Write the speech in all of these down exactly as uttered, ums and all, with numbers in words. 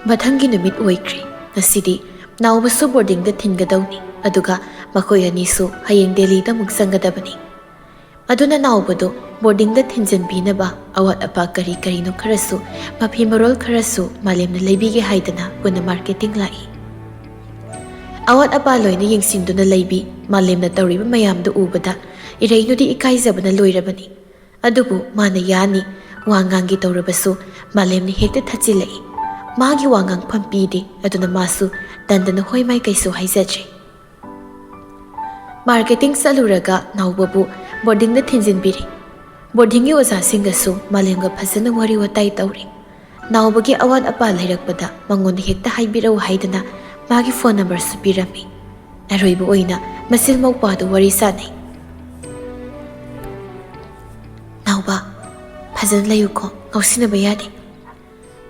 ꯃꯊꯪꯒꯤ ꯅꯨꯃꯤꯠ ꯑꯣꯏꯈ꯭ꯔꯦ꯫ ꯉꯁꯤꯗꯤ ꯅꯥꯎꯕꯁꯨ ꯕꯣꯔꯗꯤꯡꯗ ꯊꯤꯟꯒꯗꯧꯅꯤ, ꯑꯗꯨꯒ ꯃꯈꯣꯏ ꯑꯅꯤꯁꯨ ꯍꯌꯦꯡ ꯗꯦꯜꯂꯤꯗ ꯑꯃꯨꯛ ꯆꯪꯒꯗꯕꯅꯤ꯫ ꯑꯗꯨꯅ ꯅꯥꯎꯕꯗꯨ ꯕꯣꯔꯗꯤꯡꯗ ꯊꯤꯟꯖꯤꯟꯕꯤꯅꯕ ꯑꯋꯥꯠ ꯑꯄꯥ ꯀꯔꯤ ꯀꯔꯤꯅꯣ ꯈꯔꯁꯨ, ꯃꯐꯤ ꯃꯔꯣꯜ ꯈꯔꯁꯨ ꯃꯥꯂꯦꯝꯅ ꯂꯩꯕꯤꯒꯦ ꯍꯥꯏꯗꯅ ꯄꯨꯟꯅ ꯃꯥꯔꯀꯦꯇꯤꯡ ꯂꯥꯛꯏ꯫ ꯑꯋꯥꯠ ꯑꯄꯥ ꯂꯣꯏꯅ ꯌꯦꯡꯁꯤꯟꯗꯨꯅ ꯂꯩꯕꯤ ꯃꯥꯂꯦꯝꯅ ꯇꯧꯔꯤꯕ ꯃꯌꯥꯝꯗꯨ ꯎꯕꯗ ꯏꯔꯩꯅꯨꯗꯤ ꯏꯀꯥꯏꯖꯕꯅ ꯂꯣꯏꯔꯕꯅꯤ꯫ ꯑꯗꯨꯕꯨ ꯃꯥꯅ ꯌꯥꯅꯤ, ꯋꯥ ꯉꯥꯡꯒꯦ ꯇꯧꯔꯕꯁꯨ ꯃꯥꯂꯦꯝꯅ ꯍꯦꯛꯇ ꯊꯠꯆꯤꯜꯂꯛꯏ꯫ ꯃꯥꯒꯤ ꯋꯥ ꯉꯥꯡꯐꯝ ꯄꯤꯗꯦ, ꯑꯗꯨꯅ ꯃꯥꯁꯨ ꯇꯟꯗꯅ ꯍꯣꯏ ꯃꯥꯏ ꯀꯩꯁꯨ ꯍꯥꯏꯖꯗ꯭ꯔꯦ꯫ ꯃꯥꯔꯀꯦꯇꯤꯡ ꯆꯠꯂꯨꯔꯒ ꯅꯥꯎꯕꯕꯨ ꯕꯣꯔꯗꯤꯡꯗ ꯊꯤꯟꯖꯤꯟꯕꯤꯔꯦ꯫ ꯕꯣꯔꯗꯤꯡꯒꯤ ꯑꯣꯖꯥꯁꯤꯡꯒꯁꯨ ꯃꯥꯂꯦꯝꯒ ꯐꯖꯅ ꯋꯥꯔꯤ ꯋꯥꯇꯥꯏ ꯇꯧꯔꯦ꯫ ꯅꯥꯎꯕꯒꯤ ꯑꯋꯥꯠ ꯑꯄꯥ ꯂꯩꯔꯛꯄꯗ ꯃꯉꯣꯟꯗ ꯍꯦꯛꯇ ꯍꯥꯏꯕꯤꯔꯛꯎ ꯍꯥꯏꯗꯅ ꯃꯥꯒꯤ ꯐꯣꯟ ꯅꯝꯕꯔꯁꯨ ꯄꯤꯔꯝꯃꯤ꯫ ꯑꯔꯣꯏꯕ ꯑꯣꯏꯅ ꯃꯆꯤꯜ ꯃꯧꯄ꯭ꯋꯥꯗꯨ ꯋꯥꯔꯤ ꯁꯥꯟꯅꯩ꯫ ꯅꯥꯎꯕ, ꯐꯖꯅ ꯂꯩꯌꯨꯀꯣ, ꯉꯥꯎꯁꯤꯟꯅꯕ ꯌꯥꯗꯦ꯫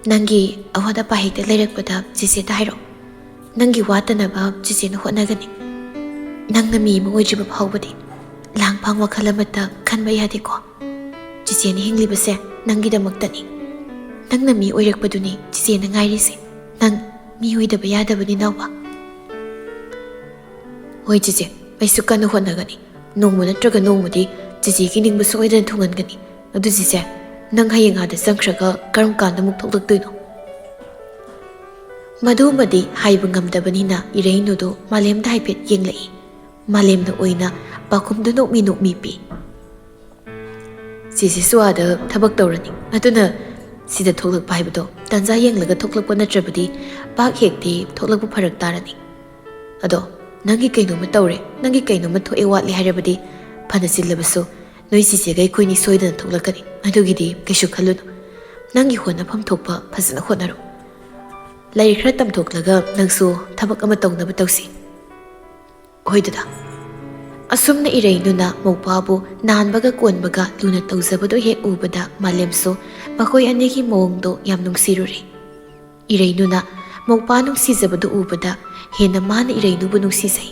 ꯅꯪꯒꯤ ꯑꯋꯥꯠ ꯑꯄꯥ ꯍꯦꯛꯇ ꯂꯩꯔꯛꯄꯗ ꯆꯦꯆꯦꯗ ꯍꯥꯏꯔꯛꯑꯣ꯫ ꯅꯪꯒꯤ ꯋꯥꯠꯇꯅꯕ ꯆꯦꯆꯦꯅ ꯍꯣꯠꯅꯒꯅꯤ꯫ ꯅꯪꯅ ꯃꯤ ꯑꯃ ꯑꯣꯏꯗ꯭ꯔꯤꯕ ꯐꯥꯎꯕꯗꯤ ꯂꯥꯡ ꯐꯥꯡ ꯋꯥꯈꯜ ꯑꯃꯠꯇ ꯈꯟꯕ ꯌꯥꯗꯦꯀꯣ꯫ ꯆꯦꯆꯦꯅ ꯍꯤꯡꯂꯤꯕꯁꯦ ꯅꯪꯒꯤꯗꯃꯛꯇꯅꯤ꯫ ꯅꯪꯅ ꯃꯤ ꯑꯣꯏꯔꯛꯄꯗꯨꯅꯤ ꯆꯦꯆꯦꯅ ꯉꯥꯏꯔꯤꯁꯦ꯫ ꯅꯪ ꯃꯤ ꯑꯣꯏꯗꯕ ꯌꯥꯗꯕꯅꯤ, ꯅꯥꯎꯕ꯫ ꯍꯣꯏ ꯆꯦꯆꯦ, ꯑꯩꯁꯨ ꯀꯟꯅ ꯍꯣꯠꯅꯒꯅꯤ꯫ ꯅꯣꯡꯃ ꯅꯠꯇ꯭ꯔꯒ ꯅꯣꯡꯃꯗꯤ ꯆꯦꯆꯦꯒꯤ ꯅꯤꯡꯕ ꯁꯣꯏꯗꯅ ꯊꯨꯡꯍꯟꯒꯅꯤ꯫ ꯑꯗꯨ ꯆꯦꯆꯦ, ꯅꯪ ꯍꯌꯦꯡ ꯑꯥꯗ ꯆꯪꯈ꯭ꯔꯒ ꯀꯔꯝ ꯀꯥꯟꯗ ꯑꯃꯨꯛ ꯊꯣꯛꯂꯛꯇꯣꯏꯅꯣ? ꯃꯗꯨꯃꯗꯤ ꯍꯥꯏꯕ ꯉꯝꯗꯕꯅꯤꯅ ꯏꯔꯩꯅꯨꯗꯨ ꯃꯥꯂꯦꯝꯗ ꯍꯥꯏꯐꯦꯠ ꯌꯦꯡꯂꯛꯏ꯫ ꯃꯥꯂꯦꯝꯅ ꯑꯣꯏꯅ ꯄꯥꯎꯈꯨꯝꯗꯨ ꯅꯣꯛꯃꯤ ꯅꯣꯛꯃꯤ ꯄꯤ꯫ ꯆꯦꯆꯦꯁꯨ ꯑꯥꯗ ꯊꯕꯛ ꯇꯧꯔꯅꯤ, ꯑꯗꯨꯅ ꯁꯤꯗ ꯊꯣꯛꯂꯛꯄ ꯍꯥꯏꯕꯗꯣ ꯇꯥꯟꯖꯥ ꯌꯦꯡꯂꯒ ꯊꯣꯛꯂꯛꯄ ꯅꯠꯇ꯭ꯔꯕꯗꯤ ꯄꯥꯛ ꯍꯦꯛꯇꯤ ꯊꯣꯛꯂꯛꯄ ꯐꯔꯛ ꯇꯥꯔꯅꯤ꯫ ꯑꯗꯣ ꯅꯪꯒꯤ ꯀꯩꯅꯣꯝꯃ ꯇꯧꯔꯦ, ꯅꯪꯒꯤ ꯀꯩꯅꯣꯝꯃ ꯊꯣꯛꯑꯦ ꯋꯥꯠꯂꯦ ꯍꯥꯏꯔꯕꯗꯤ ꯐꯅ ꯆꯤꯜꯂꯕꯁꯨ ꯅꯣꯏ ꯆꯦꯆꯦꯒ ꯑꯩꯈꯣꯏꯅꯤ ꯁꯣꯏꯗꯅ ꯊꯣꯛꯂꯛꯀꯅꯤ꯫ ꯑꯗꯨꯒꯤꯗꯤ ꯀꯩꯁꯨ ꯈꯜꯂꯨꯅꯨ꯫ ꯅꯪꯒꯤ ꯍꯣꯠꯅꯐꯝ ꯊꯣꯛꯄ ꯐꯖꯅ ꯍꯣꯠꯅꯔꯣ꯫ ꯂꯥꯏꯔꯤꯛ ꯈꯔ ꯇꯝꯊꯣꯛꯂꯒ ꯅꯪꯁꯨ ꯊꯕꯛ ꯑꯃ ꯇꯧꯅꯕ ꯇꯧꯁꯤ꯫ ꯍꯣꯏ ꯗꯗꯥ꯫ ꯑꯁꯨꯝꯅ ꯏꯔꯩꯅꯨꯅ ꯃꯧꯄ꯭ꯋꯥꯕꯨ ꯅꯥꯟꯕꯒ ꯀꯣꯟꯕꯒ ꯂꯨꯅ ꯇꯧꯖꯕꯗꯨ ꯍꯦꯛ ꯎꯕꯗ ꯃꯥꯂꯦꯝꯁꯨ ꯃꯈꯣꯏ ꯑꯅꯤꯒꯤ ꯃꯑꯣꯡꯗꯣ ꯌꯥꯝ ꯅꯨꯡꯁꯤꯔꯨꯔꯦ꯫ ꯏꯔꯩꯅꯨꯅ ꯃꯧꯄ꯭ꯋꯥ ꯅꯨꯡꯁꯤꯖꯕꯗꯨ ꯎꯕꯗ ꯍꯦꯟꯅ ꯃꯥꯅ ꯏꯔꯩꯅꯨꯕꯨ ꯅꯨꯡꯁꯤꯖꯩ꯫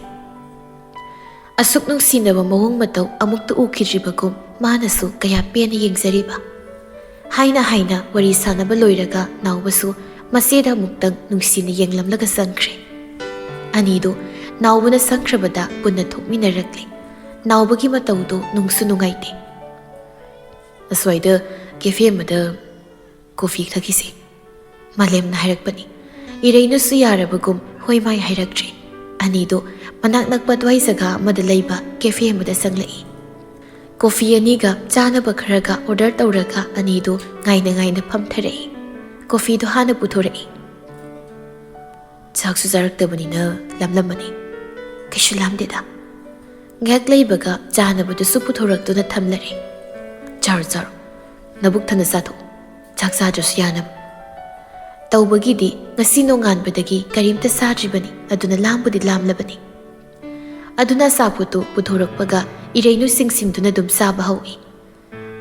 ꯑꯁꯨꯛ ꯅꯨꯡꯁꯤꯅꯕ ꯃꯑꯣꯡ ꯃꯇꯧ ꯑꯃꯨꯛꯇ ꯎꯈꯤꯗ꯭ꯔꯤꯕꯒꯨꯝ ꯃꯥꯅꯁꯨ ꯀꯌꯥ ꯄꯦꯟꯅ ꯌꯦꯡꯖꯔꯤꯕ꯫ ꯍꯥꯏꯅ ꯍꯥꯏꯅ ꯋꯥꯔꯤ ꯁꯥꯟꯅꯕ ꯂꯣꯏꯔꯒ ꯅꯥꯎꯕꯁꯨ ꯃꯆꯦꯗ ꯑꯃꯨꯛꯇꯪ ꯅꯨꯡꯁꯤꯅ ꯌꯦꯡꯂꯝꯂꯒ ꯆꯪꯈ꯭ꯔꯦ꯫ ꯑꯅꯤꯗꯨ ꯅꯥꯎꯕꯅ ꯁꯪꯈ꯭ꯔꯕꯗ ꯄꯨꯟꯅ ꯊꯣꯛꯃꯤꯟꯅꯔꯛꯂꯦ꯫ ꯅꯥꯎꯕꯒꯤ ꯃꯇꯧꯗꯨ ꯅꯨꯡꯁꯨ ꯅꯨꯡꯉꯥꯏꯇꯦ꯫ "ꯑꯁ꯭ꯋꯥꯏꯗ ꯀꯦꯐꯦ ꯑꯃꯗ ꯀꯣꯐꯤ ꯊꯛꯈꯤꯁꯦ," ꯃꯥꯂꯦꯝꯅ ꯍꯥꯏꯔꯛꯄꯅꯤ꯫ ꯏꯔꯩꯅꯨꯁꯨ ꯌꯥꯔꯕꯒꯨꯝ ꯍꯣꯏ ꯃꯥꯏ ꯍꯥꯏꯔꯛꯇ꯭ꯔꯦ꯫ ꯑꯅꯤꯗꯨ ꯃꯅꯥꯛ ꯅꯛꯄ ꯑꯗꯨꯋꯥꯏ ꯖꯒꯥ ꯑꯃꯗ ꯂꯩꯕ ꯀꯦꯐꯦ ꯑꯃꯗ ꯆꯪꯂꯛꯏ꯫ ꯀꯣꯐꯤ ꯑꯅꯤꯒ ꯆꯥꯅꯕ ꯈꯔꯒ ꯑꯣꯔꯗꯔ ꯇꯧꯔꯒ ꯑꯅꯤꯗꯨ ꯉꯥꯏꯅ ꯉꯥꯏꯅ ꯐꯝꯊꯔꯛꯏ꯫ ꯀꯣꯐꯤꯗꯨ ꯍꯥꯟꯅ ꯄꯨꯊꯣꯔꯛꯏ꯫ "ꯆꯥꯛꯁꯨ ꯆꯥꯔꯛꯇꯕꯅꯤꯅ ꯂꯥꯝꯂꯝꯃꯅꯤ?" "ꯀꯩꯁꯨ ꯂꯥꯝꯗꯦꯗ꯫" ꯉꯥꯏꯍꯥꯛ ꯂꯩꯕꯒ ꯆꯥꯅꯕꯗꯨꯁꯨ ꯄꯨꯊꯣꯔꯛꯇꯨꯅ ꯊꯝꯂꯔꯦ꯫ "ꯆꯥꯔꯣ, ꯆꯥꯔꯣ, ꯅꯕꯨꯛ ꯊꯟꯅ ꯆꯥꯊꯣꯛꯎ, ꯆꯥꯛ ꯆꯥꯗ꯭ꯔꯁꯨ ꯌꯥꯅꯕ꯫ ꯇꯧꯕꯒꯤꯗꯤ ꯉꯁꯤ ꯅꯣꯡꯉꯥꯟꯕꯗꯒꯤ ꯀꯔꯤꯝꯇ ꯆꯥꯗ꯭ꯔꯤꯕꯅꯤ, ꯑꯗꯨꯅ ꯂꯥꯝꯕꯨꯗꯤ ꯂꯥꯝꯂꯕꯅꯤ꯫" ꯑꯗꯨꯅ ꯑꯆꯥꯄꯣꯠꯇꯨ ꯄꯨꯊꯣꯔꯛꯄꯒ ꯏꯔꯩꯅꯨ ꯁꯤꯡꯁꯤꯡꯗꯨꯅ ꯑꯗꯨꯝ ꯆꯥꯕ ꯍꯧꯏ꯫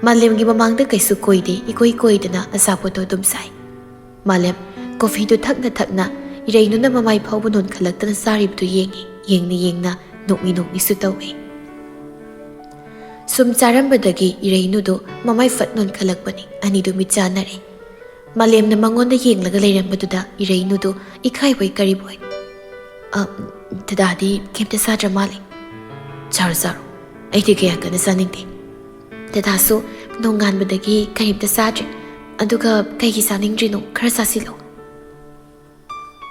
ꯃꯥꯂꯦꯝꯒꯤ ꯃꯃꯥꯡꯗ ꯀꯩꯁꯨ ꯀꯣꯏꯗꯦ, ꯏꯀꯣꯏ ꯀꯣꯏꯗꯅ ꯑꯆꯥꯄꯣꯠꯇꯣ ꯑꯗꯨꯝ ꯆꯥꯏ꯫ ꯃꯥꯂꯦꯝ ꯀꯣꯐꯤꯗꯨ ꯊꯛꯅ ꯊꯛꯅ ꯏꯔꯩꯅꯨꯅ ꯃꯃꯥꯏ ꯐꯥꯎꯕ ꯅꯣꯟꯈꯠꯂꯛꯇꯅ ꯆꯥꯔꯤꯕꯗꯨ ꯌꯦꯡꯏ, ꯌꯦꯡꯅ ꯌꯦꯡꯅ ꯅꯣꯛꯃꯤ ꯅꯣꯛꯃꯤꯁꯨ ꯇꯧꯏ꯫ ꯁꯨꯝ ꯆꯥꯔꯝꯕꯗꯒꯤ ꯏꯔꯩꯅꯨꯗꯨ ꯃꯃꯥꯏ ꯐꯠ ꯅꯣꯟꯈꯠꯂꯛꯄꯅꯤ꯫ ꯑꯅꯤꯗꯨ ꯃꯤꯠ ꯆꯥꯟꯅꯔꯦ꯫ ꯃꯥꯂꯦꯝꯅ ꯃꯉꯣꯟꯗ ꯌꯦꯡꯂꯒ ꯂꯩꯔꯝꯕꯗꯨꯗ ꯏꯔꯩꯅꯨꯗꯨ ꯏꯀꯥꯏꯕꯣꯏ ꯀꯔꯤꯕꯣꯏ, "ꯑ, ꯗꯗꯥꯗꯤ ꯀꯩꯝꯇ ꯆꯥꯗ꯭ꯔ ꯃꯥꯜꯂꯦ꯫" "ꯆꯥꯔꯣ, ꯆꯥꯔꯣ, ꯑꯩꯗꯤ ꯀꯌꯥ ꯀꯟꯅ ꯆꯥꯅꯤꯡꯗꯦ꯫" "ꯗꯗꯥꯁꯨ ꯅꯣꯡꯉꯥꯟꯕꯗꯒꯤ ꯀꯔꯤꯝꯇ ꯆꯥꯗ꯭ꯔꯤ꯫ ꯑꯗꯨꯒ ꯀꯩꯒꯤ ꯆꯥꯅꯤꯡꯗ꯭ꯔꯤꯅꯣ? ꯈꯔ ꯆꯥꯁꯤꯜꯂꯣ꯫"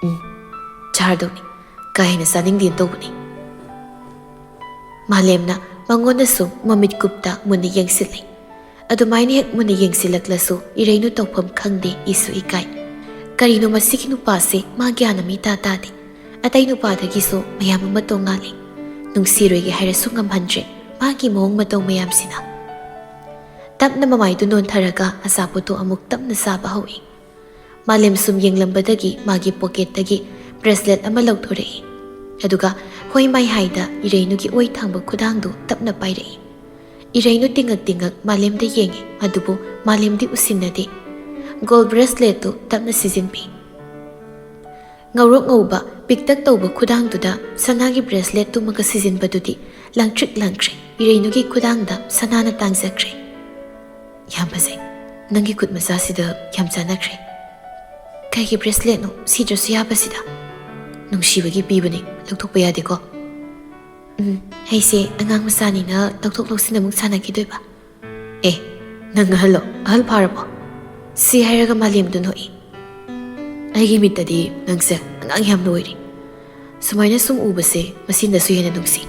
"ꯎꯝ, ꯆꯥꯔꯗꯧꯅꯤ꯫ ꯀꯥ ꯍꯦꯟꯅ ꯆꯥꯅꯤꯡꯗꯦꯅ ꯇꯧꯕꯅꯤ꯫" ꯃꯥꯂꯦꯝꯅ ꯃꯉꯣꯟꯗ ꯁꯨꯝ ꯃꯃꯤꯠ ꯀꯨꯞꯇ ꯃꯨꯟꯅ ꯌꯦꯡꯁꯤꯜꯂꯤ꯫ ꯑꯗꯨꯃꯥꯏꯅ ꯍꯦꯛ ꯃꯨꯟꯅ ꯌꯦꯡꯁꯤꯜꯂꯛꯂꯁꯨ ꯏꯔꯩꯅꯨ ꯇꯧꯐꯝ ꯈꯪꯗꯦ, ꯏꯁꯨ ꯏꯀꯥꯏ꯫ ꯀꯔꯤꯅꯣ ꯃꯁꯤꯒꯤ ꯅꯨꯄꯥꯁꯦ ꯃꯥ ꯒ꯭ꯌꯥꯟ ꯑꯃ ꯏꯇꯥ ꯇꯥꯗꯦ꯫ ꯑꯇꯩ ꯅꯨꯄꯥꯗꯒꯤꯁꯨ ꯃꯌꯥꯝ ꯑꯃ ꯇꯣꯡꯉꯥꯜꯂꯤ꯫ ꯅꯨꯡꯁꯤꯔꯣꯏꯒꯦ ꯍꯥꯏꯔꯁꯨ ꯉꯝꯍꯟꯗ꯭ꯔꯦ ꯃꯥꯒꯤ ꯃꯑꯣꯡ ꯃꯇꯧ ꯃꯌꯥꯝꯁꯤꯅ꯫ ꯇꯞꯅ ꯃꯃꯥꯏꯗꯨ ꯅꯣꯟꯊꯔꯒ ꯑꯆꯥꯄꯣꯠꯇꯨ ꯑꯃꯨꯛ ꯇꯞꯅ ꯆꯥꯕ ꯍꯧꯏ꯫ ꯃꯥꯂꯦꯝ ꯁꯨꯝ ꯌꯦꯡꯂꯝꯕꯗꯒꯤ ꯃꯥꯒꯤ ꯄꯣꯀꯦꯠꯇꯒꯤ ꯕ꯭ꯔꯦꯁꯂꯦꯠ ꯑꯃ ꯂꯧꯊꯣꯔꯛꯏ꯫ ꯑꯗꯨꯒ ꯍꯣꯏ ꯃꯥꯏ ꯍꯥꯏꯗ ꯏꯔꯩꯅꯨꯒꯤ ꯑꯣꯏ ꯊꯥꯡꯕ ꯈꯨꯗꯥꯡꯗꯨ ꯇꯞꯅ ꯄꯥꯏꯔꯛꯏ꯫ ꯏꯔꯩꯅꯨ ꯇꯤꯡꯉꯛ ꯇꯤꯡꯉꯛ ꯃꯥꯂꯦꯝꯗ ꯌꯦꯡꯉꯤ, ꯑꯗꯨꯕꯨ ꯃꯥꯂꯦꯝꯗꯤ ꯎꯁꯤꯟꯅꯗꯦ꯫ ꯒꯣꯜ ꯕ꯭ꯔꯦꯁꯂꯦꯠꯇꯨ ꯇꯞꯅ ꯁꯤꯖꯤꯟꯕꯤ꯫ ꯉꯧꯔꯣꯛ ꯉꯧꯕ ꯄꯤꯛꯇꯛ ꯇꯧꯕ ꯈꯨꯗꯥꯡꯗꯨꯗ ꯁꯅꯥꯒꯤ ꯕ꯭ꯔꯦꯁꯂꯦꯠꯇꯨꯃꯒ ꯁꯤꯖꯤꯟꯕꯗꯨꯗꯤ ꯂꯪꯇ꯭ꯔꯤꯛ ꯂꯪꯈ꯭ꯔꯦ꯫ ꯏꯔꯩꯅꯨꯒꯤ ꯈꯨꯗꯥꯡꯗ ꯁꯅꯥꯅ ꯇꯥꯡꯖꯈ꯭ꯔꯦ꯫ "ꯌꯥꯝ ꯐꯖꯩ꯫ ꯅꯪꯒꯤ ꯈꯨꯠ ꯃꯆꯥꯁꯤꯗ ꯌꯥꯝ ꯆꯥꯟꯅꯈ꯭ꯔꯦ꯫" ꯀꯩꯒꯤ ꯕ꯭ꯔꯦꯁꯂꯦꯠꯅꯣ ꯁꯤꯗ꯭ꯔꯁꯨ ꯌꯥꯕꯁꯤꯗ? ꯅꯨꯡꯁꯤꯕꯒꯤ ꯄꯤꯕꯅꯤ, ꯂꯧꯊꯣꯛꯄ ꯌꯥꯗꯦꯀꯣ꯫ ꯎꯝ, ꯑꯩꯁꯦ ꯑꯉꯥꯡ ꯃꯆꯥꯅꯤꯅ ꯂꯧꯊꯣꯛ ꯂꯧꯁꯤꯟ ꯑꯃꯨꯛ ꯁꯥꯟꯅꯈꯤꯗꯣꯏꯕ꯫ ꯑꯦ, ꯅꯪ ꯑꯍꯜꯂꯣ? ꯑꯍꯜ ꯐꯥꯔꯕꯣ? ꯁꯤ ꯍꯥꯏꯔꯒ ꯃꯥꯂꯦꯝꯗꯨ ꯅꯣꯛꯏ꯫ ꯑꯩꯒꯤ ꯃꯤꯠꯇꯗꯤ ꯅꯪꯁꯦ ꯑꯉꯥꯡ ꯌꯥꯝꯅ ꯑꯣꯏꯔꯤ꯫ ꯁꯨꯃꯥꯏꯅ ꯁꯨꯝ ꯎꯕꯁꯦ ꯃꯁꯤꯅꯁꯨ ꯍꯦꯟꯅ ꯅꯨꯡꯁꯤ꯫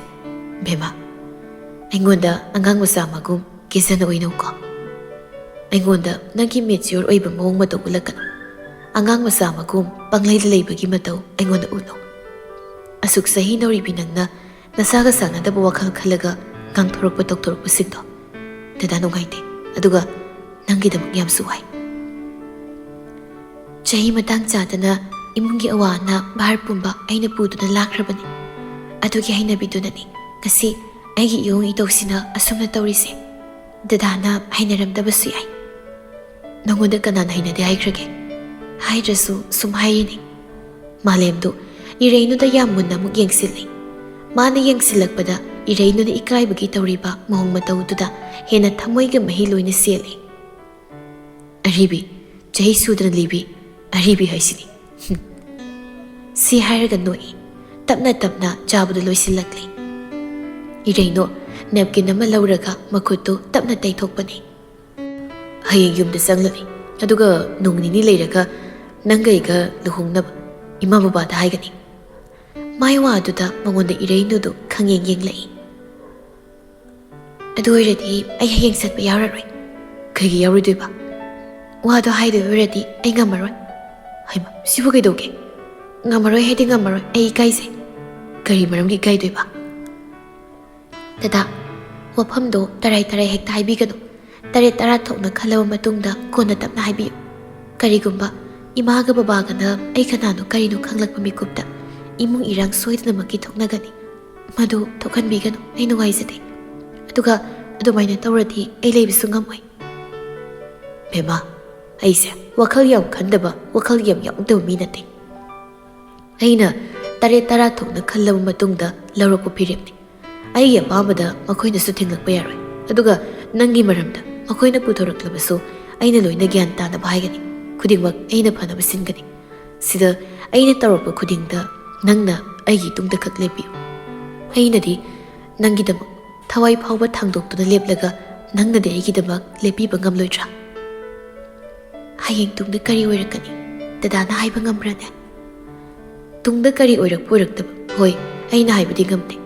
ꯕꯦꯝꯃ, ꯑꯩꯉꯣꯟꯗ ꯑꯉꯥꯡ ꯃꯆꯥ ꯃꯒꯨꯝ ꯀꯤꯖꯅ ꯑꯣꯏꯅꯧꯀꯣ꯫ ꯑꯩꯉꯣꯟꯗ ꯅꯪꯒꯤ ꯃꯦꯆ꯭ꯌꯣꯔ ꯑꯣꯏꯕ ꯃꯑꯣꯡ ꯃꯇꯧ ꯎꯠꯂꯛꯀꯅꯨ꯫ ꯑꯉꯥꯡ ꯃꯆꯥ ꯃꯒꯨꯝ ꯄꯪꯂꯩꯗ ꯂꯩꯕꯒꯤ ꯃꯇꯧ ꯑꯩꯉꯣꯟꯗ ꯎꯠꯂꯨ꯫ ꯑꯁꯨꯛ ꯆꯍꯤ ꯅꯧꯔꯤꯕꯤ ꯅꯪꯅ ꯅꯁꯥꯒ ꯆꯥꯟꯅꯗꯕ ꯋꯥꯈꯜ ꯈꯜꯂꯒ ꯉꯥꯡꯊꯣꯔꯛꯄ ꯇꯧꯊꯣꯔꯛꯄꯁꯤꯡꯗꯣ ꯗꯗꯥ ꯅꯨꯡꯉꯥꯏꯇꯦ꯫ ꯑꯗꯨꯒ ꯅꯪꯒꯤꯗꯃꯛ ꯌꯥꯝꯁꯨ ꯋꯥꯏ꯫ ꯆꯍꯤ ꯃꯇꯥꯡ ꯆꯥꯗꯅ ꯏꯃꯨꯡꯒꯤ ꯑꯋꯥ ꯑꯅꯥ ꯚꯥꯔ ꯄꯨꯝꯕ ꯑꯩꯅ ꯄꯨꯗꯨꯅ ꯂꯥꯛꯈ꯭ꯔꯕꯅꯤ꯫ ꯑꯗꯨꯒꯤ ꯍꯩꯅꯕꯤꯗꯨꯅꯅꯤ ꯉꯁꯤ ꯑꯩꯒꯤ ꯏꯋꯨꯡ ꯏꯇꯧꯁꯤꯅ ꯑꯁꯨꯝꯅ ꯇꯧꯔꯤꯁꯦ꯫ ꯗꯗꯥꯅ ꯍꯩꯅꯔꯝꯗꯕꯁꯨ ꯌꯥꯏ꯫ ꯅꯉꯣꯟꯗ ꯀꯅꯥꯅ ꯍꯩꯅꯗꯦ ꯍꯥꯏꯈ꯭ꯔꯒꯦ? ꯍꯥꯏꯗ꯭ꯔꯁꯨ ꯁꯨꯝ ꯍꯥꯏꯔꯤꯅꯤ꯫ ꯃꯥꯂꯦꯝꯗꯨ ꯏꯔꯩꯅꯨꯗ ꯌꯥꯝ ꯃꯨꯟꯅ ꯑꯃꯨꯛ ꯌꯦꯡꯁꯤꯜꯂꯤ꯫ ꯃꯥꯅ ꯌꯦꯡꯁꯤꯜꯂꯛꯄꯗ ꯏꯔꯩꯅꯨꯅ ꯏꯀꯥꯏꯕꯒꯤ ꯇꯧꯔꯤꯕ ꯃꯑꯣꯡ ꯃꯇꯧꯗꯨꯗ ꯍꯦꯟꯅ ꯊꯃꯣꯏꯒ ꯃꯍꯤ ꯂꯣꯏꯅ ꯆꯦꯜꯂꯤ꯫ ꯑꯔꯤꯕꯤ, ꯆꯍꯤ ꯁꯨꯗꯅ ꯂꯤꯕꯤ, ꯑꯔꯤꯕꯤ ꯍꯥꯏꯁꯤꯅꯤ꯫ ꯁꯤ ꯍꯥꯏꯔꯒ ꯅꯣꯛꯏ꯫ ꯇꯞꯅ ꯇꯞꯅ ꯆꯥꯕꯗꯨ ꯂꯣꯏꯁꯤꯜꯂꯛꯂꯤ꯫ ꯏꯔꯩꯅꯨ ꯅꯦꯞꯀꯤꯟ ꯑꯃ ꯂꯧꯔꯒ ꯃꯈꯨꯠꯇꯨ ꯇꯞꯅ ꯇꯩꯊꯣꯛꯄꯅꯤ꯫ ꯍꯌꯦꯡ ꯌꯨꯝꯗ ꯆꯪꯂꯅꯤ, ꯑꯗꯨꯒ ꯅꯣꯡ ꯅꯤꯅꯤ ꯂꯩꯔꯒ ꯅꯪꯒ ꯑꯩꯒ ꯂꯨꯍꯣꯡꯅꯕ ꯏꯃꯥ ꯕꯕꯥꯗ ꯍꯥꯏꯒꯅꯤ꯫ ꯃꯥꯏ ꯋꯥ ꯑꯗꯨꯗ ꯃꯉꯣꯟꯗ ꯏꯔꯩꯅꯨꯗꯨ ꯈꯪꯌꯦꯡ ꯌꯦꯡꯂꯛꯏ꯫ ꯑꯗꯨ ꯑꯣꯏꯔꯗꯤ ꯑꯩ ꯍꯌꯦꯡ ꯆꯠꯄ ꯌꯥꯎꯔꯔꯣꯏ꯫ ꯀꯩꯒꯤ ꯌꯥꯎꯔꯣꯏꯗꯣꯏꯕ? ꯋꯥꯗꯣ ꯍꯥꯏꯗꯣꯏ ꯑꯣꯏꯔꯗꯤ ꯑꯩ ꯉꯝꯃꯔꯣꯏ꯫ ꯍꯩꯃꯥ, ꯁꯤꯕꯨ ꯀꯩꯗꯧꯒꯦ? ꯉꯝꯃꯔꯣꯏ ꯍꯥꯏꯗꯤ ꯉꯝꯃꯔꯣꯏ, ꯑꯩ ꯏꯀꯥꯏꯖꯩ꯫ ꯀꯔꯤ ꯃꯔꯝꯒꯤ ꯏꯀꯥꯏꯗꯣꯏꯕ? ꯗꯗꯥ, ꯋꯥꯐꯝꯗꯣ ꯇꯔꯥꯏ ꯇꯔꯥꯏ ꯍꯦꯛꯇ ꯍꯥꯏꯕꯤꯒꯅꯨ꯫ ꯇꯔꯦꯠ ꯇꯔꯥ ꯊꯣꯛꯅ ꯈꯜꯂꯕ ꯃꯇꯨꯡꯗ ꯀꯣꯟꯅ ꯇꯞꯅ ꯍꯥꯏꯕꯤꯌꯨ꯫ ꯀꯔꯤꯒꯨꯝꯕ ꯏꯃꯥꯒ ꯕꯕꯥꯒꯅ ꯑꯩ ꯀꯅꯥꯅꯣ ꯀꯔꯤꯅꯣ ꯈꯪꯂꯛꯄ ꯃꯤꯀꯨꯞꯇ ꯏꯃꯨꯡ ꯏꯔꯥꯡ ꯁꯣꯏꯗꯅꯃꯛꯀꯤ ꯊꯣꯛꯅꯒꯅꯤ꯫ ꯃꯗꯨ ꯊꯣꯛꯍꯟꯕꯤꯒꯅꯨ, ꯑꯩ ꯅꯨꯡꯉꯥꯏꯖꯗꯦ꯫ ꯑꯗꯨꯒ ꯑꯗꯨꯃꯥꯏꯅ ꯇꯧꯔꯗꯤ ꯑꯩ ꯂꯩꯕꯁꯨ ꯉꯝꯃꯣꯏ꯫ ꯕꯦꯝꯃ, ꯑꯩꯁꯦ ꯋꯥꯈꯜ ꯌꯥꯝ ꯈꯟꯗꯕ, ꯋꯥꯈꯜ ꯌꯥꯝ ꯌꯥꯎꯗꯕ ꯃꯤ ꯅꯠꯇꯦ꯫ ꯑꯩꯅ ꯇꯔꯦꯠ ꯇꯔꯥ ꯊꯣꯛꯅ ꯈꯜꯂꯕ ꯃꯇꯨꯡꯗ ꯂꯧꯔꯛꯄ ꯐꯤꯔꯦꯞꯅꯤ꯫ ꯑꯩꯒꯤ ꯑꯄꯥꯝꯕꯗ ꯃꯈꯣꯏꯅꯁꯨ ꯊꯤꯡꯂꯛꯄ ꯌꯥꯔꯣꯏ꯫ ꯑꯗꯨꯒ ꯅꯪꯒꯤ ꯃꯔꯝꯗ ꯃꯈꯣꯏꯅ ꯄꯨꯊꯣꯔꯛꯂꯕꯁꯨ ꯑꯩꯅ ꯂꯣꯏꯅ ꯒ꯭ꯌꯥꯟ ꯇꯥꯅꯕ ꯍꯥꯏꯒꯅꯤ꯫ ꯈꯨꯗꯤꯡꯃꯛ ꯑꯩꯅ ꯐꯅꯕ ꯁꯤꯟꯒꯅꯤ꯫ ꯁꯤꯗ ꯑꯩꯅ ꯇꯧꯔꯛꯄ ꯈꯨꯗꯤꯡꯗ ꯅꯪꯅ ꯑꯩꯒꯤ ꯇꯨꯡꯗ ꯈꯛ ꯂꯦꯞꯄꯤꯌꯨ꯫ ꯑꯩꯅꯗꯤ ꯅꯪꯒꯤꯗꯃꯛ ꯊꯋꯥꯏ ꯐꯥꯎꯕ ꯊꯥꯡꯗꯣꯛꯇꯨꯅ ꯂꯦꯞꯂꯒ ꯅꯪꯅꯗꯤ ꯑꯩꯒꯤꯗꯃꯛ ꯂꯦꯞꯄꯤꯕ ꯉꯝꯂꯣꯏꯗ꯭ꯔꯥ? ꯍꯌꯦꯡ ꯇꯨꯡꯗ ꯀꯔꯤ ꯑꯣꯏꯔꯛꯀꯅꯤ? ꯗꯗꯥꯅ ꯍꯥꯏꯕ ꯉꯝꯕ꯭ꯔꯥꯅꯦ? ꯇꯨꯡꯗ ꯀꯔꯤ ꯑꯣꯏꯔꯛꯄ ꯑꯣꯏꯔꯛꯇꯕ, ꯍꯣꯏ, ꯑꯩꯅ ꯍꯥꯏꯕꯗꯤ ꯉꯝꯗꯦ꯫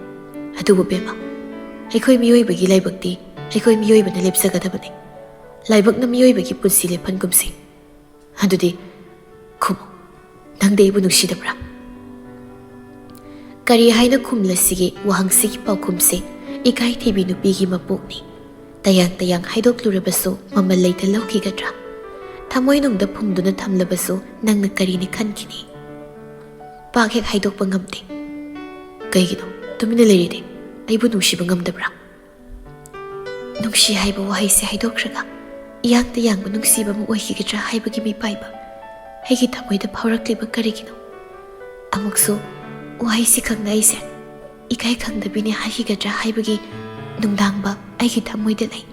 ꯑꯗꯨꯕꯨ ꯕꯦꯝꯃ, ꯑꯩꯈꯣꯏ ꯃꯤꯑꯣꯏꯕꯒꯤ ꯂꯥꯏꯕꯛꯇꯤ ꯑꯩꯈꯣꯏ ꯃꯤꯑꯣꯏꯕꯅ ꯂꯦꯞꯆꯒꯗꯕꯅꯤ꯫ ꯂꯥꯏꯕꯛꯅ ꯃꯤꯑꯣꯏꯕꯒꯤ ꯄꯨꯟꯁꯤ ꯂꯦꯞꯍꯟꯒꯨꯝꯁꯤ꯫ ꯑꯗꯨꯗꯤ ꯈꯨꯝꯃꯨ, ꯅꯪꯗꯤ ꯑꯩꯕꯨ ꯅꯨꯡꯁꯤꯗꯕ꯭ꯔꯥ? ꯀꯔꯤ ꯍꯥꯏꯅ ꯈꯨꯝꯂꯁꯤꯒꯦ? ꯋꯥꯍꯪꯁꯤꯒꯤ ꯄꯥꯎꯈꯨꯝꯁꯦ ꯏꯀꯥꯏ ꯊꯤꯕꯤ ꯅꯨꯄꯤꯒꯤ ꯃꯄꯣꯛꯅꯤ꯫ ꯇꯌꯥꯡ ꯇꯌꯥꯡ ꯍꯥꯏꯗꯣꯛꯂꯨꯔꯕꯁꯨ ꯃꯃꯜ ꯂꯩꯇ ꯂꯧꯈꯤꯒꯗ꯭ꯔꯥ? ꯊꯃꯣꯏꯅꯨꯡꯗ ꯐꯨꯝꯗꯨꯅ ꯊꯝꯂꯕꯁꯨ ꯅꯪꯅ ꯀꯔꯤꯅꯤ ꯈꯟꯈꯤꯅꯤ? ꯄꯥꯛ ꯍꯦꯛ ꯍꯥꯏꯗꯣꯛꯄ ꯉꯝꯗꯦ꯫ ꯀꯩꯒꯤꯅꯣ ꯇꯨꯃꯤꯟꯅ ꯂꯩꯔꯤꯗꯤ? ꯑꯩꯕꯨ ꯅꯨꯡꯁꯤꯕ ꯉꯝꯗꯕ꯭ꯔꯥ? ꯅꯨꯡꯁꯤ ꯍꯥꯏꯕ ꯋꯥꯍꯩꯁꯦ ꯍꯥꯏꯗꯣꯛꯈ꯭ꯔꯒ ꯏꯌꯥꯡꯗ ꯌꯥꯡꯕ ꯅꯨꯡꯁꯤꯕ ꯑꯃ ꯑꯣꯏꯈꯤꯒꯗ꯭ꯔꯥ ꯍꯥꯏꯕꯒꯤ ꯃꯤꯄꯥꯏꯕ ꯑꯩꯒꯤ ꯊꯃꯣꯏꯗ ꯐꯥꯎꯔꯛꯂꯤꯕ ꯀꯔꯤꯒꯤꯅꯣ? ꯑꯃꯨꯛꯁꯨ ꯋꯥꯍꯩꯁꯤ ꯈꯛꯅ ꯑꯩꯁꯦ ꯏꯀꯥꯏ ꯈꯪꯗꯕꯤꯅꯤ ꯍꯥꯏꯈꯤꯒꯗ꯭ꯔꯥ ꯍꯥꯏꯕꯒꯤ ꯅꯨꯡꯗꯥꯡꯕ ꯑꯩꯒꯤ ꯊꯃꯣꯏꯗ ꯂꯩ꯫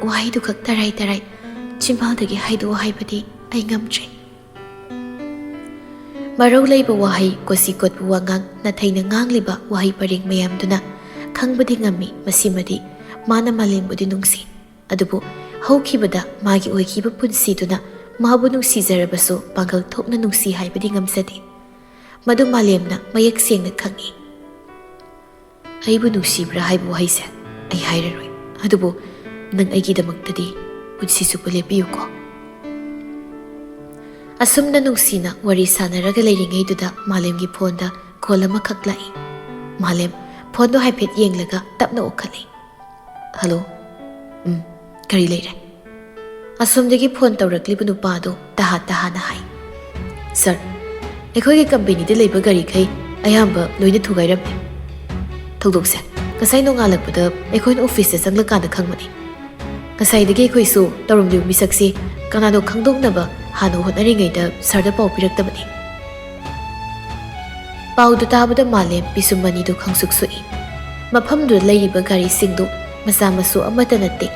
ꯋꯥꯍꯩꯗꯨ ꯈꯛ ꯇꯔꯥꯏ ꯇꯔꯥꯏ ꯆꯤꯝꯕꯥꯜꯗꯒꯤ ꯍꯥꯏꯗꯣꯛꯑꯣ ꯍꯥꯏꯕꯗꯤ ꯑꯩ ꯉꯝꯗ꯭ꯔꯦ꯫ ꯃꯔꯧ ꯂꯩꯕ ꯋꯥꯍꯩ, ꯀꯣꯆꯤ ꯀꯣꯠꯄ ꯋꯥꯉꯥꯡ, ꯅꯥꯊꯩꯅ ꯉꯥꯡꯂꯤꯕ ꯋꯥꯍꯩ ꯄꯔꯦꯡ ꯃꯌꯥꯝꯗꯨꯅ ꯈꯪꯕꯗꯤ ꯉꯝꯃꯤ, ꯃꯁꯤꯃꯗꯤ ꯃꯥꯅ ꯃꯥꯂꯦꯝꯕꯨꯗꯤ ꯅꯨꯡꯁꯤ꯫ ꯑꯗꯨꯕꯨ ꯍꯧꯈꯤꯕꯗ ꯃꯥꯒꯤ ꯑꯣꯏꯈꯤꯕ ꯄꯨꯟꯁꯤꯗꯨꯅ ꯃꯥꯕꯨ ꯅꯨꯡꯁꯤꯖꯔꯕꯁꯨ ꯄꯥꯡꯒꯜ ꯊꯣꯛꯅ ꯅꯨꯡꯁꯤ ꯍꯥꯏꯕꯗꯤ ꯉꯝꯖꯗꯦ꯫ ꯃꯗꯨ ꯃꯥꯂꯦꯝꯅ ꯃꯌꯦꯛ ꯁꯦꯡꯅ ꯈꯪꯏ꯫ ꯑꯩꯕꯨ ꯅꯨꯡꯁꯤꯕ꯭ꯔꯥ ꯍꯥꯏꯕ ꯋꯥꯍꯩꯁꯦ ꯑꯩ ꯍꯥꯏꯔꯔꯣꯏ, ꯑꯗꯨꯕꯨ ꯅꯪ ꯑꯩꯒꯤꯗꯃꯛꯇꯗꯤ ꯄꯨꯟꯁꯤ ꯆꯨꯞꯄ ꯂꯦꯞꯄꯤꯌꯨꯀꯣ꯫ ꯑꯁꯨꯝꯅ ꯅꯨꯡꯁꯤꯅ ꯋꯥꯔꯤ ꯁꯥꯟꯅꯔꯒ ꯂꯩꯔꯤꯉꯩꯗꯨꯗ ꯃꯥꯂꯦꯝꯒꯤ ꯐꯣꯟꯗ ꯀꯣꯜ ꯑꯃꯈꯛ ꯂꯥꯛꯏ꯫ ꯃꯥꯂꯦꯝ ꯐꯣꯟꯗꯣ ꯍꯥꯏꯐꯦꯠ ꯌꯦꯡꯂꯒ ꯇꯞꯅ ꯑꯣꯛꯈꯠꯂꯤ꯫ "ꯍꯜꯂꯣ꯫ ꯎꯝ, ꯀꯔꯤ ꯂꯩꯔꯦ?" ꯑꯁꯣꯝꯗꯒꯤ ꯐꯣꯟ ꯇꯧꯔꯛꯂꯤꯕ ꯅꯨꯄꯥꯗꯣ ꯇꯍꯥ ꯇꯍꯥꯅ ꯍꯥꯏ, "ꯁꯥꯔ, ꯑꯩꯈꯣꯏꯒꯤ ꯀꯝꯄꯦꯅꯤꯗ ꯂꯩꯕ ꯒꯥꯔꯤꯈꯩ ꯑꯌꯥꯝꯕ ꯂꯣꯏꯅ ꯊꯨꯒꯥꯏꯔꯝꯃꯦ꯫ ꯊꯧꯗꯣꯛꯁꯦ ꯉꯁꯥꯏ ꯅꯣꯡꯉꯥꯜꯂꯛꯄꯗ ꯑꯩꯈꯣꯏꯅ ꯑꯣꯐꯤꯁꯇ ꯆꯪꯂꯀꯥꯟꯗ ꯈꯪꯕꯅꯤ꯫ ꯉꯁꯥꯏꯗꯒꯤ ꯑꯩꯈꯣꯏꯁꯨ ꯇꯧꯔꯝꯂꯤꯕ ꯃꯤꯁꯛꯁꯤ ꯀꯅꯥꯅꯣ ꯈꯪꯗꯣꯛꯅꯕ ꯍꯥꯟꯅ ꯍꯣꯠꯅꯔꯤꯉꯩꯗ ꯁꯥꯔꯗ ꯄꯥꯎ ꯄꯤꯔꯛꯇꯕꯅꯤ꯫" ꯄꯥꯎꯗꯨ ꯇꯥꯕꯗ ꯃꯥꯂꯦꯝ ꯄꯤꯁꯨꯝ ꯑꯅꯤꯗꯨ ꯈꯪꯁꯨꯛ ꯁꯨꯛꯏ꯫ ꯃꯐꯝꯗꯨꯗ ꯂꯩꯔꯤꯕ ꯒꯥꯔꯤꯁꯤꯡꯗꯨ ꯃꯆꯥ ꯃꯁꯨ ꯑꯃꯠꯇ ꯅꯠꯇꯦ,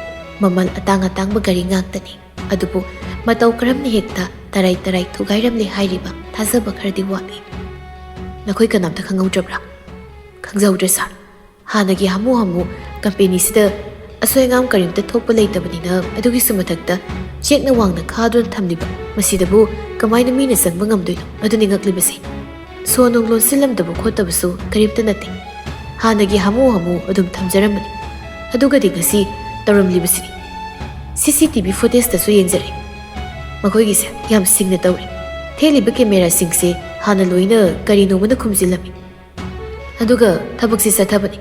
ꯃꯃꯜ ꯑꯇꯥꯡ ꯑꯇꯥꯡꯕ ꯒꯥꯔꯤ ꯉꯥꯛꯇꯅꯤ꯫ ꯑꯗꯨꯕꯨ ꯃꯇꯧ ꯀꯔꯝꯅ ꯍꯦꯛꯇ ꯇꯔꯥꯏ ꯇꯔꯥꯏ ꯊꯨꯒꯥꯏꯔꯝꯂꯦ ꯍꯥꯏꯔꯤꯕ ꯊꯥꯖꯕ ꯈꯔꯗꯤ ꯋꯥꯠꯂꯤ꯫ ꯅꯈꯣꯏ ꯀꯅꯥꯝꯇ ꯈꯪꯍꯧꯗ꯭ꯔꯕ꯭ꯔꯥ? ꯈꯪꯖꯍꯧꯗ꯭ꯔꯦ ꯁꯥꯔ꯫ ꯍꯥꯟꯅꯒꯤ ꯍꯥꯃꯨ ꯍꯥꯃꯨ ꯀꯝꯄꯦꯅꯤꯁꯤꯗ ꯑꯁꯣꯏ ꯑꯉꯥꯝ ꯀꯔꯤꯝꯇ ꯊꯣꯛꯄ ꯂꯩꯇꯕꯅꯤꯅ, ꯑꯗꯨꯒꯤꯁꯨ ꯃꯊꯛꯇ ꯆꯦꯛꯅ ꯋꯥꯡꯅ ꯈꯥꯗꯨꯅ ꯊꯝꯂꯤꯕ ꯃꯁꯤꯗꯕꯨ ꯀꯃꯥꯏꯅ ꯃꯤꯅ ꯆꯪꯕ ꯉꯝꯗꯣꯏꯅꯣ? ꯑꯗꯨꯅꯤ ꯉꯛꯂꯤꯕꯁꯦ꯫ ꯁꯣ ꯅꯨꯡ ꯂꯣꯟꯁꯤꯜꯂꯝꯗꯕ ꯈꯣꯠꯇꯕꯁꯨ ꯀꯔꯤꯝꯇ ꯅꯠꯇꯦ꯫ ꯍꯥꯟꯅꯒꯤ ꯍꯥꯃꯨ ꯍꯥꯃꯨ ꯑꯗꯨꯝ ꯊꯝꯖꯔꯝꯕꯅꯤ꯫ ꯑꯗꯨꯒꯗꯤ ꯉꯁꯤ ꯇꯧꯔꯝꯂꯤꯕꯁꯤꯗꯤ꯫ ꯁꯤ ꯁꯤ ꯇꯤ ꯚꯤ ꯐꯨꯇꯦꯖꯇꯁꯨ ꯌꯦꯡꯖꯔꯦ꯫ ꯃꯈꯣꯏꯒꯤꯁꯦ ꯌꯥꯝ ꯁꯤꯡꯅ ꯇꯧꯔꯤ꯫ ꯊꯦꯠꯂꯤꯕ ꯀꯦꯃꯦꯔꯥꯁꯤꯡꯁꯦ ꯍꯥꯟꯅ ꯂꯣꯏꯅ ꯀꯔꯤꯅꯣꯃꯅ ꯈꯨꯝꯖꯤꯜꯂꯝꯃꯤ꯫ ꯑꯗꯨꯒ ꯊꯕꯛꯁꯤ ꯆꯠꯊꯕꯅꯤ꯫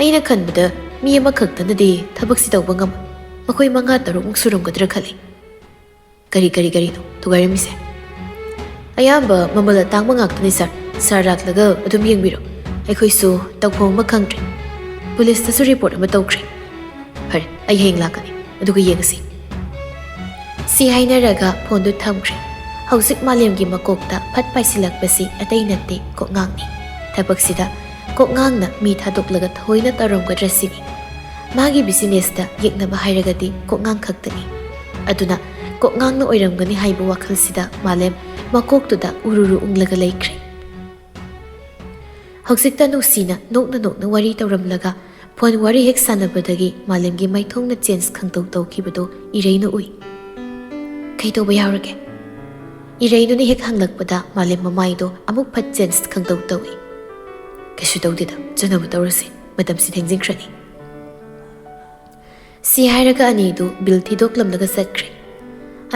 ꯑꯩꯅ ꯈꯟꯕꯗ ꯃꯤ ꯑꯃꯈꯛꯇꯅꯗꯤ ꯊꯕꯛꯁꯤ ꯇꯧꯕ ꯉꯝꯃꯣꯏ꯫ ꯃꯈꯣꯏ ꯃꯉꯥ ꯇꯔꯨꯛꯃꯨꯛ ꯁꯨꯔꯝꯒꯗ꯭ꯔꯥ ꯈꯜꯂꯤ꯫ ꯀꯔꯤ, ꯀꯔꯤ, ꯀꯔꯤꯅꯣ ꯊꯨꯒꯥꯏꯔꯝꯃꯤꯁꯦ? ꯑꯌꯥꯝꯕ ꯃꯃꯜ ꯑꯇꯥꯡꯕ ꯉꯥꯛꯇꯅꯤ, ꯁꯥꯔ꯫ ꯁꯥꯔ ꯂꯥꯛꯂꯒ ꯑꯗꯨꯝ ꯌꯦꯡꯕꯤꯔꯣ꯫ ꯑꯩꯈꯣꯏꯁꯨ ꯇꯧꯐꯝ ꯑꯃ ꯈꯪꯗ꯭ꯔꯦ꯫ ꯄꯨꯂꯤꯁꯇꯁꯨ ꯔꯤꯄꯣꯔꯠ ꯑꯃ ꯇꯧꯈ꯭ꯔꯦ꯫ ꯐꯔꯦ, ꯑꯩ ꯍꯌꯦꯡ ꯂꯥꯛꯀꯅꯤ, ꯑꯗꯨꯒ ꯌꯦꯡꯉꯁꯤ꯫ ꯁꯤ ꯍꯥꯏꯅꯔꯒ ꯐꯣꯟꯗꯨ ꯊꯝꯈ꯭ꯔꯦ꯫ ꯍꯧꯖꯤꯛ ꯃꯥꯂꯦꯝꯒꯤ ꯃꯀꯣꯛꯇ ꯐꯠ ꯄꯥꯏꯁꯤꯜꯂꯛꯄꯁꯤ ꯑꯇꯩ ꯅꯠꯇꯦ, ꯀꯣꯛꯉꯥꯡꯅꯤ꯫ ꯊꯕꯛꯁꯤꯗ ꯀꯣꯛꯉꯥꯡꯅ ꯃꯤ ꯊꯥꯗꯣꯛꯂꯒ ꯊꯑꯣꯏꯅ ꯇꯧꯔꯝꯒꯗ꯭ꯔꯥ ꯁꯤꯅꯤ꯫ ꯃꯥꯒꯤ ꯕꯤꯖꯤꯅꯦꯁꯇ ꯌꯦꯛꯅꯕ ꯍꯥꯏꯔꯒꯗꯤ ꯀꯣꯛꯉꯥꯡ ꯈꯛꯇꯅꯤ꯫ ꯑꯗꯨꯅ ꯀꯣꯛꯉꯥꯡꯅ ꯑꯣꯏꯔꯝꯒꯅꯤ ꯍꯥꯏꯕ ꯋꯥꯈꯜꯁꯤꯗ ꯃꯥꯂꯦꯝ ꯃꯀꯣꯛꯇꯨꯗ ꯎꯔꯨꯔꯨ ꯎꯪꯂꯒ ꯂꯩꯈ꯭ꯔꯦ꯫ ꯍꯧꯖꯤꯛꯇ ꯅꯨꯡꯁꯤꯅ ꯅꯣꯛꯅ ꯅꯣꯛꯅ ꯋꯥꯔꯤ ꯇꯧꯔꯝꯂꯒ ꯐꯣꯟ ꯋꯥꯔꯤ ꯍꯦꯛ ꯁꯥꯟꯅꯕꯗꯒꯤ ꯃꯥꯂꯦꯝꯒꯤ ꯃꯥꯏꯊꯣꯡꯅ ꯆꯦꯟꯖ ꯈꯪꯇꯧ ꯇꯧꯈꯤꯕꯗꯨ ꯏꯔꯩꯅ ꯎꯏ꯫ "ꯀꯩ ꯇꯧꯕ ꯌꯥꯎꯔꯒꯦ?" ꯏꯔꯩꯅꯨꯅ ꯍꯦꯛ ꯍꯪꯂꯛꯄꯗ ꯃꯥꯂꯦꯝ ꯃꯃꯥꯏꯗꯣ ꯑꯃꯨꯛ ꯐꯠ ꯆꯦꯟꯖ ꯈꯪꯇꯧ ꯇꯧꯏ꯫ "ꯀꯩꯁꯨ ꯇꯧꯗꯦꯗ, ꯆꯠꯅꯕ ꯇꯧꯔꯁꯤ, ꯃꯇꯝꯁꯤ ꯊꯦꯡꯖꯤꯟꯈ꯭ꯔꯅꯤ꯫" ꯁꯤ ꯍꯥꯏꯔꯒ ꯑꯅꯤꯗꯨ ꯕꯤꯜ ꯊꯤꯗꯣꯛꯂꯝꯂꯒ ꯆꯠꯈ꯭ꯔꯦ꯫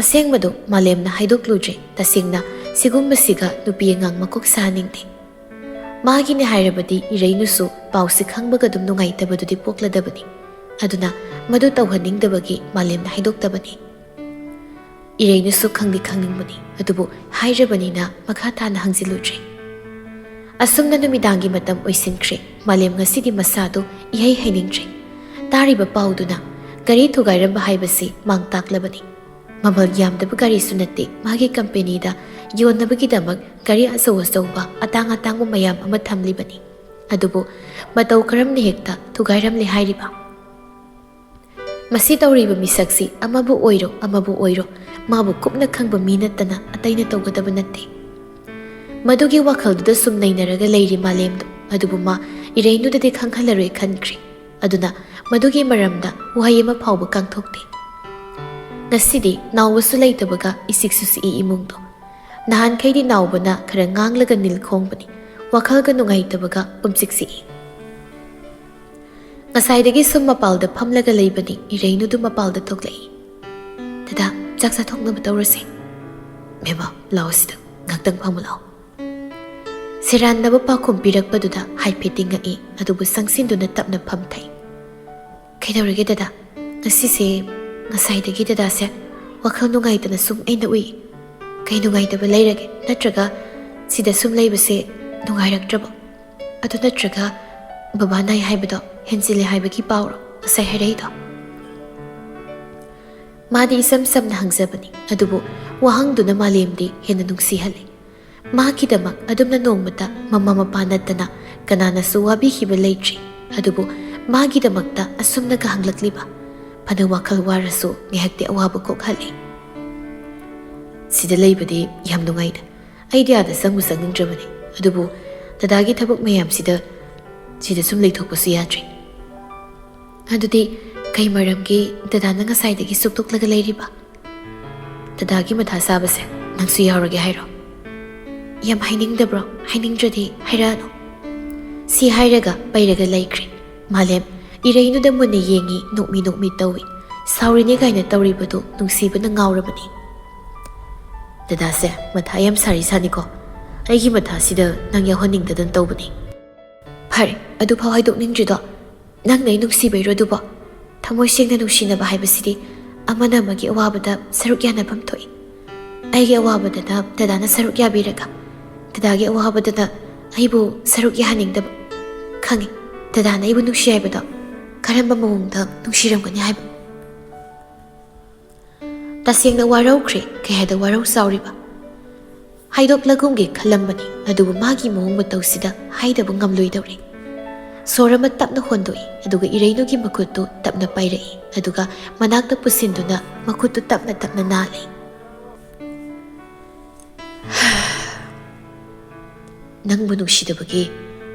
ꯑꯁꯦꯡꯕꯗꯣ ꯃꯥꯂꯦꯝꯅ ꯍꯥꯏꯗꯣꯛꯂꯨꯗ꯭ꯔꯦ꯫ ꯇꯁꯦꯡꯅ ꯁꯤꯒꯨꯝꯕꯁꯤꯒ ꯅꯨꯄꯤ ꯑꯉꯥꯡ ꯃꯀꯣꯛ ꯁꯥꯍꯟꯅꯤꯡꯗꯦ꯫ ꯃꯥꯒꯤꯅꯦ ꯍꯥꯏꯔꯕꯗꯤ ꯏꯔꯩꯅꯨꯁꯨ ꯄꯥꯎꯁꯤ ꯈꯪꯕꯒ ꯑꯗꯨꯝ ꯅꯨꯡꯉꯥꯏꯇꯕꯗꯨꯗꯤ ꯄꯣꯛꯂꯗꯕꯅꯤ꯫ ꯑꯗꯨꯅ ꯃꯗꯨ ꯇꯧꯍꯟꯅꯤꯡꯗꯕꯒꯤ ꯃꯥꯂꯦꯝꯅ ꯍꯥꯏꯗꯣꯛꯇꯕꯅꯤ꯫ ꯏꯔꯩꯅꯨꯁꯨ ꯈꯪꯗꯤ ꯈꯪꯅꯤꯡꯕꯅꯤ, ꯑꯗꯨꯕꯨ ꯍꯥꯏꯔꯕꯅꯤꯅ ꯃꯈꯥ ꯇꯥꯅ ꯍꯪꯖꯤꯜꯂꯨꯗ꯭ꯔꯦ꯫ ꯑꯁꯨꯝꯅ ꯅꯨꯃꯤꯗꯥꯡꯒꯤ ꯃꯇꯝ ꯑꯣꯏꯁꯤꯟꯈ꯭ꯔꯦ꯫ ꯃꯥꯂꯦꯝ ꯉꯁꯤꯗꯤ ꯃꯁꯥꯗꯨ ꯏꯍꯩ ꯍꯩꯅꯤꯡꯗ꯭ꯔꯦ꯫ ꯇꯥꯔꯤꯕ ꯄꯥꯎꯗꯨꯅ ꯒꯥꯔꯤ ꯊꯨꯒꯥꯏꯔꯝꯕ ꯍꯥꯏꯕꯁꯤ ꯃꯥꯡ ꯇꯥꯛꯂꯕꯅꯤ꯫ ꯃꯃꯜ ꯌꯥꯝꯗꯕ ꯒꯥꯔꯤꯁꯨ ꯅꯠꯇꯦ, ꯃꯥꯒꯤ ꯀꯝꯄꯦꯅꯤꯗ ꯌꯣꯟꯅꯕꯒꯤꯗꯃꯛ ꯒꯥꯔꯤ ꯑꯆꯧ ꯑꯆꯧꯕ, ꯑꯇꯥꯡ ꯑꯇꯥꯡꯕ ꯃꯌꯥꯝ ꯑꯃ ꯊꯝꯂꯤꯕꯅꯤ꯫ ꯑꯗꯨꯕꯨ ꯃꯇꯧ ꯀꯔꯝꯅ ꯍꯦꯛꯇ ꯊꯨꯒꯥꯏꯔꯝꯂꯦ ꯍꯥꯏꯔꯤꯕ? ꯃꯁꯤ ꯇꯧꯔꯤꯕ ꯃꯤꯁꯛꯁꯤ ꯑꯃꯕꯨ ꯑꯣꯏꯔꯣ ꯑꯃꯕꯨ ꯑꯣꯏꯔꯣ, ꯃꯥꯕꯨ ꯀꯨꯞꯅ ꯈꯪꯕ ꯃꯤ ꯅꯠꯇꯅ ꯑꯇꯩꯅ ꯇꯧꯒꯗꯕ ꯅꯠꯇꯦ꯫ ꯃꯗꯨꯒꯤ ꯋꯥꯈꯜꯗꯨꯗ ꯁꯨꯝ ꯅꯩꯅꯔꯒ ꯂꯩꯔꯤ ꯃꯥꯂꯦꯝꯗꯣ, ꯑꯗꯨꯕꯨ ꯃꯥ ꯏꯔꯩꯅꯨꯗꯗꯤ ꯈꯪꯍꯜꯂꯔꯣꯏ ꯈꯟꯈ꯭ꯔꯦ꯫ ꯑꯗꯨꯅ ꯃꯗꯨꯒꯤ ꯃꯔꯝꯗ ꯋꯥꯍꯩ ꯑꯃ ꯐꯥꯎꯕ ꯀꯥꯡꯊꯣꯛꯇꯦ꯫ ꯉꯁꯤꯗꯤ ꯅꯥꯎꯕꯁꯨ ꯂꯩꯇꯕꯒ ꯏꯁꯤꯛꯁꯨ ꯁꯤꯛꯏ ꯏꯃꯨꯡꯗꯣ꯫ ꯅꯍꯥꯟꯈꯩꯗꯤ ꯅꯥꯎꯕꯅ ꯈꯔ ꯉꯥꯡꯂꯒ ꯅꯤꯜ ꯈꯣꯡꯕꯅꯤ, ꯋꯥꯈꯜꯒ ꯅꯨꯡꯉꯥꯏꯇꯕꯒ ꯄꯨꯝꯁꯤꯛ ꯁꯤꯛꯏ꯫ ꯉꯁꯥꯏꯗꯒꯤ ꯁꯨꯝ ꯃꯄꯥꯜꯗ ꯐꯝꯂꯒ ꯂꯩꯕꯅꯤ, ꯏꯔꯩꯅꯨꯗꯨ ꯃꯄꯥꯜꯗ ꯊꯣꯛꯂꯛꯏ꯫ "ꯗꯗꯥ, ꯆꯥꯛ ꯆꯥꯊꯣꯛꯅꯕ ꯇꯧꯔꯁꯦ꯫" "ꯕꯦꯝꯃ, ꯂꯥꯛꯑꯣ ꯁꯤꯗ, ꯉꯥꯛꯇꯪ ꯐꯝꯃꯨ ꯂꯥꯛꯑꯣ꯫" ꯁꯦꯔꯥꯟꯅꯕ ꯄꯥꯎꯈꯨꯝ ꯄꯤꯔꯛꯄꯗꯨꯗ ꯍꯥꯏꯐꯦꯠꯇꯤ ꯉꯛꯏ, ꯑꯗꯨꯕꯨ ꯆꯪꯁꯤꯟꯗꯨꯅ ꯇꯞꯅ ꯐꯝꯊꯩ꯫ "ꯀꯩꯗꯧꯔꯒꯦ ꯗꯗꯥ? ꯉꯁꯤꯁꯦ, ꯉꯁꯥꯏꯗꯒꯤ ꯗꯗꯥꯁꯦ ꯋꯥꯈꯜ ꯅꯨꯡꯉꯥꯏꯇꯅ ꯁꯨꯝ ꯑꯩꯅ ꯎꯏ꯫ ꯀꯩ ꯅꯨꯡꯉꯥꯏꯇꯕ ꯂꯩꯔꯒꯦ? ꯅꯠꯇ꯭ꯔꯒ ꯁꯤꯗ ꯁꯨꯝ ꯂꯩꯕꯁꯦ ꯅꯨꯡꯉꯥꯏꯔꯛꯇ꯭ꯔꯕꯣ? ꯑꯗꯨ ꯅꯠꯇ꯭ꯔꯒ ꯕꯕꯥ ꯅꯥꯏ ꯍꯥꯏꯕꯗꯣ ꯍꯦꯟꯖꯤꯜꯂꯦ ꯍꯥꯏꯕꯒꯤ ꯄꯥꯎꯔꯣ ꯉꯁꯥꯏ ꯍꯥꯏꯔꯛꯏꯗꯣ?" ꯃꯥꯗꯤ ꯏꯆꯝ ꯆꯝꯅ ꯍꯪꯖꯕꯅꯤ, ꯑꯗꯨꯕꯨ ꯋꯥꯍꯪꯗꯨꯅ ꯃꯥꯂꯦꯝꯗꯤ ꯍꯦꯟꯅ ꯅꯨꯡꯁꯤꯍꯜꯂꯤ꯫ ꯃꯥꯒꯤꯗꯃꯛ ꯑꯗꯨꯝꯅ ꯅꯣꯡꯃꯇ ꯃꯃꯥ ꯃꯄꯥ ꯅꯠꯇꯅ ꯀꯅꯥꯅꯁꯨ ꯋꯥꯕꯤꯈꯤꯕ ꯂꯩꯇ꯭ꯔꯤ, ꯑꯗꯨꯕꯨ ꯃꯥꯒꯤꯗꯃꯛꯇ ꯑꯁꯨꯝꯅꯒ ꯍꯪꯂꯛꯂꯤꯕ, ꯐꯅ ꯋꯥꯈꯜ ꯋꯥꯔꯁꯨ ꯉꯥꯏꯍꯥꯛꯇꯤ ꯑꯋꯥꯕ ꯀꯣꯛꯍꯜꯂꯤ꯫ "ꯁꯤꯗ ꯂꯩꯕꯗꯤ ꯌꯥꯝ ꯅꯨꯡꯉꯥꯏꯗ꯫ ꯑꯩꯗꯤ ꯑꯥꯗ ꯆꯪꯕꯨ ꯆꯪꯅꯤꯡꯗ꯭ꯔꯕꯅꯤ, ꯑꯗꯨꯕꯨ ꯗꯗꯥꯒꯤ ꯊꯕꯛ ꯃꯌꯥꯝꯁꯤꯗ ꯁꯤꯗ ꯁꯨꯝ ꯂꯩꯊꯣꯛꯄꯁꯨ ꯌꯥꯗ꯭ꯔꯦ꯫" "ꯑꯗꯨꯗꯤ ꯀꯩ ꯃꯔꯝꯒꯤ ꯗꯗꯥꯅ ꯉꯁꯥꯏꯗꯒꯤ ꯁꯨꯛꯇꯣꯛꯂꯒ ꯂꯩꯔꯤꯕ? ꯗꯗꯥꯒꯤ ꯃꯊꯥ ꯁꯥꯕꯁꯦ ꯅꯪꯁꯨ ꯌꯥꯎꯔꯒꯦ ꯍꯥꯏꯔꯣ? ꯌꯥꯝ ꯍꯥꯏꯅꯤꯡꯗꯕ꯭ꯔꯣ? ꯍꯥꯏꯅꯤꯡꯗ꯭ꯔꯗꯤ ꯍꯥꯏꯔꯛꯑꯅꯨ꯫" ꯁꯤ ꯍꯥꯏꯔꯒ ꯄꯩꯔꯒ ꯂꯩꯈ꯭ꯔꯦ꯫ ꯃꯥꯂꯦꯝ ꯏꯔꯩꯅꯨꯗ ꯃꯨꯟꯅ ꯌꯦꯡꯉꯤ, ꯅꯣꯛꯃꯤ ꯅꯣꯛꯃꯤ ꯇꯧꯏ꯫ ꯁꯥꯎꯔꯤꯅꯦ ꯀꯥꯏꯅ ꯇꯧꯔꯤꯕꯗꯨ ꯅꯨꯡꯁꯤꯕꯅ ꯉꯥꯎꯔꯕꯅꯤ꯫ "ꯗꯗꯥꯁꯦ ꯃꯊꯥ ꯌꯥꯝ ꯁꯥꯔꯤ ꯁꯥꯅꯤꯀꯣ꯫ ꯑꯩꯒꯤ ꯃꯊꯥꯁꯤꯗ ꯅꯪ ꯌꯥꯎꯍꯟꯅꯤꯡꯗꯗꯅ ꯇꯧꯕꯅꯤ꯫" "ꯐꯔꯦ, ꯑꯗꯨꯐꯥꯎ ꯍꯥꯏꯗꯣꯛꯅꯤꯡꯗ꯭ꯔꯤꯗꯣ ꯅꯪꯅ ꯑꯩ ꯅꯨꯡꯁꯤꯕꯩꯔꯣ ꯑꯗꯨꯕꯣ? ꯊꯃꯣꯏ ꯁꯦꯡꯅ ꯅꯨꯡꯁꯤꯅꯕ ꯍꯥꯏꯕꯁꯤꯗꯤ ꯑꯃꯅ ꯑꯃꯒꯤ ꯑꯋꯥꯕꯗ ꯁꯔꯨꯛ ꯌꯥꯅꯐꯝ ꯊꯣꯛꯏ꯫ ꯑꯩꯒꯤ ꯑꯋꯥꯕꯗꯅ ꯗꯗꯥꯅ ꯁꯔꯨꯛ ꯌꯥꯕꯤꯔꯒ, ꯗꯗꯥꯒꯤ ꯑꯋꯥꯕꯗꯅ ꯑꯩꯕꯨ ꯁꯔꯨꯛ ꯌꯥꯍꯟꯅꯤꯡꯗꯕ꯫ ꯈꯪꯉꯤ, ꯗꯗꯥꯅ ꯑꯩꯕꯨ ꯅꯨꯡꯁꯤ ꯍꯥꯏꯕꯗꯣ ꯀꯔꯝꯕ ꯃꯑꯣꯡꯗ ꯅꯨꯡꯁꯤꯔꯝꯒꯅꯤ ꯍꯥꯏꯕ꯫" ꯇꯁꯦꯡꯅ ꯋꯥꯔꯧꯈ꯭ꯔꯦ꯫ ꯀꯌꯥꯗ ꯋꯥꯔꯧ ꯆꯥꯎꯔꯤꯕ? ꯍꯥꯏꯗꯣꯛꯂꯒꯨꯝꯒꯦ ꯈꯜꯂꯝꯕꯅꯤ, ꯑꯗꯨꯕꯨ ꯃꯥꯒꯤ ꯃꯑꯣꯡ ꯃꯇꯧꯁꯤꯗ ꯍꯥꯏꯗꯕ ꯉꯝꯂꯣꯏꯗꯧꯔꯦ꯫ ꯁꯣꯔ ꯑꯃ ꯇꯞꯅ ꯍꯣꯟꯗꯣꯛꯏ, ꯑꯗꯨꯒ ꯏꯔꯩꯅꯨꯒꯤ ꯃꯈꯨꯠꯇꯨ ꯇꯞꯅ ꯄꯥꯏꯔꯛꯏ, ꯑꯗꯨꯒ ꯃꯅꯥꯛꯇ ꯄꯨꯁꯤꯟꯗꯨꯅ ꯃꯈꯨꯠꯇꯨ ꯇꯞꯅ ꯇꯞꯅ ꯅꯥꯜꯂꯤ꯫ "ꯅꯪꯕꯨ ꯅꯨꯡꯁꯤꯗꯕꯒꯤ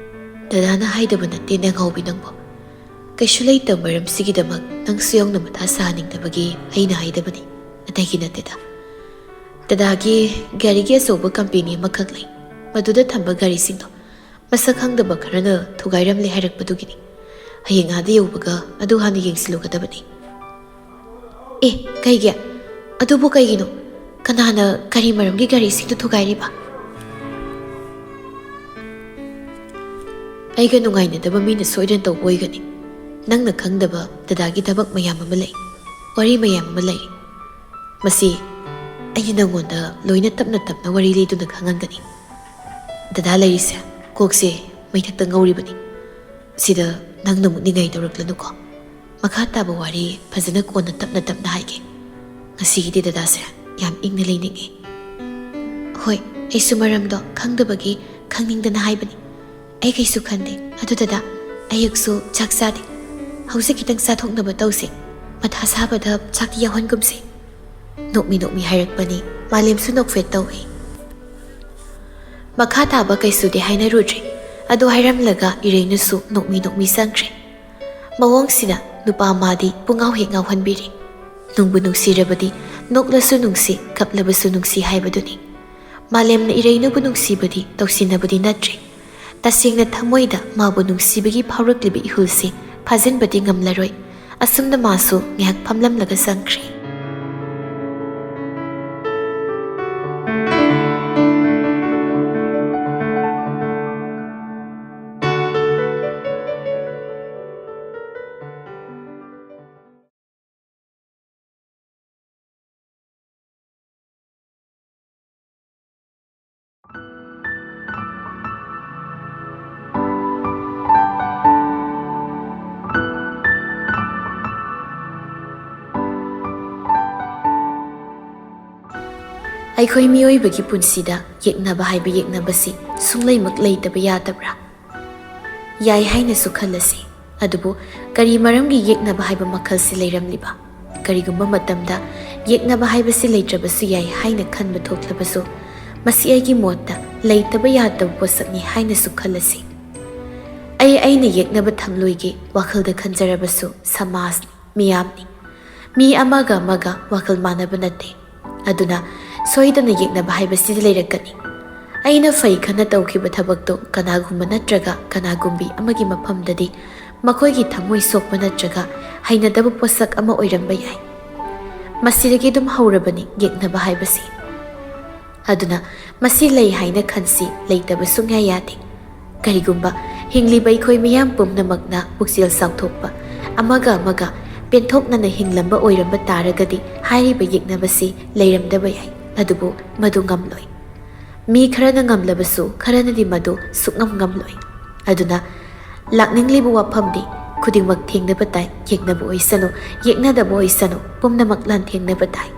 ꯗꯗꯥꯅ ꯍꯥꯏꯗꯕ ꯅꯠꯇꯦ, ꯅꯦꯡꯍꯧꯕꯤ ꯅꯪꯕꯨ꯫ ꯀꯩꯁꯨ ꯂꯩꯇꯕ ꯃꯔꯝꯁꯤꯒꯤꯗꯃꯛ ꯅꯪꯁꯨ ꯌꯥꯎꯅ ꯃꯊꯥ ꯁꯥꯍꯟꯅꯤꯡꯗꯕꯒꯤ ꯑꯩꯅ ꯍꯥꯏꯗꯕꯅꯤ, ꯑꯇꯩꯒꯤ ꯅꯠꯇꯦꯗ꯫ ꯗꯗꯥꯒꯤ ꯒꯥꯔꯤꯒꯤ ꯑꯆꯧꯕ ꯀꯝꯄꯦꯅꯤ ꯑꯃꯈꯛ ꯂꯩ, ꯃꯗꯨꯗ ꯊꯝꯕ ꯒꯥꯔꯤꯁꯤꯡꯗꯣ ꯃꯁꯛ ꯈꯪꯗꯕ ꯈꯔꯅ ꯊꯨꯒꯥꯏꯔꯝꯂꯦ ꯍꯥꯏꯔꯛꯄꯗꯨꯒꯤꯅꯤ꯫ ꯍꯌꯦꯡ ꯑꯥꯗ ꯌꯧꯕꯒ ꯑꯗꯨ ꯍꯥꯟꯅ ꯌꯦꯡꯁꯤꯜꯂꯨꯒꯗꯕꯅꯤ꯫" "ꯑꯦ, ꯀꯩꯒꯤ? ꯑꯗꯨꯕꯨ ꯀꯩꯒꯤꯅꯣ? ꯀꯅꯥꯅ ꯀꯔꯤ ꯃꯔꯝꯒꯤ ꯒꯥꯔꯤꯁꯤꯡꯗꯨ ꯊꯨꯒꯥꯏꯔꯤꯕ?" "ꯑꯩꯒ ꯅꯨꯡꯉꯥꯏꯅꯗꯕ ꯃꯤꯅ ꯁꯣꯏꯗꯅ ꯇꯧꯕ ꯑꯣꯏꯒꯅꯤ꯫ ꯅꯪꯅ ꯈꯪꯗꯕ ꯗꯗꯥꯒꯤ ꯊꯕꯛ ꯃꯌꯥꯝ ꯑꯃ ꯂꯩ, ꯋꯥꯔꯤ ꯃꯌꯥꯝ ꯑꯃ ꯂꯩ꯫ ꯃꯁꯤ ꯑꯩꯅ ꯅꯪꯉꯣꯟꯗ ꯂꯣꯏꯅ ꯇꯞꯅ ꯇꯞꯅ ꯋꯥꯔꯤ ꯂꯤꯗꯨꯅ ꯈꯪꯍꯟꯒꯅꯤ꯫ ꯗꯗꯥ ꯂꯩꯔꯤꯁꯦ ꯀꯣꯛꯁꯦ ꯃꯩꯊꯛꯇ ꯉꯧꯔꯤꯕꯅꯤ꯫ ꯁꯤꯗ ꯅꯪꯅ ꯑꯃꯨꯛ ꯅꯤꯡꯉꯥꯏ ꯇꯧꯔꯛꯂꯅꯨꯀꯣ꯫ ꯃꯈꯥ ꯇꯥꯕ ꯋꯥꯔꯤ ꯐꯖꯅ ꯀꯣꯟꯅ ꯇꯞꯅ ꯇꯞꯅ ꯍꯥꯏꯒꯦ꯫ ꯉꯁꯤꯒꯤꯗꯤ ꯗꯗꯥꯁꯦ ꯌꯥꯝ ꯏꯪꯅ ꯂꯩꯅꯤꯡꯉꯤ꯫" "ꯍꯣꯏ, ꯑꯩꯁꯨ ꯃꯔꯝꯗꯣ ꯈꯪꯗꯕꯒꯤ ꯈꯪꯅꯤꯡꯗꯅ ꯍꯥꯏꯕꯅꯤ꯫ ꯑꯩ ꯀꯩꯁꯨ ꯈꯟꯗꯦ꯫ ꯑꯗꯨ ꯗꯗꯥ, ꯑꯌꯨꯛꯁꯨ ꯆꯥꯛ ꯆꯥꯗꯦ꯫ ꯍꯧꯖꯤꯛ ꯈꯤꯇꯪ ꯆꯥꯊꯣꯛꯅꯕ ꯇꯧꯁꯦ꯫ ꯃꯊꯥ ꯁꯥꯕꯗ ꯆꯥꯛꯇꯤ ꯌꯥꯎꯍꯟꯒꯨꯝꯁꯦ꯫" ꯅꯣꯛꯃꯤ ꯅꯣꯛꯃꯤ ꯍꯥꯏꯔꯛꯄꯅꯤ꯫ ꯃꯥꯂꯦꯝꯁꯨ ꯅꯣꯛꯐꯦꯠ ꯇꯧꯏ꯫ ꯃꯈꯥ ꯇꯥꯕ ꯀꯩꯁꯨꯗꯤ ꯍꯥꯏꯅꯔꯨꯗ꯭ꯔꯦ꯫ ꯑꯗꯨ ꯍꯥꯏꯔꯝꯂꯒ ꯏꯔꯩꯅꯨꯁꯨ ꯅꯣꯛꯃꯤ ꯅꯣꯛꯃꯤ ꯆꯪꯈ꯭ꯔꯦ꯫ ꯃꯑꯣꯡꯁꯤꯅ ꯅꯨꯄꯥ ꯃꯥꯗꯤ ꯄꯨꯡꯉꯥꯎ ꯍꯦꯛ ꯉꯥꯎꯍꯟꯕꯤꯔꯦ꯫ ꯅꯨꯡꯕꯨ ꯅꯨꯡꯁꯤꯔꯕꯗꯤ ꯅꯣꯛꯂꯁꯨ ꯅꯨꯡꯁꯤ, ꯀꯞꯂꯕꯁꯨ ꯅꯨꯡꯁꯤ ꯍꯥꯏꯕꯗꯨꯅꯤ꯫ ꯃꯥꯂꯦꯝꯅ ꯏꯔꯩꯅꯨꯕꯨ ꯅꯨꯡꯁꯤꯕꯗꯤ ꯇꯧꯁꯤꯟꯅꯕꯗꯤ ꯅꯠꯇ꯭ꯔꯦ꯫ ꯇꯁꯦꯡꯅ ꯊꯃꯣꯏꯗ ꯃꯥꯕꯨ ꯅꯨꯡꯁꯤꯕꯒꯤ ꯐꯥꯎꯔꯛꯂꯤꯕ ꯏꯍꯨꯜꯁꯤ ꯐꯥꯖꯤꯟꯕꯗꯤ ꯉꯝꯂꯔꯣꯏ꯫ ꯑꯁꯨꯝꯅ ꯃꯥꯁꯨ ꯉꯥꯏꯍꯥꯛ ꯐꯝꯂꯝꯂꯒ ꯆꯪꯈ꯭ꯔꯦ꯫ ꯑꯩꯈꯣꯏ ꯃꯤꯑꯣꯏꯕꯒꯤ ꯄꯨꯟꯁꯤꯗ ꯌꯦꯛꯅꯕ ꯍꯥꯏꯕ ꯌꯦꯛꯅꯕꯁꯤ ꯁꯨꯡꯂꯩꯃꯛ ꯂꯩꯇꯕ ꯌꯥꯗꯕ꯭ꯔꯥ? ꯌꯥꯏ ꯍꯥꯏꯅꯁꯨ ꯈꯜꯂꯁꯤ꯫ ꯑꯗꯨꯕꯨ ꯀꯔꯤ ꯃꯔꯝꯒꯤ ꯌꯦꯛꯅꯕ ꯍꯥꯏꯕ ꯃꯈꯜꯁꯤ ꯂꯩꯔꯝꯂꯤꯕ? ꯀꯔꯤꯒꯨꯝꯕ ꯃꯇꯝꯗ ꯌꯦꯛꯅꯕ ꯍꯥꯏꯕꯁꯤ ꯂꯩꯇ꯭ꯔꯕꯁꯨ ꯌꯥꯏ ꯍꯥꯏꯅ ꯈꯟꯕ ꯊꯣꯛꯂꯕꯁꯨ, ꯃꯁꯤ ꯑꯩꯒꯤ ꯃꯣꯠꯇ ꯂꯩꯇꯕ ꯌꯥꯗꯕ ꯄꯣꯠꯁꯛꯅꯤ ꯍꯥꯏꯅꯁꯨ ꯈꯜꯂꯁꯤ꯫ ꯑꯩ ꯑꯩꯅ ꯌꯦꯛꯅꯕ ꯊꯝꯂꯣꯏꯒꯦ ꯋꯥꯈꯜꯗ ꯈꯟꯖꯔꯕꯁꯨ, ꯁꯃꯥꯖꯅꯤ, ꯃꯤꯌꯥꯝꯅꯤ, ꯃꯤ ꯑꯃꯒ ꯑꯃꯒ ꯋꯥꯈꯜ ꯃꯥꯟꯅꯕ ꯅꯠꯇꯦ꯫ ꯑꯗꯨꯅ ꯁꯣꯏꯗꯅ ꯌꯦꯛꯅꯕ ꯍꯥꯏꯕꯁꯤꯗꯤ ꯂꯩꯔꯛꯀꯅꯤ꯫ ꯑꯩꯅ ꯐꯩ ꯈꯟꯅ ꯇꯧꯈꯤꯕ ꯊꯕꯛꯇꯣ ꯀꯅꯥꯒꯨꯝꯕ ꯅꯠꯇ꯭ꯔꯒ ꯀꯅꯥꯒꯨꯝꯕꯤ ꯑꯃꯒꯤ ꯃꯐꯝꯗꯗꯤ ꯃꯈꯣꯏꯒꯤ ꯊꯃꯣꯏ ꯁꯣꯛꯄ ꯅꯠꯇ꯭ꯔꯒ ꯍꯩꯅꯗꯕ ꯄꯣꯠꯁꯛ ꯑꯃ ꯑꯣꯏꯔꯝꯕ ꯌꯥꯏ꯫ ꯃꯁꯤꯗꯒꯤ ꯑꯗꯨꯝ ꯍꯧꯔꯕꯅꯤ ꯌꯦꯛꯅꯕ ꯍꯥꯏꯕꯁꯤ꯫ ꯑꯗꯨꯅ ꯃꯁꯤ ꯂꯩ ꯍꯥꯏꯅ ꯈꯟꯁꯤ, ꯂꯩꯇꯕ ꯁꯨꯡꯌꯥ ꯌꯥꯗꯦ꯫ ꯀꯔꯤꯒꯨꯝꯕ ꯍꯤꯡꯂꯤꯕ ꯑꯩꯈꯣꯏ ꯃꯤꯌꯥꯝ ꯄꯨꯝꯅꯃꯛꯅ ꯄꯨꯛꯆꯦꯜ ꯆꯥꯎꯊꯣꯛꯄ, ꯑꯃꯒ ꯑꯃꯒ ꯄꯦꯟꯊꯣꯛꯅꯅ ꯍꯤꯡꯂꯝꯕ ꯑꯣꯏꯔꯝꯕ ꯇꯥꯔꯒꯗꯤ ꯍꯥꯏꯔꯤꯕ ꯌꯦꯛꯅꯕꯁꯤ ꯂꯩꯔꯝꯗꯕ ꯌꯥꯏ꯫ ꯑꯗꯨꯕꯨ ꯃꯗꯨ ꯉꯝꯂꯣꯏ꯫ ꯃꯤ ꯈꯔꯅ ꯉꯝꯂꯕꯁꯨ ꯈꯔꯅꯗꯤ ꯃꯗꯨ ꯁꯨꯛꯉꯝ ꯉꯝꯂꯣꯏ꯫ ꯑꯗꯨꯅ ꯂꯥꯛꯅꯤꯡꯂꯤꯕ ꯋꯥꯐꯝꯗꯤ ꯈꯨꯗꯤꯡꯃꯛ ꯊꯦꯡꯅꯕ ꯇꯥꯏ, ꯌꯦꯛꯅꯕ ꯑꯣꯏꯁꯅꯨ, ꯌꯦꯛꯅꯗꯕ ꯑꯣꯏꯁꯅꯨ, ꯄꯨꯝꯅꯃꯛ ꯂꯥꯟꯊꯦꯡꯅꯕ ꯇꯥꯏ꯫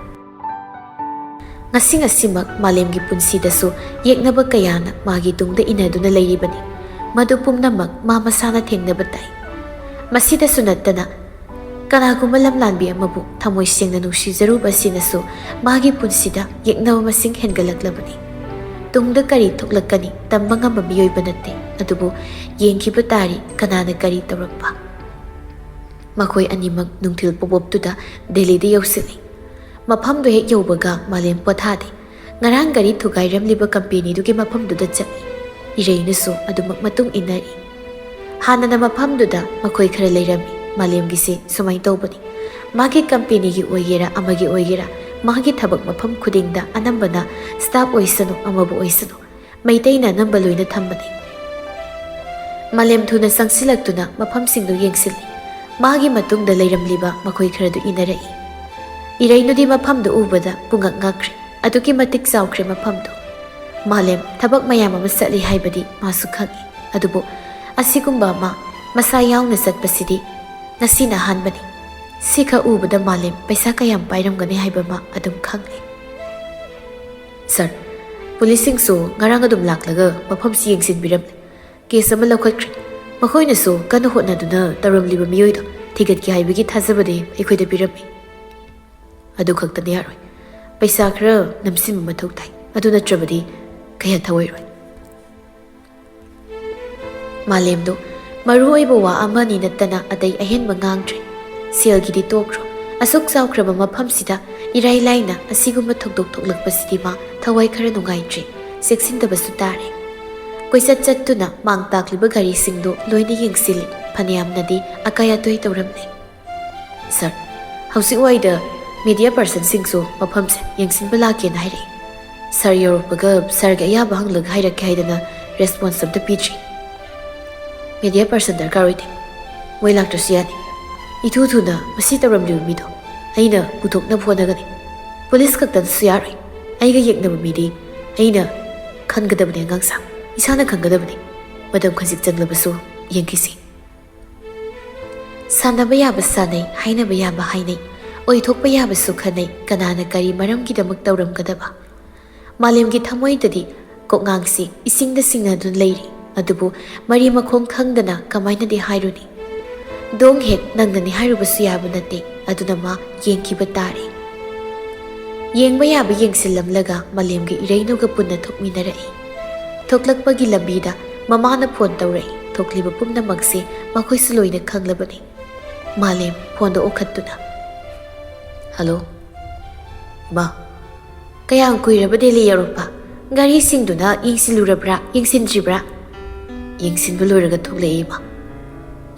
ꯉꯁꯤ ꯉꯁꯤꯃꯛ ꯃꯥꯂꯦꯝꯒꯤ ꯄꯨꯟꯁꯤꯗꯁꯨ ꯌꯦꯛꯅꯕ ꯀꯌꯥꯅ ꯃꯥꯒꯤ ꯇꯨꯡꯗ ꯏꯟꯅꯗꯨꯅ ꯂꯩꯔꯤꯕꯅꯤ꯫ ꯃꯗꯨ ꯄꯨꯝꯅꯃꯛ ꯃꯥ ꯃꯁꯥꯅ ꯊꯦꯡꯅꯕ ꯇꯥꯏ꯫ ꯃꯁꯤꯗꯁꯨ ꯅꯠꯇꯅ, ꯀꯅꯥꯒꯨꯝꯕ ꯂꯝꯂꯥꯟꯕꯤ ꯑꯃꯕꯨ ꯊꯃꯣꯏ ꯁꯦꯡꯅ ꯅꯨꯡꯁꯤꯖꯔꯨꯕ ꯑꯁꯤꯅꯁꯨ ꯃꯥꯒꯤ ꯄꯨꯟꯁꯤꯗ ꯌꯦꯛꯅꯕ ꯃꯁꯤꯡ ꯍꯦꯟꯒꯠꯂꯛꯂꯕꯅꯤ꯫ ꯇꯨꯡꯗ ꯀꯔꯤ ꯊꯣꯛꯂꯛꯀꯅꯤ ꯇꯝꯕ ꯉꯝꯕ ꯃꯤꯑꯣꯏꯕ ꯅꯠꯇꯦ, ꯑꯗꯨꯕꯨ ꯌꯦꯡꯈꯤꯕ ꯇꯥꯔꯤ ꯀꯅꯥꯅ ꯀꯔꯤ ꯇꯧꯔꯛꯄ꯫ ꯃꯈꯣꯏ ꯑꯅꯤꯃꯛ ꯅꯨꯡꯊꯤꯜ ꯄꯣꯞ ꯄꯣꯞꯇꯨꯗ ꯗꯦꯜꯂꯤꯗ ꯌꯧꯁꯤꯜꯂꯤ꯫ ꯃꯐꯝꯗꯨ ꯍꯦꯛ ꯌꯧꯕꯒ ꯃꯥꯂꯦꯝ ꯄꯣꯊꯥꯗꯦ꯫ ꯉꯔꯥꯡ ꯒꯥꯔꯤ ꯊꯨꯒꯥꯏꯔꯝꯂꯤꯕ ꯀꯝꯄꯦꯅꯤꯗꯨꯒꯤ ꯃꯐꯝꯗꯨꯗ ꯆꯠꯂꯤ꯫ ꯏꯔꯩꯅꯁꯨ ꯑꯗꯨꯃꯛ ꯃꯇꯨꯡ ꯏꯟꯅꯔꯤ꯫ ꯍꯥꯟꯅꯅ ꯃꯐꯝꯗꯨꯗ ꯃꯈꯣꯏ ꯈꯔ ꯂꯩꯔꯝꯃꯤ꯫ ꯃꯥꯂꯦꯝꯒꯤꯁꯦ ꯁꯨꯃꯥꯏꯅ ꯇꯧꯕꯅꯤ꯫ ꯃꯥꯒꯤ ꯀꯝꯄꯦꯅꯤꯒꯤ ꯑꯣꯏꯒꯦꯔꯥ ꯑꯃꯒꯤ ꯑꯣꯏꯒꯦꯔꯥ, ꯃꯥꯒꯤ ꯊꯕꯛ ꯃꯐꯝ ꯈꯨꯗꯤꯡꯗ ꯑꯅꯝꯕꯅ ꯁ꯭ꯇꯥꯐ ꯑꯣꯏꯁꯅꯨ, ꯑꯃꯕꯨ ꯑꯣꯏꯁꯅꯨ, ꯃꯩꯇꯩꯅ ꯑꯅꯝꯕ ꯂꯣꯏꯅ ꯊꯝꯕꯅꯤ꯫ ꯃꯥꯂꯦꯝ ꯊꯨꯅ ꯆꯪꯁꯤꯜꯂꯛꯇꯨꯅ ꯃꯐꯝꯁꯤꯡꯗꯨ ꯌꯦꯡꯁꯤꯜꯂꯤ꯫ ꯃꯥꯒꯤ ꯃꯇꯨꯡꯗ ꯂꯩꯔꯝꯂꯤꯕ ꯃꯈꯣꯏ ꯈꯔꯗꯨ ꯏꯟꯅꯔꯛꯏ꯫ ꯏꯔꯩꯅꯨꯗꯤ ꯃꯐꯝꯗꯨ ꯎꯕꯗ ꯄꯨꯡꯉꯛ ꯉꯛꯈ꯭ꯔꯦ꯫ ꯑꯗꯨꯛꯀꯤ ꯃꯇꯤꯛ ꯆꯥꯎꯈ꯭ꯔꯦ ꯃꯐꯝꯗꯨ꯫ ꯃꯥꯂꯦꯝ ꯊꯕꯛ ꯃꯌꯥꯝ ꯑꯃ ꯆꯠꯂꯤ ꯍꯥꯏꯕꯗꯤ ꯃꯥꯁꯨ ꯈꯪꯏ꯫ ꯑꯗꯨꯕꯨ ꯑꯁꯤꯒꯨꯝꯕ ꯑꯃ ꯃꯁꯥ ꯌꯥꯎꯅ ꯆꯠꯄꯁꯤꯗꯤ ꯉꯁꯤꯅ ꯑꯍꯥꯟꯕꯅꯤ꯫ ꯁꯤꯈꯛ ꯎꯕꯗ ꯃꯥꯂꯦꯝ ꯄꯩꯁꯥ ꯀꯌꯥꯝ ꯄꯥꯏꯔꯝꯒꯅꯤ ꯍꯥꯏꯕ ꯑꯃ ꯑꯗꯨꯝ ꯈꯪꯂꯦ꯫ "ꯁꯥꯔ, ꯄꯨꯂꯤꯁꯁꯤꯡꯁꯨ ꯉꯔꯥꯡ ꯑꯗꯨꯝ ꯂꯥꯛꯂꯒ ꯃꯐꯝꯁꯤ ꯌꯦꯡꯁꯤꯟꯕꯤꯔꯝꯂꯦ꯫ ꯀꯦꯁ ꯑꯃ ꯂꯧꯈꯠꯈ꯭ꯔꯦ꯫ ꯃꯈꯣꯏꯅꯁꯨ ꯀꯟꯅ ꯍꯣꯠꯅꯗꯨꯅ ꯇꯧꯔꯝꯂꯤꯕ ꯃꯤꯑꯣꯏꯗꯣ ꯊꯤꯒꯠꯀꯦ ꯍꯥꯏꯕꯒꯤ ꯊꯥꯖꯕꯗꯤ ꯑꯩꯈꯣꯏꯗ ꯄꯤꯔꯝꯃꯤ꯫ ꯑꯗꯨ ꯈꯛꯇꯅ ꯌꯥꯔꯣꯏ꯫ ꯄꯩꯁꯥ ꯈꯔ ꯅꯝꯁꯤꯟꯕ ꯃꯊꯧ ꯇꯥꯏ꯫ ꯑꯗꯨ ꯅꯠꯇ꯭ꯔꯕꯗꯤ ꯀꯌꯥ ꯊꯧꯑꯣꯏꯔꯣꯏ꯫ ꯃꯥꯂꯦꯝꯗꯣ ꯃꯔꯨ ꯑꯣꯏꯕ ꯋꯥ ꯑꯃꯅꯤ ꯅꯠꯇꯅ ꯑꯇꯩ ꯑꯍꯦꯟꯕ ꯉꯥꯡꯗ꯭ꯔꯦ꯫ ꯁꯦꯜꯒꯤꯗꯤ ꯇꯣꯛꯈ꯭ꯔꯣ꯫ ꯑꯁꯨꯛ ꯆꯥꯎꯈ꯭ꯔꯕ ꯃꯐꯝꯁꯤꯗ ꯏꯔꯥꯏ ꯂꯥꯏꯅ ꯑꯁꯤꯒꯨꯝꯕ ꯊꯧꯗꯣꯛ ꯊꯣꯛꯂꯛꯄꯁꯤꯗꯤ ꯃꯥ ꯊꯋꯥꯏ ꯈꯔ ꯅꯨꯡꯉꯥꯏꯇ꯭ꯔꯦ꯫ ꯆꯦꯛꯁꯤꯟꯗꯕꯁꯨ ꯇꯥꯔꯦ꯫ ꯀꯣꯏꯆꯠ ꯆꯠꯇꯨꯅ ꯃꯥꯡ ꯇꯥꯛꯂꯤꯕ ꯒꯥꯔꯤꯁꯤꯡꯗꯨ ꯂꯣꯏꯅ ꯌꯦꯡꯁꯤꯜꯂꯤ꯫ ꯐꯅꯌꯥꯝꯅꯗꯤ ꯑꯀꯥꯏ ꯑꯇꯣꯏ ꯇꯧꯔꯝꯂꯦ꯫ "ꯁꯥꯔ, ꯍꯧꯖꯤꯛ ꯋꯥꯏꯗ ꯃꯤꯗꯤꯌꯥ ꯄꯔꯁꯟꯁꯤꯡꯁꯨ ꯃꯐꯝꯁꯦ ꯌꯦꯡꯁꯤꯟꯕ ꯂꯥꯛꯀꯦꯅ ꯍꯥꯏꯔꯛꯏ꯫ ꯁꯥꯔ ꯌꯧꯔꯛꯄꯒ ꯁꯥꯔꯒꯤ ꯑꯌꯥꯕ ꯍꯪꯂꯒ ꯍꯥꯏꯔꯛꯀꯦ ꯍꯥꯏꯗꯅ ꯔꯦꯁꯄꯣꯟꯁ ꯑꯝꯇ ꯄꯤꯗ꯭ꯔꯤ꯫ ꯃꯤꯗꯤꯌꯥ ꯄꯔꯁꯟ ꯗꯔꯀꯥꯔ ꯑꯣꯏꯗꯦ꯫ ꯃꯣꯏ ꯂꯥꯛꯇ꯭ꯔꯁꯨ ꯌꯥꯅꯤ꯫ ꯏꯊꯨ ꯊꯨꯅ ꯃꯁꯤ ꯇꯧꯔꯝꯂꯤꯕ ꯃꯤꯗꯣ ꯑꯩꯅ ꯄꯨꯊꯣꯛꯅꯕ ꯍꯣꯠꯅꯒꯅꯤ꯫ ꯄꯨꯂꯤꯁ ꯈꯛꯇꯅꯁꯨ ꯌꯥꯔꯣꯏ꯫ ꯑꯩꯒ ꯌꯦꯛꯅꯕ ꯃꯤꯗꯤ ꯑꯩꯅ ꯈꯟꯒꯗꯕꯅꯤ ꯑꯉꯥꯡꯁꯥ꯫ ꯏꯁꯥꯅ ꯈꯟꯒꯗꯕꯅꯤ꯫ ꯃꯇꯝ ꯈꯖꯤꯛ ꯆꯪꯂꯕꯁꯨ ꯌꯦꯡꯈꯤꯁꯤ꯫" ꯁꯥꯟꯅꯕ ꯌꯥꯕ ꯁꯥꯟꯅꯩ, ꯍꯥꯏꯅꯕ ꯌꯥꯕ ꯍꯥꯏꯅꯩ, ꯑꯣꯏꯊꯣꯛꯄ ꯌꯥꯕꯁꯨ ꯈꯟꯅꯩ꯫ ꯀꯅꯥꯅ ꯀꯔꯤ ꯃꯔꯝꯒꯤꯗꯃꯛ ꯇꯧꯔꯝꯒꯗꯕ? ꯃꯥꯂꯦꯝꯒꯤ ꯊꯃꯣꯏꯗꯗꯤ ꯀꯣꯛꯉꯥꯡꯁꯤ ꯏꯁꯤꯡꯗ ꯁꯤꯡꯅꯗꯨꯅ ꯂꯩꯔꯤ꯫ ꯑꯗꯨꯕꯨ ꯃꯔꯤ ꯃꯈꯣꯡ ꯈꯪꯗꯅ ꯀꯃꯥꯏꯅꯗꯤ ꯍꯥꯏꯔꯨꯅꯤ? ꯗꯣꯡ ꯍꯦꯛ ꯅꯪꯅꯅꯤ ꯍꯥꯏꯔꯨꯕꯁꯨ ꯌꯥꯕ ꯅꯠꯇꯦ꯫ ꯑꯗꯨꯅ ꯃꯥ ꯌꯦꯡꯈꯤꯕ ꯇꯥꯔꯦ꯫ ꯌꯦꯡꯕ ꯌꯥꯕ ꯌꯦꯡꯁꯤꯜꯂꯝꯂꯒ ꯃꯥꯂꯦꯝꯒ ꯏꯔꯩꯅꯨꯒ ꯄꯨꯟꯅ ꯊꯣꯛꯃꯤꯟꯅꯔꯛꯏ꯫ ꯊꯣꯛꯂꯛꯄꯒꯤ ꯂꯝꯕꯤꯗ ꯃꯃꯥꯅ ꯐꯣꯟ ꯇꯧꯔꯛꯏ꯫ ꯊꯣꯛꯂꯤꯕ ꯄꯨꯝꯅꯃꯛꯁꯦ ꯃꯈꯣꯏꯁꯨ ꯂꯣꯏꯅ ꯈꯪꯂꯕꯅꯤ꯫ ꯃꯥꯂꯦꯝ ꯐꯣꯟꯗꯣ ꯑꯣꯟꯈꯠꯇꯨꯅ, "ꯍꯜꯂꯣ, ꯏꯃꯥ, ꯀꯌꯥꯝ ꯀꯨꯏꯔꯕ ꯗꯦꯜꯂꯤ ꯌꯧꯔꯛꯄ? ꯒꯥꯔꯤꯁꯤꯡꯗꯨꯅ ꯌꯦꯡꯁꯤꯜꯂꯨꯔꯕ꯭ꯔꯥ, ꯌꯦꯡꯁꯤꯟꯗ꯭ꯔꯤꯕ꯭ꯔꯥ?" "ꯌꯦꯡꯁꯤꯟꯕ ꯂꯣꯏꯔꯒ ꯊꯣꯛꯂꯛꯑꯦ, ꯏꯃꯥ꯫"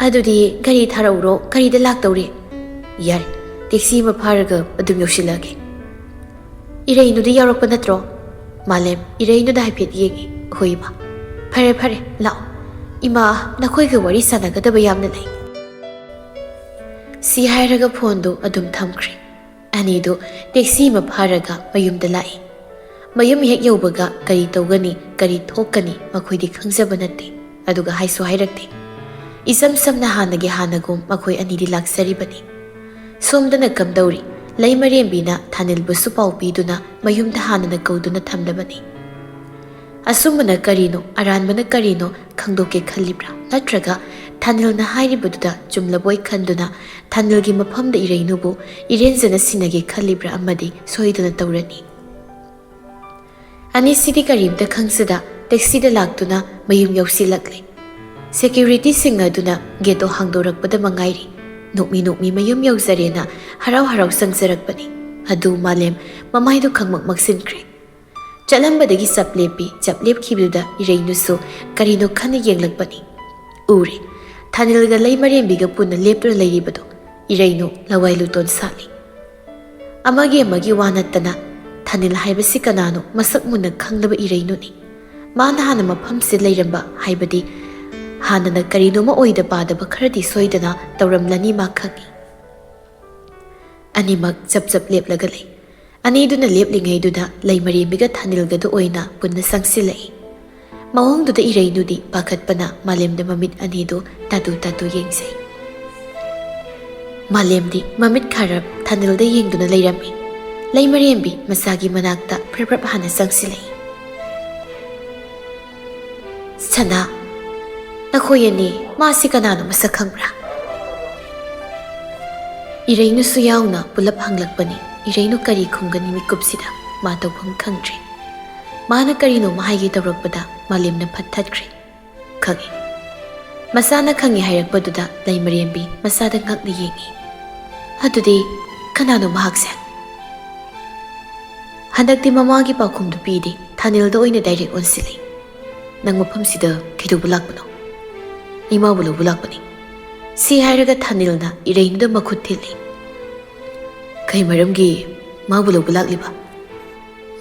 "ꯑꯗꯨꯗꯤ ꯒꯥꯔꯤ ꯊꯥꯔꯛꯎꯔꯣ? ꯒꯥꯔꯤꯗ ꯂꯥꯛꯇꯧꯔꯦ꯫" "ꯌꯥꯔꯦ, ꯇꯦꯛꯁꯤ ꯑꯃ ꯐꯥꯔꯒ ꯑꯗꯨꯝ ꯌꯧꯁꯤꯜꯂꯛꯑꯒꯦ꯫" "ꯏꯔꯩꯅꯨꯗꯤ ꯌꯥꯎꯔꯛꯄ ꯅꯠꯇ꯭ꯔꯣ?" ꯃꯥꯂꯦꯝ ꯏꯔꯩꯅꯨꯗ ꯍꯥꯏꯐꯦꯠ ꯌꯦꯡꯉꯤ꯫ "ꯍꯣꯏ, ꯏꯃꯥ꯫" "ꯐꯔꯦ, ꯐꯔꯦ, ꯂꯥꯛꯑꯣ꯫ ꯏꯃꯥ, ꯅꯈꯣꯏꯒ ꯋꯥꯔꯤ ꯁꯥꯟꯅꯒꯗꯕ ꯌꯥꯝꯅ ꯂꯩ꯫" ꯁꯤ ꯍꯥꯏꯔꯒ ꯐꯣꯟꯗꯨ ꯑꯗꯨꯝ ꯊꯝꯈ꯭ꯔꯦ꯫ ꯑꯅꯤꯗꯨ ꯇꯦꯛꯁꯤ ꯑꯃ ꯐꯥꯔꯒ ꯃꯌꯨꯝꯗ ꯂꯥꯛꯏ꯫ ꯃꯌꯨꯝ ꯍꯦꯛ ꯌꯧꯕꯒ ꯀꯔꯤ ꯇꯧꯒꯅꯤ, ꯀꯔꯤ ꯊꯣꯛꯀꯅꯤ, ꯃꯈꯣꯏꯗꯤ ꯈꯪꯖꯕ ꯅꯠꯇꯦ꯫ ꯑꯗꯨꯒ ꯍꯥꯏꯁꯨ ꯍꯥꯏꯔꯛꯇꯦ꯫ ꯏꯆꯝ ꯆꯝꯅ ꯍꯥꯟꯅꯒꯤ ꯍꯥꯟꯅꯒꯨꯝ ꯃꯈꯣꯏ ꯑꯅꯤꯗꯤ ꯂꯥꯛꯆꯔꯤꯕꯅꯤ꯫ ꯁꯣꯝꯗꯅ ꯀꯝꯗꯧꯔꯤ? ꯂꯩꯃꯔꯦꯝꯕꯤꯅ ꯊꯥꯅꯤꯜꯕꯨꯁꯨ ꯄꯥꯎ ꯄꯤꯗꯨꯅ ꯃꯌꯨꯝꯗ ꯍꯥꯟꯅꯅ ꯀꯧꯗꯨꯅ ꯊꯝꯂꯕꯅꯤ꯫ ꯑꯆꯨꯝꯕꯅ ꯀꯔꯤꯅꯣ, ꯑꯔꯥꯟꯕꯅ ꯀꯔꯤꯅꯣ ꯈꯪꯗꯣꯛꯀꯦ ꯈꯜꯂꯤꯕ꯭ꯔꯥ? ꯅꯠꯇ꯭ꯔꯒ ꯊꯥꯅꯤꯜꯅ ꯍꯥꯏꯔꯤꯕꯗꯨꯗ ꯆꯨꯝꯂꯕꯣꯏ ꯈꯟꯗꯨꯅ ꯊꯥꯅꯤꯜꯒꯤ ꯃꯐꯝꯗ ꯏꯔꯩꯅꯨꯕꯨ ꯏꯔꯦꯟꯖꯅ ꯁꯤꯟꯅꯒꯦ ꯈꯜꯂꯤꯕ꯭ꯔꯥ ꯑꯃꯗꯤ ꯁꯣꯏꯗꯅ ꯇꯧꯔꯅꯤ꯫ ꯑꯅꯤꯁꯤꯗꯤ ꯀꯔꯤꯝꯇ ꯈꯪꯖꯗ ꯇꯦꯛꯁꯤꯗ ꯂꯥꯛꯇꯨꯅ ꯃꯌꯨꯝ ꯌꯧꯁꯤꯜꯂꯛꯂꯦ꯫ ꯁꯦꯀ꯭ꯌꯨꯔꯤꯇꯤꯁꯤꯡ ꯑꯗꯨꯅ ꯒꯦꯠꯇꯣ ꯍꯥꯡꯗꯣꯔꯛꯄꯗ ꯃꯉꯥꯏꯔꯤ꯫ ꯅꯣꯛꯃꯤ ꯅꯣꯛꯃꯤ ꯃꯌꯨꯝ ꯌꯧꯖꯔꯦꯅ ꯍꯔꯥꯎ ꯍꯔꯥꯎ ꯆꯪꯖꯔꯛꯄꯅꯤ꯫ ꯑꯗꯨ ꯃꯥꯂꯦꯝ ꯃꯃꯥꯏꯗꯨ ꯈꯪꯃꯛ ꯃꯛꯁꯤꯟꯈ꯭ꯔꯦ꯫ ꯆꯠꯂꯝꯕꯗꯒꯤ ꯆꯞ ꯂꯦꯞꯄꯤ꯫ ꯆꯞ ꯂꯦꯞꯈꯤꯕꯗꯨꯗ ꯏꯔꯩꯅꯨꯁꯨ ꯀꯔꯤꯅꯣ ꯈꯟꯅ ꯌꯦꯡꯂꯛꯄꯅꯤ꯫ ꯎꯔꯦ, ꯊꯥꯅꯤꯜꯒ ꯂꯩꯃꯔꯦꯝꯕꯤꯒ ꯄꯨꯟꯅ ꯂꯦꯞꯇꯨꯅ ꯂꯩꯔꯤꯕꯗꯣ꯫ ꯏꯔꯩꯅꯨ ꯂꯋꯥꯏ ꯂꯨꯇꯣꯟ ꯁꯥꯠꯂꯤ꯫ ꯑꯃꯒꯤ ꯑꯃꯒꯤ ꯋꯥ ꯅꯠꯇꯅ ꯊꯥꯅꯤꯜ ꯍꯥꯏꯕꯁꯤ ꯀꯅꯥꯅꯣ ꯃꯁꯛ ꯃꯨꯟꯅ ꯈꯪꯗꯕ ꯏꯔꯩꯅꯨꯅꯤ꯫ ꯃꯥꯅ ꯍꯥꯟꯅ ꯃꯐꯝꯁꯤꯗ ꯂꯩꯔꯝꯕ, ꯍꯥꯏꯕꯗꯤ ꯍꯥꯟꯅꯅ ꯀꯔꯤꯅꯣꯃ ꯑꯣꯏꯗ ꯄꯥꯗꯕ ꯈꯔꯗꯤ ꯁꯣꯏꯗꯅ ꯇꯧꯔꯝꯂꯅꯤ ꯃꯥ ꯈꯪꯏ꯫ ꯑꯅꯤꯃꯛ ꯆꯞ ꯆꯞ ꯂꯦꯞꯂꯒ ꯂꯩ꯫ ꯑꯅꯤꯗꯨꯅ ꯂꯦꯞꯂꯤꯉꯩꯗꯨꯗ ꯂꯩꯃꯔꯦꯝꯕꯤꯒ ꯊꯥꯅꯤꯜꯒꯗꯨ ꯑꯣꯏꯅ ꯄꯨꯟꯅ ꯆꯪꯁꯤꯜꯂꯛꯏ꯫ ꯃꯑꯣꯡꯗꯨꯗ ꯏꯔꯩꯅꯨꯗꯤ ꯄꯥꯈꯠꯄꯅ ꯃꯥꯂꯦꯝꯗ ꯃꯃꯤꯠ ꯑꯅꯤꯗꯨ ꯇꯥꯇꯨ ꯇꯥꯇꯨ ꯌꯦꯡꯖꯩ꯫ ꯃꯥꯂꯦꯝꯗꯤ ꯃꯃꯤꯠ ꯈꯥꯔꯞ ꯊꯥꯅꯤꯜꯗ ꯌꯦꯡꯗꯨꯅ ꯂꯩꯔꯝꯃꯤ꯫ ꯂꯩꯃꯔꯦꯝꯕꯤ ꯃꯆꯥꯒꯤ ꯃꯅꯥꯛꯇ ꯐ꯭ꯔꯞ ꯐ꯭ꯔꯞ ꯍꯥꯟꯅ ꯆꯪꯁꯤꯜꯂꯛꯏ꯫ "ꯁꯅꯥ, ꯅꯈꯣꯏ ꯑꯅꯤ, ꯃꯥꯁꯤ ꯀꯅꯥꯅꯣ ꯃꯁꯛ ꯈꯪꯕ꯭ꯔꯥ?" ꯏꯔꯩꯅꯨꯁꯨ ꯌꯥꯎꯅ ꯄꯨꯂꯞ ꯍꯪꯂꯛꯄꯅꯤ꯫ ꯏꯔꯩꯅꯨ ꯀꯔꯤ ꯈꯨꯝꯒꯅꯤ ꯃꯤꯀꯨꯞꯁꯤꯗ? ꯃꯥ ꯇꯧꯐꯝ ꯈꯪꯗ꯭ꯔꯦ꯫ ꯃꯥꯅ ꯀꯔꯤꯅꯣꯃ ꯍꯥꯏꯒꯦ ꯇꯧꯔꯛꯄꯗ ꯃꯥꯂꯦꯝꯅ ꯐꯠ ꯊꯠꯈ꯭ꯔꯦ꯫ "ꯈꯪꯉꯤ꯫" ꯃꯆꯥꯅ ꯈꯪꯉꯤ ꯍꯥꯏꯔꯛꯄꯗꯨꯗ ꯂꯩꯃꯔꯦꯝꯕꯤ ꯃꯆꯥꯗ ꯉꯛꯅ ꯌꯦꯡꯉꯤ꯫ "ꯑꯗꯨꯗꯤ ꯀꯅꯥꯅꯣ ꯃꯍꯥꯛꯁꯦ?" ꯍꯟꯗꯛꯇꯤ ꯃꯃꯥꯒꯤ ꯄꯥꯎꯈꯨꯝꯗꯨ ꯄꯤꯗꯦ, ꯊꯥꯅꯤꯜꯗ ꯑꯣꯏꯅ ꯗꯥꯏꯔꯦꯛ ꯑꯣꯟꯁꯤꯜꯂꯤ꯫ "ꯅꯪ ꯃꯐꯝꯁꯤꯗ ꯀꯩꯗꯧꯕ ꯂꯥꯛꯄꯅꯣ?" "ꯑꯩ ꯃꯥꯕꯨ ꯂꯧꯕ ꯂꯥꯛꯄꯅꯤ꯫" ꯁꯤ ꯍꯥꯏꯔꯒ ꯊꯥꯅꯤꯜꯅ ꯏꯔꯩꯅꯨꯗ ꯃꯈꯨꯠ ꯊꯤꯜꯂꯤ꯫ "ꯀꯩ ꯃꯔꯝꯒꯤ ꯃꯥꯕꯨ ꯂꯧꯕ ꯂꯥꯛꯂꯤꯕ?"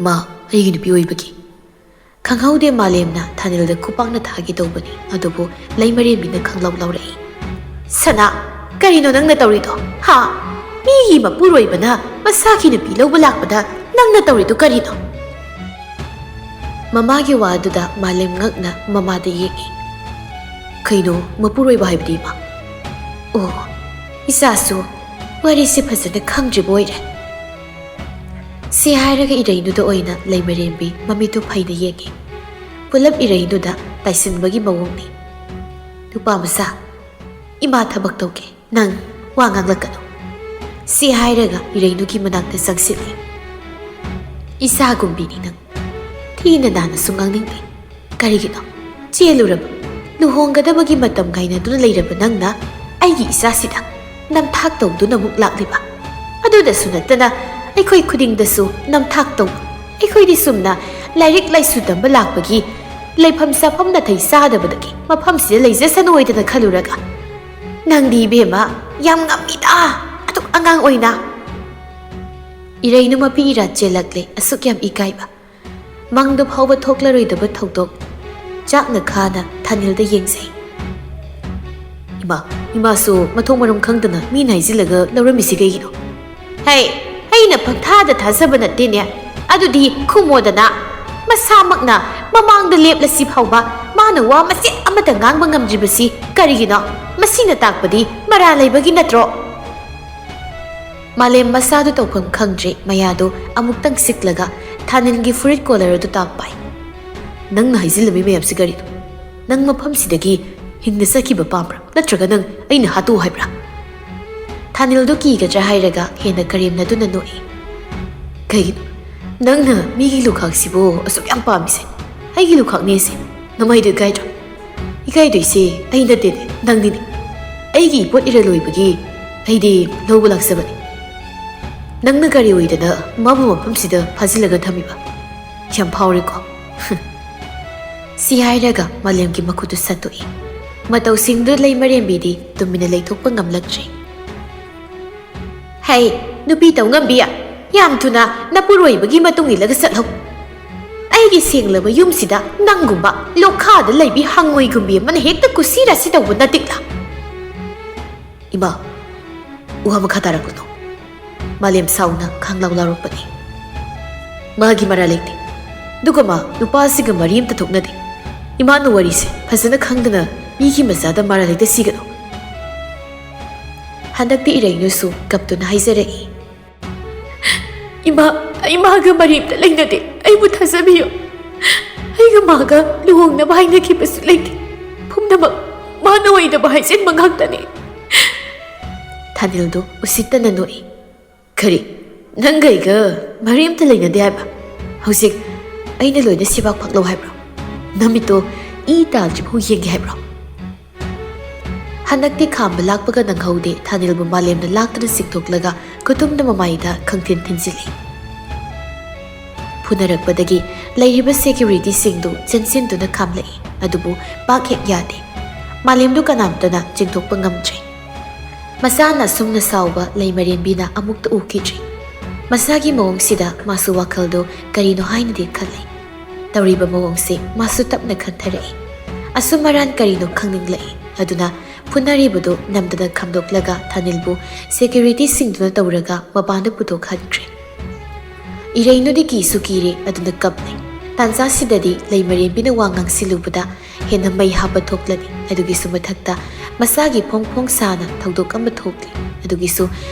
"ꯃꯥ ꯑꯩꯒꯤ ꯅꯨꯄꯤ ꯑꯣꯏꯕꯒꯤ꯫" ꯈꯪꯍꯧꯗꯦ ꯃꯥꯂꯦꯝꯅ ꯊꯥꯅꯤꯜꯗ ꯈꯨꯄꯥꯛꯅ ꯊꯥꯒꯦ ꯇꯧꯕꯅꯤ, ꯑꯗꯨꯕꯨ ꯂꯩꯃꯔꯦꯝꯕꯤꯅ ꯈꯪꯂꯥꯎ ꯂꯥꯎꯔꯛꯏ꯫ "ꯁꯅꯥ, ꯀꯔꯤꯅꯣ ꯅꯪꯅ ꯇꯧꯔꯤꯗꯣ? ꯍꯥ? ꯃꯤꯒꯤ ꯃꯄꯨꯔꯣꯏꯕꯅ ꯃꯁꯥꯒꯤ ꯅꯨꯄꯤ ꯂꯧꯕ ꯂꯥꯛꯄꯗ ꯅꯪꯅ ꯇꯧꯔꯤꯗꯣ ꯀꯔꯤꯅꯣ?" ꯃꯃꯥꯒꯤ ꯋꯥꯗꯨꯗ ꯃꯥꯂꯦꯝ ꯉꯛꯅ ꯃꯃꯥꯗ ꯌꯦꯡꯉꯤ꯫ "ꯀꯩꯅꯣ ꯃꯄꯨꯔꯣꯏꯕ ꯍꯥꯏꯕꯗꯤ, ꯏꯃꯥ?" "ꯑꯣ, ꯏꯆꯥꯁꯨ ꯋꯥꯔꯤꯁꯦ ꯐꯖꯅ ꯈꯪꯗ꯭ꯔꯤꯕ ꯑꯣꯏꯔꯦ꯫" ꯁꯤ ꯍꯥꯏꯔꯒ ꯏꯔꯩꯅꯨꯗ ꯑꯣꯏꯅ ꯂꯩꯃꯔꯦꯝꯕꯤ ꯃꯃꯤꯠꯇꯨ ꯐꯩꯅ ꯌꯦꯡꯉꯤ꯫ ꯄꯨꯂꯞ ꯏꯔꯩꯗꯨꯗ ꯇꯥꯏꯁꯤꯟꯕꯒꯤ ꯃꯑꯣꯡꯅꯤ꯫ "ꯅꯨꯄꯥ ꯃꯆꯥ, ꯏꯃꯥ ꯊꯕꯛ ꯇꯧꯒꯦ, ꯅꯪ ꯋꯥ ꯉꯥꯡꯂꯛꯀꯅꯨ," ꯁꯤ ꯍꯥꯏꯔꯒ ꯏꯔꯩꯗꯨꯒꯤ ꯃꯅꯥꯛꯇ ꯆꯪꯁꯤꯜꯂꯤ꯫ "ꯏꯆꯥꯒꯨꯝꯕꯤꯅꯤ ꯅꯪ, ꯊꯤꯅ ꯅꯥꯟꯅꯁꯨ ꯉꯥꯡꯅꯤꯡꯗꯦ꯫ ꯀꯔꯤꯒꯤꯅꯣ? ꯆꯦꯜꯂꯨꯔꯕ? ꯂꯨꯍꯣꯡꯒꯗꯕꯒꯤ ꯃꯇꯝ ꯉꯥꯏꯅꯗꯨꯅ ꯂꯩꯔꯕ ꯅꯪꯅ ꯑꯩꯒꯤ ꯏꯆꯥꯁꯤꯗ ꯅꯝꯊꯥꯛ ꯇꯧꯗꯨꯅ ꯑꯃꯨꯛ ꯂꯥꯛꯂꯤꯕ? ꯑꯗꯨꯗꯁꯨ ꯅꯠꯇꯅ ꯑꯩꯈꯣꯏ ꯈꯨꯗꯤꯡꯗꯁꯨ ꯅꯝꯊꯥꯛ ꯇꯧꯕ꯫ ꯑꯩꯈꯣꯏꯗꯤ ꯆꯨꯝꯅ ꯂꯥꯏꯔꯤꯛ ꯂꯥꯏꯁꯨ ꯇꯝꯕ ꯂꯥꯛꯄꯒꯤ ꯂꯩꯐꯝ ꯆꯥꯐꯝ ꯅꯥꯇꯩ ꯆꯥꯗꯕꯗꯒꯤ ꯃꯐꯝꯁꯤꯗ ꯂꯩꯖꯁꯅꯨ ꯍꯥꯏꯗꯅ ꯈꯜꯂꯨꯔꯒ, ꯅꯪꯗꯤ ꯏꯕꯦꯝꯃ ꯌꯥꯝ ꯉꯝꯃꯤꯗ, ꯑꯗꯨꯛ ꯑꯉꯥꯡ ꯑꯣꯏꯅ!" ꯏꯔꯩꯅꯨ ꯃꯄꯤ ꯏꯔꯥ ꯆꯦꯜꯂꯛꯂꯦ, ꯑꯁꯨꯛ ꯌꯥꯝ ꯏꯀꯥꯏꯕ꯫ ꯃꯪꯗ ꯐꯥꯎꯕ ꯊꯣꯛꯂꯔꯣꯏꯗꯕ ꯊꯧꯗꯣꯛ꯫ ꯆꯥꯛꯅ ꯈꯥꯅ ꯊꯥꯅꯤꯜꯗ ꯌꯦꯡꯖꯩ꯫ "ꯏꯃꯥ, ꯏꯃꯥꯁꯨ ꯃꯊꯣꯡ ꯃꯔꯝ ꯈꯪꯗꯅ ꯃꯤꯅ ꯍꯥꯏꯖꯤꯜꯂꯒ ꯂꯧꯔꯝꯃꯤꯁꯤ ꯀꯩꯒꯤꯅꯣ?" "ꯍꯩ, ꯑꯩꯅ ꯄꯪꯊꯥꯗ ꯊꯥꯖꯕ ꯅꯠꯇꯦꯅꯦ꯫ ꯑꯗꯨꯗꯤ ꯈꯨꯝꯃꯣꯗꯅ꯫ ꯃꯁꯥꯃꯛꯅ ꯃꯃꯥꯡꯗ ꯂꯦꯞꯂꯁꯤ ꯐꯥꯎꯕ ꯃꯥꯅ ꯋꯥ ꯃꯆꯦꯠ ꯑꯃꯠꯇ ꯉꯥꯡꯕ ꯉꯝꯗ꯭ꯔꯤꯕꯁꯤ ꯀꯔꯤꯒꯤꯅꯣ? ꯃꯁꯤꯅ ꯇꯥꯛꯄꯗꯤ ꯃꯔꯥꯜ ꯂꯩꯕꯒꯤ ꯅꯠꯇ꯭ꯔꯣ?" ꯃꯥꯂꯦꯝ ꯃꯁꯥꯗꯨ ꯇꯧꯐꯝ ꯈꯪꯗ꯭ꯔꯦ, ꯃꯌꯥꯗꯨ ꯑꯃꯨꯛꯇꯪ ꯁꯤꯛꯂꯒ ꯊꯥꯅꯤꯜꯒꯤ ꯐꯨꯔꯤꯠ ꯀꯣꯂꯔ ꯑꯗꯨ ꯇꯥꯛ ꯄꯥꯏ꯫ "ꯅꯪꯅ ꯍꯥꯏꯖꯤꯜꯂꯝꯃꯤ ꯃꯌꯥꯝꯁꯤ ꯀꯔꯤꯅꯣ? ꯅꯪ ꯃꯐꯝꯁꯤꯗꯒꯤ ꯍꯤꯡꯅ ꯆꯠꯈꯤꯕ ꯄꯥꯝꯕ꯭ꯔꯥ? ꯅꯠꯇ꯭ꯔꯒ ꯅꯪ ꯑꯩꯅ ꯍꯥꯠꯇꯣꯛꯎ ꯍꯥꯏꯕ꯭ꯔꯥ?" ꯊꯥꯅꯤꯜꯗꯨ ꯀꯤꯒꯗ꯭ꯔꯥ ꯍꯥꯏꯔꯒ ꯍꯦꯟꯅ ꯀꯔꯦꯝꯅꯗꯨꯅ ꯅꯣꯛꯏ꯫ "ꯀꯩꯒꯤꯅꯣ ꯅꯪꯅ ꯃꯤꯒꯤ ꯂꯨꯈꯥꯛꯁꯤꯕꯨ ꯑꯁꯨꯛ ꯌꯥꯝ ꯄꯥꯝꯃꯤꯁꯦ? ꯑꯩꯒꯤ ꯂꯨꯈꯥꯛꯅꯦ ꯁꯤ꯫ ꯅꯃꯥꯏꯗꯨ ꯏꯀꯥꯏꯗ꯭ꯔꯣ?" "ꯏꯀꯥꯏꯗꯣꯏꯁꯦ ꯑꯩ ꯅꯠꯇꯦꯅꯦ, ꯅꯪꯅꯤꯅꯦ꯫ ꯑꯩꯒꯤ ꯏꯄꯣꯠ ꯏꯔꯜ ꯑꯣꯏꯕꯒꯤ ꯑꯩꯗꯤ ꯂꯧꯕ ꯂꯥꯛꯆꯕꯅꯤ꯫ ꯅꯪꯅ ꯀꯔꯤ ꯑꯣꯏꯗꯅ ꯃꯥꯕꯨ ꯃꯐꯝꯁꯤꯗ ꯐꯥꯖꯤꯜꯂꯒ ꯊꯝꯃꯤꯕ? ꯌꯥꯝ ꯐꯥꯎꯔꯦꯀꯣ?" ꯁꯤ ꯍꯥꯏꯔꯒ ꯃꯥꯂꯦꯝꯒꯤ ꯃꯈꯨꯠꯇꯨ ꯁꯠꯇꯣꯛꯏ꯫ ꯃꯇꯧꯁꯤꯡꯗꯨ ꯂꯩ ꯃꯔꯦꯝꯕꯤꯗꯤ ꯇꯨꯃꯤꯟꯅ ꯂꯩꯊꯣꯛꯄ ꯉꯝꯂꯛꯇ꯭ꯔꯦ꯫ "ꯍꯩ, ꯅꯨꯄꯤ ꯇꯧꯉꯝꯕꯤ, ꯌꯥꯝ ꯊꯨꯅ ꯅꯄꯨꯔꯣꯏꯕꯒꯤ ꯃꯇꯨꯡ ꯏꯜꯂꯒ ꯆꯠꯍꯧ꯫ ꯑꯩꯒꯤ ꯁꯦꯡꯂꯕ ꯌꯨꯝꯁꯤꯗ ꯅꯪꯒꯨꯝꯕ ꯂꯣꯛꯈꯥꯗ ꯂꯩꯕꯤ ꯍꯪꯉꯣꯏꯒꯨꯝꯕꯤ ꯑꯃꯅ ꯍꯦꯛꯇ ꯀꯨꯁꯤ ꯔꯥꯁꯤ ꯇꯧꯕ ꯅꯠꯇꯤꯛꯂꯥ?" "ꯏꯃꯥ, ꯋꯥ ꯃꯈꯥ ꯇꯥꯔꯛꯀꯅꯨ꯫" ꯃꯥꯂꯦꯝ ꯁꯥꯎꯅ ꯈꯥꯡꯂꯥꯎ ꯂꯥꯎꯔꯛꯄꯅꯤ꯫ "ꯃꯥꯒꯤ ꯃꯔꯥꯜ ꯂꯩꯇꯦ꯫ ꯑꯗꯨꯒ ꯃꯥ ꯅꯨꯄꯥꯁꯤꯒ ꯃꯔꯤ ꯑꯝꯇ ꯊꯣꯛꯅꯗꯦ꯫ ꯏꯃꯥꯅ ꯋꯥꯔꯤꯁꯦ ꯐꯖꯅ ꯈꯪꯗꯅ ꯃꯤꯒꯤ ꯃꯆꯥꯗ ꯃꯔꯥꯜ ꯍꯦꯛꯇ ꯁꯤꯒꯅꯨ꯫" ꯍꯟꯗꯛꯇꯤ ꯏꯔꯩꯅꯨꯁꯨ ꯀꯞꯇꯨꯅ ꯍꯥꯏꯖꯔꯛꯏ꯫ "ꯏꯃꯥ, ꯏꯃꯥꯒ ꯃꯔꯤ ꯑꯝꯇ ꯂꯩꯅꯗꯦ꯫ ꯑꯩꯕꯨ ꯊꯥꯖꯕꯤꯌꯨ꯫ ꯑꯩꯒ ꯃꯥꯒ ꯂꯨꯍꯣꯡꯅꯕ ꯍꯥꯏꯅꯈꯤꯕꯁꯨ ꯂꯩꯇꯦ꯫ ꯄꯨꯝꯅꯃꯛ ꯃꯥꯅ ꯑꯣꯏꯗꯕ ꯍꯥꯏꯖꯤꯟꯕ ꯉꯥꯛꯇꯅꯤ꯫ ꯊꯥꯅꯤꯜꯗꯨ ꯎꯁꯤꯠꯇꯅ ꯅꯣꯛꯏ꯫ "ꯀꯔꯤ? ꯅꯪꯒ ꯑꯩꯒ ꯃꯔꯤ ꯑꯝꯇ ꯂꯩꯅꯗꯦ ꯍꯥꯏꯕ? ꯍꯧꯖꯤꯛ ꯑꯩꯅ ꯂꯣꯏꯅ ꯁꯦꯕꯥ ꯐꯛꯂꯧ ꯍꯥꯏꯕ꯭ꯔꯣ? ꯅꯃꯤꯠꯇꯣ ꯏ ꯇꯥꯗ꯭ꯔꯤꯐꯥꯎ ꯌꯦꯡꯒꯦ ꯍꯥꯏꯕ꯭ꯔꯣ?" ꯍꯟꯗꯛꯇꯤ ꯈꯥꯝꯕ ꯂꯥꯛꯄꯒ ꯅꯪꯍꯧꯗꯦ, ꯊꯥꯅꯤꯜꯕꯨ ꯃꯥꯂꯦꯝꯅ ꯂꯥꯛꯇꯨꯅ ꯆꯤꯡꯊꯣꯛꯂꯒ ꯈꯨꯇꯨꯝꯗ ꯃꯃꯥꯏꯗ ꯈꯪꯊꯤꯟ ꯊꯤꯟꯖꯤꯜꯂꯤ꯫ ꯐꯨꯅꯔꯛꯄꯗꯒꯤ ꯂꯩꯔꯤꯕ ꯁꯦꯀ꯭ꯌꯨꯔꯤꯇꯤꯁꯤꯡꯗꯨ ꯆꯦꯟꯁꯤꯟꯗꯨꯅ ꯈꯥꯝꯂꯛꯏ, ꯑꯗꯨꯕꯨ ꯄꯥꯛ ꯍꯦꯛ ꯌꯥꯗꯦ꯫ ꯃꯥꯂꯦꯝꯗꯨ ꯀꯅꯥꯝꯇꯅ ꯆꯤꯡꯊꯣꯛꯄ ꯉꯝꯗ꯭ꯔꯦ꯫ ꯃꯁꯥꯅ ꯑꯁꯨꯝꯅ ꯁꯥꯎꯕ ꯂꯩꯃꯔꯦꯝꯕꯤꯅ ꯑꯃꯨꯛꯇ ꯎꯈꯤꯗ꯭ꯔꯤ꯫ ꯃꯁꯥꯒꯤ ꯃꯑꯣꯡꯁꯤꯗ ꯃꯥꯁꯨ ꯋꯥꯈꯜꯗꯨ ꯀꯔꯤꯅꯣ ꯍꯥꯏꯅꯗꯤ ꯈꯜꯂꯤ꯫ ꯇꯧꯔꯤꯕ ꯃꯑꯣꯡꯁꯤ ꯃꯥꯁꯨ ꯇꯞꯅ ꯈꯟꯊꯔꯛꯏ꯫ ꯑꯁꯨꯝ ꯑꯔꯥꯟ ꯀꯔꯤꯅꯣ ꯈꯪꯅꯤꯡꯂꯛꯏ꯫ ꯑꯗꯨꯅ ꯐꯨꯅꯔꯤꯕꯗꯨ ꯅꯝꯗꯅ ꯈꯥꯝꯗꯣꯛꯂꯒ ꯊꯥꯅꯤꯜꯕꯨ ꯁꯦꯀ꯭ꯌꯨꯔꯤꯇꯤꯁꯤꯡꯗꯨꯅ ꯇꯧꯔꯒ ꯃꯄꯥꯟꯗ ꯄꯨꯊꯣꯛꯍꯟꯈ꯭ꯔꯦ꯫ ꯏꯔꯩꯅꯨꯗꯤ ꯀꯤꯁꯨ ꯀꯤꯔꯦ, ꯑꯗꯨꯅ ꯀꯞꯂꯦ꯫ ꯇꯥꯟꯖꯥꯁꯤꯗꯗꯤ ꯂꯩꯃꯔꯦꯝꯕꯤꯅ ꯋꯥ ꯉꯥꯡꯁꯤꯜꯂꯨꯕꯗ ꯍꯦꯟꯅ ꯃꯩ ꯍꯥꯞꯄ ꯊꯣꯛꯂꯅꯤ꯫ ꯑꯗꯨꯒꯤꯁꯨ ꯃꯊꯛꯇ ꯃꯁꯥꯒꯤ ꯐꯣꯡ ꯐꯣꯡ ꯁꯥꯅ ꯊꯧꯗꯣꯛ ꯑꯃ ꯊꯣꯛꯂꯤ꯫ ꯑꯗꯨꯒꯤꯁꯨ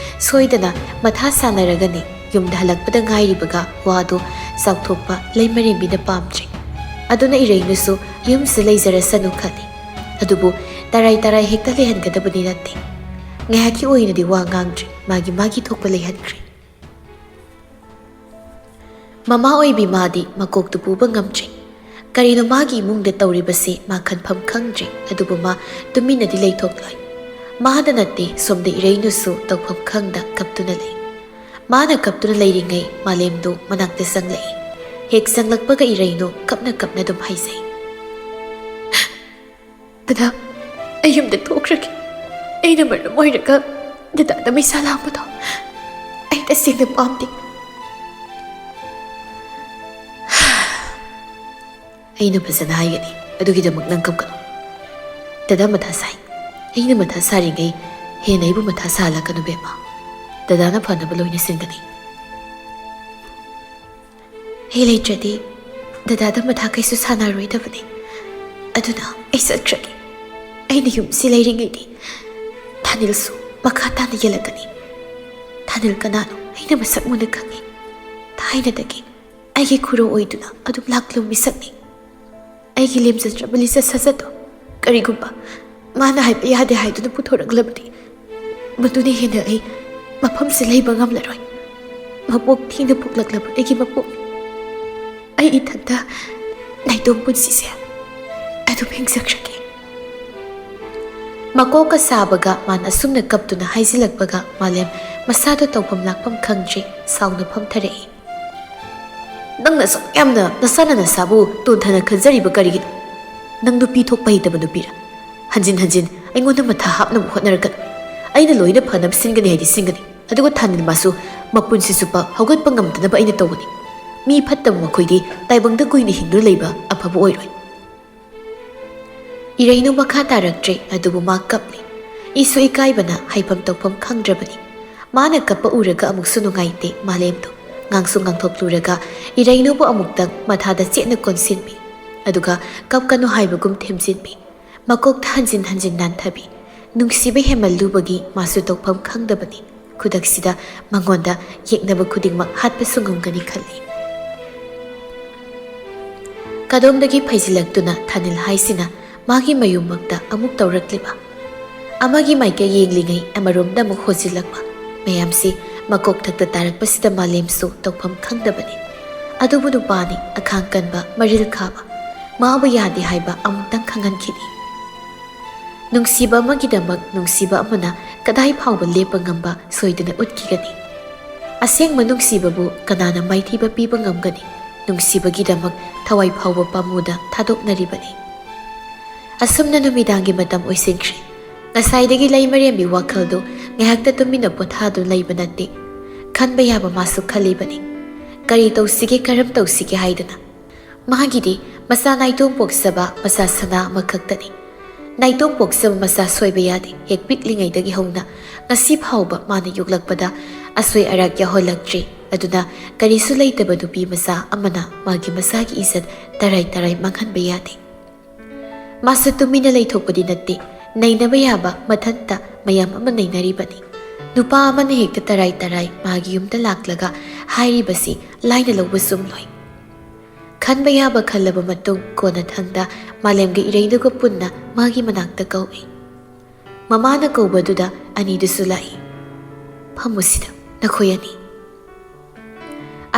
ꯁꯣꯏꯗꯅ ꯃꯊꯥ ꯁꯥꯟꯅꯔꯒꯅꯤ꯫ ꯌꯨꯝꯗ ꯍꯜꯂꯛꯄꯗ ꯉꯥꯏꯔꯤꯕꯒ ꯋꯥꯗꯨ ꯆꯥꯎꯊꯣꯛꯄ ꯂꯩꯃꯔꯦꯝꯕꯤꯅ ꯄꯥꯝꯗ꯭ꯔꯦ꯫ ꯑꯗꯨꯅ ꯏꯔꯩꯅꯨꯁꯨ ꯌꯨꯝꯁꯤ ꯂꯩꯖꯔꯁꯅꯨ ꯈꯜꯂꯤ꯫ ꯑꯗꯨꯕꯨ ꯇꯔꯥꯏ ꯇꯔꯥꯏ ꯍꯦꯛꯇ ꯂꯩꯍꯟꯒꯗꯕꯗꯤ ꯅꯠꯇꯦ꯫ ꯉꯥꯏꯍꯥꯛꯀꯤ ꯑꯣꯏꯅꯗꯤ ꯋꯥ ꯉꯥꯡꯗ꯭ꯔꯦ, ꯃꯥꯒꯤ ꯃꯥꯒꯤ ꯊꯣꯛꯄ ꯂꯩꯍꯟꯈ꯭ꯔꯦ꯫ ꯃꯃꯥ ꯑꯣꯏꯕꯤ ꯃꯥꯗꯤ ꯃꯀꯣꯛꯇꯨ ꯄꯨꯕ ꯉꯝꯗ꯭ꯔꯦ꯫ ꯀꯔꯤꯅꯣ ꯃꯥꯒꯤ ꯏꯃꯨꯡꯗ ꯇꯧꯔꯤꯕꯁꯤ ꯃꯥ ꯈꯟꯐꯝ ꯈꯪꯗ꯭ꯔꯦ꯫ ꯑꯗꯨꯕꯨ ꯃꯥ ꯇꯨꯃꯤꯟꯅꯗꯤ ꯂꯩꯊꯣꯛꯂꯣꯏ꯫ ꯃꯥꯗ ꯅꯠꯇꯦ, ꯁꯣꯝꯗ ꯏꯔꯩꯅꯨꯁꯨ ꯇꯧꯐꯝ ꯈꯪꯗ ꯀꯞꯇꯨꯅ ꯂꯩ꯫ ꯃꯥꯅ ꯀꯞꯇꯨꯅ ꯂꯩꯔꯤꯉꯩ ꯃꯥꯂꯦꯝꯗꯨ ꯃꯅꯥꯛꯇ ꯆꯪꯂꯛꯏ꯫ ꯍꯦꯛ ꯆꯪꯂꯛꯄꯒ ꯏꯔꯩꯅꯨ ꯀꯞꯅ ꯀꯞꯅ ꯑꯗꯨꯝ ꯍꯥꯏꯖꯩ, "ꯗꯗꯥ, ꯑꯩ ꯌꯨꯝꯗ ꯊꯣꯛꯈ꯭ꯔꯒꯦ꯫ ꯑꯩꯅ ꯃꯔꯝ ꯑꯣꯏꯔꯒ ꯗꯗꯥꯗ ꯃꯩꯁꯥ ꯂꯥꯡꯕꯗꯣ ꯑꯩ ꯇꯁꯦꯡꯅ ꯄꯥꯝꯗꯦ꯫" "ꯑꯩꯅ ꯐꯖꯅ ꯍꯥꯏꯒꯅꯤ, ꯑꯗꯨꯒꯤꯗꯃꯛ ꯅꯪ ꯀꯞꯀꯅꯨ꯫ ꯗꯗꯥ ꯃꯊꯥ ꯁꯥꯏ꯫ ꯑꯩꯅ ꯃꯊꯥ ꯁꯥꯔꯤꯉꯩ ꯍꯦꯟꯅ ꯑꯩꯕꯨ ꯃꯊꯥ ꯁꯥꯍꯜꯂꯛꯀꯅꯨ ꯕꯦꯝꯃ꯫ ꯗꯗꯥꯅ ꯐꯅꯕ ꯂꯣꯏꯅ ꯁꯤꯟꯒꯅꯤ꯫" "ꯑꯩ ꯂꯩꯇ꯭ꯔꯗꯤ ꯗꯗꯥꯗ ꯃꯊꯥ ꯀꯩꯁꯨ ꯁꯥꯟꯅꯔꯣꯏꯗꯕꯅꯤ꯫ ꯑꯗꯨꯅ ꯑꯩ ꯆꯠꯈ꯭ꯔꯒꯦ꯫ ꯑꯩꯅ ꯌꯨꯝꯁꯤ ꯂꯩꯔꯤꯉꯩꯗꯤ ꯊꯥꯅꯤꯜꯁꯨ ꯃꯈꯥ ꯇꯥꯅ ꯌꯦꯜꯂꯛꯀꯅꯤ꯫ ꯊꯥꯅꯤꯜ ꯀꯅꯥꯅꯣ ꯑꯩꯅ ꯃꯁꯛ ꯃꯨꯟꯅ ꯈꯪꯉꯤ꯫ ꯊꯥꯏꯅꯗꯒꯤ ꯑꯩꯒꯤ ꯈꯨꯔꯧ ꯑꯣꯏꯗꯨꯅ ꯑꯗꯨꯝ ꯂꯥꯛꯂꯝꯕ ꯃꯤꯁꯛꯅꯤ꯫" ꯑꯩꯒꯤ ꯂꯦꯝꯖꯗ꯭ꯔꯕ ꯂꯤꯆꯠ ꯁꯥꯖꯠꯇꯣ ꯀꯔꯤꯒꯨꯝꯕ ꯃꯥꯅ ꯍꯥꯏꯕ ꯌꯥꯗꯦ ꯍꯥꯏꯗꯨꯅ ꯄꯨꯊꯣꯔꯛꯂꯕꯗꯤ, ꯃꯗꯨꯅ ꯍꯦꯟꯅ ꯑꯩ ꯃꯐꯝꯁꯤ ꯂꯩꯕ ꯉꯝꯂꯔꯣꯏ꯫ ꯃꯄꯣꯛ ꯊꯦꯡꯅ ꯄꯣꯛꯂꯛꯂꯕ ꯑꯩꯒꯤ ꯃꯄꯣꯛꯅꯤ꯫ ꯑꯩ ꯏꯊꯟꯇ ꯅꯥꯏꯇꯣꯝ ꯄꯨꯟꯁꯤꯁꯦ ꯑꯗꯨꯝ ꯍꯤꯡꯖꯈ꯭ꯔꯒꯦ꯫ ꯃꯀꯣꯛꯀ ꯁꯥꯕꯒ ꯃꯥꯅ ꯑꯁꯨꯝꯅ ꯀꯞꯇꯨꯅ ꯍꯥꯏꯖꯤꯜꯂꯛꯄꯒ ꯃꯥꯂꯦꯝ ꯃꯁꯥꯗꯣ ꯇꯧꯐꯝ ꯂꯥꯛꯐꯝ ꯈꯪꯗ꯭ꯔꯦ, ꯁꯥꯎꯅ ꯐꯝꯊꯔꯛꯏ꯫ "ꯅꯪꯅ ꯑꯁꯨꯛ ꯌꯥꯝꯅ ꯅꯁꯥꯅ ꯅꯁꯥꯕꯨ ꯇꯣꯟꯊꯅ ꯈꯟꯖꯔꯤꯕ ꯀꯔꯤꯒꯤꯅꯣ? ꯅꯪ ꯅꯨꯄꯤ ꯊꯣꯛꯄ ꯍꯩꯇꯕ ꯅꯨꯄꯤꯔ? ꯍꯟꯖꯤꯟ ꯍꯟꯖꯤꯟ ꯑꯩꯉꯣꯟꯗ ꯃꯊꯥ ꯍꯥꯞꯅꯕ ꯍꯣꯠꯅꯔꯛꯀꯅꯨ꯫ ꯑꯩꯅ ꯂꯣꯏꯅ ꯐꯅꯕ ꯁꯤꯟꯒꯅꯤ ꯍꯥꯏꯗꯤ ꯁꯤꯟꯒꯅꯤ, ꯑꯗꯨꯒ ꯊꯥꯅꯤꯜ ꯃꯥꯁꯨ ꯃꯄꯨꯟꯁꯤ ꯆꯨꯞꯄ ꯍꯧꯒꯠꯄ ꯉꯝꯗꯅꯕ ꯑꯩꯅ ꯇꯧꯒꯅꯤ꯫ ꯃꯤ ꯐꯠꯇꯕ ꯃꯈꯣꯏꯗꯤ ꯇꯥꯏꯕꯪꯗ ꯀꯨꯏꯅ ꯍꯤꯡꯗꯨꯅ ꯂꯩꯕ ꯑꯐꯕ ꯑꯣꯏꯔꯣꯏ꯫" ꯏꯔꯩꯅꯨ ꯃꯈꯥ ꯇꯥꯔꯛꯇ꯭ꯔꯦ, ꯑꯗꯨꯕꯨ ꯃꯥ ꯀꯞꯂꯤ꯫ ꯏꯁꯨ ꯏꯀꯥꯏꯕꯅ ꯍꯥꯏꯐꯝ ꯇꯧꯐꯝ ꯈꯪꯗ꯭ꯔꯕꯅꯤ꯫ ꯃꯥꯅ ꯀꯞꯄ ꯎꯔꯒ ꯑꯃꯨꯛꯁꯨ ꯅꯨꯡꯉꯥꯏꯇꯦ ꯃꯥꯂꯦꯝꯗꯣ꯫ ꯉꯥꯡꯁꯨ ꯉꯥꯡꯊꯣꯛꯂꯨꯔꯒ ꯏꯔꯩꯅꯨꯕꯨ ꯑꯃꯨꯛꯇꯪ ꯃꯊꯥꯗ ꯆꯦꯠꯅ ꯀꯣꯟꯁꯤꯟꯕꯤ꯫ ꯑꯗꯨꯒ ꯀꯞꯀꯅꯨ ꯍꯥꯏꯕꯒꯨꯝ ꯊꯦꯝꯖꯤꯟꯕꯤ꯫ ꯃꯀꯣꯛꯇ ꯍꯟꯖꯤꯟ ꯍꯟꯖꯤꯟ ꯅꯥꯟꯊꯕꯤ꯫ ꯅꯨꯡꯁꯤꯕ ꯍꯦꯟꯃꯜꯂꯨꯕꯒꯤ ꯃꯥꯁꯨ ꯇꯧꯐꯝ ꯈꯪꯗꯕꯅꯤ꯫ ꯈꯨꯗꯛꯁꯤꯗ ꯃꯉꯣꯟꯗ ꯌꯦꯛꯅꯕ ꯈꯨꯗꯤꯡꯃꯛ ꯍꯥꯠꯄꯁꯨ ꯉꯝꯒꯅꯤ ꯈꯜꯂꯤ꯫ ꯀꯗꯣꯝꯗꯒꯤ ꯐꯩꯖꯤꯜꯂꯛꯇꯨꯅ ꯊꯥꯅꯤꯜ ꯍꯥꯏꯁꯤꯅ ꯃꯥꯒꯤ ꯃꯌꯨꯝꯃꯛꯇ ꯑꯃꯨꯛ ꯇꯧꯔꯛꯂꯤꯕ? ꯑꯃꯒꯤ ꯃꯥꯏꯀꯩ ꯌꯦꯡꯂꯤꯉꯩ ꯑꯃꯔꯣꯝꯗ ꯑꯃꯨꯛ ꯍꯣꯖꯤꯜꯂꯛꯄ꯫ ꯃꯌꯥꯝꯁꯤ ꯃꯀꯣꯛ ꯊꯛꯇ ꯇꯥꯔꯛꯄꯁꯤꯗ ꯃꯥꯂꯦꯝꯁꯨ ꯇꯧꯐꯝ ꯈꯪꯗꯕꯅꯤ꯫ ꯑꯗꯨꯕꯨ ꯅꯨꯄꯥꯅꯤ, ꯑꯈꯥꯡ ꯀꯟꯕ, ꯃꯔꯤꯜ ꯈꯥꯕ꯫ ꯃꯥꯕꯨ ꯌꯥꯗꯦ ꯍꯥꯏꯕ ꯑꯃꯨꯛꯇꯪ ꯈꯪꯍꯟꯈꯤꯅꯤ꯫ ꯅꯨꯡꯁꯤꯕ ꯑꯃꯒꯤꯗꯃꯛ ꯅꯨꯡꯁꯤꯕ ꯑꯃꯅ ꯀꯗꯥꯏ ꯐꯥꯎꯕ ꯂꯦꯞꯄ ꯉꯝꯕ ꯁꯣꯏꯗꯅ ꯎꯠꯈꯤꯒꯅꯤ꯫ ꯑꯁꯦꯡꯕ ꯅꯨꯡꯁꯤꯕꯕꯨ ꯀꯅꯥꯅ ꯃꯥꯏꯊꯤꯕ ꯄꯤꯕ ꯉꯝꯒꯅꯤ? ꯅꯨꯡꯁꯤꯕꯒꯤꯗꯃꯛ ꯊꯋꯥꯏ ꯐꯥꯎꯕ ꯄꯥꯝꯃꯨꯗ ꯊꯥꯗꯣꯛꯅꯔꯤꯕꯅꯤ꯫ ꯑꯁꯨꯝꯅ ꯅꯨꯃꯤꯗꯥꯡꯒꯤ ꯃꯇꯝ ꯑꯣꯏꯁꯤꯟꯈ꯭ꯔꯦ꯫ ꯉꯁꯥꯏꯗꯒꯤ ꯂꯩꯃꯔꯦꯝꯕꯤ ꯋꯥꯈꯜꯗꯨ ꯉꯥꯏꯍꯥꯛꯇ ꯇꯨꯃꯤꯟꯅ ꯄꯣꯊꯥꯗꯨꯅ ꯂꯩꯕ ꯅꯠꯇꯦ꯫ ꯈꯟꯕ ꯌꯥꯕ ꯃꯥꯁꯨ ꯈꯜꯂꯤꯕꯅꯤ꯫ ꯀꯔꯤ ꯇꯧꯁꯤꯒꯦ, ꯀꯔꯝ ꯇꯧꯁꯤꯒꯦ ꯍꯥꯏꯗꯅ꯫ ꯃꯥꯒꯤꯗꯤ ꯃꯆꯥ ꯅꯥꯏꯇꯣꯝ ꯄꯣꯛꯆꯕ ꯃꯆꯥ ꯁꯅꯥ ꯑꯃꯈꯛꯇꯅꯤ꯫ ꯅꯥꯏꯇꯣꯝ ꯄꯣꯛꯆꯕ ꯃꯆꯥ ꯁꯣꯏꯕ ꯌꯥꯗꯦ꯫ ꯍꯦꯛ ꯄꯤꯛꯂꯤꯉꯩꯗꯒꯤ ꯍꯧꯅ ꯉꯁꯤ ꯐꯥꯎꯕ ꯃꯥꯅ ꯌꯣꯛꯂꯛꯄꯗ ꯑꯁꯣꯏ ꯑꯔꯥꯛ ꯌꯥꯎꯍꯜꯂꯛꯇ꯭ꯔꯤ꯫ ꯑꯗꯨꯅ ꯀꯔꯤꯁꯨ ꯂꯩꯇꯕ ꯅꯨꯄꯤ ꯃꯆꯥ ꯑꯃꯅ ꯃꯥꯒꯤ ꯃꯆꯥꯒꯤ ꯏꯖꯠ ꯇꯔꯥꯏ ꯇꯔꯥꯏ ꯃꯥꯡꯍꯟꯕ ꯌꯥꯗꯦ꯫ ꯃꯥꯁꯨ ꯇꯨꯃꯤꯟꯅ ꯂꯩꯊꯣꯛꯄꯗꯤ ꯅꯠꯇꯦ꯫ ꯅꯩꯅꯕ ꯌꯥꯕ ꯃꯊꯟꯇ ꯃꯌꯥꯝ ꯑꯃ ꯅꯩꯅꯔꯤꯕꯅꯤ꯫ ꯅꯨꯄꯥ ꯑꯃꯅ ꯍꯦꯛꯇ ꯇꯔꯥꯏ ꯇꯔꯥꯏ ꯃꯥꯒꯤ ꯌꯨꯝꯗ ꯂꯥꯛꯂꯒ ꯍꯥꯏꯔꯤꯕꯁꯤ ꯂꯥꯏꯅ ꯂꯧꯕ ꯆꯨꯝꯂꯣꯏ꯫ ꯈꯟꯕ ꯌꯥꯕ ꯈꯜꯂꯕ ꯃꯇꯨꯡ ꯀꯣꯟꯅꯊꯪꯗ ꯃꯥꯂꯦꯝꯒ ꯏꯔꯩꯗꯨꯒ ꯄꯨꯟꯅ ꯃꯥꯒꯤ ꯃꯅꯥꯛꯇ ꯀꯧꯏ꯫ ꯃꯃꯥꯅ ꯀꯧꯕꯗꯨꯗ ꯑꯅꯤꯗꯨꯁꯨ ꯂꯥꯛꯏ꯫ "ꯐꯝꯃꯨꯁꯤꯗ, ꯅꯈꯣꯏ ꯑꯅꯤ꯫"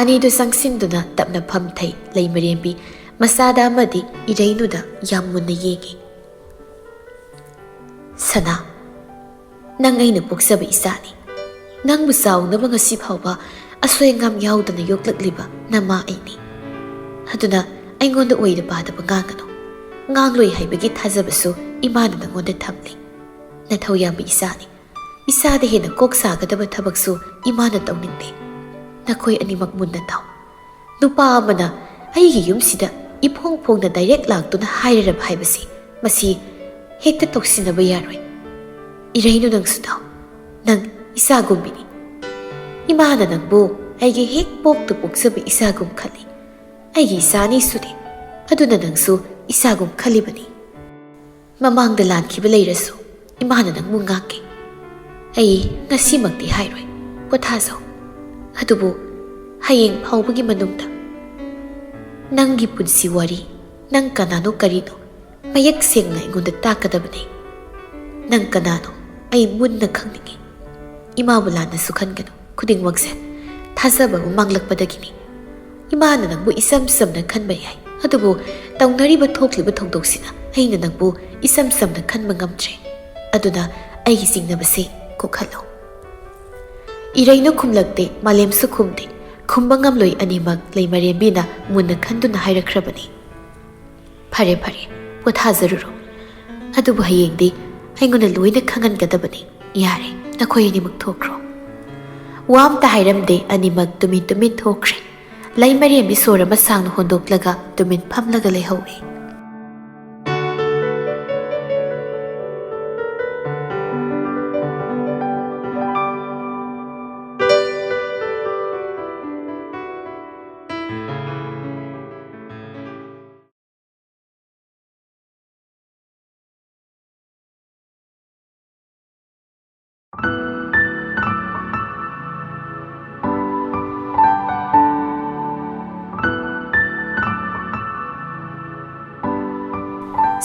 ꯑꯅꯤꯗꯨ ꯆꯪꯁꯤꯟꯗꯨꯅ ꯇꯞꯅ ꯐꯝꯊꯩ꯫ ꯂꯩꯃꯔꯦꯝꯕꯤ ꯃꯆꯥꯗ ꯑꯃꯗꯤ ꯏꯔꯩꯅꯨꯗ ꯌꯥꯝ ꯃꯨꯟꯅ ꯌꯦꯡꯏ꯫ "ꯁꯅꯥ, ꯅꯪ ꯑꯩꯅ ꯄꯣꯛꯆꯕ ꯏꯆꯥꯅꯤ꯫ ꯅꯪꯕꯨ ꯆꯥꯎꯅꯕ ꯉꯁꯤ ꯐꯥꯎꯕ ꯑꯁꯣꯏ ꯑꯉꯥꯝ ꯌꯥꯎꯗꯅ ꯌꯣꯛꯂꯛꯂꯤꯕ ꯅꯃꯥ ꯑꯩꯅꯤ꯫ ꯑꯗꯨꯅ ꯑꯩꯉꯣꯟꯗ ꯑꯣꯏꯗ ꯄꯥꯗꯕ ꯉꯥꯡꯒꯅꯨ꯫ ꯉꯥꯡꯂꯣꯏ ꯍꯥꯏꯕꯒꯤ ꯊꯥꯖꯕꯁꯨ ꯏꯃꯥꯅ ꯅꯪꯉꯣꯟꯗ ꯊꯝꯂꯤ꯫ ꯅꯊꯧ ꯌꯥꯝꯕ ꯏꯆꯥꯅꯤ꯫ ꯏꯆꯥꯗ ꯍꯦꯟꯅ ꯀꯣꯛ ꯁꯥꯒꯗꯕ ꯊꯕꯛꯁꯨ ꯏꯃꯥꯅ ꯇꯧꯅꯤꯡꯗꯦ꯫ ꯅꯈꯣꯏ ꯑꯅꯤꯃꯛ ꯃꯨꯟꯅ ꯇꯥꯎ꯫ ꯅꯨꯄꯥ ꯑꯃꯅ ꯑꯩꯒꯤ ꯌꯨꯝꯁꯤꯗ ꯏꯐꯣꯡ ꯐꯣꯡꯅ ꯗꯥꯏꯔꯦꯛ ꯂꯥꯛꯇꯨꯅ ꯍꯥꯏꯔꯔꯕ ꯍꯥꯏꯕꯁꯤ, ꯃꯁꯤ ꯍꯦꯛꯇ ꯇꯧꯁꯤꯟꯅꯕ ꯌꯥꯔꯣꯏ꯫ ꯏꯔꯩꯅꯨ, ꯅꯪꯁꯨ ꯇꯥꯎ꯫ ꯅꯪ ꯏꯆꯥꯒꯨꯝꯕꯤꯅꯤ꯫ ꯏꯃꯥꯅ ꯅꯪꯕꯨ ꯑꯩꯒꯤ ꯍꯦꯛ ꯄꯣꯛꯇ ꯄꯣꯛꯆꯕ ꯏꯆꯥꯒꯨꯝ ꯈꯜꯂꯤ꯫ ꯑꯩꯒꯤ ꯏꯆꯥꯅꯤꯁꯨꯅꯤ꯫ ꯑꯗꯨꯅ ꯅꯪꯁꯨ ꯏꯆꯥꯒꯨꯝ ꯈꯜꯂꯤꯕꯅꯤ꯫ ꯃꯃꯥꯡꯗ ꯂꯥꯟꯈꯤꯕ ꯂꯩꯔꯁꯨ ꯏꯃꯥꯅ ꯅꯪꯕꯨ ꯉꯥꯛꯀꯦ꯫ ꯑꯩ ꯉꯁꯤꯃꯛꯇꯤ ꯍꯥꯏꯔꯣꯏ, ꯄꯣꯊꯥꯖꯧ꯫ ꯑꯗꯨꯕꯨ ꯍꯌꯦꯡ ꯐꯥꯎꯕꯒꯤ ꯃꯅꯨꯡꯗ ꯅꯪꯒꯤ ꯄꯨꯟꯁꯤ ꯋꯥꯔꯤ, ꯅꯪ ꯀꯅꯥꯅꯣ ꯀꯔꯤꯅꯣ ꯃꯌꯦꯛ ꯁꯦꯡꯅ ꯑꯩꯉꯣꯟꯗ ꯇꯥꯛꯀꯗꯕꯅꯤ꯫ ꯅꯪ ꯀꯅꯥꯅꯣ ꯑꯩ ꯃꯨꯟꯅ ꯈꯪꯅꯤꯡꯏ꯫ ꯏꯃꯥꯕꯨ ꯂꯥꯟꯅꯁꯨ ꯈꯟꯒꯅꯨ꯫ ꯈꯨꯗꯤꯡꯃꯛꯁꯦ ꯊꯥꯖꯕ ꯑꯃ ꯃꯥꯡꯂꯛꯄꯗꯒꯤꯅꯤ꯫ ꯏꯃꯥꯅ ꯅꯪꯕꯨ ꯏꯆꯝ ꯆꯝꯅ ꯈꯟꯕ ꯌꯥꯏ, ꯑꯗꯨꯕꯨ ꯇꯧꯅꯔꯤꯕ ꯊꯣꯛꯂꯤꯕ ꯊꯧꯗꯣꯛꯁꯤꯅ ꯑꯩꯅ ꯅꯪꯕꯨ ꯏꯆꯝ ꯆꯝꯅ ꯈꯟꯕ ꯉꯝꯗ꯭ꯔꯦ꯫ ꯑꯗꯨꯅ ꯑꯩꯒꯤ ꯆꯤꯡꯅꯕꯁꯤ ꯀꯣꯛꯍꯜꯂꯣ꯫" ꯏꯔꯩꯅꯨ ꯈꯨꯝꯂꯛꯇꯦ, ꯃꯥꯂꯦꯝꯁꯨ ꯈꯨꯝꯗꯦ꯫ ꯈꯨꯝꯕ ꯉꯝꯂꯣꯏ ꯑꯅꯤꯃꯛ ꯂꯩꯃꯔꯦꯝꯕꯤꯅ ꯃꯨꯟꯅ ꯈꯟꯗꯨꯅ ꯍꯥꯏꯔꯛꯈ꯭ꯔꯕꯅꯤ꯫ "ꯐꯔꯦ, ꯐꯔꯦ, ꯄꯣꯊꯥꯖꯔꯨꯔꯣ꯫ ꯑꯗꯨꯕꯨ ꯍꯌꯦꯡꯗꯤ ꯑꯩꯉꯣꯟꯗ ꯂꯣꯏꯅ ꯈꯪꯍꯟꯒꯗꯕꯅꯤ꯫ ꯌꯥꯔꯦ, ꯅꯈꯣꯏ ꯑꯅꯤꯃꯛ ꯊꯣꯛꯈ꯭ꯔꯣ꯫" ꯋꯥ ꯑꯝꯇ ꯍꯥꯏꯔꯝꯗꯦ, ꯑꯅꯤꯃꯛ ꯇꯨꯃꯤꯟ ꯇꯨꯃꯤꯟ ꯊꯣꯛꯈ꯭ꯔꯦ꯫ ꯂꯩꯃꯔꯦꯝꯕꯤ ꯁꯣꯔ ꯑꯃ ꯁꯥꯡꯅ ꯍꯣꯟꯗꯣꯛꯂꯒ ꯇꯨꯃꯤꯟ ꯐꯝꯂꯒ ꯂꯩꯍꯧꯏ꯫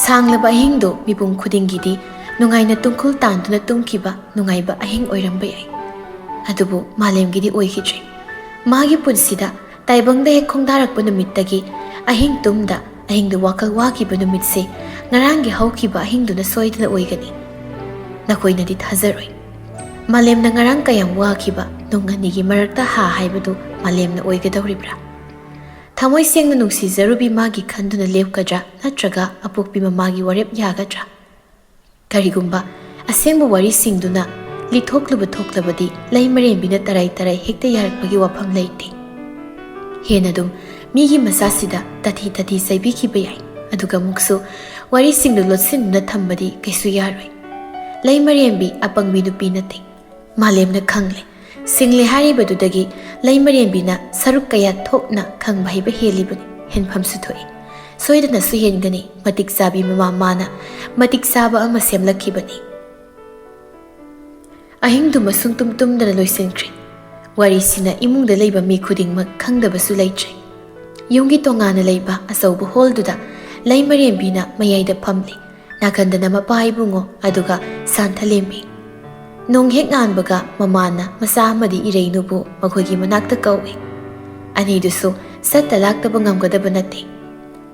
ꯁꯥꯡꯂꯕ ꯑꯍꯤꯡꯗꯨ ꯃꯤꯄꯨꯝ ꯈꯨꯗꯤꯡꯒꯤꯗꯤ ꯅꯨꯡꯉꯥꯏꯅ ꯇꯨꯡꯈꯨꯜ ꯇꯥꯟꯗꯨꯅ ꯇꯨꯝꯈꯤꯕ ꯅꯨꯡꯉꯥꯏꯕ ꯑꯍꯤꯡ ꯑꯣꯏꯔꯝꯕ ꯌꯥꯏ꯫ ꯑꯗꯨꯕꯨ ꯃꯥꯂꯦꯝꯒꯤꯗꯤ ꯑꯣꯏꯈꯤꯗ꯭ꯔꯦ꯫ ꯃꯥꯒꯤ ꯄꯨꯟꯁꯤꯗ ꯇꯥꯏꯕꯪꯗ ꯍꯦꯛ ꯈꯣꯡꯗꯥꯔꯛꯄ ꯅꯨꯃꯤꯠꯇꯒꯤ ꯑꯍꯤꯡ ꯇꯨꯝꯗ ꯑꯍꯤꯡꯗ ꯋꯥꯈꯜ ꯋꯥꯈꯤꯕ ꯅꯨꯃꯤꯠꯁꯦ ꯉꯔꯥꯡꯒꯤ ꯍꯧꯈꯤꯕ ꯑꯍꯤꯡꯗꯨꯅ ꯁꯣꯏꯗꯅ ꯑꯣꯏꯒꯅꯤ꯫ ꯅꯈꯣꯏꯅꯗꯤ ꯊꯥꯖꯔꯣꯏ꯫ ꯃꯥꯂꯦꯝꯅ ꯉꯔꯥꯡ ꯀꯌꯥꯝ ꯋꯥꯈꯤꯕ ꯅꯨꯡ ꯑꯅꯤꯒꯤ ꯃꯔꯛꯇ ꯍꯥ ꯍꯥꯏꯕꯗꯨ ꯃꯥꯂꯦꯝꯅ ꯑꯣꯏꯒꯗꯧꯔꯤꯕ꯭ꯔꯥ? ꯊꯃꯣꯏ ꯁꯦꯡꯅ ꯅꯨꯡꯁꯤꯖꯔꯨꯕꯤ ꯃꯥꯒꯤ ꯈꯟꯗꯨꯅ ꯂꯦꯞꯀꯗ꯭ꯔꯥ, ꯅꯠꯇ꯭ꯔꯒ ꯑꯄꯣꯛꯄꯤ ꯃꯃꯥꯒꯤ ꯋꯥꯔꯦꯞ ꯌꯥꯒꯗ꯭ꯔꯥ? ꯀꯔꯤꯒꯨꯝꯕ ꯑꯁꯦꯡꯕ ꯋꯥꯔꯤꯁꯤꯡꯗꯨꯅ ꯂꯤꯊꯣꯛꯂꯨꯕ ꯊꯣꯛꯂꯕꯗꯤ ꯂꯩꯃꯔꯦꯝꯕꯤꯅ ꯇꯔꯥꯏ ꯇꯔꯥꯏ ꯍꯦꯛꯇ ꯌꯥꯔꯛꯄꯒꯤ ꯋꯥꯐꯝ ꯂꯩꯇꯦ꯫ ꯍꯦꯟꯅ ꯑꯗꯨꯝ ꯃꯤꯒꯤ ꯃꯆꯥꯁꯤꯗ ꯇꯥꯊꯤ ꯇꯥꯊꯤ ꯆꯩꯕꯤꯈꯤꯕ ꯌꯥꯏ, ꯑꯗꯨꯒ ꯑꯃꯨꯛꯁꯨ ꯋꯥꯔꯤꯁꯤꯡꯗꯨ ꯂꯣꯠꯁꯤꯟꯗꯨꯅ ꯊꯝꯕꯗꯤ ꯀꯩꯁꯨ ꯌꯥꯔꯣꯏ꯫ ꯂꯩꯃꯔꯦꯝꯕꯤ ꯑꯄꯪꯕꯤ ꯅꯨꯄꯤ ꯅꯠꯇꯦ꯫ ꯃꯥꯂꯦꯝꯅ ꯈꯪꯂꯦ꯫ ꯁꯤꯡꯂꯦ ꯍꯥꯏꯔꯤꯕꯗꯨꯗꯒꯤ ꯂꯩꯃꯔꯦꯝꯕꯤꯅ ꯁꯔꯨꯛ ꯀꯌꯥ ꯊꯣꯛꯅ ꯈꯪꯕ ꯍꯩꯕ ꯍꯦꯜꯂꯤꯕꯅꯤ꯫ ꯍꯦꯟꯐꯝꯁꯨ ꯊꯣꯛꯏ꯫ ꯁꯣꯏꯗꯅꯁꯨ ꯍꯦꯟꯒꯅꯤ꯫ ꯃꯇꯤꯛ ꯆꯥꯕꯤ ꯃꯃꯥ ꯃꯥꯅ ꯃꯇꯤꯛ ꯆꯥꯕ ꯑꯃ ꯁꯦꯝꯂꯛꯈꯤꯕꯅꯤ꯫ ꯑꯍꯤꯡꯗꯨꯃ ꯁꯨꯡꯇꯨꯝ ꯇꯨꯝꯗꯅ ꯂꯣꯏꯁꯤꯟꯈ꯭ꯔꯦ꯫ ꯋꯥꯔꯤꯁꯤꯅ ꯏꯃꯨꯡꯗ ꯂꯩꯕ ꯃꯤ ꯈꯨꯗꯤꯡꯃꯛ ꯈꯪꯗꯕꯁꯨ ꯂꯩꯇ꯭ꯔꯦ꯫ ꯌꯨꯝꯒꯤ ꯇꯣꯉꯥꯟꯅ ꯂꯩꯕ ꯑꯆꯧꯕ ꯍꯣꯜꯗꯨꯗ ꯂꯩꯃꯔꯦꯝꯕꯤꯅ ꯃꯌꯥꯏꯗ ꯐꯝꯂꯤ꯫ ꯅꯥꯀꯟꯗꯅ ꯃꯄꯥ ꯏꯕꯨꯡꯉꯣ, ꯑꯗꯨꯒ ꯁꯥꯟꯊꯂꯦꯝꯕꯤ꯫ ꯅꯣꯡ ꯍꯦꯛ ꯉꯥꯟꯕꯒ ꯃꯃꯥꯅ ꯃꯆꯥ ꯑꯃꯗꯤ ꯏꯔꯩꯅꯨꯕꯨ ꯃꯈꯣꯏꯒꯤ ꯃꯅꯥꯛꯇ ꯀꯧꯏ꯫ ꯑꯅꯤꯗꯨꯁꯨ ꯆꯠꯇ ꯂꯥꯛꯇꯕ ꯉꯝꯒꯗꯕ ꯅꯠꯇꯦ꯫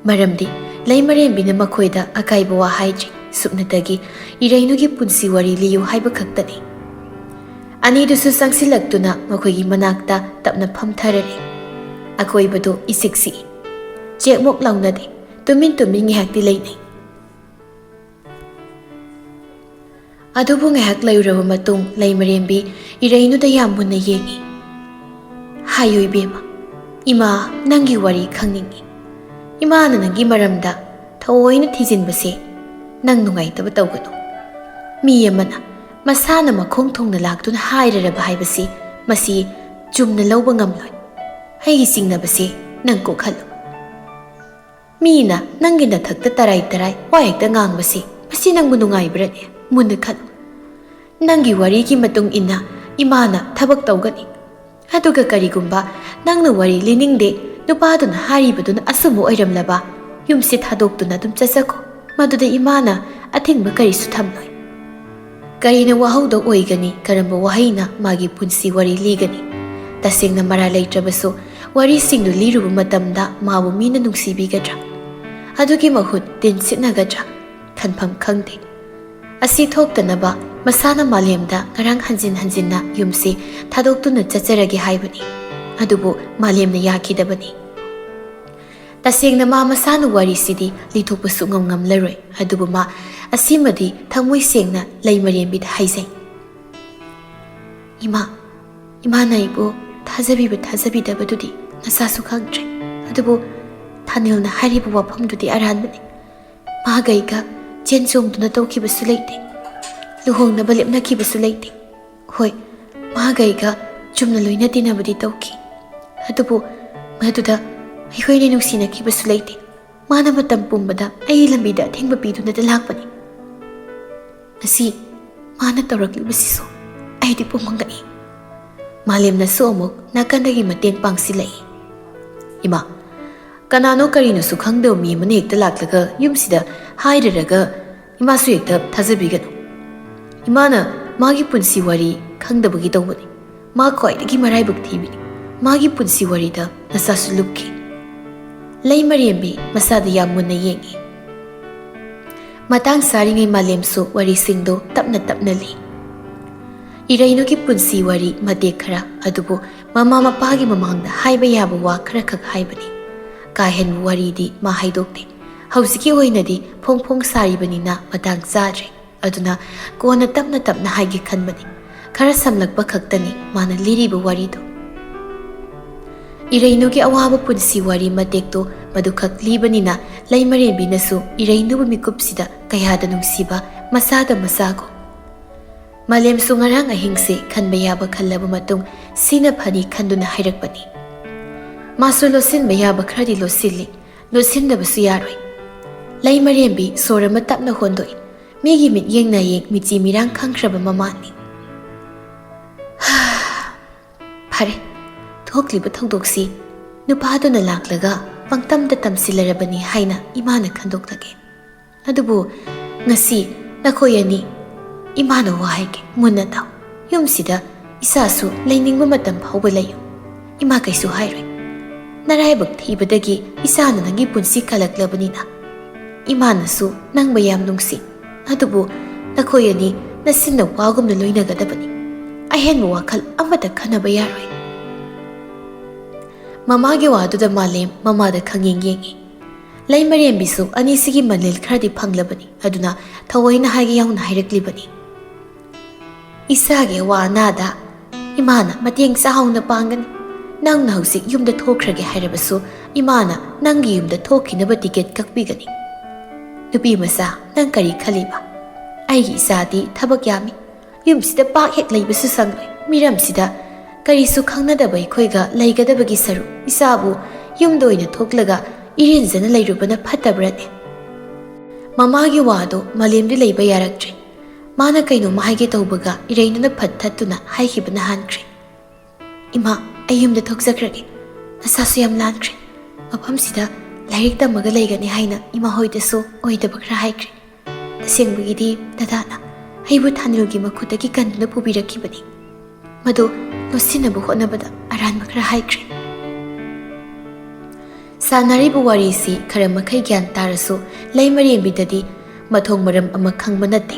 ꯃꯔꯝꯗꯤ ꯂꯩꯃꯔꯦꯝꯕꯤꯅ ꯃꯈꯣꯏꯗ ꯑꯀꯥꯏꯕ ꯋꯥ ꯍꯥꯏꯗ꯭ꯔꯤ꯫ ꯁꯨꯞꯅꯇꯒꯤ ꯏꯔꯩꯅꯨꯒꯤ ꯄꯨꯟꯁꯤ ꯋꯥꯔꯤ ꯂꯤꯌꯨ ꯍꯥꯏꯕ ꯈꯛꯇꯅꯤ꯫ ꯑꯅꯤꯗꯨꯁꯨ ꯆꯪꯁꯤꯜꯂꯛꯇꯨꯅ ꯃꯈꯣꯏꯒꯤ ꯃꯅꯥꯛꯇ ꯇꯞꯅ ꯐꯝꯊꯔꯔꯦ꯫ ꯑꯀꯣꯏꯕꯗꯨ ꯏꯆꯤꯛ ꯆꯤꯛꯏ꯫ ꯆꯦꯛꯃꯨꯛ ꯂꯥꯎꯅꯗꯦ꯫ ꯇꯨꯃꯤꯟ ꯇꯨꯃꯤꯟ ꯉꯥꯏꯍꯥꯛꯇꯤ ꯂꯩꯅꯩ꯫ ꯑꯗꯨꯕꯨ ꯉꯥꯏꯍꯥꯛ ꯂꯩꯔꯨꯔꯕ ꯃꯇꯨꯡ ꯂꯩꯃꯔꯦꯝꯕꯤ ꯏꯔꯩꯅꯨꯗ ꯌꯥꯝ ꯃꯨꯟꯅ ꯌꯦꯡꯏ꯫ "ꯍꯥꯏꯌꯨ ꯏꯕꯦꯝꯃ, ꯏꯃꯥ ꯅꯪꯒꯤ ꯋꯥꯔꯤ ꯈꯪꯅꯤꯡꯏ꯫ ꯏꯃꯥꯅ ꯅꯪꯒꯤ ꯃꯔꯝꯗ ꯊꯑꯣꯏꯅ ꯊꯤꯖꯤꯟꯕꯁꯦ ꯅꯪ ꯅꯨꯡꯉꯥꯏꯇꯕ ꯇꯧꯒꯅꯨ꯫ ꯃꯤ ꯑꯃꯅ ꯃꯁꯥꯅ ꯃꯈꯣꯡ ꯊꯣꯡꯅ ꯂꯥꯛꯇꯨꯅ ꯍꯥꯏꯔꯔꯕ ꯍꯥꯏꯕꯁꯤ ꯃꯁꯤ ꯆꯨꯝꯅ ꯂꯧꯕ ꯉꯝꯂꯣꯏ꯫ ꯑꯩꯒꯤ ꯆꯤꯡꯅꯕꯁꯦ ꯅꯪ ꯀꯣꯛꯍꯜꯂꯨ꯫ ꯃꯤꯅ ꯅꯪꯒꯤ ꯅꯊꯛꯇ ꯇꯔꯥꯏ ꯇꯔꯥꯏ ꯋꯥ ꯍꯦꯛꯇ ꯉꯥꯡꯕꯁꯤ ꯃꯁꯤ ꯅꯪꯕꯨ ꯅꯨꯡꯉꯥꯏꯕ꯭ꯔꯅꯦ? ꯃꯨꯟꯅ ꯈꯜꯂꯨ꯫ ꯅꯪꯒꯤ ꯋꯥꯔꯤꯒꯤ ꯃꯇꯨꯡ ꯏꯟꯅ ꯏꯃꯥꯅ ꯊꯕꯛ ꯇꯧꯒꯅꯤ꯫ ꯑꯗꯨꯒ ꯀꯔꯤꯒꯨꯝꯕ ꯅꯪꯅ ꯋꯥꯔꯤ ꯂꯤꯅꯤꯡꯗꯦ, ꯅꯨꯄꯥꯗꯨꯅ ꯍꯥꯏꯔꯤꯕꯗꯨꯅ ꯑꯆꯨꯝꯕ ꯑꯣꯏꯔꯝꯂꯕ, ꯌꯨꯝꯁꯦ ꯊꯥꯗꯣꯛꯇꯨꯅ ꯑꯗꯨꯝ ꯆꯠꯆꯈꯣ꯫ ꯃꯗꯨꯗ ꯏꯃꯥꯅ ꯑꯊꯤꯡꯕ ꯀꯔꯤꯁꯨ ꯊꯝꯂꯣꯏ꯫ ꯀꯔꯤꯅ ꯋꯥꯍꯧꯗꯣ ꯑꯣꯏꯒꯅꯤ, ꯀꯔꯝꯕ ꯋꯥꯍꯩꯅ ꯃꯥꯒꯤ ꯄꯨꯟꯁꯤ ꯋꯥꯔꯤ ꯂꯤꯒꯅꯤ? ꯇꯁꯦꯡꯅ ꯃꯔꯥꯜ ꯂꯩꯇ꯭ꯔꯕꯁꯨ ꯋꯥꯔꯤꯁꯤꯡꯗꯨ ꯂꯤꯔꯨꯕ ꯃꯇꯝꯗ ꯃꯥꯕꯨ ꯃꯤꯅ ꯅꯨꯡꯁꯤꯕꯤꯒꯗ꯭ꯔꯥ? ꯑꯗꯨꯒꯤ ꯃꯍꯨꯠ ꯇꯤꯟꯁꯤꯠꯅꯒꯗ꯭ꯔꯥ? ꯈꯟꯐꯝ ꯈꯪꯗꯦ꯫ ꯑꯁꯤ ꯊꯣꯛꯇꯅꯕ ꯃꯁꯥꯅ ꯃꯥꯂꯦꯝꯗ ꯉꯔꯥꯡ ꯍꯟꯖꯤꯟ ꯍꯟꯖꯤꯟꯅ ꯌꯨꯝꯁꯤ ꯊꯥꯗꯣꯛꯇꯨꯅ ꯆꯠꯆꯔꯒꯦ ꯍꯥꯏꯕꯅꯤ꯫ ꯑꯗꯨꯕꯨ ꯃꯥꯂꯦꯝꯅ ꯌꯥꯈꯤꯗꯕꯅꯤ꯫ ꯇꯁꯦꯡꯅ ꯃꯥ ꯃꯁꯥꯅ ꯋꯥꯔꯤꯁꯤꯗꯤ ꯂꯤꯊꯣꯛꯄ ꯁꯨꯛꯉꯝ ꯉꯝꯂꯔꯣꯏ꯫ ꯑꯗꯨꯕꯨ ꯃꯥ ꯑꯁꯤꯃꯗꯤ ꯊꯃꯣꯏ ꯁꯦꯡꯅ ꯂꯩꯃꯔꯦꯝꯕꯤꯗ ꯍꯥꯏꯖꯩ꯫ "ꯏꯃꯥ, ꯏꯃꯥꯅ ꯑꯩꯕꯨ ꯊꯥꯖꯕꯤꯕ ꯊꯥꯖꯕꯤꯗꯕꯗꯨꯗꯤ ꯅꯁꯥꯁꯨ ꯈꯪꯗ꯭ꯔꯦ꯫ ꯑꯗꯨꯕꯨ ꯊꯥꯅꯤꯜꯅ ꯍꯥꯏꯔꯤꯕ ꯋꯥꯐꯝꯗꯨꯗꯤ ꯑꯔꯥꯟꯕꯅꯤ꯫ ꯃꯥꯒ ꯑꯩꯒ ꯆꯦꯟ ꯆꯣꯡꯗꯨꯅ ꯇꯧꯈꯤꯕꯁꯨ ꯂꯩꯇꯦ꯫ ꯂꯨꯍꯣꯡꯅꯕ ꯂꯦꯞꯅꯈꯤꯕꯁꯨ ꯂꯩꯇꯦ꯫ ꯍꯣꯏ, ꯃꯥꯒ ꯑꯩꯒ ꯆꯨꯝꯅ ꯂꯣꯏꯅ ꯇꯤꯟꯅꯕꯗꯤ ꯇꯧꯈꯤ꯫ ꯑꯗꯨꯕꯨ ꯃꯗꯨꯗ ꯑꯩꯈꯣꯏꯅꯤ ꯅꯨꯡꯁꯤꯅꯈꯤꯕꯁꯨ ꯂꯩꯇꯦ꯫ ꯃꯥꯅ ꯃꯇꯝ ꯄꯨꯝꯕꯗ ꯑꯩꯒꯤ ꯂꯝꯕꯤꯗ ꯑꯊꯤꯡꯕ ꯄꯤꯗꯨꯅꯇ ꯂꯥꯛꯄꯅꯤ꯫ ꯉꯁꯤ ꯃꯥꯅ ꯇꯧꯔꯛꯂꯤꯕꯁꯤꯁꯨ ꯑꯩꯗꯤ ꯄꯨꯝꯃꯛ ꯉꯛꯏ꯫" ꯃꯥꯂꯦꯝꯅꯁꯨ ꯑꯃꯨꯛ ꯅꯥꯀꯟꯗꯒꯤ ꯃꯇꯦꯡ ꯄꯥꯡꯁꯤꯜꯂꯛꯏ꯫ "ꯏꯃꯥ, ꯀꯅꯥꯅꯣ ꯀꯔꯤꯅꯣꯁꯨ ꯈꯪꯗꯕ ꯃꯤ ꯑꯃꯅ ꯍꯦꯛꯇ ꯂꯥꯛꯂꯒ ꯌꯨꯝꯁꯤꯗ ꯍꯥꯏꯔꯔꯒ ꯏꯃꯥꯁꯨ ꯍꯦꯛꯇ ꯊꯥꯖꯕꯤꯒꯅꯨ꯫ ꯏꯃꯥꯅ ꯃꯥꯒꯤ ꯄꯨꯟꯁꯤ ꯋꯥꯔꯤ ꯈꯪꯗꯕꯒꯤ ꯇꯧꯕꯅꯤ꯫ ꯃꯥ ꯈ꯭ꯋꯥꯏꯗꯒꯤ ꯃꯔꯥꯏꯕꯛ ꯊꯤꯕꯤꯅꯤ꯫ ꯃꯥꯒꯤ ꯄꯨꯟꯁꯤ ꯋꯥꯔꯤꯗ ꯅꯁꯥꯁꯨ ꯂꯨꯞꯈꯤ꯫" ꯂꯩꯃꯔꯦꯝꯕꯤ ꯃꯁꯥꯗ ꯌꯥꯝ ꯃꯨꯟꯅ ꯌꯦꯡꯏ꯫ ꯃꯇꯥꯡ ꯆꯥꯔꯤꯉꯩ ꯃꯥꯂꯦꯝꯁꯨ ꯋꯥꯔꯤꯁꯤꯡꯗꯨ ꯇꯞꯅ ꯇꯞꯅ ꯂꯤ꯫ ꯏꯔꯩꯅꯨꯒꯤ ꯄꯨꯟꯁꯤ ꯋꯥꯔꯤ ꯃꯇꯦꯛ ꯈꯔ, ꯑꯗꯨꯕꯨ ꯃꯃꯥ ꯃꯄꯥꯒꯤ ꯃꯃꯥꯡꯗ ꯍꯥꯏꯕ ꯌꯥꯕ ꯋꯥ ꯈꯔꯈꯛ ꯍꯥꯏꯕꯅꯤ꯫ ꯀꯥ ꯍꯦꯟꯕ ꯋꯥꯔꯤꯗꯤ ꯃꯥ ꯍꯥꯏꯗꯣꯛꯇꯦ꯫ ꯍꯧꯖꯤꯛꯀꯤ ꯑꯣꯏꯅꯗꯤ ꯐꯣꯡ ꯐꯣꯡ ꯁꯥꯔꯤꯕꯅꯤꯅ ꯃꯇꯥꯡ ꯆꯥꯗ꯭ꯔꯦ꯫ ꯑꯗꯨꯅ ꯀꯣꯟꯅ ꯇꯞꯅ ꯇꯞꯅ ꯍꯥꯏꯒꯦ ꯈꯟꯕꯅꯤ꯫ ꯈꯔ ꯁꯝꯂꯛꯄ ꯈꯛꯇꯅꯤ ꯃꯥꯅ ꯂꯤꯔꯤꯕ ꯋꯥꯔꯤꯗꯨ꯫ ꯏꯔꯩꯅꯨꯒꯤ ꯑꯋꯥꯕ ꯄꯨꯟꯁꯤ ꯋꯥꯔꯤ ꯃꯇꯦꯛꯇꯨ ꯃꯗꯨꯈꯛ ꯂꯤꯕꯅꯤꯅ ꯂꯩꯃꯔꯦꯝꯕꯤꯅꯁꯨ ꯏꯔꯩꯅꯨꯕꯨ ꯃꯤꯀꯨꯞꯁꯤꯗ ꯀꯌꯥꯗ ꯅꯨꯡꯁꯤꯕ ꯃꯁꯥꯗ ꯃꯁꯥꯒꯨꯝ꯫ ꯃꯥꯂꯦꯝꯁꯨ ꯉꯔꯥꯡ ꯑꯍꯤꯡꯁꯦ ꯈꯟꯕ ꯌꯥꯕ ꯈꯜꯂꯕ ꯃꯇꯨꯡ ꯁꯤꯅ ꯐꯅꯤ ꯈꯟꯗꯨꯅ ꯍꯥꯏꯔꯛꯄꯅꯤ꯫ ꯃꯥꯁꯨ ꯂꯣꯠꯁꯤꯟꯕ ꯌꯥꯕ ꯈꯔꯗꯤ ꯂꯣꯠꯁꯤꯜꯂꯤ, ꯂꯣꯠꯁꯤꯟꯗꯕꯁꯨ ꯌꯥꯔꯣꯏ꯫ ꯂꯩꯃꯔꯦꯝꯕꯤ ꯁꯣꯔ ꯑꯃ ꯇꯞꯅ ꯍꯣꯟꯗꯣꯛꯏ꯫ ꯃꯤꯒꯤ ꯃꯤꯠꯌꯦꯡ ꯅꯥꯌꯦꯡ ꯃꯤꯆꯤ ꯃꯤꯔꯥꯡ ꯈꯪꯈ꯭ꯔꯕ ꯃꯃꯥꯅꯤ꯫ ꯐꯔꯦ, ꯊꯣꯛꯂꯤꯕ ꯊꯧꯗꯣꯛꯁꯤ ꯅꯨꯄꯥꯗꯨꯅ ꯂꯥꯛꯂꯒ ꯄꯪꯇꯝꯗ ꯇꯝꯁꯤꯜꯂꯔꯕꯅꯤ ꯍꯥꯏꯅ ꯏꯃꯥꯅ ꯈꯟꯗꯣꯛꯂꯒꯦ꯫ ꯑꯗꯨꯕꯨ ꯉꯁꯤ ꯅꯈꯣꯏ ꯑꯅꯤ, ꯏꯃꯥꯅ ꯋꯥ ꯍꯥꯏꯒꯦ, ꯃꯨꯟꯅ ꯇꯥꯎ꯫ ꯌꯨꯝꯁꯤꯗ ꯏꯆꯥꯁꯨ ꯂꯩꯅꯤꯡꯕ ꯃꯇꯝ ꯐꯥꯎꯕ ꯂꯩꯌꯨ꯫ ꯏꯃꯥ ꯀꯩꯁꯨ ꯍꯥꯏꯔꯣꯏ꯫ ꯅꯔꯥꯏꯕꯛ ꯊꯤꯕꯗꯒꯤ ꯏꯆꯥꯅ ꯅꯪꯒꯤ ꯄꯨꯟꯁꯤ ꯀꯜꯂꯛꯂꯕꯅꯤꯅ꯫ ꯏꯃꯥꯅꯁꯨ ꯅꯪꯕꯨ ꯌꯥꯝ ꯅꯨꯡꯁꯤ꯫ ꯑꯗꯨꯕꯨ ꯅꯈꯣꯏ ꯑꯅꯤ ꯅꯆꯤꯟ ꯅꯋꯥꯒꯨꯝꯅ ꯂꯣꯏꯅꯒꯗꯕꯅꯤ꯫ ꯑꯍꯦꯟꯕ ꯋꯥꯈꯜ ꯑꯃꯠꯇ ꯈꯟꯅꯕ ꯌꯥꯔꯣꯏ꯫ ꯃꯃꯥꯒꯤ ꯋꯥꯗꯨꯗ ꯃꯥꯂꯦꯝ ꯃꯃꯥꯗ ꯈꯪꯌꯦꯡ ꯌꯦꯡꯉꯤ꯫ ꯂꯩꯃꯔꯦꯝꯕꯤꯁꯨ ꯑꯅꯤꯁꯤꯒꯤ ꯃꯅꯤꯜ ꯈꯔꯗꯤ ꯐꯪꯂꯕꯅꯤ, ꯑꯗꯨꯅ ꯊꯑꯣꯏꯅ ꯍꯥꯏꯒꯦ ꯌꯥꯎꯅ ꯍꯥꯏꯔꯛꯂꯤꯕꯅꯤ꯫ ꯏꯆꯥꯒꯤ ꯑꯋꯥ ꯑꯅꯥꯗ ꯏꯃꯥꯅ ꯃꯇꯦꯡ ꯆꯥꯎꯅ ꯄꯥꯡꯒꯅꯤ꯫ ꯅꯪꯅ ꯍꯧꯖꯤꯛ ꯌꯨꯝꯗ ꯊꯣꯛꯈ꯭ꯔꯒꯦ ꯍꯥꯏꯔꯕꯁꯨ ꯏꯃꯥꯅ ꯅꯪꯒꯤ ꯌꯨꯝꯗ ꯊꯣꯛꯈꯤꯅꯕ ꯇꯤꯀꯦꯠ ꯀꯛꯄꯤꯒꯅꯤ꯫ ꯅꯨꯄꯤ ꯃꯆꯥ, ꯅꯪ ꯀꯔꯤ ꯈꯜꯂꯤꯕ? ꯑꯩꯒꯤ ꯏꯆꯥꯗꯤ ꯊꯕꯛ ꯌꯥꯝꯃꯤ꯫ ꯌꯨꯝꯁꯤꯗ ꯄꯥꯛ ꯍꯦꯛ ꯂꯩꯕꯁꯨ ꯁꯪꯂꯣꯏ꯫ ꯃꯤꯔꯝꯁꯤꯗ ꯀꯔꯤꯁꯨ ꯈꯪꯅꯗꯕ ꯑꯩꯈꯣꯏꯒ ꯂꯩꯒꯗꯕꯒꯤ ꯁꯔꯨꯛ ꯏꯆꯥꯕꯨ ꯌꯨꯝꯗ ꯑꯣꯏꯅ ꯊꯣꯛꯂꯒ ꯏꯔꯦꯟꯖꯅ ꯂꯩꯔꯨꯕꯅ ꯐꯠꯇꯕ꯭ꯔꯅꯦ? ꯃꯃꯥꯒꯤ ꯋꯥꯗꯣ ꯃꯥꯂꯦꯝꯗꯤ ꯂꯩꯕ ꯌꯥꯔꯛꯇ꯭ꯔꯦ꯫ ꯃꯥꯅ ꯀꯩꯅꯣꯝꯃ ꯍꯥꯏꯒꯦ ꯇꯧꯕꯒ ꯏꯔꯩꯅꯨꯅ ꯐꯠ ꯊꯠꯇꯨꯅ ꯍꯥꯏꯈꯤꯕꯅ ꯍꯥꯟꯈ꯭ꯔꯦ꯫ "ꯏꯃꯥ, ꯑꯩ ꯌꯨꯝꯗ ꯊꯣꯛꯆꯈ꯭ꯔꯒꯦ꯫ ꯅꯁꯥꯁꯨ ꯌꯥꯝ ꯂꯥꯟꯈ꯭ꯔꯦ꯫ ꯃꯐꯝꯁꯤꯗ ꯂꯥꯏꯔꯤꯛ ꯇꯝꯃꯒ ꯂꯩꯒꯅꯤ ꯍꯥꯏꯅ ꯏꯃꯥ ꯍꯣꯏꯗꯁꯨ ꯑꯣꯏꯗꯕ ꯈꯔ ꯍꯥꯏꯈ꯭ꯔꯦ꯫ ꯇꯁꯦꯡꯕꯒꯤꯗꯤ ꯗꯗꯥꯅ ꯑꯩꯕꯨ ꯊꯥꯅꯤꯜꯒꯤ ꯃꯈꯨꯠꯇꯒꯤ ꯀꯟꯗꯨꯅ ꯄꯨꯕꯤꯔꯛꯈꯤꯕꯅꯤ꯫ ꯃꯗꯨ ꯂꯣꯠꯁꯤꯟꯅꯕ ꯍꯣꯠꯅꯕꯗ ꯑꯔꯥꯟꯕ ꯈꯔ ꯍꯥꯏꯈ꯭ꯔꯦ꯫" ꯁꯥꯟꯅꯔꯤꯕ ꯋꯥꯔꯤꯁꯤ ꯈꯔ ꯃꯈꯩ ꯒ꯭ꯌꯥꯟ ꯇꯥꯔꯁꯨ ꯂꯩꯃꯔꯦꯝꯕꯤꯗꯗꯤ ꯃꯊꯣꯡ ꯃꯔꯝ ꯑꯃ ꯈꯪꯕ ꯅꯠꯇꯦ꯫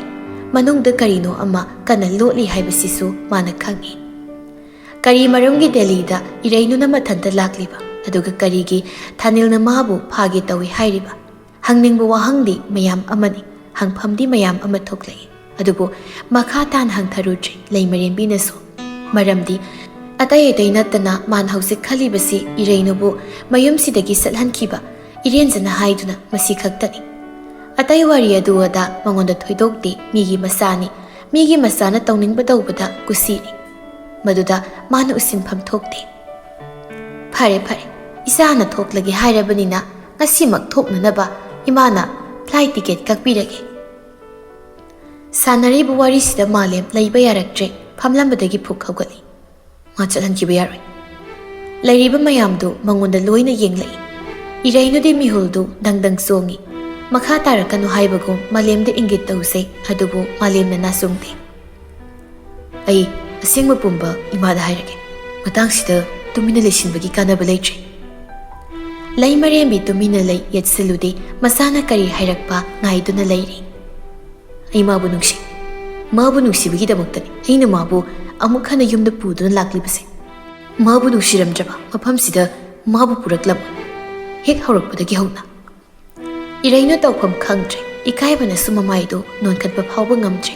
ꯃꯅꯨꯡꯗ ꯀꯔꯤꯅꯣ ꯑꯃ ꯀꯟꯅ ꯂꯣꯠꯂꯤ ꯍꯥꯏꯕꯁꯤꯁꯨ ꯃꯥꯅ ꯈꯪꯏ꯫ ꯀꯔꯤ ꯃꯔꯝꯒꯤ ꯗꯦꯜꯂꯤꯗ ꯏꯔꯩꯅꯨꯅ ꯃꯊꯟꯇ ꯂꯥꯛꯂꯤꯕ? ꯑꯗꯨꯒ ꯀꯔꯤꯒꯤ ꯊꯥꯅꯤꯜꯅ ꯃꯥꯕꯨ ꯐꯥꯒꯦ ꯇꯧꯏ ꯍꯥꯏꯔꯤꯕ? ꯍꯪꯅꯤꯡꯕ ꯋꯥꯍꯪꯗꯤ ꯃꯌꯥꯝ ꯑꯃꯅꯤ, ꯍꯪꯐꯝꯗꯤ ꯃꯌꯥꯝ ꯑꯃ ꯊꯣꯛꯂꯛꯏ꯫ ꯑꯗꯨꯕꯨ ꯃꯈꯥ ꯇꯥꯅ ꯍꯪꯊꯔꯨꯗ꯭ꯔꯤ ꯂꯩꯃꯔꯦꯝꯕꯤꯅꯁꯨ꯫ ꯃꯔꯝꯗꯤ ꯑꯇꯩ ꯑꯇꯩ ꯅꯠꯇꯅ ꯃꯥꯅ ꯍꯧꯖꯤꯛ ꯈꯜꯂꯤꯕꯁꯤ ꯏꯔꯩꯅꯨꯕꯨ ꯃꯌꯨꯝꯁꯤꯗꯒꯤ ꯆꯠꯍꯟꯈꯤꯕ ꯏꯔꯦꯟꯖꯅ ꯍꯥꯏꯗꯨꯅ ꯃꯁꯤ ꯈꯛꯇꯅꯤ꯫ ꯑꯇꯩ ꯋꯥꯔꯤ ꯑꯗꯨ ꯑꯗꯥ ꯃꯉꯣꯟꯗ ꯊꯣꯏꯗꯣꯛꯇꯦ꯫ ꯃꯤꯒꯤ ꯃꯆꯥꯅꯤ, ꯃꯤꯒꯤ ꯃꯆꯥꯅ ꯇꯧꯅꯤꯡꯕ ꯇꯧꯕꯗ ꯀꯨꯁꯤꯅꯤ꯫ ꯃꯗꯨꯗ ꯃꯥꯅ ꯎꯁꯤꯟꯐꯝ ꯊꯣꯛꯇꯦ꯫ "ꯐꯔꯦ, ꯐꯔꯦ, ꯏꯆꯥꯅ ꯊꯣꯛꯂꯒꯦ ꯍꯥꯏꯔꯕꯅꯤꯅ ꯉꯁꯤꯃꯛ ꯊꯣꯛꯅꯅꯕ ꯏꯃꯥꯅ ꯐ꯭ꯂꯥꯏꯠ ꯇꯤꯀꯦꯠ ꯀꯛꯄꯤꯔꯒꯦ꯫" ꯁꯥꯟꯅꯔꯤꯕ ꯋꯥꯔꯤꯁꯤꯗ ꯃꯥꯂꯦꯝ ꯂꯩꯕ ꯌꯥꯔꯛꯇ꯭ꯔꯦ꯫ ꯐꯝꯂꯝꯕꯗꯒꯤ ꯐꯨꯛ ꯍꯧꯒꯠꯂꯤ꯫ ꯃꯥ ꯆꯠꯍꯟꯈꯤꯕ ꯌꯥꯔꯣꯏ꯫ ꯂꯩꯔꯤꯕ ꯃꯌꯥꯝꯗꯨ ꯃꯉꯣꯟꯗ ꯂꯣꯏꯅ ꯌꯦꯡꯂꯛꯏ꯫ ꯏꯔꯩꯅꯨꯗꯤ ꯃꯤꯍꯨꯜꯗꯨ ꯗꯪ ꯗꯪ ꯆꯣꯡꯉꯤ꯫ ꯃꯈꯥ ꯇꯥꯔꯛꯀꯅꯨ ꯍꯥꯏꯕꯒꯨꯝ ꯃꯥꯂꯦꯝꯗ ꯏꯪꯒꯤꯠ ꯇꯧꯖꯩ, ꯑꯗꯨꯕꯨ ꯃꯥꯂꯦꯝꯅ ꯅꯥꯆꯣꯡꯗꯦ꯫ ꯑꯩ ꯑꯁꯦꯡꯕ ꯄꯨꯝꯕ ꯏꯃꯥꯗ ꯍꯥꯏꯔꯒꯦ꯫ ꯃꯇꯥꯡꯁꯤꯗ ꯇꯨꯃꯤꯟꯅ ꯂꯩꯁꯤꯟꯕꯒꯤ ꯀꯥꯟꯅꯕ ꯂꯩꯇ꯭ꯔꯦ꯫ ꯂꯩꯃꯔꯦꯝꯕꯤ ꯇꯨꯃꯤꯟꯅ ꯂꯩ, ꯌꯦꯠꯁꯤꯜꯂꯨꯗꯦ꯫ ꯃꯆꯥꯅ ꯀꯔꯤ ꯍꯥꯏꯔꯛꯄ ꯉꯥꯏꯗꯨꯅ ꯂꯩꯔꯤ꯫ ꯑꯩ ꯃꯥꯕꯨ ꯅꯨꯡꯁꯤ꯫ ꯃꯥꯕꯨ ꯅꯨꯡꯁꯤꯕꯒꯤꯗꯃꯛꯇꯅꯤ ꯑꯩꯅ ꯃꯥꯕꯨ ꯑꯃꯨꯛ ꯍꯟꯅ ꯌꯨꯝꯗ ꯄꯨꯗꯨꯅ ꯂꯥꯛꯂꯤꯕꯁꯦ꯫ ꯃꯥꯕꯨ ꯅꯨꯡꯁꯤꯔꯝꯗ꯭ꯔꯕ ꯃꯐꯝꯁꯤꯗ ꯃꯥꯕꯨ ꯄꯨꯔꯛꯂꯝꯃꯣꯏ, ꯍꯦꯛ ꯍꯧꯔꯛꯄꯗꯒꯤ ꯍꯧꯅ꯫ ꯏꯔꯩꯅ ꯇꯧꯐꯝ ꯈꯪꯗ꯭ꯔꯦ꯫ ꯏꯀꯥꯏꯕꯅꯁꯨ ꯃꯃꯥꯏꯗꯨ ꯅꯣꯟꯈꯠꯄ ꯐꯥꯎꯕ ꯉꯝꯗ꯭ꯔꯦ꯫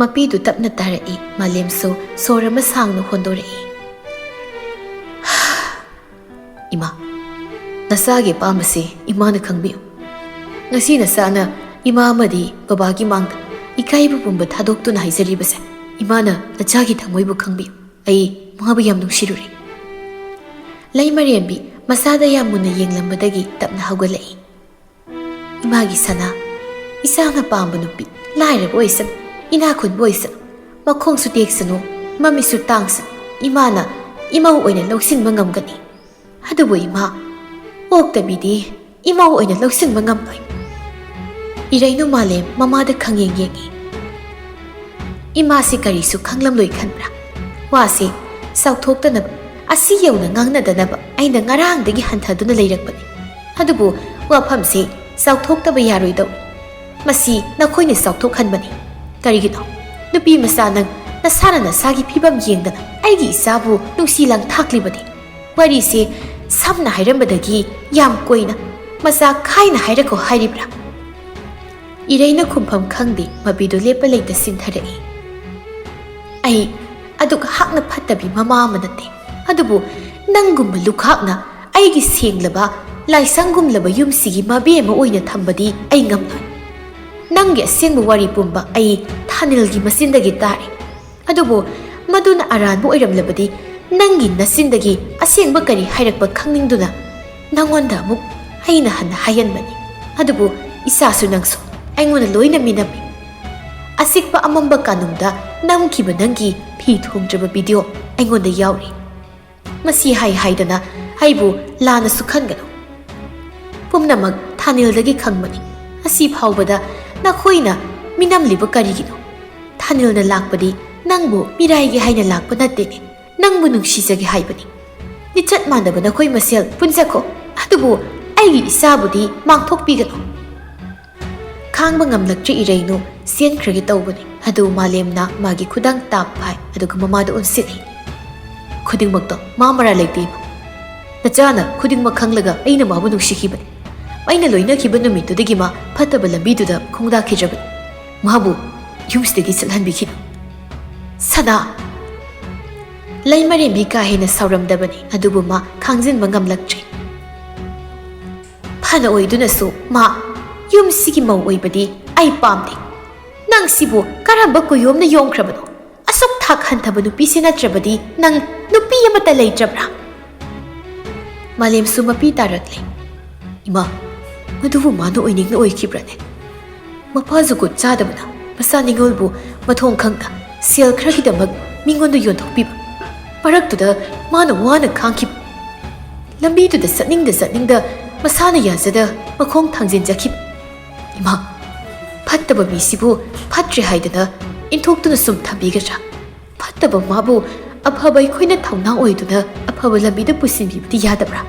ꯃꯄꯤꯗꯨ ꯇꯞꯅ ꯇꯥꯔꯛꯏ꯫ ꯃꯥꯂꯦꯝꯁꯨ ꯁꯣꯔ ꯑꯃ ꯁꯥꯡꯅ ꯍꯣꯟꯗꯣꯔꯛꯏ꯫ "ꯏꯃꯥ, ꯅꯆꯥꯒꯤ ꯑꯄꯥꯝꯕꯁꯤ ꯏꯃꯥꯅ ꯈꯪꯕꯤꯌꯨ꯫ ꯉꯁꯤ ꯅꯆꯥꯅ ꯏꯃꯥ ꯑꯃꯗꯤ ꯕꯕꯥꯒꯤ ꯃꯥꯡꯗ ꯏꯀꯥꯏꯕ ꯄꯨꯝꯕ ꯊꯥꯗꯣꯛꯇꯨꯅ ꯍꯥꯏꯖꯔꯤꯕꯁꯦ, ꯏꯃꯥꯅ ꯅꯆꯥꯒꯤ ꯊꯃꯣꯏꯕꯨ ꯈꯪꯕꯤꯌꯨ꯫ ꯑꯩ ꯃꯥꯕꯨ ꯌꯥꯝ ꯅꯨꯡꯁꯤꯔꯨꯔꯦ꯫" ꯂꯩꯃꯔꯦꯝꯕꯤ ꯃꯆꯥꯗ ꯌꯥꯝ ꯃꯨꯟꯅ ꯌꯦꯡꯂꯝꯕꯗꯒꯤ ꯇꯞꯅ ꯍꯧꯒꯠꯂꯛꯏ꯫ "ꯏꯃꯥꯒꯤ ꯁꯅꯥ, ꯏꯆꯥꯅ ꯄꯥꯝꯕ ꯅꯨꯄꯤ, ꯂꯥꯏꯔꯕ ꯑꯣꯏꯁꯅꯨ, ꯏꯅꯥꯛ ꯈꯨꯟꯕ ꯑꯣꯏꯁꯅꯨ, ꯃꯈꯣꯡꯁꯨ ꯇꯦꯛꯁꯅꯨ, ꯃꯃꯤꯠꯁꯨ ꯇꯥꯡꯁꯅꯨ, ꯏꯃꯥꯅ ꯏꯃꯧ ꯑꯣꯏꯅ ꯂꯧꯁꯤꯟꯕ ꯉꯝꯒꯅꯤ꯫ ꯑꯗꯨꯕꯨ ꯏꯃꯥ, ꯑꯣꯛꯇꯕꯤꯗꯤ ꯏꯃꯧ ꯑꯣꯏꯅ ꯂꯧꯁꯤꯟꯕ ꯉꯝꯂꯣꯏ꯫" ꯏꯔꯩꯅꯨ ꯃꯥꯂꯦꯝ ꯃꯃꯥꯗ ꯈꯪꯌꯦꯡ ꯌꯦꯡꯏ꯫ "ꯏꯃꯥꯁꯤ ꯀꯔꯤꯁꯨ ꯈꯪꯂꯝꯂꯣꯏ ꯈꯟꯕ꯭ꯔꯥ? ꯋꯥꯁꯤ ꯆꯥꯎꯊꯣꯛꯇꯅꯕ, ꯑꯁꯤ ꯌꯧꯅ ꯉꯥꯡꯅꯗꯅꯕ ꯑꯩꯅ ꯉꯔꯥꯡꯗꯒꯤ ꯍꯟꯊꯗꯨꯅ ꯂꯩꯔꯛꯄꯅꯤ꯫ ꯑꯗꯨꯕꯨ ꯋꯥꯐꯝꯁꯤ ꯆꯥꯎꯊꯣꯛꯇꯕ ꯌꯥꯔꯣꯏꯗꯧꯔꯤ꯫ ꯃꯁꯤ ꯅꯈꯣꯏꯅ ꯆꯥꯎꯊꯣꯛꯍꯟꯕꯅꯤ꯫ ꯀꯔꯤꯒꯤꯅꯣ? ꯅꯨꯄꯤ ꯃꯆꯥ ꯅꯪ ꯅꯁꯥꯅ ꯅꯁꯥꯒꯤ ꯐꯤꯕꯝ ꯌꯦꯡꯗꯅ ꯑꯩꯒꯤ ꯏꯆꯥꯕꯨ ꯅꯨꯡꯁꯤ ꯂꯥꯡꯊꯥꯛꯂꯤꯕꯅꯤ꯫ ꯋꯥꯔꯤꯁꯦ ꯁꯝꯅ ꯍꯥꯏꯔꯝꯕꯗꯒꯤ ꯌꯥꯝ ꯀꯣꯏꯅ, ꯃꯆꯥ ꯈꯥꯏꯅ ꯍꯥꯏꯔꯛꯈꯣ ꯍꯥꯏꯔꯤꯕ꯭ꯔꯥ?" ꯏꯔꯩꯅ ꯈꯨꯝꯐꯝ ꯈꯪꯗꯦ, ꯃꯄꯤꯗꯨ ꯂꯦꯞꯄ ꯂꯩꯇ ꯆꯤꯟꯊꯔꯛꯏ꯫ "ꯑꯩ ꯑꯗꯨꯛ ꯍꯥꯛꯅ ꯐꯠꯇꯕꯤ ꯃꯃꯥ ꯑꯃ ꯅꯠꯇꯦ, ꯑꯗꯨꯕꯨ ꯅꯪꯒꯨꯝꯕ ꯂꯨꯈꯥꯛꯅ ꯑꯩꯒꯤ ꯁꯦꯡꯂꯕ ꯂꯥꯏꯁꯪꯒꯨꯝꯂꯕ ꯌꯨꯝꯁꯤꯒꯤ ꯃꯕꯦ ꯑꯃ ꯑꯣꯏꯅ ꯊꯝꯕꯗꯤ ꯑꯩ ꯉꯝꯂꯣꯏ꯫ ꯅꯪꯒꯤ ꯑꯁꯦꯡꯕ ꯋꯥꯔꯤ ꯄꯨꯝꯕ ꯑꯩ ꯊꯥꯅꯤꯜꯒꯤ ꯃꯆꯤꯟꯗꯒꯤ ꯇꯥꯔꯦ꯫ ꯑꯗꯨꯕꯨ ꯃꯗꯨꯅ ꯑꯔꯥꯟꯕ ꯑꯣꯏꯔꯝꯂꯕꯗꯤ, ꯅꯪꯒꯤ ꯅꯆꯤꯟꯗꯒꯤ ꯑꯁꯦꯡꯕ ꯀꯔꯤ ꯍꯥꯏꯔꯛꯄ ꯈꯪꯅꯤꯡꯗꯨꯅ ꯅꯪꯉꯣꯟꯗ ꯑꯃꯨꯛ ꯑꯩꯅ ꯍꯟꯅ ꯍꯥꯏꯍꯟꯕꯅꯤ꯫ ꯑꯗꯨꯕꯨ ꯏꯆꯥꯁꯨ ꯅꯪꯁꯨ ꯑꯩꯉꯣꯟꯗ ꯂꯣꯏꯅ ꯃꯤꯅꯝꯃꯤ꯫ ꯑꯆꯤꯛꯄ ꯑꯃꯝꯕ ꯀꯥꯅꯨꯡꯗ ꯅꯝꯈꯤꯕ ꯅꯪꯒꯤ ꯐꯤ ꯊꯣꯡꯗ꯭ꯔꯕ ꯚꯤꯗꯤꯑꯣ ꯑꯩꯉꯣꯟꯗ ꯌꯥꯎꯔꯤ꯫ ꯃꯁꯤ ꯍꯥꯏ ꯍꯥꯏꯗꯅ ꯑꯩꯕꯨ ꯂꯥꯟꯅꯁꯨ ꯈꯟꯒꯅꯨ꯫ ꯄꯨꯝꯅꯃꯛ ꯊꯥꯅꯤꯜꯗꯒꯤ ꯈꯪꯕꯅꯤ꯫ ꯑꯁꯤ ꯐꯥꯎꯕꯗ ꯅꯈꯣꯏꯅ ꯃꯤꯅꯝꯂꯤꯕ ꯀꯔꯤꯒꯤꯅꯣ? ꯊꯥꯅꯤꯜꯅ ꯂꯥꯛꯄꯗꯤ ꯅꯪꯕꯨ ꯃꯤꯔꯥꯏꯒꯦ ꯍꯥꯏꯅ ꯂꯥꯛꯄ ꯅꯠꯇꯦꯅꯦ, ꯅꯪꯕꯨ ꯅꯨꯡꯁꯤꯖꯒꯦ ꯍꯥꯏꯕꯅꯤ꯫ ꯂꯤꯆꯠ ꯃꯥꯟꯅꯕ ꯅꯈꯣꯏ ꯃꯁꯦꯜ ꯄꯨꯟꯖꯈꯣ, ꯑꯗꯨꯕꯨ ꯑꯩꯒꯤ ꯏꯆꯥꯕꯨꯗꯤ ꯃꯥꯡꯊꯣꯛꯄꯤꯒꯅꯨ꯫ ꯈꯥꯡꯕ ꯉꯝꯂꯛꯇ꯭ꯔꯤ ꯏꯔꯩꯅꯨ, ꯆꯦꯟꯈ꯭ꯔꯒꯦ ꯇꯧꯕꯅꯤ꯫ ꯑꯗꯨ ꯃꯥꯂꯦꯝꯅ ꯃꯥꯒꯤ ꯈꯨꯗꯥꯡ ꯇꯥꯞ ꯐꯥꯏ, ꯑꯗꯨꯒ ꯃꯃꯥꯗ ꯑꯣꯟꯁꯤꯜꯂꯤ꯫ "ꯈꯨꯗꯤꯡꯃꯛꯇꯣ ꯃꯥ ꯃꯔꯥꯜ ꯂꯩꯇꯦ, ꯏꯃꯥ꯫ ꯅꯆꯥꯅ ꯈꯨꯗꯤꯡꯃꯛ ꯈꯪꯂꯒ ꯑꯩꯅ ꯃꯥꯕꯨ ꯅꯨꯡꯁꯤꯈꯤꯕꯅꯤ꯫ ꯑꯩꯅ ꯂꯣꯏꯅꯈꯤꯕ ꯅꯨꯃꯤꯠꯇꯨꯗꯒꯤ ꯃꯥ ꯐꯠꯇꯕ ꯂꯝꯕꯤꯗꯨꯗ ꯈꯣꯡꯗꯥꯈꯤꯗ꯭ꯔꯕꯅꯤ꯫ ꯃꯥꯕꯨ ꯌꯨꯝꯁꯤꯗꯒꯤ ꯆꯠꯍꯟꯕꯤꯈꯤꯅꯨ꯫" ꯁꯅꯥ꯫ ꯂꯩꯃꯔꯦꯝꯕꯤ ꯀꯥ ꯍꯦꯟꯅ ꯁꯥꯎꯔꯝꯗꯕꯅꯤ, ꯑꯗꯨꯕꯨ ꯃꯥ ꯈꯥꯡꯖꯤꯟꯕ ꯉꯝꯂꯛꯇ꯭ꯔꯦ꯫ ꯐꯅ ꯑꯣꯏꯗꯨꯅꯁꯨ ꯃꯥ ꯌꯨꯝꯁꯤꯒꯤ ꯃꯧ ꯑꯣꯏꯕꯗꯤ ꯑꯩ ꯄꯥꯝꯗꯦ꯫ ꯅꯪ ꯁꯤꯕꯨ ꯀꯔꯝꯕ ꯀꯨꯌꯣꯝꯅ ꯌꯣꯝꯈ꯭ꯔꯕꯅꯣ? ꯑꯁꯨꯛ ꯊꯥꯛ ꯍꯟꯊꯕ ꯅꯨꯄꯤꯁꯦ ꯅꯠꯇ꯭ꯔꯕꯗꯤ ꯅꯪ ꯅꯨꯄꯤ ꯑꯃꯠꯇ ꯂꯩꯇ꯭ꯔꯕ꯭ꯔꯥ? ꯃꯥꯂꯦꯝꯁꯨ ꯃꯄꯤ ꯇꯥꯔꯛꯂꯦ꯫ "ꯏꯃꯥ, ꯃꯗꯨꯕꯨ ꯃꯥꯅ ꯑꯣꯏꯅꯤꯡꯅ ꯑꯣꯏꯈꯤꯕ꯭ꯔꯅꯦ? ꯃꯄꯥ ꯖꯨꯒꯣꯠ ꯆꯥꯗꯕꯅ ꯃꯆꯥ ꯅꯤꯉꯣꯜꯕꯨ ꯃꯊꯣꯡ ꯈꯪꯅ ꯁꯦꯜ ꯈꯔꯒꯤꯗꯃꯛ ꯃꯤꯉꯣꯟꯗ ꯌꯣꯟꯊꯣꯛꯄꯤꯕ꯫ ꯃꯔꯛꯇꯨꯗ ꯃꯥꯅ ꯋꯥꯅ ꯈꯥꯡꯈꯤꯕ꯫ ꯂꯝꯕꯤꯗꯨꯗ ꯆꯠꯅꯤꯡꯗ ꯆꯠꯅꯤꯡꯗ ꯃꯁꯥꯅ ꯌꯥꯖꯗ ꯃꯈꯣꯡ ꯊꯥꯡꯖꯤꯟꯖꯈꯤꯕ꯫ ꯏꯃꯥ, ꯐꯠꯇꯕ ꯃꯤꯁꯤꯕꯨ ꯐꯠꯇ꯭ꯔꯦ ꯍꯥꯏꯗꯅ ꯏꯟꯊꯣꯛꯇꯨꯅ ꯁꯨꯝ ꯊꯝꯕꯤꯒꯗ꯭ꯔꯥ? ꯐꯠꯇꯕ ꯃꯥꯕꯨ ꯑꯐꯕ ꯑꯩꯈꯣꯏꯅ ꯊꯧꯅꯥ ꯑꯣꯏꯗꯨꯅ ꯑꯐꯕ ꯂꯝꯕꯤꯗ ꯄꯨꯁꯤꯟꯕꯤꯕꯗꯤ ꯌꯥꯗꯕ꯭ꯔꯥ?"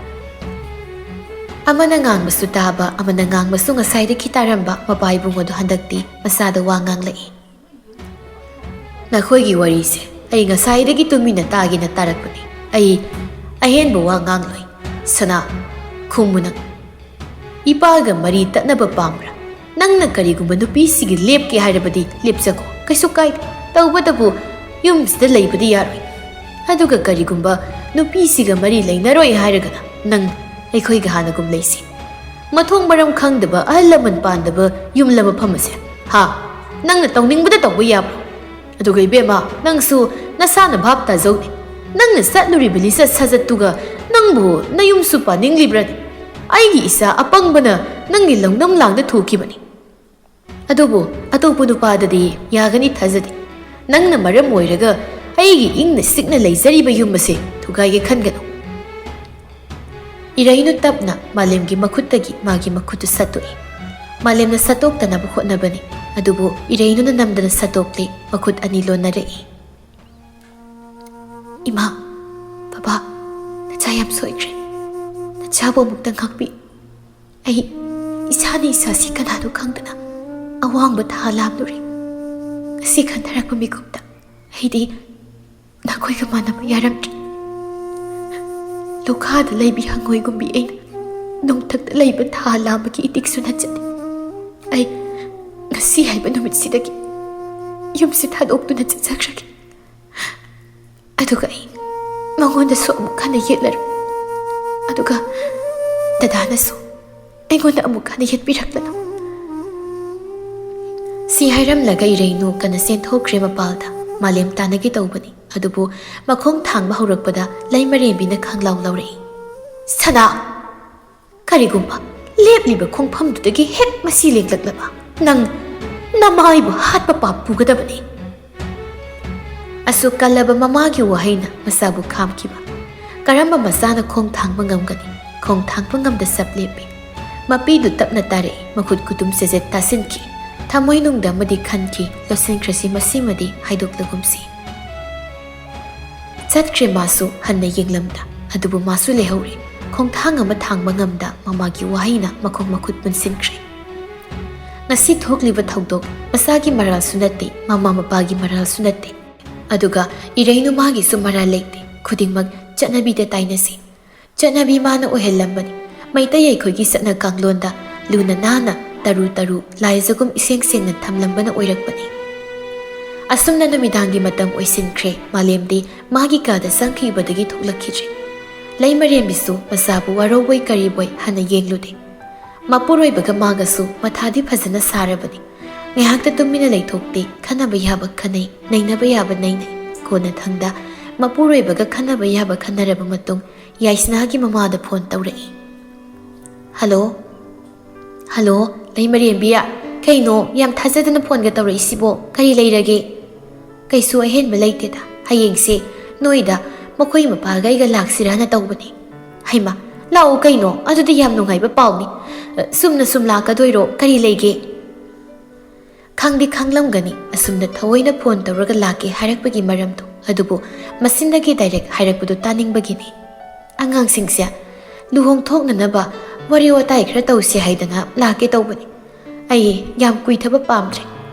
ꯑꯃꯅ ꯉꯥꯡꯕꯁꯨ ꯇꯥꯕ, ꯑꯃꯅ ꯉꯥꯡꯕꯁꯨ ꯉꯁꯥꯏꯗꯒꯤ ꯇꯥꯔꯝꯕ ꯃꯄꯥ ꯏꯕꯨꯡ ꯑꯗꯨ ꯍꯟꯗꯛꯇꯤ ꯃꯆꯥꯗ ꯋꯥ ꯉꯥꯡꯂꯛꯏ꯫ "ꯅꯈꯣꯏꯒꯤ ꯋꯥꯔꯤꯁꯦ ꯑꯩ ꯉꯁꯥꯏꯗꯒꯤ ꯇꯨꯃꯤꯟꯅ ꯇꯥꯒꯦꯅ ꯇꯥꯔꯛꯄꯅꯤ꯫ ꯑꯩ ꯑꯍꯦꯟꯕ ꯋꯥ ꯉꯥꯡꯂꯣꯏ꯫ ꯁꯅꯥ, ꯈꯨꯝꯃꯨ ꯅꯪ꯫ ꯏꯄꯥꯒ ꯃꯔꯤ ꯇꯠꯅꯕ ꯄꯥꯝꯕ꯭ꯔꯥ? ꯅꯪꯅ ꯀꯔꯤꯒꯨꯝꯕ ꯅꯨꯄꯤꯁꯤꯒꯤ ꯂꯦꯞꯀꯦ ꯍꯥꯏꯔꯕꯗꯤ ꯂꯦꯞꯆꯈꯣ, ꯀꯩꯁꯨ ꯀꯥꯏꯗꯦ꯫ ꯇꯧꯕꯇꯕꯨ ꯌꯨꯝꯁꯤꯗ ꯂꯩꯕꯗꯤ ꯌꯥꯔꯣꯏ꯫ ꯑꯗꯨꯒ ꯀꯔꯤꯒꯨꯝꯕ ꯅꯨꯄꯤꯁꯤꯒ ꯃꯔꯤ ꯂꯩꯅꯔꯣꯏ ꯍꯥꯏꯔꯒꯅ ꯅꯪ ꯑꯩꯈꯣꯏꯒ ꯍꯥꯟꯅꯒꯨꯝ ꯂꯩꯁꯤ꯫ ꯃꯊꯣꯡ ꯃꯔꯝ ꯈꯪꯗꯕ, ꯑꯍꯜ ꯂꯃꯟ ꯄꯥꯟꯗꯕ ꯌꯨꯝ ꯂꯃꯐꯝ ꯑꯁꯦ, ꯍꯥ? ꯅꯪꯅ ꯇꯧꯅꯤꯡꯕꯗ ꯇꯧꯕ ꯌꯥꯕ꯭ꯔꯣ? ꯑꯗꯨꯒ ꯏꯕꯦꯝꯃ, ꯅꯪꯁꯨ ꯅꯁꯥꯅ ꯚꯥꯞ ꯇꯥꯖꯧꯅꯦ꯫ ꯅꯪꯅ ꯆꯠꯂꯨꯔꯤꯕ ꯂꯤꯆꯠ ꯁꯥꯖꯠꯇꯨꯒ ꯅꯪꯕꯨ ꯅꯌꯨꯝꯁꯨ ꯄꯥꯅꯤꯡꯂꯤꯕ꯭ꯔꯅꯦ? ꯑꯩꯒꯤ ꯏꯆꯥ ꯑꯄꯪꯕꯅ ꯅꯪꯒꯤ ꯂꯧꯅꯝ ꯂꯥꯡꯗ ꯊꯣꯛꯈꯤꯕꯅꯤ꯫ ꯑꯗꯨꯕꯨ ꯑꯇꯣꯞꯄ ꯅꯨꯄꯥꯗꯗꯤ ꯌꯥꯒꯅꯤ ꯊꯥꯖꯗꯦ꯫ ꯅꯪꯅ ꯃꯔꯝ ꯑꯣꯏꯔꯒ ꯑꯩꯒꯤ ꯏꯪꯅ ꯆꯤꯛꯅ ꯂꯩꯖꯔꯤꯕ ꯌꯨꯝ ꯑꯁꯦ ꯊꯨꯒꯥꯏꯒꯦ ꯈꯟꯒꯅꯨ꯫" ꯏꯔꯩꯅꯨ ꯇꯞꯅ ꯃꯥꯂꯦꯝꯒꯤ ꯃꯈꯨꯠꯇꯒꯤ ꯃꯥꯒꯤ ꯃꯈꯨꯠꯇꯨ ꯁꯠꯇꯣꯛꯏ꯫ ꯃꯥꯂꯦꯝꯅ ꯁꯠꯇꯣꯛꯇꯅꯕ ꯍꯣꯠꯅꯕꯅꯤ꯫ ꯑꯗꯨꯕꯨ ꯏꯔꯩꯅꯨꯅ ꯅꯝꯗꯅ ꯁꯠꯇꯣꯛꯂꯦ, ꯃꯈꯨꯠ ꯑꯅꯤ ꯂꯣꯟꯅꯔꯛꯏ꯫ "ꯏꯃꯥ, ꯕꯕꯥ, ꯅꯆꯥ ꯌꯥꯝ ꯁꯣꯏꯈ꯭ꯔꯦ꯫ ꯅꯆꯥꯕꯨ ꯑꯃꯨꯛꯇ ꯉꯥꯛꯄꯤ꯫ ꯑꯩ ꯏꯁꯥꯅ ꯏꯁꯥꯁꯤ ꯀꯅꯥꯅꯣ ꯈꯪꯗꯅ ꯑꯋꯥꯡꯕ ꯊꯥ ꯂꯥꯝꯂꯨꯔꯦ꯫ ꯉꯁꯤ ꯈꯟꯊꯔꯛꯄ ꯃꯤꯀꯨꯞꯇ ꯑꯩꯗꯤ ꯅꯈꯣꯏꯒ ꯃꯥꯟꯅꯕ ꯌꯥꯔꯝꯗ꯭ꯔꯦ꯫ ꯂꯣꯈꯥꯗ ꯂꯩꯕꯤ ꯍꯪꯉꯣꯏꯒꯨꯝꯕꯤ ꯑꯩꯅ ꯅꯣꯡꯊꯛꯇ ꯂꯩꯕ ꯊꯥ ꯂꯥꯝꯕꯒꯤ ꯏꯇꯤꯛꯁꯨ ꯅꯠꯆꯗꯦ꯫ ꯑꯩ ꯉꯁꯤ ꯍꯥꯏꯕ ꯅꯨꯃꯤꯠꯁꯤꯗꯒꯤ ꯌꯨꯝꯁꯤ ꯊꯥꯗꯣꯛꯇꯨꯅ ꯆꯠꯆꯈ꯭ꯔꯒꯦ꯫ ꯑꯗꯨꯒ ꯑꯩ ꯃꯉꯣꯟꯗꯁꯨ ꯑꯃꯨꯛ ꯍꯟꯅ ꯌꯦꯠꯂꯔꯣꯏ꯫ ꯑꯗꯨꯒ ꯗꯗꯥꯅꯁꯨ ꯑꯩꯉꯣꯟꯗ ꯑꯃꯨꯛ ꯍꯟꯅ ꯌꯦꯠꯄꯤꯔꯛꯂꯅꯨ꯫" ꯁꯤ ꯍꯥꯏꯔꯝꯂꯒ ꯏꯔꯩꯅꯨ ꯀꯟꯅ ꯆꯦꯟꯊꯣꯛꯈ꯭ꯔꯦ ꯃꯄꯥꯜꯗ꯫ ꯃꯥꯂꯦꯝ ꯇꯥꯟꯅꯒꯦ ꯇꯧꯕꯅꯤ, ꯑꯗꯨꯕꯨ ꯃꯈꯣꯡ ꯊꯥꯡꯕ ꯍꯧꯔꯛꯄꯗ ꯂꯩꯃꯔꯦꯝꯕꯤꯅ ꯈꯪꯂꯥꯎ ꯂꯥꯎꯔꯛꯏ, "ꯁꯅꯥ! ꯀꯔꯤꯒꯨꯝꯕ ꯂꯦꯞꯂꯤꯕ ꯈꯣꯡꯐꯝꯗꯨꯗꯒꯤ ꯍꯦꯛ ꯃꯁꯤ ꯂꯦꯡꯂꯛꯂꯕ, ꯅꯪ ꯅꯃꯥꯏꯕꯨ ꯍꯥꯠꯄ ꯄꯥꯞ ꯄꯨꯒꯗꯕꯅꯤ꯫" ꯑꯁꯨꯛ ꯀꯜꯂꯕ ꯃꯃꯥꯒꯤ ꯋꯥꯍꯩꯅ ꯃꯆꯥꯕꯨ ꯈꯥꯝꯈꯤꯕ꯫ ꯀꯔꯝꯕ ꯃꯆꯥꯅ ꯈꯣꯡ ꯊꯥꯡꯕ ꯉꯝꯒꯅꯤ? ꯈꯣꯡ ꯊꯥꯡꯕ ꯉꯝꯗ ꯆꯞ ꯂꯦꯞꯄꯤ꯫ ꯃꯄꯤꯗꯨ ꯇꯞꯅ ꯇꯥꯔꯛꯏ, ꯃꯈꯨꯠ ꯀꯨꯇꯨꯝ ꯆꯦꯖꯦꯠ ꯇꯥꯁꯤꯟꯈꯤ꯫ ꯊꯃꯣꯏꯅꯨꯡꯗ ꯑꯃꯗꯤ ꯈꯟꯈꯤ, ꯂꯣꯠꯁꯤꯟꯈ꯭ꯔꯁꯤ ꯃꯁꯤꯃꯗꯤ ꯍꯥꯏꯗꯣꯛꯂꯒꯨꯝꯁꯤ꯫ ꯆꯠꯈ꯭ꯔꯦ ꯃꯥꯁꯨ ꯍꯟꯅ ꯌꯦꯡꯂꯝꯗ, ꯑꯗꯨꯕꯨ ꯃꯥꯁꯨ ꯂꯩꯍꯧꯔꯦ꯫ ꯈꯣꯡꯊꯥꯡ ꯑꯃ ꯊꯥꯡꯕ ꯉꯝꯗ ꯃꯃꯥꯒꯤ ꯋꯥꯍꯩꯅ ꯃꯈꯣꯡ ꯃꯈꯨꯠ ꯄꯨꯟꯁꯤꯟꯈ꯭ꯔꯦ꯫ ꯉꯁꯤ ꯊꯣꯛꯂꯤꯕ ꯊꯧꯗꯣꯛ ꯃꯆꯥꯒꯤ ꯃꯔꯥꯜꯁꯨ ꯅꯠꯇꯦ, ꯃꯃꯥ ꯃꯄꯥꯒꯤ ꯃꯔꯥꯜꯁꯨ ꯅꯠꯇꯦ꯫ ꯑꯗꯨꯒ ꯏꯔꯩꯅꯨ ꯃꯥꯒꯤꯁꯨ ꯃꯔꯥꯜ ꯂꯩꯇꯦ꯫ ꯈꯨꯗꯤꯡꯃꯛ ꯆꯠꯅꯕꯤꯗ ꯇꯥꯏꯅꯁꯤ꯫ ꯆꯠꯅꯕꯤ ꯃꯥꯅ ꯑꯣꯏꯍꯜꯂꯝꯕꯅꯤ꯫ ꯃꯩꯇꯩ ꯑꯩꯈꯣꯏꯒꯤ ꯆꯠꯅ ꯀꯥꯡꯂꯣꯟꯗ ꯂꯨꯅ ꯅꯥꯟꯅ ꯇꯔꯨ ꯇꯔꯨ ꯂꯥꯏꯖꯒꯨꯝ ꯏꯁꯦꯡ ꯁꯦꯡꯅ ꯊꯝꯂꯝꯕꯅ ꯑꯣꯏꯔꯛꯄꯅꯤ꯫ ꯑꯁꯨꯝꯅ ꯅꯨꯃꯤꯗꯥꯡꯒꯤ ꯃꯇꯝ ꯑꯣꯏꯁꯤꯟꯈ꯭ꯔꯦ꯫ ꯃꯥꯂꯦꯝꯗꯤ ꯃꯥꯒꯤ ꯀꯥꯗ ꯆꯪꯈꯤꯕꯗꯒꯤ ꯊꯣꯛꯂꯛꯈꯤꯗ꯭ꯔꯦ꯫ ꯂꯩꯃꯔꯦꯝꯕꯤꯁꯨ ꯃꯆꯥꯕꯨ ꯋꯥꯔꯧꯕꯣꯏ ꯀꯔꯤꯕꯣꯏ ꯍꯟꯅ ꯌꯦꯡꯂꯨꯗꯦ꯫ ꯃꯄꯨꯔꯣꯏꯕꯒ ꯃꯥꯒꯁꯨ ꯃꯊꯥꯗꯤ ꯐꯖꯅ ꯁꯥꯔꯕꯅꯤ꯫ ꯉꯥꯏꯍꯥꯛꯇ ꯇꯨꯃꯤꯟꯅ ꯂꯩꯊꯣꯛꯇꯦ꯫ ꯈꯟꯅꯕ ꯌꯥꯕ ꯈꯟꯅꯩ, ꯅꯩꯅꯕ ꯌꯥꯕ ꯅꯩꯅꯩ꯫ ꯀꯣꯟꯅꯊꯪꯗ ꯃꯄꯨꯔꯣꯏꯕꯒ ꯈꯟꯅꯕ ꯌꯥꯕ ꯈꯟꯅꯔꯕ ꯃꯇꯨꯡ ꯌꯥꯏꯁꯅꯥꯒꯤ ꯃꯃꯥꯗ ꯐꯣꯟ ꯇꯧꯔꯛꯏ꯫ "ꯍꯜꯂꯣ? ꯍꯜꯂꯣ, ꯂꯩꯃꯔꯦꯝꯕꯤ? ꯀꯩꯅꯣ ꯌꯥꯝ ꯊꯥꯖꯗꯅ ꯐꯣꯟꯒ ꯇꯧꯔꯛꯏꯁꯤꯕꯣ? ꯀꯔꯤ ꯂꯩꯔꯒꯦ?" "ꯀꯩꯁꯨ ꯑꯍꯦꯟꯕ ꯂꯩꯇꯦꯗ꯫ ꯍꯌꯦꯡꯁꯦ ꯅꯣꯏꯗ ꯃꯈꯣꯏ ꯃꯄꯥꯒ ꯑꯩꯒ ꯂꯥꯛꯁꯤꯔꯥꯅ ꯇꯧꯕꯅꯤ꯫" "ꯍꯩꯃꯥ, ꯂꯥꯛꯑꯣ ꯀꯩꯅꯣ, ꯑꯗꯨꯗꯤ ꯌꯥꯝ ꯅꯨꯡꯉꯥꯏꯕ ꯄꯥꯎꯅꯤ꯫ ꯑ, ꯁꯨꯝꯅ ꯁꯨꯝ ꯂꯥꯛꯀꯗꯣꯏꯔꯣ? ꯀꯔꯤ ꯂꯩꯒꯦ? ꯈꯪꯗꯤ ꯈꯪꯂꯝꯒꯅꯤ, ꯑꯁꯨꯝꯅ ꯊꯑꯣꯏꯅ ꯐꯣꯟ ꯇꯧꯔꯒ ꯂꯥꯛꯀꯦ ꯍꯥꯏꯔꯛꯄꯒꯤ ꯃꯔꯝꯗꯣ꯫ ꯑꯗꯨꯕꯨ ꯃꯆꯤꯟꯗꯒꯤ ꯗꯥꯏꯔꯦꯛ ꯍꯥꯏꯔꯛꯄꯗꯨ ꯇꯥꯅꯤꯡꯕꯒꯤꯅꯤ꯫ ꯑꯉꯥꯡꯁꯤꯡꯁꯦ ꯂꯨꯍꯣꯡ ꯊꯣꯛꯅꯅꯕ ꯋꯥꯔꯤ ꯋꯥꯇꯥꯏ ꯈꯔ ꯇꯧꯁꯦ ꯍꯥꯏꯗꯅ ꯂꯥꯛꯀꯦ ꯇꯧꯕꯅꯤ꯫ ꯑꯩ ꯌꯥꯝ ꯀꯨꯏꯊꯕ ꯄꯥꯝꯗ꯭ꯔꯦ꯫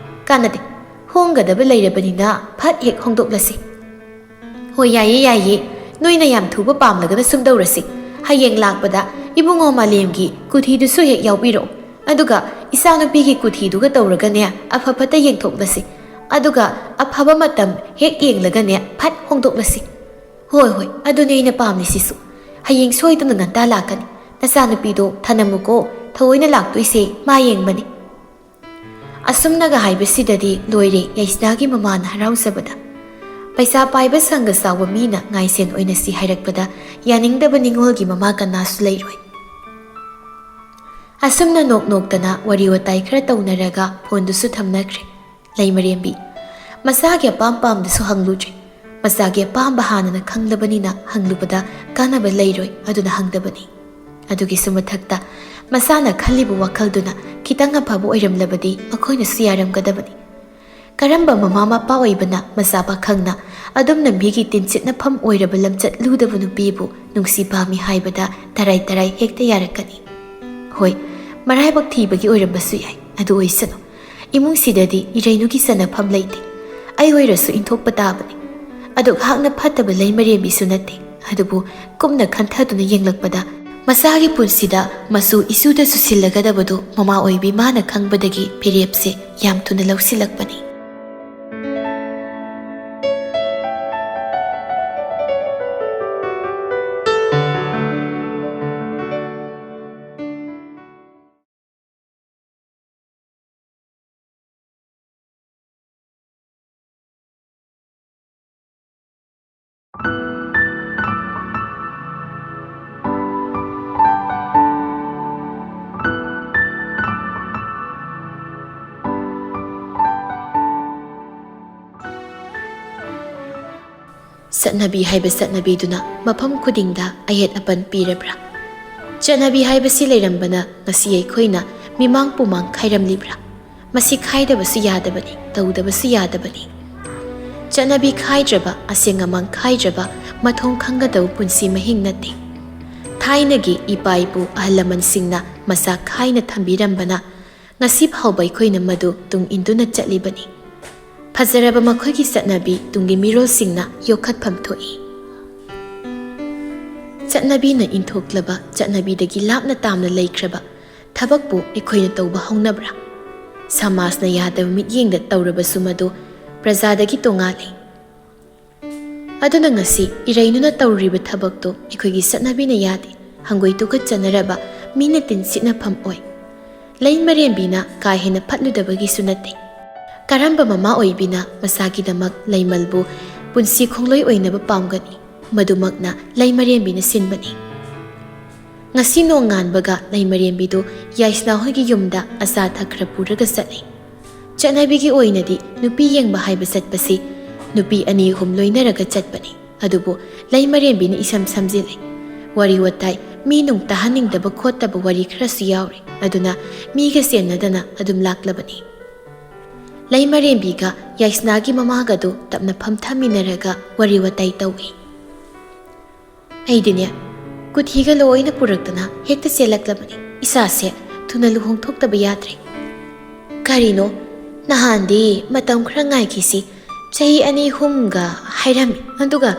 ꯀꯥꯟꯅꯗꯦ꯫ ꯍꯣꯡꯒꯗꯕ ꯂꯩꯔꯕꯅꯤꯅ ꯐꯠ ꯍꯦꯛ ꯍꯣꯡꯗꯣꯛꯂꯁꯤ꯫ ꯍꯣꯏ, ꯌꯥꯏꯌꯦ, ꯌꯥꯏꯌꯦ꯫ ꯅꯣꯏꯅ ꯌꯥꯝ ꯊꯨꯕ ꯄꯥꯝꯂꯒꯅ ꯁꯨꯝ ꯇꯧꯔꯁꯤ꯫ ꯍꯌꯦꯡ ꯂꯥꯛꯄꯗ ꯏꯕꯨꯡꯉꯣ ꯃꯥꯂꯦꯝꯒꯤ ꯀꯨꯊꯤꯗꯨꯁꯨ ꯍꯦꯛ ꯌꯥꯎꯕꯤꯔꯛꯑꯣ꯫ ꯑꯗꯨꯒ ꯏꯆꯥꯅꯨꯄꯤꯒꯤ ꯀꯨꯊꯤꯗꯨꯒ ꯇꯧꯔꯒꯅꯦ, ꯑꯐ ꯐꯠꯇ ꯌꯦꯡꯊꯣꯛꯂꯁꯤ꯫ ꯑꯗꯨꯒ ꯑꯐꯕ ꯃꯇꯝ ꯍꯦꯛ ꯌꯦꯡꯂꯒꯅꯦ, ꯐꯠ ꯍꯣꯡꯗꯣꯛꯂꯁꯤ꯫ ꯍꯣꯏ, ꯍꯣꯏ, ꯑꯗꯨꯅꯦ ꯑꯩꯅ ꯄꯥꯝꯂꯤꯁꯤꯁꯨ꯫ ꯍꯌꯦꯡ ꯁꯣꯏꯗꯅ ꯉꯟꯇꯥ ꯂꯥꯛꯀꯅꯤ꯫ ꯅꯆꯥꯅꯨꯄꯤꯗꯣ ꯊꯅꯝꯃꯨꯀꯣ, ꯊꯑꯣꯏꯅ ꯂꯥꯛꯇꯣꯏꯁꯦ ꯃꯥ ꯌꯦꯡꯕꯅꯤ꯫ ꯑꯁꯨꯝꯅꯒ ꯍꯥꯏꯕꯁꯤꯗꯗꯤ ꯂꯣꯏꯔꯦ ꯌꯥꯏꯁꯅꯥꯒꯤ ꯃꯃꯥꯅ ꯍꯔꯥꯎꯖꯕꯗ꯫ ꯄꯩꯁꯥ ꯄꯥꯏꯕ ꯁꯪꯒ ꯆꯥꯎꯕ ꯃꯤꯅ ꯉꯥꯏꯁꯦꯟ ꯑꯣꯏꯅꯁꯤ ꯍꯥꯏꯔꯛꯄꯗ ꯌꯥꯅꯤꯡꯗꯕ ꯅꯤꯡꯉꯣꯜꯒꯤ ꯃꯃꯥ ꯀꯅꯥꯁꯨ ꯂꯩꯔꯣꯏ꯫ ꯑꯁꯨꯝꯅ ꯅꯣꯛ ꯅꯣꯛꯇꯅ ꯋꯥꯔꯤ ꯋꯥꯇꯥꯏ ꯈꯔ ꯇꯧꯅꯔꯒ ꯐꯣꯟꯗꯨꯁꯨ ꯊꯝꯅꯈ꯭ꯔꯦ꯫ ꯂꯩꯃꯔꯦꯝꯕꯤ ꯃꯁꯥꯒꯤ ꯑꯄꯥꯝ ꯄꯥꯝꯗꯁꯨ ꯍꯪꯂꯨꯗ꯭ꯔꯦ꯫ ꯃꯆꯥꯒꯤ ꯑꯄꯥꯝꯕ ꯍꯥꯟꯅꯅ ꯈꯪꯂꯕꯅꯤꯅ ꯍꯪꯂꯨꯕꯗ ꯀꯥꯟꯅꯕ ꯂꯩꯔꯣꯏ, ꯑꯗꯨꯅ ꯍꯪꯗꯕꯅꯤ꯫ ꯑꯗꯨꯒꯤꯁꯨ ꯃꯊꯛꯇ ꯃꯆꯥꯅ ꯈꯜꯂꯤꯕ ꯋꯥꯈꯜꯗꯨꯅ ꯈꯤꯇꯪ ꯑꯐꯕ ꯑꯣꯏꯔꯝꯂꯕꯗꯤ ꯃꯈꯣꯏꯅꯁꯨ ꯌꯥꯔꯝꯒꯗꯕꯅꯤ꯫ ꯀꯔꯝꯕ ꯃꯃꯥ ꯃꯄꯥ ꯑꯣꯏꯕꯅ ꯃꯆꯥ ꯄꯥꯈꯪꯅ ꯑꯗꯨꯝꯅ ꯃꯤꯒꯤ ꯇꯤꯟꯁꯤꯠꯅꯐꯝ ꯑꯣꯏꯔꯕ ꯂꯝꯆꯠ ꯂꯨꯗꯕ ꯅꯨꯄꯤꯕꯨ ꯅꯨꯡꯁꯤ ꯄꯥꯝꯃꯤ ꯍꯥꯏꯕꯗ ꯇꯔꯥꯏ ꯇꯔꯥꯏ ꯍꯦꯛꯇ ꯌꯥꯔꯛꯀꯅꯤ? ꯍꯣꯏ, ꯃꯔꯥꯏꯕꯛ ꯊꯤꯕꯒꯤ ꯑꯣꯏꯔꯝꯕꯁꯨ ꯌꯥꯏ, ꯑꯗꯨ ꯑꯣꯏꯁꯅꯨ꯫ ꯏꯃꯨꯡꯁꯤꯗꯗꯤ ꯏꯔꯩꯅꯨꯒꯤ ꯆꯟꯅꯐꯝ ꯂꯩꯇꯦ꯫ ꯑꯩ ꯑꯣꯏꯔꯁꯨ ꯏꯟꯊꯣꯛꯄ ꯇꯥꯕꯅꯤ꯫ ꯑꯗꯨꯛ ꯍꯥꯛꯅ ꯐꯠꯇꯕ ꯂꯩꯃꯔꯦꯝꯕꯤꯁꯨ ꯅꯠꯇꯦ꯫ ꯑꯗꯨꯕꯨ ꯀꯨꯞꯅ ꯈꯟꯊꯗꯨꯅ ꯌꯦꯡꯂꯛꯄꯗ ꯃꯆꯥꯒꯤ ꯄꯨꯟꯁꯤꯗ ꯃꯆꯨ ꯏꯆꯨꯗ ꯆꯨꯁꯤꯜꯂꯒꯗꯕꯗꯨ ꯃꯃꯥ ꯑꯣꯏꯕꯤ ꯃꯥꯅ ꯈꯪꯕꯗꯒꯤ ꯐꯤꯔꯦꯞꯁꯦ ꯌꯥꯝ ꯊꯨꯅ ꯂꯧꯁꯤꯜꯂꯛꯄꯅꯤ꯫ ꯆꯠꯅꯕꯤ ꯍꯥꯏꯕ ꯆꯠꯅꯕꯤꯗꯨꯅ ꯃꯐꯝ ꯈꯨꯗꯤꯡꯗ ꯑꯌꯦꯠ ꯑꯄꯟ ꯄꯤꯔꯕ꯭ꯔꯥ? ꯆꯠꯅꯕꯤ ꯍꯥꯏꯕꯁꯤ ꯂꯩꯔꯝꯕꯅ ꯉꯁꯤ ꯑꯩꯈꯣꯏꯅ ꯃꯤꯃꯥꯡ ꯄꯨꯃꯥꯡ ꯈꯥꯏꯔꯝꯂꯤꯕ꯭ꯔꯥ? ꯃꯁꯤ ꯈꯥꯏꯗꯕꯁꯨ ꯌꯥꯗꯕꯅꯤ, ꯇꯧꯗꯕꯁꯨ ꯌꯥꯗꯕꯅꯤ꯫ ꯆꯠꯅꯕꯤ ꯈꯥꯏꯗ꯭ꯔꯕ ꯑꯁꯦꯡ ꯑꯃꯥꯡ ꯈꯥꯏꯗ꯭ꯔꯕ ꯃꯊꯣꯡ ꯈꯪꯒꯗꯕ ꯄꯨꯟꯁꯤ ꯃꯍꯤꯡ ꯅꯠꯇꯦ꯫ ꯊꯥꯏꯅꯒꯤ ꯏꯄꯥ ꯏꯄꯨ ꯑꯍꯜ ꯂꯃꯟꯁꯤꯡꯅ ꯃꯁꯥ ꯈꯥꯏꯅ ꯊꯝꯕꯤꯔꯝꯕꯅ ꯉꯁꯤ ꯐꯥꯎꯕ ꯑꯩꯈꯣꯏꯅ ꯃꯗꯨ ꯇꯨꯡ ꯏꯟꯗꯨꯅ ꯆꯠꯂꯤꯕꯅꯤ꯫ ꯐꯖꯔꯕ ꯃꯈꯣꯏꯒꯤ ꯆꯠꯅꯕꯤ ꯇꯨꯡꯒꯤ ꯃꯤꯔꯣꯜꯁꯤꯡꯅ ꯌꯣꯛꯈꯠꯐꯝ ꯊꯣꯛꯏ꯫ ꯆꯠꯅꯕꯤꯅ ꯏꯟꯊꯣꯛꯂꯕ ꯆꯠꯅꯕꯤꯗꯒꯤ ꯂꯥꯞꯅ ꯇꯥꯝꯅ ꯂꯩꯈ꯭ꯔꯕ ꯊꯕꯛꯄꯨ ꯑꯩꯈꯣꯏꯅ ꯇꯧꯕ ꯍꯧꯅꯕ꯭ꯔꯥ? ꯁꯃꯥꯖꯅ ꯌꯥꯗꯕ ꯃꯤꯠꯌꯦꯡꯗ ꯇꯧꯔꯕꯁꯨ ꯃꯗꯨ ꯄ꯭ꯔꯖꯥꯗꯒꯤ ꯇꯣꯉꯥꯜꯂꯤ꯫ ꯑꯗꯨꯅ ꯉꯁꯤ ꯏꯔꯩꯅꯨꯅ ꯇꯧꯔꯤꯕ ꯊꯕꯛꯇꯨ ꯑꯩꯈꯣꯏꯒꯤ ꯆꯠꯅꯕꯤꯅ ꯌꯥꯗꯦ, ꯍꯪꯒꯣꯏ ꯇꯨꯀꯠꯆꯅꯔꯕ ꯃꯤꯅ ꯇꯤꯟ ꯁꯤꯠꯅꯐꯝ ꯑꯣꯏ꯫ ꯂꯩꯃꯔꯦꯝꯕꯤꯅ ꯀꯥ ꯍꯦꯟꯅ ꯐꯠꯂꯨꯗꯕꯒꯤꯁꯨ ꯅꯠꯇꯦ꯫ ꯀꯔꯝꯕ ꯃꯃꯥ ꯑꯣꯏꯕꯤꯅ ꯃꯆꯥꯒꯤꯗꯃꯛ ꯂꯩꯃꯜꯕꯨ ꯄꯨꯟꯁꯤ ꯈꯣꯡꯂꯣꯏ ꯑꯣꯏꯅꯕ ꯄꯥꯝꯒꯅꯤ? ꯃꯗꯨꯃꯛꯅ ꯂꯩꯃꯔꯦꯝꯕꯤꯅ ꯁꯤꯟꯕꯅꯤ꯫ ꯉꯁꯤ ꯅꯣꯡꯉꯥꯟꯕꯒ ꯂꯩꯃꯔꯦꯝꯕꯤꯗꯨ ꯌꯥꯏꯁꯅꯥ ꯍꯣꯏꯒꯤ ꯌꯨꯝꯗ ꯑꯆꯥ ꯑꯊꯛ ꯈꯔ ꯄꯨꯔꯒ ꯆꯠꯂꯤ꯫ ꯆꯠꯅꯕꯤꯒꯤ ꯑꯣꯏꯅꯗꯤ ꯅꯨꯄꯤ ꯌꯦꯡꯕ ꯍꯥꯏꯕ ꯆꯠꯄꯁꯤ ꯅꯨꯄꯤ ꯑꯅꯤ ꯑꯍꯨꯝ ꯂꯣꯏꯅꯔꯒ ꯆꯠꯄꯅꯤ꯫ ꯑꯗꯨꯕꯨ ꯂꯩꯃꯔꯦꯝꯕꯤꯅ ꯏꯁꯝ ꯁꯝꯖꯤꯜꯂꯤ꯫ ꯋꯥꯔꯤ ꯋꯥꯇꯥꯏ, ꯃꯤ ꯅꯨꯡ ꯇꯥꯍꯟꯅꯤꯡꯗꯕ ꯈꯣꯠꯇꯕ ꯋꯥꯔꯤ ꯈꯔꯁꯨ ꯌꯥꯎꯔꯤ꯫ ꯑꯗꯨꯅ ꯃꯤꯒ ꯆꯦꯟꯅꯗꯅ ꯑꯗꯨꯝ ꯂꯥꯛꯂꯕꯅꯤ꯫ ꯂꯩꯃꯔꯦꯝꯕꯤꯒ ꯌꯥꯏꯁꯅꯥꯒꯤ ꯃꯃꯥꯒꯗꯨ ꯇꯞꯅ ꯐꯝꯊꯃꯤꯟꯅꯔꯒ ꯋꯥꯔꯤ ꯋꯥꯇꯥꯏ ꯇꯧꯏ꯫ ꯑꯩꯗꯤꯅꯦ, ꯀꯨꯊꯤꯒ ꯂꯣꯏꯅ ꯄꯨꯔꯛꯇꯅ ꯍꯦꯛꯇ ꯆꯦꯜꯂꯛꯂꯕꯅꯤ꯫ ꯏꯆꯥꯁꯦ ꯊꯨꯅ ꯂꯨꯍꯣꯡꯊꯣꯛꯇꯕ ꯌꯥꯗ꯭ꯔꯦ꯫ ꯀꯔꯤꯅꯣ, ꯅꯍꯥꯟꯗꯤ ꯃꯇꯝ ꯈꯔ ꯉꯥꯏꯈꯤꯁꯤ, ꯆꯍꯤ ꯑꯅꯤ ꯑꯍꯨꯝꯒ ꯍꯥꯏꯔꯝꯃꯤ, ꯑꯗꯨꯒ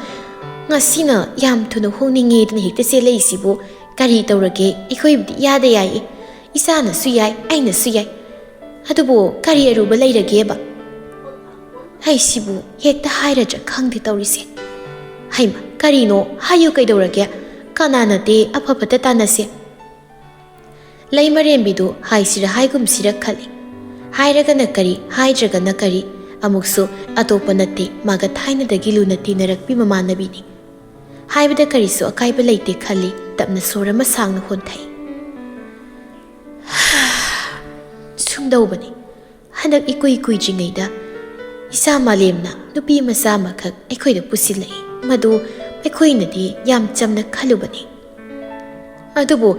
ꯉꯁꯤꯅ ꯌꯥꯝ ꯊꯨꯅ ꯍꯣꯡꯅꯤꯡꯉꯦꯗꯅ ꯍꯦꯛꯇ ꯆꯦꯜꯂꯛꯏꯁꯤꯕꯨ ꯀꯔꯤ ꯇꯧꯔꯒꯦ? ꯑꯩꯈꯣꯏꯕꯨꯗꯤ ꯏꯌꯥꯗ ꯌꯥꯏꯌꯦ, ꯏꯆꯥꯅꯁꯨ ꯌꯥꯏ, ꯑꯩꯅꯁꯨ ꯌꯥꯏ, ꯑꯗꯨꯕꯨ ꯀꯔꯤ ꯑꯔꯨꯕ ꯂꯩꯔꯒꯦꯕ? ꯑꯩꯁꯤꯕꯨ ꯍꯦꯛꯇ ꯍꯥꯏꯔꯗ꯭ꯔꯥ ꯈꯪꯗꯦ ꯇꯧꯔꯤꯁꯦ꯫ ꯍꯩꯃ, ꯀꯔꯤꯅꯣ? ꯍꯥꯏꯌꯨ, ꯀꯩꯗꯧꯔꯒꯦ? ꯀꯅꯥ ꯅꯠꯇꯦ, ꯑꯐ ꯐꯠꯇ ꯇꯥꯟꯅꯁꯦ꯫ ꯂꯩꯃꯔꯦꯝꯕꯤꯗꯨ ꯍꯥꯏꯁꯤꯔ ꯍꯥꯏꯒꯨꯝꯁꯤꯔ ꯈꯜꯂꯤ꯫ ꯍꯥꯏꯔꯒꯅ ꯀꯔꯤ, ꯍꯥꯏꯗ꯭ꯔꯒꯅ ꯀꯔꯤ? ꯑꯃꯨꯛꯁꯨ ꯑꯇꯣꯞꯄ ꯅꯠꯇꯦ, ꯃꯥꯒ ꯊꯥꯏꯅꯗꯒꯤ ꯂꯨꯅ ꯇꯤꯟꯅꯔꯛꯄꯤ ꯃꯃꯥꯟꯅꯕꯤꯅꯤ꯫ ꯍꯥꯏꯕꯗ ꯀꯔꯤꯁꯨ ꯑꯀꯥꯏꯕ ꯂꯩꯇꯦ ꯈꯜꯂꯤ, ꯇꯞꯅ ꯁꯣꯔ ꯑꯃ ꯁꯥꯡꯅ ꯍꯣꯟꯊꯩ꯫ ꯁꯨꯝꯗꯧꯕꯅꯤ꯫ ꯍꯟꯗꯛ ꯏꯀꯨꯏ ꯀꯨꯏꯗ꯭ꯔꯤꯉꯩꯗ ꯏꯆꯥ ꯃꯥꯂꯦꯝꯅ ꯅꯨꯄꯤ ꯃꯆꯥ ꯑꯃꯈꯛ ꯑꯩꯈꯣꯏꯗ ꯄꯨꯁꯤꯜꯂꯛꯏ꯫ ꯃꯗꯨ ꯑꯩꯈꯣꯏꯅꯗꯤ ꯌꯥꯝ ꯆꯝꯅ ꯈꯜꯂꯨꯕꯅꯤ꯫ ꯑꯗꯨꯕꯨ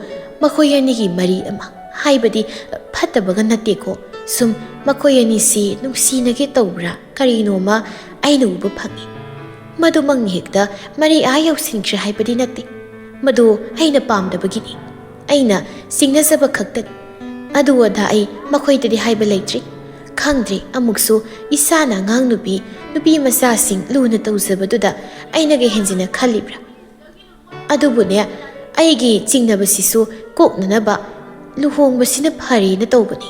ꯃꯈꯣꯏ ꯑꯅꯤꯒꯤ ꯃꯔꯤ ꯑꯃ, ꯍꯥꯏꯕꯗꯤ ꯐꯠꯇꯕꯒ ꯅꯠꯇꯦꯀꯣ, ꯁꯨꯝ ꯃꯈꯣꯏ ꯑꯅꯤꯁꯤ ꯅꯨꯡꯁꯤꯅꯒꯦ ꯇꯧꯕ꯭ꯔꯥ ꯀꯔꯤꯅꯣꯃ ꯑꯩꯅ ꯎꯕ ꯐꯪꯏ꯫ ꯃꯗꯨꯃꯛꯅ ꯍꯦꯛꯇ ꯃꯔꯤ ꯑꯥ ꯌꯧꯁꯤꯟꯈ꯭ꯔꯦ ꯍꯥꯏꯕꯗꯤ ꯅꯠꯇꯦ꯫ ꯃꯗꯨ ꯑꯩꯅ ꯄꯥꯝꯗꯕꯒꯤꯅꯤ꯫ ꯑꯩꯅ ꯆꯤꯡꯅꯖꯕ ꯈꯛꯇꯅꯤ꯫ ꯑꯗꯨ ꯑꯗꯥ ꯑꯩ ꯃꯈꯣꯏꯗꯗꯤ ꯍꯥꯏꯕ ꯂꯩꯇ꯭ꯔꯤ꯫ ꯈꯪꯗ꯭ꯔꯦ, ꯑꯃꯨꯛꯁꯨ ꯏꯁꯥꯅ ꯑꯉꯥꯡ ꯅꯨꯄꯤ, ꯅꯨꯄꯤ ꯃꯆꯥꯁꯤꯡ ꯂꯨꯅ ꯇꯧꯖꯕꯗꯨꯗ ꯑꯩꯅꯒ ꯍꯦꯟꯖꯤꯟꯅ ꯈꯜꯂꯤꯕ꯭ꯔꯥ? ꯑꯗꯨꯕꯨꯅꯦ, ꯑꯩꯒꯤ ꯆꯤꯡꯅꯕꯁꯤꯁꯨ ꯀꯣꯛꯅꯅꯕ ꯂꯨꯍꯣꯡꯕꯁꯤꯅ ꯐꯔꯦꯅ ꯇꯧꯕꯅꯤ꯫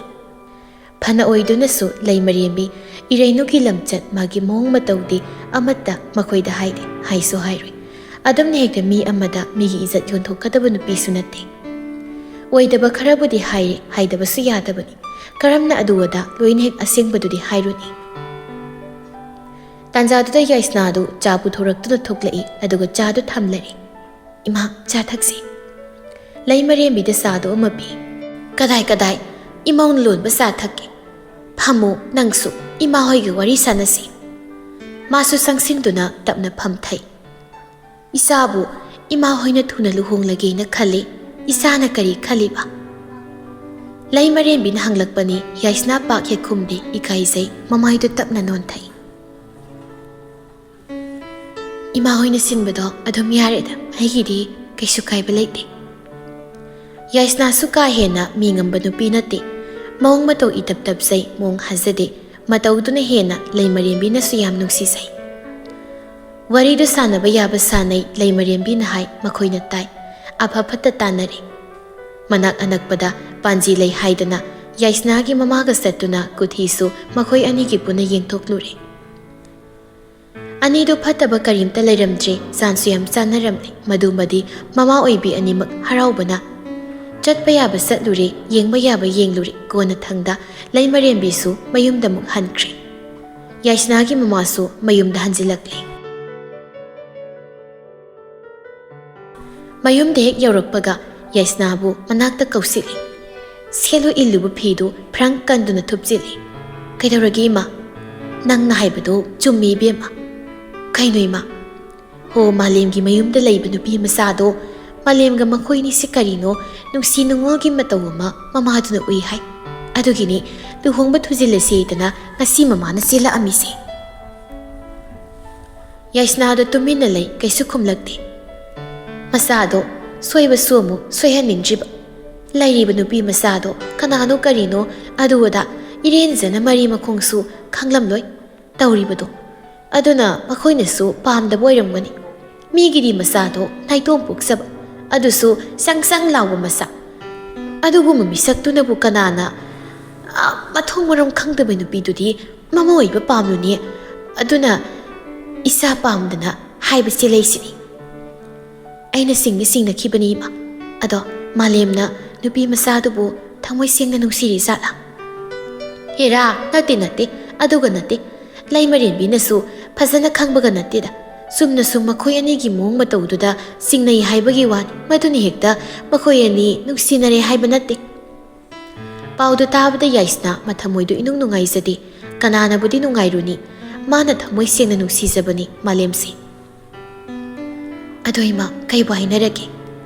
ꯐꯅ ꯑꯣꯏꯗꯨꯅꯁꯨ ꯂꯩꯃꯔꯦꯝꯕꯤ ꯏꯔꯩꯅꯨꯒꯤ ꯂꯝꯆꯠ, ꯃꯥꯒꯤ ꯃꯑꯣꯡ ꯃꯇꯧꯗꯤ ꯑꯃꯠꯇ ꯃꯈꯣꯏꯗ ꯍꯥꯏꯗꯦ, ꯍꯥꯏꯁꯨ ꯍꯥꯏꯔꯣꯏ꯫ ꯑꯗꯨꯝꯅ ꯍꯦꯛꯇ ꯃꯤ ꯑꯃꯗ ꯃꯤꯒꯤ ꯏꯖꯠ ꯌꯣꯟꯊꯣꯛꯀꯗꯕ ꯅꯨꯄꯤꯁꯨ ꯅꯠꯇꯦ꯫ ꯑꯣꯏꯗꯕ ꯈꯔꯕꯨꯗꯤ ꯍꯥꯏꯔꯦ, ꯍꯥꯏꯗꯕꯁꯨ ꯌꯥꯗꯕꯅꯤ꯫ ꯀꯔꯝꯅ ꯑꯗꯨ ꯑꯗꯥ ꯂꯣꯏꯅ ꯍꯦꯛ ꯑꯁꯦꯡꯕꯗꯨꯗꯤ ꯍꯥꯏꯔꯨꯅꯤ? ꯇꯥꯟꯖꯥꯗꯨꯗ ꯌꯥꯏꯁꯅꯥꯗꯨ ꯆꯥ ꯄꯨꯊꯣꯔꯛꯇꯨꯅ ꯊꯣꯛꯂꯛꯏ, ꯑꯗꯨꯒ ꯆꯥꯗꯨ ꯊꯝꯂꯔꯦ꯫ "ꯏꯃꯥ, ꯆꯥ ꯊꯛꯁꯤ꯫" ꯂꯩꯃꯔꯦꯝꯕꯤꯗ ꯆꯥꯗꯨ ꯑꯃ ꯄꯤ꯫ "ꯀꯗꯥꯏ ꯀꯗꯥꯏ, ꯏꯃꯧꯅ ꯂꯣꯟꯕ ꯆꯥ ꯊꯛꯀꯦ꯫ ꯐꯝꯃꯨ, ꯅꯪꯁꯨ ꯏꯃꯥ ꯍꯣꯏꯒ ꯋꯥꯔꯤ ꯁꯥꯟꯅꯁꯤ꯫" ꯃꯥꯁꯨ ꯆꯪꯁꯤꯟꯗꯨꯅ ꯇꯞꯅ ꯐꯝꯊꯩ꯫ "ꯏꯆꯥꯕꯨ ꯏꯃꯥ ꯍꯣꯏꯅ ꯊꯨꯅ ꯂꯨꯍꯣꯡꯂꯒꯦꯅ ꯈꯜꯂꯤ꯫ ꯏꯆꯥꯅ ꯀꯔꯤ ꯈꯜꯂꯤꯕ?" ꯂꯩꯃꯔꯦꯝꯕꯤꯅ ꯍꯪꯂꯛꯄꯅꯤ꯫ ꯌꯥꯏꯁꯅꯥ ꯄꯥꯛ ꯍꯦꯛ ꯈꯨꯝꯗꯦ, ꯏꯀꯥꯏꯖꯩ, ꯃꯃꯥꯏꯗꯨ ꯇꯞꯅ ꯅꯣꯟꯊꯩ꯫ "ꯏꯃꯥ ꯍꯣꯏꯅ ꯁꯤꯟꯕꯗꯣ ꯑꯗꯨꯝ ꯌꯥꯔꯦꯗ, ꯑꯩꯒꯤꯗꯤ ꯀꯩꯁꯨ ꯀꯥꯏꯕ ꯂꯩꯇꯦ꯫" ꯌꯥꯏꯁꯅꯥꯁꯨ ꯀꯥ ꯍꯦꯟꯅ ꯃꯤ ꯉꯝꯕ ꯅꯨꯄꯤ ꯅꯠꯇꯦ꯫ ꯃꯑꯣꯡ ꯃꯇꯧ ꯏꯇꯞ ꯇꯞꯆꯩ, ꯃꯑꯣꯡ ꯍꯥꯖꯗꯦ꯫ ꯃꯇꯧꯗꯨꯅ ꯍꯦꯟꯅ ꯂꯩꯃꯔꯦꯝꯕꯤꯅꯁꯨ ꯌꯥꯝ ꯅꯨꯡꯁꯤꯖꯩ꯫ ꯋꯥꯔꯤꯗꯨ ꯁꯥꯟꯅꯕ ꯌꯥꯕ ꯁꯥꯟꯅꯩ, ꯂꯩꯃꯔꯦꯝꯕꯤꯅ ꯍꯥꯏ, ꯃꯈꯣꯏꯅ ꯇꯥꯏ꯫ ꯑꯐ ꯐꯠꯇ ꯇꯥꯟꯅꯔꯦ꯫ ꯃꯅꯥꯛ ꯑꯅꯛꯄꯗ ꯄꯥꯟꯖꯤ ꯂꯩ ꯍꯥꯏꯗꯅ ꯌꯥꯏꯁꯅꯥꯒꯤ ꯃꯃꯥꯒ ꯆꯠꯇꯨꯅ ꯀꯨꯊꯤꯁꯨ ꯃꯈꯣꯏ ꯑꯅꯤꯒꯤ ꯄꯨꯟꯅ ꯌꯦꯡꯊꯣꯛꯂꯨꯔꯦ꯫ ꯑꯅꯤꯗꯨ ꯐꯠꯇꯕ ꯀꯔꯤꯝꯇ ꯂꯩꯔꯝꯗ꯭ꯔꯦ, ꯆꯥꯟꯁꯨ ꯌꯥꯝ ꯆꯥꯟꯅꯔꯝꯂꯦ꯫ ꯃꯗꯨꯃꯗꯤ ꯃꯃꯥ ꯑꯣꯏꯕꯤ ꯑꯅꯤꯃꯛ ꯍꯔꯥꯎꯕꯅ ꯆꯠꯄ ꯌꯥꯕ ꯆꯠꯂꯨꯔꯦ, ꯌꯦꯡꯕ ꯌꯥꯕ ꯌꯦꯡꯂꯨꯔꯦ꯫ ꯀꯣꯟꯅꯊꯪꯗ ꯂꯩꯃꯔꯦꯝꯕꯤꯁꯨ ꯃꯌꯨꯝꯗ ꯑꯃꯨꯛ ꯍꯟꯈ꯭ꯔꯦ꯫ ꯌꯥꯏꯁꯅꯥꯒꯤ ꯃꯃꯥꯁꯨ ꯃꯌꯨꯝꯗ ꯍꯟꯖꯤꯜꯂꯛꯂꯦ꯫ ꯃꯌꯨꯝꯗ ꯍꯦꯛ ꯌꯧꯔꯛꯄꯒ ꯌꯥꯏꯁꯅꯥꯕꯨ ꯃꯅꯥꯛꯇ ꯀꯧꯁꯤꯜꯂꯤ꯫ ꯁꯦꯠꯂꯨ ꯏꯜꯂꯨꯕ ꯐꯤꯗꯨ ꯐ꯭ꯔꯪ ꯀꯟꯗꯨꯅ ꯊꯨꯞꯆꯤꯜꯂꯤ꯫ "ꯀꯩꯗꯧꯔꯒꯦ ꯏꯃꯥ? ꯅꯪꯅ ꯍꯥꯏꯕꯗꯨ ꯆꯨꯝꯃꯤ ꯏꯕꯦꯝꯃ꯫" "ꯀꯩꯅꯣ ꯏꯃꯥ?" "ꯍꯣ, ꯃꯥꯂꯦꯝꯒꯤ ꯃꯌꯨꯝꯗ ꯂꯩꯕ ꯅꯨꯄꯤ ꯃꯆꯥꯗꯣ ꯃꯥꯂꯦꯝꯒ ꯃꯈꯣꯏꯅꯤꯁꯦ ꯀꯔꯤꯅꯣ ꯅꯨꯡꯁꯤ ꯅꯨꯡꯉꯣꯜꯒꯤ ꯃꯇꯧ ꯑꯃ ꯃꯃꯥꯗꯨꯅ ꯎꯏ ꯍꯥꯏ꯫ ꯑꯗꯨꯒꯤꯅꯤ ꯂꯨꯍꯣꯡꯕ ꯊꯨꯖꯤꯜꯂꯁꯦꯗꯅ ꯉꯁꯤ ꯃꯃꯥꯅ ꯆꯦꯜꯂꯛꯑꯝꯃꯤꯁꯦ꯫ ꯌꯥꯏꯁꯅꯥꯗꯣ ꯇꯨꯃꯤꯟꯅ ꯂꯩ, ꯀꯩꯁꯨ ꯈꯨꯝꯂꯛꯇꯦ꯫ ꯃꯆꯥꯗꯣ ꯁꯣꯏꯕꯁꯨ ꯑꯃꯨꯛ ꯁꯣꯏꯍꯟꯅꯤꯡꯗ꯭ꯔꯤꯕ꯫ ꯂꯩꯔꯤꯕ ꯅꯨꯄꯤ ꯃꯆꯥꯗꯣ ꯀꯅꯥꯅꯣ ꯀꯔꯤꯅꯣ ꯑꯗꯨ ꯑꯗꯥ ꯏꯔꯦꯟꯖꯅ ꯃꯔꯤ ꯃꯈꯣꯡꯁꯨ ꯈꯪꯂꯝꯂꯣꯏ ꯇꯧꯔꯤꯕꯗꯣ꯫ ꯑꯗꯨꯅ ꯃꯈꯣꯏꯅꯁꯨ ꯄꯥꯝꯗꯕ ꯑꯣꯏꯔꯝꯒꯅꯤ꯫ ꯃꯤꯒꯤꯗꯤ ꯃꯆꯥꯗꯣ ꯅꯥꯏꯇꯣꯝ ꯄꯣꯛꯆꯕ, ꯑꯗꯨꯁꯨ ꯆꯪ ꯆꯪ ꯂꯥꯎꯕ ꯃꯆꯥ꯫ ꯑꯗꯨꯒꯨꯝꯕ ꯃꯤꯁꯛꯇꯨꯅꯕꯨ ꯀꯅꯥꯅ, ꯑ, ꯃꯊꯣꯡ ꯃꯔꯝ ꯈꯪꯗꯕ ꯅꯨꯄꯤꯗꯨꯗꯤ ꯃꯃꯧ ꯑꯣꯏꯕ ꯄꯥꯝꯂꯨꯅꯤ꯫ ꯑꯗꯨꯅ ꯏꯆꯥ ꯄꯥꯝꯗꯅ ꯍꯥꯏꯕ ꯆꯦꯜꯂꯛꯏꯁꯤꯅꯤ꯫ ꯑꯩꯅ ꯁꯤꯡꯗꯤ ꯁꯤꯡꯅꯈꯤꯕꯅꯤ, ꯏꯃꯥ꯫ ꯑꯗꯣ ꯃꯥꯂꯦꯝꯅ ꯅꯨꯄꯤ ꯃꯆꯥꯗꯨꯕꯨ ꯊꯃꯣꯏ ꯁꯦꯡꯅ ꯅꯨꯡꯁꯤꯔꯤ ꯖꯥꯠꯂꯥ? ꯍꯦꯔꯥ, ꯅꯠꯇꯦ, ꯅꯠꯇꯦ, ꯑꯗꯨꯒ ꯅꯠꯇꯦ꯫ ꯂꯩꯃꯔꯦꯟꯕꯤꯅꯁꯨ ꯐꯖꯅ ꯈꯪꯕꯒ ꯅꯠꯇꯦꯗ꯫ ꯆꯨꯝꯅ ꯁꯨꯝ ꯃꯈꯣꯏ ꯑꯅꯤꯒꯤ ꯃꯑꯣꯡ ꯃꯇꯧꯗꯨꯗ ꯆꯤꯡꯅꯩ ꯍꯥꯏꯕꯒꯤ ꯋꯥꯅꯤ꯫ ꯃꯗꯨꯅ ꯍꯦꯛꯇ ꯃꯈꯣꯏ ꯑꯅꯤ ꯅꯨꯡꯁꯤꯅꯔꯦ ꯍꯥꯏꯕ ꯅꯠꯇꯦ꯫ ꯄꯥꯎꯗꯨ ꯇꯥꯕꯗ ꯌꯥꯏꯁꯅꯥ ꯃꯊꯃꯣꯏꯗꯨ ꯏꯅꯨꯡ ꯅꯨꯡꯉꯥꯏꯖꯗꯦ꯫ ꯀꯅꯥꯅꯕꯨꯗꯤ ꯅꯨꯡꯉꯥꯏꯔꯨꯅꯤ? ꯃꯥꯅ ꯊꯃꯣꯏ ꯁꯦꯡꯅ ꯅꯨꯡꯁꯤꯖꯕꯅꯤ ꯃꯥꯂꯦꯝꯁꯦ꯫ ꯑꯗꯣ ꯏꯃꯥ, ꯀꯩꯕꯨ ꯍꯥꯏꯅꯔꯒꯦ?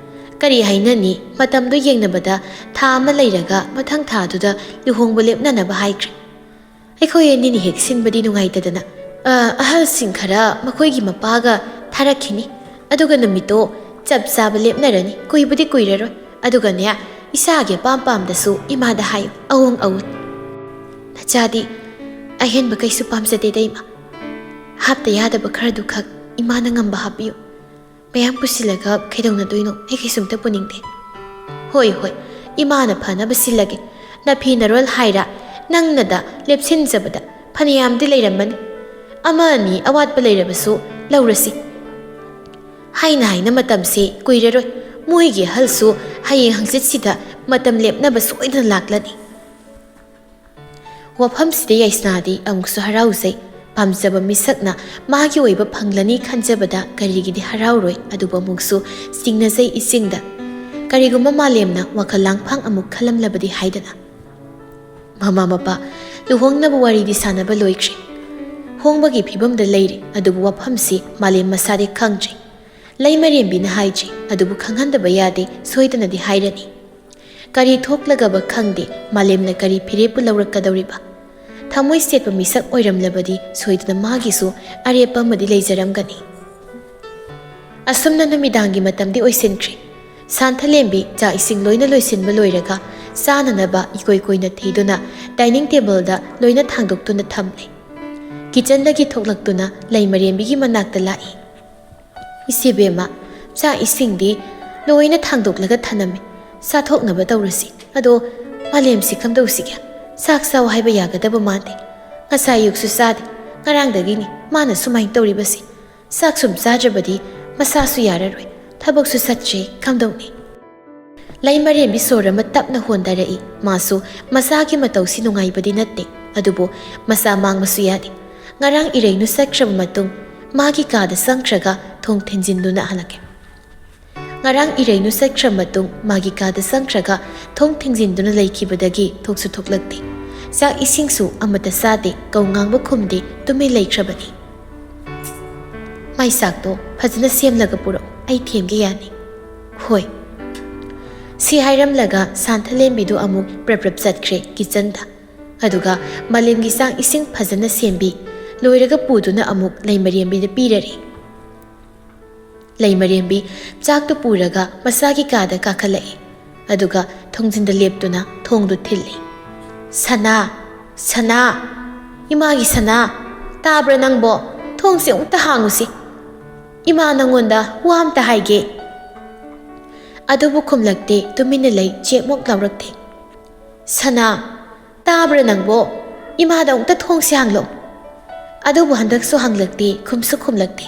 ꯀꯔꯤ ꯍꯥꯏꯅꯅꯤ? ꯃꯇꯝꯗꯨ ꯌꯦꯡꯅꯕꯗ ꯊꯥ ꯑꯃ ꯂꯩꯔꯒ ꯃꯊꯪ ꯊꯥꯗꯨꯗ ꯂꯨꯍꯣꯡꯕ ꯂꯦꯞꯅꯅꯕ ꯍꯥꯏꯈ꯭ꯔꯦ꯫ ꯑꯩꯈꯣꯏ ꯑꯅꯤꯅ ꯍꯦꯛ ꯁꯤꯟꯕꯗꯤ ꯅꯨꯡꯉꯥꯏꯇꯗꯅ, ꯑ, ꯑꯍꯜꯁꯤꯡ ꯈꯔ ꯃꯈꯣꯏꯒꯤ ꯃꯄꯥꯒ ꯊꯥꯔꯛꯈꯤꯅꯤ꯫ ꯑꯗꯨꯒ ꯅꯨꯃꯤꯠꯇꯣ ꯆꯞ ꯆꯥꯕ ꯂꯦꯞꯅꯔꯅꯤ꯫ ꯀꯨꯏꯕꯨꯗꯤ ꯀꯨꯏꯔꯔꯣꯏ꯫ ꯑꯗꯨꯒꯅꯦ, ꯏꯁꯥꯒꯤ ꯑꯄꯥꯝ ꯄꯥꯝꯗꯁꯨ ꯏꯃꯥꯗ ꯍꯥꯏꯌꯨ, ꯑꯋꯣꯡ ꯑꯋꯨꯟ꯫ ꯅꯆꯥꯗꯤ ꯑꯍꯦꯟꯕ ꯀꯩꯁꯨ ꯄꯥꯝꯖꯗꯦꯗ, ꯏꯃꯥ꯫ ꯍꯥꯞꯇ ꯌꯥꯗꯕ ꯈꯔꯗꯨꯈꯛ ꯏꯃꯥꯅ ꯉꯝꯕ ꯍꯥꯞꯄꯤꯌꯨ꯫ ꯃꯌꯥꯝ ꯄꯨꯁꯤꯜꯂꯒ ꯀꯩꯗꯧꯅꯗꯣꯏꯅꯣ? ꯑꯩ ꯀꯩꯁꯨꯝꯇ ꯄꯨꯅꯤꯡꯗꯦ꯫ ꯍꯣꯏ, ꯍꯣꯏ, ꯏꯃꯥꯅ ꯐꯅꯕ ꯁꯤꯜꯂꯒꯦ꯫ ꯅꯐꯤ ꯅꯔꯣꯜ ꯍꯥꯏꯔ ꯅꯪꯅꯗ ꯂꯦꯞꯁꯤꯟꯖꯕꯗ ꯐꯅꯌꯥꯝꯗꯤ ꯂꯩꯔꯝꯃꯅꯤ꯫ ꯑꯃ ꯑꯅꯤ ꯑꯋꯥꯠꯄ ꯂꯩꯔꯕꯁꯨ ꯂꯧꯔꯁꯤ꯫ ꯍꯥꯏꯅ ꯍꯥꯏꯅ ꯃꯇꯝꯁꯦ ꯀꯨꯏꯔꯔꯣꯏ꯫ ꯃꯣꯏꯒꯤ ꯑꯍꯜꯁꯨ ꯍꯌꯦꯡ ꯍꯪꯆꯤꯠꯁꯤꯗ ꯃꯇꯝ ꯂꯦꯞꯅꯕ ꯁꯣꯏꯗꯅ ꯂꯥꯛꯂꯅꯤ꯫ ꯋꯥꯐꯝꯁꯤꯗ ꯌꯥꯏꯁꯅꯥꯗꯤ ꯑꯃꯨꯛꯁꯨ ꯍꯔꯥꯎꯖꯩ꯫ ꯄꯥꯝꯖꯕ ꯃꯤꯁꯛꯅ ꯃꯥꯒꯤ ꯑꯣꯏꯕ ꯐꯪꯂꯅꯤ ꯈꯟꯖꯕꯗ ꯀꯔꯤꯒꯤꯗꯤ ꯍꯔꯥꯎꯔꯣꯏ? ꯑꯗꯨꯕꯨ ꯑꯃꯨꯛꯁꯨ ꯆꯤꯡꯅꯖꯩ ꯏꯆꯤꯡꯗ꯫ ꯀꯔꯤꯒꯨꯝꯕ ꯃꯥꯂꯦꯝꯅ ꯋꯥꯈꯜ ꯂꯥꯡꯐꯥꯡ ꯑꯃꯨꯛ ꯈꯜꯂꯝꯂꯕꯗꯤ ꯍꯥꯏꯗꯅ꯫ ꯃꯃꯥ ꯃꯄꯥ, ꯂꯨꯍꯣꯡꯅꯕ ꯋꯥꯔꯤꯗꯤ ꯁꯥꯟꯅꯕ ꯂꯣꯏꯈ꯭ꯔꯦ꯫ ꯍꯣꯡꯕꯒꯤ ꯐꯤꯕꯝꯗ ꯂꯩꯔꯦ, ꯑꯗꯨꯕꯨ ꯋꯥꯐꯝꯁꯤ ꯃꯥꯂꯦꯝ ꯃꯁꯥꯗꯤ ꯈꯪꯗ꯭ꯔꯤ꯫ ꯂꯩꯃꯔꯦꯝꯕꯤꯅ ꯍꯥꯏꯗ꯭ꯔꯤ, ꯑꯗꯨꯕꯨ ꯈꯪꯍꯟꯗꯕ ꯌꯥꯗꯦ, ꯁꯣꯏꯗꯅꯗꯤ ꯍꯥꯏꯔꯅꯤ꯫ ꯀꯔꯤ ꯊꯣꯛꯂꯒꯕ ꯈꯪꯗꯦ, ꯃꯥꯂꯦꯝꯅ ꯀꯔꯤ ꯐꯤꯔꯦꯞꯄꯨ ꯂꯧꯔꯛꯀꯗꯧꯔꯤꯕ? ꯊꯃꯣꯏ ꯁꯦꯠꯄ ꯃꯤꯁꯛ ꯑꯣꯏꯔꯝꯂꯕꯗꯤ ꯁꯣꯏꯗꯅ ꯃꯥꯒꯤꯁꯨ ꯑꯔꯦꯞꯄ ꯑꯃꯗꯤ ꯂꯩꯖꯔꯝꯒꯅꯤ꯫ ꯑꯁꯨꯝꯅ ꯅꯨꯃꯤꯗꯥꯡꯒꯤ ꯃꯇꯝꯗꯤ ꯑꯣꯏꯁꯤꯟꯈ꯭ꯔꯦ꯫ ꯁꯥꯟꯊꯂꯦꯝꯕꯤ ꯆꯥꯛ ꯏꯁꯤꯡ ꯂꯣꯏꯅ ꯂꯣꯏꯁꯤꯟꯕ ꯂꯣꯏꯔꯒ ꯆꯥꯅꯅꯕ ꯏꯀꯣꯏ ꯀꯣꯏꯅ ꯊꯤꯗꯨꯅ dining tableꯗ ꯂꯣꯏꯅ ꯊꯥꯡꯗꯣꯛꯇꯨꯅ ꯊꯝꯂꯦ꯫ Kitchenꯗꯒꯤ ꯊꯣꯛꯂꯛꯇꯨꯅ ꯂꯩꯃꯔꯦꯝꯕꯤꯒꯤ ꯃꯅꯥꯛꯇ ꯂꯥꯛꯏ꯫ "ꯏꯆꯦꯕꯦꯝꯃ, ꯆꯥꯛ ꯏꯁꯤꯡꯗꯤ ꯂꯣꯏꯅ ꯊꯥꯡꯗꯣꯛꯂꯒ ꯊꯅꯝꯃꯤ꯫ ꯆꯥꯊꯣꯛꯅꯕ ꯇꯧꯔꯁꯤ꯫ ꯑꯗꯣ ꯃꯥꯂꯦꯝꯁꯤ ꯀꯝꯗꯧꯁꯤꯒꯦ? ꯆꯥꯛ ꯆꯥꯎ ꯍꯥꯏꯕ ꯌꯥꯒꯗꯕ ꯃꯥꯟꯗꯦ꯫ ꯉꯁꯥꯏ ꯑꯌꯨꯛꯁꯨ ꯆꯥꯗꯦ꯫ ꯉꯔꯥꯡꯗꯒꯤꯅꯤ ꯃꯥꯅ ꯁꯨꯃꯥꯏꯅ ꯇꯧꯔꯤꯕꯁꯤ꯫ ꯆꯥꯛ ꯁꯨꯝ ꯆꯥꯗ꯭ꯔꯕꯗꯤ ꯃꯁꯥꯁꯨ ꯌꯥꯔꯔꯣꯏ꯫ ꯊꯕꯛꯁꯨ ꯆꯠꯇ꯭ꯔꯦ꯫ ꯀꯝꯗꯧꯅꯤ?" ꯂꯩꯃꯔꯦꯝꯕꯤ ꯁꯣꯔ ꯑꯃ ꯇꯞꯅ ꯍꯣꯟꯊꯔꯛꯏ꯫ ꯃꯥꯁꯨ ꯃꯆꯥꯒꯤ ꯃꯇꯧꯁꯤ ꯅꯨꯡꯉꯥꯏꯕꯗꯤ ꯅꯠꯇꯦ, ꯑꯗꯨꯕꯨ ꯃꯆꯥ ꯃꯥꯡꯕꯁꯨ ꯌꯥꯗꯦ꯫ ꯉꯔꯥꯡ ꯏꯔꯩꯅꯨ ꯆꯠꯈ꯭ꯔꯕ ꯃꯇꯨꯡ ꯃꯥꯒꯤ ꯀꯥꯗ ꯆꯪꯈ꯭ꯔꯒ ꯊꯣꯡ ꯊꯤꯡꯖꯤꯟꯗꯨꯅ ꯍꯜꯂꯛꯀꯦ꯫ ꯉꯔꯥꯡ ꯏꯔꯩꯅꯨ ꯆꯠꯈ꯭ꯔ ꯃꯇꯨꯡ ꯃꯥꯒꯤ ꯀꯥꯗ ꯆꯪꯈ꯭ꯔꯒ ꯊꯣꯡ ꯊꯤꯡꯖꯤꯟꯗꯨꯅ ꯂꯩꯈꯤꯕꯗꯒꯤ ꯊꯣꯛꯁꯨ ꯊꯣꯛꯂꯛꯇꯦ꯫ ꯆꯥꯛ ꯏꯁꯤꯡꯁꯨ ꯑꯃꯠꯇ ꯆꯥꯗꯦ, ꯀꯧ ꯉꯥꯡꯕ ꯈꯨꯝꯗꯦ, ꯇꯨꯃꯤꯟ ꯂꯩꯈ꯭ꯔꯕꯅꯤ꯫ "ꯃꯥꯏ ꯆꯥꯛꯇꯣ ꯐꯖꯅ ꯁꯦꯝꯂꯒ ꯄꯨꯔꯛꯎ, ꯑꯩ ꯊꯦꯝꯒꯦ ꯌꯥꯅꯤ꯫" "ꯍꯣꯏ꯫" ꯁꯤ ꯍꯥꯏꯔꯝꯂꯒ ꯁꯥꯟꯊꯂꯦꯝꯕꯤꯗꯨ ꯑꯃꯨꯛ ꯄ꯭ꯔꯞ ꯄ꯭ꯔꯞ ꯆꯠꯈ꯭ꯔꯦ kitchenꯗ꯫ ꯑꯗꯨꯒ ꯃꯥꯂꯦꯝꯒꯤ ꯆꯥꯛ ꯏꯁꯤꯡ ꯐꯖꯅ ꯁꯦꯝꯕꯤ, ꯂꯣꯏꯔꯒ ꯄꯨꯗꯨꯅ ꯑꯃꯨꯛ ꯂꯩꯃꯔꯦꯝꯕꯤꯗ ꯄꯤꯔꯔꯦ꯫ ꯂꯩꯃꯔꯦꯝꯕꯤ ꯆꯥꯛꯇꯨ ꯄꯨꯔꯒ ꯃꯆꯥꯒꯤ ꯀꯥꯗ ꯀꯥꯈꯠꯂꯛꯏ꯫ ꯑꯗꯨꯒ ꯊꯣꯡꯖꯤꯟꯗ ꯂꯦꯞꯇꯨꯅ ꯊꯣꯡꯗꯨ ꯊꯤꯜꯂꯤ꯫ "ꯁꯅꯥ, ꯁꯅꯥ, ꯏꯃꯥꯒꯤ ꯁꯅꯥ, ꯇꯥꯕ꯭ꯔꯥ ꯅꯪꯕꯣ? ꯊꯣꯡꯁꯦ ꯑꯃꯨꯛꯇ ꯍꯥꯡꯉꯨꯁꯤ꯫ ꯏꯃꯥ ꯅꯪꯉꯣꯟꯗ ꯋꯥ ꯑꯝꯇ ꯍꯥꯏꯒꯦ꯫" ꯑꯗꯨꯕꯨ ꯈꯨꯝꯂꯛꯇꯦ, ꯇꯨꯃꯤꯟꯅ ꯂꯩ, ꯆꯦꯛꯃꯨꯛ ꯂꯥꯎꯔꯛꯇꯦ꯫ "ꯁꯅꯥ, ꯇꯥꯕ꯭ꯔꯥ ꯅꯪꯕꯣ? ꯏꯃꯥꯗ ꯑꯃꯨꯛꯇ ꯊꯣꯡꯁꯦ ꯍꯥꯡꯂꯣ꯫" ꯑꯗꯨꯕꯨ ꯍꯟꯗꯛꯁꯨ ꯍꯪꯂꯛꯇꯦ, ꯈꯨꯝꯁꯨ ꯈꯨꯝꯂꯛꯇꯦ꯫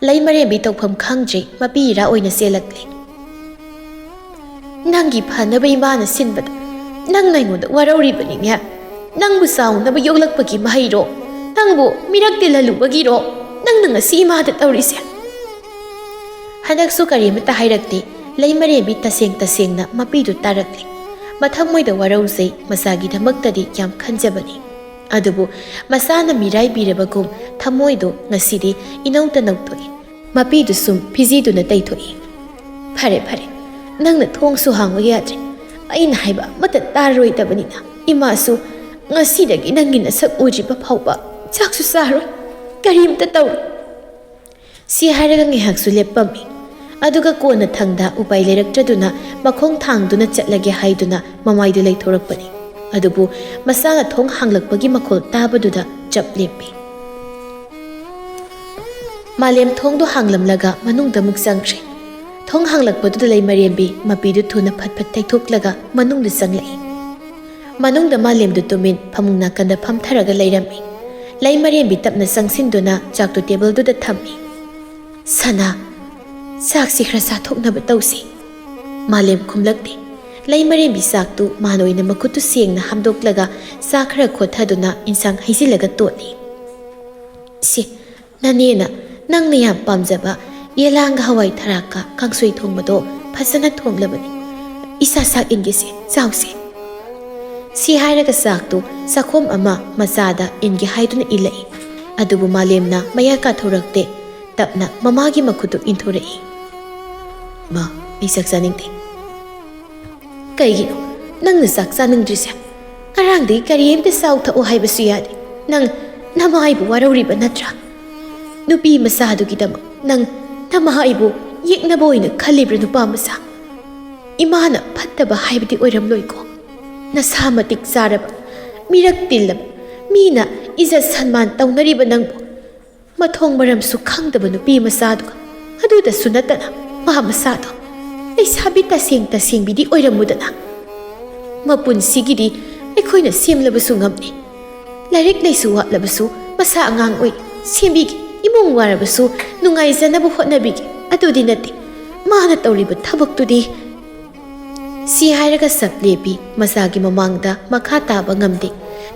ꯂꯩꯃꯔꯦꯝꯕꯤ ꯇꯧꯐꯝ ꯈꯪꯗ꯭ꯔꯦ, ꯃꯄꯤ ꯏꯔꯥ ꯑꯣꯏꯅ ꯆꯦꯜꯂꯛꯂꯦ꯫ "ꯅꯪꯒꯤ ꯐꯅꯕ ꯏꯃꯥꯅ ꯁꯤꯟꯕꯗ ꯅꯪꯅ ꯑꯩꯉꯣꯟꯗ ꯋꯥꯔꯧꯔꯤꯕꯅꯤꯅꯦ꯫ ꯅꯪꯕꯨ ꯆꯥꯎꯅꯕ ꯌꯣꯛꯂꯛꯄꯒꯤ ꯃꯍꯩꯔꯣ? ꯅꯪꯕꯨ ꯃꯤꯔꯛ ꯇꯤꯜꯍꯜꯂꯨꯕꯒꯤꯔꯣ ꯅꯪꯅ ꯉꯁꯤ ꯏꯃꯥꯗ ꯇꯧꯔꯤꯁꯦ?" ꯍꯟꯗꯛꯁꯨ ꯀꯔꯤꯃꯇ ꯍꯥꯏꯔꯛꯇꯦ꯫ ꯂꯩꯃꯔꯦꯝꯕꯤ ꯇꯁꯦꯡ ꯇꯁꯦꯡꯅ ꯃꯄꯤꯗꯨ ꯇꯥꯔꯛꯂꯦ꯫ ꯃꯊꯃꯣꯏꯗ ꯋꯥꯔꯧꯖꯩ, ꯃꯆꯥꯒꯤꯗꯃꯛꯇꯗꯤ ꯌꯥꯝ ꯈꯟꯖꯕꯅꯤ꯫ ꯑꯗꯨꯕꯨ ꯃꯆꯥꯅ ꯃꯤꯔꯥꯏꯕꯤꯔꯕꯒꯨꯝ ꯊꯃꯣꯏꯗꯨ ꯉꯁꯤꯗꯤ ꯏꯅꯧꯇ ꯅꯧꯊꯣꯛꯏ꯫ ꯃꯄꯤꯗꯨ ꯁꯨꯝ ꯐꯤꯖꯤꯗꯨꯅ ꯇꯩꯊꯣꯛꯏ꯫ "ꯐꯔꯦ, ꯐꯔꯦ, ꯅꯪꯅ ꯊꯣꯡꯁꯨ ꯍꯥꯡꯕ ꯌꯥꯗ꯭ꯔꯦ꯫ ꯑꯩꯅ ꯍꯥꯏꯕ ꯑꯃꯠꯇ ꯇꯥꯔꯔꯣꯏꯗꯕꯅꯤꯅ ꯏꯃꯥꯁꯨ ꯉꯁꯤꯗꯒꯤ ꯅꯪꯒꯤ ꯅꯁꯛ ꯎꯗ꯭ꯔꯤꯕ ꯐꯥꯎꯕ ꯆꯥꯛꯁꯨ ꯆꯥꯔꯣꯏ, ꯀꯔꯤꯝꯇ ꯇꯧꯔꯣꯏ꯫" ꯁꯤ ꯍꯥꯏꯔꯒ ꯉꯥꯏꯍꯥꯛꯁꯨ ꯂꯦꯞꯄꯝꯃꯤ꯫ ꯑꯗꯨꯒ ꯀꯣꯟꯅꯊꯪꯗ ꯎꯄꯥꯏ ꯂꯩꯔꯛꯇ꯭ꯔꯗꯨꯅ ꯃꯈꯣꯡ ꯊꯥꯡꯗꯨꯅ ꯆꯠꯂꯒꯦ ꯍꯥꯏꯗꯨꯅ ꯃꯃꯥꯏꯗꯨ ꯂꯩꯊꯣꯔꯛꯄꯅꯤ꯫ ꯑꯗꯨꯕꯨ ꯃꯆꯥꯅ ꯊꯣꯡ ꯍꯥꯡꯂꯛꯄꯒꯤ ꯃꯈꯣꯜ ꯇꯥꯕꯗꯨꯗ ꯆꯞ ꯂꯦꯞꯄꯤ꯫ ꯃꯥꯂꯦꯝ ꯊꯣꯡꯗꯨ ꯍꯥꯡꯂꯝꯂꯒ ꯃꯅꯨꯡꯗ ꯑꯃꯨꯛ ꯆꯪꯈ꯭ꯔꯦ꯫ ꯊꯣꯡ ꯍꯥꯡꯂꯛꯄꯗꯨꯗ ꯂꯩꯃꯔꯦꯝꯕꯤ ꯃꯄꯤꯗꯨ ꯊꯨꯅ ꯐꯠ ꯐꯠ ꯇꯩꯊꯣꯛꯂꯒ ꯃꯅꯨꯡꯗ ꯆꯪꯂꯛꯏ꯫ ꯃꯅꯨꯡꯗ ꯃꯥꯂꯦꯝꯗꯨ ꯇꯨꯃꯤꯟ ꯐꯃꯨꯡ ꯅꯥꯀꯟꯗ ꯐꯝꯊꯔꯒ ꯂꯩꯔꯝꯃꯤ꯫ ꯂꯩꯃꯔꯦꯝꯕꯤ ꯇꯞꯅ ꯆꯪꯁꯤꯟꯗꯨꯅ ꯆꯥꯛꯇꯨ ꯇꯦꯕꯜꯗꯨꯗ ꯊꯝꯃꯤ꯫ "ꯁꯅꯥ, ꯆꯥꯛꯁꯤ ꯈꯔ ꯆꯥꯊꯣꯛꯅꯕ ꯇꯧꯁꯤ꯫" ꯃꯥꯂꯦꯝ ꯈꯨꯝꯂꯛꯇꯦ꯫ ꯂꯩꯃꯔꯦꯝꯕꯤ ꯆꯥꯛꯇꯨ ꯃꯥꯅ ꯑꯣꯏꯅ ꯃꯈꯨꯠꯇꯨ ꯁꯦꯡꯅ ꯍꯥꯝꯗꯣꯛꯂꯒ ꯆꯥꯛ ꯈꯔ ꯈꯣꯠꯊꯗꯨꯅ ꯏꯟꯁꯥꯡ ꯍꯩꯖꯤꯜꯂꯒ ꯇꯣꯠꯂꯤ꯫ "ꯁꯤ, ꯅꯅꯦꯅ ꯅꯪꯅ ꯌꯥꯝ ꯄꯥꯝꯖꯕ ꯌꯦꯂꯥꯡꯒ ꯍꯋꯥꯏ ꯊꯔꯥꯛꯀ ꯀꯥꯡꯁꯣꯏ ꯊꯣꯡꯕꯗꯣ ꯐꯖꯅ ꯊꯣꯡꯂꯕꯅꯤ꯫ ꯏꯁꯥ ꯆꯥꯛ ꯏꯟꯒꯦꯁꯦ, ꯆꯥꯎꯁꯦ꯫" ꯁꯤ ꯍꯥꯏꯔꯒ ꯆꯥꯛꯇꯨ ꯆꯥꯛꯈꯣꯝ ꯑꯃ ꯃꯆꯥꯗ ꯏꯟꯒꯦ ꯍꯥꯏꯗꯨꯅ ꯏꯜꯂꯛꯏ꯫ ꯑꯗꯨꯕꯨ ꯃꯥꯂꯦꯝꯅ ꯃꯌꯥ ꯀꯥꯊꯣꯔꯛꯇꯦ꯫ ꯇꯞꯅ ꯃꯃꯥꯒꯤ ꯃꯈꯨꯠꯇꯨ ꯏꯟꯊꯣꯔꯛꯏ꯫ "ꯃꯥ, ꯑꯩ ꯆꯥꯛ ꯆꯥꯅꯤꯡꯗꯦ꯫" "ꯀꯩꯒꯤꯅꯣ ꯅꯪꯅ ꯆꯥꯛ ꯆꯥꯅꯤꯡꯗ꯭ꯔꯤꯁꯦ? ꯉꯔꯥꯡꯗꯒꯤ ꯀꯔꯤꯝꯇ ꯆꯥꯎ ꯊꯛꯎ ꯍꯥꯏꯕꯁꯨ ꯌꯥꯗꯦ꯫ ꯅꯪ ꯅꯃꯥꯏꯕꯨ ꯋꯥꯔꯧꯔꯤꯕ ꯅꯠꯇ꯭ꯔꯥ? ꯅꯨꯄꯤ ꯃꯆꯥꯗꯨꯒꯤꯗꯃꯛ ꯅꯪ ꯅꯃꯥꯏꯕꯨ ꯌꯦꯛꯅꯕ ꯑꯣꯏꯅ ꯈꯜꯂꯤꯕ꯭ꯔꯥ, ꯅꯨꯄꯥ ꯃꯆꯥ? ꯏꯃꯥꯅ ꯐꯠꯇꯕ ꯍꯥꯏꯕꯗꯤ ꯑꯣꯏꯔꯝꯂꯣꯏꯀꯣ꯫ ꯅꯁꯥ ꯃꯇꯤꯛ ꯆꯥꯔꯕ, ꯃꯤꯔꯛ ꯇꯤꯜꯂꯕ, ꯃꯤꯅ ꯏꯖꯠ ꯁꯟꯃꯥꯟ ꯇꯧꯅꯔꯤꯕ ꯅꯪꯕꯨ ꯃꯊꯣꯡ ꯃꯔꯝꯁꯨ ꯈꯪꯗꯕ ꯅꯨꯄꯤ ꯃꯆꯥꯗꯨꯒ, ꯑꯗꯨꯗꯁꯨ ꯅꯠꯇꯅ ꯃꯥ ꯃꯆꯥꯗꯣ ꯂꯩꯁꯥꯕꯤ ꯇꯁꯦꯡ ꯇꯁꯦꯡꯕꯤꯗꯤ ꯑꯣꯏꯔꯝꯃꯨꯗꯅ꯫ ꯃꯄꯨꯟꯁꯤꯒꯤꯗꯤ ꯑꯩꯈꯣꯏꯅ ꯁꯦꯝꯂꯕꯁꯨ ꯉꯝꯅꯤ꯫ ꯂꯥꯏꯔꯤꯛ ꯂꯥꯏꯁꯨ ꯋꯥꯠꯂꯕꯁꯨ ꯃꯁꯥ ꯑꯉꯥꯡ ꯑꯣꯏ ꯁꯦꯝꯕꯤꯒꯦ꯫ ꯏꯃꯨꯡ ꯋꯥꯔꯕꯁꯨ ꯅꯨꯡꯉꯥꯏꯖꯅꯕ ꯍꯣꯠꯅꯕꯤꯒꯦ꯫ ꯑꯗꯨꯗꯤ ꯅꯠꯇꯦ, ꯃꯥꯅ ꯇꯧꯔꯤꯕ ꯊꯕꯛꯇꯨꯗꯤ꯫" ꯁꯤ ꯍꯥꯏꯔꯒ ꯁꯛ ꯂꯦꯞꯄꯤ꯫ ꯃꯆꯥꯒꯤ ꯃꯃꯥꯡꯗ ꯃꯈꯥ ꯇꯥꯕ ꯉꯝꯗꯦ꯫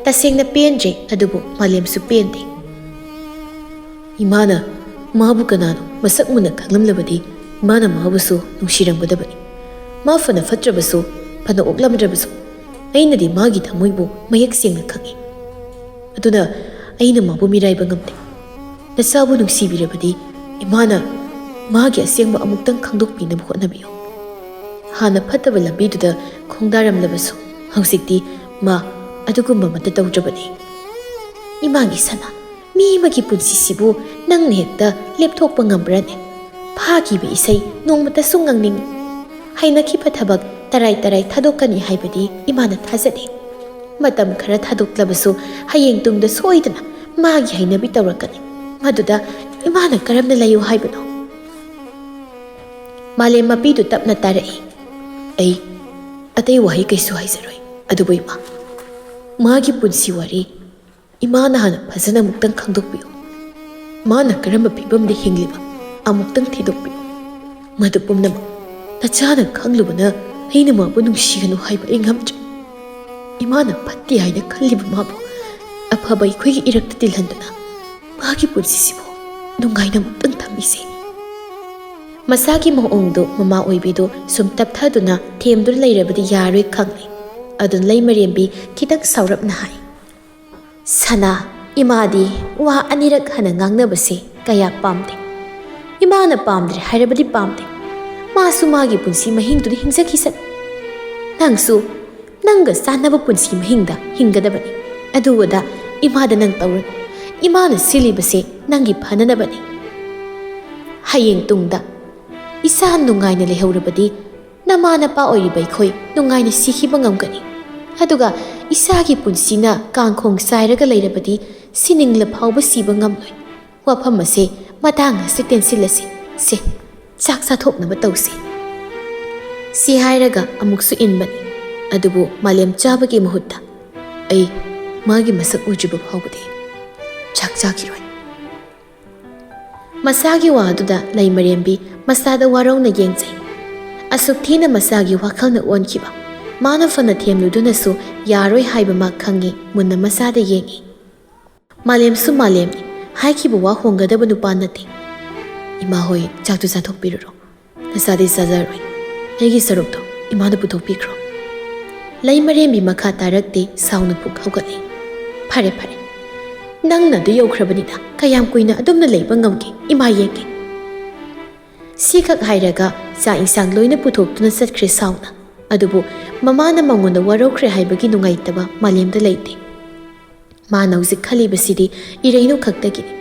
ꯇꯁꯦꯡꯅ ꯄꯦꯟꯗ꯭ꯔꯦ, ꯑꯗꯨꯕꯨ ꯃꯥꯂꯦꯝꯁꯨ ꯄꯦꯟꯗꯦ꯫ "ꯏꯃꯥꯅ ꯃꯥꯕꯨ ꯀꯅꯥꯅꯣ ꯃꯁꯛ ꯃꯨꯟꯅ ꯈꯪꯂꯝꯂꯕꯗꯤ ꯏꯃꯥꯅ ꯃꯥꯕꯨꯁꯨ ꯅꯨꯡꯁꯤꯔꯝꯒꯗꯕꯅꯤ꯫ ꯃꯥ ꯐꯅ ꯐꯠꯇ꯭ꯔꯕꯁꯨ, ꯐꯅ ꯑꯣꯛꯂꯝꯗ꯭ꯔꯕꯁꯨ, ꯑꯩꯅꯗꯤ ꯃꯥꯒꯤ ꯊꯃꯣꯏꯕꯨ ꯃꯌꯦꯛ ꯁꯦꯡꯅ ꯈꯪꯏ꯫ ꯑꯗꯨꯅ ꯑꯩꯅ ꯃꯥꯕꯨ ꯃꯤꯔꯥꯏꯕ ꯉꯝꯗꯦ꯫ ꯅꯆꯥꯕꯨ ꯅꯨꯡꯁꯤꯕꯤꯔꯕꯗꯤ ꯏꯃꯥꯅ ꯃꯥꯒꯤ ꯑꯁꯦꯡꯕ ꯑꯃꯨꯛꯇꯪ ꯈꯪꯗꯣꯛꯄꯤꯅꯕ ꯍꯣꯠꯅꯕꯤꯌꯨ꯫ ꯍꯥꯟꯅ ꯐꯠꯇꯕ ꯂꯝꯕꯤꯗꯨꯗ ꯈꯣꯡꯗꯥꯔꯝꯂꯕꯁꯨ ꯍꯧꯖꯤꯛꯇꯤ ꯃꯥ ꯑꯗꯨꯒꯨꯝꯕ ꯑꯃꯠꯇ ꯇꯧꯗ꯭ꯔꯕꯅꯤ꯫ ꯏꯃꯥꯒꯤ ꯁꯅꯥ, ꯃꯤ ꯑꯃꯒꯤ ꯄꯨꯟꯁꯤꯁꯤꯕꯨ ꯅꯪꯅ ꯍꯦꯛꯇ ꯂꯦꯞꯊꯣꯛꯄ ꯉꯝꯕ꯭ꯔꯅꯦ? ꯐꯥꯈꯤꯕ ꯏꯁꯩ ꯅꯣꯡꯃꯇꯁꯨ ꯉꯪꯅꯤꯡꯉꯤ꯫ ꯍꯩꯅꯈꯤꯕ ꯊꯕꯛ ꯇꯔꯥꯏ ꯇꯔꯥꯏ ꯊꯥꯗꯣꯛꯀꯅꯤ ꯍꯥꯏꯕꯗꯤ ꯏꯃꯥꯅ ꯊꯥꯖꯗꯦ꯫ ꯃꯇꯝ ꯈꯔ ꯊꯥꯗꯣꯛꯂꯕꯁꯨ ꯍꯌꯦꯡ ꯇꯨꯡꯗ ꯁꯣꯏꯗꯅ ꯃꯥꯒꯤ ꯍꯩꯅꯕꯤ ꯇꯧꯔꯛꯀꯅꯤ꯫ ꯃꯗꯨꯗ ꯏꯃꯥꯅ ꯀꯔꯝꯅ ꯂꯩꯌꯨ ꯍꯥꯏꯕꯅꯣ? ꯃꯥꯂꯦꯝ ꯃꯄꯤꯗꯨ ꯇꯞꯅ ꯇꯥꯔꯛꯏ꯫ ꯑꯩ ꯑꯇꯩ ꯋꯥꯍꯩ ꯀꯩꯁꯨ ꯍꯥꯏꯖꯔꯣꯏ꯫ ꯑꯗꯨꯕꯨ ꯏꯃꯥ, ꯃꯥꯒꯤ ꯄꯨꯟꯁꯤ ꯋꯥꯔꯤ ꯏꯃꯥꯅ ꯍꯥꯟꯅ ꯐꯖꯅ ꯑꯃꯨꯛꯇꯪ ꯈꯪꯗꯣꯛꯄꯤꯌꯨ꯫ ꯃꯥꯅ ꯀꯔꯝꯕ ꯐꯤꯕꯝꯗ ꯍꯤꯡꯂꯤꯕ ꯑꯃꯨꯛꯇꯪ ꯊꯤꯗꯣꯛꯄꯤꯌꯨ꯫ ꯃꯗꯨ ꯄꯨꯝꯅꯃꯛ ꯅꯆꯥꯅ ꯈꯪꯂꯨꯕꯅ ꯑꯩꯅ ꯃꯥꯕꯨ ꯅꯨꯡꯁꯤꯒꯅꯨ ꯍꯥꯏꯕ ꯑꯩ ꯉꯝꯗ꯭ꯔꯦ꯫ ꯏꯃꯥꯅ ꯐꯠꯇꯦ ꯍꯥꯏꯅ ꯈꯜꯂꯤꯕ ꯃꯥꯕꯨ ꯑꯐꯕ ꯑꯩꯈꯣꯏꯒꯤ ꯏꯔꯛꯇ ꯇꯤꯜꯍꯟꯗꯨꯅ ꯃꯥꯒꯤ ꯄꯨꯟꯁꯤꯁꯤꯕꯨ ꯅꯨꯡꯉꯥꯏꯅ ꯑꯃꯨꯛꯇꯪ ꯊꯝꯕꯤꯁꯦ꯫ ꯃꯁꯥꯒꯤ ꯃꯑꯣꯡꯗꯨ ꯃꯃꯥ ꯑꯣꯏꯕꯤꯗꯨ ꯁꯨꯝ ꯇꯞꯊꯗꯨꯅ ꯊꯦꯝꯗꯨꯅ ꯂꯩꯔꯕꯗꯤ ꯌꯥꯔꯣꯏ ꯈꯪꯂꯦ꯫ ꯑꯗꯨꯅ ꯂꯩꯃꯔꯦꯝꯕꯤ ꯈꯤꯇꯪ ꯁꯥꯎꯔꯞꯅ ꯍꯥꯏ, "ꯁꯅꯥ, ꯏꯃꯥꯗꯤ ꯋꯥ ꯑꯅꯤꯔꯛ ꯍꯟꯅ ꯉꯥꯡꯅꯕꯁꯦ ꯀꯌꯥ ꯄꯥꯝꯗꯦ꯫ ꯏꯃꯥꯅ ꯄꯥꯝꯗ꯭ꯔꯦ ꯍꯥꯏꯔꯕꯗꯤ ꯄꯥꯝꯗꯦ꯫ ꯃꯥꯁꯨ ꯃꯥꯒꯤ ꯄꯨꯟꯁꯤ ꯃꯍꯤꯡꯗꯨꯗ ꯍꯤꯡꯖꯈꯤꯁꯅꯨ꯫ ꯅꯪꯁꯨ ꯅꯪꯒ ꯆꯥꯟꯅꯕ ꯄꯨꯟꯁꯤ ꯃꯍꯤꯡꯗ ꯍꯤꯡꯒꯗꯕꯅꯤ꯫ ꯑꯗꯨ ꯑꯗꯥ ꯏꯃꯥꯗ ꯅꯪ ꯇꯧꯔꯅꯨ꯫ ꯏꯃꯥꯅ ꯁꯤꯜꯂꯤꯕꯁꯦ ꯅꯪꯒꯤ ꯐꯅꯅꯕꯅꯤ꯫ ꯍꯌꯦꯡ ꯇꯨꯡꯗ ꯏꯁꯥ ꯅꯨꯡꯉꯥꯏꯅ ꯂꯩꯍꯧꯔꯕꯗꯤ ꯅꯃꯥ ꯅꯄꯥ ꯑꯣꯏꯔꯤꯕ ꯑꯩꯈꯣꯏ ꯅꯨꯡꯉꯥꯏꯅ ꯁꯤꯈꯤꯕ ꯉꯝꯒꯅꯤ꯫ ꯑꯗꯨꯒ ꯏꯁꯥꯒꯤ ꯄꯨꯟꯁꯤꯅ ꯀꯥꯡꯈꯣꯡ ꯆꯥꯏꯔꯒ ꯂꯩꯔꯕꯗꯤ ꯁꯤꯅꯤꯡꯂ ꯐꯥꯎꯕ ꯁꯤꯕ ꯉꯝꯂꯣꯏ꯫ ꯋꯥꯐꯝ ꯑꯁꯦ ꯃꯇꯥꯡ ꯑꯁꯤ ꯇꯦꯟꯁꯤꯜꯂꯁꯤ꯫ ꯁꯦ, ꯆꯥꯛ ꯆꯥꯊꯣꯛꯅꯕ ꯇꯧꯁꯤ꯫" ꯁꯤ ꯍꯥꯏꯔꯒ ꯑꯃꯨꯛꯁꯨ ꯏꯟꯕꯅꯤ꯫ ꯑꯗꯨꯕꯨ ꯃꯥꯂꯦꯝ ꯆꯥꯕꯒꯤ ꯃꯍꯨꯠꯇ ꯑꯩ ꯃꯥꯒꯤ ꯃꯁꯛ ꯎꯗ꯭ꯔꯤꯕ ꯐꯥꯎꯕꯗꯤ ꯆꯥꯛ ꯆꯥꯈꯤꯔꯣꯏ꯫ ꯃꯁꯥꯒꯤ ꯋꯥꯗꯨꯗ ꯂꯩꯃꯔꯦꯝꯕꯤ ꯃꯁꯥꯗ ꯋꯥꯔꯧꯅ ꯌꯦꯡꯖꯩ꯫ ꯑꯁꯨꯛ ꯊꯤꯅ ꯃꯁꯥꯒꯤ ꯋꯥꯈꯜꯅ ꯑꯣꯟꯈꯤꯕ꯫ ꯃꯥꯅ ꯐꯅ ꯊꯦꯝꯂꯨꯗꯨꯅꯁꯨ ꯌꯥꯔꯣꯏ ꯍꯥꯏꯕ ꯃꯥ ꯈꯪꯉꯤ꯫ ꯃꯨꯟꯅ ꯃꯁꯥꯗ ꯌꯦꯡꯉꯤ꯫ ꯃꯥꯂꯦꯝꯁꯨ ꯃꯥꯂꯦꯝꯅꯤ꯫ ꯍꯥꯏꯈꯤꯕ ꯋꯥ ꯍꯣꯡꯒꯗꯕ ꯅꯨꯄꯥ ꯅꯠꯇꯦ꯫ "ꯏꯃꯥ ꯍꯣꯏ, ꯆꯥꯛꯇꯨ ꯆꯥꯊꯣꯛꯄꯤꯔꯨꯔꯣ꯫ ꯅꯁꯥꯗꯤ ꯆꯥꯖꯔꯣꯏ꯫ ꯑꯩꯒꯤ ꯁꯔꯨꯛꯇꯣ ꯏꯃꯥꯅ ꯄꯨꯊꯣꯛꯄꯤꯈ꯭ꯔꯣ꯫" ꯂꯩꯃꯔꯦꯝꯕꯤ ꯃꯈꯥ ꯇꯥꯔꯛꯇꯦ, ꯁꯥꯎꯅ ꯄꯨꯛ ꯍꯧꯒꯠꯂꯤ꯫ "ꯐꯔꯦ, ꯐꯔꯦ꯫ "ꯅꯪꯅ ꯑꯗꯨ ꯌꯧꯈ꯭ꯔꯕꯅꯤꯅ ꯀꯌꯥꯝ ꯀꯨꯏꯅ ꯑꯗꯨꯝꯅ ꯂꯩꯕ ꯉꯝꯒꯦ? ꯏꯃꯥ ꯌꯦꯡꯒꯦ꯫" ꯁꯤꯈꯛ ꯍꯥꯏꯔꯒ ꯆꯥꯛ ꯏꯟꯁꯥꯡ ꯂꯣꯏꯅ ꯄꯨꯊꯣꯛꯇꯨꯅ ꯆꯠꯈ꯭ꯔꯦ ꯁꯥꯎꯅ꯫ ꯑꯗꯨꯕꯨ ꯃꯃꯥꯅ ꯃꯉꯣꯟꯗ ꯋꯥꯔꯧꯈ꯭ꯔꯦ ꯍꯥꯏꯕꯒꯤ ꯅꯨꯡꯉꯥꯏꯇꯕ ꯃꯥꯂꯦꯝꯗ ꯂꯩꯇꯦ꯫ ꯃꯥꯅ ꯍꯧꯖꯤꯛ ꯈꯜꯂꯤꯕꯁꯤꯗꯤ ꯏꯔꯩꯅꯨ ꯈꯛꯇꯒꯤꯅꯤ꯫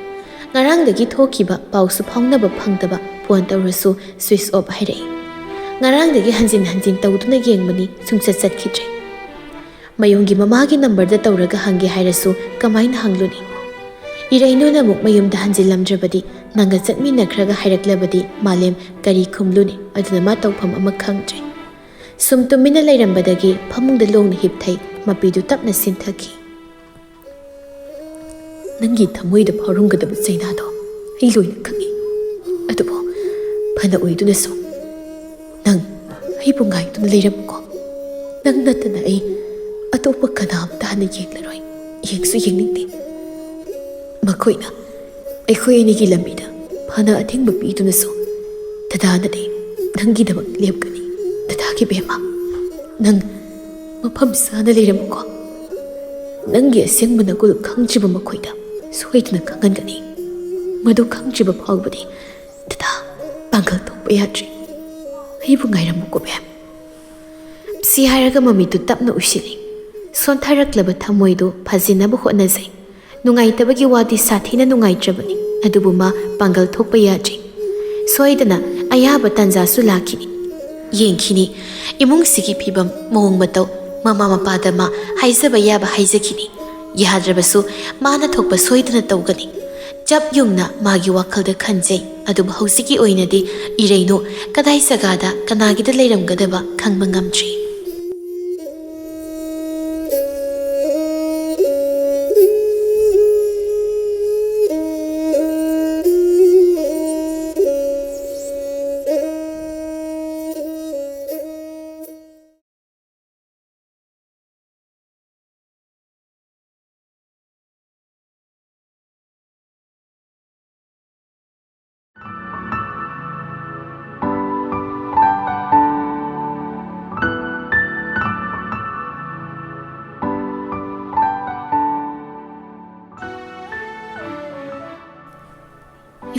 ꯉꯔꯥꯡꯗꯒꯤ ꯊꯣꯛꯈꯤꯕ ꯄꯥꯎꯁꯨ ꯐꯥꯎꯅꯕ ꯐꯪꯗꯕ ꯐꯣꯟ ꯇꯧꯔꯁꯨ switch off ꯍꯥꯏꯔꯛꯏ꯫ ꯉꯔꯥꯡꯗꯒꯤ ꯍꯟꯖꯤꯟ ꯍꯟꯖꯤꯟ ꯇꯧꯗꯨꯅ ꯌꯦꯡꯕꯅꯤ, ꯁꯨꯡꯆꯠ ꯆꯠꯈꯤꯗ꯭ꯔꯦ꯫ ꯃꯌꯨꯝꯒꯤ ꯃꯃꯥꯒꯤ ꯅꯝꯕꯔꯗ ꯇꯧꯔꯒ ꯍꯪꯒꯦ ꯍꯥꯏꯔꯁꯨ ꯀꯃꯥꯏꯅ ꯍꯪꯂꯨꯅꯤ? ꯏꯔꯩꯅꯨꯅ ꯑꯃꯨꯛ ꯃꯌꯨꯝꯗ ꯍꯟꯖꯤꯜꯂꯝꯗ꯭ꯔꯕꯗꯤ, ꯅꯪꯒ ꯆꯠꯃꯤꯟꯅꯈ꯭ꯔꯒ ꯍꯥꯏꯔꯛꯂꯕꯗꯤ ꯃꯥꯂꯦꯝ ꯀꯔꯤ ꯈꯨꯝꯂꯨꯅꯤ? ꯑꯗꯨꯅ ꯃꯥ ꯇꯧꯐꯝ ꯑꯃ ꯈꯪꯗ꯭ꯔꯦ꯫ ꯁꯨꯝ ꯇꯨꯃꯤꯟꯅ ꯂꯩꯔꯝꯕꯗꯒꯤ ꯐꯃꯨꯡꯗ ꯂꯣꯡꯅ ꯍꯤꯞꯊꯩ, ꯃꯄꯤꯗꯨ ꯇꯞꯅ ꯁꯤꯟꯊꯈꯤ꯫ "ꯅꯪꯒꯤ ꯊꯃꯣꯏꯗ ꯐꯥꯎꯔꯝꯒꯗꯕ ꯆꯩꯅꯥꯗꯣ ꯑꯩ ꯂꯣꯏꯅ ꯈꯪꯏ꯫ ꯑꯗꯨꯕꯨ ꯐꯅ ꯑꯣꯏꯗꯨꯅꯁꯨ ꯅꯪ ꯑꯩꯕꯨ ꯉꯥꯏꯗꯨꯅ ꯂꯩꯔꯝꯃꯨꯀꯣ꯫ ꯅꯪ ꯅꯠꯇꯅ ꯑꯩ ꯑꯇꯣꯞꯄ ꯀꯅꯥꯝꯇ ꯍꯥꯟꯅ ꯌꯦꯡꯂꯔꯣꯏ, ꯌꯦꯡꯁꯨ ꯌꯦꯡꯅꯤꯡꯗꯦ꯫ ꯃꯈꯣꯏꯅ ꯑꯩꯈꯣꯏ ꯑꯅꯤꯒꯤ ꯂꯝꯕꯤꯗ ꯐꯅ ꯑꯊꯤꯡꯕ ꯄꯤꯗꯨꯅꯁꯨ ꯗꯗꯥꯅꯗꯤ ꯅꯪꯒꯤꯗꯃꯛ ꯂꯦꯞꯀꯅꯤ꯫ ꯗꯗꯥꯒꯤ ꯕꯦꯝꯃ, ꯅꯪ ꯃꯐꯝ ꯆꯥꯅ ꯂꯩꯔꯝꯃꯨꯀꯣ꯫ ꯅꯪꯒꯤ ꯑꯁꯦꯡꯕ ꯅꯒꯨꯜ ꯈꯪꯗ꯭ꯔꯤꯕ ꯃꯈꯣꯏꯗ ꯁꯣꯏꯗꯅ ꯈꯪꯍꯟꯒꯅꯤ꯫ ꯃꯗꯨ ꯈꯪꯗ꯭ꯔꯤꯕ ꯐꯥꯎꯕꯗꯤ ꯗꯗꯥ ꯄꯥꯡꯒꯜ ꯊꯣꯛꯄ ꯌꯥꯗ꯭ꯔꯤ꯫ ꯑꯩꯕꯨ ꯉꯥꯏꯔꯝꯃꯨꯀꯣ ꯕꯦꯝ꯫" ꯁꯤ ꯍꯥꯏꯔꯒ ꯃꯃꯤꯠꯇꯨ ꯇꯞꯅ ꯎꯏꯁꯤꯜꯂꯤ꯫ ꯁꯣꯟꯊꯔꯛꯂꯕ ꯊꯃꯣꯏꯗꯨ ꯐꯖꯤꯟꯅꯕ ꯍꯣꯠꯅꯖꯩ꯫ ꯅꯨꯡꯉꯥꯏꯇꯕꯒꯤ ꯋꯥꯗꯤ ꯁꯥꯊꯤꯅ ꯅꯨꯡꯉꯥꯏꯇ꯭ꯔꯕꯅꯤ, ꯑꯗꯨꯕꯨ ꯃꯥ ꯄꯥꯡꯒꯜ ꯊꯣꯛꯄ ꯌꯥꯗ꯭ꯔꯤ꯫ ꯁꯣꯏꯗꯅ ꯑꯌꯥꯕ ꯇꯥꯟꯖꯥꯁꯨ ꯂꯥꯛꯈꯤꯅꯤ꯫ ꯌꯦꯡꯈꯤꯅꯤ, ꯏꯃꯨꯡꯁꯤꯒꯤ ꯐꯤꯕꯝ, ꯃꯑꯣꯡ ꯃꯇꯧ, ꯃꯃꯥ ꯃꯄꯥꯗ ꯃꯥ ꯍꯥꯏꯖꯕ ꯌꯥꯕ ꯍꯥꯏꯖꯈꯤꯅꯤ꯫ ꯌꯥꯗ꯭ꯔꯕꯁꯨ ꯃꯥꯅ ꯊꯣꯛꯄ ꯁꯣꯏꯗꯅ ꯇꯧꯒꯅꯤ꯫ ꯆꯞ ꯌꯨꯡꯅ ꯃꯥꯒꯤ ꯋꯥꯈꯜꯗ ꯈꯟꯖꯩ, ꯑꯗꯨꯕꯨ ꯍꯧꯖꯤꯛꯀꯤ ꯑꯣꯏꯅꯗꯤ ꯏꯔꯩꯅꯨ ꯀꯗꯥꯏ ꯖꯒꯥꯗ ꯀꯅꯥꯒꯤꯗ ꯂꯩꯔꯝꯒꯗꯕ ꯈꯪꯕ ꯉꯝꯗ꯭ꯔꯤ꯫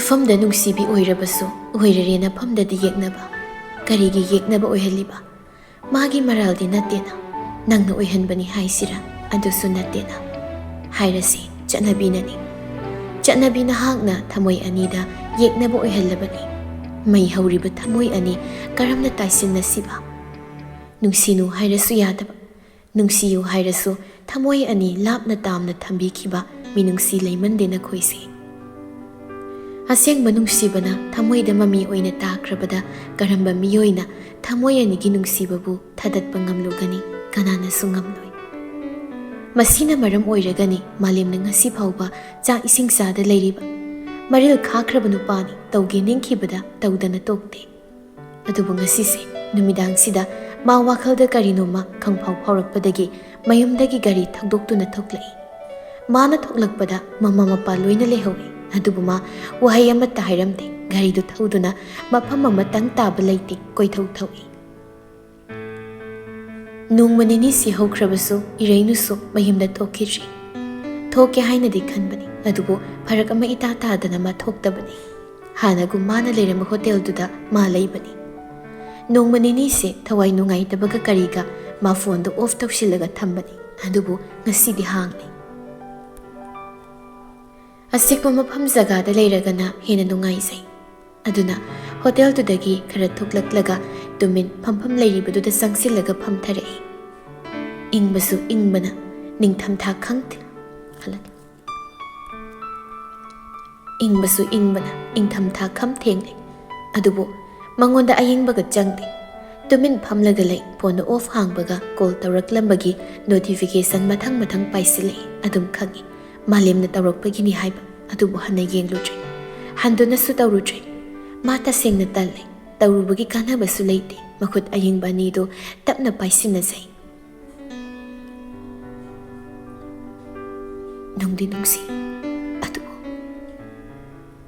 ꯃꯐꯝꯗ ꯅꯨꯡꯁꯤꯕꯤ ꯑꯣꯏꯔꯕꯁꯨ, ꯑꯣꯏꯔꯔꯦꯅ ꯃꯐꯝꯗꯗꯤ ꯌꯦꯛꯅꯕ꯫ ꯀꯔꯤꯒꯤ ꯌꯦꯛꯅꯕ ꯑꯣꯏꯍꯜꯂꯤꯕ? ꯃꯥꯒꯤ ꯃꯔꯥꯜꯗꯤ ꯅꯠꯇꯦꯅ꯫ ꯅꯪꯅ ꯑꯣꯏꯍꯟꯕꯅꯤ ꯍꯥꯏꯁꯤꯔꯥ? ꯑꯗꯨꯁꯨ ꯅꯠꯇꯦꯅ꯫ ꯍꯥꯏꯔꯁꯤ, ꯆꯠꯅꯕꯤꯅꯅꯤ꯫ ꯆꯠꯅꯕꯤ ꯅꯍꯥꯛꯅ ꯊꯃꯣꯏ ꯑꯅꯤꯗ ꯌꯦꯛꯅꯕ ꯑꯣꯏꯍꯜꯂꯕꯅꯤ꯫ ꯃꯩ ꯍꯧꯔꯤꯕ ꯊꯃꯣꯏ ꯑꯅꯤ ꯀꯔꯝꯅ ꯇꯥꯏꯁꯤꯟꯅꯁꯤꯕ? ꯅꯨꯡꯁꯤꯅꯨ ꯍꯥꯏꯔꯁꯨ ꯌꯥꯗꯕ, ꯅꯨꯡꯁꯤꯌꯨ ꯍꯥꯏꯔꯁꯨ ꯊꯃꯣꯏ ꯑꯅꯤ ꯂꯥꯞꯅ ꯇꯥꯝꯅ ꯊꯝꯕꯤꯈꯤꯕ ꯃꯤꯅꯨꯡꯁꯤ ꯂꯩꯃꯟꯗꯦ ꯅꯈꯣꯏꯁꯦ꯫ ꯑꯁꯦꯡꯕ ꯅꯨꯡꯁꯤꯕꯅ ꯊꯃꯣꯏꯗ ꯃꯃꯤ ꯑꯣꯏꯅ ꯇꯥꯈ꯭ꯔꯕꯗ ꯀꯔꯝꯕ ꯃꯤꯑꯣꯏꯅ ꯊꯃꯣꯏ ꯑꯅꯤꯒꯤ ꯅꯨꯡꯁꯤꯕꯕꯨ ꯊꯥꯗꯠꯄ ꯉꯝꯂꯨꯒꯅꯤ? ꯀꯅꯥꯅꯁꯨ ꯉꯝꯂꯣꯏ꯫ ꯃꯁꯤꯅ ꯃꯔꯝ ꯑꯣꯏꯔꯒꯅꯤ ꯃꯥꯂꯦꯝꯅ ꯉꯁꯤ ꯐꯥꯎꯕ ꯆꯥꯛ ꯏꯁꯤꯡ ꯆꯥꯗ ꯂꯩꯔꯤꯕ꯫ ꯃꯔꯤꯜ ꯈꯥꯈ꯭ꯔꯕ ꯅꯨꯄꯥꯅꯤ, ꯇꯧꯒꯦ ꯅꯤꯡꯈꯤꯕꯗ ꯇꯧꯗꯅ ꯇꯣꯛꯇꯦ꯫ ꯑꯗꯨꯕꯨ ꯉꯁꯤꯁꯦ ꯅꯨꯃꯤꯗꯥꯡꯁꯤꯗ ꯃꯥ ꯋꯥꯈꯜꯗ ꯀꯔꯤꯅꯣꯃ ꯈꯪꯐꯥꯎ ꯐꯥꯎꯔꯛꯄꯗꯒꯤ ꯃꯌꯨꯝꯗꯒꯤ ꯒꯥꯔꯤ ꯊꯧꯗꯣꯛꯇꯨꯅ ꯊꯣꯛꯂꯛꯏ꯫ ꯃꯥꯅ ꯊꯣꯛꯂꯛꯄꯗ ꯃꯃꯥ ꯃꯄꯥ ꯂꯣꯏꯅ ꯂꯩꯍꯧꯏ꯫ ꯑꯗꯨꯕꯨ ꯃꯥ ꯋꯥꯍꯩ ꯑꯃꯠꯇ ꯍꯥꯏꯔꯝꯗꯦ꯫ ꯒꯥꯔꯤꯗꯨ ꯊꯧꯗꯨꯅ ꯃꯐꯝ ꯑꯃꯇꯪ ꯇꯥꯕ ꯂꯩꯇꯦ, ꯀꯣꯏꯊꯧ ꯊꯧꯏ꯫ ꯅꯣꯡꯃ ꯅꯤꯅꯤꯁꯤ ꯍꯧꯈ꯭ꯔꯕꯁꯨ ꯏꯔꯩꯅꯨꯁꯨ ꯃꯌꯨꯝꯗ ꯊꯣꯛꯈꯤꯗ꯭ꯔꯤ꯫ ꯊꯣꯛꯀꯦ ꯍꯥꯏꯅꯗꯤ ꯈꯟꯕꯅꯤ, ꯑꯗꯨꯕꯨ ꯐꯔꯛ ꯑꯃ ꯏꯇꯥ ꯇꯥꯗꯅ ꯃꯥ ꯊꯣꯛꯇꯕꯅꯤ꯫ ꯍꯥꯟꯅꯒꯨꯝ ꯃꯥꯅ ꯂꯩꯔꯝꯕ ꯍꯣꯇꯦꯜꯗꯨꯗ ꯃꯥ ꯂꯩꯕꯅꯤ꯫ ꯅꯣꯡꯃ ꯅꯤꯅꯤꯁꯦ ꯊꯋꯥꯏ ꯅꯨꯡꯉꯥꯏꯇꯕꯒ ꯀꯔꯤꯒ ꯃꯥ ꯐꯣꯟꯗꯣ ꯑꯣꯐ ꯇꯧꯁꯤꯜꯂꯒ ꯊꯝꯕꯅꯤ, ꯑꯗꯨꯕꯨ ꯉꯁꯤꯗꯤ ꯍꯥꯡꯂꯤ꯫ ꯑꯆꯤꯛꯄ ꯃꯐꯝ ꯖꯒꯥꯗ ꯂꯩꯔꯒꯅ ꯍꯦꯟꯅ ꯅꯨꯡꯉꯥꯏꯖꯩ꯫ ꯑꯗꯨꯅ ꯍꯣꯇꯦꯜꯗꯨꯗꯒꯤ ꯈꯔ ꯊꯣꯛꯂꯛꯂꯒ ꯇꯨꯃꯤꯟ ꯐꯝꯐꯝ ꯂꯩꯔꯤꯕꯗꯨꯗ ꯆꯪꯁꯤꯜꯂꯒ ꯐꯝꯊꯔꯛꯏ꯫ ꯏꯪꯕꯁꯨ ꯏꯪꯕꯅ ꯅꯤꯡꯊꯝꯊꯥ ꯈꯪꯗꯦ꯫ ꯍꯜꯂꯛ-, ꯏꯪꯕꯁꯨ ꯏꯪꯕꯅ ꯏꯪꯊꯝꯊꯥ ꯈꯝ ꯊꯦꯡꯂꯦ꯫ ꯑꯗꯨꯕꯨ ꯃꯉꯣꯟꯗ ꯑꯏꯪꯕꯒ ꯆꯪꯗꯦ꯫ ꯇꯨꯃꯤꯟ ꯐꯝꯂꯒ ꯂꯩ꯫ ꯐꯣꯟꯗ ꯑꯣꯐ ꯍꯥꯡꯕꯒ ꯀꯣꯜ ꯇꯧꯔꯛꯂꯝꯕꯒꯤ ꯅꯣꯇꯤꯐꯤꯀꯦꯁꯟ ꯃꯊꯪ ꯃꯊꯪ ꯄꯥꯏꯁꯤꯜꯂꯛꯏ꯫ ꯑꯗꯨꯝ ꯈꯪꯏ ꯃꯥꯂꯦꯝꯅ ꯇꯧꯔꯛꯄꯒꯤꯅꯤ ꯍꯥꯏꯕ, ꯑꯗꯨꯕꯨ ꯍꯟꯅ ꯌꯦꯡꯂꯨꯗ꯭ꯔꯦ꯫ ꯍꯟꯗꯨꯅꯁꯨ ꯇꯧꯔꯨꯗ꯭ꯔꯦ꯫ ꯃꯥ ꯇꯁꯦꯡꯅ ꯇꯜꯂꯦ꯫ ꯇꯧꯔꯨꯕꯒꯤ ꯀꯥꯟꯅꯕꯁꯨ ꯂꯩꯇꯦ꯫ ꯃꯈꯨꯠ ꯑꯏꯪꯕ ꯑꯅꯤꯗꯨ ꯇꯞꯅ ꯄꯥꯏꯁꯤꯟꯅꯖꯩ꯫ ꯅꯨꯡꯗꯤ ꯅꯨꯡꯁꯤ, ꯑꯗꯨꯕꯨ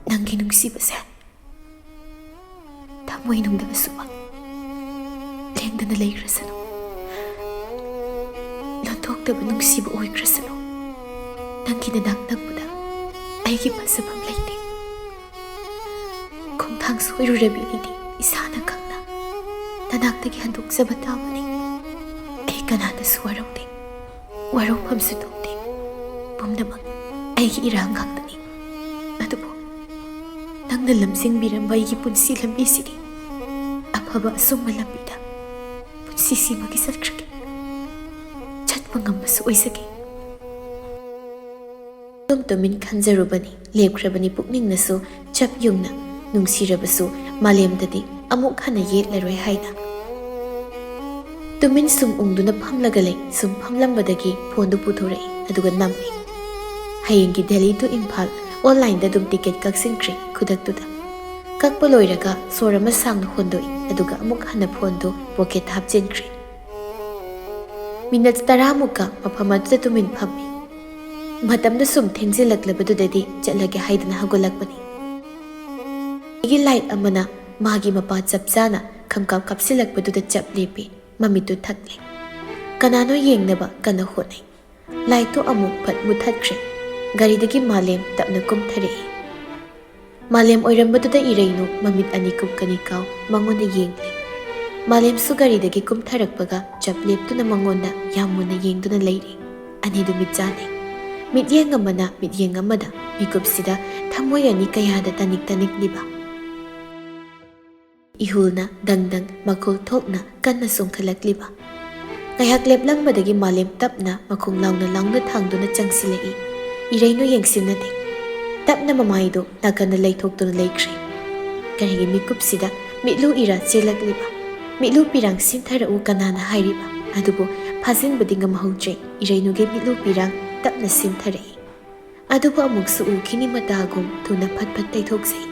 ꯅꯪꯒꯤ ꯅꯨꯡꯁꯤꯕꯁꯦ ꯊꯃꯣꯏꯅꯨꯡꯗ ꯑꯁꯨꯃꯛ ꯂꯦꯡꯗꯅ ꯂꯩꯈ꯭ꯔꯁꯅꯨ꯫ ꯂꯣꯟꯊꯣꯛꯇꯕ ꯅꯨꯡꯁꯤꯕ ꯑꯣꯏꯈ꯭ꯔꯁꯅꯨ꯫ ꯅꯪꯒꯤ ꯅꯅꯥꯛ ꯅꯛꯄꯗ ꯑꯩꯒꯤ ꯐꯖꯐꯝ ꯂꯩꯇꯦ꯫ ꯈꯪꯁꯣꯏꯔꯨꯔꯕꯤ ꯑꯩꯗꯤ ꯏꯁꯥꯅ ꯈꯪꯅ ꯅꯅꯥꯛꯇꯒꯤ ꯍꯟꯗꯣꯛꯆꯕ ꯇꯥꯕꯅꯤ꯫ ꯑꯩ ꯀꯅꯥꯗꯁꯨ ꯋꯥꯔꯧꯗꯦ, ꯋꯥꯔꯧꯐꯝꯁꯨ ꯊꯣꯛꯇꯦ꯫ ꯄꯨꯝꯅꯃꯛ ꯑꯩꯒꯤ ꯏꯔꯥꯡ ꯉꯥꯛꯇꯅꯤ꯫ ꯑꯗꯨꯕꯨ ꯅꯪꯅ ꯂꯝꯖꯤꯡꯕꯤꯔꯝꯕ ꯑꯩꯒꯤ ꯄꯨꯟꯁꯤ ꯂꯝꯕꯤꯁꯤꯗꯤ ꯑꯐꯕ ꯑꯆꯨꯝꯕ ꯂꯝꯕꯤꯗ ꯄꯨꯟꯁꯤꯁꯤꯃꯒꯤ ꯆꯠꯈ꯭ꯔꯒꯦ꯫ ꯆꯠꯄ ꯉꯝꯕꯁꯨ ꯑꯣꯏꯖꯒꯦ꯫ ꯇꯨꯝ ꯇꯨꯃꯤꯟ ꯈꯟꯖꯔꯨꯕꯅꯤ꯫ ꯂꯦꯞꯈ꯭ꯔꯕꯅꯤ ꯄꯨꯛꯅꯤꯡꯅꯁꯨ ꯆꯞ ꯌꯨꯡꯅ꯫ ꯅꯨꯡꯁꯤꯔꯕꯁꯨ ꯃꯥꯂꯦꯝꯗꯗꯤ ꯑꯃꯨꯛ ꯍꯟꯅ ꯌꯦꯠꯂꯔꯣꯏ ꯍꯥꯏꯅ꯫ ꯇꯨꯃꯤꯟ ꯁꯨꯝ ꯎꯪꯗꯨꯅ ꯐꯝꯂꯒ ꯂꯩ꯫ ꯁꯨꯝ ꯐꯝꯂꯝꯕꯗꯒꯤ ꯐꯣꯟꯗꯨ ꯄꯨꯊꯣꯔꯛꯏ, ꯑꯗꯨꯒ ꯅꯝꯃꯤ꯫ ꯍꯌꯦꯡꯒꯤ ꯗꯦꯜꯂꯤ ꯇꯨ ꯏꯝꯐꯥꯜ ꯑꯣꯟꯂꯥꯏꯟꯗ ꯑꯗꯨꯝ ꯇꯤꯀꯦꯠ ꯀꯛꯁꯤꯟꯈ꯭ꯔꯦ ꯈꯨꯗꯛꯇꯨꯗ꯫ ꯀꯛꯄ ꯂꯣꯏꯔꯒ ꯁꯣꯔ ꯑꯃ ꯁꯥꯡꯅ ꯍꯣꯟꯗꯣꯛꯏ, ꯑꯗꯨꯒ ꯑꯃꯨꯛ ꯍꯟꯅ ꯐꯣꯟꯗꯨ ꯄꯣꯀꯦꯠꯇ ꯍꯥꯞꯆꯤꯟꯈ꯭ꯔꯦ꯫ ꯃꯤꯅꯠ ꯇꯔꯥꯃꯨꯛꯀ ꯃꯐꯝ ꯑꯗꯨꯗ ꯇꯨꯃꯤꯟ ꯐꯝꯃꯤ꯫ ꯃꯇꯝꯗꯨ ꯁꯨꯝ ꯊꯦꯡꯖꯤꯜꯂꯛꯂꯕꯗꯨꯗꯗꯤ ꯆꯠꯂꯒꯦ ꯍꯥꯏꯗꯨꯅ ꯍꯧꯒꯠꯂꯛꯄꯅꯤ꯫ ꯑꯩꯒꯤ ꯂꯥꯏꯠ ꯑꯃꯅ ꯃꯥꯒꯤ ꯃꯄꯥ ꯆꯞ ꯆꯥꯅ ꯈꯪꯀꯥꯞ ꯀꯥꯞꯁꯤꯜꯂꯛꯄꯗꯨꯗ ꯆꯞ ꯂꯦꯞꯄꯤ꯫ ꯃꯃꯤꯠꯇꯨ ꯊꯛꯂꯦ꯫ ꯀꯅꯥꯅꯣ ꯌꯦꯡꯅꯕ ꯀꯟꯅ ꯍꯣꯠꯅꯩ꯫ ꯂꯥꯏꯠꯇꯨ ꯑꯃꯨꯛ ꯐꯠ ꯃꯨꯠꯊꯠꯈ꯭ꯔꯦ꯫ ꯒꯥꯔꯤꯗꯒꯤ ꯃꯥꯂꯦꯝ ꯇꯞꯅ ꯀꯨꯝꯊꯔꯛꯏ꯫ ꯃꯥꯂꯦꯝ ꯑꯣꯏꯔꯝꯕꯗꯨꯗ ꯏꯔꯩꯅꯨ ꯃꯃꯤꯠ ꯑꯅꯤ ꯀꯨꯞ ꯀꯅꯤ ꯀꯥꯎ ꯃꯉꯣꯟꯗ ꯌꯦꯡꯂꯦ꯫ ꯃꯥꯂꯦꯝꯁꯨ ꯒꯥꯔꯤꯗꯒꯤ ꯀꯨꯝꯊꯔꯛꯄꯒ ꯆꯞ ꯂꯦꯞꯇꯨꯅ ꯃꯉꯣꯟꯗ ꯌꯥꯝ ꯃꯨꯟꯅ ꯌꯦꯡꯗꯨꯅ ꯂꯩꯔꯦ꯫ ꯑꯅꯤꯗꯨ ꯃꯤꯠ ꯆꯥꯟꯅꯩ꯫ ꯃꯤꯠꯌꯦꯡ ꯑꯃꯅ ꯃꯤꯠꯌꯦꯡ ꯑꯃꯗ, ꯃꯤꯀꯨꯞꯁꯤꯗ ꯊꯃꯣꯏ ꯑꯅꯤ ꯀꯌꯥꯗ ꯇꯅꯤꯛ ꯇꯅꯤꯛꯂꯤꯕ꯫ ꯏꯍꯨꯜꯅ ꯗꯪ ꯗꯪ ꯃꯈꯣꯜ ꯊꯣꯛꯅ ꯀꯟꯅ ꯆꯣꯡꯈꯠꯂꯛꯂꯤꯕ꯫ ꯉꯥꯏꯍꯥꯛ ꯂꯦꯞꯂꯝꯕꯗꯒꯤ ꯃꯥꯂꯦꯝ ꯇꯞꯅ ꯃꯈꯣꯡ ꯂꯥꯎꯅ ꯂꯥꯎꯅ ꯊꯥꯡꯗꯨꯅ ꯆꯪꯁꯤꯜꯂꯛꯏ꯫ ꯏꯔꯩꯅꯨ ꯌꯦꯡꯁꯤꯟꯅꯗꯦ꯫ ꯇꯞꯅ ꯃꯃꯥꯏꯗꯨ ꯅꯥꯀꯟꯗ ꯂꯩꯊꯣꯛꯇꯨꯅ ꯂꯩꯈ꯭ꯔꯦ꯫ ꯀꯔꯤꯒꯤ ꯃꯤꯀꯨꯞꯁꯤꯗ ꯃꯤꯠꯂꯨ ꯏꯔꯥ ꯆꯦꯜꯂꯛꯂꯤꯕ? ꯃꯤꯠꯂꯨ ꯄꯤꯔꯥꯡ ꯁꯤꯟꯊꯔꯛꯎ ꯀꯅꯥꯅ ꯍꯥꯏꯔꯤꯕ? ꯑꯗꯨꯕꯨ ꯐꯥꯖꯤꯟꯕꯗꯤ ꯉꯝꯍꯧꯗ꯭ꯔꯦ꯫ ꯏꯔꯩꯅꯨꯒꯤ ꯃꯤꯠꯂꯨ ꯄꯤꯔꯥꯡ ꯇꯞꯅ ꯁꯤꯟꯊꯔꯛꯏ꯫ ꯑꯗꯨꯕꯨ ꯑꯃꯨꯛꯁꯨ ꯎꯈꯤꯅꯤ ꯃꯇꯥꯒꯨꯝ ꯊꯨꯅ ꯐꯠ ꯐꯠ ꯇꯩꯊꯣꯛꯆꯩ꯫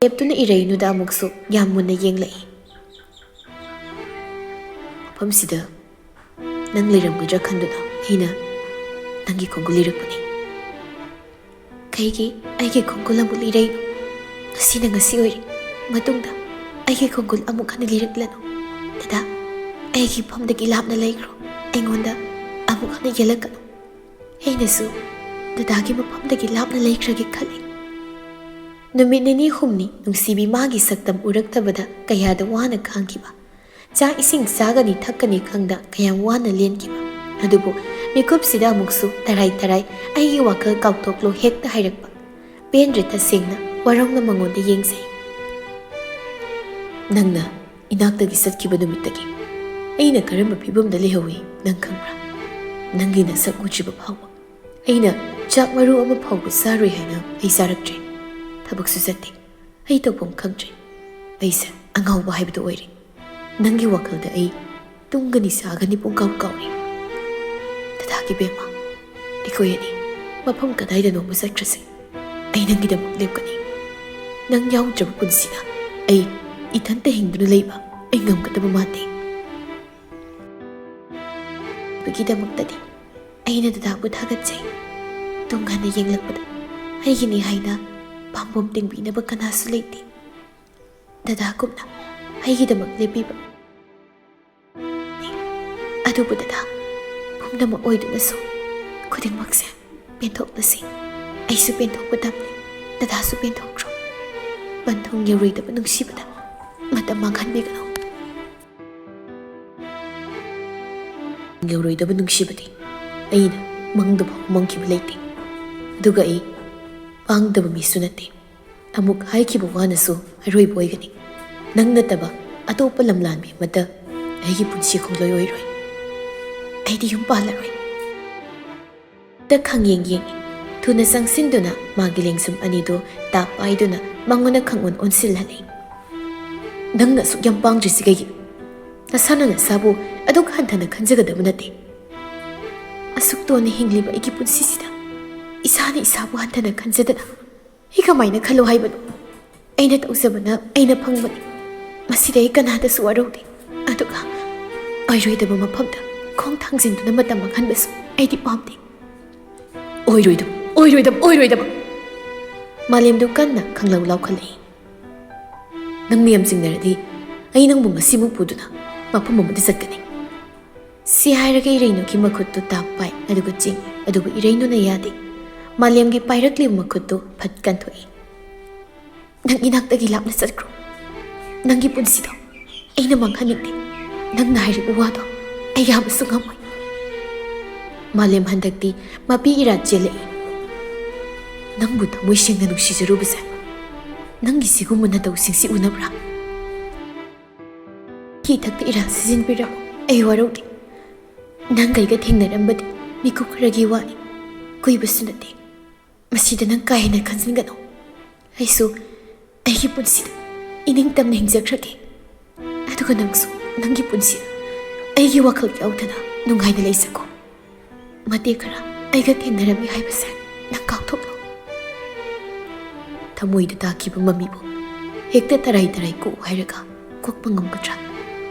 ꯂꯦꯞꯇꯨꯅ ꯏꯔꯩꯅꯨꯗ ꯑꯃꯨꯛꯁꯨ ꯌꯥꯝ ꯃꯨꯟꯅ ꯌꯦꯡꯂꯛꯏ꯫ ꯃꯐꯝꯁꯤꯗ ꯅꯪ ꯂꯩꯔꯝꯒꯗ꯭ꯔꯥ ꯈꯟꯗꯨꯅ ꯑꯩꯅ ꯅꯪꯒꯤ ꯈꯣꯡꯒꯨꯜ ꯂꯤꯔꯛꯄꯅꯤ꯫ ꯀꯩꯒꯤ ꯑꯩꯒꯤ ꯈꯣꯡꯒꯨꯜ ꯑꯃꯨꯛ ꯂꯤꯔꯩꯅꯣ? ꯉꯁꯤꯅ ꯉꯁꯤ ꯑꯣꯏꯔꯦ꯫ ꯃꯇꯨꯡꯗ ꯑꯩꯒꯤ ꯈꯣꯡꯒꯨꯜ ꯑꯃꯨꯛ ꯍꯟꯅ ꯂꯤꯔꯛꯂꯅꯨ꯫ ꯗꯗꯥ, ꯑꯩꯒꯤ ꯃꯐꯝꯗꯒꯤ ꯂꯥꯞꯅ ꯂꯩꯈ꯭ꯔꯣ꯫ ꯑꯩꯉꯣꯟꯗ ꯑꯃꯨꯛ ꯍꯟꯅ ꯌꯦꯜꯂꯛꯀꯅꯨ꯫ ꯑꯩꯅꯁꯨ ꯗꯗꯥꯒꯤ ꯃꯐꯝꯗꯒꯤ ꯂꯥꯞꯅ ꯂꯩꯈ꯭ꯔꯒꯦ ꯈꯜꯂꯤ꯫ ꯅꯨꯃꯤꯠ ꯅꯤꯅꯤ ꯍꯨꯝꯅꯤ ꯅꯨꯡꯁꯤꯕꯤ ꯃꯥꯒꯤ ꯁꯛꯇꯝ ꯎꯔꯛꯇꯕꯗ ꯀꯌꯥꯗ ꯋꯥꯅ ꯈꯥꯡꯈꯤꯕ꯫ ꯆꯥꯛ ꯏꯁꯤꯡ ꯆꯥꯒꯅꯤ ꯊꯛꯀꯅꯤ ꯈꯪꯗ ꯀꯌꯥꯝ ꯋꯥꯅ ꯂꯦꯟꯈꯤꯕ꯫ ꯑꯗꯨꯕꯨ ꯃꯤꯀꯨꯞꯁꯤꯗ ꯑꯃꯨꯛꯁꯨ ꯇꯔꯥꯏ ꯇꯔꯥꯏ "ꯑꯩꯒꯤ ꯋꯥꯈꯜ ꯀꯥꯎꯊꯣꯛꯂꯣ" ꯍꯦꯛꯇ ꯍꯥꯏꯔꯛꯄ꯫ ꯄꯦꯟꯗ꯭ꯔꯦ ꯇꯁꯦꯡꯅ ꯋꯥꯔꯧꯅ ꯃꯉꯣꯟꯗ ꯌꯦꯡꯖꯩ꯫ "ꯅꯪꯅ ꯏꯅꯥꯛꯇꯒꯤ ꯆꯠꯈꯤꯕ ꯅꯨꯃꯤꯠꯇꯒꯤ ꯑꯩꯅ ꯀꯔꯝꯕ ꯐꯤꯕꯝꯗ ꯂꯩꯍꯧꯏ ꯅꯪ ꯈꯪꯕ꯭ꯔꯥ? ꯅꯪꯒꯤ ꯅꯁꯛ ꯎꯗ꯭ꯔꯤꯕ ꯐꯥꯎꯕ ꯑꯩꯅ ꯆꯥꯛ ꯃꯔꯨ ꯑꯃ ꯐꯥꯎꯕ ꯆꯥꯔꯣꯏ ꯍꯥꯏꯅ ꯑꯩ ꯆꯥꯔꯛꯇ꯭ꯔꯦ꯫ ꯊꯕꯛꯁꯨ ꯆꯠꯇꯦ꯫ ꯑꯩ ꯇꯧꯐꯝ ꯈꯪꯗ꯭ꯔꯦ꯫ ꯑꯩꯁꯦ ꯑꯉꯥꯎꯕ ꯍꯥꯏꯕꯗꯨ ꯑꯣꯏꯔꯦ꯫ ꯅꯪꯒꯤ ꯋꯥꯈꯜꯗ ꯑꯩ ꯇꯨꯝꯒꯅꯤ ꯆꯥꯒꯅꯤ ꯄꯨꯡꯀꯥꯎ ꯀꯥꯎꯔꯦ꯫ ꯗꯗꯥꯒꯤ ꯕꯦꯝꯃ, ꯑꯩꯈꯣꯏ ꯑꯅꯤ ꯃꯐꯝ ꯀꯗꯥꯏꯗꯅꯣꯃ ꯆꯠꯈ꯭ꯔꯁꯤ꯫ ꯑꯩ ꯅꯪꯒꯤꯗꯃꯛ ꯂꯦꯞꯀꯅꯤ꯫ ꯅꯪ ꯌꯥꯎꯗ꯭ꯔꯕ ꯄꯨꯟꯁꯤꯗ ꯑꯩ ꯏꯊꯟꯇ ꯍꯤꯡꯗꯨꯅ ꯂꯩꯕ ꯑꯩ ꯉꯝꯒꯗꯕ ꯃꯥꯟꯗꯦ꯫ ꯒꯤꯗꯃꯛꯇꯗꯤ ꯑꯩꯅ ꯗꯗꯥꯕꯨ ꯊꯥꯒꯠꯆꯩ꯫ ꯇꯨꯡ ꯍꯟꯅ ꯌꯦꯡꯂꯛꯄꯗ ꯑꯩꯒꯤꯅꯤ ꯍꯥꯏꯅ ꯄꯥꯝꯕꯣꯝ ꯇꯤꯡꯕꯤꯅꯕ ꯀꯅꯥꯁꯨ ꯂꯩꯇꯦ꯫ ꯗꯗꯥꯒꯨꯝꯅ ꯑꯩꯒꯤꯗꯃꯛ ꯂꯦꯞꯄꯤꯕ꯫ ꯑꯗꯨꯕꯨ ꯗꯗꯥ, ꯄꯨꯝꯅꯃꯛ ꯑꯣꯏꯗꯨꯅꯁꯨ ꯈꯨꯗꯤꯡꯃꯛꯁꯦ ꯄꯦꯟꯊꯣꯛꯂꯁꯤ꯫ ꯑꯩꯁꯨ ꯄꯦꯟꯊꯣꯛꯄ ꯇꯝꯂꯤ, ꯗꯗꯥꯁꯨ ꯄꯦꯟꯊꯣꯛꯈ꯭ꯔꯣ꯫ ꯄꯟꯊꯨꯡ ꯌꯧꯔꯣꯏꯗꯕ ꯅꯨꯡꯁꯤꯕꯗ ꯃꯇꯝ ꯃꯥꯡꯍꯟꯕꯤꯒꯅꯨ꯫ ꯌꯧꯔꯣꯏꯗꯕ ꯅꯨꯡꯁꯤꯕꯗꯤ ꯑꯩꯅ ꯃꯪꯗ ꯐꯥꯎ ꯃꯪꯈꯤꯕ ꯂꯩꯇꯦ꯫ ꯑꯗꯨꯒ ꯑꯩ ꯄꯥꯡꯗꯕ ꯃꯤꯁꯨ ꯅꯠꯇꯦ꯫ ꯑꯃꯨꯛ ꯍꯥꯏꯈꯤꯕ ꯋꯥꯅꯁꯨ ꯑꯔꯣꯏꯕ ꯑꯣꯏꯒꯅꯤ꯫ ꯅꯪ ꯅꯠꯇꯕ ꯑꯇꯣꯞꯄ ꯂꯝꯂꯥꯟꯕꯤ ꯑꯃꯠꯇ ꯑꯩꯒꯤ ꯄꯨꯟꯁꯤ ꯈꯣꯡꯂꯣꯏ ꯑꯣꯏꯔꯣꯏ꯫ ꯑꯩꯗꯤ ꯌꯨꯝ ꯄꯥꯜꯂꯔꯣꯏ꯫ ꯇ ꯈꯪꯌꯦꯡ ꯌꯦꯡꯏ꯫ ꯊꯨꯅ ꯆꯪꯁꯤꯟꯗꯨꯅ ꯃꯥꯒꯤ ꯂꯦꯡꯖꯨꯝ ꯑꯅꯤꯗꯨ ꯇꯥꯞ ꯄꯥꯏꯗꯨꯅ ꯃꯉꯣꯟꯗ ꯈꯪꯑꯣꯟ ꯑꯣꯟꯁꯤꯜꯍꯜꯂꯤ꯫ ꯅꯪꯅ ꯑꯁꯨꯛ ꯌꯥꯝ ꯄꯥꯡꯗ꯭ꯔꯤꯁꯤ ꯀꯩꯒꯤꯅꯣ? ꯅꯁꯥꯅ ꯅꯁꯥꯕꯨ ꯑꯗꯨꯛ ꯍꯟꯊꯅ ꯈꯟꯖꯒꯗꯕ ꯅꯠꯇꯦ꯫ ꯑꯁꯨꯛ ꯇꯣꯟꯅ ꯍꯤꯡꯂꯤꯕ ꯑꯩꯒꯤ ꯄꯨꯟꯁꯤꯁꯤꯗ ꯏꯁꯥꯅ ꯏꯁꯥꯕꯨ ꯍꯟꯊꯅ ꯈꯟꯖꯗꯅ ꯑꯩ ꯀꯃꯥꯏꯅ ꯈꯜꯂꯣ ꯍꯥꯏꯕꯅꯣ? ꯑꯩꯅ ꯇꯧꯖꯕꯅ ꯑꯩꯅ ꯐꯪꯕꯅꯤ꯫ ꯃꯁꯤꯗ ꯑꯩ ꯀꯅꯥꯗꯁꯨ ꯋꯥꯔꯧꯗꯦ꯫ ꯑꯗꯨꯒ ꯑꯣꯏꯔꯣꯏꯗꯕ ꯃꯐꯝꯗ ꯈꯣꯡ ꯊꯥꯡꯖꯤꯟꯗꯨꯅ ꯃꯇꯝ ꯃꯥꯡꯍꯟꯕꯁꯨ ꯑꯩꯗꯤ ꯄꯥꯝꯗꯦ꯫ ꯑꯣꯏꯔꯣꯏꯗꯕ, ꯑꯣꯏꯔꯣꯏꯗꯕ, ꯑꯣꯏꯔꯣꯏꯗꯕ! ꯃꯥꯂꯦꯝꯗꯨ ꯀꯟꯅ ꯈꯪꯂꯧ ꯂꯥꯎꯈꯠꯂꯛꯏ꯫ ꯅꯪ ꯃꯌꯥꯝ ꯆꯤꯡꯅꯔꯗꯤ ꯑꯩ ꯅꯪꯕꯨ ꯉꯁꯤꯃꯛ ꯄꯨꯗꯨꯅ ꯃꯐꯝ ꯑꯃꯗ ꯆꯠꯀꯅꯤ꯫ ꯁꯤ ꯍꯥꯏꯔꯒ ꯏꯔꯩꯅꯨꯒꯤ ꯃꯈꯨꯠꯇꯨ ꯇꯥꯞ ꯄꯥꯏ, ꯑꯗꯨꯒ ꯆꯤꯡꯏ, ꯑꯗꯨꯕꯨ ꯏꯔꯩꯅꯨꯅ ꯌꯥꯗꯦ꯫ ꯃꯥꯂꯦꯝꯒꯤ ꯄꯥꯏꯔꯛꯂꯤꯕ ꯃꯈꯨꯠꯇꯨ ꯐꯠ ꯀꯟꯊꯣꯛꯏ꯫ ꯅꯪ ꯏꯅꯥꯛꯇꯒꯤ ꯂꯥꯞꯅ ꯆꯠꯈ꯭ꯔꯣ꯫ ꯅꯪꯒꯤ ꯄꯨꯟꯁꯤꯗꯣ ꯑꯩꯅ ꯃꯥꯡꯍꯟꯅꯤꯡꯗꯦ꯫ ꯅꯪꯅ ꯍꯥꯏꯔꯤꯕ ꯋꯥꯗꯣ ꯑꯩ ꯌꯥꯕꯁꯨ ꯉꯝꯃꯣꯏ꯫ ꯃꯥꯂꯦꯝ ꯍꯟꯗꯛꯇꯤ ꯃꯄꯤ ꯏꯔꯥ ꯆꯦꯜꯂꯛꯏ꯫ ꯅꯪꯕꯨ ꯊꯃꯣꯏ ꯁꯦꯡꯅ ꯅꯨꯡꯁꯤꯖꯔꯨꯕꯁꯦ ꯅꯪꯒꯤ ꯁꯤꯒꯨꯝꯕ ꯅꯇꯧꯁꯤꯡꯁꯤ ꯎꯅꯕ꯭ꯔꯥ? ꯏꯊꯛꯇ ꯏꯔꯥ ꯁꯤꯖꯤꯟꯕꯤꯔꯝꯃꯣ꯫ ꯑꯩ ꯋꯥꯔꯧꯗꯦ꯫ ꯅꯪ ꯑꯩꯒ ꯊꯦꯡꯅꯔꯝꯕꯗꯤ ꯃꯤꯀꯨꯞ ꯈꯔꯒꯤ ꯋꯥꯅꯤ, ꯀꯨꯏꯕꯁꯨ ꯅꯠꯇꯦ꯫ ꯃꯁꯤꯗ ꯅꯪ ꯀꯥ ꯍꯦꯟꯅ ꯈꯟꯖꯤꯟꯒꯅꯨ꯫ ꯑꯩꯁꯨ ꯑꯩꯒꯤ ꯄꯨꯟꯁꯤꯗ ꯏꯅꯤꯡꯇꯝꯅ ꯍꯤꯡꯖꯈ꯭ꯔꯒꯦ꯫ ꯑꯗꯨꯒ ꯅꯪꯁꯨ ꯅꯪꯒꯤ ꯄꯨꯟꯁꯤꯗ ꯑꯩꯒꯤ ꯋꯥꯈꯜ ꯌꯥꯎꯗꯅ ꯅꯨꯡꯉꯥꯏꯅ ꯂꯩꯖꯈꯣ꯫ ꯃꯇꯦꯛ ꯈꯔ ꯑꯩꯒ ꯊꯦꯡꯅꯔꯝꯃꯤ ꯍꯥꯏꯕꯁꯦ ꯅꯪ ꯀꯥꯎꯊꯣꯛꯂꯣ꯫ ꯊꯃꯣꯏꯗ ꯇꯥꯈꯤꯕ ꯃꯃꯤꯕꯨ ꯍꯦꯛꯇ ꯇꯔꯥꯏ ꯇꯔꯥꯏ ꯀꯣꯛꯎ ꯍꯥꯏꯔꯒ ꯀꯣꯛꯄ ꯉꯝꯒꯗ꯭ꯔꯥ?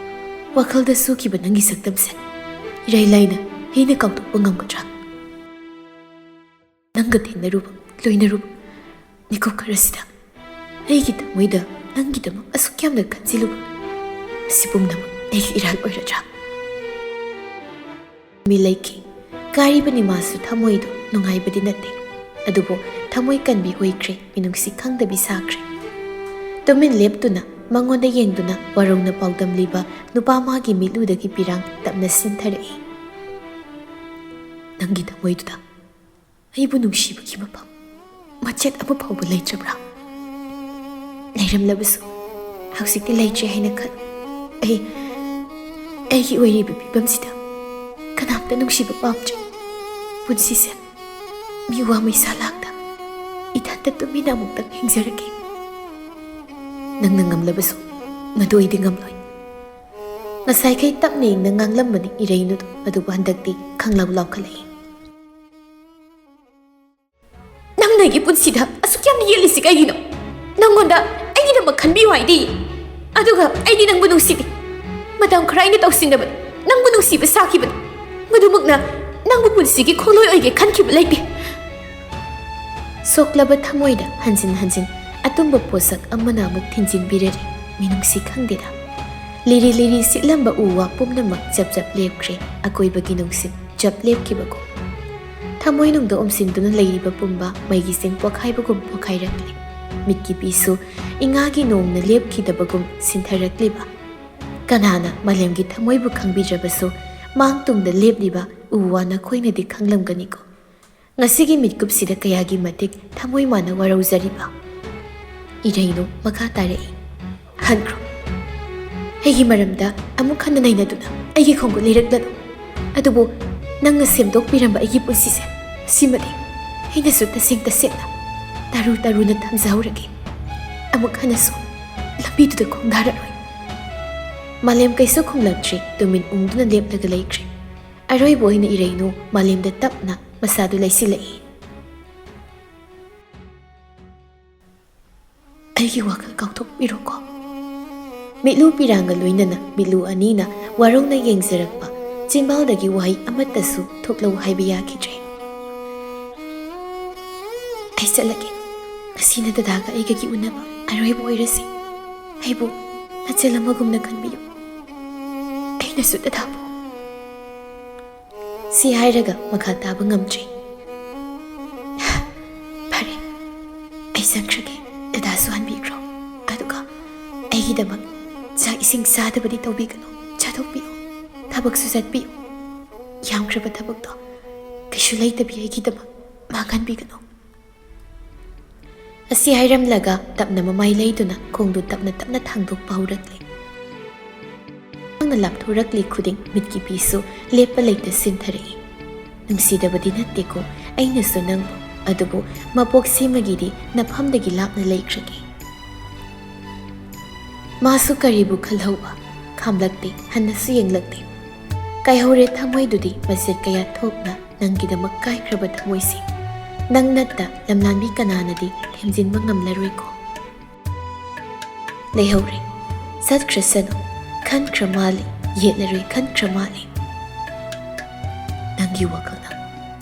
ꯋꯥꯈꯜꯗ ꯁꯣꯛꯈꯤꯕ ꯅꯪꯒꯤ ꯁꯛꯇꯝꯁꯦ ꯏꯔꯥꯏ ꯂꯥꯏꯅ ꯑꯩꯅ ꯀꯥꯎꯊꯣꯛꯄ ꯉꯝꯒꯗ꯭ꯔꯥ? ꯅꯪꯒ ꯊꯦꯡꯅꯔꯨꯕ, ꯂꯣꯏꯅꯔꯨꯕ ꯃꯤꯀꯨꯞ ꯈꯔꯁꯤꯗ ꯑꯩꯒꯤ ꯊꯃꯣꯏꯗ ꯅꯪꯒꯤꯗꯃꯛ ꯑꯁꯨꯛ ꯌꯥꯝꯅ ꯈꯟꯖꯤꯜꯂꯨꯕ, ꯃꯁꯤ ꯄꯨꯝꯅꯃꯛ ꯑꯩꯒꯤ ꯏꯔꯥꯜ ꯑꯣꯏꯔꯗ꯭ꯔꯥ? ꯃꯤ ꯂꯩꯈꯤ꯫ ꯀꯥꯔꯤꯕꯅꯤ ꯃꯥꯁꯨ ꯊꯃꯣꯏꯗꯣ ꯅꯨꯡꯉꯥꯏꯕꯗꯤ ꯅꯠꯇꯦ꯫ ꯑꯗꯨꯕꯨ ꯊꯃꯣꯏ ꯀꯟꯕꯤ ꯑꯣꯏꯈ꯭ꯔꯦ, ꯃꯤꯅꯨꯡꯁꯤ ꯈꯪꯗꯕꯤ ꯁꯥꯈ꯭ꯔꯦ꯫ ꯇꯨꯃꯤꯟ ꯂꯦꯞꯇꯨꯅ ꯃꯉꯣꯟꯗ ꯌꯦꯡꯗꯨꯅ ꯋꯥꯔꯧꯅ ꯄꯥꯎꯗꯝꯂꯤꯕ ꯅꯨꯄꯥ ꯃꯥꯒꯤ ꯃꯤꯠꯂꯨꯗꯒꯤ ꯄꯤꯔꯥꯡ ꯇꯞꯅ ꯁꯤꯟꯊꯔꯛꯏ꯫ ꯅꯪꯒꯤ ꯊꯃꯣꯏꯗꯨꯗ ꯑꯩꯕꯨ ꯅꯨꯡꯁꯤꯕꯒꯤ ꯃꯐꯝ ꯃꯆꯦꯠ ꯑꯃ ꯐꯥꯎꯕ ꯂꯩꯇ꯭ꯔꯕ꯭ꯔꯥ? ꯂꯩꯔꯝꯂꯕꯁꯨ ꯍꯧꯖꯤꯛꯇꯤ ꯂꯩꯇ꯭ꯔꯦ ꯍꯥꯏꯅ ꯈꯜꯂꯨ꯫ ꯑꯩ, ꯑꯩꯒꯤ ꯑꯣꯏꯔꯤꯕ ꯐꯤꯕꯝꯁꯤꯗ ꯀꯅꯥꯝꯇ ꯅꯨꯡꯁꯤꯕ ꯄꯥꯝꯗ꯭ꯔꯦ꯫ ꯄꯨꯟꯁꯤꯁꯦ ꯃꯤꯋꯥ ꯃꯩꯁꯥ ꯂꯥꯡꯗ ꯏꯊꯟꯇ ꯇꯨꯃꯤꯟꯅ ꯑꯃꯨꯛꯇꯪ ꯍꯤꯡꯖꯔꯒꯦ꯫ ꯅꯪꯅ ꯉꯝꯂꯕꯁꯨ ꯃꯗꯨ ꯑꯩꯗꯤ ꯉꯝꯂꯣꯏ꯫ ꯉꯁꯥꯏꯈꯩ ꯇꯞꯅ ꯏꯪꯅ ꯉꯥꯡꯂꯝꯕꯅꯤ ꯏꯔꯩꯅꯨꯗꯣ, ꯑꯗꯨꯕꯨ ꯍꯟꯗꯛꯇꯤ ꯈꯪꯂꯥꯎ ꯂꯥꯎꯈꯠꯂꯛꯏ꯫ ꯅꯪꯅ ꯑꯩꯒꯤ ꯄꯨꯟꯁꯤꯗ ꯑꯁꯨꯛ ꯌꯥꯝꯅ ꯌꯦꯠꯂꯤꯁꯤ ꯀꯩꯒꯤꯅꯣ? ꯅꯪꯉꯣꯟꯗ ꯑꯩꯒꯤꯗꯃꯛ ꯈꯟꯕꯤꯌꯨ ꯍꯥꯏꯗꯤ, ꯑꯗꯨꯒ ꯑꯩꯗꯤ ꯅꯪꯕꯨ ꯅꯨꯡꯁꯤꯗꯦ꯫ ꯃꯇꯝ ꯈꯔ ꯑꯩꯅ ꯇꯧꯁꯤꯟꯅꯕꯗ ꯅꯪꯕꯨ ꯅꯨꯡꯁꯤꯕ ꯁꯥꯈꯤꯕꯅꯤ꯫ ꯃꯗꯨꯃꯛꯅ ꯅꯪꯕꯨ ꯄꯨꯟꯁꯤꯒꯤ ꯈꯣꯡꯂꯣꯏ ꯑꯣꯏꯒꯦ ꯈꯟꯈꯤꯕ ꯂꯩꯇꯦ꯫ ꯁꯣꯛꯂꯕ ꯊꯃꯣꯏꯗ ꯍꯟꯖꯤꯟ ꯍꯟꯖꯤꯟ ꯑꯇꯨꯝꯕ ꯄꯣꯠꯁꯛ ꯑꯃꯅ ꯑꯃꯨꯛ ꯊꯤꯟꯖꯤꯟꯕꯤꯔꯔꯤ꯫ ꯃꯤꯅꯨꯡꯁꯤ ꯈꯪꯗꯦꯗ꯫ ꯂꯤꯔꯤ ꯂꯤꯔꯤ ꯁꯤꯠꯂꯝꯕ ꯎ ꯋꯥ ꯄꯨꯝꯅꯃꯛ ꯆꯞ ꯆꯞ ꯂꯦꯞꯈ꯭ꯔꯦ, ꯑꯀꯣꯏꯕꯒꯤ ꯅꯨꯡꯁꯤꯠ ꯆꯞ ꯂꯦꯞꯈꯤꯕꯒꯨꯝ꯫ ꯊꯃꯣꯏꯅꯨꯡꯗ ꯎꯝꯁꯤꯟꯗꯨꯅ ꯂꯩꯔꯤꯕ ꯄꯨꯝꯕ ꯃꯩꯒꯤ ꯆꯤꯡ ꯄꯣꯛꯈꯥꯏꯕꯒꯨꯝ ꯄꯣꯛꯈꯥꯏꯔꯛꯂꯦ꯫ ꯃꯤꯠꯀꯤ ꯄꯤꯁꯨ ꯏꯉꯥꯒꯤ ꯅꯣꯡꯅ ꯂꯦꯞꯈꯤꯗꯕꯒꯨꯝ ꯁꯤꯟꯊꯔꯛꯂꯤꯕ꯫ ꯀꯅꯥꯅ ꯃꯥꯂꯦꯝꯒꯤ ꯊꯃꯣꯏꯕꯨ ꯈꯪꯕꯤꯗ꯭ꯔꯕꯁꯨ, ꯃꯥꯡ ꯇꯨꯡꯗ ꯂꯦꯞꯂꯤꯕ ꯎ ꯋꯥ ꯅꯈꯣꯏꯅꯗꯤ ꯈꯪꯂꯝꯒꯅꯤꯀꯣ꯫ ꯉꯁꯤꯒꯤ ꯃꯤꯠꯀꯨꯞꯁꯤꯗ ꯀꯌꯥꯒꯤ ꯃꯇꯤꯛ ꯊꯃꯣꯏ ꯃꯥꯅ ꯋꯥꯔꯧꯖꯔꯤꯕ꯫ ꯏꯔꯩꯅꯨ ꯃꯈꯥ ꯇꯥꯔꯛꯏ, "ꯍꯟꯈ꯭ꯔꯣ꯫ ꯑꯩꯒꯤ ꯃꯔꯝꯗ ꯑꯃꯨꯛ ꯍꯟꯅ ꯅꯩꯅꯗꯨꯅ ꯑꯩꯒꯤ ꯈꯣꯡꯒꯨꯜ ꯂꯩꯔꯛꯂꯅꯨ꯫ ꯑꯗꯨꯕꯨ ꯅꯪꯅ ꯁꯦꯝꯗꯣꯛꯄꯤꯔꯝꯕ ꯑꯩꯒꯤ ꯄꯨꯟꯁꯤꯁꯦ, ꯁꯤꯃꯗꯤ ꯑꯩꯅꯁꯨ ꯇꯁꯦꯡ ꯇꯁꯦꯡꯅ ꯇꯔꯨ ꯇꯔꯨꯅ ꯊꯝꯖꯍꯧꯔꯒꯦ꯫ ꯑꯃꯨꯛ ꯍꯟꯅꯁꯨ ꯂꯝꯕꯤꯗꯨꯗ ꯈꯣꯡꯗꯥꯔꯔꯣꯏ꯫" ꯃꯥꯂꯦꯝ ꯀꯩꯁꯨ ꯈꯨꯝꯂꯛꯇ꯭ꯔꯦ, ꯇꯨꯃꯤꯟ ꯎꯪꯗꯨꯅ ꯂꯦꯞꯂꯒ ꯂꯩꯈ꯭ꯔꯦ꯫ ꯑꯔꯣꯏꯕ ꯑꯣꯏꯅ ꯏꯔꯩꯅꯨ ꯃꯥꯂꯦꯝꯗ ꯇꯞꯅ ꯃꯁꯥꯗꯨ ꯂꯩꯁꯤꯜꯂꯛꯏ꯫ "ꯑꯩꯒꯤ ꯋꯥꯈꯜ ꯀꯥꯎꯊꯣꯛꯄꯤꯔꯣꯀꯣ꯫" ꯃꯤꯠꯂꯨ ꯄꯤꯔꯥꯡꯒ ꯂꯣꯏꯅꯅ ꯃꯤꯠꯂꯨ ꯑꯅꯤꯅ ꯋꯥꯔꯧꯅ ꯌꯦꯡꯖꯔꯛꯄ ꯆꯤꯟꯕꯥꯜꯗꯒꯤ ꯋꯥꯍꯩ ꯑꯃꯠꯇꯁꯨ ꯊꯣꯛꯂꯧ ꯍꯥꯏꯕ ꯌꯥꯈꯤꯗ꯭ꯔꯦ꯫ "ꯑꯩ ꯆꯠꯂꯒꯦ꯫ ꯉꯁꯤꯅ ꯗꯗꯥꯒ ꯑꯩꯒꯒꯤ ꯎꯅꯕ ꯑꯔꯣꯏꯕ ꯑꯣꯏꯔꯁꯤ꯫ ꯑꯩꯕꯨ ꯅꯆꯜ ꯑꯃꯒꯨꯝꯅ ꯈꯟꯕꯤꯌꯨ꯫ ꯑꯩꯅꯁꯨ ꯗꯗꯥꯕꯨ꯫" ꯁꯤ ꯍꯥꯏꯔꯒ ꯃꯈꯥ ꯇꯥꯕ ꯉꯝꯗ꯭ꯔꯦ꯫ "ꯐꯔꯦ, ꯑꯩ ꯆꯠꯈ꯭ꯔꯒꯦ꯫ ꯗꯗꯥꯁꯨ ꯍꯟꯕꯤꯈ꯭ꯔꯣ꯫ ꯑꯗꯨꯒ ꯑꯩꯒꯤꯗꯃꯛ ꯆꯥꯛ ꯏꯁꯤꯡ ꯆꯥꯗꯕꯗꯤ ꯇꯧꯕꯤꯒꯅꯨ꯫ ꯆꯥꯊꯣꯛꯄꯤꯌꯨ꯫ ꯊꯕꯛꯁꯨ ꯆꯠꯄꯤꯌꯨ꯫ ꯌꯥꯝꯈ꯭ꯔꯕ ꯊꯕꯛꯇꯣ ꯀꯩꯁꯨ ꯂꯩꯇꯕꯤ ꯑꯩꯒꯤꯗꯃꯛ ꯃꯥꯡꯍꯟꯕꯤꯒꯅꯨ꯫" ꯑꯁꯤ ꯍꯥꯏꯔꯝꯂꯒ ꯇꯞꯅ ꯃꯃꯥꯏ ꯂꯩꯗꯨꯅ ꯈꯣꯡꯗꯨ ꯇꯞꯅ ꯇꯞꯅ ꯊꯥꯡꯗꯣꯛꯄ ꯍꯧꯔꯛꯂꯦ꯫ ꯃꯍꯥꯛꯅ ꯂꯥꯞꯊꯣꯔꯛꯂꯤ ꯈꯨꯗꯤꯡ ꯃꯤꯠꯀꯤ ꯄꯤꯁꯨ ꯂꯦꯞꯄ ꯂꯩꯇ ꯁꯤꯟꯊꯔꯛꯏ꯫ "ꯅꯨꯡꯁꯤꯗꯕꯗꯤ ꯅꯠꯇꯦꯀꯣ ꯑꯩꯅꯁꯨ ꯅꯪꯕꯨ, ꯑꯗꯨꯕꯨ ꯃꯄꯣꯛ ꯁꯤꯃꯒꯤꯗꯤ ꯅꯐꯝꯗꯒꯤ ꯂꯥꯞꯅ ꯂꯩꯈ꯭ꯔꯒꯦ꯫" ꯃꯥꯁꯨ ꯀꯔꯤꯕꯨ ꯈꯜꯍꯧꯕ, ꯈꯥꯝꯂꯛꯇꯦ, ꯍꯟꯅꯁꯨ ꯌꯦꯡꯂꯛꯇꯦ꯫ ꯀꯥꯏꯍꯧꯔꯦ ꯊꯃꯣꯏꯗꯨꯗꯤ ꯃꯆꯦꯠ ꯀꯌꯥ ꯊꯣꯛꯅ꯫ ꯅꯪꯒꯤꯗꯃꯛ ꯀꯥꯏꯈ꯭ꯔꯕ ꯊꯃꯣꯏꯁꯤ ꯅꯪ ꯅꯠꯇ ꯂꯝꯂꯥꯟꯕꯤ ꯀꯅꯥꯅꯗꯤ ꯊꯦꯝꯖꯤꯟꯕ ꯉꯝꯂꯔꯣꯏꯀꯣ꯫ ꯂꯩꯍꯧꯔꯦ, ꯆꯠꯈ꯭ꯔꯁꯅꯨ, ꯈꯟꯈ꯭ꯔ ꯃꯥꯜꯂꯦ, ꯌꯦꯠꯂꯔꯣꯏ ꯈꯟꯈ꯭ꯔ ꯃꯥꯜꯂꯦ꯫ ꯅꯪꯒꯤ ꯋꯥꯈꯜꯅ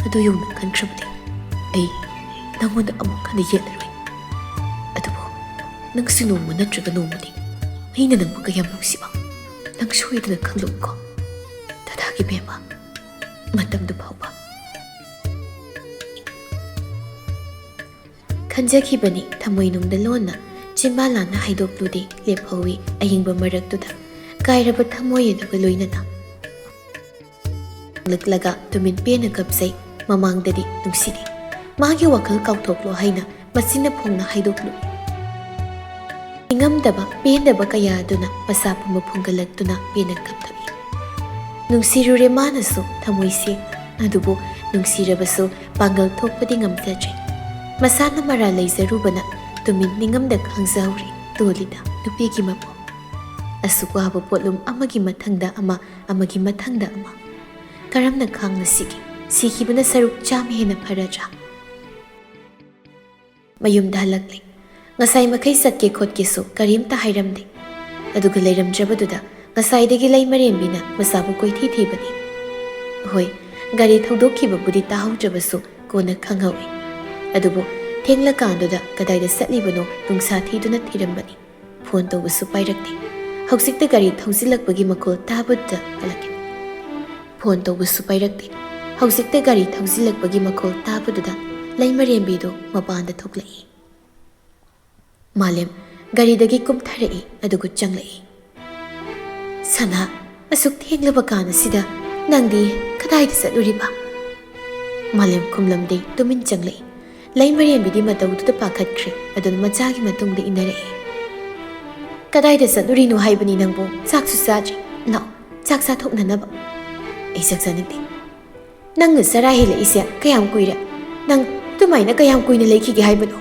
ꯑꯗꯨ ꯌꯧꯅ ꯈꯟꯈ꯭ꯔꯕꯗꯤ ꯑꯩ ꯅꯪꯉꯣꯟꯗ ꯑꯃꯨꯛ ꯍꯟꯅ ꯌꯦꯠꯂꯔꯣꯏ꯫ ꯑꯗꯨꯕꯨ ꯅꯪꯁꯨ ꯅꯣꯡꯃ ꯅꯠꯇ꯭ꯔꯒ ꯅꯣꯡꯃꯗꯤ ꯑꯩꯅ ꯅꯪꯕꯨ ꯀꯌꯥꯝ ꯅꯨꯡꯁꯤꯕ ꯅꯪ ꯁꯣꯏꯗꯅ ꯈꯪꯂꯛꯎꯀꯣ꯫ ꯗꯗꯥꯒꯤ ꯕꯦꯝꯃ, ꯃꯇꯝꯗꯨ ꯐꯥꯎꯕ꯫ ꯈꯟꯖꯈꯤꯕꯅꯤ ꯊꯃꯣꯏꯅꯨꯡꯗ ꯂꯣꯟꯅ, ꯆꯤꯟꯕꯥꯟ ꯂꯥꯟꯅ ꯍꯥꯏꯗꯣꯛꯂꯨꯗꯦ, ꯂꯦꯞꯍꯧꯏ ꯑꯍꯤꯡꯕ ꯃꯔꯛꯇꯨꯗ, ꯀꯥꯏꯔꯕ ꯊꯃꯣꯏ ꯑꯗꯨꯒ ꯂꯣꯏꯅꯅ꯫ ꯂꯛꯂꯒ ꯇꯨꯃꯤꯟ ꯄꯦꯟꯅ ꯀꯞꯆꯩ, ꯃꯃꯥꯡꯗꯗꯤ ꯅꯨꯡꯁꯤꯗꯦ꯫ ꯃꯥꯒꯤ ꯋꯥꯈꯜ ꯀꯥꯎꯊꯣꯛꯂꯣ ꯍꯥꯏꯅ ꯃꯆꯤꯟꯅ ꯐꯣꯡꯅ ꯍꯥꯏꯗꯣꯛꯂꯨ꯫ ꯅꯤꯡꯉꯝꯗꯕ, ꯄꯦꯟꯗꯕ ꯀꯌꯥ ꯑꯗꯨꯅ ꯃꯁꯥ ꯄꯨꯝꯕ ꯐꯨꯝꯒꯠꯂꯛꯇꯨꯅ ꯄꯦꯟꯅ ꯀꯞꯊꯣꯛꯏ꯫ ꯅꯨꯡꯁꯤꯔꯨꯔꯦ ꯃꯥꯅꯁꯨ ꯊꯃꯣꯏ ꯁꯦꯡꯅ, ꯑꯗꯨꯕꯨ ꯅꯨꯡꯁꯤꯔꯕꯁꯨ ꯄꯥꯡꯒꯜ ꯊꯣꯛꯄꯗꯤ ꯉꯝꯖꯗ꯭ꯔꯦ꯫ ꯃꯁꯥꯅ ꯃꯔꯥꯜ ꯂꯩꯖꯔꯨꯕꯅ ꯇꯨꯃꯤꯟ ꯅꯤꯡꯉꯝꯗ ꯈꯥꯡꯖꯍꯧꯔꯦ ꯇꯣꯜꯂꯤꯗ ꯅꯨꯄꯤꯒꯤ ꯃꯄꯣꯛ꯫ ꯑꯁꯨꯛ ꯋꯥꯕ ꯄꯣꯠꯂꯨꯝ ꯑꯃꯒꯤ ꯃꯊꯪꯗ ꯑꯃ, ꯑꯃꯒꯤ ꯃꯊꯪꯗ ꯑꯃ꯫ ꯀꯔꯝꯅ ꯈꯥꯡꯅ ꯁꯤꯒꯦ? ꯁꯤꯈꯤꯕꯅ ꯁꯔꯨꯛ ꯆꯥꯝꯃ ꯍꯦꯟꯅ ꯐꯔꯗ꯭ꯔꯥ? ꯃꯌꯨꯝꯗ ꯍꯜꯂꯛꯂꯦ꯫ ꯉꯁꯥꯏ ꯃꯈꯩ ꯆꯠꯀꯦ ꯈꯣꯠꯀꯦꯁꯨ ꯀꯔꯤꯝꯇ ꯍꯥꯏꯔꯝꯗꯦ꯫ ꯑꯗꯨꯒ ꯂꯩꯔꯝꯗ꯭ꯔꯕꯗꯨꯗ ꯉꯁꯥꯏꯗꯒꯤ ꯂꯩꯃꯔꯦꯝꯕꯤꯅ ꯃꯆꯥꯕꯨ ꯀꯣꯏꯊꯤ ꯊꯤꯕꯅꯤ꯫ ꯍꯣꯏ, ꯒꯥꯔꯤ ꯊꯧꯗꯣꯛꯈꯤꯕꯕꯨꯗꯤ ꯇꯥꯍꯧꯗ꯭ꯔꯕꯁꯨ ꯀꯣꯟꯅ ꯈꯪꯍꯧꯏ꯫ ꯑꯗꯨꯕꯨ ꯊꯦꯡꯂꯀꯥꯟꯗꯨꯗ ꯀꯗꯥꯏꯗ ꯆꯠꯂꯤꯕꯅꯣ ꯅꯨꯡꯁꯥ ꯊꯤꯗꯨꯅ ꯊꯤꯔꯝꯕꯅꯤ꯫ ꯐꯣꯟ ꯇꯧꯕꯁꯨ ꯄꯥꯏꯔꯛꯇꯦ꯫ ꯍꯧꯖꯤꯛꯇ ꯒꯥꯔꯤ ꯊꯧꯖꯤꯜꯂꯛꯄꯒꯤ ꯃꯈꯣꯜ ꯇꯥꯕꯗꯨꯗ ꯀꯜꯂꯛꯏ꯫ ꯐꯣꯟ ꯇꯧꯕꯁꯨ ꯄꯥꯏꯔꯛꯇꯦ꯫ ꯍꯧꯖꯤꯛꯇ ꯒꯥꯔꯤ ꯊꯧꯖꯤꯜꯂꯛꯄꯒꯤ ꯃꯈꯣꯜ ꯇꯥꯕꯗꯨꯗ ꯂꯩꯃꯔꯦꯝꯕꯤꯗꯨ ꯃꯄꯥꯟꯗ ꯊꯣꯛꯂꯛꯏ꯫ ꯃꯥꯂꯦꯝ ꯒꯥꯔꯤꯗꯒꯤ ꯀꯨꯝꯊꯔꯛꯏ, ꯑꯗꯨꯒ ꯆꯪꯂꯛꯏ꯫ "ꯁꯅꯥ, ꯑꯁꯨꯛ ꯊꯦꯡꯂꯕ ꯀꯥꯟ ꯑꯁꯤꯗ ꯅꯪꯗꯤ ꯀꯗꯥꯏꯗ ꯆꯠꯂꯨꯔꯤꯕ?" ꯃꯥꯂꯦꯝ ꯈꯨꯝꯂꯝꯗꯦ, ꯇꯨꯃꯤꯟ ꯆꯪꯂꯛꯏ꯫ ꯂꯩꯃꯔꯦꯝꯕꯤꯗꯤ ꯃꯇꯧꯗꯨꯗ ꯄꯥꯈꯠꯈ꯭ꯔꯦ, ꯑꯗꯨꯅ ꯃꯆꯥꯒꯤ ꯃꯇꯨꯡꯗ ꯏꯟꯅꯔꯛꯏ꯫ "ꯀꯗꯥꯏꯗ ꯆꯠꯂꯨꯔꯤꯅꯣ ꯍꯥꯏꯕꯅꯤ ꯅꯪꯕꯨ? ꯆꯥꯛꯁꯨ ꯆꯥꯗ꯭ꯔꯤ꯫ ꯂꯥꯛꯑꯣ, ꯆꯥꯛ ꯆꯥꯊꯣꯛꯅꯅꯕ꯫" "ꯑꯩ ꯆꯥꯛ ꯆꯥꯅꯤꯡꯗꯦ꯫ ꯅꯪꯅ ꯆꯔꯥ ꯍꯦꯜꯂꯛꯏꯁꯦ ꯀꯌꯥꯝ ꯀꯨꯏꯔꯦ? ꯅꯪ ꯑꯗꯨꯃꯥꯏꯅ ꯀꯌꯥꯝ ꯀꯨꯏꯅ ꯂꯩꯈꯤꯒꯦ ꯍꯥꯏꯕꯅꯣ?"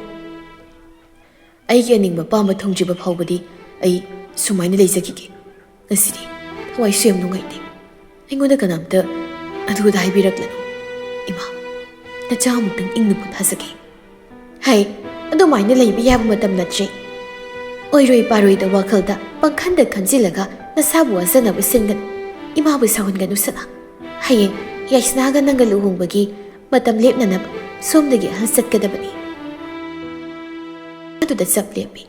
"ꯑꯩꯒꯤ ꯑꯅꯤꯡꯕ ꯑꯄꯥꯝꯕ ꯊꯨꯡꯗ꯭ꯔꯤꯕ ꯐꯥꯎꯕꯗꯤ ꯑꯩ ꯁꯨꯃꯥꯏꯅ ꯂꯩꯖꯈꯤꯒꯦ꯫ ꯉꯁꯤꯗꯤ ꯊꯋꯥꯏꯁꯨ ꯌꯥꯝ ꯅꯨꯡꯉꯥꯏꯇꯦ꯫ ꯑꯩꯉꯣꯟꯗ ꯀꯅꯥꯝꯇ ꯑꯗꯨ ꯑꯗꯥ ꯍꯥꯏꯕꯤꯔꯛꯂꯅꯨ꯫ ꯏꯃꯥ, ꯅꯆꯥ ꯑꯃꯨꯛꯇꯪ ꯏꯪꯅ ꯄꯣꯊꯥꯖꯒꯦ꯫" "ꯍꯩ, ꯑꯗꯨꯃꯥꯏꯅ ꯂꯩꯕ ꯌꯥꯕ ꯃꯇꯝ ꯅꯠꯇ꯭ꯔꯦ꯫ ꯑꯣꯏꯔꯣꯏ ꯄꯥꯔꯣꯏꯗ ꯋꯥꯈꯜꯗ ꯄꯪꯈꯟꯗ ꯈꯟꯖꯤꯜꯂꯒ ꯅꯁꯥꯕꯨ ꯋꯥꯖꯅꯕ ꯁꯤꯟꯒꯅꯨ꯫ ꯏꯃꯥꯕꯨ ꯁꯥꯎꯍꯟꯒꯅꯨ ꯁꯅꯥ꯫ ꯍꯌꯦꯡ ꯌꯥꯏꯁꯅꯥꯒ ꯅꯪꯒ ꯂꯨꯍꯣꯡꯕꯒꯤ ꯃꯇꯝ ꯂꯦꯞꯅꯅꯕ ꯁꯣꯝꯗꯒꯤ ꯑꯍꯜ ꯆꯠꯀꯗꯕꯅꯤ꯫" ꯑꯗꯨꯗ ꯆꯞ ꯂꯦꯞꯄꯤ꯫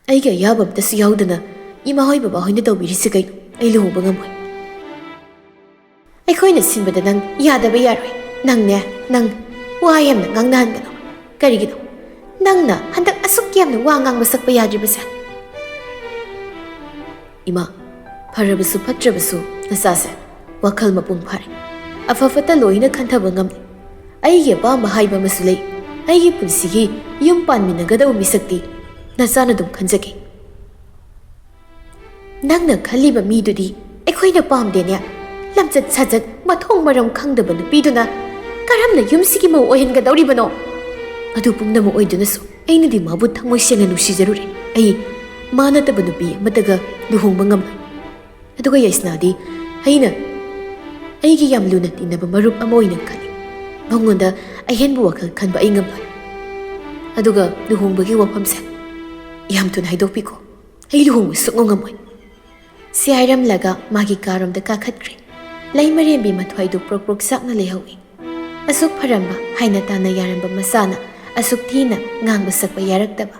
"ꯑꯩꯒꯤ ꯑꯌꯥꯕ ꯑꯝꯇꯁꯨ ꯌꯥꯎꯗꯅ ꯏꯃꯥ ꯍꯣꯏ ꯕꯕꯥ ꯍꯣꯏꯅ ꯇꯧꯕꯤꯔꯤꯁꯤ ꯀꯩꯅꯣ? ꯑꯩ ꯂꯨꯍꯣꯡꯕ ꯉꯝꯃꯣꯏ꯫" "ꯑꯩꯈꯣꯏꯅ ꯁꯤꯟꯕꯗ ꯅꯪ ꯌꯥꯗꯕ ꯌꯥꯔꯣꯏ꯫ ꯅꯪꯅꯦ, ꯅꯪ ꯋꯥ ꯌꯥꯝꯅ ꯉꯥꯡꯅꯍꯟꯒꯅꯨ꯫ ꯀꯔꯤꯒꯤꯅꯣ? ꯅꯪꯅ ꯍꯟꯗꯛ ꯑꯁꯨꯛ ꯌꯥꯝꯅ ꯋꯥ ꯉꯥꯡꯕ ꯁꯛꯄ ꯌꯥꯗ꯭ꯔꯤꯕꯁꯦ? ꯏꯃꯥ, ꯐꯔꯕꯁꯨ ꯐꯠꯇ꯭ꯔꯕꯁꯨ ꯅꯆꯥꯁꯦ ꯋꯥꯈꯜ ꯃꯄꯨꯡ ꯐꯥꯔꯦ꯫ ꯑꯐ ꯐꯠꯇ ꯂꯣꯏꯅ ꯈꯟꯊꯕ ꯉꯝꯂꯦ꯫ ꯑꯩꯒꯤ ꯑꯄꯥꯝꯕ ꯍꯥꯏꯕ ꯑꯃꯁꯨ ꯂꯩ꯫ ꯑꯩꯒꯤ ꯄꯨꯟꯁꯤꯒꯤ ꯌꯨꯝ ꯄꯥꯟꯃꯤꯟꯅꯒꯗꯧꯕ ꯃꯤꯁꯛꯇꯤ ꯅꯆꯥꯅ ꯑꯗꯨꯝ ꯈꯟꯖꯒꯦ꯫ ꯅꯪꯅ ꯈꯜꯂꯤꯕ ꯃꯤꯗꯨꯗꯤ ꯑꯩꯈꯣꯏꯅ ꯄꯥꯝꯗꯦꯅꯦ꯫ ꯂꯝꯆꯠ ꯁꯥꯖꯠ ꯃꯊꯣꯡ ꯃꯔꯝ ꯈꯪꯗꯕ ꯅꯨꯄꯤꯗꯨꯅ ꯀꯔꯝꯅ ꯌꯨꯝꯁꯤꯒꯤ ꯃꯧ ꯑꯣꯏꯍꯟꯒꯗꯧꯔꯤꯕꯅꯣ? ꯑꯗꯨ ꯄꯨꯝꯅꯃꯛ ꯑꯣꯏꯗꯨꯅꯁꯨ ꯑꯩꯅꯗꯤ ꯃꯥꯕꯨ ꯊꯃꯣꯏ ꯁꯦꯡꯅ ꯅꯨꯡꯁꯤꯖꯔꯨꯔꯦ꯫ ꯑꯩ ꯃꯥ ꯅꯠꯇꯕ ꯅꯨꯄꯤ ꯑꯃꯠꯇꯒ ꯂꯨꯍꯣꯡꯕ ꯉꯝꯂꯣꯏ꯫ ꯑꯗꯨꯒ ꯌꯥꯏꯁꯅꯥꯗꯤ ꯑꯩꯅ ꯑꯩꯒꯤ ꯌꯥꯝ ꯂꯨꯅ ꯇꯤꯟꯅꯕ ꯃꯔꯨꯞ ꯑꯃ ꯑꯣꯏꯅ ꯈꯜꯂꯤ꯫ ꯃꯉꯣꯟꯗ ꯑꯍꯦꯟꯕ ꯋꯥꯈꯜ ꯈꯟꯕ ꯑꯩ ꯉꯝꯂꯣꯏ꯫ ꯑꯗꯨꯒ ꯂꯨꯍꯣꯡꯕꯒꯤ ꯋꯥꯐꯝꯁꯦ ꯌꯥꯝ ꯊꯨꯅ ꯍꯥꯏꯗꯣꯛꯄꯤꯈꯣ꯫ ꯑꯩ ꯂꯨꯍꯣꯡꯕ ꯁꯨꯛꯉꯝ ꯉꯝꯃꯣꯏ꯫ ꯁꯤ ꯍꯥꯏꯔꯝꯂꯒ ꯃꯥꯒꯤ ꯀꯥꯔꯣꯝꯗ ꯀꯥꯈꯠꯈ꯭ꯔꯦ꯫ ꯂꯩꯃꯔꯦꯝꯕꯤ ꯃꯊ꯭ꯋꯥꯏꯗꯨ ꯄ꯭ꯔꯣꯛ ꯄ꯭ꯔꯣꯛ ꯆꯥꯛꯅ ꯂꯩꯍꯧꯏ꯫ ꯑꯁꯨꯛ ꯐꯔꯝꯕ, ꯍꯥꯏꯅ ꯇꯥꯅ ꯌꯥꯔꯝꯕ ꯃꯆꯥꯅ ꯑꯁꯨꯛ ꯊꯤꯅ ꯉꯥꯡꯕ ꯁꯛꯄ ꯌꯥꯔꯛꯇꯕ꯫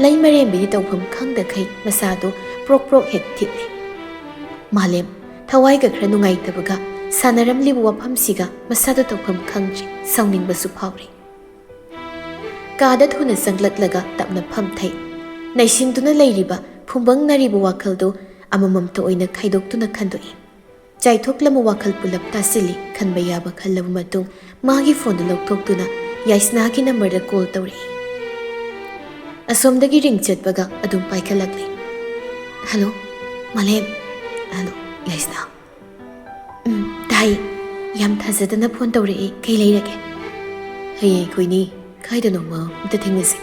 ꯂꯩꯃꯔꯦꯝꯕꯤꯗꯤ ꯇꯧꯐꯝ ꯈꯪꯗꯈꯩ ꯃꯆꯥꯗꯨ ꯄ꯭ꯔꯣꯛ ꯄ꯭ꯔꯣꯛ ꯍꯦꯛ ꯊꯤꯠꯂꯦ꯫ ꯃꯥꯂꯦꯝ, ꯊꯋꯥꯏꯒ ꯈꯔ ꯅꯨꯡꯉꯥꯏꯇꯕꯒ ꯁꯥꯟꯅꯔꯝꯂꯤꯕ ꯋꯥꯐꯝꯁꯤꯒ ꯃꯁꯥꯗ ꯇꯧꯐꯝ ꯈꯪꯗ꯭ꯔꯦ, ꯁꯥꯎꯅꯤꯡꯕꯁꯨ ꯐꯥꯎꯔꯦ꯫ ꯀꯥꯗ ꯊꯨꯅ ꯆꯪꯂꯛꯂꯒ ꯇꯞꯅ ꯐꯝꯊꯩ꯫ ꯅꯩꯁꯤꯟꯗꯨꯅ ꯂꯩꯔꯤꯕ ꯐꯨꯝꯕꯪꯅꯔꯤꯕ ꯋꯥꯈꯜꯗꯨ ꯑꯃꯃꯝꯇ ꯑꯣꯏꯅ ꯈꯥꯏꯗꯣꯛꯇꯨꯅ ꯈꯟꯗꯣꯛꯏ꯫ ꯆꯥꯏꯊꯣꯛꯂꯝꯕ ꯋꯥꯈꯜ ꯄꯨꯂꯞ ꯇꯥꯁꯤꯜꯂꯤ꯫ ꯈꯟꯕ ꯌꯥꯕ ꯈꯜꯂꯕ ꯃꯇꯨꯡ ꯃꯥꯒꯤ ꯐꯣꯟꯗꯨ ꯂꯧꯊꯣꯛꯇꯨꯅ ꯌꯥꯏꯁꯅꯥꯒꯤ ꯅꯝꯕꯔꯗ ꯀꯣꯜ ꯇꯧꯔꯛꯏ꯫ ꯑꯁꯣꯝꯗꯒꯤ ꯔꯤꯡ ꯆꯠꯄꯒ ꯑꯗꯨꯝ ꯄꯥꯏꯈꯠꯂꯛꯂꯤ꯫ "ꯍꯜꯂꯣ, ꯃꯥꯂꯦꯝ꯫ ꯍꯜꯂꯣ, ꯌꯥꯏꯁꯅꯥ꯫" "ꯎꯝ, ꯇꯥꯏ꯫ ꯌꯥꯝ ꯊꯥꯖꯗꯅ ꯐꯣꯟ ꯇꯧꯔꯛꯏ꯫ ꯀꯩ ꯂꯩꯔꯒꯦ?" "ꯍꯌꯦꯡ ꯑꯩꯈꯣꯏꯅꯤ ꯀꯥꯏꯗꯅꯣꯃ ꯑꯝꯇ ꯊꯦꯡꯅꯁꯤ꯫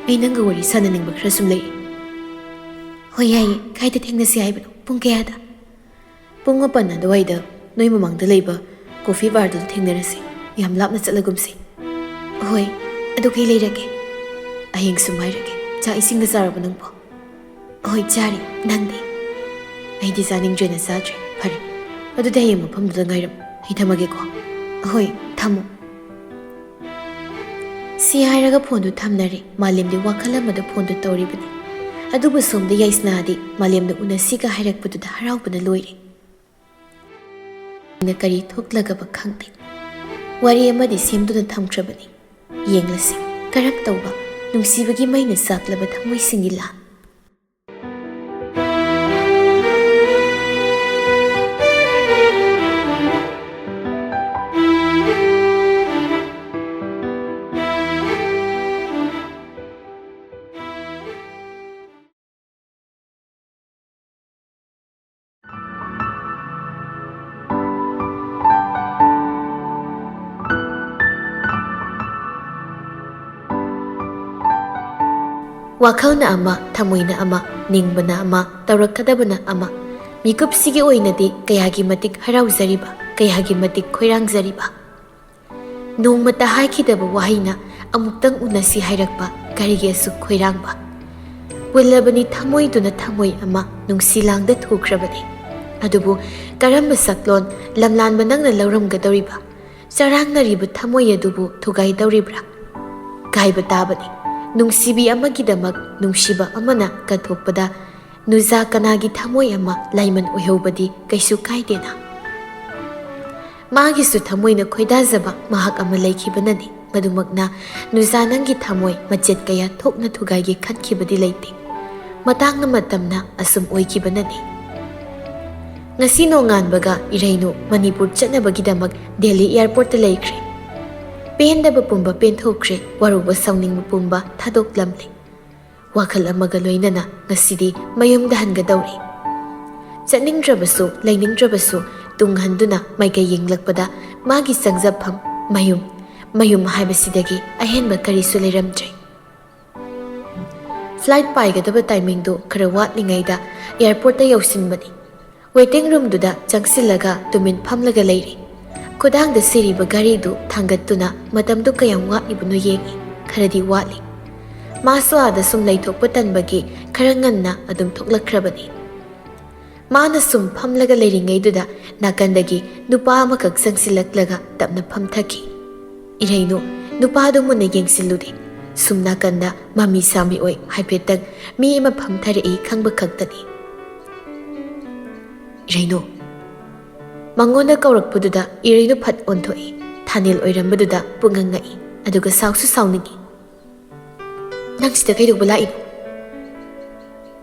ꯑꯩ ꯅꯪꯒ ꯋꯥꯔꯤ ꯁꯥꯟꯅꯅꯤꯡꯕ ꯈꯔꯁꯨ ꯂꯩ꯫" "ꯍꯣꯏ, ꯌꯥꯏꯌꯦ꯫ ꯀꯥꯏꯗ ꯊꯦꯡꯅꯁꯤ ꯍꯥꯏꯕꯅꯣ? ꯄꯨꯡ ꯀꯌꯥꯗ?" "ꯄꯨꯡ ꯃꯥꯄꯟ ꯑꯗꯨꯋꯥꯏꯗ ꯅꯣꯏ ꯃꯃꯥꯡꯗ ꯂꯩꯕ ꯀꯣꯐꯤ ꯕꯥꯔꯗꯨꯗ ꯊꯦꯡꯅꯔꯁꯤ꯫ ꯌꯥꯝ ꯂꯥꯞꯅ ꯆꯠꯂꯒꯨꯝꯁꯤ꯫" "ꯍꯣꯏ, ꯑꯗꯨ ꯀꯩ ꯂꯩꯔꯒꯦ?" "ꯍꯌꯦꯡ ꯁꯨꯝ ꯍꯥꯏꯔꯒꯦ꯫ ꯆꯥꯛ ꯏꯁꯤꯡꯒ ꯆꯥꯔꯕ ꯅꯪꯕꯣ?" "ꯍꯣꯏ, ꯆꯥꯔꯦ꯫ ꯅꯪꯗꯤ?" "ꯑꯩꯗꯤ ꯆꯥꯅꯤꯡꯗ꯭ꯔꯦꯅ ꯆꯥꯗ꯭ꯔꯦ꯫ ꯐꯔꯦ, ꯑꯗꯨꯗꯤ ꯍꯌꯦꯡ ꯃꯐꯝꯗꯨꯗ ꯉꯥꯏꯔꯝꯃꯨ꯫ ꯑꯩ ꯊꯝꯃꯒꯦꯀꯣ꯫" "ꯍꯣꯏ, ꯊꯝꯃꯣ꯫" ꯁꯤ ꯍꯥꯏꯔꯒ ꯐꯣꯟꯗꯨ ꯊꯝꯅꯔꯦ꯫ ꯃꯥꯂꯦꯝꯗꯤ ꯋꯥꯈꯜ ꯑꯃꯗ ꯐꯣꯟꯗꯨ ꯇꯧꯔꯤꯕꯅꯤ꯫ ꯑꯗꯨꯕꯨ ꯁꯣꯝꯗ ꯌꯥꯏꯁꯅꯥꯗꯤ ꯃꯥꯂꯦꯝꯅ ꯎꯅꯁꯤꯒ ꯍꯥꯏꯔꯛꯄꯗꯨꯗ ꯍꯔꯥꯎꯕꯅ ꯂꯣꯏꯔꯦ꯫ ꯑꯩꯅ ꯀꯔꯤ ꯊꯣꯛꯂꯒꯕ ꯈꯪꯗꯦ꯫ ꯋꯥꯔꯤ ꯑꯃꯗꯤ ꯁꯦꯝꯗꯨꯅ ꯊꯝꯈ꯭ꯔꯕꯅꯤ꯫ ꯌꯦꯡꯂꯁꯤ꯫ ꯀꯔꯝ ꯇꯧꯕ ꯅꯨꯡꯁꯤꯕꯒꯤ ꯃꯩꯅ ꯆꯥꯛꯂꯕ ꯊꯃꯣꯏꯁꯤꯡꯒꯤ ꯂꯥꯟ? ꯋꯥꯈꯜꯅ ꯑꯃ, ꯊꯃꯣꯏꯅ ꯑꯃ, ꯅꯤꯡꯕꯅ ꯑꯃ, ꯇꯧꯔꯛꯀꯗꯕꯅ ꯑꯃ꯫ ꯃꯤꯀꯨꯞꯁꯤꯒꯤ ꯑꯣꯏꯅꯗꯤ ꯀꯌꯥꯒꯤ ꯃꯇꯤꯛ ꯍꯔꯥꯎꯖꯔꯤꯕ, ꯀꯌꯥꯒꯤ ꯃꯇꯤꯛ ꯈꯣꯏꯔꯥꯡꯖꯔꯤꯕ꯫ ꯅꯣꯡꯃꯇ ꯍꯥꯏꯈꯤꯗꯕ ꯋꯥꯍꯩꯅ ꯑꯃꯨꯛꯇꯪ ꯎꯅꯁꯤ ꯍꯥꯏꯔꯛꯄ ꯀꯔꯤꯒꯤ ꯑꯁꯨꯛ ꯈꯣꯏꯔꯥꯡꯕ? ꯄꯨꯜꯂꯕꯅꯤ ꯊꯃꯣꯏꯗꯨꯅ ꯊꯃꯣꯏ ꯑꯃ ꯅꯨꯡꯁꯤ ꯂꯥꯡꯗ ꯊꯨꯈ꯭ꯔꯕꯅꯤ꯫ ꯑꯗꯨꯕꯨ ꯀꯔꯝꯕ ꯁꯛꯂꯣꯟ ꯂꯝꯂꯥꯟꯕ ꯅꯪꯅ ꯂꯧꯔꯝꯒꯗꯧꯔꯤꯕ? ꯆꯔꯥꯡꯅꯔꯤꯕ ꯊꯃꯣꯏ ꯑꯗꯨꯕꯨ ꯊꯨꯒꯥꯏꯗꯧꯔꯤꯕ꯭ꯔꯥ? ꯀꯥꯏꯕ ꯇꯥꯕꯅꯤ꯫ ꯅꯨꯡꯁꯤꯕꯤ ꯑꯃꯒꯤꯗꯃꯛ ꯅꯨꯡꯁꯤꯕ ꯑꯃꯅ ꯀꯠꯊꯣꯛꯄꯗ ꯅꯨꯖꯥ ꯀꯅꯥꯒꯤ ꯊꯃꯣꯏ ꯑꯃ ꯂꯥꯏꯃꯟ ꯑꯣꯏꯍꯧꯕꯗꯤ ꯀꯩꯁꯨ ꯀꯥꯏꯗꯦꯅ꯫ ꯃꯥꯒꯤꯁꯨ ꯊꯃꯣꯏꯅ ꯈꯣꯏꯗꯥꯖꯕ ꯃꯍꯥꯛ ꯑꯃ ꯂꯩꯈꯤꯕꯅꯅꯤ꯫ ꯃꯗꯨꯃꯛꯅ ꯅꯨꯖꯥ ꯅꯪꯒꯤ ꯊꯃꯣꯏ ꯃꯆꯦꯠ ꯀꯌꯥ ꯊꯣꯛꯅ ꯊꯨꯒꯥꯏꯒꯦ ꯈꯟꯈꯤꯕꯗꯤ ꯂꯩꯇꯦ꯫ ꯃꯇꯥꯡꯅ ꯃꯇꯝꯅ ꯑꯁꯨꯝ ꯑꯣꯏꯈꯤꯕꯅꯅꯤ꯫ ꯉꯁꯤ ꯅꯣꯡꯉꯥꯟꯕꯒ ꯏꯔꯩꯅꯨ ꯃꯅꯤꯄꯨꯔ ꯆꯠꯅꯕꯒꯤꯗꯃꯛ ꯗꯦꯜꯂꯤ ꯑꯦꯌꯔꯄꯣꯔꯠꯇ ꯂꯩꯈ꯭ꯔꯦ꯫ ꯄꯦꯟꯗꯕ ꯄꯨꯝꯕ ꯄꯦꯟꯊꯣꯛꯈ꯭ꯔꯦ, ꯋꯥꯔꯧꯕ ꯁꯥꯎꯅꯤꯡꯕ ꯄꯨꯝꯕ ꯊꯥꯗꯣꯛꯂꯝꯂꯦ꯫ ꯋꯥꯈꯜ ꯑꯃꯒ ꯂꯣꯏꯅꯅ ꯉꯁꯤꯗꯤ ꯃꯌꯨꯝꯗ ꯍꯟꯒꯗꯧꯔꯦ꯫ ꯆꯠꯅꯤꯡꯗ꯭ꯔꯕꯁꯨ, ꯂꯩꯅꯤꯡꯗ꯭ꯔꯕꯁꯨ, ꯇꯨꯡ ꯍꯟꯗꯨꯅ ꯃꯥꯏꯀꯩ ꯌꯦꯡꯂꯛꯄꯗ ꯃꯥꯒꯤ ꯆꯪꯖꯐꯝ ꯃꯌꯨꯝ, ꯃꯌꯨꯝ ꯍꯥꯏꯕꯁꯤꯗꯒꯤ ꯑꯍꯦꯟꯕ ꯀꯔꯤꯁꯨ ꯂꯩꯔꯝꯗ꯭ꯔꯦ꯫ ꯐ꯭ꯂꯥꯏꯠ ꯄꯥꯏꯒꯗꯕ ꯇꯥꯏꯃꯤꯡꯗꯨ ꯈꯔ ꯋꯥꯠꯂꯤꯉꯩꯗ ꯑꯦꯌꯔꯄꯣꯔꯠꯇ ꯌꯧꯁꯤꯟꯕꯅꯤ꯫ ꯋꯦꯇꯤꯡ ꯔꯨꯝꯗꯨꯗ ꯆꯪꯁꯤꯜꯂꯒ ꯇꯨꯃꯤꯟ ꯐꯝꯂꯒ ꯂꯩꯔꯤ꯫ ꯈꯨꯗꯥꯡꯗ ꯁꯤꯔꯤꯕ ꯘꯔꯤꯗꯨ ꯊꯥꯡꯒꯠꯇꯨꯅ ꯃꯇꯝꯗꯨ ꯀꯌꯥꯝ ꯋꯥꯠꯂꯤꯕꯅꯣ ꯌꯦꯡꯉꯤ꯫ ꯈꯔꯗꯤ ꯋꯥꯠꯂꯤ꯫ ꯃꯥꯁꯨ ꯑꯥꯗ ꯁꯨꯝ ꯂꯩꯊꯣꯛꯄ ꯇꯟꯕꯒꯤ ꯈꯔ ꯉꯟꯅ ꯑꯗꯨꯝ ꯊꯣꯛꯂꯛꯈ꯭ꯔꯕꯅꯤ꯫ ꯃꯥꯅ ꯁꯨꯝ ꯐꯝꯂꯒ ꯂꯩꯔꯤꯉꯩꯗꯨꯗ ꯅꯥꯀꯟꯗꯒꯤ ꯅꯨꯄꯥ ꯑꯃꯈꯛ ꯆꯪꯁꯤꯜꯂꯛꯂꯒ ꯇꯞꯅ ꯐꯝꯊꯈꯤ꯫ ꯏꯔꯩꯅꯨ, ꯅꯨꯄꯥꯗꯨ ꯃꯨꯟꯅ ꯌꯦꯡꯁꯤꯜꯂꯨꯗꯦ꯫ ꯁꯨꯝ ꯅꯥꯀꯟꯗ ꯃꯃꯤ ꯁꯥꯃꯤ ꯑꯣꯏ ꯍꯥꯏꯐꯦꯠꯇꯪ ꯃꯤ ꯑꯃ ꯐꯝꯊꯔꯛꯏ ꯈꯪꯕ ꯈꯛꯇꯅꯤ꯫ ꯏꯔꯩꯅꯨ꯫ ꯃꯉꯣꯟꯗ ꯀꯧꯔꯛꯄꯗꯨꯗ ꯏꯔꯩꯅꯨ ꯐꯠ ꯑꯣꯟꯊꯣꯛꯏ꯫ ꯊꯥꯅꯦꯜ ꯑꯣꯏꯔꯝꯕꯗꯨꯗ ꯄꯨꯛꯉꯛ ꯉꯛꯏ꯫ ꯑꯗꯨꯒ ꯁꯥꯎꯁꯨ ꯁꯥꯎꯅꯤꯡꯏ꯫ ꯅꯪ ꯁꯤꯗ ꯀꯩꯗꯧꯕ ꯂꯥꯛꯏꯅꯣ?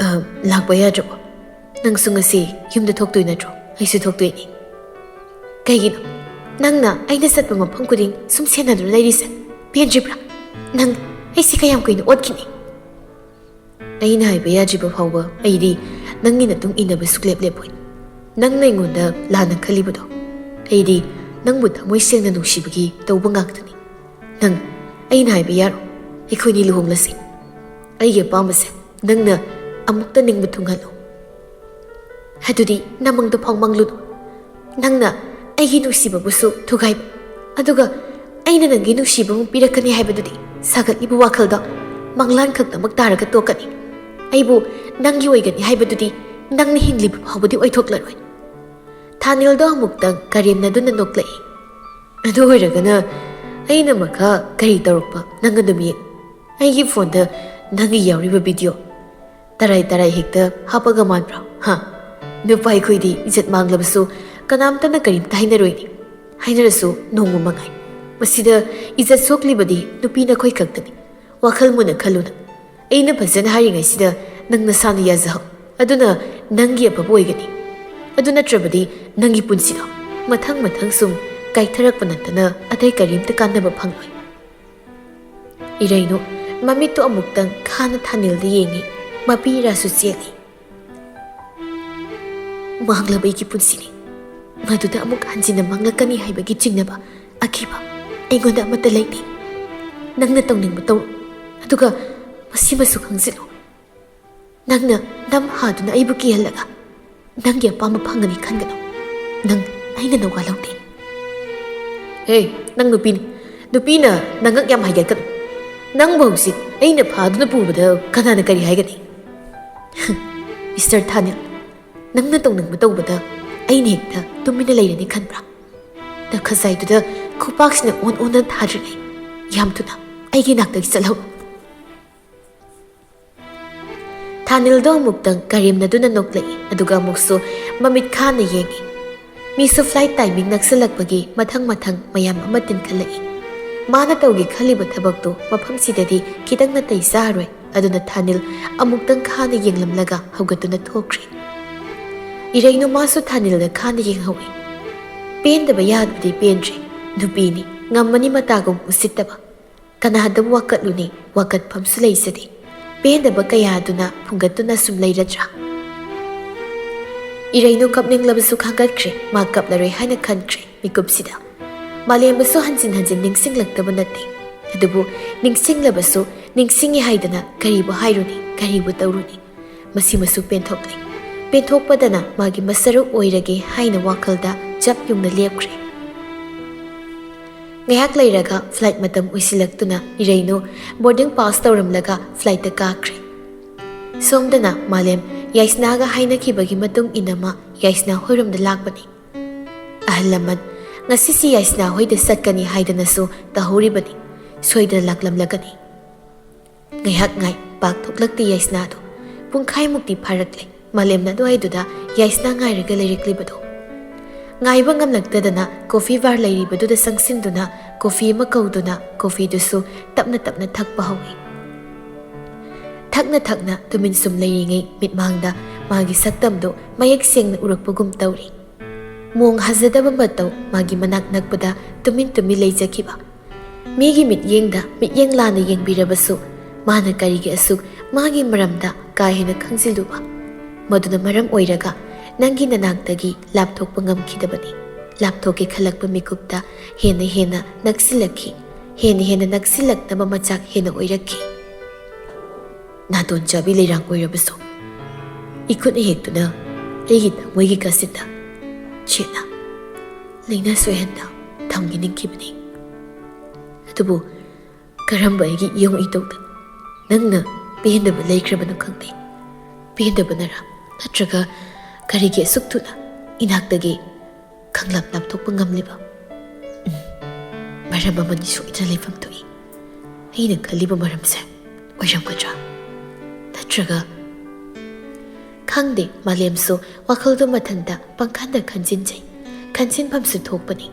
ꯑ, ꯂꯥꯛꯄ ꯌꯥꯗ꯭ꯔꯕꯣ? ꯅꯪꯁꯨ ꯉꯁꯤ ꯌꯨꯝꯗ ꯊꯣꯛꯇꯣꯏ ꯅꯠꯇ꯭ꯔꯣ? ꯑꯩꯁꯨ ꯊꯣꯛꯇꯣꯏꯅꯤ꯫ ꯀꯩꯒꯤꯅꯣ? ꯅꯪꯅ ꯑꯩꯅ ꯆꯠꯄ ꯃꯐꯝ ꯈꯨꯗꯤꯡ ꯁꯨꯝ ꯁꯦꯟꯅꯗꯨꯅ ꯂꯩꯔꯤꯁꯦ ꯄꯦꯟꯗ꯭ꯔꯤꯕ꯭ꯔꯥ? ꯅꯪ ꯑꯩꯁꯦ ꯀꯌꯥꯝ ꯀꯨꯏꯅ ꯑꯣꯠꯈꯤꯅꯤ? ꯑꯩꯅ ꯍꯥꯏꯕ ꯌꯥꯗ꯭ꯔꯤꯕ ꯐꯥꯎꯕ ꯑꯩꯗꯤ ꯅꯪꯒꯤ ꯃꯇꯨꯡ ꯏꯟꯅꯕ ꯁꯨꯛꯂꯦꯞ ꯂꯦꯞꯄꯣꯏ꯫ ꯅꯪꯅ ꯑꯩꯉꯣꯟꯗ ꯂꯥꯟꯅ ꯈꯜꯂꯤꯕꯗꯣ, ꯑꯩꯗꯤ ꯅꯪꯕꯨ ꯊꯃꯣꯏ ꯁꯦꯡꯅ ꯅꯨꯡꯁꯤꯕꯒꯤ ꯇꯧꯕ ꯉꯥꯛꯇꯅꯤ꯫ ꯅꯪ ꯑꯩꯅ ꯍꯥꯏꯕ ꯌꯥꯔꯣ, ꯑꯩꯈꯣꯏꯅꯤ ꯂꯨꯍꯣꯡꯂꯁꯤ꯫ ꯑꯩꯒꯤ ꯑꯄꯥꯝꯕꯁꯦ ꯅꯪꯅ ꯑꯃꯨꯛꯇ ꯅꯤꯡꯕ ꯊꯨꯡꯍꯜꯂꯨ꯫ ꯑꯗꯨꯗꯤ ꯅꯃꯪꯗ ꯐꯥꯎ ꯃꯪꯂꯨꯅꯨ꯫ ꯅꯪꯅ ꯑꯩꯒꯤ ꯅꯨꯡꯁꯤꯕꯕꯨꯁꯨ ꯊꯨꯒꯥꯏꯕ, ꯑꯗꯨꯒ ꯑꯩꯅ ꯅꯪꯒꯤ ꯅꯨꯡꯁꯤꯕ ꯑꯃꯨꯛ ꯄꯤꯔꯛꯀꯅꯤ ꯍꯥꯏꯕꯗꯨꯗꯤ ꯁꯥꯒꯠꯂꯤꯕ ꯋꯥꯈꯜꯗꯣ ꯃꯪꯂꯥꯟ ꯈꯛꯇꯃꯛ ꯇꯥꯔꯒ ꯇꯣꯛꯀꯅꯤ꯫ ꯑꯩꯕꯨ ꯅꯪꯒꯤ ꯑꯣꯏꯒꯅꯤ ꯍꯥꯏꯕꯗꯨꯗꯤ ꯅꯪꯅ ꯍꯤꯡꯂꯤꯕ ꯐꯥꯎꯕꯗꯤ ꯑꯣꯏꯊꯣꯛꯂꯔꯣꯏ꯫ ꯊꯥꯅꯤꯜꯗꯣ ꯑꯃꯨꯛꯇꯪ ꯀꯔꯦꯝꯅꯗꯨꯅ ꯅꯣꯛꯂꯛꯏ꯫ ꯑꯗꯨ ꯑꯣꯏꯔꯒꯅ ꯑꯩꯅ ꯃꯈꯥ ꯀꯔꯤ ꯇꯧꯔꯛꯄ ꯅꯪ ꯑꯗꯨꯝ ꯌꯦꯡ꯫ ꯑꯩꯒꯤ ꯐꯣꯟꯗ ꯅꯪꯒꯤ ꯌꯥꯎꯔꯤꯕ ꯚꯤꯗꯤꯑꯣ ꯇꯔꯥꯏ ꯇꯔꯥꯏ ꯍꯦꯛꯇ ꯍꯥꯞꯄꯒ ꯃꯥꯟꯕ꯭ꯔꯣ? ꯍꯥ? ꯅꯨꯄꯥ ꯑꯩꯈꯣꯏꯗꯤ ꯏꯖꯠ ꯃꯥꯡꯂꯕꯁꯨ ꯀꯅꯥꯝꯇꯅ ꯀꯔꯤꯝꯇ ꯍꯥꯏꯅꯔꯣꯏꯅꯦ꯫ ꯍꯥꯏꯅꯔꯁꯨ ꯅꯣꯡꯃ ꯃꯉꯥꯏ꯫ ꯃꯁꯤꯗ ꯏꯖꯠ ꯁꯣꯛꯂꯤꯕꯗꯤ ꯅꯨꯄꯤ ꯅꯈꯣꯏ ꯈꯛꯇꯅꯤ꯫ ꯋꯥꯈꯜ ꯃꯨꯟꯅ ꯈꯜꯂꯨꯅ꯫ ꯑꯩꯅ ꯐꯖꯅ ꯍꯥꯏꯔꯤꯉꯩꯁꯤꯗ ꯅꯪ ꯅꯁꯥꯅ ꯌꯥꯖꯍꯧ꯫ ꯑꯗꯨꯅ ꯅꯪꯒꯤ ꯑꯐꯕ ꯑꯣꯏꯒꯅꯤ꯫ ꯑꯗꯨ ꯅꯠꯇ꯭ꯔꯕꯗꯤ ꯅꯪꯒꯤ ꯄꯨꯟꯁꯤꯗꯣ ꯃꯊꯪ ꯃꯊꯪ ꯁꯨꯝ ꯀꯥꯏꯊꯔꯛꯄ ꯅꯠꯇꯅ ꯑꯇꯩ ꯀꯔꯤꯝꯇ ꯀꯥꯟꯅꯕ ꯐꯪꯂꯣꯏ꯫ ꯏꯔꯩꯅꯨ ꯃꯃꯤꯠꯇꯨ ꯑꯃꯨꯛꯇꯪ ꯈꯥꯅ ꯊꯥꯅꯤꯜꯗ ꯌꯦꯡꯉꯤ꯫ ꯃꯄꯤ ꯏꯔꯥꯁꯨ ꯆꯦꯜꯂꯤ꯫ ꯃꯥꯡꯂꯕ ꯑꯩꯒꯤ ꯄꯨꯟꯁꯤꯅꯤ꯫ ꯃꯗꯨꯗ ꯑꯃꯨꯛ ꯍꯟꯖꯤꯟꯅ ꯃꯥꯡꯂꯛꯀꯅꯤ ꯍꯥꯏꯕꯒꯤ ꯆꯤꯡꯅꯕ, ꯑꯀꯤꯕ ꯑꯩꯉꯣꯟꯗ ꯑꯃꯠꯇ ꯂꯩꯇꯦ꯫ ꯅꯪꯅ ꯇꯧꯅꯤꯡꯕ ꯇꯧꯔꯣ꯫ ꯑꯗꯨꯒ ꯃꯁꯤꯃꯁꯨ ꯈꯪꯖꯤꯜꯂꯨ꯫ ꯅꯪꯅ ꯅꯝ ꯍꯥꯗꯨꯅ ꯑꯩꯕꯨ ꯀꯤꯍꯜꯂꯒ ꯅꯪꯒꯤ ꯑꯄꯥꯝꯕ ꯐꯪꯒꯅꯤ ꯈꯟꯒꯅꯨ꯫ ꯅꯪ ꯑꯩꯅ ꯅꯋꯥ ꯂꯧꯗꯦ꯫ ꯍꯦ, ꯅꯪ ꯅꯨꯄꯤꯅꯤ꯫ ꯅꯨꯄꯤꯅ ꯅꯉꯛ ꯌꯥꯝ ꯍꯥꯏꯒꯠꯀꯅꯨ꯫ ꯅꯪꯕꯨ ꯍꯧꯖꯤꯛ ꯑꯩꯅ ꯐꯥꯗꯨꯅ ꯄꯨꯕꯗ ꯀꯅꯥꯅ ꯀꯔꯤ ꯍꯥꯏꯒꯅꯤ? ꯃꯤꯁꯇꯔ ꯊꯥꯅꯤꯜ, ꯅꯪꯅ ꯇꯧꯅꯤꯡꯕ ꯇꯧꯕꯗ ꯑꯩꯅ ꯍꯦꯛꯇ ꯇꯨꯃꯤꯟꯅ ꯂꯩꯔꯅꯤ ꯈꯟꯕ꯭ꯔꯥ? ꯅꯈꯖꯥꯏꯗꯨꯗ ꯈꯨꯄꯥꯛꯁꯤꯅ ꯑꯣꯟ ꯑꯣꯟꯗꯨꯅ ꯊꯥꯗ꯭ꯔꯤꯉꯩ ꯌꯥꯝ ꯊꯨꯅ ꯑꯩꯒꯤ ꯅꯥꯛꯇꯒꯤ ꯆꯠꯍꯧꯔꯣ꯫ ꯊꯥꯅꯤꯜꯗꯣ ꯑꯃꯨꯛꯇꯪ ꯀꯔꯦꯝꯅꯗꯨꯅ ꯅꯣꯛꯂꯛꯏ, ꯑꯗꯨꯒ ꯑꯃꯨꯛꯁꯨ ꯃꯃꯤꯠ ꯈꯥꯅ ꯌꯦꯡꯉꯤ꯫ ꯃꯤꯁꯨ ꯐ꯭ꯂꯥꯏꯠ ꯇꯥꯏꯃꯤꯡ ꯅꯛꯁꯜꯂꯛꯄꯒꯤ ꯃꯊꯪ ꯃꯊꯪ ꯃꯌꯥꯝ ꯑꯃ ꯇꯤꯟꯈꯠꯂꯛꯏ꯫ ꯃꯥꯅ ꯇꯧꯒꯦ ꯈꯜꯂꯤꯕ ꯊꯕꯛꯇꯨ ꯃꯐꯝꯁꯤꯗꯗꯤ ꯈꯤꯇꯪ ꯅꯥꯇꯩ ꯆꯥꯔꯣꯏ꯫ ꯑꯗꯨꯅ ꯊꯥꯅꯤꯜ ꯑꯃꯨꯛꯇꯪ ꯈꯥꯅ ꯌꯦꯡꯂꯝꯂꯒ ꯍꯧꯒꯠꯇꯨꯅ ꯊꯣꯛꯈ꯭ꯔꯦ꯫ ꯏꯔꯩꯅꯨ ꯃꯥꯁꯨ ꯊꯥꯅꯤꯜꯗ ꯈꯥꯅ ꯌꯦꯡꯍꯧꯏ꯫ ꯄꯦꯟꯗꯕ ꯌꯥꯕꯗꯤ ꯄꯦꯟꯗ꯭ꯔꯦ꯫ ꯅꯨꯄꯤꯅꯤ, ꯉꯝꯃꯅꯤ ꯃꯇꯥꯒꯨꯝ ꯎꯁꯤꯠꯇꯕ꯫ ꯀꯅꯥꯗꯕꯨ ꯋꯥꯀꯠꯂꯨꯅꯤ? ꯋꯥꯀꯠꯐꯝꯁꯨ ꯂꯩꯖꯗꯦ꯫ ꯄꯦꯟꯗꯕ ꯀꯌꯥ ꯑꯗꯨꯅ ꯐꯨꯡꯒꯠꯇꯨꯅ ꯁꯨꯝ ꯂꯩꯔꯗ꯭ꯔꯥ? ꯏꯔꯩꯅꯨ ꯀꯞꯅꯤꯡꯂꯕꯁꯨ ꯈꯥꯡꯒꯠꯈ꯭ꯔꯦ꯫ ꯃꯥ ꯀꯞꯂꯔꯣꯏ ꯍꯥꯏꯅ ꯈꯟꯈ꯭ꯔꯦ꯫ ꯃꯤꯀꯨꯞꯁꯤꯗ ꯃꯥꯂꯦꯝꯕꯁꯨ ꯍꯟꯖꯤꯟ ꯍꯟꯖꯤꯟ ꯅꯤꯡꯁꯤꯡꯂꯛꯇꯕ ꯅꯠꯇꯦ꯫ ꯑꯗꯨꯕꯨ ꯅꯤꯡꯁꯤꯡꯂꯕꯁꯨ ꯅꯤꯡꯁꯤꯡꯉꯤ ꯍꯥꯏꯗꯅ ꯀꯔꯤꯕꯨ ꯍꯥꯏꯔꯨꯅꯤ, ꯀꯔꯤꯕꯨ ꯇꯧꯔꯨꯅꯤ? ꯃꯁꯤꯃꯁꯨ ꯄꯦꯟꯊꯣꯛꯂꯦ꯫ ꯄꯦꯟꯊꯣꯛꯄꯗꯅ ꯃꯥꯒꯤ ꯃꯁꯔꯨꯛ ꯑꯣꯏꯔꯒꯦ ꯍꯥꯏꯅ ꯋꯥꯈꯜꯗ ꯆꯞ ꯌꯨꯡꯅ ꯂꯦꯞꯈ꯭ꯔꯦ꯫ ꯉꯥꯏꯍꯥꯛ ꯂꯩꯔꯒ flight ꯃꯇꯝ ꯑꯣꯏꯁꯤꯜꯂꯛꯇꯨꯅ ꯏꯔꯩꯅꯨ boarding pass ꯇꯧꯔꯝꯂꯒ flightꯇ ꯀꯥꯈ꯭ꯔꯦ꯫ ꯁꯣꯝꯗꯅ ꯃꯥꯂꯦꯝ ꯌꯥꯏꯁꯅꯥꯒ ꯍꯥꯏꯅꯈꯤꯕꯒꯤ ꯃꯇꯨꯡ ꯏꯟꯅ ꯃꯥ ꯌꯥꯏꯁꯅꯥ ꯍꯣꯏꯔꯣꯝꯗ ꯂꯥꯛꯄꯅꯤ꯫ ꯑꯍꯜ ꯂꯃꯟ, ꯉꯁꯤꯁꯤ ꯌꯥꯏꯁꯅꯥ ꯍꯣꯏꯗ ꯆꯠꯀꯅꯤ ꯍꯥꯏꯗꯅꯁꯨ ꯇꯧꯍꯧꯔꯤꯕꯅꯤ꯫ ꯁꯣꯏꯗꯅ ꯂꯥꯛꯂꯝꯂꯒꯅꯤ꯫ ꯉꯥꯏꯍꯥꯛ ꯉꯥꯏ, ꯄꯥꯛ ꯊꯣꯛꯂꯛꯇꯦ ꯌꯥꯏꯁꯅꯥꯗꯣ꯫ ꯄꯨꯡꯈꯥꯏꯃꯨꯛꯇꯤ ꯐꯥꯔꯛꯂꯦ꯫ ꯃꯥꯂꯦꯝꯅ ꯑꯗꯨꯋꯥꯏꯗꯨꯗ ꯌꯥꯏꯁꯅꯥ ꯉꯥꯏꯔꯒ ꯂꯩꯔꯛꯂꯤꯕꯗꯣ꯫ ꯉꯥꯏꯕ ꯉꯝꯂꯛꯇꯗꯅ coffee bar ꯂꯩꯔꯤꯕꯗꯨꯗ ꯆꯪꯁꯤꯟꯗꯨꯅ coffee ꯑꯃ ꯀꯧꯗꯨꯅ coffeeꯗꯨꯁꯨ ꯇꯞꯅ ꯇꯞꯅ ꯊꯛꯄ ꯍꯧꯏ꯫ ꯊꯛꯅ ꯊꯛꯅ ꯇꯨꯃꯤꯟ ꯁꯨꯝ ꯂꯩꯔꯤꯉꯩ ꯃꯤꯠꯃꯥꯡꯗ ꯃꯥꯒꯤ ꯁꯛꯇꯝꯗꯨ ꯃꯌꯦꯛ ꯁꯦꯡꯅ ꯎꯔꯛꯄꯒꯨꯝ ꯇꯧꯔꯤ꯫ ꯃꯣꯡ ꯍꯥꯖꯗꯕ ꯃꯇꯧ ꯃꯥꯒꯤ ꯃꯅꯥꯛ ꯅꯛꯄꯗ ꯇꯨꯃꯤꯟ ꯇꯨꯃꯤꯟ ꯂꯩꯖꯈꯤꯕ꯫ ꯃꯤꯒꯤ ꯃꯤꯠꯌꯦꯡꯗ ꯃꯤꯠꯌꯦꯡ ꯂꯥꯟꯅ ꯌꯦꯡꯕꯤꯔꯕꯁꯨ ꯃꯥꯅ ꯀꯔꯤꯒꯤ ꯑꯁꯨꯛ ꯃꯥꯒꯤ ꯃꯔꯝꯗ ꯀꯥ ꯍꯦꯟꯅ ꯈꯪꯖꯤꯜꯂꯨꯕ? ꯃꯗꯨꯅ ꯃꯔꯝ ꯑꯣꯏꯔꯒ ꯅꯪꯒꯤ ꯅꯅꯥꯛꯇꯒꯤ ꯂꯥꯞꯊꯣꯛꯄ ꯉꯝꯈꯤꯗꯕꯅꯤ꯫ ꯂꯥꯞꯊꯣꯛꯀꯦ ꯈꯜꯂꯛꯄ ꯃꯤꯀꯨꯞꯇ ꯍꯦꯟꯅ ꯍꯦꯟꯅ ꯅꯛꯁꯤꯜꯂꯛꯈꯤ꯫ ꯍꯦꯟꯅ ꯍꯦꯟꯅ ꯅꯛꯁꯤꯜꯂꯛꯅꯕ ꯃꯆꯥꯛ ꯍꯦꯟꯅ ꯑꯣꯏꯔꯛꯈꯤ꯫ ꯅꯥꯇꯣꯟ ꯆꯥꯕꯤ ꯂꯩꯔꯥꯡ ꯑꯣꯏꯔꯕꯁꯨ ꯏꯈꯨꯠꯅ ꯍꯦꯛꯇꯨꯅ ꯑꯩꯒꯤ ꯊꯃꯣꯏꯒꯤ ꯀꯥꯆꯤꯟꯗ ꯆꯦꯠꯅ ꯂꯩꯅ ꯁꯣꯏꯍꯟꯗ ꯊꯝꯈꯤ ꯅꯤꯡꯈꯤꯕꯅꯤ꯫ ꯑꯗꯨꯕꯨ ꯀꯔꯝꯕ ꯑꯩꯒꯤ ꯏꯌꯣꯡ ꯏꯇꯧꯗ ꯅꯪꯅ ꯄꯦꯟꯗꯕ ꯂꯩꯈ꯭ꯔꯕꯅꯣ ꯈꯪꯗꯦ꯫ ꯄꯦꯟꯗꯕꯅꯔꯥ? ꯅꯠꯇ꯭ꯔꯒ ꯀꯔꯤꯒꯤ ꯑꯁꯨꯛ ꯊꯨꯅ ꯏꯅꯥꯛꯇꯒꯤ ꯈꯪꯂꯥꯞ ꯂꯥꯞꯊꯣꯛꯄ ꯉꯝꯂꯤꯕ? ꯎꯝ, ꯃꯔꯝ ꯑꯃꯅꯤ ꯁꯣꯏꯗꯅ ꯂꯩꯐꯝ ꯊꯣꯛꯏ꯫ ꯑꯩꯅ ꯈꯜꯂꯤꯕ ꯃꯔꯝꯁꯦ ꯑꯣꯏꯔꯝꯒꯗ꯭ꯔꯥ? ꯅꯠꯇ꯭ꯔꯒ? ꯈꯪꯗꯦ, ꯃꯥꯂꯦꯝꯁꯨ ꯋꯥꯈꯜꯗꯨ ꯃꯊꯟꯇ ꯄꯪꯈꯟꯗ ꯈꯟꯖꯤꯟꯖꯩ꯫ ꯈꯟꯖꯤꯟꯐꯝꯁꯨ ꯊꯣꯛꯄꯅꯤ꯫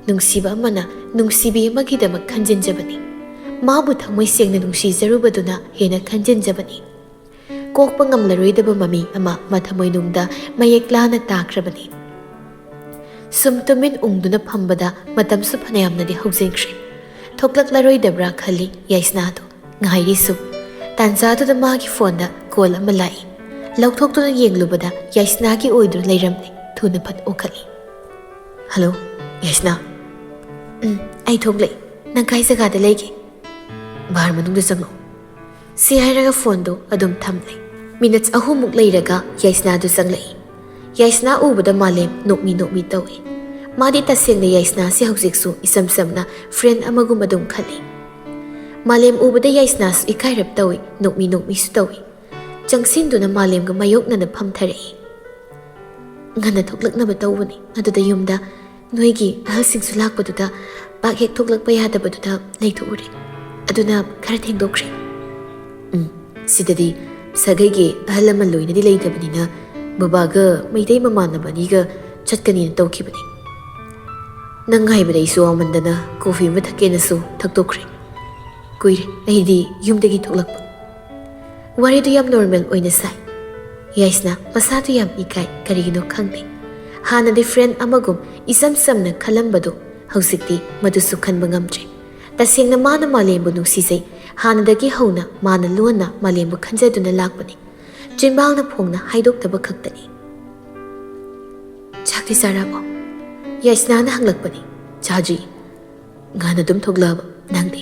ꯅꯨꯡꯁꯤꯕ ꯑꯃꯅ ꯅꯨꯡꯁꯤꯕꯤ ꯑꯃꯒꯤꯗꯃꯛ ꯈꯟꯖꯤꯟꯖꯕꯅꯤ꯫ ꯃꯥꯕꯨ ꯊꯃꯣꯏ ꯁꯦꯡꯅ ꯅꯨꯡꯁꯤꯖꯔꯨꯕꯗꯨꯅ ꯍꯦꯟꯅ ꯈꯟꯖꯤꯟꯖꯕꯅꯤ꯫ ꯀꯣꯛꯄ ꯉꯝꯂꯔꯣꯏꯗꯕ ꯃꯃꯤ ꯑꯃ ꯃꯊꯃꯣꯏꯅꯨꯡꯗ ꯃꯌꯦꯛ ꯂꯥꯅ ꯇꯥꯈ꯭ꯔꯕꯅꯤ꯫ ꯁꯨꯝ ꯇꯨꯃꯤꯟ ꯎꯪꯗꯨꯅ ꯐꯝꯕꯗ ꯃꯇꯝꯁꯨ ꯐꯅꯌꯥꯝꯅꯗꯤ ꯍꯧꯖꯤꯟꯈ꯭ꯔꯦ꯫ ꯊꯣꯛꯂꯛꯂꯔꯣꯏꯗꯕ꯭ꯔꯥ ꯈꯜꯂꯤ ꯌꯥꯏꯁꯅꯥꯗꯣ꯫ ꯉꯥꯏꯔꯤꯁꯨ꯫ ꯇꯥꯟꯖꯥꯗꯨꯗ ꯃꯥꯒꯤ ꯐꯣꯟꯗ ꯀꯣꯜ ꯑꯃ ꯂꯥꯛꯏ꯫ ꯂꯧꯊꯣꯛꯇꯨꯅ ꯌꯦꯡꯂꯨꯕꯗ ꯌꯥꯏꯁꯅꯥꯒꯤ ꯑꯣꯏꯗꯨꯅ ꯂꯩꯔꯝꯂꯦ꯫ ꯊꯨꯅ ꯐꯠ ꯑꯣꯟꯈꯠꯂꯤ꯫ "ꯍꯜꯂꯣ, ꯌꯥꯏꯁꯅꯥ꯫" "ꯎꯝ, ꯑꯩ ꯊꯣꯛꯂꯛꯏ꯫ ꯅꯪ ꯀꯥꯏ ꯖꯒꯥꯗ ꯂꯩꯒꯦ?" "ꯕꯥꯔ ꯃꯅꯨꯡꯗ ꯆꯪꯂꯛꯑꯣ꯫" ꯁꯤ ꯍꯥꯏꯔꯒ ꯐꯣꯟꯗꯨ ꯑꯗꯨꯝ ꯊꯝꯂꯦ꯫ ꯃꯤꯅꯠꯁ ꯑꯍꯨꯝꯃꯨꯛ ꯂꯩꯔꯒ ꯌꯥꯏꯁꯅꯥꯗꯨ ꯆꯪꯂꯛꯏ꯫ ꯌꯥꯏꯁꯅꯥ ꯎꯕꯗ ꯃꯥꯂꯦꯝ ꯅꯣꯛꯃꯤ ꯅꯣꯛꯃꯤ ꯇꯧꯏ꯫ ꯃꯥꯗꯤ ꯇꯁꯦꯡꯅ ꯌꯥꯏꯁꯅꯥꯁꯤ ꯍꯧꯖꯤꯛꯁꯨ ꯏꯆꯝ ꯆꯝꯅ ꯐ꯭ꯔꯦꯟ ꯑꯃꯒꯨꯝ ꯑꯗꯨꯝ ꯈꯜꯂꯤ꯫ ꯃꯥꯂꯦꯝ ꯎꯕꯗ ꯌꯥꯏꯁꯅꯥꯁꯨ ꯏꯀꯥꯏꯔꯞ ꯇꯧꯏ, ꯅꯣꯛꯃꯤ ꯅꯣꯛꯃꯤꯁꯨ ꯇꯧꯏ꯫ ꯆꯪꯁꯤꯟꯗꯨꯅ ꯃꯥꯂꯦꯝꯒ ꯃꯥꯌꯣꯛꯅꯅ ꯐꯝꯊꯔꯛꯏ꯫ "ꯉꯟꯅ ꯊꯣꯛꯂꯛꯅꯕ ꯇꯧꯕꯅꯤ, ꯑꯗꯨꯗ ꯌꯨꯝꯗ ꯅꯣꯏꯒꯤ ꯑꯍꯜꯁꯤꯡꯁꯨ ꯂꯥꯛꯄꯗꯨꯗ ꯄꯥꯛ ꯍꯦꯛ ꯊꯣꯛꯂꯛꯄ ꯌꯥꯗꯕꯗꯨꯗ ꯂꯩꯊꯣꯛꯎꯔꯦ꯫ ꯑꯗꯨꯅ ꯈꯔ ꯊꯦꯡꯗꯣꯛꯈ꯭ꯔꯦ꯫" "ꯎꯝ, ꯁꯤꯗꯗꯤ ꯁꯥꯒꯩꯒꯤ ꯑꯍꯜ ꯂꯃꯟ ꯂꯣꯏꯅꯗꯤ ꯂꯩꯇꯕꯅꯤꯅ ꯕꯕꯥꯒ ꯃꯩꯇꯩ ꯃꯃꯥꯟꯅꯕ ꯑꯅꯤꯒ ꯆꯠꯀꯅꯤꯅ ꯇꯧꯈꯤꯕꯅꯤ꯫ ꯅꯪ ꯉꯥꯏꯕꯗ ꯑꯩꯁꯨ ꯋꯥꯃꯟꯗꯅ ꯀꯣꯐꯤ ꯑꯃ ꯊꯛꯀꯦꯅꯁꯨ ꯊꯛꯇꯣꯛꯈ꯭ꯔꯦ꯫ ꯀꯨꯏꯔꯦ ꯑꯩꯗꯤ ꯌꯨꯝꯗꯒꯤ ꯊꯣꯛꯂꯛꯄ꯫" ꯋꯥꯔꯤꯗꯨ ꯌꯥꯝ ꯅꯣꯔꯃꯦꯜ ꯑꯣꯏꯅ ꯁꯥꯏ꯫ ꯌꯥꯏꯁꯅꯥ ꯃꯁꯥꯗꯨ ꯌꯥꯝ ꯏꯀꯥꯏ, ꯀꯔꯤꯒꯤꯅꯣ ꯈꯪꯗꯦ꯫ ꯍꯥꯟꯅꯗꯤ ꯐ꯭ꯔꯦꯟ ꯑꯃꯒꯨꯝ ꯏꯆꯝ ꯆꯝꯅ ꯈꯜꯂꯝꯕꯗꯨ ꯍꯧꯖꯤꯛꯇꯤ ꯃꯗꯨꯁꯨ ꯈꯟꯕ ꯉꯝꯗ꯭ꯔꯦ꯫ ꯇꯁꯦꯡꯅ ꯃꯥꯅ ꯃꯥꯂꯦꯝꯕꯨ ꯅꯨꯡꯁꯤꯖꯩ꯫ ꯍꯥꯟꯅꯗꯒꯤ ꯍꯧꯅ ꯃꯥꯅ ꯂꯣꯟꯅ ꯃꯥꯂꯦꯝꯕꯨ ꯈꯟꯖꯗꯨꯅ ꯂꯥꯛꯄꯅꯤ꯫ ꯆꯤꯟꯕꯥꯜꯅ ꯐꯣꯡꯅ ꯍꯥꯏꯗꯣꯛꯇꯕ ꯈꯛꯇꯅꯤ꯫ "ꯆꯥꯛꯇꯤ ꯆꯥꯔꯕꯣ?" ꯌꯥꯏꯁꯅꯥꯅ ꯍꯪꯂꯛꯄꯅꯤ꯫ "ꯆꯥꯗ꯭ꯔꯤ꯫" "ꯉꯟꯅ ꯑꯗꯨꯝ ꯊꯣꯛꯂꯛꯑꯕ ꯅꯪꯗꯤ?"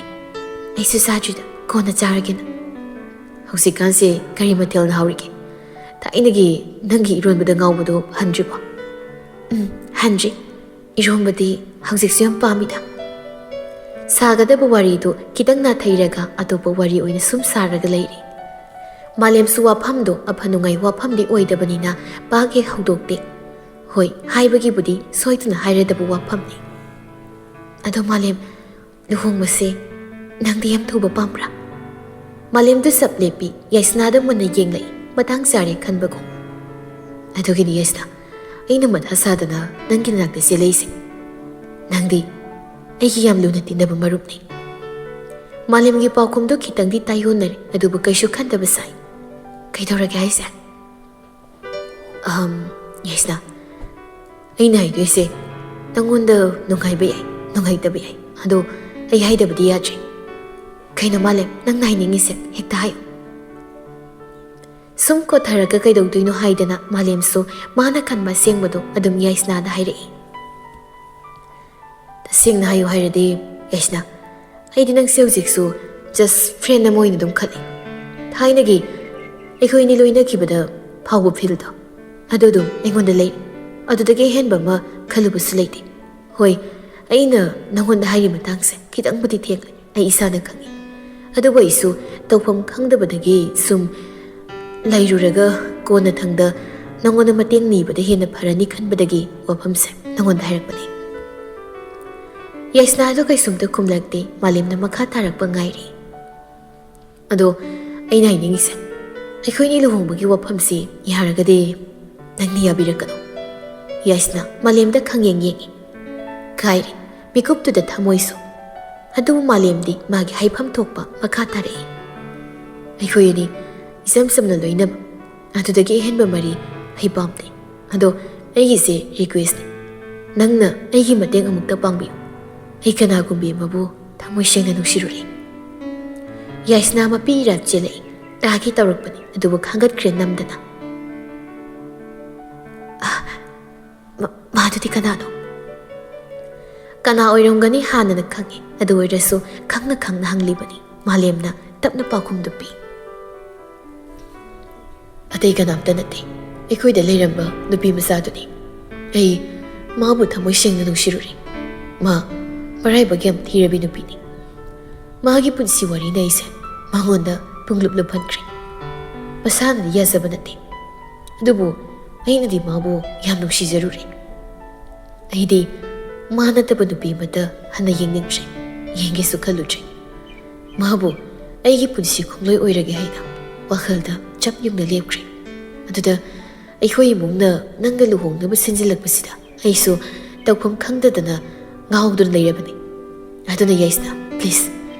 "ꯑꯩꯁꯨ ꯆꯥꯗ꯭ꯔꯤꯗ, ꯀꯣꯟꯅ ꯆꯥꯔꯒꯦꯅ꯫" "ꯍꯧꯖꯤꯛꯀꯥꯟꯁꯦ ꯀꯔꯤ ꯃꯊꯦꯜꯅ ꯍꯥꯎꯔꯤꯒꯦ? ꯊꯥꯏꯅꯒꯤ ꯅꯪꯒꯤ ꯏꯔꯣꯟꯕꯗ ꯉꯥꯎꯕꯗꯣ ꯍꯟꯗ꯭ꯔꯤꯕꯣ?" "ꯎꯝ, ꯍꯟꯗ꯭ꯔꯤ꯫ ꯏꯔꯣꯟꯕꯗꯤ ꯍꯧꯖꯤꯛꯁꯨ ꯌꯥꯝ ꯄꯥꯝꯃꯤꯗ꯫" ꯁꯥꯒꯗꯕ ꯋꯥꯔꯤꯗꯨ ꯈꯤꯇꯪ ꯅꯥꯊꯩꯔꯒ ꯑꯇꯣꯞꯄ ꯋꯥꯔꯤ ꯑꯣꯏꯅ ꯁꯨꯝ ꯁꯥꯔꯒ ꯂꯩꯔꯤ꯫ ꯃꯥꯂꯦꯝꯁꯨ ꯋꯥꯐꯝꯗꯨ ꯑꯐ ꯅꯨꯡꯉꯥꯏ ꯋꯥꯐꯝꯗꯤ ꯑꯣꯏꯗꯕꯅꯤꯅ ꯄꯥꯛ ꯍꯦꯛ ꯍꯧꯗꯣꯛꯇꯦ꯫ ꯍꯣꯏ, ꯍꯥꯏꯕꯒꯤꯕꯨꯗꯤ ꯁꯣꯏꯗꯅ ꯍꯥꯏꯔꯗꯕ ꯋꯥꯐꯝꯅꯤ꯫ "ꯑꯗꯣ ꯃꯥꯂꯦꯝ, ꯂꯨꯍꯣꯡꯕꯁꯦ ꯅꯪꯗꯤ ꯌꯥꯝ ꯊꯨꯕ ꯄꯥꯝꯕ꯭ꯔꯥ?" ꯃꯥꯂꯦꯝꯗꯨ ꯆꯞ ꯂꯦꯞꯄꯤ, ꯌꯥꯏꯁꯅꯥꯗ ꯃꯨꯟꯅ ꯌꯦꯡꯂꯛꯏ, ꯃꯇꯥꯡ ꯆꯥꯔꯦ ꯈꯟꯕꯒꯨꯝ꯫ "ꯑꯗꯨꯒꯤꯅꯤ ꯌꯥꯏꯁꯅꯥ, ꯑꯩꯅ ꯃꯊꯥ ꯁꯥꯗꯅ ꯅꯪꯒꯤ ꯅꯥꯛꯇ ꯆꯦꯜꯂꯛꯏꯁꯦ꯫" ꯅꯪꯗꯤ ꯑꯩꯒꯤ ꯌꯥꯝ ꯂꯨꯅ ꯇꯤꯟꯅꯕ ꯃꯔꯨꯞꯅꯤ꯫ ꯃꯥꯂꯦꯝꯒꯤ ꯄꯥꯎꯈꯨꯝꯗꯨ ꯈꯤꯇꯪꯗꯤ ꯇꯥꯏꯑꯣꯟꯅꯔꯦ, ꯑꯗꯨꯕꯨ ꯀꯩꯁꯨ ꯈꯟꯗꯕ ꯁꯥꯏ꯫ "ꯀꯩꯗꯧꯔꯒꯦ ꯍꯥꯏꯁꯦ?" "ꯑꯍꯝ, ꯌꯥꯏꯁꯅꯥ, ꯑꯩꯅ ꯍꯥꯏꯗꯣꯏꯁꯦ ꯅꯪꯉꯣꯟꯗ ꯅꯨꯡꯉꯥꯏꯕ ꯌꯥꯏ, ꯅꯨꯡꯉꯥꯏꯇꯕ ꯌꯥꯏ, ꯑꯗꯣ ꯑꯩ ꯍꯥꯏꯗꯕꯗꯤ ꯌꯥꯗ꯭ꯔꯦ꯫ ꯀꯩꯅꯣ ꯃꯥꯂꯦꯝ, ꯅꯪꯅ ꯍꯥꯏꯅꯤꯡꯉꯤꯁꯦ ꯍꯦꯛꯇ ꯍꯥꯏꯌꯨ꯫" ꯁꯨꯝ ꯀꯣꯠꯊꯔꯒ ꯀꯩꯗꯧꯗꯣꯏꯅꯣ ꯍꯥꯏꯗꯅ ꯃꯥꯂꯦꯝꯁꯨ ꯃꯥꯅ ꯈꯟꯕ ꯑꯁꯦꯡꯕꯗꯣ ꯑꯗꯨꯝ ꯌꯥꯏꯁꯅꯥꯗ ꯍꯥꯏꯔꯛꯏ꯫ "ꯇꯁꯦꯡꯅ ꯍꯥꯏꯌꯨ ꯍꯥꯏꯔꯗꯤ, ꯌꯥꯏꯁꯅꯥ, ꯑꯩꯗꯤ ꯅꯪꯁꯦ ꯍꯧꯖꯤꯛꯁꯨ just friend ꯑꯃ ꯑꯣꯏꯅ ꯑꯗꯨꯝ ꯈꯜꯂꯤ꯫ ꯊꯥꯏꯅꯒꯤ ꯑꯩꯈꯣꯏ ꯑꯅꯤ ꯂꯣꯏꯅꯈꯤꯕꯗ ꯐꯥꯎꯕ feelꯗꯣ, ꯑꯗꯨ ꯑꯗꯨꯝ ꯑꯩꯉꯣꯟꯗ ꯂꯩ꯫ ꯑꯗꯨꯗꯒꯤ ꯑꯍꯦꯟꯕ ꯑꯃ ꯈꯜꯂꯨꯕꯁꯨ ꯂꯩꯇꯦ꯫ ꯍꯣꯏ, ꯑꯩꯅ ꯅꯪꯉꯣꯟꯗ ꯍꯥꯏꯔꯤ ꯃꯇꯥꯡꯁꯦ ꯈꯤꯇꯪꯕꯨꯗꯤ ꯊꯦꯡꯂꯦ, ꯑꯩ ꯏꯁꯥꯅ ꯈꯪꯉꯤ꯫ ꯑꯗꯨꯕꯨ ꯑꯩꯁꯨ ꯇꯧꯐꯝ ꯈꯪꯗꯕꯗꯒꯤ ꯁꯨꯝ ꯂꯩꯔꯨꯔꯒ ꯀꯣꯟꯅꯊꯪꯗ ꯅꯪꯉꯣꯟꯗ ꯃꯇꯦꯡ ꯅꯤꯕꯗ ꯍꯦꯟꯅ ꯐꯔꯅꯤ ꯈꯟꯕꯗꯒꯤ ꯋꯥꯐꯝꯁꯦ ꯅꯪꯉꯣꯟꯗ ꯍꯥꯏꯔꯛꯄꯅꯤ꯫" ꯌꯥꯏꯁꯅꯥꯗꯣ ꯀꯩꯁꯨꯝꯇ ꯈꯨꯝꯂꯛꯇꯦ꯫ ꯃꯥꯂꯦꯝꯅ ꯃꯈꯥ ꯇꯥꯔꯛꯄ ꯉꯥꯏꯔꯤ꯫ "ꯑꯗꯣ ꯑꯩꯅ ꯍꯥꯏꯅꯤꯡꯉꯤꯁꯦ, ꯑꯩꯈꯣꯏꯅꯤ ꯂꯨꯍꯣꯡꯕꯒꯤ ꯋꯥꯐꯝꯁꯤ ꯌꯥꯔꯒꯗꯤ ꯅꯪꯅ ꯌꯥꯕꯤꯔꯛꯀꯅꯣ꯫" ꯌꯥꯏꯁꯅꯥ ꯃꯥꯂꯦꯝꯗ ꯈꯪꯌꯦꯡ ꯌꯦꯡꯉꯤ꯫ ꯀꯥꯏꯔꯦ ꯃꯤꯀꯨꯞꯇꯨꯗ ꯊꯃꯣꯏꯁꯨ꯫ ꯑꯗꯨꯕꯨ ꯃꯥꯂꯦꯝꯗꯤ ꯃꯥꯒꯤ ꯍꯥꯏꯐꯝ ꯊꯣꯛꯄ ꯃꯈꯥ ꯇꯥꯔꯛꯏ꯫ "ꯑꯩꯈꯣꯏ ꯑꯅꯤ ꯏꯆꯝ ꯆꯝꯅ ꯂꯣꯏꯅꯕ, ꯑꯗꯨꯗꯒꯤ ꯑꯍꯦꯟꯕ ꯃꯔꯤ ꯑꯩ ꯄꯥꯝꯗꯦ꯫ ꯑꯗꯣ ꯑꯩꯒꯤꯁꯦ requestꯅꯤ, ꯅꯪꯅ ꯑꯩꯒꯤ ꯃꯇꯦꯡ ꯑꯃꯨꯛꯇ ꯄꯥꯡꯕꯤꯌꯨ꯫ ꯑꯩ ꯀꯅꯥꯒꯨꯝꯕꯤ ꯑꯃꯕꯨ ꯊꯃꯣꯏ ꯁꯦꯡꯅ ꯅꯨꯡꯁꯤꯔꯨꯔꯦ꯫" ꯌꯥꯏꯁꯅꯥ ꯃꯄꯤ ꯏꯔꯥ ꯆꯦꯜꯂꯛꯏ꯫ ꯇꯥꯒꯦ ꯇꯧꯔꯛꯄꯅꯤ, ꯑꯗꯨꯕꯨ ꯈꯥꯡꯒꯠꯈ꯭ꯔꯦ ꯅꯝꯗꯅ꯫ "ꯑ, ꯃ-, ꯃꯥꯗꯨꯗꯤ ꯀꯅꯥꯅꯣ?" ꯀꯅꯥ ꯑꯣꯏꯔꯝꯒꯅꯤ ꯍꯥꯟꯅꯅ ꯈꯪꯉꯤ, ꯑꯗꯨ ꯑꯣꯏꯔꯁꯨ ꯈꯪꯅ ꯈꯪꯅ ꯍꯪꯂꯤꯕꯅꯤ꯫ ꯃꯥꯂꯦꯝꯅ ꯇꯞꯅ ꯄꯥꯎꯈꯨꯝꯗꯨ ꯄꯤ꯫ "ꯑꯇꯩ ꯀꯅꯥꯝꯇ ꯅꯠꯇꯦ, ꯑꯩꯈꯣꯏꯗ ꯂꯩꯔꯝꯕ ꯅꯨꯄꯤ ꯃꯆꯥꯗꯨꯅꯤ꯫ ꯑꯩ ꯃꯥꯕꯨ ꯊꯃꯣꯏ ꯁꯦꯡꯅ ꯅꯨꯡꯁꯤꯔꯨꯔꯦ꯫ ꯃꯥ ꯃꯔꯥꯏꯕꯛ ꯌꯥꯝ ꯊꯤꯔꯕꯤ ꯅꯨꯄꯤꯅꯤ꯫ ꯃꯥꯒꯤ ꯄꯨꯟꯁꯤ ꯋꯥꯔꯤꯅ ꯑꯩꯁꯦ ꯃꯉꯣꯟꯗ ꯄꯨꯡꯂꯨꯞ ꯂꯨꯞꯍꯟꯈ꯭ꯔꯦ꯫ ꯃꯁꯥꯅꯗꯤ ꯌꯥꯖꯕ ꯅꯠꯇꯦ, ꯑꯗꯨꯕꯨ ꯑꯩꯅꯗꯤ ꯃꯥꯕꯨ ꯌꯥꯝ ꯅꯨꯡꯁꯤꯖꯔꯨꯔꯦ꯫ ꯑꯩꯗꯤ ꯃꯥ ꯅꯠꯇꯕ ꯅꯨꯄꯤ ꯑꯃꯠꯇ ꯍꯟꯅ ꯌꯦꯡꯅꯤꯡꯗ꯭ꯔꯦ, ꯌꯦꯡꯒꯦꯁꯨ ꯈꯜꯂꯨꯗ꯭ꯔꯦ꯫ ꯃꯥꯕꯨ ꯑꯩꯒꯤ ꯄꯨꯟꯁꯤ ꯈꯣꯡꯂꯣꯏ ꯑꯣꯏꯔꯒꯦ ꯍꯥꯏꯅ ꯋꯥꯈꯜꯗ ꯆꯞ ꯌꯨꯡꯅ ꯂꯦꯞꯈ꯭ꯔꯦ꯫ ꯑꯗꯨꯗ ꯑꯩꯈꯣꯏ ꯏꯃꯨꯡꯅ ꯅꯪꯒ ꯂꯨꯍꯣꯡꯅꯕ ꯁꯤꯟꯖꯤꯜꯂꯛꯄꯁꯤꯗ ꯑꯩꯁꯨ ꯇꯧꯐꯝ ꯈꯪꯗꯗꯅ ꯉꯥꯎꯗꯨꯅ ꯂꯩꯔꯕꯅꯤ꯫ ꯑꯗꯨꯅ ꯌꯥꯏꯁꯅꯥ, please,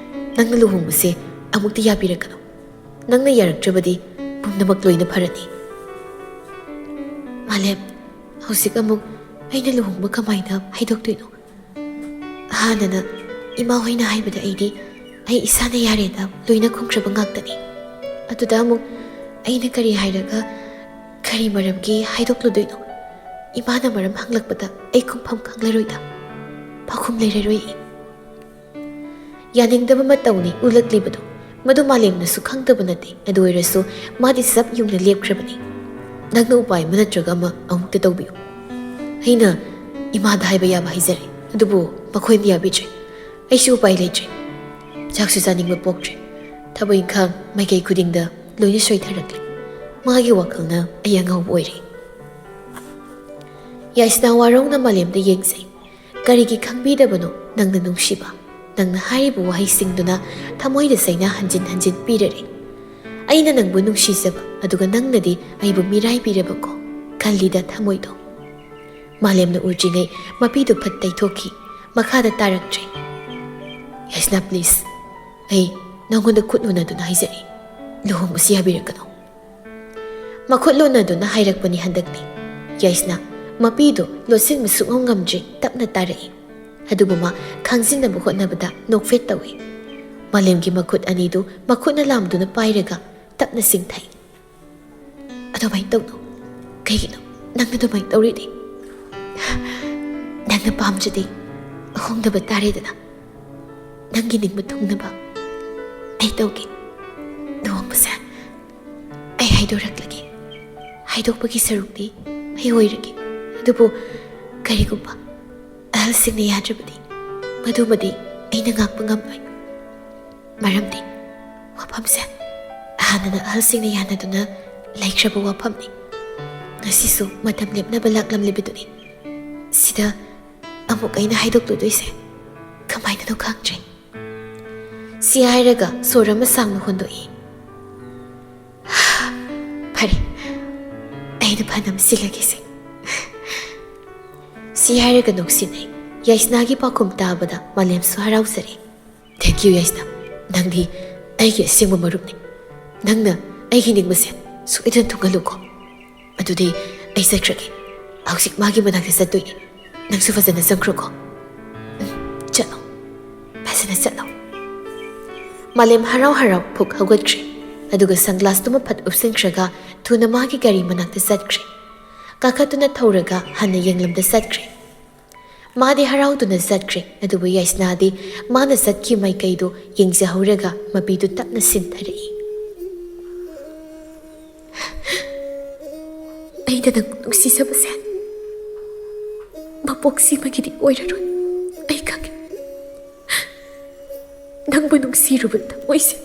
ꯅꯪꯅ ꯂꯨꯍꯣꯡꯕꯁꯦ ꯑꯃꯨꯛꯇ ꯌꯥꯕꯤꯔꯛꯀꯅꯨ꯫ ꯅꯪꯅ ꯌꯥꯔꯛꯇ꯭ꯔꯕꯗꯤ ꯄꯨꯝꯅꯃꯛ ꯂꯣꯏꯅ ꯐꯔꯅꯤ꯫ ꯃꯥꯂꯦꯝ, ꯍꯧꯖꯤꯛ ꯑꯃꯨꯛ ꯑꯩꯅ ꯂꯨꯍꯣꯡꯕ ꯀꯃꯥꯏꯅ ꯍꯥꯏꯗꯣꯛꯇꯣꯏꯅꯣ? ꯍꯥꯟꯅꯅ ꯏꯃꯥ ꯍꯣꯏꯅ ꯍꯥꯏꯕꯗ ꯑꯩꯗꯤ ꯑꯩ ꯏꯁꯥꯅ ꯌꯥꯔꯦꯗ ꯂꯣꯏꯅ ꯈꯨꯝꯈ꯭ꯔꯕ ꯉꯥꯛꯇꯅꯤ꯫ ꯑꯗꯨꯗ ꯑꯃꯨꯛ ꯑꯩꯅ ꯀꯔꯤ ꯍꯥꯏꯔꯒ ꯀꯔꯤ ꯃꯔꯝꯒꯤ ꯍꯥꯏꯗꯣꯛꯂꯨꯗꯣꯏꯅꯣ? ꯏꯃꯥꯅ ꯃꯔꯝ ꯍꯪꯂꯛꯄꯗ ꯑꯩ ꯈꯨꯝꯐꯝ ꯈꯪꯂꯔꯣꯏꯗ꯫ ꯄꯥꯎꯈꯨꯝ ꯂꯩꯔꯔꯣꯏ ꯑꯩ꯫ ꯌꯥꯅꯤꯡꯗꯕ ꯃꯇꯧꯅꯤ ꯎꯠꯂꯛꯂꯤꯕꯗꯨ꯫ ꯃꯗꯨ ꯃꯥꯂꯦꯝꯅꯁꯨ ꯈꯪꯗꯕ ꯅꯠꯇꯦ꯫ ꯑꯗꯨ ꯑꯣꯏꯔꯁꯨ ꯃꯥꯗꯤ ꯆꯞ ꯌꯨꯡꯅ ꯂꯦꯞꯈ꯭ꯔꯕꯅꯤ꯫ ꯅꯪꯅ ꯎꯄꯥꯏ ꯑꯃ ꯅꯠꯇ꯭ꯔꯒ ꯑꯃ ꯑꯃꯨꯛꯇ ꯇꯧꯕꯤꯌꯨ꯫ ꯑꯩꯅ ꯏꯃꯥꯗ ꯍꯥꯏꯕ ꯌꯥꯕ ꯍꯥꯏꯖꯔꯦ, ꯑꯗꯨꯕꯨ ꯃꯈꯣꯏꯅ ꯌꯥꯕꯤꯗ꯭ꯔꯦ꯫ ꯑꯩꯁꯨ ꯎꯄꯥꯏ ꯂꯩꯇ꯭ꯔꯦ꯫ ꯆꯥꯛꯁꯨ ꯆꯥꯅꯤꯡꯕ ꯄꯣꯛꯇ꯭ꯔꯦ꯫ ꯊꯕꯛ ꯏꯪꯈꯥꯡ ꯃꯥꯏꯀꯩ ꯈꯨꯗꯤꯡꯗ ꯂꯣꯏꯅ ꯁꯣꯏꯊꯔꯛꯂꯦ꯫ ꯃꯥꯒꯤ ꯋꯥꯈꯜꯅ ꯑꯩ ꯑꯉꯥꯎꯕ ꯑꯣꯏꯔꯦ꯫ ꯌꯥꯏꯁꯅꯥ ꯋꯥꯔꯧꯅ ꯃꯥꯂꯦꯝꯗ ꯌꯦꯡꯖꯩ꯫ "ꯀꯔꯤꯒꯤ ꯈꯪꯕꯤꯗꯕꯅꯣ ꯅꯪꯅ ꯅꯨꯡꯁꯤꯕ?" ꯅꯪꯅ ꯍꯥꯏꯔꯤꯕ ꯋꯥꯍꯩꯁꯤꯡꯗꯨꯅ ꯊꯃꯣꯏꯗ ꯆꯩꯅꯥ ꯍꯟꯖꯤꯟ ꯍꯟꯖꯤꯟ ꯄꯤꯔꯔꯦ꯫ ꯑꯩꯅ ꯅꯪꯕꯨ ꯅꯨꯡꯁꯤꯖꯕ, ꯑꯗꯨꯒ ꯅꯪꯅꯗꯤ ꯑꯩꯕꯨ ꯃꯤꯔꯥꯏꯕꯤꯔꯕꯀꯣ ꯈꯜꯂꯤꯗ ꯊꯃꯣꯏꯗꯣ꯫ ꯃꯥꯂꯦꯝꯅ ꯎꯗ꯭ꯔꯤꯉꯩ ꯃꯄꯤꯗꯨ ꯐꯠ ꯇꯩꯊꯣꯛꯈꯤ꯫ ꯃꯈꯥꯗ ꯇꯥꯔꯛꯇ꯭ꯔꯦ꯫ "ꯌꯥꯏꯁꯅꯥ, please, ꯑꯩ ꯅꯪꯉꯣꯟꯗ ꯈꯨꯠ ꯎꯅꯗꯨꯅ ꯍꯥꯏꯖꯔꯤ, ꯂꯨꯍꯣꯡꯕꯁꯤ ꯌꯥꯕꯤꯔꯛꯀꯅꯨ꯫" ꯃꯈꯨꯠ ꯂꯣꯟꯅꯗꯨꯅ ꯍꯥꯏꯔꯛꯄꯅꯤ ꯍꯟꯗꯛꯇꯤ꯫ ꯌꯥꯏꯁꯅꯥ ꯃꯄꯤꯗꯨ ꯂꯣꯠꯁꯤꯟꯕ ꯁꯨꯛꯉꯝ ꯉꯝꯗ꯭ꯔꯦ, ꯇꯞꯅ ꯇꯥꯔꯛꯏ꯫ ꯑꯗꯨꯕꯨ ꯃꯥ ꯈꯥꯡꯖꯤꯟꯅꯕ ꯍꯣꯠꯅꯕꯗ ꯅꯣꯛꯐꯦꯠ ꯇꯧꯏ꯫ ꯃꯥꯂꯦꯝꯒꯤ ꯃꯈꯨꯠ ꯑꯅꯤꯗꯨ ꯃꯈꯨꯠꯅ ꯂꯥꯝꯗꯨꯅ ꯄꯥꯏꯔꯒ ꯇꯞꯅ ꯆꯤꯡꯊꯩ꯫ "ꯑꯗꯨꯃꯥꯏꯅ ꯇꯧꯅꯨ꯫ ꯀꯩꯒꯤꯅꯣ ꯅꯪꯅ ꯑꯗꯨꯃꯥꯏꯅ ꯇꯧꯔꯤꯗꯤ? ꯅꯪꯅ ꯄꯥꯝꯗ꯭ꯔꯗꯤ ꯍꯣꯡꯗꯕ ꯇꯥꯔꯦꯗꯅ꯫ ꯅꯪꯒꯤ ꯅꯤꯡꯕ ꯊꯨꯡꯅꯕ ꯑꯩ ꯇꯧꯒꯦ꯫ ꯂꯨꯍꯣꯡꯕꯁꯦ ꯑꯩ ꯍꯥꯏꯗꯣꯔꯛꯂꯒꯦ꯫ ꯍꯥꯏꯗꯣꯛꯄꯒꯤ ꯁꯔꯨꯛꯇꯤ ꯑꯩ ꯑꯣꯏꯔꯒꯦ꯫ ꯑꯗꯨꯕꯨ ꯀꯔꯤꯒꯨꯝꯕ ꯑꯍꯜꯁꯤꯡꯅ ꯌꯥꯗ꯭ꯔꯕꯗꯤ, ꯃꯗꯨꯃꯗꯤ ꯑꯩꯅ ꯉꯥꯛꯄ ꯉꯝꯂꯣꯏ꯫ ꯃꯔꯝꯗꯤ ꯋꯥꯐꯝꯁꯦ ꯍꯥꯟꯅꯅ ꯑꯍꯜꯁꯤꯡꯅ ꯌꯥꯅꯗꯨꯅ ꯂꯩꯈ꯭ꯔꯕ ꯋꯥꯐꯝꯅꯤ꯫ ꯉꯁꯤꯁꯨ ꯃꯇꯝ ꯂꯦꯞꯅꯕ ꯂꯥꯛꯂꯝꯂꯤꯕꯗꯨꯅꯤ꯫ ꯁꯤꯗ ꯑꯃꯨꯛ ꯑꯩꯅ ꯍꯥꯏꯗꯣꯛꯂꯨꯗꯣꯏꯁꯦ ꯀꯃꯥꯏꯅꯅꯣ ꯈꯪꯗ꯭ꯔꯦ꯫" ꯁꯤ ꯍꯥꯏꯔꯒ ꯁꯣꯔ ꯑꯃ ꯁꯥꯡꯅ ꯍꯣꯟꯗꯣꯛꯏ꯫ "ꯐꯔꯦ, ꯑꯩꯅ ꯐꯅꯕ ꯁꯤꯜꯂꯒꯦꯁꯦ꯫" ꯁꯤ ꯍꯥꯏꯔꯒ ꯅꯣꯛꯁꯤꯟꯅꯩ꯫ ꯌꯥꯏꯁꯅꯥꯒꯤ ꯄꯥꯎꯈꯨꯝ ꯇꯥꯕꯗ ꯃꯥꯂꯦꯝꯁꯨ ꯍꯔꯥꯎꯖꯔꯦ꯫ "Thank you, ꯌꯥꯏꯁꯅꯥ꯫ ꯅꯪꯗꯤ ꯑꯩꯒꯤ ꯑꯁꯦꯡꯕ ꯃꯔꯨꯞꯅꯤ꯫ ꯅꯪꯅ ꯑꯩꯒꯤ ꯅꯤꯡꯕꯁꯦ ꯁꯣꯏꯗꯅ ꯊꯨꯡꯍꯜꯂꯨꯀꯣ꯫ ꯑꯗꯨꯗꯤ ꯑꯩ ꯆꯠꯈ꯭ꯔꯒꯦ꯫ ꯍꯧꯖꯤꯛ ꯃꯥꯒꯤ ꯃꯅꯥꯛꯇ ꯆꯠꯇꯣꯏꯅꯤ꯫ ꯅꯪꯁꯨ ꯐꯖꯅ ꯆꯪꯈ꯭ꯔꯣꯀꯣ꯫ ꯎꯝ, ꯆꯠꯂꯣ꯫ ꯐꯖꯅ ꯆꯠꯂꯣ꯫" ꯃꯥꯂꯦꯝ ꯍꯔꯥꯎ ꯍꯔꯥꯎ ꯐꯨꯛ ꯍꯧꯒꯠꯈ꯭ꯔꯦ꯫ ꯑꯗꯨꯒ ꯁꯟꯒ꯭ꯂꯥꯁꯇꯨꯃ ꯐꯠ ꯎꯞꯁꯤꯟꯈ꯭ꯔꯒ ꯊꯨꯅ ꯃꯥꯒꯤ ꯒꯥꯔꯤ ꯃꯅꯥꯛꯇ ꯆꯠꯈ꯭ꯔꯦ꯫ ꯀꯥꯈꯠꯇꯨꯅ ꯊꯧꯔꯒ ꯍꯟꯅ ꯌꯦꯡꯂꯝꯗ ꯆꯠꯈ꯭ꯔꯦ꯫ ꯃꯥꯗꯤ ꯍꯔꯥꯎꯗꯨꯅ ꯆꯠꯈ꯭ꯔꯦ, ꯑꯗꯨꯕꯨ ꯌꯥꯏꯁꯅꯥꯗꯤ ꯃꯥꯅ ꯆꯠꯈꯤ ꯃꯥꯏꯀꯩꯗꯨ ꯌꯦꯡꯖꯍꯧꯔꯒ ꯃꯄꯤꯗꯨ ꯇꯞꯅ ꯁꯤꯟꯊꯔꯛꯏ꯫ "ꯑꯩꯅ ꯅꯪ ꯅꯨꯡꯁꯤꯖꯕꯁꯦ ꯃꯄꯣꯛꯁꯤꯃꯒꯤꯗꯤ ꯑꯣꯏꯔꯔꯣꯏ꯫ ꯑꯩ ꯈꯪꯉꯦ꯫ ꯅꯪꯕꯨ ꯅꯨꯡꯁꯤꯔꯨꯕ ꯊꯃꯣꯏꯁꯦ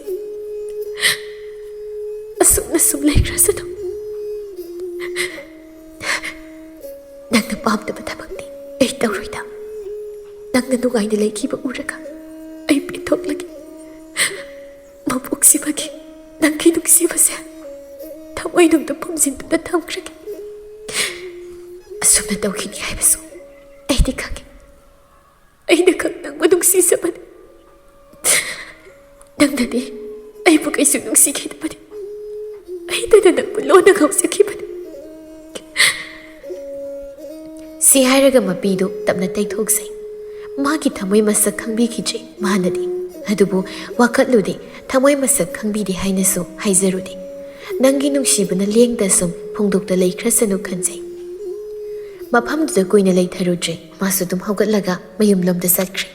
ꯑꯁꯨꯝꯅ ꯁꯨꯝ ꯂꯩꯈ꯭ꯔꯁꯅꯨ꯫ ꯅꯪꯅ ꯄꯥꯝꯗꯕ ꯊꯕꯛꯇꯤ ꯑꯩ ꯇꯧꯔꯣꯏꯗ꯫ ꯅꯪꯅ ꯅꯨꯡꯉꯥꯏꯅ ꯂꯩꯈꯤꯕ ꯎꯔꯒ ꯑꯩ ꯄꯦꯟꯊꯣꯛꯂꯒꯦ꯫ ꯃꯄꯣꯛꯁꯤꯃꯒꯤ ꯅꯪꯒꯤ ꯅꯨꯡꯁꯤꯕꯁꯦ ꯊꯃꯣꯏꯅꯨꯡꯗ ꯐꯨꯝꯖꯤꯟꯗꯨꯅ ꯊꯝꯈ꯭ꯔꯒꯦ꯫ ꯑꯁꯨꯝꯅ ꯇꯧꯈꯤꯅꯤ ꯍꯥꯏꯕꯁꯨ ꯑꯩꯗꯤ ꯈꯪꯉꯦ꯫ ꯑꯩꯅ ꯈꯛ ꯅꯪꯕꯨ ꯅꯨꯡꯁꯤꯖꯕꯅꯤ꯫ ꯅꯪꯅꯗꯤ ꯑꯩꯕꯨ ꯀꯩꯁꯨ ꯅꯨꯡꯁꯤꯈꯤꯗꯕꯅꯤ꯫ ꯑꯩꯇꯅ ꯅꯪꯕꯨ ꯂꯣꯟꯅ ꯉꯥꯎꯖꯈꯤꯕꯅꯤ꯫" ꯁꯤ ꯍꯥꯏꯔꯒ ꯃꯄꯤꯗꯨ ꯇꯞꯅ ꯇꯩꯊꯣꯛꯆꯩ꯫ ꯃꯥꯒꯤ ꯊꯃꯣꯏ ꯃꯁꯛ ꯈꯪꯕꯤꯈꯤꯗ꯭ꯔꯦ ꯃꯥꯅꯗꯤ꯫ ꯑꯗꯨꯕꯨ ꯋꯥꯀꯠꯂꯨꯗꯦ, ꯊꯃꯣꯏ ꯃꯁꯛ ꯈꯪꯕꯤꯗꯦ ꯍꯥꯏꯅꯁꯨ ꯍꯥꯏꯖꯔꯨꯗꯦ꯫ ꯅꯪꯒꯤ ꯅꯨꯡꯁꯤꯕꯅ ꯂꯦꯡꯗ ꯁꯨꯝ ꯐꯣꯡꯗꯣꯛꯇ ꯂꯩꯈ꯭ꯔꯁꯅꯨ ꯈꯟꯖꯩ꯫ ꯃꯐꯝꯗꯨꯗ ꯀꯨꯏꯅ ꯂꯩꯊꯔꯨꯗ꯭ꯔꯦ, ꯃꯥꯁꯨ ꯑꯗꯨꯝ ꯍꯧꯒꯠꯂꯒ ꯃꯌꯨꯝꯂꯣꯝꯗ ꯆꯠꯈ꯭ꯔꯦ꯫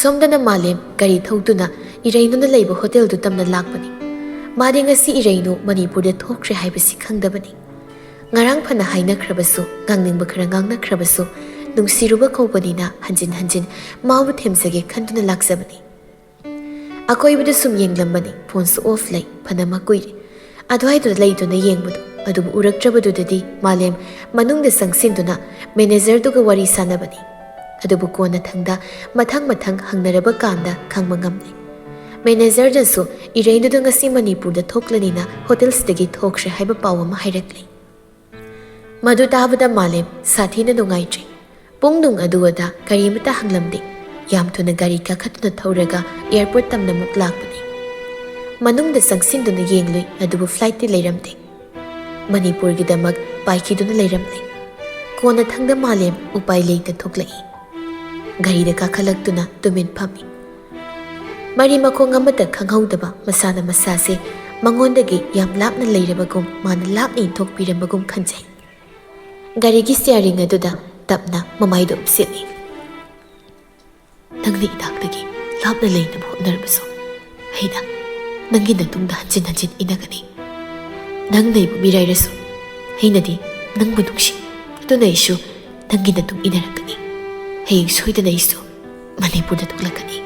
ꯁꯣꯝꯗꯅ ꯃꯥꯂꯦꯝ ꯒꯥꯔꯤ ꯊꯧꯗꯨꯅ ꯏꯔꯩꯅꯨꯅ ꯂꯩꯕ ꯍꯣꯇꯦꯜꯗꯨ ꯇꯝꯅ ꯂꯥꯛꯄꯅꯤ꯫ ꯃꯥꯗꯤ ꯉꯁꯤ ꯏꯔꯩꯅꯨ ꯃꯅꯤꯄꯨꯔꯗ ꯊꯣꯛꯈ꯭ꯔꯦ ꯍꯥꯏꯕꯁꯤ ꯈꯪꯗꯕꯅꯤ꯫ ꯉꯔꯥꯡ ꯐꯅ ꯍꯥꯏꯅꯈ꯭ꯔꯕꯁꯨ, ꯉꯥꯡꯅꯤꯡꯕ ꯈꯔ ꯉꯥꯡꯅꯈ꯭ꯔꯕꯁꯨ, ꯅꯨꯡꯁꯤꯔꯨꯕ ꯀꯧꯕꯅꯤꯅ ꯍꯟꯖꯤꯟ ꯍꯟꯖꯤꯟ ꯃꯥꯕꯨ ꯊꯦꯝꯖꯒꯦ ꯈꯟꯗꯨꯅ ꯂꯥꯛꯆꯕꯅꯤ꯫ ꯑꯀꯣꯏꯕꯗ ꯁꯨꯝ ꯌꯦꯡꯂꯝꯕꯅꯤ, ꯐꯣꯟꯁꯨ ꯑꯣꯐ ꯂꯩ, ꯐꯅ ꯃꯀꯨꯏꯔꯦ꯫ ꯑꯗꯨꯋꯥꯏꯗꯨꯗ ꯂꯩꯗꯨꯅ ꯌꯦꯡꯕꯗꯨ, ꯑꯗꯨꯕꯨ ꯎꯔꯛꯇ꯭ꯔꯕꯗꯨꯗꯗꯤ ꯃꯥꯂꯦꯝ ꯃꯅꯨꯡꯗ ꯆꯪꯁꯤꯟꯗꯨꯅ ꯃꯦꯅꯦꯖꯔꯗꯨꯒ ꯋꯥꯔꯤ ꯁꯥꯟꯅꯕꯅꯤ꯫ ꯑꯗꯨꯕꯨ ꯀꯣꯟꯅꯊꯪꯗ ꯃꯊꯪ ꯃꯊꯪ ꯍꯪꯅꯔꯕ ꯀꯥꯟꯗ ꯈꯪꯕ ꯉꯝꯂꯦ꯫ ꯃꯦꯅꯦꯖꯔꯅꯁꯨ ꯏꯔꯩꯅꯨꯗꯨ ꯉꯁꯤ ꯃꯅꯤꯄꯨꯔꯗ ꯊꯣꯛꯂꯅꯤꯅ ꯍꯣꯇꯦꯜꯁꯤꯗꯒꯤ ꯊꯣꯛꯈ꯭ꯔꯦ ꯍꯥꯏꯕ ꯄꯥꯎ ꯑꯃ ꯍꯥꯏꯔꯛꯂꯦ꯫ ꯃꯗꯨ ꯇꯥꯕꯗ ꯃꯥꯂꯦꯝ ꯁꯥꯊꯤꯅ ꯅꯨꯡꯉꯥꯏꯇ꯭ꯔꯦ꯫ ꯄꯨꯡ ꯅꯨꯡ ꯑꯗꯨ ꯑꯗꯥ ꯀꯔꯤꯃꯇ ꯍꯪꯂꯝꯗꯦ꯫ ꯌꯥꯝ ꯊꯨꯅ ꯒꯥꯔꯤ ꯀꯥꯈꯠꯇꯨꯅ ꯊꯧꯔꯒ airport ꯇꯝꯅ ꯑꯃꯨꯛ ꯂꯥꯛꯄꯅꯤ꯫ ꯃꯅꯨꯡꯗ ꯆꯪꯁꯤꯟꯗꯨꯅ ꯌꯦꯡꯂꯨꯏ, ꯑꯗꯨꯕꯨ flightꯇꯤ ꯂꯩꯔꯝꯗꯦ꯫ ꯃꯅꯤꯄꯨꯔꯒꯤꯗꯃꯛ ꯄꯥꯏꯈꯤꯗꯨꯅ ꯂꯩꯔꯝꯂꯦ꯫ ꯀꯣꯟꯅꯊꯪꯗ ꯃꯥꯂꯦꯝ ꯎꯄꯥꯏ ꯂꯩꯇ ꯊꯣꯛꯂꯛꯏ꯫ ꯒꯥꯔꯤꯗ ꯀꯥꯈꯠꯂꯛꯇꯨꯅ ꯇꯨꯃꯤꯟ ꯐꯝꯃꯤ꯫ ꯃꯔꯤ ꯃꯈꯣꯡ ꯑꯃꯠꯇ ꯈꯪꯍꯧꯗꯕ ꯃꯁꯥꯅ ꯃꯁꯥꯁꯦ ꯃꯉꯣꯟꯗꯒꯤ ꯌꯥꯝ ꯂꯥꯞꯅ ꯂꯩꯔꯕꯒꯨꯝ, ꯃꯥꯅ ꯂꯥꯞꯅ ꯏꯟꯊꯣꯛꯄꯤꯔꯝꯕꯒꯨꯝ ꯈꯟꯖꯩ꯫ ꯒꯥꯔꯤꯒꯤ steering ꯑꯗꯨꯗ ꯇꯞꯅ ꯃꯃꯥꯏꯗ ꯎꯞꯁꯤꯜꯂꯤ꯫ "ꯅꯪꯅ ꯏꯅꯥꯛꯇꯒꯤ ꯂꯥꯞꯅ ꯂꯩꯅꯕ ꯍꯣꯠꯅꯔꯕꯁꯨ, ꯑꯩꯅ ꯅꯪꯒꯤ ꯅꯇꯨꯡꯗ ꯍꯟꯖꯤꯟ ꯍꯟꯖꯤꯟ ꯏꯟꯅꯒꯅꯤ꯫ ꯅꯪꯅ ꯑꯩꯕꯨ ꯃꯤꯔꯥꯏꯔꯁꯨ, ꯑꯩꯅꯗꯤ ꯅꯪꯕꯨ ꯅꯨꯡꯁꯤ꯫ ꯑꯗꯨꯅ ꯑꯩꯁꯨ ꯅꯪꯒꯤ ꯅꯇꯨꯡ ꯏꯟꯅꯔꯛꯀꯅꯤ꯫ ꯍꯌꯦꯡ ꯁꯣꯏꯗꯅ ꯑꯩꯁꯨ ꯃꯅꯤꯄꯨꯔꯗ ꯊꯣꯛꯂꯛꯀꯅꯤ꯫"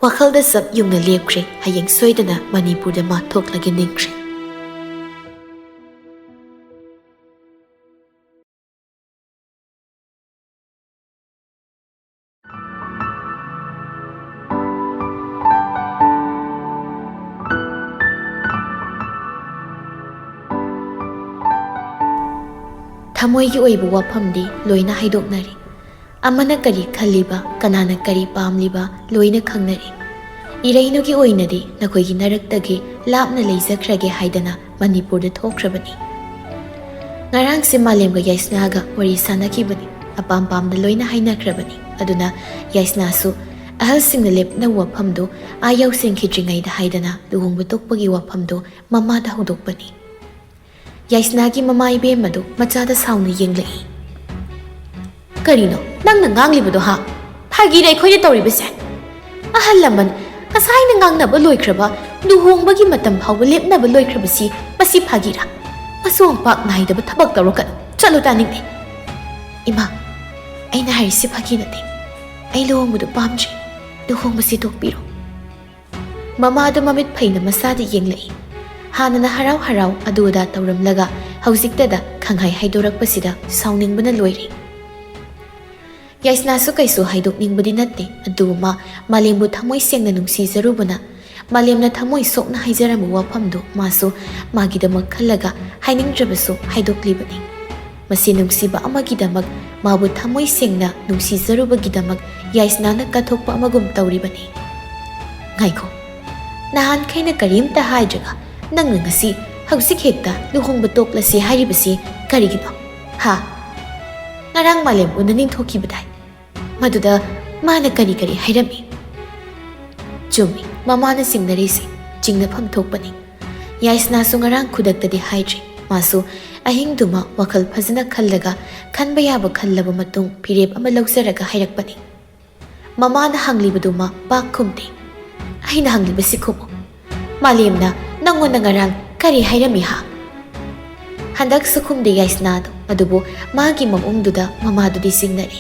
ꯋꯥꯈꯜꯗ ꯆꯞ ꯌꯨꯡꯅ ꯂꯦꯞꯈ꯭ꯔꯦ꯫ ꯍꯌꯦꯡ ꯁꯣꯏꯗꯅ ꯃꯅꯤꯄꯨꯔꯗ ꯃꯥ ꯊꯣꯛꯂꯒꯦ ꯅꯤꯡꯈ꯭ꯔꯦ꯫ ꯊꯃꯣꯏꯒꯤ ꯑꯣꯏꯕ ꯋꯥꯐꯝꯗꯤ ꯂꯣꯏꯅ ꯍꯥꯏꯗꯣꯛꯅꯔꯦ꯫ ꯑꯃꯅ ꯀꯔꯤ ꯈꯜꯂꯤꯕ, ꯀꯅꯥꯅ ꯀꯔꯤ ꯄꯥꯝꯂꯤꯕ, ꯂꯣꯏꯅ ꯈꯪꯅꯔꯦ꯫ ꯏꯔꯩꯅꯨꯒꯤ ꯑꯣꯏꯅꯗꯤ ꯅꯈꯣꯏꯒꯤ ꯅꯔꯛꯇꯒꯤ ꯂꯥꯞꯅ ꯂꯩꯖꯈ꯭ꯔꯒꯦ ꯍꯥꯏꯗꯅ ꯃꯅꯤꯄꯨꯔꯗ ꯊꯣꯛꯈ꯭ꯔꯕꯅꯤ꯫ ꯉꯔꯥꯡꯁꯦ ꯃꯥꯂꯦꯝꯒ ꯌꯥꯏꯁꯅꯥꯒ ꯋꯥꯔꯤ ꯁꯥꯟꯅꯈꯤꯕꯅꯤ꯫ ꯑꯄꯥꯝ ꯄꯥꯝꯗ ꯂꯣꯏꯅ ꯍꯥꯏꯅꯈ꯭ꯔꯕꯅꯤ꯫ ꯑꯗꯨꯅ ꯌꯥꯏꯁꯅꯥꯁꯨ ꯑꯍꯜꯁꯤꯡꯅ ꯂꯦꯞꯅꯕ ꯋꯥꯐꯝꯗꯨ ꯑꯥ ꯌꯧꯁꯤꯟꯈꯤꯗ꯭ꯔꯤꯉꯩꯗ ꯍꯥꯏꯗꯅ ꯂꯨꯍꯣꯡꯕ ꯇꯣꯛꯄꯒꯤ ꯋꯥꯐꯝꯗꯨ ꯃꯃꯥꯗ ꯍꯧꯗꯣꯛꯄꯅꯤ꯫ ꯌꯥꯏꯁꯅꯥꯒꯤ ꯃꯃꯥ ꯏꯕꯦꯝꯃꯗꯨ ꯃꯆꯥꯗ ꯁꯥꯎꯅ ꯌꯦꯡꯂꯛꯏ꯫ "ꯀꯔꯤꯅꯣ ꯅꯪꯅ ꯉꯥꯡꯂꯤꯕꯗꯣ, ꯍꯥ? ꯐꯥꯒꯤꯔ ꯑꯩꯈꯣꯏꯅ ꯇꯧꯔꯤꯕꯁꯦ? ꯑꯍꯜ ꯂꯃꯟ ꯉꯁꯥꯏꯅ ꯉꯥꯡꯅꯕ ꯂꯣꯏꯈ꯭ꯔꯕ, ꯂꯨꯍꯣꯡꯕꯒꯤ ꯃꯇꯝ ꯐꯥꯎꯕ ꯂꯦꯞꯅꯕ ꯂꯣꯏꯈ꯭ꯔꯕꯁꯤ ꯃꯁꯤ ꯐꯥꯒꯤꯔꯥ? ꯃꯁꯣꯡ ꯄꯥꯛ ꯅꯥꯏꯗꯕ ꯊꯕꯛ ꯇꯧꯔꯛꯀꯅꯨ꯫ ꯆꯠꯂꯨ, ꯇꯥꯅꯤꯡꯗꯦ꯫" "ꯏꯃꯥ, ꯑꯩꯅ ꯍꯥꯏꯔꯤꯁꯤ ꯐꯥꯒꯤ ꯅꯠꯇꯦ꯫ ꯑꯩ ꯂꯨꯍꯣꯡꯕꯗꯨ ꯄꯥꯝꯗ꯭ꯔꯦ꯫ ꯂꯨꯍꯣꯡꯕꯁꯤ ꯇꯣꯛꯄꯤꯔꯣ꯫" ꯃꯃꯥꯗꯨ ꯃꯃꯤꯠ ꯐꯩꯅ ꯃꯆꯥꯗ ꯌꯦꯡꯂꯛꯏ꯫ ꯍꯥꯟꯅꯅ ꯍꯔꯥꯎ ꯍꯔꯥꯎ ꯑꯗꯨ ꯑꯗꯥ ꯇꯧꯔꯝꯂꯒ ꯍꯧꯖꯤꯛꯇꯗ ꯈꯪꯍꯥꯏ ꯍꯥꯏꯗꯣꯔꯛꯄꯁꯤꯗ ꯁꯥꯎꯅꯤꯡꯕꯅ ꯂꯣꯏꯔꯦ꯫ ꯌꯥꯏꯁꯅꯥꯁꯨ ꯀꯩꯁꯨ ꯍꯥꯏꯗꯣꯛꯅꯤꯡꯕꯗꯤ ꯅꯠꯇꯦ, ꯑꯗꯨꯕꯨ ꯃꯥ ꯃꯥꯂꯦꯝꯕꯨ ꯊꯃꯣꯏ ꯁꯦꯡꯅ ꯅꯨꯡꯁꯤꯖꯔꯨꯕꯅ, ꯃꯥꯂꯦꯝꯅ ꯊꯃꯣꯏ ꯁꯣꯛꯅ ꯍꯥꯏꯖꯔꯝꯕ ꯋꯥꯐꯝꯗꯨ ꯃꯥꯁꯨ ꯃꯥꯒꯤꯗꯃꯛ ꯈꯜꯂꯒ ꯍꯥꯏꯅꯤꯡꯗ꯭ꯔꯕꯁꯨ ꯍꯥꯏꯗꯣꯛꯂꯤꯕꯅꯤ꯫ ꯃꯁꯤ ꯅꯨꯡꯁꯤꯕ ꯑꯃꯒꯤꯗꯃꯛ ꯃꯥꯕꯨ ꯊꯃꯣꯏ ꯁꯦꯡꯅ ꯅꯨꯡꯁꯤꯖꯔꯨꯕꯒꯤꯗꯃꯛ ꯌꯥꯏꯁꯅꯥꯅ ꯀꯠꯊꯣꯛꯄ ꯑꯃꯒꯨꯝ ꯇꯧꯔꯤꯕꯅꯤ꯫ "ꯉꯥꯏꯈꯣ, ꯅꯍꯥꯟꯈꯩꯅ ꯀꯔꯤꯝꯇ ꯍꯥꯏꯗ꯭ꯔꯒ ꯅꯪꯅ ꯉꯁꯤ ꯍꯧꯖꯤꯛ ꯍꯦꯛꯇ ꯂꯨꯍꯣꯡꯕ ꯇꯣꯛꯂꯁꯤ ꯍꯥꯏꯔꯤꯕꯁꯤ ꯀꯔꯤꯒꯤꯅꯣ? ꯍꯥ? ꯉꯔꯥꯡ ꯃꯥꯂꯦꯝ ꯎꯅꯅꯤꯡꯊꯣꯛꯈꯤꯕꯗꯥꯏ? ꯃꯗꯨꯗ ꯃꯥꯅ ꯀꯔꯤ ꯀꯔꯤ ꯍꯥꯏꯔꯝꯃꯤ?" ꯆꯨꯝꯃꯤ, ꯃꯃꯥꯅ ꯆꯤꯡꯅꯔꯤꯁꯦ ꯆꯤꯡꯅꯐꯝ ꯊꯣꯛꯄꯅꯤ꯫ ꯌꯥꯏꯁꯅꯥꯁꯨ ꯉꯔꯥꯡ ꯈꯨꯗꯛꯇꯗꯤ ꯍꯥꯏꯗ꯭ꯔꯤ꯫ ꯃꯥꯁꯨ ꯑꯍꯤꯡꯗꯨꯃ ꯋꯥꯈꯜ ꯐꯖꯅ ꯈꯜꯂꯒ ꯈꯟꯕ ꯌꯥꯕ ꯈꯜꯂꯕ ꯃꯇꯨꯡ ꯐꯤꯔꯦꯞ ꯑꯃ ꯂꯧꯖꯔꯒ ꯍꯥꯏꯔꯛꯄꯅꯤ꯫ ꯃꯃꯥꯅ ꯍꯪꯂꯤꯕꯗꯨꯃ ꯄꯥꯛ ꯈꯨꯝꯗꯦ꯫ "ꯑꯩꯅ ꯍꯪꯂꯤꯕꯁꯤ ꯈꯨꯝꯃꯨ꯫ ꯃꯥꯂꯦꯝꯅ ꯅꯪꯉꯣꯟꯗ ꯉꯔꯥꯡ ꯀꯔꯤ ꯍꯥꯏꯔꯝꯃꯤ ꯍꯥ?" ꯍꯟꯗꯛꯁꯨ ꯈꯨꯝꯗꯦ ꯌꯥꯏꯁꯅꯥꯗꯣ, ꯑꯗꯨꯕꯨ ꯃꯥꯒꯤ ꯃꯑꯣꯡꯗꯨꯗ ꯃꯃꯥꯗꯨꯗꯤ ꯆꯤꯡꯅꯔꯦ꯫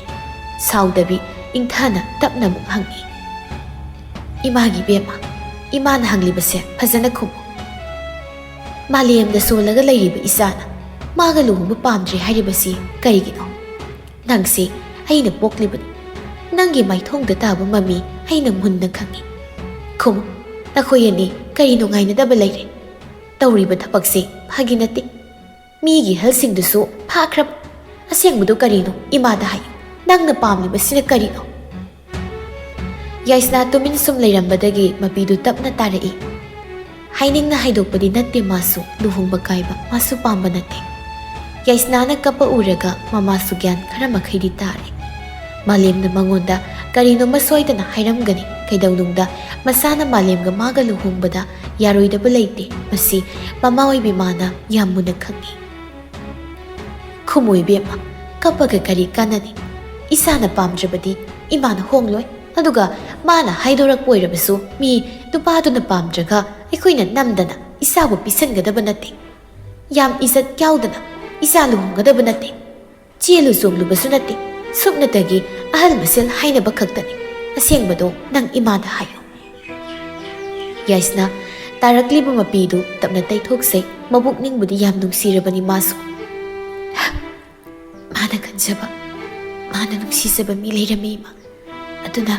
ꯁꯥꯎꯗꯕꯤ ꯏꯪꯊꯅ ꯇꯞꯅ ꯑꯃꯨꯛ ꯍꯪꯉꯤ꯫ "ꯏꯃꯥꯒꯤ ꯏꯕꯦꯝꯃ, ꯏꯃꯥꯅ ꯍꯪꯂꯤꯕꯁꯦ ꯐꯖꯅ ꯈꯨꯝꯃꯨ꯫ ꯃꯥꯂꯦꯝꯗ ꯁꯣꯜꯂꯒ ꯂꯩꯔꯤꯕ ꯏꯆꯥꯅ ꯃꯥꯒ ꯂꯨꯍꯣꯡꯕ ꯄꯥꯝꯗ꯭ꯔꯦ ꯍꯥꯏꯔꯤꯕꯁꯤ ꯀꯔꯤꯒꯤꯅꯣ? ꯅꯪꯁꯤ ꯑꯩꯅ ꯄꯣꯛꯂꯤꯕꯅꯤ꯫ ꯅꯪꯒꯤ ꯃꯥꯏꯊꯣꯡꯗ ꯇꯥꯕ ꯃꯃꯤ ꯑꯩꯅ ꯃꯨꯟꯅ ꯈꯪꯏ꯫ ꯈꯨꯝꯃꯨ, ꯅꯈꯣꯏ ꯑꯅꯤ ꯀꯔꯤ ꯅꯨꯡꯉꯥꯏꯅꯗꯕ ꯂꯩꯔꯦ? ꯇꯧꯔꯤꯕ ꯊꯕꯛꯁꯤ ꯐꯥꯒꯤ ꯅꯠꯇꯦ꯫ ꯃꯤꯒꯤ ꯍꯜꯁꯤꯡꯗꯨꯁꯨ ꯐꯥꯈ꯭ꯔꯕ꯫ ꯑꯁꯦꯡꯕꯗꯨ ꯀꯔꯤꯅꯣ ꯏꯃꯥꯗ ꯍꯥꯏꯌꯨ꯫ ꯅꯪꯅ ꯄꯥꯝꯂꯤꯕꯁꯤꯅ ꯀꯔꯤꯅꯣ?" ꯌꯥꯏꯁꯅꯥ ꯇꯨꯃꯤꯟ ꯁꯨꯝ ꯂꯩꯔꯝꯕꯗꯒꯤ ꯃꯄꯤꯗꯨ ꯇꯞꯅ ꯇꯥꯔꯛꯏ꯫ ꯍꯥꯏꯅꯤꯡꯅ ꯍꯥꯏꯗꯣꯛꯄꯗꯤ ꯅꯠꯇꯦ ꯃꯥꯁꯨ, ꯂꯨꯍꯣꯡꯕ ꯀꯥꯏꯕ ꯃꯥꯁꯨ ꯄꯥꯝꯕ ꯅꯠꯇꯦ꯫ ꯌꯥꯏꯁꯅꯥꯅ ꯀꯞꯄ ꯎꯔꯒ ꯃꯃꯥꯁꯨ ꯒ꯭ꯌꯥꯟ ꯈꯔ ꯃꯈꯩꯗꯤ ꯇꯥꯔꯦ꯫ ꯃꯥꯂꯦꯝꯅ ꯃꯉꯣꯟꯗ ꯀꯔꯤꯅꯣꯃ ꯁꯣꯏꯗꯅ ꯍꯥꯏꯔꯝꯒꯅꯤ꯫ ꯀꯩꯗꯧꯅꯨꯡꯗ ꯃꯁꯥꯅ ꯃꯥꯂꯦꯝꯒ ꯃꯥꯒ ꯂꯨꯍꯣꯡꯕꯗ ꯌꯥꯔꯣꯏꯗꯕ ꯂꯩꯇꯦ꯫ ꯃꯁꯤ ꯃꯃꯥ ꯑꯣꯏꯕꯤ ꯃꯥꯅ ꯌꯥꯝ ꯃꯨꯟꯅ ꯈꯪꯏ꯫ "ꯈꯨꯝꯃꯨ ꯏꯕꯦꯝꯃ, ꯀꯞꯄꯒ ꯀꯔꯤ ꯀꯥꯟꯅꯅꯤ? ꯏꯁꯥꯅ ꯄꯥꯝꯗ꯭ꯔꯕꯗꯤ ꯏꯃꯥꯅ ꯍꯣꯡꯂꯣꯏ꯫ ꯑꯗꯨꯒ ꯃꯥꯅ ꯍꯥꯏꯗꯣꯔꯛꯄ ꯑꯣꯏꯔꯕꯁꯨ ꯃꯤ ꯅꯨꯄꯥꯗꯨꯅ ꯄꯥꯝꯗ꯭ꯔꯒ ꯑꯩꯈꯣꯏꯅ ꯅꯝꯗꯅ ꯏꯆꯥꯕꯨ ꯄꯤꯁꯟꯒꯗꯕ ꯅꯠꯇꯦ꯫ ꯌꯥꯝ ꯏꯖꯠ ꯌꯥꯎꯗꯅ ꯏꯆꯥ ꯂꯨꯍꯣꯡꯒꯗꯕ ꯅꯠꯇꯦ꯫ ꯆꯦꯜꯂꯨ ꯆꯣꯡꯂꯨꯕꯁꯨ ꯅꯠꯇꯦ꯫ ꯁꯨꯞꯅꯇꯒꯤ ꯑꯍꯜ ꯃꯁꯦꯜ ꯍꯥꯏꯅꯕ ꯈꯛꯇꯅꯤ꯫ ꯑꯁꯦꯡꯕꯗꯣ ꯅꯪ ꯏꯃꯥꯗ ꯍꯥꯏꯌꯨ꯫" ꯌꯥꯏꯁꯅꯥ ꯇꯥꯔꯛꯂꯤꯕ ꯃꯄꯤꯗꯨ ꯇꯞꯅ ꯇꯩꯊꯣꯛꯆꯩ꯫ ꯃꯕꯨꯛꯅꯤꯡꯕꯨꯗꯤ ꯌꯥꯝ ꯅꯨꯡꯁꯤꯔꯕꯅꯤ ꯃꯥꯁꯨ꯫ ꯃꯥꯅ ꯈꯟꯖꯕ, ꯃꯥꯅ ꯅꯨꯡꯁꯤꯖꯕ ꯃꯤ ꯂꯩꯔꯝꯃꯤ ꯏꯃꯥ꯫ ꯑꯗꯨꯅ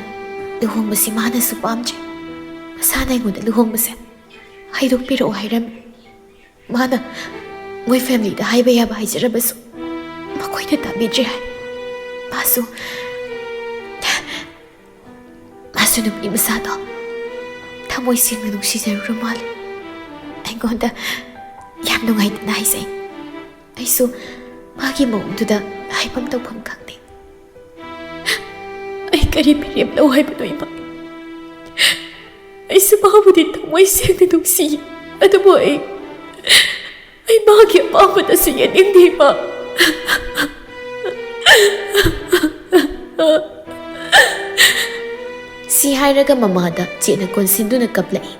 ꯂꯨꯍꯣꯡꯕꯁꯤ ꯃꯥꯅꯁꯨ ꯄꯥꯝꯗ꯭ꯔꯦ꯫ ꯃꯁꯥꯅ ꯑꯩꯉꯣꯟꯗ ꯂꯨꯍꯣꯡꯕꯁꯦ ꯍꯥꯏꯗꯣꯛꯄꯤꯔꯛꯑꯣ ꯍꯥꯏꯔꯝꯃꯤ꯫ ꯃꯥꯅ ꯃꯣꯏ ꯐꯦꯃꯤꯂꯤꯗ ꯍꯥꯏꯕ ꯌꯥꯕ ꯍꯥꯏꯖꯔꯕꯁꯨ ꯃꯈꯣꯏꯅ ꯇꯥꯕꯤꯗ꯭ꯔꯦ ꯍꯥꯏ꯫ ꯃꯥꯁꯨ, ꯃꯥꯁꯨ ꯅꯨꯄꯤ ꯃꯆꯥꯗꯣ ꯊꯃꯣꯏ ꯁꯦꯡꯅ ꯅꯨꯡꯁꯤꯖꯔꯨꯔ ꯃꯥꯜꯂꯦ꯫ ꯑꯩꯉꯣꯟꯗ ꯌꯥꯝ ꯅꯨꯡꯉꯥꯏꯇꯅ ꯍꯥꯏꯖꯩ꯫ ꯑꯩꯁꯨ ꯃꯥꯒꯤ ꯃꯑꯣꯡꯗꯨꯗ ꯍꯥꯏꯐꯝ ꯇꯧꯐꯝ ꯈꯪꯗꯦ꯫ ꯑꯩ ꯀꯔꯤ ꯐꯤꯔꯦꯞ ꯂꯧ ꯍꯥꯏꯕꯅꯣ, ꯏꯃꯥ? ꯑꯩꯁꯨ ꯃꯥꯕꯨꯗꯤ ꯊꯃꯣꯏ ꯁꯦꯡꯅ ꯅꯨꯡꯁꯤ, ꯑꯗꯨꯕꯨ ꯑꯩ, ꯑꯩ ꯃꯥꯒꯤ ꯑꯄꯥꯝꯕꯗꯁꯨ ꯌꯦꯠꯅꯤꯡꯗꯦ, ꯏꯃꯥ꯫ ꯁꯤ ꯍꯥꯏꯔꯒ ꯃꯃꯥꯗ ꯆꯦꯠꯅ ꯀꯣꯟꯁꯤꯟꯗꯨꯅ ꯀꯞꯂꯛꯏ꯫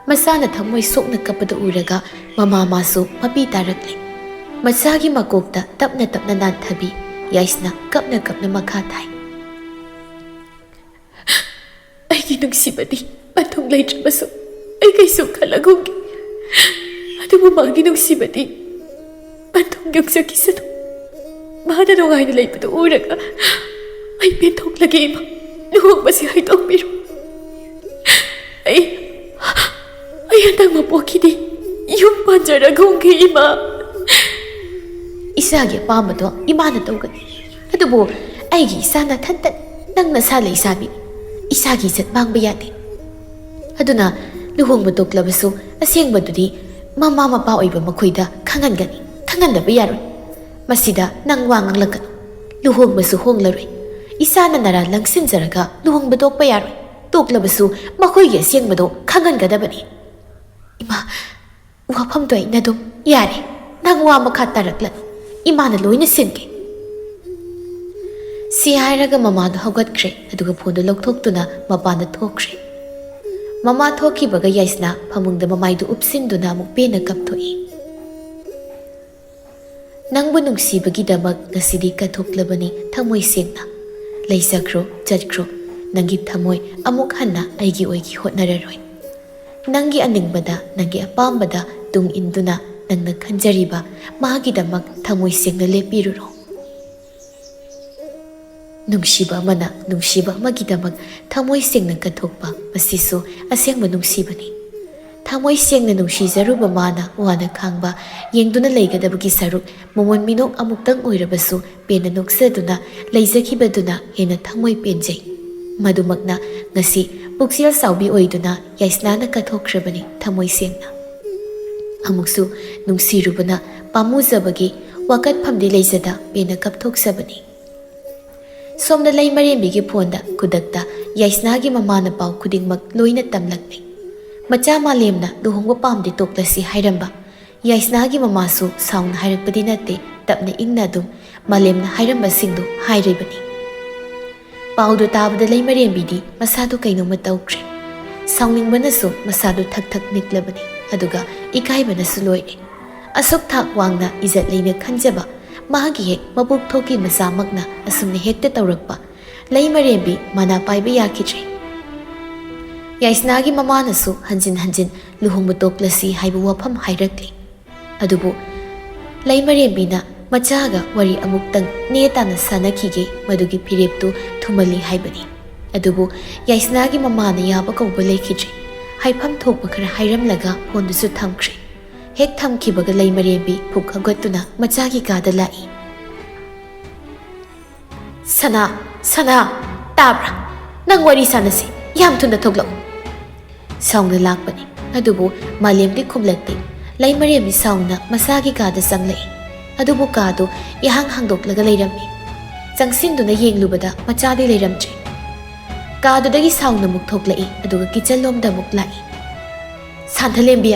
ꯃꯆꯥꯅ ꯊꯃꯣꯏ ꯁꯣꯛꯅ ꯀꯞꯄꯗꯨ ꯎꯔꯒ ꯃꯃꯥ ꯃꯥꯁꯨ ꯃꯄꯤ ꯇꯥꯔꯛꯂꯦ꯫ ꯃꯆꯥꯒꯤ ꯃꯀꯣꯛꯇ ꯇꯞꯅ ꯇꯞꯅ ꯅꯥꯟꯊꯕꯤ ꯌꯥꯏꯁꯅꯥ ꯀꯞꯅ ꯀꯞꯅ ꯃꯈꯥ ꯇꯥꯏ꯫ ꯑꯩꯒꯤ ꯅꯨꯡꯁꯤꯕꯗꯤ ꯃꯊꯨꯡ ꯂꯩꯇ꯭ꯔꯕꯁꯨ ꯑꯩ ꯀꯩꯁꯨ ꯈꯜꯂꯒꯨꯝꯒꯦ꯫ ꯑꯗꯨꯕꯨ ꯃꯥꯒꯤ ꯅꯨꯡꯁꯤꯕꯗꯤ ꯃꯊꯨꯡ ꯌꯧꯖꯈꯤꯁꯅꯨ꯫ ꯃꯥꯅ ꯅꯨꯡꯉꯥꯏꯅ ꯂꯩꯕꯗꯨ ꯎꯔꯒ ꯑꯩ ꯄꯦꯟꯊꯣꯛꯂꯒꯦ, ꯏꯃꯥ꯫ ꯂꯨꯍꯣꯡꯕꯁꯤ ꯍꯥꯏꯗꯣꯛꯄꯤꯔꯣ꯫ ꯑꯩ, ꯑꯩ ꯍꯟꯗꯛ ꯃꯄꯣꯛꯀꯤꯗꯤ ꯌꯨꯝ ꯄꯥꯟꯖꯔꯒꯨꯝꯒꯦ, ꯏꯃꯥ꯫ ꯏꯆꯥꯒꯤ ꯑꯄꯥꯝꯕꯗꯣ ꯏꯃꯥꯅ ꯇꯧꯒꯅꯤ꯫ ꯑꯗꯨꯕꯨ ꯑꯩꯒꯤ ꯏꯆꯥ ꯅꯊꯟꯇ, ꯅꯪ ꯅꯁꯥ ꯂꯩꯁꯥꯕꯤ, ꯏꯆꯥꯒꯤ ꯏꯖꯠ ꯃꯥꯡꯕ ꯌꯥꯗꯦ꯫ ꯑꯗꯨꯅ ꯂꯨꯍꯣꯡꯕ ꯇꯣꯛꯂꯕꯁꯨ ꯑꯁꯦꯡꯕꯗꯨꯗꯤ ꯃꯃꯥ ꯃꯄꯥ ꯑꯣꯏꯕ ꯃꯈꯣꯏꯗ ꯈꯪꯍꯟꯒꯅꯤ, ꯈꯪꯍꯟꯗꯕ ꯌꯥꯔꯣꯏ꯫ ꯃꯁꯤꯗ ꯅꯪ ꯋꯥ ꯉꯥꯡꯂꯛꯀꯅꯨ꯫ ꯂꯨꯍꯣꯡꯕꯁꯨ ꯍꯣꯡꯂꯔꯣꯏ꯫ ꯏꯆꯥꯅ ꯅꯔꯥ ꯂꯪꯁꯤꯟꯖꯔꯒ ꯂꯨꯍꯣꯡꯕ ꯇꯣꯛꯄ ꯌꯥꯔꯣꯏ꯫ ꯇꯣꯛꯂꯕꯁꯨ ꯃꯈꯣꯏꯒꯤ ꯑꯁꯦꯡꯕꯗꯣ ꯈꯪꯍꯟꯒꯗꯕꯅꯤ꯫ ꯏꯃꯥ, ꯋꯥꯐꯝꯗꯣ ꯑꯩꯅ ꯑꯗꯨꯝ ꯌꯥꯔꯦ꯫ ꯅꯪ ꯋꯥ ꯃꯈꯥ ꯇꯥꯔꯛꯂꯅꯨ꯫ ꯏꯃꯥꯅ ꯂꯣꯏꯅ ꯁꯤꯟꯒꯦ꯫ ꯁꯤ ꯍꯥꯏꯔꯒ ꯃꯃꯥꯗꯣ ꯍꯧꯒꯠꯈ꯭ꯔꯦ, ꯑꯗꯨꯒ ꯐꯣꯟꯗꯣ ꯂꯧꯊꯣꯛꯇꯨꯅ ꯃꯄꯥꯟꯗ ꯊꯣꯛꯈ꯭ꯔꯦ꯫ ꯃꯃꯥ ꯊꯣꯛꯈꯤꯕꯒ ꯌꯥꯏꯁꯅꯥ ꯐꯃꯨꯡꯗ ꯃꯃꯥꯏꯗꯨ ꯎꯞꯁꯤꯟꯗꯨꯅ ꯑꯃꯨꯛ ꯄꯦꯟꯅ ꯀꯞꯊꯣꯛꯏ꯫ ꯅꯪꯕꯨ ꯅꯨꯡꯁꯤꯕꯒꯤꯗꯃꯛ ꯉꯁꯤꯗꯤ ꯀꯠꯊꯣꯛꯂꯕꯅꯤ ꯊꯃꯣꯏ ꯁꯦꯡꯅ꯫ ꯂꯩꯖꯈ꯭ꯔꯣ, ꯆꯠꯈ꯭ꯔꯣ꯫ ꯅꯪꯒꯤ ꯊꯃꯣꯏ ꯑꯃꯨꯛ ꯍꯟꯅ ꯑꯩꯒꯤ ꯑꯣꯏꯒꯦ ꯍꯣꯠꯅꯔꯔꯣꯏ꯫ ꯅꯪꯒꯤ ꯑꯅꯤꯡꯕꯗ, ꯅꯪꯒꯤ ꯑꯄꯥꯝꯕꯗ ꯇꯨꯡ ꯏꯟꯗꯨꯅ ꯅꯪꯅ ꯈꯟꯖꯔꯤꯕ ꯃꯥꯒꯤꯗꯃꯛ ꯊꯃꯣꯏ ꯁꯦꯡꯅ ꯂꯦꯞꯄꯤꯔꯨꯔꯣ꯫ ꯅꯨꯡꯁꯤꯕ ꯑꯃꯅ ꯅꯨꯡꯁꯤꯕ ꯑꯃꯒꯤꯗꯃꯛ ꯊꯃꯣꯏ ꯁꯦꯡꯅ ꯀꯠꯊꯣꯛꯄ, ꯃꯁꯤꯁꯨ ꯑꯁꯦꯡꯕ ꯅꯨꯡꯁꯤꯕꯅꯤ꯫ ꯊꯃꯣꯏ ꯁꯦꯡꯅ ꯅꯨꯡꯁꯤꯖꯔꯨꯕ ꯃꯥꯅ ꯋꯥꯅ ꯈꯥꯡꯕ, ꯌꯦꯡꯗꯨꯅ ꯂꯩꯒꯗꯕꯒꯤ ꯁꯔꯨꯛ ꯃꯃꯣꯟ ꯃꯤꯅꯣꯛ ꯑꯃꯨꯛꯇꯪ ꯑꯣꯏꯔꯕꯁꯨ ꯄꯦꯟꯅ ꯅꯣꯛꯆꯗꯨꯅ ꯂꯩꯖꯈꯤꯕꯗꯨꯅ ꯍꯦꯟꯅ ꯊꯃꯣꯏ ꯄꯦꯟꯖꯩ꯫ ꯃꯗꯨꯃꯛꯅ ꯉꯁꯤ ꯄꯨꯛꯆꯦꯜ ꯆꯥꯎꯕꯤ ꯑꯣꯏꯗꯨꯅ ꯌꯥꯏꯁꯅꯥꯅ ꯀꯠꯊꯣꯛꯈ꯭ꯔꯕꯅꯤ ꯊꯃꯣꯏ ꯁꯦꯡꯅ꯫ ꯑꯃꯨꯛꯁꯨ ꯅꯨꯡꯁꯤꯔꯨꯕꯅ ꯄꯥꯝꯃꯨꯖꯕꯒꯤ ꯋꯥꯀꯠꯐꯝꯗꯤ ꯂꯩꯖꯗ ꯄꯦꯟꯅ ꯀꯞꯊꯣꯛꯆꯕꯅꯤ꯫ ꯁꯣꯝꯗ ꯂꯩꯃꯔꯦꯝꯕꯤꯒꯤ ꯐꯣꯟꯗ ꯈꯨꯗꯛꯇ ꯌꯥꯏꯁꯅꯥꯒꯤ ꯃꯃꯥꯅ ꯄꯥꯎ ꯈꯨꯗꯤꯡꯃꯛ ꯂꯣꯏꯅ ꯇꯝꯂꯛꯂꯦ꯫ ꯃꯆꯥ ꯃꯥꯂꯦꯝꯅ ꯂꯨꯍꯣꯡꯕ ꯄꯥꯝꯗꯦ, ꯇꯣꯛꯂꯁꯤ ꯍꯥꯏꯔꯝꯕ꯫ ꯌꯥꯏꯁꯅꯥꯒꯤ ꯃꯃꯥꯁꯨ ꯁꯥꯎꯅ ꯍꯥꯏꯔꯛꯄꯗꯤ ꯅꯠꯇꯦ, ꯇꯞꯅ ꯏꯪꯅ ꯑꯗꯨꯝ ꯃꯥꯂꯦꯝꯅ ꯍꯥꯏꯔꯝꯕꯁꯤꯡꯗꯨ ꯍꯥꯏꯔꯤꯕꯅꯤ꯫ ꯄꯥꯎꯗꯨ ꯇꯥꯕꯗ ꯂꯩꯃꯔꯦꯝꯕꯤꯗꯤ ꯃꯁꯥꯗꯨ ꯀꯩꯅꯣꯝꯃ ꯇꯧꯈ꯭ꯔꯦ꯫ ꯁꯥꯎꯅꯤꯡꯕꯅꯁꯨ ꯃꯁꯥꯗꯨ ꯊꯛ ꯊꯛ ꯅꯤꯛꯂꯕꯅꯤ, ꯑꯗꯨꯒ ꯏꯀꯥꯏꯕꯅꯁꯨ ꯂꯣꯏꯔꯦ꯫ ꯑꯁꯨꯛ ꯊꯥꯛ ꯋꯥꯡꯅ ꯏꯖꯠ ꯂꯩꯅ ꯈꯟꯖꯕ ꯃꯥꯒꯤ ꯍꯦꯛ ꯃꯕꯨꯛ ꯊꯣꯛꯀꯤ ꯃꯆꯥꯃꯛꯅ ꯑꯁꯨꯝꯅ ꯍꯦꯛꯇ ꯇꯧꯔꯛꯄ ꯂꯩꯃꯔꯦꯝꯕꯤ ꯃꯅꯥ ꯄꯥꯏꯕ ꯌꯥꯈꯤꯗ꯭ꯔꯦ꯫ ꯌꯥꯏꯁꯅꯥꯒꯤ ꯃꯃꯥꯅꯁꯨ ꯍꯟꯖꯤꯟ ꯍꯟꯖꯤꯟ ꯂꯨꯍꯣꯡꯕ ꯇꯣꯛꯂꯁꯤ ꯍꯥꯏꯕ ꯋꯥꯐꯝ ꯍꯥꯏꯔꯛꯂꯤ꯫ ꯑꯗꯨꯕꯨ ꯂꯩꯃꯔꯦꯝꯕꯤꯅ ꯃꯆꯥꯒ ꯋꯥꯔꯤ ꯑꯃꯨꯛꯇꯪ ꯅꯦ ꯇꯥꯅ ꯁꯥꯟꯅꯈꯤꯒꯦ, ꯃꯗꯨꯒꯤ ꯐꯤꯔꯦꯞꯇꯨ ꯊꯨꯃꯜꯂꯤ ꯍꯥꯏꯕꯅꯤ꯫ ꯑꯗꯨꯕꯨ ꯌꯥꯏꯁꯅꯥꯒꯤ ꯃꯃꯥꯅ ꯌꯥꯕ ꯀꯧꯕ ꯂꯩꯈꯤꯗ꯭ꯔꯦ꯫ ꯍꯥꯏꯐꯝ ꯊꯣꯛꯄ ꯈꯔ ꯍꯥꯏꯔꯝꯂꯒ ꯐꯣꯟꯗꯨꯁꯨ ꯊꯝꯈ꯭ꯔꯦ꯫ ꯍꯦꯛ ꯊꯝꯈꯤꯕꯒ ꯂꯩꯃꯔꯦꯝꯕꯤ ꯐꯨꯛ ꯍꯧꯒꯠꯇꯨꯅ ꯃꯆꯥꯒꯤ ꯀꯥꯗ ꯂꯥꯛꯏ꯫ "ꯁꯅꯥ, ꯁꯅꯥ, ꯇꯥꯕ꯭ꯔꯥ? ꯅꯪ ꯋꯥꯔꯤ ꯁꯥꯟꯅꯁꯤ, ꯌꯥꯝ ꯊꯨꯅ ꯊꯣꯛꯂꯛꯎ꯫" ꯁꯥꯎꯅ ꯂꯥꯛꯄꯅꯤ꯫ ꯑꯗꯨꯕꯨ ꯃꯥꯂꯦꯝꯗꯤ ꯈꯨꯝꯂꯛꯇꯦ꯫ ꯂꯩꯃꯔꯦꯝꯕꯤ ꯁꯥꯎꯅ ꯃꯁꯥꯒꯤ ꯀꯥꯗ ꯆꯪꯂꯛꯏ꯫ ꯑꯗꯨꯕꯨ ꯀꯥꯗꯨ ꯏꯍꯥꯡ ꯍꯥꯡꯗꯣꯛꯂꯒ ꯂꯩꯔꯝꯃꯤ꯫ ꯆꯪꯁꯤꯟꯗꯨꯅ ꯌꯦꯡꯂꯨꯕꯗ ꯃꯆꯥꯗꯤ ꯂꯩꯔꯝꯗ꯭ꯔꯦ꯫ ꯀꯥꯗꯨꯗꯒꯤ ꯁꯥꯎꯅ ꯑꯃꯨꯛ ꯊꯣꯛꯂꯛꯏ, ꯑꯗꯨꯒ ꯀꯤꯆꯟ ꯂꯣꯝꯗ ꯑꯃꯨꯛ ꯂꯥꯛꯏ꯫ "ꯁꯥꯟꯊꯂꯦꯝꯕꯤ,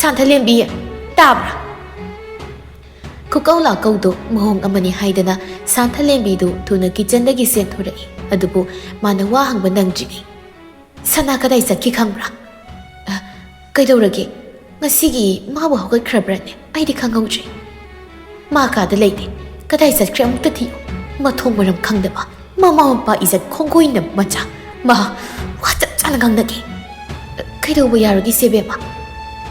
ꯁꯥꯟꯊꯂꯦꯝꯕꯤ, ꯇꯥꯕ꯭ꯔꯥ?" ꯈꯨꯀꯧ ꯂꯥꯀꯧꯗꯨ ꯃꯑꯣꯡ ꯑꯃꯅꯤ ꯍꯥꯏꯗꯅ ꯁꯥꯟꯊꯂꯦꯝꯕꯤꯗꯨ ꯊꯨꯅ ꯀꯤꯆꯟꯗꯒꯤ ꯆꯦꯟꯊꯣꯔꯛꯏ꯫ ꯑꯗꯨꯕꯨ ꯃꯥꯅ ꯋꯥ ꯍꯪꯕ ꯅꯪꯗ꯭ꯔꯤꯉꯩ, "ꯁꯅꯥ ꯀꯗꯥꯏ ꯆꯠꯈꯤ ꯈꯪꯕ꯭ꯔꯥ?" "ꯑ, ꯀꯩꯗꯧꯔꯒꯦ? ꯉꯁꯤꯒꯤ ꯃꯥꯕꯨ ꯍꯧꯒꯠꯈ꯭ꯔꯕ꯭ꯔꯅꯦ? ꯑꯩꯗꯤ ꯈꯪꯍꯧꯗ꯭ꯔꯦ꯫" "ꯃꯥ ꯀꯥꯗ ꯂꯩꯇꯦ꯫ ꯀꯗꯥꯏ ꯆꯠꯈ꯭ꯔꯦ ꯑꯃꯨꯛꯇ ꯊꯤꯌꯨ꯫ ꯃꯊꯣꯡ ꯃꯔꯝ ꯈꯪꯗꯕ, ꯃꯃꯥ ꯃꯄꯥ ꯏꯖꯠ ꯈꯣꯡꯒꯣꯏꯅꯕ ꯃꯆꯥ꯫ ꯃꯥ ꯋꯥ ꯆꯞ ꯆꯥꯅ ꯉꯥꯡꯅꯒꯦ꯫" "ꯀꯩꯗꯧꯕ ꯌꯥꯔꯒꯦ ꯏꯆꯦꯕꯦꯝꯃ?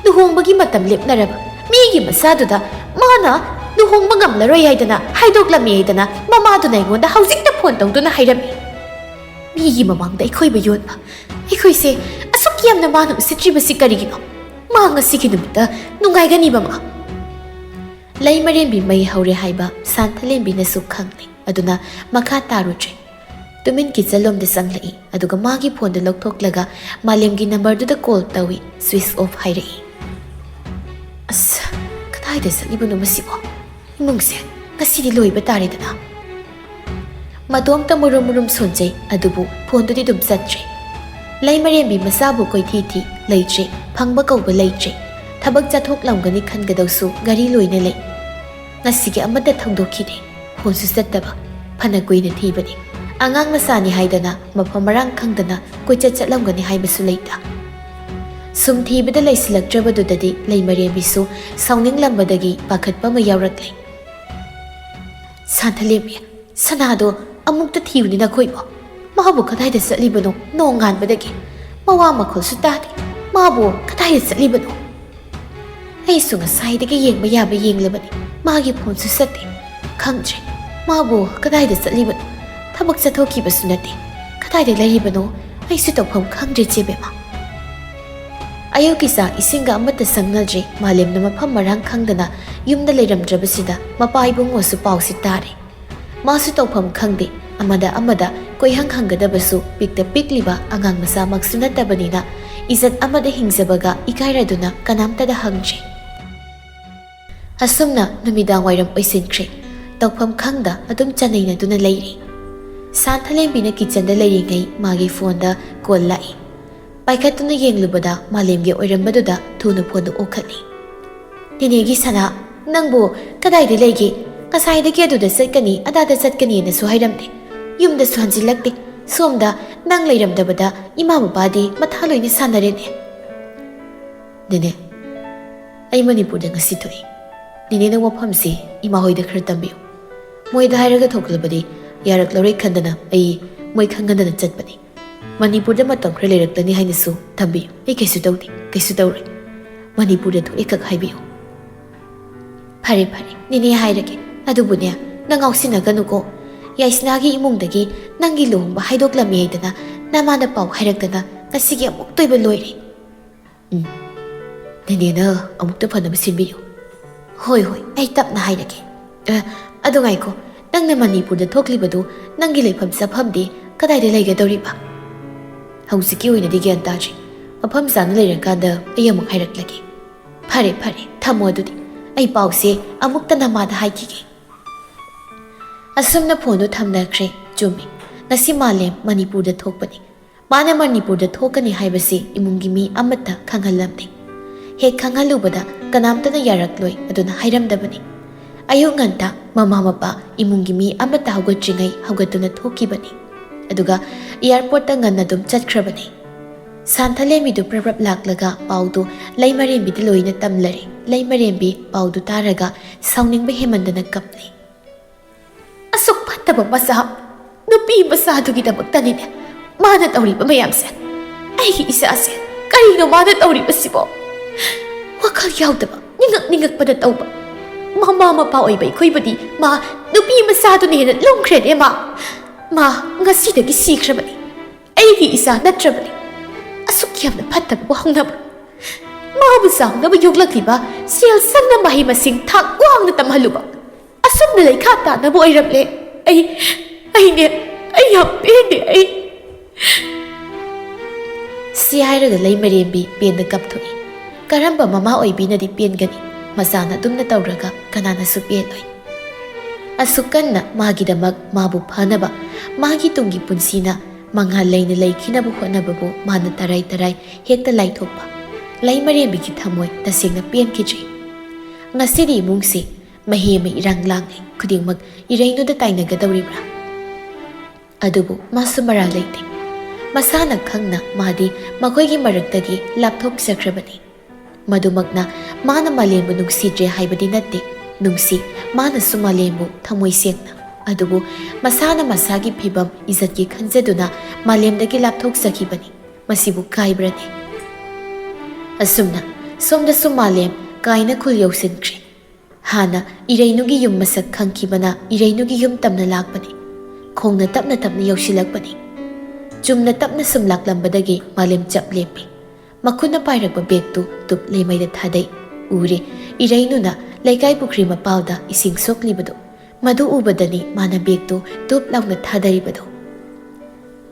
ꯂꯨꯍꯣꯡꯕꯒꯤ ꯃꯇꯝ ꯂꯦꯞꯅꯔꯕ ꯃꯤꯒꯤ ꯃꯆꯥꯗꯨꯗ ꯃꯥꯅ ꯂꯨꯍꯣꯡꯕ ꯉꯝꯂꯔꯣꯏ ꯍꯥꯏꯗꯅ ꯍꯥꯏꯗꯣꯛꯂꯝꯃꯤ ꯍꯥꯏꯗꯅ ꯃꯃꯥꯗꯨꯅ ꯑꯩꯉꯣꯟꯗ ꯍꯧꯖꯤꯛꯇ ꯐꯣꯟ ꯇꯧꯗꯨꯅ ꯍꯥꯏꯔꯝꯃꯤ꯫ ꯃꯤꯒꯤ ꯃꯃꯥꯡꯗ ꯑꯩꯈꯣꯏꯕꯨ ꯌꯣꯟꯕ, ꯑꯩꯈꯣꯏꯁꯦ ꯑꯁꯨꯛ ꯌꯥꯝꯅ ꯃꯥꯅ ꯎꯁꯤꯠꯇ꯭ꯔꯤꯕꯁꯤ ꯀꯔꯤꯒꯤꯅꯣ? ꯃꯥ ꯉꯁꯤꯒꯤ ꯅꯨꯃꯤꯠꯇ ꯅꯨꯡꯉꯥꯏꯒꯅꯤꯕ ꯃꯥ꯫ ꯂꯩꯃꯔꯦꯝꯕꯤ ꯃꯩ ꯍꯧꯔꯦ ꯍꯥꯏꯕ ꯁꯥꯟꯊꯂꯦꯝꯕꯤꯅꯁꯨ ꯈꯪꯂꯦ꯫ ꯑꯗꯨꯅ ꯃꯈꯥ ꯇꯥꯔꯨꯗ꯭ꯔꯦ꯫ ꯇꯨꯃꯤꯟ ꯀꯤꯆꯟꯂꯣꯝꯗ ꯆꯪꯂꯛꯏ꯫ ꯑꯗꯨꯒ ꯃꯥꯒꯤ ꯐꯣꯟꯗꯨ ꯂꯧꯊꯣꯛꯂꯒ ꯃꯥꯂꯦꯝꯒꯤ ꯅꯝꯕꯔꯗꯨꯗ ꯀꯣꯜ ꯇꯧꯏ꯫ ꯁ꯭ꯋꯤꯆ ꯑꯣꯐ ꯍꯥꯏꯔꯛꯏ꯫ ꯑꯁ, ꯀꯗꯥꯏꯗ ꯆꯠꯂꯤꯕꯅꯣ ꯃꯁꯤꯕꯣ? ꯏꯃꯨꯡꯁꯦ ꯉꯁꯤꯗꯤ ꯂꯣꯏꯕ ꯇꯥꯔꯦꯗꯅ꯫ ꯃꯇꯣꯝꯇ ꯃꯨꯔꯨꯝ ꯃꯨꯔꯨꯝ ꯁꯣꯟꯖꯩ, ꯑꯗꯨꯕꯨ ꯐꯣꯟꯗꯨꯗꯤ ꯑꯗꯨꯝ ꯆꯠꯇ꯭ꯔꯦ꯫ ꯂꯩꯃꯔꯦꯝꯕꯤ ꯃꯆꯥꯕꯨ ꯀꯣꯏꯊꯤ ꯊꯤ ꯂꯩꯇ꯭ꯔꯦ, ꯐꯪꯕ ꯀꯧꯕ ꯂꯩꯇ꯭ꯔꯦ꯫ ꯊꯕꯛ ꯆꯠꯊꯣꯛꯂꯝꯒꯅꯤ ꯈꯟꯒꯗꯧꯁꯨ ꯒꯥꯔꯤ ꯂꯣꯏꯅ ꯂꯩ꯫ ꯉꯁꯤꯒꯤ ꯑꯃꯠꯇ ꯊꯧꯗꯣꯛꯈꯤꯗꯦ꯫ ꯐꯣꯟꯁꯨ ꯆꯠꯇꯕ꯫ ꯐꯅ ꯀꯨꯏꯅ ꯊꯤꯕꯅꯤ꯫ ꯑꯉꯥꯡ ꯃꯆꯥꯅꯤ ꯍꯥꯏꯗꯅ ꯃꯐꯝ ꯃꯔꯥꯡ ꯈꯪꯗꯅ ꯀꯣꯏꯆꯠ ꯆꯠꯂꯝꯒꯅꯤ ꯍꯥꯏꯕꯁꯨ ꯂꯩꯇ꯫ ꯁꯨꯝ ꯊꯤꯕꯗ ꯂꯩꯁꯤꯜꯂꯛꯇ꯭ꯔꯕꯗꯨꯗꯗꯤ ꯂꯩꯃꯔꯦꯝꯕꯤꯁꯨ ꯁꯥꯎꯅꯤꯡꯂꯝꯕꯗꯒꯤ ꯄꯥꯈꯠꯄ ꯑꯃ ꯌꯥꯎꯔꯛꯂꯦ꯫ ꯁꯥꯟꯊꯂꯦꯝꯕꯤ, ꯁꯅꯥꯗꯣ ꯑꯃꯨꯛꯇ ꯊꯤꯌꯨꯅꯦ ꯅꯈꯣꯏꯕꯣ꯫ ꯃꯥꯕꯨ ꯀꯗꯥꯏꯗ ꯆꯠꯂꯤꯕꯅꯣ? ꯅꯣꯡ ꯉꯥꯟꯕꯗꯒꯤ ꯃꯋꯥ ꯃꯈꯣꯜꯁꯨ ꯇꯥꯗꯦ꯫ ꯃꯥꯕꯨ ꯀꯗꯥꯏꯗ ꯆꯠꯂꯤꯕꯅꯣ? ꯑꯩꯁꯨ ꯉꯁꯥꯏꯗꯒꯤ ꯌꯦꯡꯕ ꯌꯥꯕ ꯌꯦꯡꯂꯕꯅꯤ, ꯃꯥꯒꯤ ꯐꯣꯟꯁꯨ ꯆꯠꯇꯦ꯫ ꯈꯪꯗ꯭ꯔꯦ, ꯃꯥꯕꯨ ꯀꯗꯥꯏꯗ ꯆꯠꯂꯤꯕꯅꯣ? ꯊꯕꯛ ꯆꯠꯊꯣꯛꯈꯤꯕꯁꯨ ꯅꯠꯇꯦ꯫ ꯀꯗꯥꯏꯗ ꯂꯩꯔꯤꯕꯅꯣ? ꯑꯩꯁꯨ ꯇꯧꯐꯝ ꯈꯪꯗ꯭ꯔꯦ ꯆꯦꯕꯦꯝꯃ꯫ ꯑꯌꯨꯛꯀꯤ ꯆꯥꯛ ꯏꯁꯤꯡꯒ ꯑꯃꯠꯇ ꯆꯪꯅꯗ꯭ꯔꯦ꯫ ꯃꯥꯂꯦꯝꯅ ꯃꯐꯝ ꯃꯔꯥꯡ ꯈꯪꯗꯅ ꯌꯨꯝꯗ ꯂꯩꯔꯝꯗ꯭ꯔꯕꯁꯤꯗ ꯃꯄꯥ ꯏꯕꯨꯡꯉꯣꯁꯨ ꯄꯥꯎꯁꯤ ꯇꯥꯔꯦ꯫ ꯃꯥꯁꯨ ꯇꯧꯐꯝ ꯈꯪꯗꯦ꯫ ꯑꯃꯗ ꯑꯃꯗ ꯀꯣꯏꯍꯪ ꯍꯪꯒꯗꯕꯁꯨ ꯄꯤꯛꯇ ꯄꯤꯛꯂꯤꯕ ꯑꯉꯥꯡ ꯃꯆꯥꯃꯛꯁꯨ ꯅꯠꯇꯕꯅꯤꯅ ꯏꯖꯠ ꯑꯃꯗ ꯍꯤꯡꯖꯕꯒ ꯏꯀꯥꯏꯔꯗꯨꯅ ꯀꯅꯥꯝꯇꯗ ꯍꯪꯗ꯭ꯔꯦ꯫ ꯑꯁꯨꯝꯅ ꯅꯨꯃꯤꯗꯥꯡ ꯋꯥꯏꯔꯝ ꯑꯣꯏꯁꯤꯟꯈ꯭ꯔꯦ꯫ ꯇꯧꯐꯝ ꯈꯪꯗ ꯑꯗꯨꯝ ꯆꯅꯩꯅꯗꯨꯅ ꯂꯩꯔꯤ꯫ ꯁꯥꯟꯊꯂꯦꯝꯕꯤꯅ ꯀꯤꯆꯟꯗ ꯂꯩꯔꯤꯉꯩ ꯃꯥꯒꯤ ꯐꯣꯟꯗ ꯀꯣꯜ ꯂꯥꯛꯏ꯫ ꯄꯥꯏꯈꯠꯇꯨꯅ ꯌꯦꯡꯂꯨꯕꯗ ꯃꯥꯂꯦꯝꯒꯤ ꯑꯣꯏꯔꯝꯕꯗꯨꯗ ꯊꯨꯅ ꯐꯣꯟꯗꯨ ꯑꯣꯛꯈꯠꯂꯤ꯫ "ꯅꯦꯅꯦꯒꯤ ꯁꯅꯥ, ꯅꯪꯕꯨ ꯀꯗꯥꯏꯗ ꯂꯩꯒꯦ? ꯉꯁꯥꯏꯗꯒꯤ ꯑꯗꯨꯗ ꯆꯠꯀꯅꯤ, ꯑꯗꯥꯗ ꯆꯠꯀꯅꯤꯅꯁꯨ ꯍꯥꯏꯔꯝꯗꯦ꯫ ꯌꯨꯝꯗꯁꯨ ꯍꯟꯖꯤꯜꯂꯛꯇꯦ꯫ ꯁꯣꯝꯗ ꯅꯪ ꯂꯩꯔꯝꯗꯕꯗ ꯏꯃꯥ ꯕꯕꯥꯗꯤ ꯃꯊꯥ ꯂꯣꯏꯅ ꯁꯥꯟꯅꯔꯦꯅꯦ꯫" "ꯅꯦꯅꯦ, ꯑꯩ ꯃꯅꯤꯄꯨꯔꯗ ꯉꯁꯤ ꯊꯣꯛꯏ꯫ ꯅꯦꯅꯦꯅ ꯋꯥꯐꯝꯁꯤ ꯏꯃꯥ ꯍꯣꯏꯗ ꯈꯔ ꯇꯝꯕꯤꯌꯨ꯫ ꯃꯣꯏꯗ ꯍꯥꯏꯔꯒ ꯊꯣꯛꯂꯕꯗꯤ ꯌꯥꯔꯛꯂꯔꯣꯏ ꯈꯟꯗꯅ ꯑꯩ ꯃꯣꯏ ꯈꯪꯍꯟꯗꯅ ꯆꯠꯄꯅꯤ꯫ ꯃꯅꯤꯄꯨꯔꯗ ꯃꯇꯝ ꯈꯔ ꯂꯩꯔꯛꯂꯅꯤ ꯍꯥꯏꯅꯁꯨ ꯊꯝꯕꯤꯌꯨ꯫ ꯑꯩ ꯀꯩꯁꯨ ꯇꯧꯗꯦ, ꯀꯩꯁꯨ ꯇꯧꯔꯣꯏ꯫ ꯃꯅꯤꯄꯨꯔꯗ ꯊꯣꯛꯑꯦ ꯈꯛ ꯍꯥꯏꯕꯤꯌꯨ꯫" "ꯐꯔꯦ, ꯐꯔꯦ, ꯅꯦꯅꯦ ꯍꯥꯏꯔꯒꯦ꯫ ꯑꯗꯨꯕꯨꯅꯦ, ꯅꯪ ꯉꯥꯎꯁꯤꯟꯅꯒꯅꯨꯀꯣ꯫ ꯌꯥꯏꯁꯅꯥꯒꯤ ꯏꯃꯨꯡꯗꯒꯤ ꯅꯪꯒꯤ ꯂꯨꯍꯣꯡꯕ ꯍꯥꯏꯗꯣꯛꯂꯝꯃꯤ ꯍꯥꯏꯗꯅ ꯅꯃꯥꯅ ꯄꯥꯎ ꯍꯥꯏꯔꯛꯇꯅ ꯉꯁꯤꯒꯤ ꯑꯃꯨꯛꯇꯣꯏꯕ ꯂꯣꯏꯔꯦ꯫" "ꯎꯝ, "ꯅꯦꯅꯦꯅ ꯑꯃꯨꯛꯇ ꯐꯅꯕ ꯁꯤꯟꯕꯤꯌꯨ꯫" "ꯍꯣꯏ, ꯍꯣꯏ, ꯑꯩ ꯇꯞꯅ ꯍꯥꯏꯔꯒꯦ꯫ ꯑꯦ, ꯑꯗꯨ ꯉꯥꯏꯈꯣ, ꯅꯪꯅ ꯃꯅꯤꯄꯨꯔꯗ ꯊꯣꯛꯂꯤꯕꯗꯨ ꯅꯪꯒꯤ ꯂꯩꯐꯝ ꯆꯥꯐꯝꯗꯤ ꯀꯗꯥꯏꯗ ꯂꯩꯒꯗꯧꯔꯤꯕ?" "ꯍꯧꯖꯤꯛꯀꯤ ꯑꯣꯏꯅꯗꯤ ꯒ꯭ꯌꯥꯟ ꯇꯥꯗ꯭ꯔꯤ꯫ ꯃꯐꯝ ꯆꯥꯅ ꯂꯩꯔꯀꯥꯟꯗ ꯑꯩ ꯑꯃꯨꯛ ꯍꯥꯏꯔꯛꯂꯒꯦ꯫" "ꯐꯔꯦ, ꯐꯔꯦ, ꯊꯝꯃꯣ ꯑꯗꯨꯗꯤ꯫ ꯑꯩ ꯄꯥꯎꯁꯦ ꯑꯃꯨꯛꯇ ꯅꯃꯥꯗ ꯍꯥꯏꯈꯤꯒꯦ꯫" ꯑꯁꯨꯝꯅ ꯐꯣꯟꯗꯨ ꯊꯝꯅꯈ꯭ꯔꯦ꯫ ꯆꯨꯝꯃꯤ, ꯉꯁꯤ ꯃꯥꯂꯦꯝ ꯃꯅꯤꯄꯨꯔꯗ ꯊꯣꯛꯄꯅꯤ꯫ ꯃꯥꯅ ꯃꯅꯤꯄꯨꯔꯗ ꯊꯣꯛꯀꯅꯤ ꯍꯥꯏꯕꯁꯤ ꯏꯃꯨꯡꯒꯤ ꯃꯤ ꯑꯃꯠꯇ ꯈꯪꯍꯜꯂꯝꯗꯦ꯫ ꯍꯦꯛ ꯈꯪꯍꯜꯂꯨꯕꯗ ꯀꯅꯥꯝꯇꯅ ꯌꯥꯔꯛꯂꯣꯏ, ꯑꯗꯨꯅ ꯍꯥꯏꯔꯝꯗꯕꯅꯤ꯫ ꯑꯌꯨꯛ ꯉꯟꯇꯥ ꯃꯃꯥ ꯃꯄꯥ ꯏꯃꯨꯡꯒꯤ ꯃꯤ ꯑꯃꯠꯇ ꯍꯧꯒꯠꯇ꯭ꯔꯤꯉꯩ ꯍꯧꯒꯠꯇꯨꯅ ꯊꯣꯛꯈꯤꯕꯅꯤ꯫ ꯑꯗꯨꯒ ꯑꯦꯌꯥꯔꯄꯣꯔꯠꯇ ꯉꯟꯅ ꯑꯗꯨꯝ ꯆꯠꯈ꯭ꯔꯕꯅꯤ꯫ ꯁꯥꯟꯊꯂꯦꯝꯕꯤꯗꯨ ꯄ꯭ꯔꯞ ꯄ꯭ꯔꯞ ꯂꯥꯛꯂꯒ ꯄꯥꯎꯗꯨ ꯂꯩꯃꯔꯦꯝꯕꯤꯗ ꯂꯣꯏꯅ ꯇꯝꯂꯔꯦ꯫ ꯂꯩꯃꯔꯦꯝꯕꯤ ꯄꯥꯎꯗꯨ ꯇꯥꯔꯒ ꯁꯥꯎꯅꯤꯡꯕ ꯍꯦꯟꯃꯟꯗꯅ ꯀꯞꯂꯤ꯫ "ꯑꯁꯨꯛ ꯐꯠꯇꯕ ꯃꯆꯥ, ꯅꯨꯄꯤ ꯃꯆꯥꯗꯨꯒꯤꯗꯃꯛꯇꯅꯤꯅꯦ ꯃꯥꯅ ꯇꯧꯔꯤꯕ ꯃꯌꯥꯝꯁꯦ꯫ ꯑꯩꯒꯤ ꯏꯆꯥꯁꯦ ꯀꯔꯤꯅꯣ ꯃꯥꯅ ꯇꯧꯔꯤꯕꯁꯤꯕꯣ? ꯋꯥꯈꯜ ꯌꯥꯎꯗꯕ, ꯅꯤꯡꯉꯛ ꯅꯤꯡꯉꯛꯄꯗ ꯇꯧꯕ꯫ ꯃꯃꯥ ꯃꯄꯥ ꯑꯣꯏꯕ ꯑꯩꯈꯣꯏꯕꯨꯗꯤ ꯃꯥ ꯅꯨꯄꯤ ꯃꯆꯥꯗꯨꯅ ꯍꯦꯟꯅ ꯂꯨꯝꯈ꯭ꯔꯦꯅꯦ꯫ ꯃꯥ, ꯃꯥ ꯉꯁꯤꯗꯒꯤ ꯁꯤꯈ꯭ꯔꯕꯅꯤ꯫ ꯑꯩꯒꯤ ꯏꯆꯥ ꯅꯠꯇ꯭ꯔꯕꯅꯤ꯫ ꯑꯁꯨꯛ ꯌꯥꯝꯅ ꯐꯠꯇꯕ ꯍꯧꯅꯕ꯫ ꯃꯥꯕꯨ ꯆꯥꯎꯅꯕ ꯌꯣꯛꯂꯛꯂꯤꯕ, ꯁꯦꯜ ꯆꯪꯅ ꯃꯍꯩ ꯃꯁꯤꯡ ꯊꯥꯛ ꯋꯥꯡꯅ ꯇꯝꯍꯜꯂꯨꯕ꯫ ꯑꯁꯨꯝꯅ ꯂꯩꯈꯥ ꯇꯥꯅꯕ ꯑꯣꯏꯔꯝꯂꯦ꯫ ꯑꯩ, ꯑꯩꯅꯦ, ꯑꯩ ꯌꯥꯝ ꯄꯦꯟꯗꯦ꯫ ꯑꯩ" ꯁꯤ ꯍꯥꯏꯔꯒ ꯂꯩꯃꯔꯦꯝꯕꯤ ꯄꯦꯟꯗ ꯀꯞꯊꯣꯛꯏ꯫ ꯀꯔꯝꯕ ꯃꯃꯥ ꯑꯣꯏꯕꯤꯅꯗꯤ ꯄꯦꯟꯒꯅꯤ? ꯃꯆꯥꯅ ꯑꯗꯨꯝꯅ ꯇꯧꯔꯒ ꯀꯅꯥꯅꯁꯨ ꯄꯦꯜꯂꯣꯏ꯫ ꯑꯁꯨꯛ ꯀꯟꯅ ꯃꯥꯒꯤꯗꯃꯛ ꯃꯥꯕꯨ ꯐꯅꯕ, ꯃꯥꯒꯤ ꯇꯨꯡꯒꯤ ꯄꯨꯟꯁꯤꯅ ꯃꯉꯥꯜ ꯂꯩꯅ ꯂꯩꯈꯤꯅꯕ ꯍꯣꯠꯅꯕꯕꯨ ꯃꯥꯅ ꯇꯔꯥꯏ ꯇꯔꯥꯏ ꯍꯦꯛꯇ ꯂꯥꯏꯊꯣꯛꯄ꯫ ꯂꯩꯃꯔꯦꯝꯕꯤꯒꯤ ꯊꯃꯣꯏ ꯇꯁꯦꯡꯅ ꯄꯦꯟꯈꯤꯗ꯭ꯔꯤ꯫ ꯉꯁꯤꯗꯤ ꯏꯃꯨꯡꯁꯤ ꯃꯍꯤ ꯑꯃ ꯏꯔꯥꯡ ꯂꯥꯡꯂꯦ꯫ ꯈꯨꯗꯤꯡꯃꯛ ꯏꯔꯩꯅꯨꯗ ꯇꯥꯏꯅꯒꯗꯧꯔꯤꯕ꯭ꯔꯥ? ꯑꯗꯨꯕꯨ ꯃꯥꯁꯨ ꯃꯔꯥꯜ ꯂꯩꯇꯦ꯫ ꯃꯁꯥꯅ ꯈꯪꯅ ꯃꯥꯗꯤ ꯃꯈꯣꯏꯒꯤ ꯃꯔꯛꯇꯒꯤ ꯂꯥꯞꯊꯣꯛꯆꯈ꯭ꯔꯕꯅꯤ꯫ ꯃꯗꯨꯃꯛꯅ ꯃꯥꯅ ꯃꯥꯂꯦꯝꯕꯨ ꯅꯨꯡꯁꯤꯗ꯭ꯔꯦ ꯍꯥꯏꯕꯗꯤ ꯅꯠꯇꯦ꯫ ꯅꯨꯡꯁꯤ, ꯃꯥꯅꯁꯨ ꯃꯥꯂꯦꯝꯕꯨ ꯊꯃꯣꯏ ꯁꯦꯡꯅ꯫ ꯑꯗꯨꯕꯨ ꯃꯁꯥꯅ ꯃꯁꯥꯒꯤ ꯐꯤꯕꯝ ꯏꯖꯠꯀꯤ ꯈꯟꯖꯗꯨꯅ ꯃꯥꯂꯦꯝꯗꯒꯤ ꯂꯥꯞꯊꯣꯛꯆꯈꯤꯕꯅꯤ꯫ ꯃꯁꯤꯕꯨ ꯀꯥꯏꯕ꯭ꯔꯅꯦ? ꯑꯁꯨꯝꯅ ꯁꯣꯝꯗꯁꯨ ꯃꯥꯂꯦꯝ ꯀꯥꯏꯅ ꯈꯨꯜ ꯌꯧꯁꯤꯟꯈ꯭ꯔꯦ꯫ ꯍꯥꯟꯅ ꯏꯔꯩꯅꯨꯒꯤ ꯌꯨꯝ ꯃꯁꯛ ꯈꯪꯈꯤꯕꯅ ꯏꯔꯩꯅꯨꯒꯤ ꯌꯨꯝ ꯇꯝꯅ ꯂꯥꯛꯄꯅꯤ꯫ ꯈꯣꯡꯅ ꯇꯞꯅ ꯇꯞꯅ ꯌꯧꯁꯤꯜꯂꯛꯄꯅꯤ꯫ ꯆꯨꯝꯅ ꯇꯞꯅ ꯁꯨꯝ ꯂꯥꯛꯂꯝꯕꯗꯒꯤ ꯃꯥꯂꯦꯝ ꯆꯞ ꯂꯦꯞꯄꯤ꯫ ꯃꯈꯨꯠꯅ ꯄꯥꯏꯔꯛꯄ ꯕꯦꯒꯇꯨ ꯇꯨꯞ ꯂꯩꯃꯩꯗ ꯊꯥꯗꯩ꯫ ꯎꯔꯦ, ꯏꯔꯩꯅꯨꯅ ꯂꯩꯀꯥꯏ ꯄꯨꯈ꯭ꯔꯤ ꯃꯄꯥꯜꯗ ꯏꯁꯤꯡ ꯁꯣꯛꯂꯤꯕꯗꯨ꯫ ꯃꯗꯨ ꯎꯕꯗꯅꯤ ꯃꯥꯅ ꯕꯦꯒꯇꯨ ꯇꯨꯞ ꯂꯥꯎꯅ ꯊꯥꯗꯔꯤꯕꯗꯨ꯫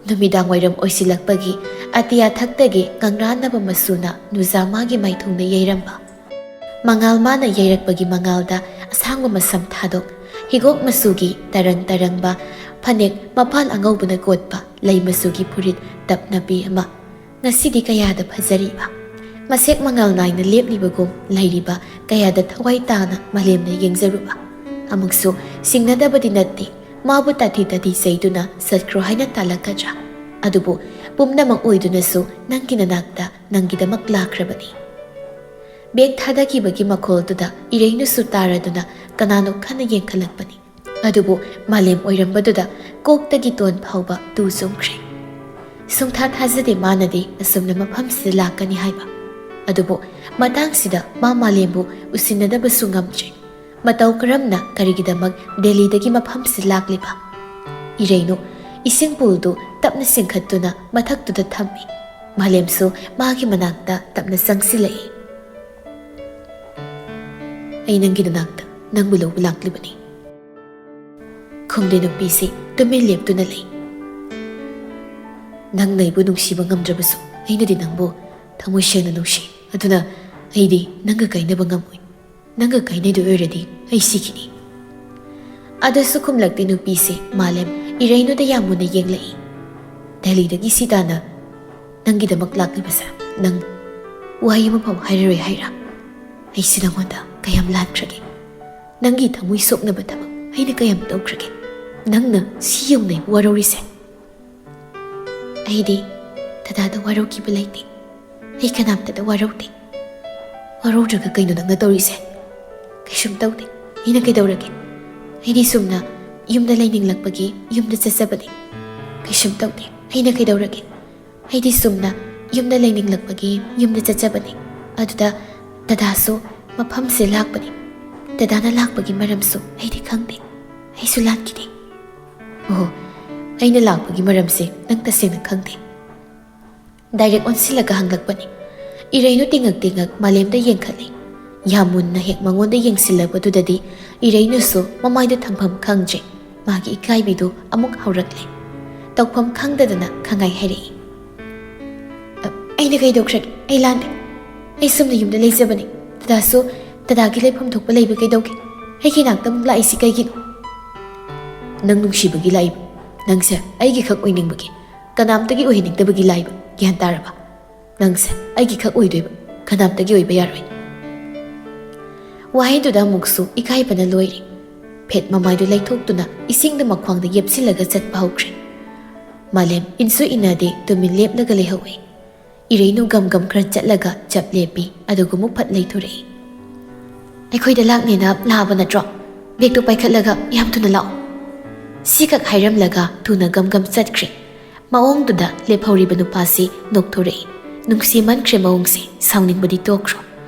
ꯅꯨꯃꯤꯗꯥꯡ ꯋꯥꯏꯔꯝ ꯑꯣꯏꯁꯤꯜꯂꯛꯄꯒꯤ ꯑꯇꯤꯌꯥ ꯊꯛꯇꯒꯤ ꯉꯪꯔꯥꯟꯅꯕ ꯃꯆꯨꯅ ꯅꯨꯖꯥ ꯃꯥꯒꯤ ꯃꯥꯏꯊꯣꯡꯗ ꯌꯩꯔꯝꯕ꯫ ꯃꯉꯥꯜ ꯃꯥꯅ ꯌꯩꯔꯛꯄꯒꯤ ꯃꯉꯥꯜꯗ ꯑꯁꯥꯡꯕ ꯃꯁꯝ ꯊꯥꯗꯣꯛ, ꯍꯤꯒꯣꯛ ꯃꯆꯨꯒꯤ ꯇꯔꯪ ꯇꯔꯪꯕ ꯐꯅꯦꯛ ꯃꯄꯥꯟ ꯑꯉꯧꯕꯅ ꯀꯣꯠꯄ ꯂꯩ ꯃꯆꯨꯒꯤ ꯐꯨꯔꯤꯠ ꯇꯞꯅ ꯄꯤ ꯑꯃ꯫ ꯉꯁꯤꯗꯤ ꯀꯌꯥꯗ ꯐꯖꯔꯤꯕ! ꯃꯁꯦꯛ ꯃꯉꯥꯜ ꯅꯥꯏꯅ ꯂꯦꯞꯂꯤꯕꯒꯨꯝ ꯂꯩꯔꯤꯕ ꯀꯌꯥꯗ ꯊꯋꯥꯏ ꯇꯥꯅ ꯃꯥꯂꯦꯝꯅ ꯌꯦꯡꯖꯔꯨꯕ꯫ ꯑꯃꯨꯛꯁꯨ ꯁꯤꯡꯅꯗꯕꯗꯤ ꯅꯠꯇꯦ, ꯃꯥꯕꯨ ꯇꯥꯊꯤ ꯇꯥꯊꯤ ꯆꯩꯗꯨꯅ ꯆꯠꯈ꯭ꯔꯣ ꯍꯥꯏꯅ ꯇꯥꯜꯂꯛꯀꯗ꯭ꯔꯥ? ꯑꯗꯨꯕꯨ ꯄꯨꯝꯅꯃꯛ ꯑꯣꯏꯗꯨꯅꯁꯨ ꯅꯪꯒꯤ ꯅꯅꯥꯛꯇ ꯅꯪꯒꯤꯗꯃꯛ ꯂꯥꯛꯈ꯭ꯔꯕꯅꯤ꯫ ꯕꯦꯒ ꯊꯥꯗꯈꯤꯕꯒꯤ ꯃꯈꯣꯜꯗꯨꯗ ꯏꯔꯩꯅꯨꯁꯨ ꯇꯥꯔꯗꯨꯅ ꯀꯅꯥꯅꯣ ꯈꯟꯅ ꯌꯦꯡꯈꯠꯂꯛꯄꯅꯤ꯫ ꯑꯗꯨꯕꯨ ꯃꯥꯂꯦꯝ ꯑꯣꯏꯔꯝꯕꯗꯨꯗ ꯀꯣꯛꯇꯒꯤ ꯇꯣꯟ ꯐꯥꯎꯕ ꯇꯨ ꯆꯨꯡꯈ꯭ꯔꯦ꯫ ꯁꯨꯡꯊꯥ ꯊꯥꯖꯗꯦ ꯃꯥꯅꯗꯤ ꯑꯁꯨꯝꯅ ꯃꯐꯝꯁꯤꯗ ꯂꯥꯛꯀꯅꯤ ꯍꯥꯏꯕ꯫ ꯑꯗꯨꯕꯨ ꯃꯇꯥꯡꯁꯤꯗ ꯃꯥ ꯃꯥꯂꯦꯝꯕꯨ ꯎꯁꯤꯟꯅꯗꯕꯁꯨ ꯉꯝꯗ꯭ꯔꯦ꯫ ꯃꯇꯧ ꯀꯔꯝꯅ ꯀꯔꯤꯒꯤꯗꯃꯛ ꯗꯦꯜꯂꯤꯗꯒꯤ ꯃꯐꯝꯁꯤꯗ ꯂꯥꯛꯂꯤꯕ? ꯏꯔꯩꯅꯨ ꯏꯁꯤꯡ ꯄꯨꯜꯗꯨ ꯇꯞꯅ ꯆꯤꯡꯈꯠꯇꯨꯅ ꯃꯊꯛꯇꯨꯗ ꯊꯝꯃꯤ꯫ ꯃꯥꯂꯦꯝꯁꯨ ꯃꯥꯒꯤ ꯃꯅꯥꯛꯇ ꯇꯞꯅ ꯆꯪꯁꯤꯜꯂꯛꯏ꯫ "ꯑꯩ ꯅꯪꯒꯤ ꯅꯅꯥꯛꯇ ꯅꯪꯕꯨ ꯂꯧꯕ ꯂꯥꯛꯂꯤꯕꯅꯤ꯫" ꯈꯨꯝꯗꯦ ꯅꯨꯄꯤꯁꯤ ꯇꯨꯃꯤꯟ ꯂꯦꯞꯇꯨꯅ ꯂꯩ꯫ "ꯅꯪꯅ ꯑꯩꯕꯨ ꯅꯨꯡꯁꯤꯕ ꯉꯝꯗ꯭ꯔꯕꯁꯨ ꯑꯩꯅꯗꯤ ꯅꯪꯕꯨ ꯊꯃꯣꯏ ꯁꯦꯡꯅ ꯅꯨꯡꯁꯤ꯫ ꯑꯗꯨꯅ ꯑꯩꯗꯤ ꯅꯪꯒ ꯀꯥꯏꯅꯕ ꯉꯝꯃꯣꯏ꯫ ꯅꯪꯒ ꯀꯥꯏꯅꯗꯣꯏ ꯑꯣꯏꯔꯗꯤ ꯑꯩ ꯁꯤꯈꯤꯅꯤ꯫" ꯑꯗꯨꯁꯨ ꯈꯨꯝꯂꯛꯇꯦ ꯅꯨꯄꯤꯁꯦ꯫ ꯃꯥꯂꯦꯝ ꯏꯔꯩꯅꯨꯗ ꯌꯥꯝ ꯃꯨꯟꯅ ꯌꯦꯡꯂꯛꯏ꯫ "ꯗꯦꯜꯂꯤꯗꯒꯤ ꯁꯤ ꯇꯥꯅ ꯅꯪꯒꯤꯗꯃꯛ ꯂꯥꯛꯂꯤꯕꯁꯦ ꯅꯪ ꯋꯥꯍꯩ ꯑꯃꯐꯥꯎ ꯍꯥꯏꯔꯔꯣꯏ ꯍꯥꯏꯔꯥ? ꯑꯩꯁꯤ ꯅꯪꯉꯣꯟꯗ ꯀꯌꯥꯝ ꯂꯥꯟꯈ꯭ꯔꯒꯦ? ꯅꯪꯒꯤ ꯊꯃꯣꯏ ꯁꯣꯛꯅꯕ ꯊꯕꯛ ꯑꯩꯅ ꯀꯌꯥꯝ ꯇꯧꯈ꯭ꯔꯒꯦ? ꯅꯪꯅ ꯁꯤ ꯌꯧꯅ ꯑꯩꯕꯨ ꯋꯥꯔꯧꯔꯤꯁꯦ?" "ꯑꯩꯗꯤ ꯗꯗꯥꯗ ꯋꯥꯔꯧꯈꯤꯕ ꯂꯩꯇꯦ꯫ ꯑꯩ ꯀꯅꯥꯝꯇꯗ ꯋꯥꯔꯧꯗꯦ꯫" "ꯋꯥꯔꯧꯗ꯭ꯔꯒ ꯀꯩꯅꯣ ꯅꯪꯅ ꯇꯧꯔꯤꯁꯦ?" "ꯀꯩꯁꯨꯝ ꯇꯧꯗꯦ꯫ ꯑꯩꯅ ꯀꯩꯗꯧꯔꯒꯦ? ꯑꯩꯗꯤ ꯁꯨꯝꯅ ꯌꯨꯝꯗ ꯂꯩꯅꯤꯡꯂꯛꯄꯒꯤ ꯌꯨꯝꯗ ꯆꯠꯆꯕꯅꯤ꯫" "ꯀꯩꯁꯨꯝ ꯇꯧꯗꯦ꯫ ꯑꯩꯅ ꯀꯩꯗꯧꯔꯒꯦ? ꯑꯩꯗꯤ ꯁꯨꯝꯅ ꯌꯨꯝꯗ ꯂꯩꯅꯤꯡꯂꯛꯄꯒꯤ ꯌꯨꯝꯗ ꯆꯠꯆꯕꯅꯤ꯫ ꯑꯗꯨꯗ ꯗꯗꯥꯁꯨ ꯃꯐꯝꯁꯦ ꯂꯥꯛꯄꯅꯤ꯫ ꯗꯗꯥꯅ ꯂꯥꯛꯄꯒꯤ ꯃꯔꯝꯁꯨ ꯑꯩꯗꯤ ꯈꯪꯗꯦ꯫ ꯑꯩꯁꯨ ꯂꯥꯛꯈꯤꯗꯦ꯫" "ꯑꯣ, ꯑꯩꯅ ꯂꯥꯛꯄꯒꯤ ꯃꯔꯝꯁꯦ ꯅꯪ ꯇꯁꯦꯡꯅ ꯈꯪꯗꯦ?" ꯗꯥꯏꯔꯦꯛ ꯑꯣꯟꯁꯤꯜꯂꯒ ꯍꯪꯂꯛꯄꯅꯤ꯫ ꯏꯔꯩꯅꯨ ꯇꯤꯡꯉꯛ ꯇꯤꯡꯉꯛ ꯃꯥꯂꯦꯝꯗ ꯌꯦꯡꯈꯠꯂꯤ꯫ ꯌꯥꯝ ꯃꯨꯟꯅ ꯍꯦꯛ ꯃꯉꯣꯟꯗ ꯌꯦꯡꯁꯤꯜꯂꯕꯗꯨꯗꯗꯤ ꯏꯔꯩꯅꯨꯁꯨ ꯃꯃꯥꯏꯗꯣ ꯊꯝꯐꯝ ꯈꯪꯗ꯭ꯔꯦ꯫ ꯃꯥꯒꯤ ꯏꯀꯥꯏꯕꯤꯗꯨ ꯑꯃꯨꯛ ꯍꯧꯔꯛꯂꯦ꯫ ꯇꯧꯐꯝ ꯈꯪꯗꯗꯅ ꯈꯪꯉꯥꯏ ꯍꯥꯏꯔꯛꯏ꯫ "ꯑ, ꯑꯩꯅ ꯀꯩꯗꯧꯈ꯭ꯔꯒꯦ? ꯑꯩ ꯂꯥꯟꯗꯦ꯫ ꯑꯩ ꯁꯨꯝꯅ ꯌꯨꯝꯗ ꯂꯩꯖꯕꯅꯤ꯫ ꯗꯗꯥꯁꯨ ꯗꯗꯥꯒꯤ ꯂꯩꯐꯝ ꯊꯣꯛꯄ ꯂꯩꯕ ꯀꯩꯗꯧꯒꯦ? ꯑꯩꯒꯤ ꯅꯥꯛꯇ ꯑꯃꯨꯛ ꯂꯥꯛꯏꯁꯤ ꯀꯩꯒꯤꯅꯣ?" "ꯅꯪ ꯅꯨꯡꯁꯤꯕꯒꯤ ꯂꯥꯛꯏꯕ꯫ ꯅꯪꯁꯦ ꯑꯩꯒꯤ ꯈꯛ ꯑꯣꯏꯅꯤꯡꯕꯒꯤ, ꯀꯅꯥꯝꯇꯒꯤ ꯑꯣꯏꯍꯟꯅꯤꯡꯗꯕꯒꯤ ꯂꯥꯛꯏꯕ꯫ ꯒ꯭ꯌꯥꯟ ꯇꯥꯔꯕ? ꯅꯪꯁꯦ ꯑꯩꯒꯤ ꯈꯛ ꯑꯣꯏꯗꯣꯏꯕ, ꯀꯅꯥꯝꯇꯒꯤ ꯑꯣꯏꯕ ꯌꯥꯔꯣꯏ꯫" ꯋꯥꯍꯩꯗꯨꯗ ꯑꯃꯨꯛꯁꯨ ꯏꯀꯥꯏꯕꯅ ꯂꯣꯏꯔꯦ꯫ ꯐꯦꯠ ꯃꯃꯥꯏꯗꯨ ꯂꯩꯊꯣꯛꯇꯨꯅ ꯏꯁꯤꯡꯗ ꯃꯈ꯭ꯋꯥꯡꯗ ꯌꯦꯞꯁꯤꯜꯂꯒ ꯆꯠꯄ ꯍꯧꯈ꯭ꯔꯦ꯫ ꯃꯥꯂꯦꯝ ꯏꯟꯁꯨ ꯏꯟꯅꯗꯦ, ꯇꯨꯃꯤꯟ ꯂꯦꯞꯂꯒ ꯂꯩꯍꯧꯏ꯫ ꯏꯔꯩꯅꯨ ꯒꯝ ꯒꯝ ꯈꯔ ꯆꯠꯂꯒ ꯆꯞ ꯂꯦꯞꯄꯤ, ꯑꯗꯨꯒ ꯑꯃꯨꯛ ꯐꯠ ꯂꯩꯊꯣꯔꯛꯏ꯫ "ꯑꯩꯈꯣꯏꯗ ꯂꯥꯛꯅꯦꯅ ꯂꯥꯛꯑꯕ ꯅꯠꯇ꯭ꯔꯣ? ꯕꯦꯒꯇꯨ ꯄꯥꯏꯈꯠꯂꯒ ꯌꯥꯝ ꯊꯨꯅ ꯂꯥꯛꯑꯣ꯫" ꯁꯤꯈꯛ ꯍꯥꯏꯔꯝꯂꯒ ꯊꯨꯅ ꯒꯝ ꯒꯝ ꯆꯠꯈ꯭ꯔꯦ꯫ ꯃꯑꯣꯡꯗꯨꯗ ꯂꯦꯞꯍꯧꯔꯤꯕ ꯅꯨꯄꯥꯁꯤ ꯅꯣꯛꯊꯣꯔꯛꯏ꯫ ꯅꯨꯡꯁꯤꯃꯟꯈ꯭ꯔꯦ ꯃꯑꯣꯡꯁꯦ, ꯁꯥꯎꯅꯤꯡꯕꯗꯤ ꯇꯣꯛꯈ꯭ꯔꯣ꯫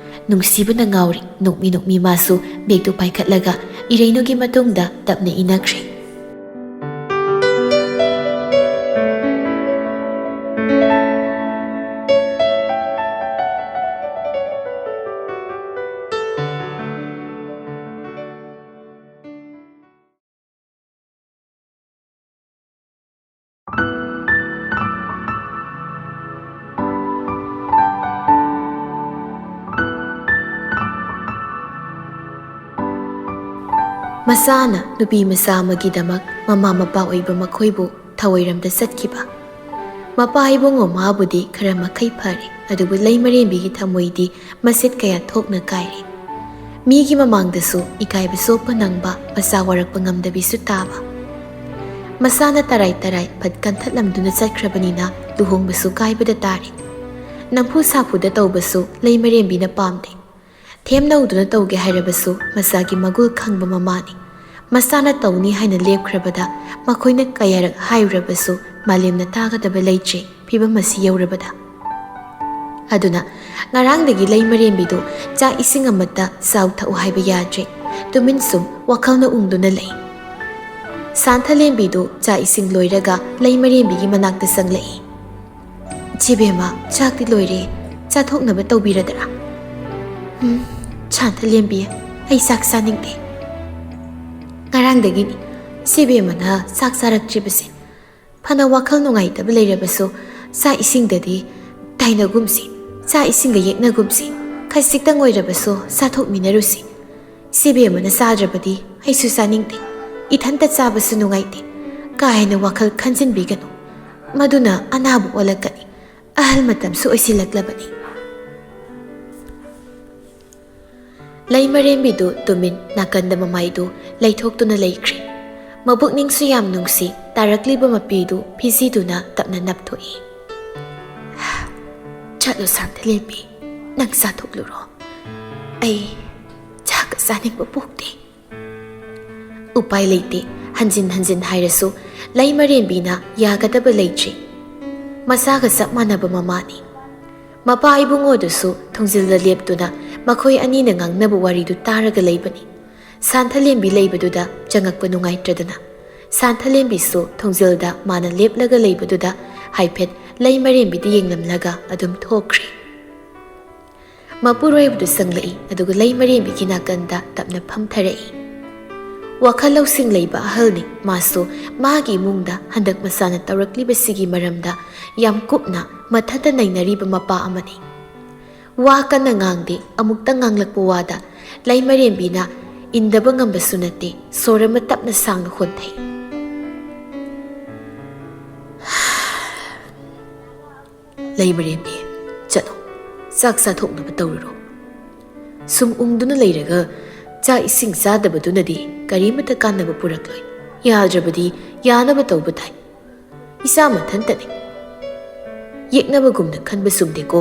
ꯅꯨꯡꯁꯤꯕꯅ ꯉꯥꯎꯔꯤ꯫ ꯅꯣꯛꯃꯤ ꯅꯣꯛꯃꯤ ꯃꯥꯁꯨ ꯕꯦꯒꯇꯨ ꯄꯥꯏꯈꯠꯂꯒ ꯏꯔꯩꯅꯨꯒꯤ ꯃꯇꯨꯡꯗ ꯇꯞꯅ ꯏꯟꯅꯈ꯭ꯔꯦ꯫ ꯃꯁꯥꯅ ꯅꯨꯄꯤ ꯃꯆꯥ ꯑꯃꯒꯤꯗꯃꯛ ꯃꯃꯥ ꯃꯄꯥ ꯑꯣꯏꯕ ꯃꯈꯣꯏꯕꯨ ꯊꯑꯣꯏꯔꯝꯗ ꯆꯠꯈꯤꯕ꯫ ꯃꯄꯥ ꯏꯕꯨꯡꯉꯣ ꯃꯥꯕꯨꯗꯤ ꯈꯔ ꯃꯈꯩ ꯐꯔꯦ, ꯑꯗꯨꯕꯨ ꯂꯩꯃꯔꯦꯝꯕꯤꯒꯤ ꯊꯃꯣꯏꯗꯤ ꯃꯁꯤꯠ ꯀꯌꯥ ꯊꯣꯛꯅ ꯀꯥꯏꯔꯦ꯫ ꯃꯤꯒꯤ ꯃꯃꯥꯡꯗꯁꯨ ꯏꯀꯥꯏꯕ ꯆꯣꯞꯄ ꯅꯪꯕ, ꯃꯆꯥ ꯋꯥꯔꯛꯄ ꯉꯝꯗꯕꯤꯁꯨ ꯇꯥꯕ꯫ ꯃꯁꯥꯅ ꯇꯔꯥꯏ ꯇꯔꯥꯏ ꯐꯠ ꯀꯟꯊꯠꯂꯝꯗꯨꯅ ꯆꯠꯈ꯭ꯔꯕꯅꯤꯅ ꯂꯨꯍꯣꯡꯕꯁꯨ ꯀꯥꯏꯕꯗ ꯇꯥꯔꯦ꯫ ꯅꯝꯐꯨ ꯁꯥꯐꯨꯗ ꯇꯧꯕꯁꯨ ꯂꯩꯃꯔꯦꯝꯕꯤꯅ ꯄꯥꯝꯗꯦ꯫ ꯊꯦꯝꯅꯧꯗꯨꯅ ꯇꯧꯒꯦ ꯍꯥꯏꯔꯕꯁꯨ ꯃꯆꯥꯒꯤ ꯃꯒꯨꯜ ꯈꯪꯕ ꯃꯃꯥꯅꯤ꯫ ꯃꯆꯥꯅ ꯇꯧꯅꯤ ꯍꯥꯏꯅ ꯂꯦꯞꯈ꯭ꯔꯕꯗ ꯃꯈꯣꯏꯅ ꯀꯌꯥꯔꯛ ꯍꯥꯏꯔꯨꯔꯕꯁꯨ ꯃꯥꯂꯦꯝꯅ ꯇꯥꯒꯗꯕ ꯂꯩꯇ꯭ꯔꯦ ꯐꯤꯕꯝ ꯑꯁꯤ ꯌꯧꯔꯕꯗ꯫ ꯑꯗꯨꯅ ꯉꯔꯥꯡꯗꯒꯤ ꯂꯩꯃꯔꯦꯝꯕꯤꯗꯨ ꯆꯥꯛ ꯏꯁꯤꯡ ꯑꯃꯠꯇ ꯆꯥꯎ ꯊꯛꯎ ꯍꯥꯏꯕ ꯌꯥꯗ꯭ꯔꯦ꯫ ꯇꯨꯃꯤꯟ ꯁꯨꯝ ꯋꯥꯈꯜꯅ ꯎꯪꯗꯨꯅ ꯂꯩ꯫ ꯁꯥꯟꯊꯂꯦꯝꯕꯤꯗꯨ ꯆꯥꯛ ꯏꯁꯤꯡ ꯂꯣꯏꯔꯒ ꯂꯩꯃꯔꯦꯝꯕꯤꯒꯤ ꯃꯅꯥꯛꯇ ꯆꯪꯂꯛꯏ꯫ "ꯏꯆꯦꯕꯦꯝꯃ, ꯆꯥꯛꯇꯤ ꯂꯣꯏꯔꯦ꯫ ꯆꯥꯊꯣꯛꯅꯕ ꯇꯧꯕꯤꯔꯗꯔꯥ? ꯎꯝ, ꯁꯥꯟꯊ ꯂꯦꯝꯕꯤ, ꯑꯩ ꯆꯥꯛ ꯆꯥꯅꯤꯡꯗꯦ꯫ ꯉꯔꯥꯡꯗꯒꯤꯅꯤ ꯁꯤꯕꯦꯝꯃꯅ ꯆꯥꯛ ꯆꯥꯔꯛꯇ꯭ꯔꯤꯕꯁꯦ꯫ ꯐꯅ ꯋꯥꯈꯜ ꯅꯨꯡꯉꯥꯏꯇꯕ ꯂꯩꯔꯕꯁꯨ ꯆꯥꯛ ꯏꯁꯤꯡꯗꯗꯤ ꯇꯥꯏꯅꯒꯨꯝꯁꯤ, ꯆꯥꯛ ꯏꯁꯤꯡꯒ ꯌꯦꯛꯅꯒꯨꯝꯁꯤ, ꯈꯖꯤꯛꯇꯪ ꯑꯣꯏꯔꯕꯁꯨ ꯆꯥꯊꯣꯛꯃꯤꯟꯅꯔꯨꯁꯤ꯫ ꯁꯤꯕꯦꯝꯃꯅ ꯆꯥꯗ꯭ꯔꯕꯗꯤ ꯑꯩꯁꯨ ꯆꯥꯅꯤꯡꯗꯦ꯫ ꯏꯊꯟꯇ ꯆꯥꯕꯁꯨ ꯅꯨꯡꯉꯥꯏꯇꯦ꯫ ꯀꯥ ꯍꯦꯟꯅ ꯋꯥꯈꯜ ꯈꯟꯖꯤꯟꯕꯤꯒꯅꯨ꯫ ꯃꯗꯨꯅ ꯑꯅꯥꯕ ꯑꯣꯜꯂꯛꯀꯅꯤ꯫ ꯑꯍꯜ ꯃꯇꯝꯁꯨ ꯑꯣꯏꯁꯤꯜꯂꯛꯂꯕꯅꯤ꯫ ꯂꯩꯃꯔꯦꯝꯕꯤꯗꯨ ꯇꯨꯃꯤꯟ ꯅꯥꯀꯟꯗ ꯃꯃꯥꯏꯗꯨ ꯂꯩꯊꯣꯛꯇꯨꯅ ꯂꯩꯈ꯭ꯔꯦ꯫ ꯃꯕꯨꯛꯅꯤꯡꯁꯨ ꯌꯥꯝ ꯅꯨꯡꯁꯤ, ꯇꯥꯔꯛꯂꯤꯕ ꯃꯄꯤꯗꯨ ꯐꯤꯖꯤꯗꯨꯅ ꯇꯞꯅ ꯅꯞꯊꯣꯛꯏ꯫ "ꯆꯠꯂꯣ ꯁꯥꯟꯊꯂꯦꯝꯕꯤ, ꯅꯪ ꯆꯥꯊꯣꯛꯂꯨꯔꯣ꯫ ꯑꯩ ꯆꯥꯛꯀ ꯆꯥꯅꯤꯡꯕ ꯄꯣꯛꯇꯦ"꯫ ꯎꯄꯥꯏ ꯂꯩꯇꯦ꯫ ꯍꯟꯖꯤꯟ ꯍꯟꯖꯤꯟ ꯍꯥꯏꯔꯁꯨ ꯂꯩꯃꯔꯦꯝꯕꯤꯅ ꯌꯥꯒꯗꯕ ꯂꯩꯇ꯭ꯔꯤ꯫ ꯃꯆꯥꯒ ꯆꯞ ꯃꯥꯟꯅꯕ ꯃꯃꯥꯅꯤ꯫ ꯃꯄꯥ ꯏꯕꯨꯡꯉꯣꯗꯨꯁꯨ ꯊꯣꯡꯖꯤꯜꯗ ꯂꯦꯞꯇꯨꯅ ꯃꯈꯣꯏ ꯑꯅꯤꯅ ꯉꯥꯡꯅꯕ ꯋꯥꯔꯤꯗꯨ ꯇꯥꯔꯒ ꯂꯩꯕꯅꯤ꯫ ꯁꯥꯟꯊꯂꯦꯝꯕꯤ ꯂꯩꯕꯗꯨꯗ ꯆꯪꯉꯛꯄ ꯅꯨꯡꯉꯥꯏꯇ꯭ꯔꯗꯅ ꯁꯥꯟꯊꯂꯦꯝꯕꯤꯁꯨ ꯊꯣꯡꯖꯤꯜꯗ ꯃꯥꯅ ꯂꯦꯞꯂꯒ ꯂꯩꯕꯗꯨꯗ ꯍꯥꯏꯐꯦꯠ ꯂꯩꯃꯔꯦꯝꯕꯤꯗ ꯌꯦꯡꯂꯝꯂꯒ ꯑꯗꯨꯝ ꯊꯣꯛꯈ꯭ꯔꯦ꯫ ꯃꯄꯨꯔꯣꯏꯕꯗꯨ ꯆꯪꯂꯛꯏ, ꯑꯗꯨꯒ ꯂꯩꯃꯔꯦꯝꯕꯤꯒꯤ ꯅꯥꯀꯟꯗ ꯇꯞꯅ ꯐꯝꯊꯔꯛꯏ꯫ ꯋꯥꯈꯜ ꯂꯧꯁꯤꯡ ꯂꯩꯕ ꯑꯍꯜꯅꯤ꯫ ꯃꯥꯁꯨ ꯃꯥꯒꯤ ꯏꯃꯨꯡꯗ ꯍꯟꯗꯛ ꯃꯆꯥꯅ ꯇꯧꯔꯛꯂꯤꯕꯁꯤꯒꯤ ꯃꯔꯝꯗ ꯌꯥꯝ ꯀꯨꯞꯅ ꯃꯊꯟꯇ ꯅꯩꯅꯔꯤꯕ ꯃꯄꯥ ꯑꯃꯅꯤ꯫ ꯋꯥ ꯀꯟꯅ ꯉꯥꯡꯗꯦ꯫ ꯑꯃꯨꯛꯇ ꯉꯥꯡꯂꯛꯄ ꯋꯥꯗ ꯂꯩꯃꯔꯦꯝꯕꯤꯅ ꯏꯟꯗꯕ ꯉꯝꯕꯁꯨ ꯅꯠꯇꯦ꯫ ꯁꯣꯔ ꯑꯃ ꯇꯞꯅ ꯁꯥꯡꯅ ꯍꯣꯟꯊꯩ꯫ "ꯂꯩꯃꯔꯦꯝꯕꯤ, ꯆꯠꯂꯣ, ꯆꯥꯛ ꯆꯥꯊꯣꯛꯅꯕ ꯇꯧꯔꯨꯔꯣ꯫ ꯁꯨꯝ ꯎꯪꯗꯨꯅ ꯂꯩꯔꯒ ꯆꯥꯛ ꯏꯁꯤꯡ ꯆꯥꯗꯕꯗꯨꯅꯗꯤ ꯀꯔꯤꯃꯠꯇ ꯀꯥꯟꯅꯕ ꯄꯨꯔꯛꯂꯣꯏ꯫ ꯌꯥꯗ꯭ꯔꯕꯗꯤ ꯌꯥꯅꯕ ꯇꯧꯕ ꯇꯥꯏ꯫ ꯏꯆꯥ ꯃꯊꯟꯇꯅꯤ꯫ ꯌꯦꯛꯅꯕꯒꯨꯝꯅ ꯈꯟꯕ ꯆꯨꯝꯗꯦꯀꯣ"꯫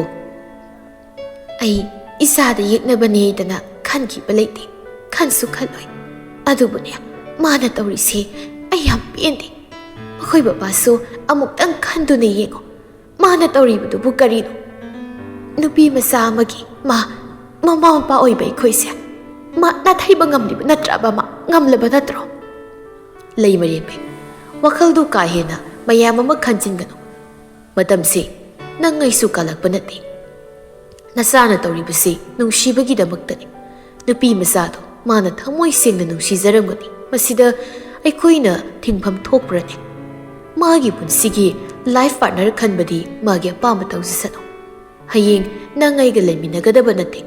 "ꯑꯩ ꯏꯆꯥꯗ ꯌꯦꯛꯅꯕꯅꯦꯗꯅ ꯈꯟꯈꯤꯕ ꯂꯩꯇꯦ, ꯈꯟꯁꯨ ꯈꯜꯂꯣꯏ꯫ ꯑꯗꯨꯕꯨꯅꯦ, ꯃꯥꯅ ꯇꯧꯔꯤꯁꯦ ꯑꯩ ꯌꯥꯝ ꯄꯦꯟꯗꯦ꯫ ꯃꯈꯣꯏ ꯕꯕꯥꯁꯨ ꯑꯃꯨꯛꯇꯪ ꯈꯟꯗꯨꯅ ꯌꯦꯡꯉꯣ꯫ ꯃꯥꯅ ꯇꯧꯔꯤꯕꯗꯨꯕꯨ ꯀꯔꯤꯅꯣ? ꯅꯨꯄꯤ ꯃꯆꯥ ꯑꯃꯒꯤ ꯃꯥ ꯃꯃꯥ ꯃꯄꯥ ꯑꯣꯏꯕ ꯑꯩꯈꯣꯏꯁꯦ ꯃꯥ ꯅꯥꯊꯩꯕ ꯉꯝꯂꯤꯕ ꯅꯠꯇ꯭ꯔꯕ? ꯃꯥ ꯉꯝꯂꯕ ꯅꯠꯇ꯭ꯔꯣ?" "ꯂꯩꯃꯔꯦꯝꯕꯤ, ꯋꯥꯈꯜꯗꯨ ꯀꯥ ꯍꯦꯟꯅ ꯃꯌꯥꯝ ꯑꯃ ꯈꯟꯖꯤꯟꯒꯅꯨ꯫ ꯃꯇꯝꯁꯦ ꯅꯪ ꯑꯩꯁꯨ ꯀꯥꯜꯂꯛꯄ ꯅꯠꯇꯦ꯫ ꯅꯆꯥꯅ ꯇꯧꯔꯤꯕꯁꯤ ꯅꯨꯡꯁꯤꯕꯒꯤꯗꯃꯛꯇꯅꯤ꯫ ꯅꯨꯄꯤ ꯃꯆꯥꯗꯣ ꯃꯥꯅ ꯊꯃꯣꯏ ꯁꯦꯡꯅ ꯅꯨꯡꯁꯤꯖꯔꯝꯒꯅꯤ꯫ ꯃꯁꯤꯗ ꯑꯩꯈꯣꯏꯅ ꯊꯤꯡꯐꯝ ꯊꯣꯛꯄ꯭ꯔꯅꯦ? ꯃꯥꯒꯤ ꯄꯨꯟꯁꯤꯒꯤ life partner ꯈꯟꯕꯗꯤ ꯃꯥꯒꯤ ꯑꯄꯥꯝꯕ ꯇꯧꯖꯁꯅꯨ꯫ ꯍꯌꯦꯡ ꯅꯪ ꯑꯩꯒ ꯂꯩꯃꯤꯟꯅꯒꯗꯕ ꯅꯠꯇꯦ,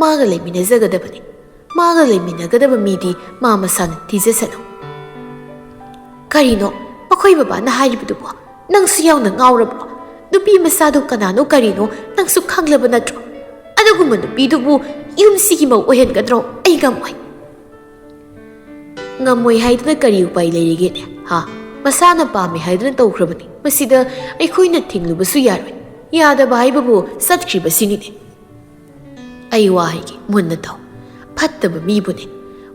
ꯃꯥꯒ ꯂꯩꯃꯤꯟꯅꯖꯒꯗꯕꯅꯤ꯫ ꯃꯥꯒ ꯂꯩꯃꯤꯟꯅꯒꯗꯕ ꯃꯤꯗꯤ ꯃꯥ ꯃꯁꯥꯅ ꯊꯤꯖꯁꯅꯨ꯫ ꯀꯔꯤꯅꯣ ꯃꯈꯣꯏ ꯕꯕꯥꯅ ꯍꯥꯏꯔꯤꯕꯗꯨꯕꯣ? ꯅꯪꯁꯨ ꯌꯥꯎꯅ ꯉꯥꯎꯔꯕ꯭ꯔꯣ? ꯅꯨꯄꯤ ꯃꯆꯥꯗꯨ ꯀꯅꯥꯅꯣ ꯀꯔꯤꯅꯣ ꯅꯪꯁꯨ ꯈꯪꯂꯕ ꯅꯠꯇ꯭ꯔꯣ? ꯑꯗꯨꯒꯨꯝꯕ ꯅꯨꯄꯤꯗꯨꯕꯨ ꯌꯨꯝꯁꯤꯒꯤ ꯃꯧ ꯑꯣꯏꯍꯟꯒꯗ꯭ꯔꯣ? ꯑꯩ ꯉꯝꯃꯣꯏ꯫ ꯉꯝꯃꯣꯏ ꯍꯥꯏꯗꯨꯅ ꯀꯔꯤ ꯎꯄꯥꯏ ꯂꯩꯔꯤꯒꯦꯅꯦ? ꯍꯥ? ꯃꯁꯥꯅ ꯄꯥꯝꯃꯦ ꯍꯥꯏꯗꯨꯅ ꯇꯧꯈ꯭ꯔꯕꯅꯤ꯫ ꯃꯁꯤꯗ ꯑꯩꯈꯣꯏꯅ ꯊꯤꯡꯂꯨꯕꯁꯨ ꯌꯥꯔꯣꯏ꯫ ꯌꯥꯗꯕ ꯍꯥꯏꯕꯕꯨ ꯆꯠꯈ꯭ꯔꯤꯕꯁꯤꯅꯤꯅꯦ꯫ ꯑꯩ ꯋꯥ ꯍꯥꯏꯒꯦ, ꯃꯨꯟꯅ ꯇꯥꯎ꯫ ꯐꯠꯇꯕ ꯃꯤꯕꯨꯅꯦ,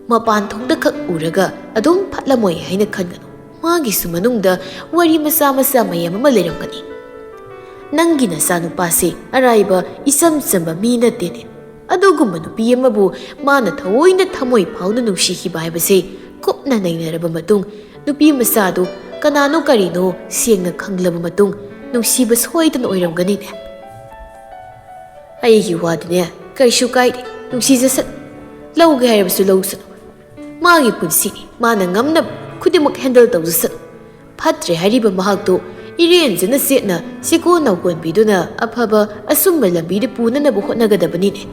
ꯃꯄꯥꯟ ꯊꯣꯡꯗ ꯈꯛ ꯎꯔꯒ ꯑꯗꯨꯝ ꯐꯠꯂꯝꯃꯣꯏ ꯍꯥꯏꯅ ꯈꯟꯒꯅꯨ꯫ ꯃꯥꯒꯤꯁꯨ ꯃꯅꯨꯡꯗ ꯋꯥꯔꯤ ꯃꯆꯥ ꯃꯆꯥ ꯃꯌꯥꯝ ꯑꯃ ꯂꯩꯔꯝꯒꯅꯤ꯫ ꯅꯪꯒꯤ ꯅꯆꯥꯅꯨꯄꯥꯁꯦ ꯑꯔꯥꯏꯕ ꯏꯆꯝ ꯆꯝꯕ ꯃꯤ ꯅꯠꯇꯦꯅꯦ꯫ ꯑꯗꯨꯒꯨꯝꯕ ꯅꯨꯄꯤ ꯑꯃꯕꯨ ꯃꯥꯅ ꯊꯑꯣꯏꯅ ꯊꯃꯣꯏ ꯐꯥꯎꯅ ꯅꯨꯡꯁꯤꯈꯤꯕ ꯍꯥꯏꯕꯁꯦ ꯀꯨꯞꯅ ꯅꯩꯅꯔꯕ ꯃꯇꯨꯡ ꯅꯨꯄꯤ ꯃꯆꯥꯗꯨ ꯀꯅꯥꯅꯣ ꯀꯔꯤꯅꯣ ꯁꯦꯡꯅ ꯈꯪꯂꯕ ꯃꯇꯨꯡ ꯅꯨꯡꯁꯤꯕ ꯁꯣꯏꯗꯅ ꯑꯣꯏꯔꯝꯒꯅꯤꯅꯦ꯫ ꯑꯩꯒꯤ ꯋꯥꯗꯤꯅꯦ, ꯀꯩꯁꯨ ꯀꯥꯏꯗꯦ, ꯅꯨꯡꯁꯤꯖꯁꯅꯨ꯫ ꯂꯧꯒꯦ ꯍꯥꯏꯔꯕꯁꯨ ꯂꯧꯁꯅꯨ꯫ ꯃꯥꯒꯤ ꯄꯨꯟꯁꯤꯅꯤ, ꯃꯥꯅ ꯉꯝꯅꯕ ꯈꯨꯗꯤꯡꯃꯛ handle ꯇꯧꯖꯁꯅꯨ꯫ ꯐꯠꯇ꯭ꯔꯦ ꯍꯥꯏꯔꯤꯕ ꯃꯍꯥꯛꯇꯨ ꯏꯔꯦꯟꯖꯅ ꯆꯦꯠꯅ ꯁꯤꯀꯣ ꯅꯧꯀꯣꯟꯕꯤꯗꯨꯅ ꯑꯐꯕ ꯑꯆꯨꯝꯕ ꯂꯝꯕꯤꯗ ꯄꯨꯅꯅꯕ ꯍꯣꯠꯅꯒꯗꯕꯅꯤꯅꯦ꯫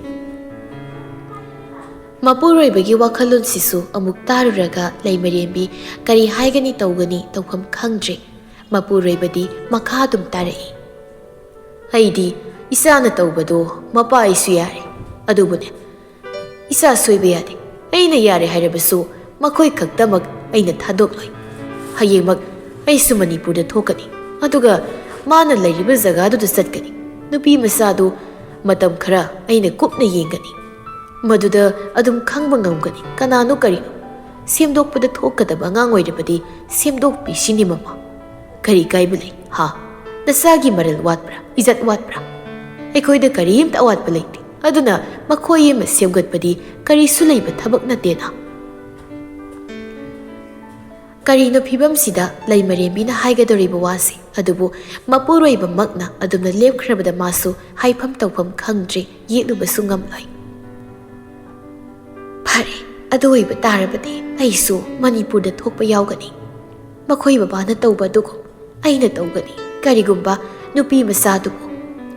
ꯃꯄꯨꯔꯣꯏꯕꯒꯤ ꯋꯥꯈꯜꯂꯣꯟꯁꯤꯁꯨ ꯑꯃꯨꯛ ꯇꯥꯔꯨꯔꯒ ꯂꯩꯃꯔꯦꯝꯕꯤ ꯀꯔꯤ ꯍꯥꯏꯒꯅꯤ ꯇꯧꯒꯅꯤ ꯇꯧꯐꯝ ꯈꯪꯗ꯭ꯔꯦ꯫ ꯃꯄꯨꯔꯣꯏꯕꯗꯤ ꯃꯈꯥ ꯑꯗꯨꯝ ꯇꯥꯔꯛꯏ꯫ ꯑꯩꯗꯤ ꯏꯆꯥꯅ ꯇꯧꯕꯗꯣ ꯃꯄꯥ ꯑꯩꯁꯨ ꯌꯥꯔꯦ꯫ ꯑꯗꯨꯕꯨꯅꯦ, ꯏꯆꯥ ꯁꯣꯏꯕ ꯌꯥꯗꯦ꯫ ꯑꯩꯅ ꯌꯥꯔꯦ ꯍꯥꯏꯔꯕꯁꯨ ꯃꯈꯣꯏ ꯈꯛꯇꯃꯛ ꯑꯩꯅ ꯊꯥꯗꯣꯛꯂꯣꯏ꯫ ꯍꯌꯦꯡꯃꯛ ꯑꯩꯁꯨ ꯃꯅꯤꯄꯨꯔꯗ ꯊꯣꯛꯀꯅꯤ꯫ ꯑꯗꯨꯒ ꯃꯥꯅ ꯂꯩꯔꯤꯕ ꯖꯒꯥꯗꯨꯗ ꯆꯠꯀꯅꯤ꯫ ꯅꯨꯄꯤ ꯃꯆꯥꯗꯨ ꯃꯇꯝ ꯈꯔ ꯑꯩꯅ ꯀꯨꯞꯅ ꯌꯦꯡꯒꯅꯤ꯫ ꯃꯗꯨꯗ ꯑꯗꯨꯝ ꯈꯪꯕ ꯉꯝꯒꯅꯤ ꯀꯅꯥꯅꯣ ꯀꯔꯤꯅꯣ꯫ ꯁꯦꯝꯗꯣꯛꯄꯗ ꯊꯣꯛꯀꯗꯕ ꯑꯉꯥꯡ ꯑꯣꯏꯔꯕꯗꯤ ꯁꯦꯝꯗꯣꯛꯄꯤꯁꯤꯅꯤ ꯃꯃꯥ꯫ ꯀꯔꯤ ꯀꯥꯏꯕ ꯂꯩ? ꯍꯥ? ꯅꯆꯥꯒꯤ ꯃꯔꯜ ꯋꯥꯠꯄ꯭ꯔꯥ? ꯏꯖꯠ ꯋꯥꯠꯄ꯭ꯔꯥ? ꯑꯩꯈꯣꯏꯗ ꯀꯔꯤꯝꯇ ꯑꯋꯥꯠꯄ ꯂꯩꯇꯦ꯫ ꯑꯗꯨꯅ ꯃꯈꯣꯏ ꯑꯃ ꯁꯦꯝꯒꯠꯄꯗꯤ ꯀꯔꯤꯁꯨ ꯂꯩꯕ ꯊꯕꯛ ꯅꯠꯇꯦꯅ꯫ ꯀꯔꯤꯅꯣ ꯐꯤꯕꯝꯁꯤꯗ ꯂꯩꯃꯔꯦꯝꯕꯤꯅ ꯍꯥꯏꯒꯗꯧꯔꯤꯕ ꯋꯥꯁꯦ? ꯑꯗꯨꯕꯨ ꯃꯄꯨꯔꯣꯏꯕꯃꯛꯅ ꯑꯗꯨꯝꯅ ꯂꯦꯞꯈ꯭ꯔꯕꯗ ꯃꯥꯁꯨ ꯍꯥꯏꯐꯝ ꯇꯧꯐꯝ ꯈꯪꯗ꯭ꯔꯦ, ꯌꯦꯠꯂꯨꯕꯁꯨ ꯉꯝꯂꯣꯏ꯫ ꯐꯔꯦ, ꯑꯗꯨ ꯑꯣꯏꯕ ꯇꯥꯔꯕꯗꯤ ꯑꯩꯁꯨ ꯃꯅꯤꯄꯨꯔꯗ ꯊꯣꯛꯄ ꯌꯥꯎꯒꯅꯤ꯫ ꯃꯈꯣꯏ ꯕꯕꯥꯅ ꯇꯧꯕ ꯑꯗꯨꯒꯨꯝ ꯑꯩꯅ ꯇꯧꯒꯅꯤ꯫ ꯀꯔꯤꯒꯨꯝꯕ ꯅꯨꯄꯤ ꯃꯆꯥꯗꯨꯕꯨ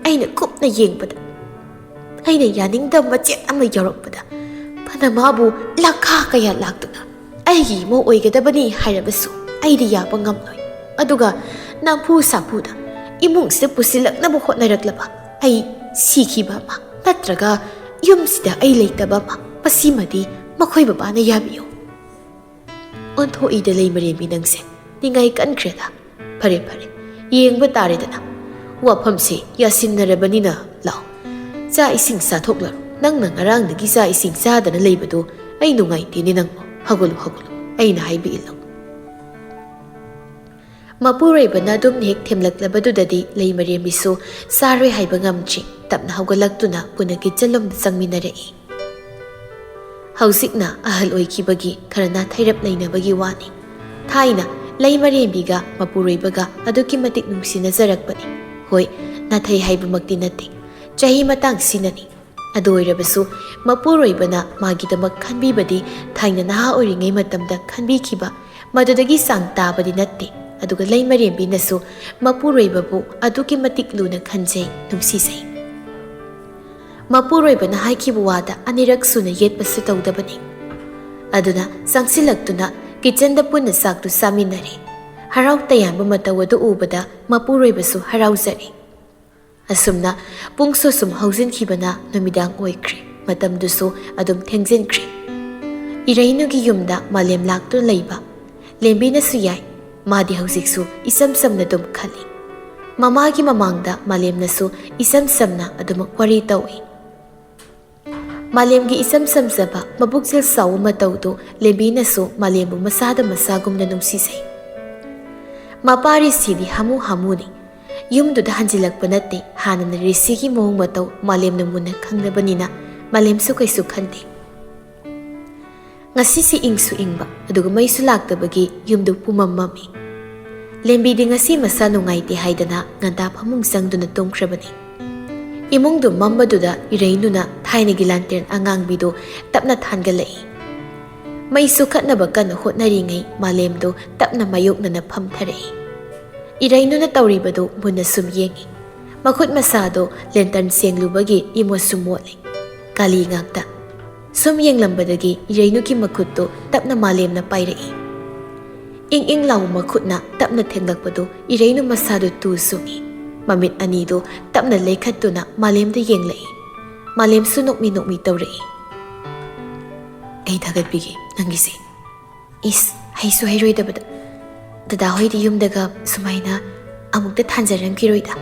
ꯑꯩꯅ ꯀꯨꯞꯅ ꯌꯦꯡꯕꯗ ꯑꯩꯅ ꯌꯥꯅꯤꯡꯗꯕ ꯃꯆꯦꯠ ꯑꯃ ꯌꯥꯎꯔꯛꯄꯗ, ꯐꯅ ꯃꯥꯕꯨ ꯂꯥꯈꯥ ꯀꯌꯥ ꯂꯥꯛꯇꯨꯅ ꯑꯩꯒꯤ ꯏꯃꯧ ꯑꯣꯏꯒꯗꯕꯅꯤ ꯍꯥꯏꯔꯕꯁꯨ ꯑꯩꯗꯤ ꯌꯥꯕ ꯉꯝꯂꯣꯏ꯫ ꯑꯗꯨꯒ ꯅꯝꯐꯨ ꯁꯥꯐꯨꯗ ꯏꯃꯨꯡꯁꯤꯗ ꯄꯨꯁꯤꯜꯂꯛꯅꯕ ꯍꯣꯠꯅꯔꯛꯂꯕ ꯑꯩ ꯁꯤꯈꯤꯕ ꯑꯃ, ꯅꯠꯇ꯭ꯔꯒ ꯌꯨꯝꯁꯤꯗ ꯑꯩ ꯂꯩꯇꯕ ꯑꯃ, ꯃꯁꯤꯃꯗꯤ ꯃꯈꯣꯏ ꯕꯕꯥꯅ ꯌꯥꯕꯤꯌꯨ꯫ ꯑꯣꯟꯊꯣꯛꯏꯗ ꯂꯩꯃꯔꯦꯝꯕꯤ ꯅꯪꯁꯦ, ꯅꯤꯡꯉꯥꯏ ꯀꯟꯈ꯭ꯔꯦꯗ꯫ ꯐꯔꯦ ꯐꯔꯦ, ꯌꯦꯡꯕ ꯇꯥꯔꯦꯗꯅ꯫ ꯋꯥꯐꯝꯁꯦ ꯌꯥꯁꯤꯟꯅꯔꯕꯅꯤꯅ ꯂꯥꯎ, ꯆꯥꯛ ꯏꯁꯤꯡ ꯆꯥꯊꯣꯛꯂꯔꯣ꯫ ꯅꯪꯅ ꯉꯔꯥꯡꯗꯒꯤ ꯆꯥꯛ ꯏꯁꯤꯡ ꯆꯥꯗꯅ ꯂꯩꯕꯗꯣ ꯑꯩ ꯅꯨꯡꯉꯥꯏꯇꯦꯅꯦ ꯅꯪꯕꯨ꯫ ꯍꯧꯒꯠꯂꯨ ꯍꯧꯒꯠꯂꯨ, ꯑꯩꯅ ꯍꯥꯏꯕ ꯏꯜꯂꯨ꯫ ꯃꯄꯨꯔꯣꯏꯕꯅ ꯑꯗꯨꯝ ꯍꯦꯛ ꯊꯦꯝꯂꯛꯂꯕꯗꯨꯗꯗꯤ ꯂꯩꯃꯔꯦꯝꯕꯤꯁꯨ ꯆꯥꯔꯣꯏ ꯍꯥꯏꯕ ꯉꯝꯗ꯭ꯔꯤ꯫ ꯇꯞꯅ ꯍꯧꯒꯠꯂꯛꯇꯨꯅ ꯄꯨꯟꯅ ꯀꯤꯠꯆꯟꯂꯣꯝꯗ ꯆꯪꯃꯤꯟꯅꯔꯛꯏ꯫ ꯍꯧꯖꯤꯛꯅ ꯑꯍꯜ ꯑꯣꯏꯈꯤꯕꯒꯤ ꯈꯔ ꯅꯥꯊꯩꯔꯞ ꯂꯩꯅꯕꯒꯤ ꯋꯥꯅꯤ꯫ ꯊꯥꯏꯅ ꯂꯩꯃꯔꯦꯝꯕꯤꯒ ꯃꯄꯨꯔꯣꯏꯕꯒ ꯑꯗꯨꯛꯀꯤ ꯃꯇꯤꯛ ꯅꯨꯡꯁꯤꯅꯖꯔꯛꯄꯅꯤ꯫ ꯍꯣꯏ, ꯅꯥꯊꯩ ꯍꯥꯏꯕꯃꯛꯇꯤ ꯅꯠꯇꯦ, ꯆꯍꯤ ꯃꯇꯥꯡꯁꯤꯅꯅꯤ꯫ ꯑꯗꯨ ꯑꯣꯏꯔꯕꯁꯨ ꯃꯄꯨꯔꯣꯏꯕꯅ ꯃꯥꯒꯤꯗꯃꯛ ꯈꯟꯕꯤꯕꯗꯤ ꯊꯥꯏꯅ ꯅꯍꯥ ꯑꯣꯏꯔꯤꯉꯩ ꯃꯇꯝꯗ ꯈꯟꯕꯤꯈꯤꯕ ꯃꯗꯨꯗꯒꯤ ꯆꯥꯡ ꯇꯥꯕꯗꯤ ꯅꯠꯇꯦ꯫ ꯑꯗꯨꯒ ꯂꯩꯃꯔꯦꯝꯕꯤꯅꯁꯨ ꯃꯄꯨꯔꯣꯏꯕꯕꯨ ꯑꯗꯨꯛꯀꯤ ꯃꯇꯤꯛ ꯂꯨꯅ ꯈꯟꯖꯩ, ꯅꯨꯡꯁꯤꯖꯩ꯫ ꯃꯄꯨꯔꯣꯏꯕꯅ ꯍꯥꯏꯈꯤꯕ ꯋꯥꯗ ꯑꯅꯤꯔꯛ ꯁꯨꯅ ꯌꯦꯠꯄꯁꯨ ꯇꯧꯗꯕꯅꯤ꯫ ꯑꯗꯨꯅ ꯆꯪꯁꯤꯜꯂꯛꯇꯨꯅ ꯀꯤꯠꯆꯟꯗ ꯄꯨꯟꯅ ꯆꯥꯛꯇꯨ ꯆꯥꯃꯤꯟꯅꯔꯦ꯫ ꯍꯔꯥꯎ ꯇꯌꯥꯝꯕ ꯃꯇꯧ ꯑꯗꯨ ꯎꯕꯗ ꯃꯄꯨꯔꯣꯏꯕꯁꯨ ꯍꯔꯥꯎꯖꯔꯦ꯫ ꯑꯁꯨꯝꯅ ꯄꯨꯡꯁꯨ ꯁꯨꯝ ꯍꯧꯖꯤꯟꯈꯤꯕꯅ ꯅꯨꯃꯤꯗꯥꯡ ꯑꯣꯏꯈ꯭ꯔꯦ꯫ ꯃꯇꯝꯗꯨꯁꯨ ꯑꯗꯨꯝ ꯊꯦꯡꯖꯤꯟꯈ꯭ꯔꯦ꯫ ꯏꯔꯩꯅꯨꯒꯤ ꯌꯨꯝꯗ ꯃꯥꯂꯦꯝ ꯂꯥꯛꯇꯨꯅ ꯂꯩꯕ ꯂꯦꯝꯕꯤꯅꯁꯨ ꯌꯥꯏ꯫ ꯃꯥꯗꯤ ꯍꯧꯖꯤꯛꯁꯨ ꯏꯆꯝ ꯆꯝꯅ ꯑꯗꯨꯝ ꯈꯜꯂꯤ꯫ ꯃꯃꯥꯒꯤ ꯃꯃꯥꯡꯗ ꯃꯥꯂꯦꯝꯅꯁꯨ ꯏꯆꯝ ꯆꯝꯅ ꯑꯗꯨꯃꯛ ꯋꯥꯔꯤ ꯇꯧꯏ꯫ ꯃꯥꯂꯦꯝꯒꯤ ꯏꯆꯝ ꯆꯝꯖꯕ ꯃꯕꯨꯛꯆꯦꯜ ꯆꯥꯎꯕ ꯃꯇꯧꯗꯨ ꯂꯦꯝꯕꯤꯅꯁꯨ ꯃꯥꯂꯦꯝꯕꯨ ꯃꯁꯥꯗ ꯃꯁꯥꯒꯨꯝꯅ ꯅꯨꯡꯁꯤꯖꯩ꯫ ꯃꯄꯥꯔꯤꯁꯤꯗꯤ ꯍꯥꯃꯨ ꯍꯥꯃꯨꯅꯤ꯫ ꯌꯨꯝꯗꯨꯗ ꯍꯟꯖꯤꯜꯂꯛꯄ ꯅꯠꯇꯦ, ꯍꯥꯟꯅꯅ ꯔꯤꯁꯤꯒꯤ ꯃꯑꯣꯡ ꯃꯇꯧ ꯃꯥꯂꯦꯝꯅ ꯃꯨꯟꯅ ꯈꯪꯂꯕꯅꯤꯅ ꯃꯥꯂꯦꯝꯁꯨ ꯀꯩꯁꯨ ꯈꯟꯗꯦ꯫ ꯉꯁꯤꯁꯤ ꯏꯪꯁꯨ ꯏꯪꯕ, ꯑꯗꯨꯒ ꯃꯩꯁꯨ ꯂꯥꯛꯇꯕꯒꯤ ꯌꯨꯝꯗꯨ ꯄꯨꯝꯃꯝ ꯃꯝꯃꯤ꯫ ꯂꯦꯝꯕꯤꯗꯤ ꯉꯁꯤ ꯃꯁꯥ ꯅꯨꯡꯉꯥꯏꯇꯦ ꯍꯥꯏꯗꯅ ꯉꯟꯇꯥ ꯐꯃꯨꯡ ꯆꯪꯗꯨꯅ ꯇꯨꯝꯈ꯭ꯔꯕꯅꯤ꯫ ꯏꯃꯨꯡꯗꯨ ꯃꯝꯕꯗꯨꯗ ꯏꯔꯩꯅꯨꯅ ꯊꯥꯏꯅꯒꯤ ꯂꯥꯟꯇꯦꯟ ꯑꯉꯥꯡꯕꯤꯗꯨ ꯇꯞꯅ ꯊꯥꯟꯒꯠꯂꯛꯏ꯫ ꯃꯩ ꯁꯨꯈꯠꯅꯕ ꯀꯟꯅ ꯍꯣꯠꯅꯔꯤꯉꯩ ꯃꯥꯂꯦꯝꯗꯨ ꯇꯞꯅ ꯃꯥꯌꯣꯛꯅꯅ ꯐꯝꯊꯔꯛꯏ꯫ ꯏꯔꯩꯅꯨꯅ ꯇꯧꯔꯤꯕꯗꯨ ꯃꯨꯟꯅ ꯁꯨꯝ ꯌꯦꯡꯏ꯫ ꯃꯈꯨꯠ ꯃꯁꯥꯗꯣ ꯂꯦꯟꯇꯔꯟ ꯁꯦꯡꯂꯨꯕꯒꯤ ꯏꯃꯣꯠꯁꯨ ꯃꯣꯠꯂꯤ꯫ ꯀꯥꯂꯤ ꯉꯥꯛꯇ꯫ ꯁꯨꯝ ꯌꯦꯡꯂꯝꯕꯗꯒꯤ ꯏꯔꯩꯅꯨꯒꯤ ꯃꯈꯨꯠꯇꯨ ꯇꯞꯅ ꯃꯥꯂꯦꯝꯅ ꯄꯥꯏꯔꯛꯏ꯫ ꯏꯪ ꯏꯪ ꯂꯥꯎꯕ ꯃꯈꯨꯠꯅ ꯇꯞꯅ ꯊꯦꯡꯂꯛꯄꯗꯨ ꯏꯔꯩꯅꯨ ꯃꯁꯥꯗꯨ ꯇꯨ ꯁꯨꯡꯏ꯫ ꯃꯃꯤꯠ ꯑꯅꯤꯗꯨ ꯇꯞꯅ ꯂꯩꯈꯠꯇꯨꯅ ꯃꯥꯂꯦꯝꯗ ꯌꯦꯡꯂꯛꯏ꯫ ꯃꯥꯂꯦꯝꯁꯨ ꯅꯣꯛꯃꯤ ꯅꯣꯛꯃꯤ ꯇꯧꯔꯛꯏ꯫ "ꯑꯩ ꯊꯥꯒꯠꯄꯤꯒꯦ ꯅꯪꯒꯤꯁꯦ꯫ ꯏꯁ, ꯍꯩꯁꯨ ꯍꯩꯔꯣꯏꯗꯕꯗ꯫ ꯗꯗꯥ ꯍꯣꯏꯗꯤ ꯌꯨꯝꯗꯒ ꯁꯨꯃꯥꯏꯅ ꯑꯃꯨꯛꯇ ꯊꯥꯟꯖꯔꯝꯈꯤꯔꯣꯏꯗ꯫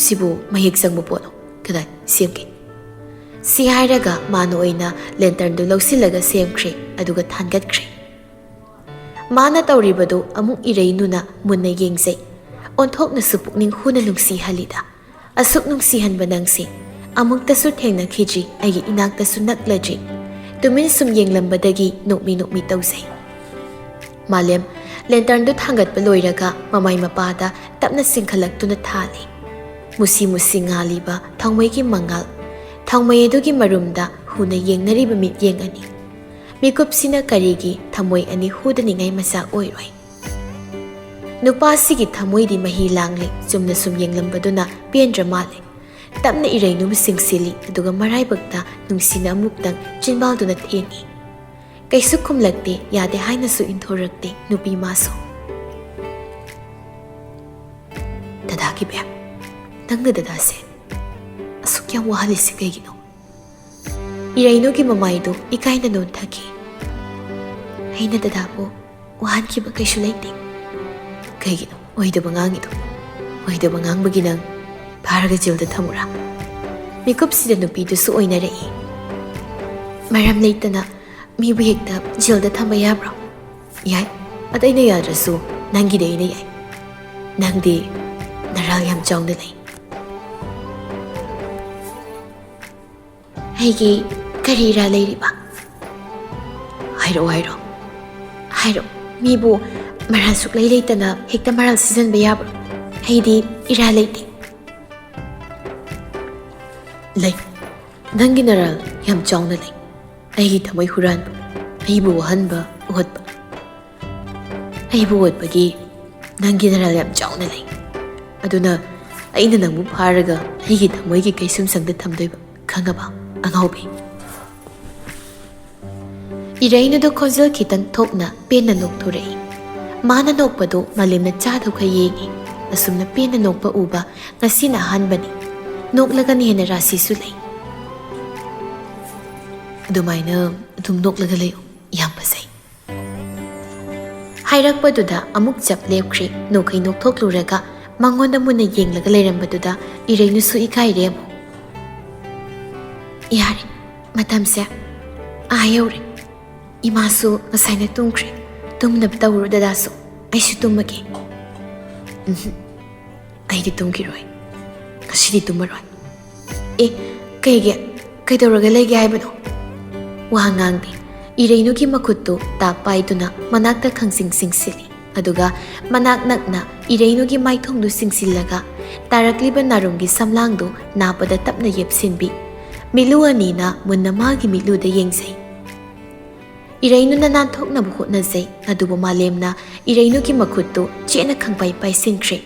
ꯁꯤꯕꯨ ꯃꯌꯦꯛ ꯆꯪꯕ ꯄꯣꯠꯂꯣ? ꯀꯗꯥꯏ ꯁꯦꯝꯒꯦ?" ꯁꯤ ꯍꯥꯏꯔꯒ ꯃꯥꯅ ꯑꯣꯏꯅ ꯂꯦꯟꯇꯔꯟꯗꯨ ꯂꯧꯁꯤꯜꯂꯒ ꯁꯦꯝꯈ꯭ꯔꯦ, ꯑꯗꯨꯒ ꯊꯥꯟꯒꯠꯈ꯭ꯔꯦ꯫ ꯃꯥꯅ ꯇꯧꯔꯤꯕꯗꯨ ꯑꯃꯨꯛ ꯏꯔꯩꯅꯨꯅ ꯃꯨꯟꯅ ꯌꯦꯡꯖꯩ꯫ ꯑꯣꯟꯊꯣꯛꯅꯁꯨ ꯄꯨꯛꯅꯤꯡ ꯍꯨꯅ ꯅꯨꯡꯁꯤꯍꯜꯂꯤꯗ꯫ "ꯑꯁꯨꯛ ꯅꯨꯡꯁꯤꯍꯟꯕ ꯅꯪꯁꯦ ꯑꯃꯨꯛꯇꯁꯨ ꯊꯦꯡꯅꯈꯤꯗ꯭ꯔꯤ, ꯑꯩꯒꯤ ꯏꯅꯥꯛꯇꯁꯨ ꯅꯛꯂꯗ꯭ꯔꯤ꯫" ꯇꯨꯃꯤꯟ ꯁꯨꯝ ꯌꯦꯡꯂꯝꯕꯗꯒꯤ ꯅꯣꯛꯃꯤ ꯅꯣꯛꯃꯤ ꯇꯧꯖꯩ꯫ ꯃꯥꯂꯦꯝ, ꯂꯦꯟꯇꯔꯟꯗꯨ ꯊꯥꯡꯒꯠꯄ ꯂꯣꯏꯔꯒ ꯃꯃꯥꯏ ꯃꯄꯥꯗ ꯇꯞꯅ ꯆꯤꯡꯈꯠꯂꯛꯇꯨꯅ ꯊꯥꯜꯂꯤ꯫ ꯃꯨꯁꯤ ꯃꯨꯁꯤ ꯉꯥꯜꯂꯤꯕ ꯊꯥꯎꯃꯩꯒꯤ ꯃꯉꯥꯜ, ꯊꯥꯎꯃꯩ ꯑꯗꯨꯒꯤ ꯃꯔꯨꯝꯗ ꯍꯨꯅ ꯌꯦꯡꯅꯔꯤꯕ ꯃꯤꯠꯌꯦꯡ ꯑꯅꯤ꯫ ꯃꯤꯀꯨꯞꯁꯤꯅ ꯀꯔꯤꯒꯤ ꯊꯃꯣꯏ ꯑꯅꯤ ꯍꯨꯗꯅꯤꯡꯉꯥꯏ ꯃꯆꯥꯛ ꯑꯣꯏꯔꯣꯏ? ꯅꯨꯄꯥꯁꯤꯒꯤ ꯊꯃꯣꯏꯗꯤ ꯃꯍꯤ ꯂꯥꯡꯂꯤ꯫ ꯆꯨꯝꯅ ꯁꯨꯝ ꯌꯦꯡꯂꯝꯕꯗꯨꯅ ꯄꯦꯟꯗ꯭ꯔ ꯃꯥꯜꯂꯦ꯫ ꯇꯞꯅ ꯏꯔꯩꯅꯨꯕꯨ ꯆꯤꯡꯁꯤꯜꯂꯤ, ꯑꯗꯨꯒ ꯃꯔꯥꯏꯕꯛꯇ ꯅꯨꯡꯁꯤꯅ ꯑꯃꯨꯛꯇꯪ ꯆꯤꯟꯕꯥꯜꯗꯨꯅ ꯊꯦꯡꯏ꯫ ꯀꯩꯁꯨ ꯈꯨꯝꯂꯛꯇꯦ, ꯌꯥꯗꯦ ꯍꯥꯏꯅꯁꯨ ꯏꯟꯊꯣꯔꯛꯇꯦ ꯅꯨꯄꯤ ꯃꯥꯁꯨ꯫ "ꯗꯗꯥ ꯀꯤꯕꯦꯝ, ꯅꯪꯅ ꯗꯗꯥꯁꯦ ꯑꯁꯨꯛ ꯌꯥꯝ ꯋꯥꯍꯜꯂꯤꯁꯤ ꯀꯩꯒꯤꯅꯣ?" ꯏꯔꯩꯅꯨꯒꯤ ꯃꯃꯥꯏꯗꯨ ꯏꯀꯥꯏꯅ ꯅꯣꯟꯊꯈꯤ꯫ "ꯑꯩꯅ ꯗꯗꯥꯕꯨ ꯋꯥꯍꯟꯈꯤꯕ ꯀꯩꯁꯨ ꯂꯩꯇꯦ꯫" "ꯀꯩꯒꯤꯅꯣ ꯑꯣꯏꯗꯕ ꯉꯥꯡꯉꯤꯗꯣ? ꯑꯣꯏꯗꯕ ꯉꯥꯡꯕꯒꯤ ꯅꯪ ꯐꯥꯔꯒ ꯖꯦꯜꯗ ꯊꯝꯃꯨꯔꯥ?" ꯃꯤꯀꯨꯞꯁꯤꯗ ꯅꯨꯄꯤꯗꯨꯁꯨ ꯑꯣꯏꯅꯔꯛꯏ꯫ "ꯃꯔꯝ ꯂꯩꯇꯅ ꯃꯤꯕꯨ ꯍꯦꯛꯇ ꯖꯦꯜꯗ ꯊꯝꯕ ꯌꯥꯕ꯭ꯔꯣ?" "ꯌꯥꯏ, ꯑꯇꯩꯅ ꯌꯥꯗ꯭ꯔꯁꯨ ꯅꯪꯒꯤꯗꯤ ꯑꯩꯅ ꯌꯥꯏ꯫ ꯅꯪꯗꯤ ꯅꯔꯥꯜ ꯌꯥꯝ ꯆꯥꯎꯅ ꯂꯩ꯫" "ꯑꯩꯒꯤ ꯀꯔꯤꯔꯥ ꯂꯩꯔꯤꯕ?" ꯍꯥꯏꯔꯛꯑꯣ, ꯍꯥꯏꯔꯛꯑꯣ꯫ ꯍꯥꯏꯔꯛꯑꯣ꯫ ꯃꯤꯕꯨ ꯃꯔꯥꯜ ꯁꯨꯛꯂꯩ ꯂꯩꯇꯅ ꯍꯦꯛꯇ ꯃꯔꯥꯜ ꯁꯤꯖꯤꯟꯕ ꯌꯥꯕ꯭ꯔꯣ? ꯑꯩꯗꯤ ꯏꯔꯥꯜ ꯂꯩꯇꯦ꯫ ꯂꯩ꯫ ꯅꯪꯒꯤ ꯅꯔꯥꯜ ꯌꯥꯝ ꯆꯥꯎꯅ ꯂꯩ꯫ ꯑꯩꯒꯤ ꯊꯃꯣꯏ ꯍꯨꯔꯥꯟꯕ, ꯑꯩꯕꯨ ꯋꯥꯍꯟꯕ, ꯑꯣꯠꯄ꯫ ꯑꯩꯕꯨ ꯑꯣꯠꯄꯒꯤ ꯅꯪꯒꯤ ꯅꯔꯥꯜ ꯌꯥꯝ ꯆꯥꯎꯅ ꯂꯩ꯫ ꯑꯗꯨꯅ ꯑꯩꯅ ꯅꯪꯕꯨ ꯐꯥꯔꯒ ꯑꯩꯒꯤ ꯊꯃꯣꯏꯒꯤ ꯀꯩꯁꯨꯝꯁꯪꯗ ꯊꯝꯗꯣꯏꯕ, ꯈꯪꯉꯕ, ꯑꯉꯥꯎꯕꯤ? ꯏꯔꯩꯅꯨꯗ ꯈꯣꯟꯖꯦꯜ ꯈꯤꯇꯪ ꯊꯣꯛꯅ ꯄꯦꯟꯅ ꯅꯣꯛꯊꯣꯔꯛꯏ꯫ ꯃꯥꯅ ꯅꯣꯛꯄꯗꯨ ꯃꯥꯂꯦꯝꯅ ꯆꯥꯗꯧꯈꯩ ꯌꯦꯡꯏ꯫ ꯑꯁꯨꯝꯅ ꯄꯦꯟꯅ ꯅꯣꯛꯄ ꯎꯕ ꯉꯁꯤꯅ ꯑꯍꯥꯟꯕꯅꯤ꯫ ꯅꯣꯛꯂꯒꯅ ꯍꯦꯟꯅ ꯔꯥꯁꯤꯁꯨ ꯂꯩ꯫ ꯑꯗꯨꯃꯥꯏꯅ ꯑꯗꯨꯝ ꯅꯣꯛꯂꯒ ꯂꯩꯌꯨ꯫ ꯌꯥꯝ ꯐꯖꯩ꯫ ꯍꯥꯏꯔꯛꯄꯗꯨꯗ ꯑꯃꯨꯛ ꯆꯞ ꯂꯦꯞꯈ꯭ꯔꯦ꯫ ꯅꯣꯛꯈꯩ ꯅꯣꯛꯊꯣꯛꯂꯨꯔꯒ ꯃꯉꯣꯟꯗ ꯃꯨꯟꯅ ꯌꯦꯡꯂꯒ ꯂꯩꯔꯝꯕꯗꯨꯗ ꯏꯔꯩꯅꯨꯁꯨ ꯏꯀꯥꯏꯔꯦ ꯑꯃꯨꯛ꯫ ꯌꯥꯔꯦ, ꯃꯇꯝꯁꯦ ꯑꯥ ꯌꯧꯔꯦ꯫ ꯏꯃꯥꯁꯨ ꯉꯁꯥꯏꯅ ꯇꯨꯝꯈ꯭ꯔꯦ꯫ ꯇꯨꯝꯅꯕ ꯇꯧꯔꯣ ꯗꯗꯥꯁꯨ꯫ ꯑꯩꯁꯨ ꯇꯨꯝꯃꯒꯦ꯫ ꯎꯝꯍꯨꯝ꯫ ꯑꯩꯗꯤ ꯇꯨꯝꯈꯤꯔꯣꯏ꯫ ꯉꯁꯤꯗꯤ ꯇꯨꯝꯃꯔꯣꯏ꯫ ꯑꯦ, ꯀꯩꯒꯤ? ꯀꯩꯗꯧꯔꯒ ꯂꯩꯒꯦ ꯍꯥꯏꯕꯅꯣ? ꯋꯥ ꯉꯥꯡꯗꯦ꯫ ꯏꯔꯩꯅꯨꯒꯤ ꯃꯈꯨꯠꯇꯨ ꯇꯥꯞ ꯄꯥꯏꯗꯨꯅ ꯃꯅꯥꯛꯇ ꯈꯪꯁꯤꯡ ꯁꯤꯡꯁꯤꯜꯂꯤ꯫ ꯑꯗꯨꯒ ꯃꯅꯥꯛ ꯅꯛꯅ ꯏꯔꯩꯅꯨꯒꯤ ꯃꯥꯏꯊꯣꯡꯗꯨ ꯁꯤꯡꯁꯤꯜꯂꯒ ꯇꯥꯔꯛꯂꯤꯕ ꯅꯥꯔꯨꯝꯒꯤ ꯁꯝꯂꯥꯡꯗꯨ ꯅꯥꯞꯄꯗ ꯇꯞꯅ ꯌꯦꯞꯁꯤꯟꯕꯤ꯫ ꯃꯤꯠꯂꯨ ꯑꯅꯤꯅ ꯃꯨꯟꯅ ꯃꯥꯒꯤ ꯃꯤꯠꯂꯨꯗ ꯌꯦꯡꯖꯩ꯫ ꯏꯔꯩꯅꯨꯅ ꯅꯥꯟꯊꯣꯛꯅꯕ ꯍꯣꯠꯅꯖꯩ, ꯑꯗꯨꯕꯨ ꯃꯥꯂꯦꯝꯅ ꯏꯔꯩꯅꯨꯒꯤ ꯃꯈꯨꯠꯇꯨ ꯆꯦꯠꯅ ꯈꯪꯄꯥꯏ ꯄꯥꯏꯁꯤꯟꯈ꯭ꯔꯦ,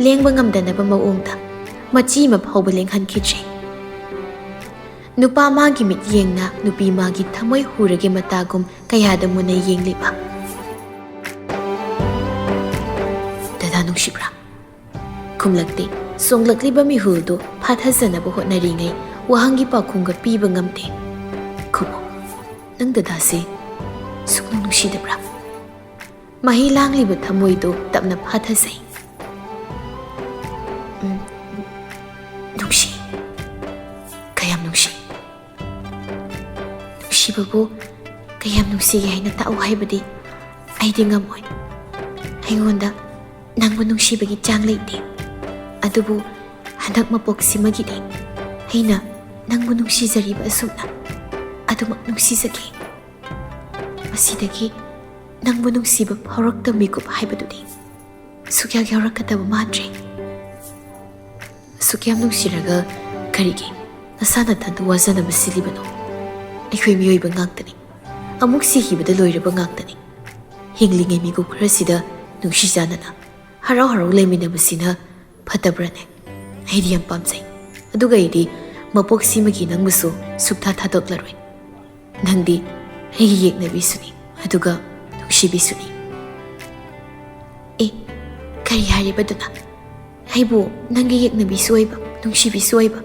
ꯂꯦꯡꯕ ꯉꯝꯗꯅꯕ ꯃꯑꯣꯡꯗ꯫ ꯃꯆꯤ ꯑꯃ ꯐꯥꯎꯕ ꯂꯦꯡꯍꯟꯈꯤꯗ꯭ꯔꯦ꯫ ꯅꯨꯄꯥ ꯃꯥꯒꯤ ꯃꯤꯠꯌꯦꯡꯅ ꯅꯨꯄꯤ ꯃꯥꯒꯤ ꯊꯃꯣꯏ ꯍꯨꯔꯒꯦ ꯃꯇꯥꯒꯨꯝ ꯀꯌꯥꯗ ꯃꯨꯟꯅ ꯌꯦꯡꯂꯤꯕ꯫ "ꯗꯗꯥ ꯅꯨꯡꯁꯤꯕ꯭ꯔꯥ?" ꯈꯨꯝꯂꯛꯇꯦ꯫ ꯆꯣꯡꯂꯛꯂꯤꯕ ꯃꯤꯍꯨꯜꯗꯨ ꯐꯥꯊꯖꯅꯕ ꯍꯣꯠꯅꯔꯤꯉꯩ ꯋꯥꯍꯪꯒꯤ ꯄꯥꯎꯈꯨꯝꯒ ꯄꯤꯕ ꯉꯝꯗꯦ꯫ "ꯈꯨꯝꯃꯨ, ꯅꯪ ꯗꯗꯥꯁꯦ ꯁꯨꯛꯅꯨꯡ ꯅꯨꯡꯁꯤꯗꯕ꯭ꯔꯥ?" ꯃꯍꯤ ꯂꯥꯡꯂꯤꯕ ꯊꯃꯣꯏꯗꯨ ꯇꯞꯅ ꯐꯥꯊꯖꯩ꯫ "ꯎꯝ, ꯅꯨꯡꯁꯤ꯫ ꯀꯌꯥꯝ ꯅꯨꯡꯁꯤ?" "ꯅꯨꯡꯁꯤꯕꯕꯨ ꯀꯌꯥꯝ ꯅꯨꯡꯁꯤꯒꯦ ꯍꯥꯏꯅ ꯇꯥꯛꯎ ꯍꯥꯏꯕꯗꯤ ꯑꯩꯗꯤ ꯉꯝꯃꯣꯏ꯫ ꯑꯩꯉꯣꯟꯗ ꯅꯪꯕꯨ ꯅꯨꯡꯁꯤꯕꯒꯤ ꯆꯥꯡ ꯂꯩꯇꯦ꯫ ꯑꯗꯨꯕꯨ ꯍꯟꯗꯛ ꯃꯄꯣꯛꯁꯤꯃꯒꯤꯗꯤ ꯑꯩꯅ ꯅꯪꯕꯨ ꯅꯨꯡꯁꯤꯖꯔꯤꯕ ꯑꯁꯨꯝꯅ ꯑꯗꯨꯃꯛ ꯅꯨꯡꯁꯤꯖꯒꯦ꯫" ꯁꯤꯗꯒꯤ ꯅꯪꯕꯨ ꯅꯨꯡꯁꯤꯕ ꯐꯥꯎꯔꯛꯇꯕ ꯃꯤꯀꯨꯞ ꯍꯥꯏꯕꯗꯨꯗꯤ ꯁꯨꯛꯌꯥ ꯌꯥꯎꯔꯛꯀꯗꯕ ꯃꯥꯟꯗ꯭ꯔꯦ꯫ ꯑꯁꯨꯛ ꯌꯥꯝ ꯅꯨꯡꯁꯤꯔꯒ ꯀꯔꯤꯒꯤ ꯅꯁꯥ ꯅꯊꯟꯗ ꯋꯥꯖꯅꯕ ꯁꯤꯜꯂꯤꯕꯅꯣ? ꯑꯩꯈꯣꯏ ꯃꯤꯑꯣꯏꯕ ꯉꯥꯛꯇꯅꯤ꯫ ꯑꯃꯨꯛ ꯁꯤꯈꯤꯕꯗ ꯂꯣꯏꯔꯕ ꯉꯥꯛꯇꯅꯤ꯫ ꯍꯤꯡꯂꯤꯉꯩ ꯃꯤꯀꯨꯞ ꯈꯔꯁꯤꯗ ꯅꯨꯡꯁꯤ ꯆꯥꯟꯅꯅ ꯍꯔꯥꯎ ꯍꯔꯥꯎ ꯂꯩꯃꯤꯟꯅꯕꯁꯤꯅ ꯐꯠꯇꯕ꯭ꯔꯅꯦ? ꯑꯩꯗꯤ ꯌꯥꯝ ꯄꯥꯝꯖꯩ꯫ ꯑꯗꯨꯒ ꯑꯩꯗꯤ ꯃꯄꯣꯛꯁꯤꯃꯒꯤ ꯅꯪꯕꯨꯁꯨ ꯁꯨꯛꯊꯥ ꯊꯥꯗꯣꯛꯂꯔꯣꯏ꯫ ꯅꯪꯗꯤ ꯑꯩꯒꯤ ꯌꯦꯛꯅꯕꯤꯁꯨꯅꯤ, ꯑꯗꯨꯒ ꯅꯨꯡꯁꯤꯕꯤꯁꯨꯅꯤ꯫ ꯑꯦ, ꯀꯔꯤ ꯍꯥꯏꯔꯤꯕꯗꯨꯅ? ꯑꯩꯕꯨ ꯅꯪꯒꯤ ꯌꯦꯛꯅꯕꯤꯁꯨ ꯑꯣꯏꯕ, ꯅꯨꯡꯁꯤꯕꯤꯁꯨ ꯑꯣꯏꯕ,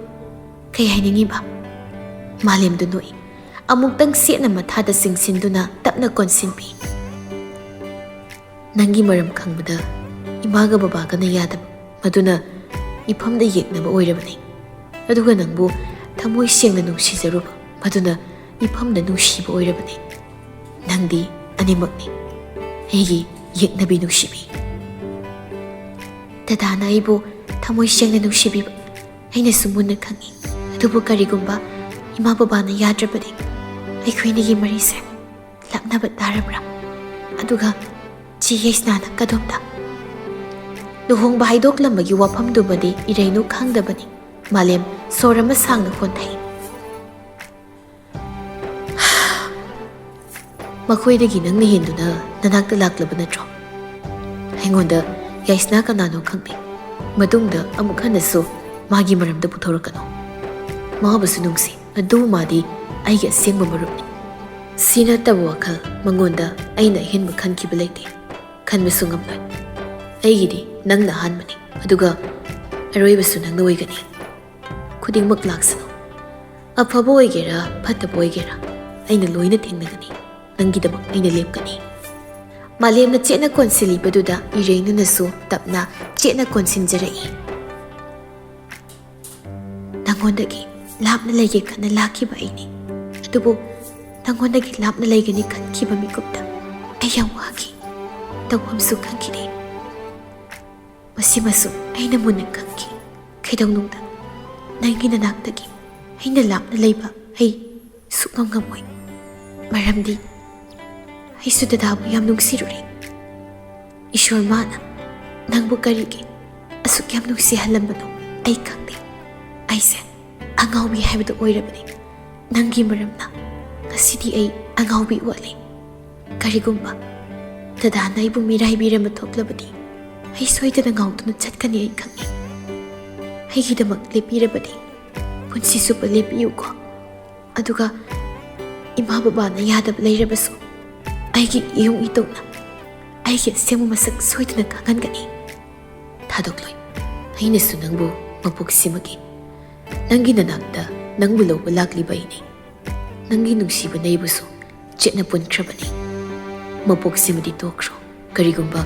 ꯀꯩ ꯍꯥꯏꯅꯤꯡꯉꯤꯕ? ꯃꯥꯂꯦꯝꯗꯨ ꯅꯣꯛꯏ꯫ ꯑꯃꯨꯛꯇꯪ ꯁꯦꯠꯅ ꯃꯊꯥꯗ ꯆꯤꯡꯁꯤꯟꯗꯨꯅ ꯇꯞꯅ ꯀꯣꯟꯁꯤꯟꯕꯤ꯫ ꯅꯪꯒꯤ ꯃꯔꯝ ꯈꯪꯕꯗ ꯏꯃꯥꯒ ꯕꯕꯥꯒꯅ ꯌꯥꯗꯕ, ꯃꯗꯨꯅ ꯏꯐꯝꯗ ꯌꯦꯛꯅꯕ ꯑꯣꯏꯔꯕꯅꯤ꯫ ꯑꯗꯨꯒ ꯅꯪꯕꯨ ꯊꯃꯣꯏ ꯁꯦꯡꯅ ꯅꯨꯡꯁꯤꯖꯔꯨꯕ, ꯃꯗꯨꯅ ꯏꯐꯝꯗ ꯅꯨꯡꯁꯤꯕ ꯑꯣꯏꯔꯕꯅꯤ꯫ ꯅꯪꯗꯤ ꯑꯅꯤꯃꯛꯅꯤ, ꯑꯩꯒꯤ ꯌꯦꯛꯅꯕꯤ ꯅꯨꯡꯁꯤꯕꯤ꯫ ꯗꯗꯥꯅ ꯑꯩꯕꯨ ꯊꯃꯣꯏ ꯁꯦꯡꯅ ꯅꯨꯡꯁꯤꯕꯤꯕ ꯑꯩꯅꯁꯨ ꯃꯨꯟꯅ ꯈꯪꯏ꯫ ꯑꯗꯨꯕꯨ ꯀꯔꯤꯒꯨꯝꯕ ꯏꯃꯥ ꯕꯕꯥꯅ ꯌꯥꯗ꯭ꯔꯕꯗꯤ ꯑꯩꯈꯣꯏꯅꯤꯒꯤ ꯃꯔꯤꯁꯦ ꯂꯥꯞꯅꯕ ꯇꯥꯔꯕ꯭ꯔꯥ? ꯑꯗꯨꯒ ꯆꯦ ꯌꯥꯏꯁꯅꯥꯅ ꯀꯗꯣꯝꯗ? ꯂꯨꯍꯣꯡꯕ ꯍꯥꯏꯗꯣꯛꯂꯝꯕꯒꯤ ꯋꯥꯐꯝꯗꯨꯃꯗꯤ ꯏꯔꯩꯅꯨ ꯈꯪꯗꯕꯅꯤ꯫ ꯃꯥꯂꯦꯝ ꯁꯣꯔ ꯑꯃ ꯁꯥꯡꯅ ꯍꯣꯟꯊꯩ꯫ ꯃꯈꯣꯏꯗꯒꯤ ꯅꯪꯅ ꯍꯦꯟꯗꯨꯅ ꯅꯅꯥꯛꯇ ꯂꯥꯛꯂꯕ ꯅꯠꯇ꯭ꯔꯣ? ꯑꯩꯉꯣꯟꯗ ꯌꯥꯏꯁꯅꯥ ꯀꯅꯥꯅꯣ ꯈꯪꯗꯦ꯫ ꯃꯇꯨꯡꯗ ꯑꯃꯨꯛ ꯍꯟꯅꯁꯨ ꯃꯥꯒꯤ ꯃꯔꯝꯗ ꯄꯨꯊꯣꯔꯛꯀꯅꯨ꯫ ꯃꯥꯕꯨꯁꯨ ꯅꯨꯡꯁꯤ, ꯑꯗꯨꯕꯨ ꯃꯥꯗꯤ ꯑꯩꯒꯤ ꯑꯁꯦꯡꯕ ꯃꯔꯨꯞꯅꯤ꯫ ꯁꯤ ꯅꯠꯇꯕ ꯋꯥꯈꯜ ꯃꯉꯣꯟꯗ ꯑꯩꯅ ꯑꯍꯦꯟꯕ ꯈꯟꯈꯤꯕ ꯂꯩꯇꯦ꯫ ꯈꯟꯕꯁꯨ ꯉꯝꯂꯣꯏ꯫ ꯑꯩꯒꯤꯗꯤ ꯅꯪꯅ ꯑꯍꯥꯟꯕꯅꯤ, ꯑꯗꯨꯒ ꯑꯔꯣꯏꯕꯁꯨ ꯅꯪꯅ ꯑꯣꯏꯒꯅꯤ꯫ ꯈꯨꯗꯤꯡꯃꯛ ꯂꯥꯛꯁꯅꯨ꯫ ꯑꯐꯕ ꯑꯣꯏꯒꯦꯔꯥ, ꯐꯠꯇꯕ ꯑꯣꯏꯒꯦꯔꯥ, ꯑꯩꯅ ꯂꯣꯏꯅ ꯊꯦꯡꯅꯒꯅꯤ꯫ ꯅꯪꯒꯤꯗꯃꯛ ꯑꯩꯅ ꯂꯦꯞꯀꯅꯤ꯫ ꯃꯥꯂꯦꯝꯅ ꯆꯦꯠꯅ ꯀꯣꯟꯁꯤꯜꯂꯤꯕꯗꯨꯗ ꯏꯔꯦꯡꯅꯨꯅꯁꯨ ꯇꯞꯅ ꯆꯦꯠꯅ ꯀꯣꯟꯁꯤꯟꯖꯔꯛꯏ꯫ ꯅꯪꯉꯣꯟꯗꯒꯤ ꯂꯥꯞꯅ ꯂꯩꯒꯦ ꯈꯟꯅ ꯂꯥꯛꯈꯤꯕ ꯑꯩꯅꯤ꯫ ꯑꯗꯨꯕꯨ ꯅꯪꯉꯣꯟꯗꯒꯤ ꯂꯥꯞꯅ ꯂꯩꯒꯅꯤ ꯈꯟꯈꯤꯕ ꯃꯤꯀꯨꯞꯇ ꯑꯩ ꯌꯥꯝ ꯋꯥꯈꯤ꯫ ꯇꯧꯐꯝꯁꯨ ꯈꯪꯈꯤꯗꯦ꯫ ꯃꯁꯤꯃꯁꯨ ꯑꯩꯅ ꯃꯨꯟꯅ ꯈꯪꯈꯤ꯫ ꯀꯩꯗꯧꯅꯨꯡꯗ ꯅꯪꯒꯤ ꯅꯅꯥꯛꯇꯒꯤ ꯑꯩꯅ ꯂꯥꯞꯅ ꯂꯩꯕ ꯑꯩ ꯁꯨꯛꯉꯝ ꯉꯝꯃꯣꯏ꯫ ꯃꯔꯝꯗꯤ ꯑꯩꯁꯨ ꯗꯗꯥꯕꯨ ꯌꯥꯝ ꯅꯨꯡꯁꯤꯔꯨꯔꯦ꯫ ꯏꯁꯣꯔ ꯃꯥꯅ ꯅꯪꯕꯨ ꯀꯔꯤꯒꯤ ꯑꯁꯨꯛ ꯌꯥꯝ ꯅꯨꯡꯁꯤꯍꯜꯂꯝꯕꯅꯣ ꯑꯩ ꯈꯪꯗꯦ꯫ ꯑꯩꯁꯦ ꯑꯉꯥꯎꯕꯤ ꯍꯥꯏꯕꯗꯨ ꯑꯣꯏꯔꯕꯅꯤ꯫ ꯅꯪꯒꯤ ꯃꯔꯝꯅ ꯉꯁꯤꯗꯤ ꯑꯩ ꯑꯉꯥꯎꯕꯤ ꯑꯣꯜꯂꯦ꯫ ꯀꯔꯤꯒꯨꯝꯕ ꯗꯗꯥꯅ ꯑꯩꯕꯨ ꯃꯤꯔꯥꯏꯕꯤꯔꯝꯕ ꯊꯣꯛꯂꯕꯗꯤ ꯑꯩ ꯁꯣꯏꯗꯅ ꯉꯥꯎꯗꯨꯅ ꯆꯠꯀꯅꯤ ꯑꯩ ꯈꯪꯉꯤ꯫ ꯑꯩꯒꯤꯗꯃꯛ ꯂꯦꯞꯄꯤꯔꯕꯗꯤ ꯄꯨꯟꯁꯤ ꯆꯨꯞꯄ ꯂꯦꯞꯄꯤꯌꯨꯀꯣ꯫ ꯑꯗꯨꯒ ꯏꯃꯥ ꯕꯕꯥꯅ ꯌꯥꯗꯕ ꯂꯩꯔꯕꯁꯨ ꯑꯩꯒꯤ ꯏꯌꯨꯝ ꯏꯇꯧꯅ ꯑꯩꯒꯤ ꯑꯁꯦꯡꯕ ꯃꯁꯛ ꯁꯣꯏꯗꯅ ꯈꯪꯍꯟꯒꯅꯤ꯫ ꯊꯥꯗꯣꯛꯂꯣꯏ꯫ ꯑꯩꯅꯁꯨ ꯅꯪꯕꯨ ꯃꯄꯣꯛꯁꯤꯃꯒꯤ ꯅꯪꯒꯤ ꯅꯅꯥꯛꯇ ꯅꯪꯕꯨ ꯂꯧꯕ ꯂꯥꯛꯂꯤꯕ ꯑꯩꯅꯤ꯫ ꯅꯪꯒꯤ ꯅꯨꯡꯁꯤꯕꯅ ꯑꯩꯕꯨꯁꯨ ꯆꯦꯠꯅ ꯄꯨꯟꯈ꯭ꯔꯕꯅꯤ꯫ ꯃꯄꯣꯛꯁꯤꯃꯗꯤ ꯇꯣꯛꯈ꯭ꯔꯣ꯫ ꯀꯔꯤꯒꯨꯝꯕ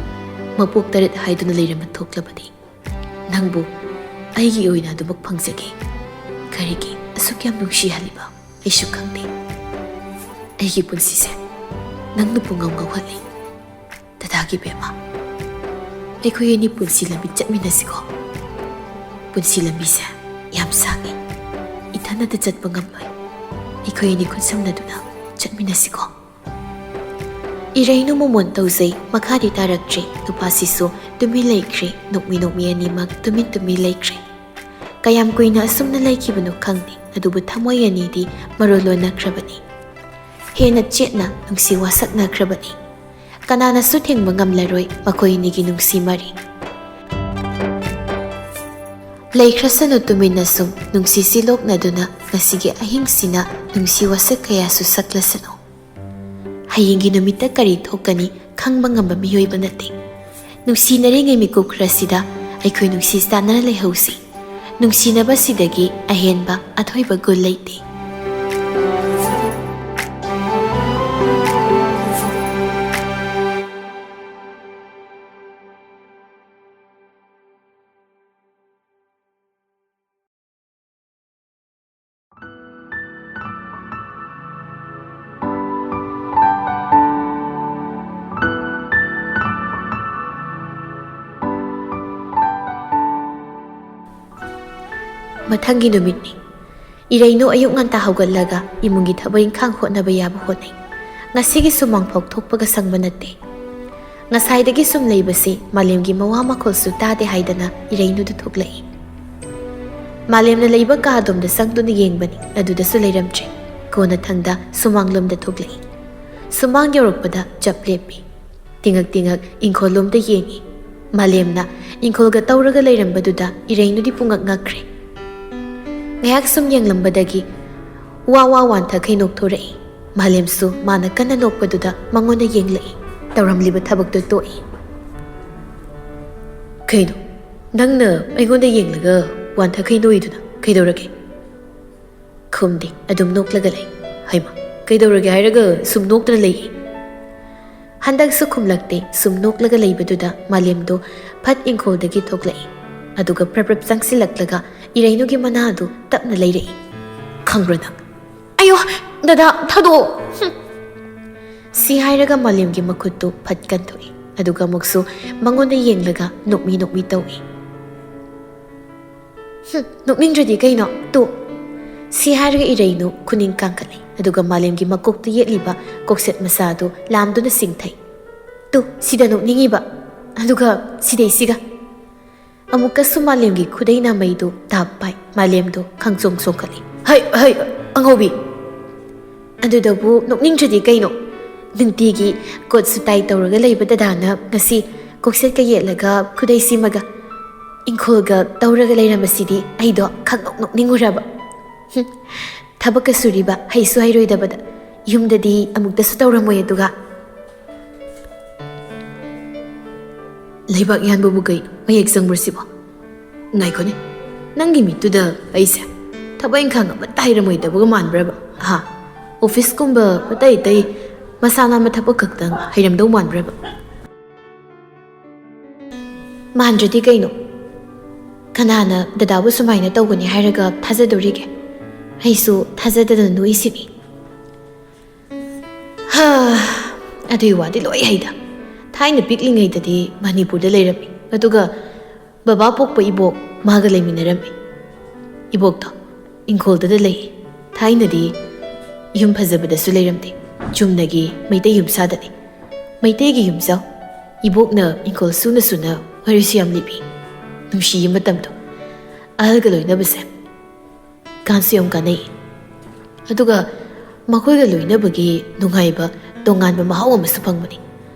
ꯃꯄꯣꯛ ꯇꯔꯦꯠ ꯍꯥꯏꯗꯨꯅ ꯂꯩꯔꯝꯕ ꯊꯣꯛꯂꯕꯗꯤ ꯅꯪꯕꯨ ꯑꯩꯒꯤ ꯑꯣꯏꯅ ꯑꯗꯨꯃꯛ ꯐꯪꯖꯒꯦ꯫ ꯀꯔꯤꯒꯤ ꯑꯁꯨꯛ ꯌꯥꯝ ꯅꯨꯡꯁꯤꯍꯜꯂꯤꯕ ꯑꯩꯁꯨ ꯈꯪꯗꯦ꯫ ꯑꯩꯒꯤ ꯄꯨꯟꯁꯤꯁꯦ ꯅꯪꯅ ꯄꯨꯡꯉꯥꯎ ꯉꯥꯎꯍꯜꯂꯤ꯫ ꯗꯗꯥꯒꯤ ꯕꯦꯝꯃ, ꯑꯩꯈꯣꯏ ꯑꯅꯤ ꯄꯨꯟꯁꯤ ꯂꯝꯕꯤ ꯆꯠꯃꯤꯟꯅꯁꯤꯀꯣ꯫ ꯄꯨꯟꯁꯤ ꯂꯝꯕꯤꯁꯦ ꯌꯥꯝ ꯁꯥꯡꯉꯤ꯫ ꯏꯊꯟꯅꯇ ꯆꯠꯄ ꯉꯝꯂꯣꯏ꯫ ꯑꯩꯈꯣꯏ ꯑꯅꯤ ꯈꯨꯠꯁꯝꯅꯗꯨꯅ ꯆꯠꯃꯤꯟꯅꯁꯤꯀꯣ꯫ ꯏꯔꯩꯅꯨ ꯃꯣꯃꯣꯟ ꯇꯧꯖꯩ꯫ ꯃꯈꯥꯗꯤ ꯇꯥꯔꯛꯇ꯭ꯔꯦ꯫ ꯅꯨꯄꯥꯁꯤꯁꯨ ꯇꯨꯃꯤꯟ ꯂꯩꯈ꯭ꯔꯦ꯫ ꯅꯣꯛꯃꯤ ꯅꯣꯛꯃꯤ ꯑꯅꯤꯃꯛ ꯇꯨꯃꯤꯟ ꯇꯨꯃꯤꯟ ꯂꯩꯈ꯭ꯔꯦ꯫ ꯀꯌꯥꯝ ꯀꯨꯏꯅ ꯑꯁꯨꯝꯅ ꯂꯩꯈꯤꯕꯅꯣ ꯈꯪꯗꯦ, ꯑꯗꯨꯕꯨ ꯊꯃꯣꯏ ꯑꯅꯤꯗꯤ ꯃꯔꯣꯜ ꯂꯣꯟꯅꯈ꯭ꯔꯕꯅꯤ꯫ ꯍꯦꯟꯅ ꯆꯦꯠꯅ ꯅꯨꯡꯁꯤ ꯋꯥꯁꯛꯅꯈ꯭ꯔꯕꯅꯤ꯫ ꯀꯅꯥꯅꯁꯨ ꯊꯤꯡꯕ ꯉꯝꯂꯔꯣꯏ ꯃꯈꯣꯏ ꯑꯅꯤꯒꯤ ꯅꯨꯡꯁꯤ ꯃꯔꯤ꯫ ꯂꯩꯈ꯭ꯔꯁꯅꯨ ꯇꯨꯃꯤꯟꯅ ꯁꯨꯝ ꯅꯨꯡꯁꯤꯁꯤ ꯂꯣꯛꯅꯗꯨꯅ, ꯉꯁꯤꯒꯤ ꯑꯍꯤꯡꯁꯤꯅ ꯅꯨꯡꯁꯤ ꯋꯥꯁꯛ ꯀꯌꯥꯁꯨ ꯁꯛꯂꯁꯅꯨ꯫ ꯍꯌꯦꯡꯒꯤ ꯅꯨꯃꯤꯠꯇ ꯀꯔꯤ ꯊꯣꯛꯀꯅꯤ ꯈꯪꯕ ꯉꯝꯕ ꯃꯤꯑꯣꯏꯕ ꯅꯠꯇꯦ꯫ ꯅꯨꯡꯁꯤꯅꯔꯤꯉꯩ ꯃꯤꯀꯨꯞ ꯈꯔꯁꯤꯗ ꯑꯩꯈꯣꯏ ꯅꯨꯡꯁꯤ ꯆꯥꯟꯅꯅ ꯂꯩꯍꯧꯁꯤ꯫ ꯅꯨꯡꯁꯤꯅꯕꯁꯤꯗꯒꯤ ꯑꯍꯦꯟꯕ ꯑꯊꯣꯏꯕ ꯒꯨꯟ ꯂꯩꯇꯦ꯫ ꯃꯊꯪꯒꯤ ꯅꯨꯃꯤꯠꯅꯤ꯫ ꯏꯔꯩꯅꯨ ꯑꯌꯨꯛ ꯉꯟꯇꯥ ꯍꯧꯒꯠꯂꯒ ꯏꯃꯨꯡꯒꯤ ꯊꯕꯛ ꯏꯪꯈꯥꯡ ꯍꯣꯠꯅꯕ ꯌꯥꯕ ꯍꯣꯠꯅꯩ꯫ ꯉꯁꯤꯒꯤ ꯁꯨꯃꯥꯡ ꯐꯥꯎ ꯊꯣꯛꯄꯒ ꯁꯪꯕ ꯅꯠꯇꯦ꯫ ꯉꯁꯥꯏꯗꯒꯤ ꯁꯨꯝ ꯂꯩꯕꯁꯤ ꯃꯥꯂꯦꯝꯒꯤ ꯃꯋꯥ ꯃꯈꯣꯜꯁꯨ ꯇꯥꯗꯦ ꯍꯥꯏꯗꯅ ꯏꯔꯩꯅꯨꯗꯨ ꯊꯣꯛꯂꯛꯏ꯫ ꯃꯥꯂꯦꯝꯅ ꯂꯩꯕ ꯀꯥ ꯑꯗꯣꯝꯗ ꯆꯪꯗꯨꯅ ꯌꯦꯡꯕꯅꯤ, ꯑꯗꯨꯗꯁꯨ ꯂꯩꯔꯝꯗ꯭ꯔꯦ꯫ ꯀꯣꯟꯅꯊꯪꯗ ꯁꯨꯃꯥꯡꯂꯣꯝꯗ ꯊꯣꯛꯂꯛꯏ꯫ ꯁꯨꯃꯥꯡ ꯌꯧꯔꯛꯄꯗ ꯆꯞ ꯂꯦꯞꯄꯤ꯫ ꯇꯤꯉꯛ ꯇꯤꯉꯛ ꯏꯪꯈꯣꯜꯂꯣꯝꯗ ꯌꯦꯡꯏ꯫ ꯃꯥꯂꯦꯝꯅ ꯏꯪꯈꯣꯜꯒ ꯇꯧꯔꯒ ꯂꯩꯔꯝꯕꯗꯨꯗ ꯏꯔꯩꯅꯨꯗꯤ ꯄꯨꯡꯉꯛ ꯉꯛꯈ꯭ꯔꯦ꯫ ꯉꯥꯏꯍꯥꯛ ꯁꯨꯝ ꯌꯦꯡꯂꯝꯕꯗꯒꯤ ꯋꯥ ꯋꯥ ꯋꯥꯟꯊꯈꯩ ꯅꯣꯛꯊꯣꯔꯛꯏ꯫ ꯃꯥꯂꯦꯝꯁꯨ ꯃꯥꯅ ꯀꯟꯅ ꯅꯣꯛꯄꯗꯨꯗ ꯃꯉꯣꯟꯗ ꯌꯦꯡꯂꯛꯏ꯫ ꯇꯧꯔꯝꯂꯤꯕ ꯊꯕꯛꯇꯨ ꯇꯣꯛꯏ꯫ "ꯀꯩꯅꯣ, ꯅꯪꯅ ꯑꯩꯉꯣꯟꯗ ꯌꯦꯡꯂꯒ ꯋꯥꯟꯊꯈꯩ ꯅꯣꯛꯏꯗꯨꯅ ꯀꯩꯗꯧꯔꯒꯦ?" ꯈꯨꯝꯗꯦ, ꯑꯗꯨꯝ ꯅꯣꯛꯂꯒ ꯂꯩ꯫ "ꯍꯩꯃ, ꯀꯩꯗꯧꯔꯒꯦ ꯍꯥꯏꯔꯒ ꯁꯨꯝ ꯅꯣꯛꯇꯨꯅ ꯂꯩꯌꯦ?" ꯍꯟꯗꯛꯁꯨ ꯈꯨꯝꯂꯛꯇꯦ꯫ ꯁꯨꯝ ꯅꯣꯛꯂꯒ ꯂꯩꯕꯗꯨꯗ ꯃꯥꯂꯦꯝꯗꯣ ꯐꯠ ꯏꯪꯈꯣꯜꯗꯒꯤ ꯊꯣꯛꯂꯛꯏ꯫ ꯑꯗꯨꯒ ꯄ꯭ꯔꯞ ꯄ꯭ꯔꯞ ꯆꯪꯁꯤꯜꯂꯛꯂꯒ ꯏꯔꯩꯅꯨꯒꯤ ꯃꯅꯥ ꯑꯗꯨ ꯇꯞꯅ ꯂꯩꯔꯛꯏ꯫ "ꯈꯪꯕ꯭ꯔꯥ ꯅꯪ?" "ꯑꯌꯣ, ꯗꯗꯥ, ꯊꯥꯗꯣꯛꯑꯣ!" ꯍꯨꯝ꯫ ꯁꯤ ꯍꯥꯏꯔꯒ ꯃꯥꯂꯦꯝꯒꯤ ꯃꯈꯨꯠꯇꯨ ꯐꯠ ꯀꯟꯊꯣꯛꯏ꯫ ꯑꯗꯨꯒ ꯑꯃꯨꯛꯁꯨ ꯃꯉꯣꯟꯗ ꯌꯦꯡꯂꯒ ꯅꯣꯛꯃꯤ ꯅꯣꯛꯃꯤ ꯇꯧꯏ꯫ "ꯍꯨꯝ, ꯅꯣꯛꯅꯤꯡꯗ꯭ꯔꯗꯤ ꯀꯩꯅꯣ? ꯇꯨ!" ꯁꯤ ꯍꯥꯏꯔꯒ ꯏꯔꯩꯅꯨ ꯈꯨꯅꯤꯡ ꯀꯥꯡꯈꯠꯂꯤ꯫ ꯑꯗꯨꯒ ꯃꯥꯂꯦꯝꯒꯤ ꯃꯀꯣꯛꯇ ꯌꯦꯠꯂꯤꯕ ꯀꯣꯛꯁꯦꯠ ꯃꯆꯥꯗꯨ ꯂꯥꯝꯗꯨꯅ ꯆꯤꯡꯊꯩ꯫ "ꯇꯨ, ꯁꯤꯗ ꯅꯣꯛꯅꯤꯡꯉꯤꯕ꯫ ꯑꯗꯨꯒ ꯁꯤꯗꯩꯁꯤꯒ!" ꯑꯃꯨꯛꯀꯁꯨ ꯃꯥꯂꯦꯝꯒꯤ ꯈꯨꯗꯩ ꯅꯥꯃꯩꯗꯨ ꯇꯥꯞ ꯄꯥꯏ꯫ ꯃꯥꯂꯦꯝꯗꯨ ꯈꯪꯆꯣꯡ ꯆꯣꯡꯈꯠꯂꯤ꯫ "ꯍꯩ, ꯍꯩ, ꯑꯉꯧꯕꯤ!" "ꯑꯗꯨꯗꯕꯨ ꯅꯣꯛꯅꯤꯡꯗ꯭ꯔꯗꯤ ꯀꯩꯅꯣ? ꯅꯨꯡꯇꯤꯒꯤ ꯀꯣꯠ ꯁꯨꯇꯥꯏ ꯇꯧꯔꯒ ꯂꯩꯕ ꯗꯗꯥꯅ ꯉꯁꯤ ꯀꯣꯛꯁꯦꯠꯀ ꯌꯦꯠꯂꯒ ꯈꯨꯗꯩ ꯁꯤꯃꯒ ꯏꯪꯈꯣꯜꯒ ꯇꯧꯔꯒ ꯂꯩꯔꯝꯕꯁꯤꯗꯤ ꯑꯩꯗꯣ ꯈꯪꯅꯣꯛ ꯅꯣꯛꯅꯤꯡꯉꯨꯔꯕ꯫ ꯍꯨꯝ, ꯊꯕꯛꯀ ꯁꯨꯔꯤꯕ ꯍꯩꯁꯨ ꯍꯩꯔꯣꯏꯗꯕꯗ꯫ ꯌꯨꯝꯗꯗꯤ ꯑꯃꯨꯛꯇꯁꯨ ꯇꯧꯔꯝꯃꯣꯏ ꯑꯗꯨꯒ꯫ ꯂꯩꯕꯥꯛ ꯌꯥꯟꯕꯕꯨ ꯀꯩꯅꯣ? ꯃꯌꯦꯛ ꯆꯪꯕ꯭ꯔꯣ ꯁꯤꯕꯣ? ꯉꯥꯏꯈꯣꯅꯦ, ꯅꯪꯒꯤ ꯃꯤꯠꯇꯨꯗ ꯑꯩꯁꯦ ꯊꯕꯛ ꯏꯪꯈꯥꯡ ꯑꯃꯠꯇ ꯍꯩꯔꯝꯃꯣꯏꯗꯕꯒ ꯃꯥꯟꯕ꯭ꯔꯕ? ꯍꯥ? ꯑꯣꯐꯤꯁꯀꯨꯝꯕ ꯑꯇꯩ ꯑꯇꯩ ꯃꯁꯥ ꯅꯥꯟꯕ ꯊꯕꯛ ꯈꯛꯇꯪ ꯍꯩꯔꯝꯗꯧ ꯃꯥꯟꯕ꯭ꯔꯕ?" ꯃꯥꯟꯗ꯭ꯔꯗꯤ ꯀꯩꯅꯣ? ꯀꯅꯥꯅ ꯗꯗꯥꯕꯨ ꯁꯨꯃꯥꯏꯅ ꯇꯧꯒꯅꯤ ꯍꯥꯏꯔꯒ ꯊꯥꯖꯗꯣꯔꯤꯒꯦ? ꯑꯩꯁꯨ ꯊꯥꯖꯗꯅ ꯅꯣꯛꯏꯁꯤꯅꯤ꯫ ꯍꯥ, ꯑꯗꯨꯏ ꯋꯥꯗꯤ ꯂꯣꯏ ꯍꯩꯗ꯫ ꯊꯥꯏꯅ ꯄꯤꯛꯂꯤꯉꯩꯗꯗꯤ ꯃꯅꯤꯄꯨꯔꯗ ꯂꯩꯔꯝꯃꯤ, ꯑꯗꯨꯒ ꯕꯕꯥ ꯄꯣꯛꯄ ꯏꯕꯣꯛ ꯃꯥꯒ ꯂꯩꯃꯤꯟꯅꯔꯝꯃꯤ꯫ ꯏꯕꯣꯛꯇꯣ ꯏꯪꯈꯣꯜꯗꯨꯗ ꯂꯩ꯫ ꯊꯥꯏꯅꯗꯤ ꯌꯨꯝ ꯐꯖꯕꯗꯁꯨ ꯂꯩꯔꯝꯗꯦ꯫ ꯆꯨꯝꯅꯒꯤ ꯃꯩꯇꯩ ꯌꯨꯝꯁꯥꯗꯅꯤ꯫ ꯃꯩꯇꯩꯒꯤ ꯌꯨꯝꯖꯥꯎ꯫ ꯏꯕꯣꯛꯅ ꯏꯪꯈꯣꯜ ꯁꯨꯅ ꯁꯨꯅ ꯋꯥꯔꯤꯁꯨ ꯌꯥꯝ ꯂꯤꯕꯤ꯫ ꯅꯨꯡꯁꯤꯌꯦ ꯃꯇꯝꯗꯣ꯫ ꯑꯍꯜꯒ ꯂꯣꯏꯅꯕꯁꯦ ꯀꯥꯟꯁꯨ ꯌꯥꯝ ꯀꯥꯟꯅꯩ꯫ ꯑꯗꯨꯒ ꯃꯈꯣꯏꯒ ꯂꯣꯏꯅꯕꯒꯤ ꯅꯨꯡꯉꯥꯏꯕ ꯇꯣꯉꯥꯟꯕ ꯃꯍꯥꯎ ꯑꯃꯁꯨ ꯐꯪꯕꯅꯤ꯫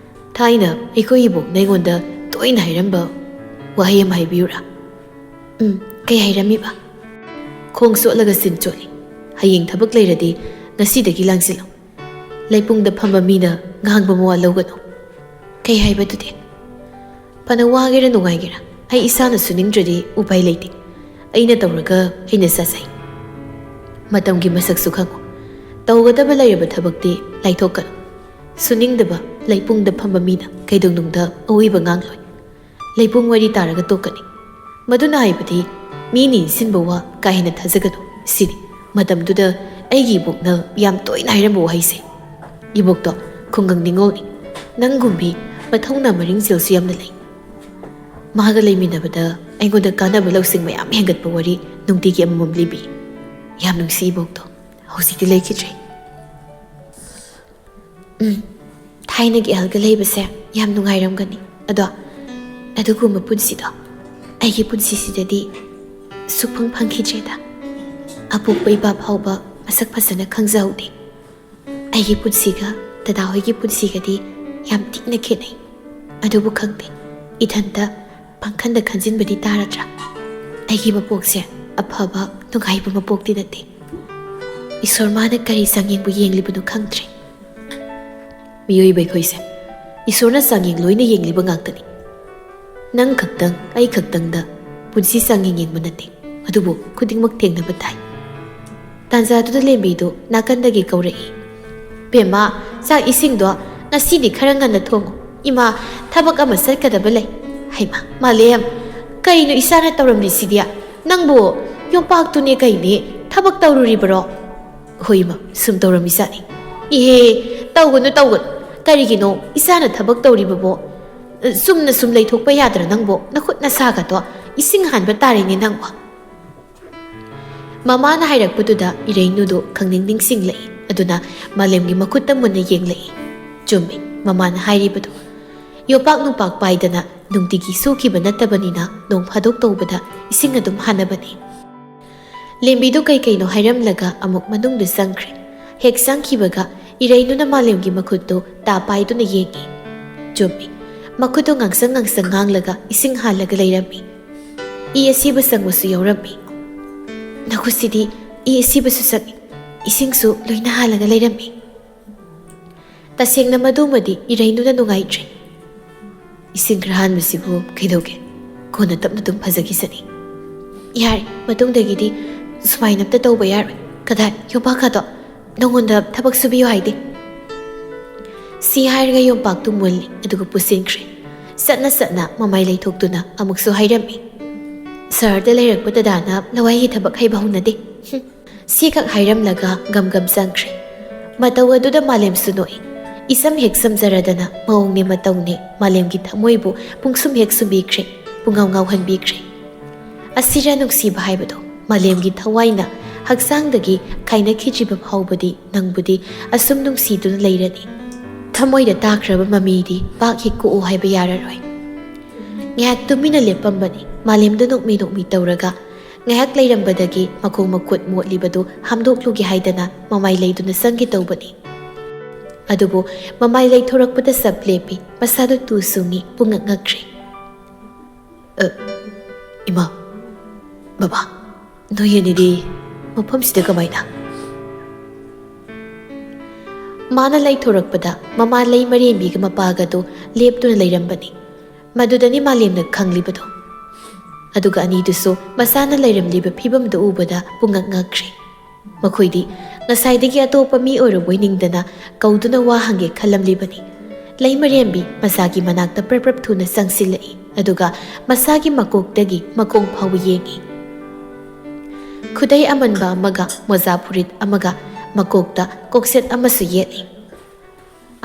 ꯊꯥꯏꯅ ꯑꯩꯈꯣꯏ ꯏꯕꯣꯛꯅ ꯑꯩꯉꯣꯟꯗ ꯇꯣꯏꯅ ꯍꯥꯏꯔꯝꯕ ꯋꯥꯍꯩ ꯑꯃ ꯍꯥꯏꯕꯤꯌꯨꯔꯥ? ꯎꯝ, ꯀꯩ ꯍꯥꯏꯔꯝꯃꯤꯕ? "ꯈꯣꯡ ꯆꯣꯠꯂꯒ ꯁꯤꯟ ꯆꯣꯠꯂꯤ꯫ ꯍꯌꯦꯡ ꯊꯕꯛ ꯂꯩꯔꯗꯤ ꯉꯁꯤꯗꯒꯤ ꯂꯥꯡꯁꯤꯜꯂꯨ"꯫ ꯂꯩꯄꯨꯡꯗ ꯐꯝꯕ ꯃꯤꯅ ꯉꯥꯡꯕ ꯃꯋꯥ ꯂꯧꯒꯅꯨ꯫ ꯀꯩ ꯍꯥꯏꯕꯗꯨꯗꯤ? ꯐꯅ ꯋꯥꯒꯦꯔꯥ ꯅꯨꯡꯉꯥꯏꯒꯦꯔꯥ, ꯑꯩ ꯏꯁꯥꯅ ꯁꯨꯅꯤꯡꯗ꯭ꯔꯗꯤ ꯎꯄꯥꯏ ꯂꯩꯇꯦ꯫ ꯑꯩꯅ ꯇꯧꯔꯒ ꯑꯩꯅ ꯆꯥꯖꯩ꯫ ꯃꯇꯝꯒꯤ ꯃꯁꯛꯁꯨ ꯈꯪꯉꯨ꯫ ꯇꯧꯒꯗꯕ ꯂꯩꯔꯕ ꯊꯕꯛꯇꯤ ꯂꯥꯏꯊꯣꯛꯀꯅꯨ꯫ ꯁꯨꯅꯤꯡꯗꯕ ꯂꯩꯄꯨꯡꯗ ꯐꯝꯕ ꯃꯤꯅ ꯀꯩꯗꯧꯅꯨꯡꯗ ꯑꯋꯣꯏꯕ ꯉꯥꯡꯂꯣꯏ꯫ ꯂꯩꯄꯨꯡ ꯋꯥꯔꯤ ꯇꯥꯔꯒ ꯇꯣꯛꯀꯅꯤ꯫ ꯃꯗꯨꯅ ꯍꯥꯏꯕꯗꯤ ꯃꯤꯅ ꯏꯟꯁꯤꯟꯕ ꯋꯥ ꯀꯥ ꯍꯦꯟꯅ ꯊꯥꯖꯒꯅꯨ ꯁꯤꯅꯤ꯫ ꯃꯇꯝꯗꯨꯗ ꯑꯩꯒꯤ ꯏꯕꯣꯛꯅ ꯌꯥꯝ ꯇꯣꯏꯅ ꯍꯥꯏꯔꯝꯕ ꯋꯥꯍꯩꯁꯦ꯫ ꯏꯕꯣꯛꯇꯣ ꯈꯨꯡꯒꯪ ꯅꯤꯉꯣꯜꯅꯤ꯫ ꯅꯪꯒꯨꯝꯕꯤ ꯃꯊꯧꯅꯥ ꯃꯔꯤꯡꯖꯦꯜꯁꯨ ꯌꯥꯝꯅ ꯂꯩ꯫ ꯃꯥꯒ ꯂꯩꯃꯤꯟꯅꯕꯗ ꯑꯩꯉꯣꯟꯗ ꯀꯥꯟꯅꯕ ꯂꯧꯁꯤꯡ ꯃꯌꯥꯝ ꯍꯦꯟꯒꯠꯄ ꯋꯥꯔꯤ ꯅꯨꯡꯇꯤꯒꯤ ꯑꯃꯃꯝ ꯂꯤꯕꯤ꯫ ꯌꯥꯝ ꯅꯨꯡꯁꯤ ꯏꯕꯣꯛꯇꯣ꯫ ꯍꯧꯖꯤꯛꯇꯤ ꯂꯩꯈꯤꯗ꯭ꯔꯦ꯫ ꯎꯝ, ꯊꯥꯏꯅꯒꯤ ꯑꯍꯜꯒ ꯂꯩꯕꯁꯦ ꯌꯥꯝ ꯅꯨꯡꯉꯥꯏꯔꯝꯒꯅꯤ꯫ ꯑꯗꯣ ꯑꯗꯨꯒꯨꯝꯕ ꯄꯨꯟꯁꯤꯗꯣ ꯑꯩꯒꯤ ꯄꯨꯟꯁꯤꯁꯤꯗꯗꯤ ꯁꯨꯛꯐꯪ ꯐꯪꯈꯤꯗ꯭ꯔꯦꯗ꯫ ꯑꯄꯣꯛꯄ ꯏꯄꯥ ꯐꯥꯎꯕ ꯃꯁꯛ ꯐꯖꯅ ꯈꯪꯖꯍꯧꯗꯦ꯫ ꯑꯩꯒꯤ ꯄꯨꯟꯁꯤꯒ ꯗꯗꯥ ꯍꯣꯏꯒꯤ ꯄꯨꯟꯁꯤꯒꯗꯤ ꯌꯥꯝ ꯊꯤꯅ ꯈꯦꯠꯅꯩ꯫ ꯑꯗꯨꯕꯨ ꯈꯪꯗꯦ, ꯏꯊꯟꯇ ꯄꯪꯈꯟꯗ ꯈꯟꯖꯤꯟꯕꯗꯤ ꯇꯥꯔꯗ꯭ꯔꯥ? ꯑꯩꯒꯤ ꯃꯄꯣꯛꯁꯦ ꯑꯐꯕ, ꯅꯨꯡꯉꯥꯏꯕ ꯃꯄꯣꯛꯇꯤ ꯅꯠꯇꯦ꯫ ꯏꯁꯣꯔ ꯃꯥꯅ ꯀꯔꯤ ꯆꯥꯡꯌꯦꯡꯕꯨ ꯌꯦꯡꯂꯤꯕꯅꯣ ꯈꯪꯗ꯭ꯔꯦ꯫ ꯃꯤꯑꯣꯏꯕ ꯑꯩꯈꯣꯏꯁꯦ ꯏꯁꯣꯔꯅ ꯆꯥꯡꯌꯦꯡ ꯂꯣꯏꯅ ꯌꯦꯡꯂꯤꯕ ꯉꯥꯛꯇꯅꯤ꯫ ꯅꯪ ꯈꯛꯇꯪ, ꯑꯩ ꯈꯛꯇꯪꯗ ꯄꯨꯟꯁꯤ ꯆꯥꯡꯌꯦꯡ ꯌꯦꯡꯕ ꯅꯠꯇꯦ, ꯑꯗꯨꯕꯨ ꯈꯨꯗꯤꯡꯃꯛ ꯊꯦꯡꯅꯕ ꯇꯥꯏ꯫ ꯇꯥꯟꯖꯥꯗꯨꯗ ꯂꯦꯝꯕꯤꯗꯨ ꯅꯥꯀꯟꯗꯒꯤ ꯀꯧꯔꯛꯏ꯫ "ꯕꯦꯝꯃ, ꯆꯥꯛ ꯏꯁꯤꯡꯗꯣ ꯉꯁꯤꯗꯤ ꯈꯔ ꯉꯟꯅ ꯊꯣꯡꯉꯨ꯫ ꯏꯃꯥ ꯊꯕꯛ ꯑꯃ ꯆꯠꯀꯗꯕ ꯂꯩ"꯫ ꯍꯩꯃꯥ, ꯃꯥꯂꯦꯝ, ꯀꯩꯅꯣ ꯏꯆꯥꯅ ꯇꯧꯔꯝꯂꯤꯁꯤꯗꯤ? ꯅꯪꯕꯨ ꯌꯣꯝꯄꯥꯛꯇꯨꯅꯦ ꯀꯩꯅꯦ ꯊꯕꯛ ꯇꯧꯔꯨꯔꯤꯕꯔꯣ? ꯍꯣꯏ ꯏꯃꯥ, ꯁꯨꯝ ꯇꯧꯔꯝꯃꯤꯖꯥꯠꯅꯤ꯫ ꯏꯍꯦ, ꯇꯧꯒꯅꯨ, ꯇꯧꯒꯅꯨ꯫ ꯀꯔꯤꯒꯤꯅꯣ ꯏꯆꯥꯅ ꯊꯕꯛ ꯇꯧꯔꯤꯕꯕꯣ? ꯆꯨꯝꯅ ꯁꯨꯝ ꯂꯩꯊꯣꯛꯄ ꯌꯥꯗ꯭ꯔꯥ ꯅꯪꯕꯣ? ꯅꯈꯨꯠ ꯅꯁꯥꯒꯗꯣ ꯏꯁꯤꯡ ꯍꯥꯟꯕ ꯇꯥꯔꯦꯅꯦ ꯅꯪꯕꯣ꯫ ꯃꯃꯥꯅ ꯍꯥꯏꯔꯛꯄꯗꯨꯗ ꯏꯔꯩꯅꯨꯗꯨ ꯈꯪꯅꯤꯡ ꯅꯤꯡꯁꯤꯡꯂꯛꯏ꯫ ꯑꯗꯨꯅ ꯃꯥꯂꯦꯝꯒꯤ ꯃꯈꯨꯠꯇ ꯃꯨꯟꯅ ꯌꯦꯡꯂꯛꯏ꯫ ꯆꯨꯝꯃꯤ, ꯃꯃꯥꯅ ꯍꯥꯏꯔꯤꯕꯗꯨ꯫ ꯌꯣꯄꯥꯛ ꯅꯨꯡꯄꯥꯛ ꯄꯥꯏꯗꯅ ꯅꯨꯡꯇꯤꯒꯤ ꯁꯨꯈꯤꯕ ꯅꯠꯇꯕꯅꯤꯅ ꯅꯣꯡ ꯐꯥꯗꯣꯛ ꯇꯧꯕꯗ ꯏꯁꯤꯡ ꯑꯗꯨꯝ ꯍꯥꯟꯅꯕꯅꯤ꯫ ꯂꯦꯝꯕꯤꯗꯨ ꯀꯩ ꯀꯩꯅꯣ ꯍꯥꯏꯔꯝꯂꯒ ꯑꯃꯨꯛ ꯃꯅꯨꯡꯗ ꯆꯪꯈ꯭ꯔꯦ꯫ ꯍꯦꯛ ꯆꯪꯈꯤꯕꯒ ꯏꯔꯩꯅꯨꯅ ꯃꯥꯂꯦꯝꯒꯤ ꯃꯈꯨꯠꯇꯨ ꯇꯥ ꯄꯥꯏꯗꯨꯅ ꯌꯦꯡꯉꯤ꯫ ꯆꯨꯝꯃꯤ, ꯃꯈꯨꯠꯇꯨ ꯉꯥꯡꯁꯪ ꯉꯥꯡꯁꯪ ꯉꯥꯡꯂꯒ ꯏꯁꯤꯡ ꯍꯥꯜꯂꯒ ꯂꯩꯔꯝꯃꯤ꯫ ꯏ ꯑꯁꯤꯕ ꯆꯪꯕꯁꯨ ꯌꯥꯎꯔꯝꯃꯤ꯫ ꯅꯈꯨꯠꯁꯤꯗꯤ ꯏ ꯑꯁꯤꯕꯁꯨ ꯆꯪꯏ, ꯏꯁꯤꯡꯁꯨ ꯂꯣꯏꯅ ꯍꯥꯜꯂꯒ ꯂꯩꯔꯝꯃꯤ꯫ ꯇꯁꯦꯡꯅ ꯃꯗꯨꯃꯗꯤ ꯏꯔꯩꯅꯨꯅ ꯅꯨꯡꯉꯥꯏꯇ꯭ꯔꯦ꯫ ꯏꯁꯤꯡ ꯈꯔ ꯍꯥꯟꯕꯁꯤꯕꯨ ꯀꯩꯗꯧꯒꯦ? ꯀꯣꯟꯅ ꯇꯞꯅ ꯑꯗꯨꯝ ꯐꯖꯈꯤꯁꯅꯤ꯫ ꯌꯥꯔꯦ, ꯃꯇꯨꯡꯗꯒꯤꯗꯤ ꯁꯨꯃꯥꯏꯅ ꯑꯝꯇ ꯇꯧꯕ ꯌꯥꯔꯣꯏ꯫ ꯀꯗꯥꯏ ꯌꯣꯝꯄꯥꯛꯀꯗꯣ? ꯅꯉꯣꯟꯗ ꯊꯕꯛ ꯁꯨꯕꯤꯌꯨ ꯍꯥꯏꯗꯦ꯫ ꯁꯤ ꯍꯥꯏꯔꯒ ꯌꯣꯝꯄꯥꯛꯇꯨ ꯃꯨꯜꯂꯤ, ꯑꯗꯨꯒ ꯄꯨꯁꯤꯟꯈ꯭ꯔꯦ꯫ ꯆꯠꯅ ꯆꯠꯅ ꯃꯃꯥꯏ ꯂꯩꯊꯣꯛꯇꯨꯅ ꯑꯃꯨꯛꯁꯨ ꯍꯥꯏꯔꯝꯃꯤ, "ꯁꯍꯔꯗ ꯂꯩꯔꯛꯄ ꯗꯗꯥꯅ ꯂꯋꯥꯏꯒꯤ ꯊꯕꯛ ꯍꯩꯕ ꯍꯧꯅꯗꯦ꯫ ꯍꯨꯝ!" ꯁꯤꯈꯛ ꯍꯥꯏꯔꯝꯂꯒ ꯒꯝ ꯒꯝ ꯆꯪꯈ꯭ꯔꯦ꯫ ꯃꯇꯧ ꯑꯗꯨꯗ ꯃꯥꯂꯦꯝꯁꯨ ꯅꯣꯛꯏ꯫ ꯏꯁꯝ ꯍꯦꯛ ꯁꯝꯖꯔꯗꯅ ꯃꯑꯣꯡꯅꯦ ꯃꯇꯧꯅꯦ ꯃꯥꯂꯦꯝꯒꯤ ꯊꯃꯣꯏꯕꯨ ꯄꯨꯡꯁꯨꯝ ꯍꯦꯛ ꯁꯨꯝꯕꯤꯈ꯭ꯔꯦ, ꯄꯨꯡꯉꯥꯎ ꯉꯥꯎꯍꯟꯕꯤꯈ꯭ꯔꯦ꯫ ꯑꯁꯤꯔ ꯅꯨꯡꯁꯤꯕ ꯍꯥꯏꯕꯗꯣ? ꯃꯥꯂꯦꯝꯒꯤ ꯊꯋꯥꯏꯅ ꯍꯛꯆꯥꯡꯗꯒꯤ ꯈꯥꯏꯅꯈꯤꯗ꯭ꯔꯤꯕ ꯐꯥꯎꯕꯗꯤ ꯅꯪꯕꯨꯗꯤ ꯑꯁꯨꯝ ꯅꯨꯡꯁꯤꯗꯨꯅ ꯂꯩꯔꯅꯤ꯫ ꯊꯃꯣꯏꯗ ꯇꯥꯈ꯭ꯔꯕ ꯃꯃꯤꯗꯤ ꯄꯥꯛ ꯍꯦꯛ ꯀꯣꯛꯎ ꯍꯥꯏꯕ ꯌꯥꯔꯔꯣꯏ꯫ ꯉꯥꯏꯍꯥꯛ ꯇꯨꯃꯤꯟꯅ ꯂꯦꯞꯄꯝꯕꯅꯤ꯫ ꯃꯥꯂꯦꯝꯗ ꯅꯣꯛꯃꯤ ꯅꯣꯛꯃꯤ ꯇꯧꯔꯒ ꯉꯥꯏꯍꯥꯛ ꯂꯩꯔꯝꯕꯗꯒꯤ ꯃꯈꯣꯡ ꯃꯈꯨꯠ ꯃꯣꯠꯂꯤꯕꯗꯨ ꯍꯥꯝꯗꯣꯛꯂꯨꯒꯦ ꯍꯥꯏꯗꯅ ꯃꯃꯥꯏ ꯂꯩꯗꯨꯅ ꯆꯪꯒꯦ ꯇꯧꯕꯅꯤ꯫ ꯑꯗꯨꯕꯨ ꯃꯃꯥꯏ ꯂꯩꯊꯣꯔꯛꯄꯗ ꯆꯞ ꯂꯦꯞꯄꯤ꯫ ꯃꯁꯥꯗꯨ ꯇꯨ ꯆꯨꯡꯉꯤ, ꯄꯨꯡꯉꯛ ꯉꯛꯈ꯭ꯔꯦ꯫ "ꯑ, ꯏꯃꯥ, ꯕꯕꯥ, ꯅꯣꯏ ꯑꯅꯤꯗꯤ ꯃꯐꯝꯁꯤꯗ ꯀꯃꯥꯏꯅ?" ꯃꯥꯅ ꯂꯩꯊꯣꯔꯛꯄꯗ ꯃꯃꯥ ꯂꯩ ꯃꯔꯦꯝꯕꯤꯒ ꯃꯄꯥꯒꯗꯣ ꯂꯦꯞꯇꯨꯅ ꯂꯩꯔꯝꯕꯅꯤ꯫ ꯃꯗꯨꯗꯅꯤ ꯃꯥꯂꯦꯝꯅ ꯈꯪꯂꯤꯕꯗꯣ꯫ ꯑꯗꯨꯒ ꯑꯅꯤꯗꯨꯁꯨ ꯃꯁꯥꯅ ꯂꯩꯔꯝꯂꯤꯕ ꯐꯤꯕꯝꯗꯨ ꯎꯕꯗ ꯄꯨꯡꯉꯛ ꯉꯛꯈ꯭ꯔꯦ꯫ ꯃꯈꯣꯏꯗꯤ ꯉꯁꯥꯏꯗꯒꯤ ꯑꯇꯣꯞꯄ ꯃꯤ ꯑꯣꯏꯔꯕꯣꯏ ꯅꯤꯡꯗꯅ ꯀꯧꯗꯨꯅ ꯋꯥ ꯍꯪꯒꯦ ꯈꯜꯂꯝꯂꯤꯕꯅꯤ꯫ ꯂꯩꯃꯔꯦꯝꯕꯤ ꯃꯁꯥꯒꯤ ꯃꯅꯥꯛꯇ ꯄ꯭ꯔꯞ ꯄ꯭ꯔꯞ ꯊꯨꯅ ꯆꯪꯁꯤꯜꯂꯛꯏ, ꯑꯗꯨꯒ ꯃꯁꯥꯒꯤ ꯃꯀꯣꯛꯇꯒꯤ ꯃꯈꯣꯡ ꯐꯥꯎꯕ ꯌꯦꯡꯉꯤ꯫ ꯈꯨꯗꯩ ꯑꯃꯟꯕ ꯑꯃꯒ ꯃꯣꯖꯥ ꯐꯨꯔꯤꯠ ꯑꯃꯒ ꯃꯀꯣꯛꯇ ꯀꯣꯛꯁꯦꯠ ꯑꯃꯁꯨ ꯌꯦꯠꯂꯤ꯫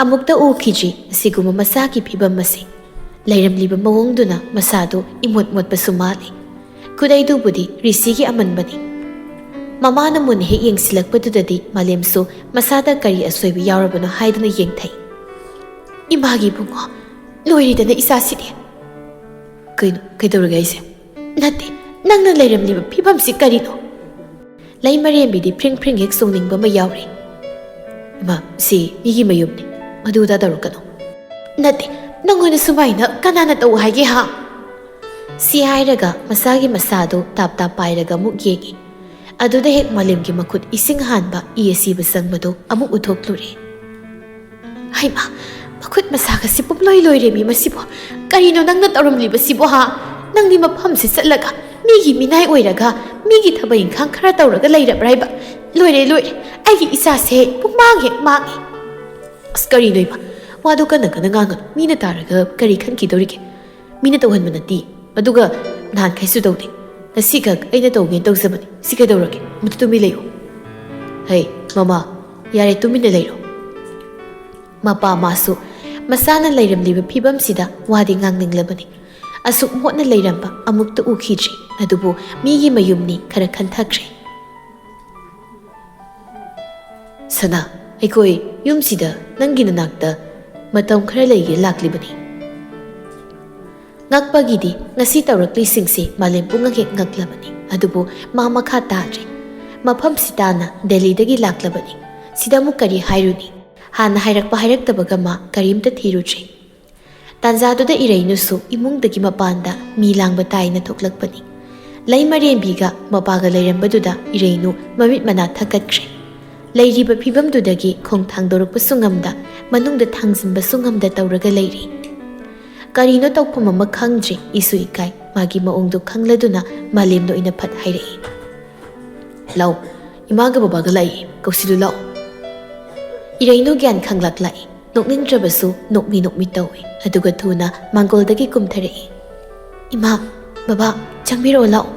ꯑꯃꯨꯛꯇ ꯎꯈꯤꯗ꯭ꯔꯤ ꯑꯁꯤꯒꯨꯝꯕ ꯃꯁꯥꯒꯤ ꯐꯤꯕꯝ ꯑꯁꯤ꯫ ꯂꯩꯔꯝꯂꯤꯕ ꯃꯑꯣꯡꯗꯨꯅ ꯃꯁꯥꯗꯨ ꯏꯃꯣꯠ ꯃꯣꯠꯄꯁꯨ ꯃꯥꯜꯂꯤ꯫ ꯈꯨꯗꯩꯗꯨꯕꯨꯗꯤ ꯔꯤꯁꯤꯒꯤ ꯑꯃꯟꯕꯅꯤ꯫ ꯃꯃꯥꯅ ꯃꯨꯟꯅ ꯍꯦꯛ ꯌꯦꯡꯁꯤꯜꯂꯛꯄꯗꯨꯗꯗꯤ ꯃꯥꯂꯦꯝꯁꯨ ꯃꯁꯥꯗ ꯀꯔꯤ ꯑꯁꯣꯏꯕ ꯌꯥꯎꯔꯕꯅꯣ ꯍꯥꯏꯗꯨꯅ ꯌꯦꯡꯊꯩ꯫ "ꯏꯃꯥꯒꯤ ꯏꯕꯨꯡꯉꯣ, ꯂꯣꯏꯔꯦꯗꯅ ꯏꯆꯥꯁꯤꯗꯤ꯫ ꯀꯩꯅꯣ, ꯀꯩꯗꯧꯔꯒꯦ ꯍꯥꯏꯁꯦ?" "ꯅꯠꯇꯦ, ꯅꯪꯅ ꯂꯩꯔꯝꯂꯤꯕ ꯐꯤꯕꯝꯁꯤ ꯀꯔꯤꯅꯣ?" ꯂꯩꯃꯔꯦꯝꯕꯤꯗꯤ ꯐ꯭ꯔꯤꯡ ꯐ꯭ꯔꯤꯡ ꯍꯦꯛ ꯆꯣꯡꯅꯤꯡꯕ ꯑꯃ ꯌꯥꯎꯔꯦ꯫ "ꯏꯃꯥ, ꯁꯤ ꯃꯤꯒꯤ ꯃꯌꯨꯝꯅꯤ, ꯃꯗꯨꯗ ꯇꯧꯔꯛꯀꯅꯨ꯫" "ꯅꯠꯇꯦ, ꯅꯪꯉꯣꯟꯗ ꯁꯨꯃꯥꯏꯅ ꯀꯅꯥꯅ ꯇꯧ ꯍꯥꯏꯒꯦ, ꯍꯥ?" ꯁꯤ ꯍꯥꯏꯔꯒ ꯃꯁꯥꯒꯤ ꯃꯁꯥꯗꯨ ꯇꯥꯞ ꯇꯥꯞ ꯄꯥꯏꯔꯒ ꯑꯃꯨꯛ ꯌꯦꯡꯉꯤ꯫ ꯑꯗꯨꯗ ꯍꯦꯛ ꯃꯥꯂꯦꯝꯒꯤ ꯃꯈꯨꯠ ꯏꯁꯤꯡ ꯍꯥꯟꯕ ꯏ ꯑꯁꯤꯕ ꯆꯪꯕꯗꯨ ꯑꯃꯨꯛ ꯎꯠꯊꯣꯛꯂꯨꯔꯦ꯫ "ꯍꯩꯃꯥ, ꯃꯈꯨꯠ ꯃꯁꯥꯒꯁꯤ ꯄꯨꯝꯂꯣꯏ ꯂꯣꯏꯔꯦꯃꯤ ꯃꯁꯤꯕꯣ꯫ ꯀꯔꯤꯅꯣ ꯅꯪꯅ ꯇꯧꯔꯝꯂꯤꯕꯁꯤꯕꯣ, ꯍꯥ? ꯅꯪꯗꯤ ꯃꯐꯝꯁꯤ ꯆꯠꯂꯒ, ꯃꯤꯒꯤ ꯃꯤꯅꯥꯏ ꯑꯣꯏꯔꯒ, ꯃꯤꯒꯤ ꯊꯕꯛ ꯏꯪꯈꯥꯡ ꯈꯔ ꯇꯧꯔꯒ ꯂꯩꯔꯕ꯭ꯔꯥ ꯍꯥꯏꯕ? ꯂꯣꯏꯔꯦ, ꯂꯣꯏꯔꯦ, ꯑꯩꯒꯤ ꯏꯆꯥꯁꯦ ꯄꯨꯡꯃꯥꯡ ꯍꯦꯛ ꯃꯥꯡꯉꯤ꯫" "ꯑꯁ, ꯀꯔꯤꯅꯣ ꯏꯃꯥ? ꯋꯥꯗꯣ ꯀꯟꯅ ꯀꯟꯅ ꯉꯥꯡꯒꯅꯨ꯫ ꯃꯤꯅ ꯇꯥꯔꯒ ꯀꯔꯤ ꯈꯟꯈꯤꯗꯧꯔꯤꯒꯦ? ꯃꯤꯅ ꯇꯧꯍꯟꯕ ꯅꯠꯇꯦ꯫ ꯑꯗꯨꯒ ꯅꯍꯥꯟꯈꯩꯁꯨ ꯇꯧꯗꯦ꯫ ꯉꯁꯤꯈꯛ ꯑꯩꯅ ꯇꯧꯒꯦꯅ ꯇꯧꯖꯕꯅꯤ꯫ ꯁꯤ ꯀꯩꯗꯧꯔꯒꯦ? ꯃꯨꯠꯇ ꯇꯨꯃꯤꯟ ꯂꯩꯌꯨ꯫" "ꯍꯩ, ꯃꯃꯥ, ꯌꯥꯔꯦ, ꯇꯨꯃꯤꯟꯅ ꯂꯩꯔꯣ꯫" ꯃꯄꯥ ꯃꯥꯁꯨ ꯃꯁꯥꯅ ꯂꯩꯔꯝꯂꯤꯕ ꯐꯤꯕꯝꯁꯤꯗ ꯋꯥꯗꯤ ꯉꯥꯡꯅꯤꯡꯂꯕꯅꯤ꯫ ꯑꯁꯨꯛ ꯃꯣꯠꯅ ꯂꯩꯔꯝꯕ ꯑꯃꯨꯛꯇ ꯎꯈꯤꯗ꯭ꯔꯤ꯫ ꯑꯗꯨꯕꯨ ꯃꯤꯒꯤ ꯃꯌꯨꯝꯅꯤ, ꯈꯔ ꯈꯟꯊꯈ꯭ꯔꯦ꯫ "ꯁꯅꯥ, ꯑꯩꯈꯣꯏ ꯌꯨꯝꯁꯤꯗ ꯅꯪꯒꯤ ꯅꯅꯥꯛꯇ ꯃꯇꯝ ꯈꯔ ꯂꯩꯒꯦ ꯂꯥꯛꯂꯤꯕꯅꯤ꯫" ꯉꯛꯄꯒꯤꯗꯤ ꯉꯁꯤ ꯇꯧꯔꯛꯂꯤꯁꯤꯡꯁꯤ ꯃꯥꯂꯦꯝ ꯄꯨꯝꯉꯛ ꯍꯦꯛ ꯉꯛꯂꯕꯅꯤ꯫ ꯑꯗꯨꯕꯨ ꯃꯥ ꯃꯈꯥ ꯇꯥꯗ꯭ꯔꯦ꯫ ꯃꯐꯝꯁꯤ ꯇꯥꯅ ꯗꯦꯜꯂꯤꯗꯒꯤ ꯂꯥꯛꯂꯕꯅꯤ꯫ ꯁꯤꯗ ꯑꯃꯨꯛ ꯀꯔꯤ ꯍꯥꯏꯔꯨꯅꯤ? ꯍꯥꯟꯅ ꯍꯥꯏꯔꯛꯄ ꯍꯥꯏꯔꯛꯇꯕꯒ ꯃꯥ ꯀꯔꯤꯝꯇ ꯊꯤꯔꯨꯗ꯭ꯔꯦ꯫ ꯇꯥꯟꯖꯥꯗꯨꯗ ꯏꯔꯩꯅꯨꯁꯨ ꯏꯃꯨꯡꯗꯒꯤ ꯃꯄꯥꯟꯗ ꯃꯤ ꯂꯥꯡꯕ ꯇꯥꯏꯅ ꯊꯣꯛꯂꯛꯄꯅꯤ꯫ ꯂꯩꯃꯔꯦꯝꯕꯤꯒ ꯃꯄꯥꯒ ꯂꯩꯔꯝꯕꯗꯨꯗ ꯏꯔꯩꯅꯨ ꯃꯃꯤꯠ ꯃꯅꯥ ꯊꯛꯀꯠꯈ꯭ꯔꯦ꯫ ꯂꯩꯔꯤꯕ ꯐꯤꯕꯝꯗꯨꯗꯒꯤ ꯈꯣꯡ ꯊꯥꯡꯗꯣꯔꯛꯄꯁꯨ ꯉꯝꯗ, ꯃꯅꯨꯡꯗ ꯊꯥꯡꯖꯤꯟꯕꯁꯨ ꯉꯝꯗ ꯇꯧꯔꯒ ꯂꯩꯔꯤ꯫ ꯀꯔꯤꯅꯣ ꯇꯧꯐꯝ ꯑꯃ ꯈꯪꯗ꯭ꯔꯦ, ꯏꯁꯨ ꯏꯀꯥꯏ꯫ ꯃꯥꯒꯤ ꯃꯑꯣꯡꯗꯨ ꯈꯪꯂꯗꯨꯅ ꯃꯥꯂꯦꯝꯅ ꯑꯣꯏꯅ ꯐꯠ ꯍꯥꯏꯔꯛꯏ, "ꯂꯥꯛꯑꯣ, ꯏꯃꯥꯒ ꯕꯕꯥꯒ ꯂꯥꯛꯏ, ꯀꯧꯁꯤꯜꯂꯨ ꯂꯥꯛꯑꯣ꯫" ꯏꯔꯩꯅꯨ ꯒ꯭ꯌꯥꯟ ꯈꯪꯂꯛ ꯂꯥꯛꯏ꯫ ꯅꯣꯛꯅꯤꯡꯗ꯭ꯔꯕꯁꯨ ꯅꯣꯛꯃꯤ ꯅꯣꯛꯃꯤ ꯇꯧꯏ꯫ ꯑꯗꯨꯒ ꯊꯨꯅ ꯃꯥꯡꯒꯣꯜꯗꯒꯤ ꯀꯨꯝꯊꯔꯛꯏ꯫ "ꯏꯃꯥ, ꯕꯕꯥ, ꯆꯪꯕꯤꯔꯛꯑꯣ ꯂꯥꯛꯑꯣ꯫"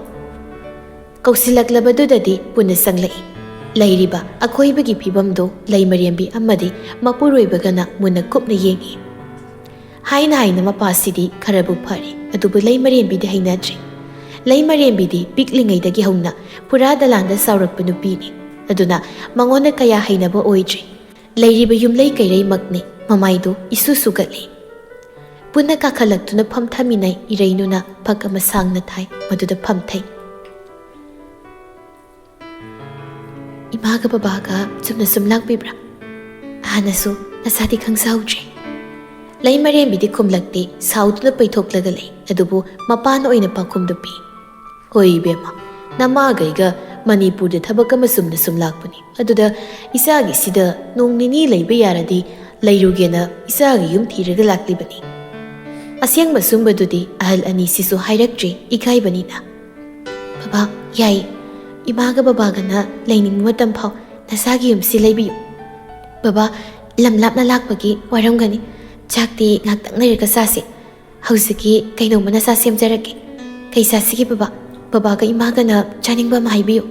ꯀꯧꯁꯤꯜꯂꯛꯂꯕꯗꯨꯗꯗꯤ ꯄꯨꯟꯅ ꯆꯪꯂꯛꯏ꯫ ꯂꯩꯔꯤꯕ ꯑꯀꯣꯏꯕꯒꯤ ꯐꯤꯕꯝꯗꯨ ꯂꯩꯃꯔꯦꯝꯕꯤ ꯑꯃꯗꯤ ꯃꯄꯨꯔꯣꯏꯕꯒꯅ ꯃꯨꯟꯅ ꯀꯨꯞꯅ ꯌꯦꯡꯏ꯫ ꯍꯥꯏꯅ ꯍꯥꯏꯅ ꯃꯄꯥꯁꯤꯗꯤ ꯈꯔꯕꯨ ꯐꯔꯦ, ꯑꯗꯨꯕꯨ ꯂꯩꯃꯔꯦꯝꯕꯤꯗꯤ ꯍꯩꯅꯗ꯭ꯔꯦ꯫ ꯂꯩꯃꯔꯦꯝꯕꯤꯗꯤ ꯄꯤꯛꯂꯤꯉꯩꯗꯒꯤ ꯍꯧꯅ ꯐꯨꯔꯥ ꯗꯂꯥꯟꯗ ꯆꯥꯎꯔꯛꯄ ꯅꯨꯄꯤꯅꯤ꯫ ꯑꯗꯨꯅ ꯃꯉꯣꯟꯗ ꯀꯌꯥ ꯍꯩꯅꯕ ꯑꯣꯏꯗ꯭ꯔꯤ꯫ ꯂꯩꯔꯤꯕ ꯌꯨꯝꯂꯩ ꯀꯩꯔꯩꯃꯛꯅꯤ ꯃꯃꯥꯏꯗꯨ ꯏꯁꯨ ꯁꯨꯒꯠꯂꯤ꯫ ꯄꯨꯟꯅ ꯀꯥꯈꯠꯂꯛꯇꯨꯅ ꯐꯝꯊꯃꯤꯟꯅꯩ꯫ ꯏꯔꯩꯅꯨꯅ ꯐꯛ ꯑꯃ ꯁꯥꯡꯅ ꯊꯥꯏ, ꯃꯗꯨꯗ ꯐꯝꯊꯩ꯫ "ꯏꯃꯥꯒ ꯕꯕꯥꯒ ꯆꯨꯝꯅ ꯁꯨꯝ ꯂꯥꯛꯄꯤꯕ꯭ꯔꯥ? ꯍꯥꯟꯅꯁꯨ ꯅꯁꯥꯗꯤ ꯈꯪꯖꯍꯧꯗ꯭ꯔꯦ꯫" ꯂꯩꯃꯔꯦꯝꯕꯤꯗꯤ ꯈꯨꯝꯂꯛꯇꯦ, ꯁꯥꯎꯗꯨꯅ ꯄꯩꯊꯣꯛꯂꯒ ꯂꯩ꯫ ꯑꯗꯨꯕꯨ ꯃꯄꯥꯅ ꯑꯣꯏꯅ ꯄꯥꯎꯈꯨꯝꯗꯨ ꯄꯤ꯫ "ꯍꯣꯏ ꯏꯕꯦꯝꯃ, ꯅꯃꯥꯒꯩꯒ ꯃꯅꯤꯄꯨꯔꯗ ꯊꯕꯛ ꯑꯃ ꯆꯨꯝꯅ ꯁꯨꯝ ꯂꯥꯛꯄꯅꯤ꯫ ꯑꯗꯨꯗ ꯏꯆꯥꯒꯤꯁꯤꯗ ꯅꯣꯡ ꯅꯤꯅꯤ ꯂꯩꯕ ꯌꯥꯔꯗꯤ ꯂꯩꯔꯨꯒꯦꯅ ꯏꯆꯥꯒꯤ ꯌꯨꯝ ꯊꯤꯔꯒ ꯂꯥꯛꯂꯤꯕꯅꯤ꯫" ꯑꯁꯦꯡꯕ ꯁꯨꯝꯕꯗꯨꯗꯤ ꯑꯍꯜ ꯑꯅꯤꯁꯤꯁꯨ ꯍꯥꯏꯔꯛꯇ꯭ꯔꯦ, ꯏꯀꯥꯏꯕꯅꯤꯅ꯫ "ꯕꯕꯥ, ꯌꯥꯏ꯫ ꯏꯃꯥꯒ ꯕꯕꯥꯒꯅ ꯂꯩꯅꯤꯡꯕ ꯃꯇꯝ ꯐꯥꯎ ꯅꯁꯥꯒꯤ ꯌꯨꯝꯁꯤ ꯂꯩꯕꯤꯌꯨ꯫ ꯕꯕꯥ, ꯂꯝ ꯂꯥꯞꯅ ꯂꯥꯛꯄꯒꯤ ꯋꯥꯔꯝꯒꯅꯤ꯫ ꯆꯥꯛꯇꯤ ꯉꯥꯛꯇꯪ ꯂꯩꯔꯒ ꯆꯥꯁꯤ꯫ ꯍꯧꯖꯤꯛꯀꯤ ꯀꯩꯅꯣꯝꯃ ꯅꯁꯥ ꯁꯦꯝꯖꯔꯛꯀꯦ꯫ ꯀꯩ ꯆꯥꯁꯤꯒꯦ ꯕꯕꯥ? ꯕꯕꯥꯒ ꯏꯃꯥꯒꯅ ꯆꯥꯅꯤꯡꯕ ꯑꯃ ꯍꯥꯏꯕꯤꯌꯨ꯫"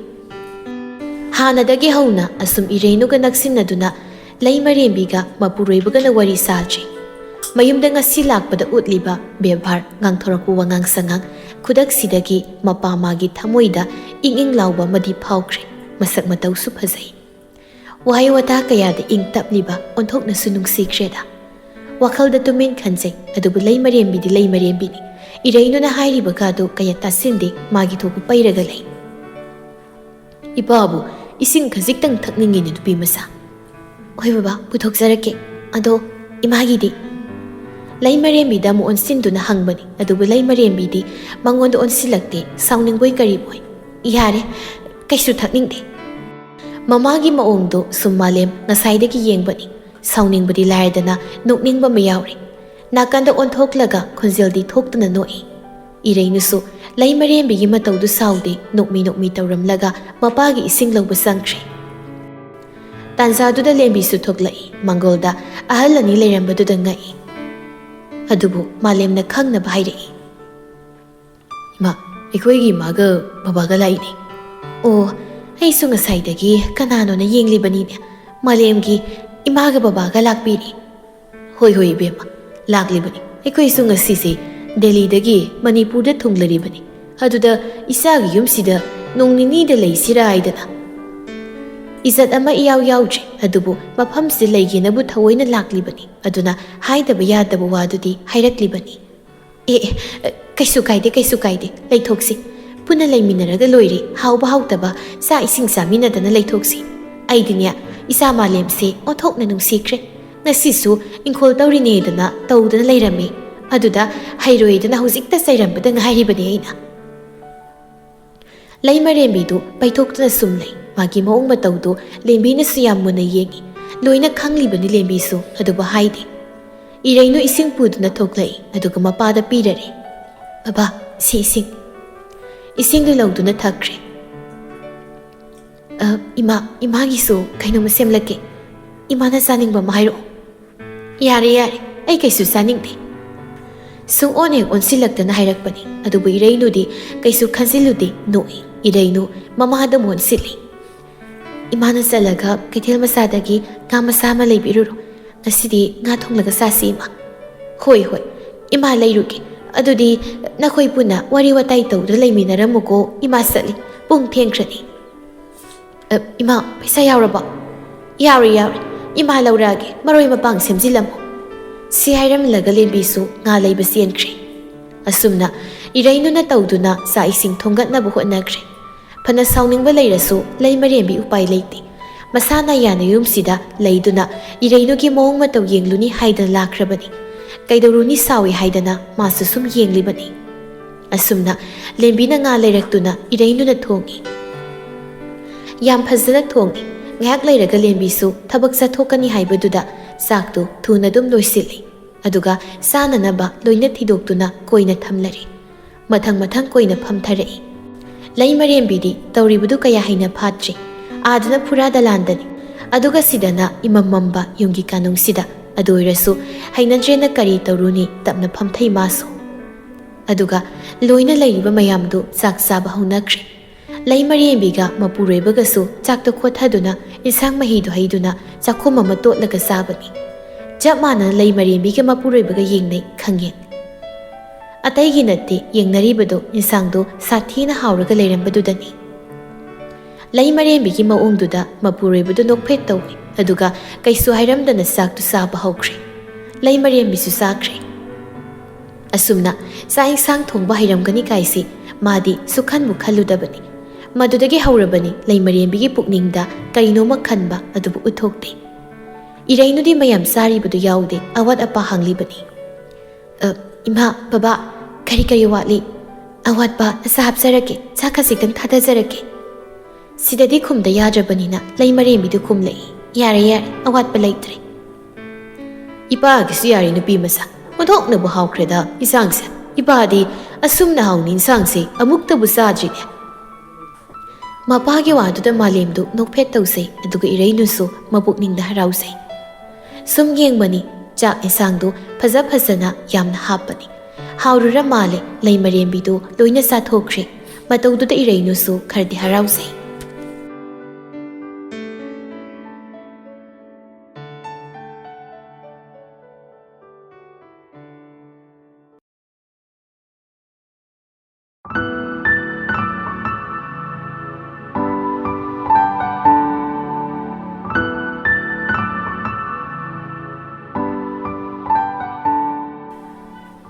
ꯍꯥꯟꯅꯗꯒꯤ ꯍꯧꯅ ꯑꯁꯨꯝ ꯏꯔꯩꯅꯨꯒ ꯅꯛꯁꯤꯟꯅꯗꯨꯅ ꯂꯩꯃꯔꯦꯝꯕꯤꯒ ꯃꯄꯨꯔꯣꯏꯕꯒꯅ ꯋꯥꯔꯤ ꯁꯥꯗ꯭ꯔꯤ꯫ ꯃꯌꯨꯝꯗ ꯉꯁꯤ ꯂꯥꯛꯄꯗ ꯎꯠꯂꯤꯕ ꯕꯦꯕꯥꯔ, ꯉꯥꯡꯊꯣꯔꯛꯄ ꯋꯥꯉꯥꯡ ꯁꯉꯥꯡ, ꯈꯨꯗꯛꯁꯤꯗꯒꯤ ꯃꯄꯥ ꯃꯥꯒꯤ ꯊꯃꯣꯏꯗ ꯏꯪ ꯏꯪ ꯂꯥꯎꯕ ꯑꯃꯗꯤ ꯐꯥꯎꯈ꯭ꯔꯦ꯫ ꯃꯁꯛ ꯃꯇꯧꯁꯨ ꯐꯖꯩ꯫ ꯋꯥꯍꯩ ꯋꯥꯇꯥ ꯀꯌꯥꯗ ꯏꯪ ꯇꯞꯂꯤꯕ, ꯑꯣꯟꯊꯣꯛꯅꯁꯨ ꯅꯨꯡꯁꯤꯈ꯭ꯔꯦꯗ꯫ ꯋꯥꯈꯜꯗ ꯇꯨꯃꯤꯟ ꯈꯟꯖꯩ, ꯑꯗꯨꯕꯨ ꯂꯩꯃꯔꯦꯝꯕꯤꯗꯤ ꯂꯩꯃꯔꯦꯝꯕꯤꯅꯤ꯫ ꯏꯔꯩꯅꯨꯅ ꯍꯥꯏꯔꯤꯕꯒꯗꯨ ꯀꯌꯥ ꯇꯥꯁꯤꯟꯗꯦ, ꯃꯥꯒꯤ ꯊꯣꯛꯄ ꯄꯩꯔꯒ ꯂꯩ꯫ "ꯏꯄꯥꯕꯨ ꯏꯁꯤꯡ ꯈꯖꯤꯛꯇꯪ ꯊꯛꯅꯤꯡꯉꯤꯅꯦ, ꯅꯨꯄꯤ ꯃꯆꯥ꯫" "ꯍꯣꯏ ꯕꯕꯥ, ꯄꯨꯊꯣꯛꯆꯔꯛꯀꯦ꯫ ꯑꯗꯣ ꯏꯃꯥꯒꯤꯗꯤ?" ꯂꯩꯃꯔꯦꯝꯕꯤꯗ ꯑꯃꯨꯛ ꯑꯣꯟꯁꯤꯟꯗꯨꯅ ꯍꯪꯕꯅꯤ, ꯑꯗꯨꯕꯨ ꯂꯩꯃꯔꯦꯝꯕꯤꯗꯤ ꯃꯉꯣꯟꯗ ꯑꯣꯟꯁꯤꯜꯂꯛꯇꯦ, ꯁꯥꯎꯅꯤꯡꯕꯣꯏ ꯀꯔꯤꯕꯣꯏ꯫ "ꯌꯥꯔꯦ, ꯀꯩꯁꯨ ꯊꯛꯅꯤꯡꯗꯦ꯫" ꯃꯃꯥꯒꯤ ꯃꯑꯣꯡꯗꯣ ꯁꯨꯝ ꯃꯥꯂꯦꯝ ꯉꯁꯥꯏꯗꯒꯤ ꯌꯦꯡꯕꯅꯤ꯫ ꯁꯥꯎꯅꯤꯡꯕꯗꯤ ꯂꯥꯏꯔꯗꯅ ꯅꯣꯛꯅꯤꯡꯕ ꯑꯃ ꯌꯥꯎꯔꯦ꯫ ꯅꯥꯀꯟꯗ ꯑꯣꯟꯊꯣꯛꯂꯒ ꯈꯣꯟꯖꯦꯜꯗꯤ ꯊꯣꯛꯇꯅ ꯅꯣꯛꯏ꯫ ꯏꯔꯩꯅꯨꯁꯨ ꯂꯩꯃꯔꯦꯝꯕꯤꯒꯤ ꯃꯇꯧꯗꯨ ꯁꯥꯎꯗꯦ, ꯅꯣꯛꯃꯤ ꯅꯣꯛꯃꯤ ꯇꯧꯔꯝꯂꯒ ꯃꯄꯥꯒꯤ ꯏꯁꯤꯡ ꯂꯧꯕ ꯆꯪꯈ꯭ꯔꯦ꯫ ꯇꯥꯟꯖꯥꯗꯨꯗ ꯂꯦꯝꯕꯤꯁꯨ ꯊꯣꯛꯂꯛꯏ꯫ ꯃꯪꯒꯣꯜꯗ ꯑꯍꯜ ꯑꯅꯤ ꯂꯩꯔꯝꯕꯗꯨꯗ ꯉꯛꯏ꯫ ꯑꯗꯨꯕꯨ ꯃꯥꯂꯦꯝꯅ ꯈꯪꯅꯕ ꯍꯥꯏꯔꯛꯏ꯫ "ꯏꯃꯥ, ꯑꯩꯈꯣꯏꯒꯤ ꯏꯃꯥꯒ ꯕꯕꯥꯒ ꯂꯥꯛꯏꯅꯦ꯫" "ꯑꯣ, ꯑꯩꯁꯨ ꯉꯁꯥꯏꯗꯒꯤ ꯀꯅꯥꯅꯣꯅ ꯌꯦꯡꯂꯤꯕꯅꯤꯅꯦ꯫ ꯃꯥꯂꯦꯝꯒꯤ ꯏꯃꯥꯒ ꯕꯕꯥꯒ ꯂꯥꯛꯄꯤꯔꯦ꯫" "ꯍꯣꯏ, ꯍꯣꯏ, ꯏꯕꯦꯝꯃ, ꯂꯥꯛꯂꯤꯕꯅꯤ꯫ ꯑꯩꯈꯣꯏꯁꯨ ꯉꯁꯤꯁꯦ ꯗꯦꯜꯂꯤꯗꯒꯤ ꯃꯅꯤꯄꯨꯔꯗ ꯊꯨꯡꯂꯔꯤꯕꯅꯤ꯫ ꯑꯗꯨꯗ ꯏꯆꯥꯒꯤ ꯌꯨꯝꯁꯤꯗ ꯅꯣꯡ ꯅꯤꯅꯤꯗ ꯂꯩꯁꯤꯔꯥ ꯍꯥꯏꯗꯅ꯫ ꯏꯖꯠ ꯑꯃ ꯏꯌꯥꯎ ꯌꯥꯎꯗ꯭ꯔꯤ, ꯑꯗꯨꯕꯨ ꯃꯐꯝꯁꯤꯗ ꯂꯩꯒꯦꯅꯕꯨ ꯊꯑꯣꯏꯅ ꯂꯥꯛꯂꯤꯕꯅꯤ, ꯑꯗꯨꯅ ꯍꯥꯏꯗꯕ ꯌꯥꯗꯕ ꯋꯥꯗꯨꯗꯤ ꯍꯥꯏꯔꯛꯂꯤꯕꯅꯤ꯫ ꯑꯦ, ꯑꯦ, ꯀꯩꯁꯨ ꯀꯥꯏꯗꯦ, ꯀꯩꯁꯨ ꯀꯥꯏꯗꯦ, ꯂꯩꯊꯣꯛꯁꯤ꯫ ꯄꯨꯟꯅ ꯂꯩꯃꯤꯟꯅꯔꯒ ꯂꯣꯏꯔꯦ, ꯍꯥꯎꯕ ꯍꯥꯎꯇꯕ ꯆꯥꯛ ꯏꯁꯤꯡ ꯆꯥꯃꯤꯟꯅꯗꯅ ꯂꯩꯊꯣꯛꯁꯤ꯫ ꯑꯩꯗꯤꯅꯦ, ꯏꯆꯥ ꯃꯥꯂꯦꯝꯁꯦ ꯑꯣꯟꯊꯣꯛꯅ ꯅꯨꯡꯁꯤꯈ꯭ꯔꯦ꯫ ꯉꯁꯤꯁꯨ ꯏꯪꯈꯣꯜ ꯇꯧꯔꯤꯅꯦꯗꯅ ꯇꯧꯗꯅ ꯂꯩꯔꯝꯃꯤ, ꯑꯗꯨꯗ ꯍꯩꯔꯣꯏꯗꯅ ꯍꯧꯖꯤꯛꯇ ꯆꯩꯔꯝꯕꯗ ꯉꯥꯏꯔꯤꯕꯅꯤ ꯑꯩꯅ꯫ ꯂꯩꯃꯔꯦꯝꯕꯤꯗꯨ ꯄꯩꯊꯣꯛꯇꯨꯅ ꯁꯨꯝ ꯂꯩ꯫ ꯃꯥꯒꯤ ꯃꯑꯣꯡ ꯃꯇꯧꯗꯨ ꯂꯦꯝꯕꯤꯅꯁꯨ ꯌꯥꯝ ꯃꯨꯟꯅ ꯌꯦꯡꯏ꯫ ꯂꯣꯏꯅ ꯈꯪꯂꯤꯕꯅꯤ ꯂꯦꯝꯕꯤꯁꯨ, ꯑꯗꯨꯕꯨ ꯍꯥꯏꯗꯦ꯫ ꯏꯔꯩꯅꯨ ꯏꯁꯤꯡ ꯄꯨꯗꯨꯅ ꯊꯣꯛꯂꯛꯏ, ꯑꯗꯨꯒ ꯃꯄꯥꯗ ꯄꯤꯔꯔꯦ꯫ "ꯕꯕꯥ, ꯁꯤ ꯏꯁꯤꯡ꯫" ꯏꯁꯤꯡꯗꯨ ꯂꯧꯗꯨꯅ ꯊꯛꯈ꯭ꯔꯦ꯫ "ꯑ, ꯏꯃꯥ, ꯏꯃꯥꯒꯤꯁꯨ ꯀꯩꯅꯣꯝꯃ ꯁꯦꯝꯂꯛꯀꯦ꯫ ꯏꯃꯥꯅ ꯆꯥꯅꯤꯡꯕ ꯑꯃ ꯍꯥꯏꯔꯛꯑꯣ꯫" "ꯌꯥꯔꯦ, ꯌꯥꯔꯦ, ꯑꯩ ꯀꯩꯁꯨ ꯆꯥꯅꯤꯡꯗꯦ꯫" ꯁꯨꯡꯑꯣꯟ ꯍꯦꯛ ꯑꯣꯟꯁꯤꯜꯂꯛꯇꯅ ꯍꯥꯏꯔꯛꯄꯅꯤ, ꯑꯗꯨꯕꯨ ꯏꯔꯩꯅꯨꯗꯤ ꯀꯩꯁꯨ ꯈꯟꯖꯤꯜꯂꯨꯗꯦ, ꯅꯣꯛꯏ꯫ ꯏꯔꯩꯅꯨ ꯃꯃꯥꯗ ꯑꯃꯨꯛ ꯑꯣꯟꯁꯤꯜꯂꯤ꯫ "ꯏꯃꯥꯅ ꯆꯠꯂꯒ ꯀꯩꯊꯦꯜ ꯃꯆꯥꯗꯒꯤ ꯉꯥ ꯃꯆꯥ ꯑꯃ ꯂꯩꯕꯤꯔꯨꯔꯣ꯫ ꯉꯁꯤꯗꯤ ꯉꯥ ꯊꯣꯡꯂꯒ ꯆꯥꯁꯤ, ꯏꯃꯥ꯫" "ꯍꯣꯏ, ꯍꯣꯏ, ꯏꯃꯥ ꯂꯩꯔꯨꯒꯦ꯫ ꯑꯗꯨꯗꯤ ꯅꯈꯣꯏ ꯄꯨꯟꯅ ꯋꯥꯔꯤ ꯋꯥꯇꯥꯏ ꯇꯧꯗꯨꯅ ꯂꯩꯃꯤꯟꯅꯔꯝꯃꯨꯀꯣ, ꯏꯃꯥ ꯆꯠꯂꯤ, ꯄꯨꯡ ꯊꯦꯡꯈ꯭ꯔꯅꯤ꯫" "ꯑ, ꯏꯃꯥ, ꯄꯩꯁꯥ ꯌꯥꯎꯔꯕꯣ?" "ꯌꯥꯎꯔꯦ, ꯌꯥꯎꯔꯦ꯫ ꯏꯃꯥ ꯂꯧꯔꯛꯑꯒꯦ, ꯃꯔꯣꯏ ꯃꯄꯥꯡ ꯁꯦꯝꯖꯤꯜꯂꯝꯃꯣ꯫" ꯁꯤ ꯍꯥꯏꯔꯝꯂꯒ ꯂꯦꯝꯕꯤꯁꯨ ꯉꯥ ꯂꯩꯕ ꯆꯦꯟꯈ꯭ꯔꯦ꯫ ꯑꯁꯨꯝꯅ ꯏꯔꯩꯅꯨꯅ ꯇꯧꯗꯨꯅ ꯆꯥꯛ ꯏꯁꯤꯡ ꯊꯣꯡꯒꯠꯅꯕ ꯍꯣꯠꯅꯈ꯭ꯔꯦ꯫ ꯐꯅ ꯁꯥꯎꯅꯤꯡꯕ ꯂꯩꯔꯁꯨ ꯂꯩꯃꯔꯦꯝꯕꯤ ꯎꯄꯥꯏ ꯂꯩꯇꯦ꯫ ꯃꯁꯥꯅ ꯌꯥꯅ ꯌꯨꯝꯁꯤꯗ ꯂꯩꯗꯨꯅ ꯏꯔꯩꯅꯨꯒꯤ ꯃꯑꯣꯡ ꯃꯇꯧ ꯌꯦꯡꯂꯨꯅꯤ ꯍꯥꯏꯗꯅ ꯂꯥꯛꯈ꯭ꯔꯕꯅꯤ꯫ ꯀꯩꯗꯧꯔꯨꯅꯤ, ꯁꯥꯎꯏ ꯍꯥꯏꯗꯅ ꯃꯥꯁꯨ ꯁꯨꯝ ꯌꯦꯡꯂꯤꯕꯅꯤ꯫ ꯑꯁꯨꯝꯅ ꯂꯦꯝꯕꯤꯅ ꯉꯥ ꯂꯩꯔꯛꯇꯨꯅ ꯏꯔꯩꯅꯨꯅ ꯊꯣꯡꯉꯤ꯫ ꯌꯥꯝ ꯐꯖꯅ ꯊꯣꯡꯉꯤ꯫ ꯉꯥꯏꯍꯥꯛ ꯂꯩꯔꯒ ꯂꯦꯝꯕꯤꯁꯨ ꯊꯕꯛ ꯆꯠꯊꯣꯛꯀꯅꯤ ꯍꯥꯏꯕꯗꯨꯗ ꯆꯥꯛꯇꯨ ꯊꯨꯅ ꯑꯗꯨꯝ ꯂꯣꯏꯁꯤꯜꯂꯤ꯫ ꯑꯗꯨꯒ ꯆꯥꯅꯅꯕ ꯂꯣꯏꯅ ꯊꯤꯗꯣꯛꯇꯨꯅ ꯀꯣꯏꯅ ꯊꯝꯂꯔꯦ꯫ ꯃꯊꯪ ꯃꯊꯪ ꯀꯣꯏꯅ ꯐꯝꯊꯔꯛꯏ꯫ ꯂꯩꯃꯔꯦꯝꯕꯤꯗꯤ ꯇꯧꯔꯤꯕꯗꯨ ꯀꯌꯥ ꯍꯩꯅ ꯐꯥꯠꯇ꯭ꯔꯤ꯫ ꯑꯥꯗꯅ ꯐꯨꯔꯥ ꯗꯂꯥꯟꯗꯅꯤ, ꯑꯗꯨꯒ ꯁꯤꯗꯅ ꯏꯃꯝ ꯃꯝꯕ ꯌꯨꯝꯒꯤ ꯀꯥꯅꯨꯡꯁꯤꯗ꯫ ꯑꯗꯨ ꯑꯣꯏꯔꯁꯨ ꯍꯩꯅꯗ꯭ꯔꯦꯅ ꯀꯔꯤ ꯇꯧꯔꯨꯅꯤ, ꯇꯞꯅ ꯐꯝꯊꯩ ꯃꯥꯁꯨ꯫ ꯑꯗꯨꯒ ꯂꯣꯏꯅ ꯂꯩꯔꯤꯕ ꯃꯌꯥꯝꯗꯨ ꯆꯥꯛ ꯆꯥꯕ ꯍꯧꯅꯈ꯭ꯔꯦ꯫ ꯂꯩꯃꯔꯦꯝꯕꯤꯒ ꯃꯄꯨꯔꯣꯏꯕꯒꯁꯨ ꯆꯥꯛꯇ ꯈꯣꯠꯊꯗꯨꯅ ꯏꯟꯁꯥꯡ ꯃꯍꯤꯗꯨ ꯍꯩꯗꯨꯅ ꯆꯥꯛꯈꯨꯝ ꯑꯃ ꯇꯣꯠꯂꯒ ꯆꯥꯕꯅꯤ꯫ ꯆꯞ ꯃꯥꯟꯅꯅ ꯂꯩꯃꯔꯦꯝꯕꯤꯒ ꯃꯄꯨꯔꯣꯏꯕꯒ ꯌꯦꯡꯅꯩ ꯈꯪꯌꯦꯡ꯫ ꯑꯇꯩꯒꯤ ꯅꯠꯇꯦ, ꯌꯦꯡꯅꯔꯤꯕꯗꯨ ꯏꯟꯁꯥꯡꯗꯨ ꯁꯥꯊꯤꯅ ꯍꯥꯎꯔꯒ ꯂꯩꯔꯝꯕꯗꯨꯗꯅꯤ꯫ ꯂꯩꯃꯔꯦꯝꯕꯤꯒꯤ ꯃꯑꯣꯡꯗꯨꯗ ꯃꯄꯨꯔꯣꯏꯕꯗꯨ ꯅꯣꯛꯐꯦꯠ ꯇꯧꯏ, ꯑꯗꯨꯒ ꯀꯩꯁꯨ ꯍꯥꯏꯔꯝꯗꯅ ꯆꯥꯛꯇꯨ ꯆꯥꯕ ꯍꯧꯈ꯭ꯔꯦ꯫ ꯂꯩꯃꯔꯦꯝꯕꯤꯁꯨ ꯆꯥꯈ꯭ꯔꯦ꯫ ꯑꯁꯨꯝꯅ ꯆꯥꯛ ꯏꯟꯁꯥꯡ ꯊꯣꯡꯕ ꯍꯩꯔꯝꯒꯅꯤ ꯀꯥꯏꯁꯤ ꯃꯥꯗꯤ ꯁꯨꯛꯈꯟꯕꯨ ꯈꯜꯂꯨꯗꯕꯅꯤ꯫ ꯃꯗꯨꯗꯒꯤ ꯍꯧꯔꯕꯅꯤ ꯂꯩꯃꯔꯦꯝꯕꯤꯒꯤ ꯄꯨꯛꯅꯤꯡꯗ ꯀꯔꯤꯅꯣꯃ ꯈꯟꯕ ꯑꯗꯨꯕꯨ ꯎꯠꯊꯣꯛꯇꯦ꯫ ꯏꯔꯩꯅꯨꯗꯤ ꯃꯌꯥꯝ ꯆꯥꯔꯤꯕꯗꯨ ꯌꯥꯎꯗꯦ, ꯑꯋꯥꯠ ꯑꯄꯥ ꯍꯪꯂꯤꯕꯅꯤ꯫ "ꯑ, ꯏꯃꯥ, ꯕꯕꯥ, ꯀꯔꯤ ꯀꯔꯤ ꯋꯥꯠꯂꯤ? ꯑꯋꯥꯠꯄ ꯑꯁꯥ ꯍꯥꯞꯆꯔꯛꯀꯦ, ꯆꯥꯛ ꯈꯖꯤꯛꯇꯪ ꯊꯥꯗꯖꯔꯛꯀꯦ꯫" ꯁꯤꯗꯗꯤ ꯈꯨꯝꯗ ꯌꯥꯗ꯭ꯔꯕꯅꯤꯅ ꯂꯩꯃꯔꯦꯝꯕꯤꯗꯨ ꯈꯨꯝꯂꯛꯏ, "ꯌꯥꯔꯦ, ꯌꯥꯔꯦ, ꯑꯋꯥꯠꯄ ꯂꯩꯇ꯭ꯔꯦ꯫" "ꯏꯄꯥꯒꯤꯁꯨ ꯌꯥꯔꯦ, ꯅꯨꯄꯤ ꯃꯆꯥ, ꯑꯣꯟꯊꯣꯛꯅꯕꯨ ꯍꯥꯎꯈ꯭ꯔꯦꯗ ꯏꯟꯁꯥꯡꯁꯦ꯫ ꯏꯄꯥꯗꯤ ꯑꯁꯨꯝꯅ ꯍꯥꯎꯅ ꯏꯟꯁꯥꯡꯁꯦ ꯑꯃꯨꯛꯇꯕꯨ ꯆꯥꯗ꯭ꯔꯤꯅꯦ꯫" ꯃꯄꯥꯒꯤ ꯋꯥꯗꯨꯗ ꯃꯥꯂꯦꯝꯗꯨ ꯅꯣꯛꯐꯦꯠ ꯇꯧꯖꯩ, ꯑꯗꯨꯒ ꯏꯔꯩꯅꯨꯁꯨ ꯃꯄꯨꯛꯅꯤꯡꯗ ꯍꯔꯥꯎꯖꯩ꯫ ꯁꯨꯝ ꯌꯦꯡꯕꯅꯤ, ꯆꯥꯛ ꯏꯟꯁꯥꯡꯗꯨ ꯐꯖ ꯐꯖꯅ ꯌꯥꯝꯅ ꯍꯥꯞꯄꯅꯤ꯫ ꯍꯥꯎꯔꯨꯔ ꯃꯥꯜꯂꯦ, ꯂꯩꯃꯔꯦꯝꯕꯤꯗꯨ ꯂꯣꯏꯅ ꯆꯥꯊꯣꯛꯈ꯭ꯔꯦ꯫ ꯃꯇꯧꯗꯨꯗ ꯏꯔꯩꯅꯨꯁꯨ ꯈꯔꯗꯤ ꯍꯔꯥꯎꯖꯩ꯫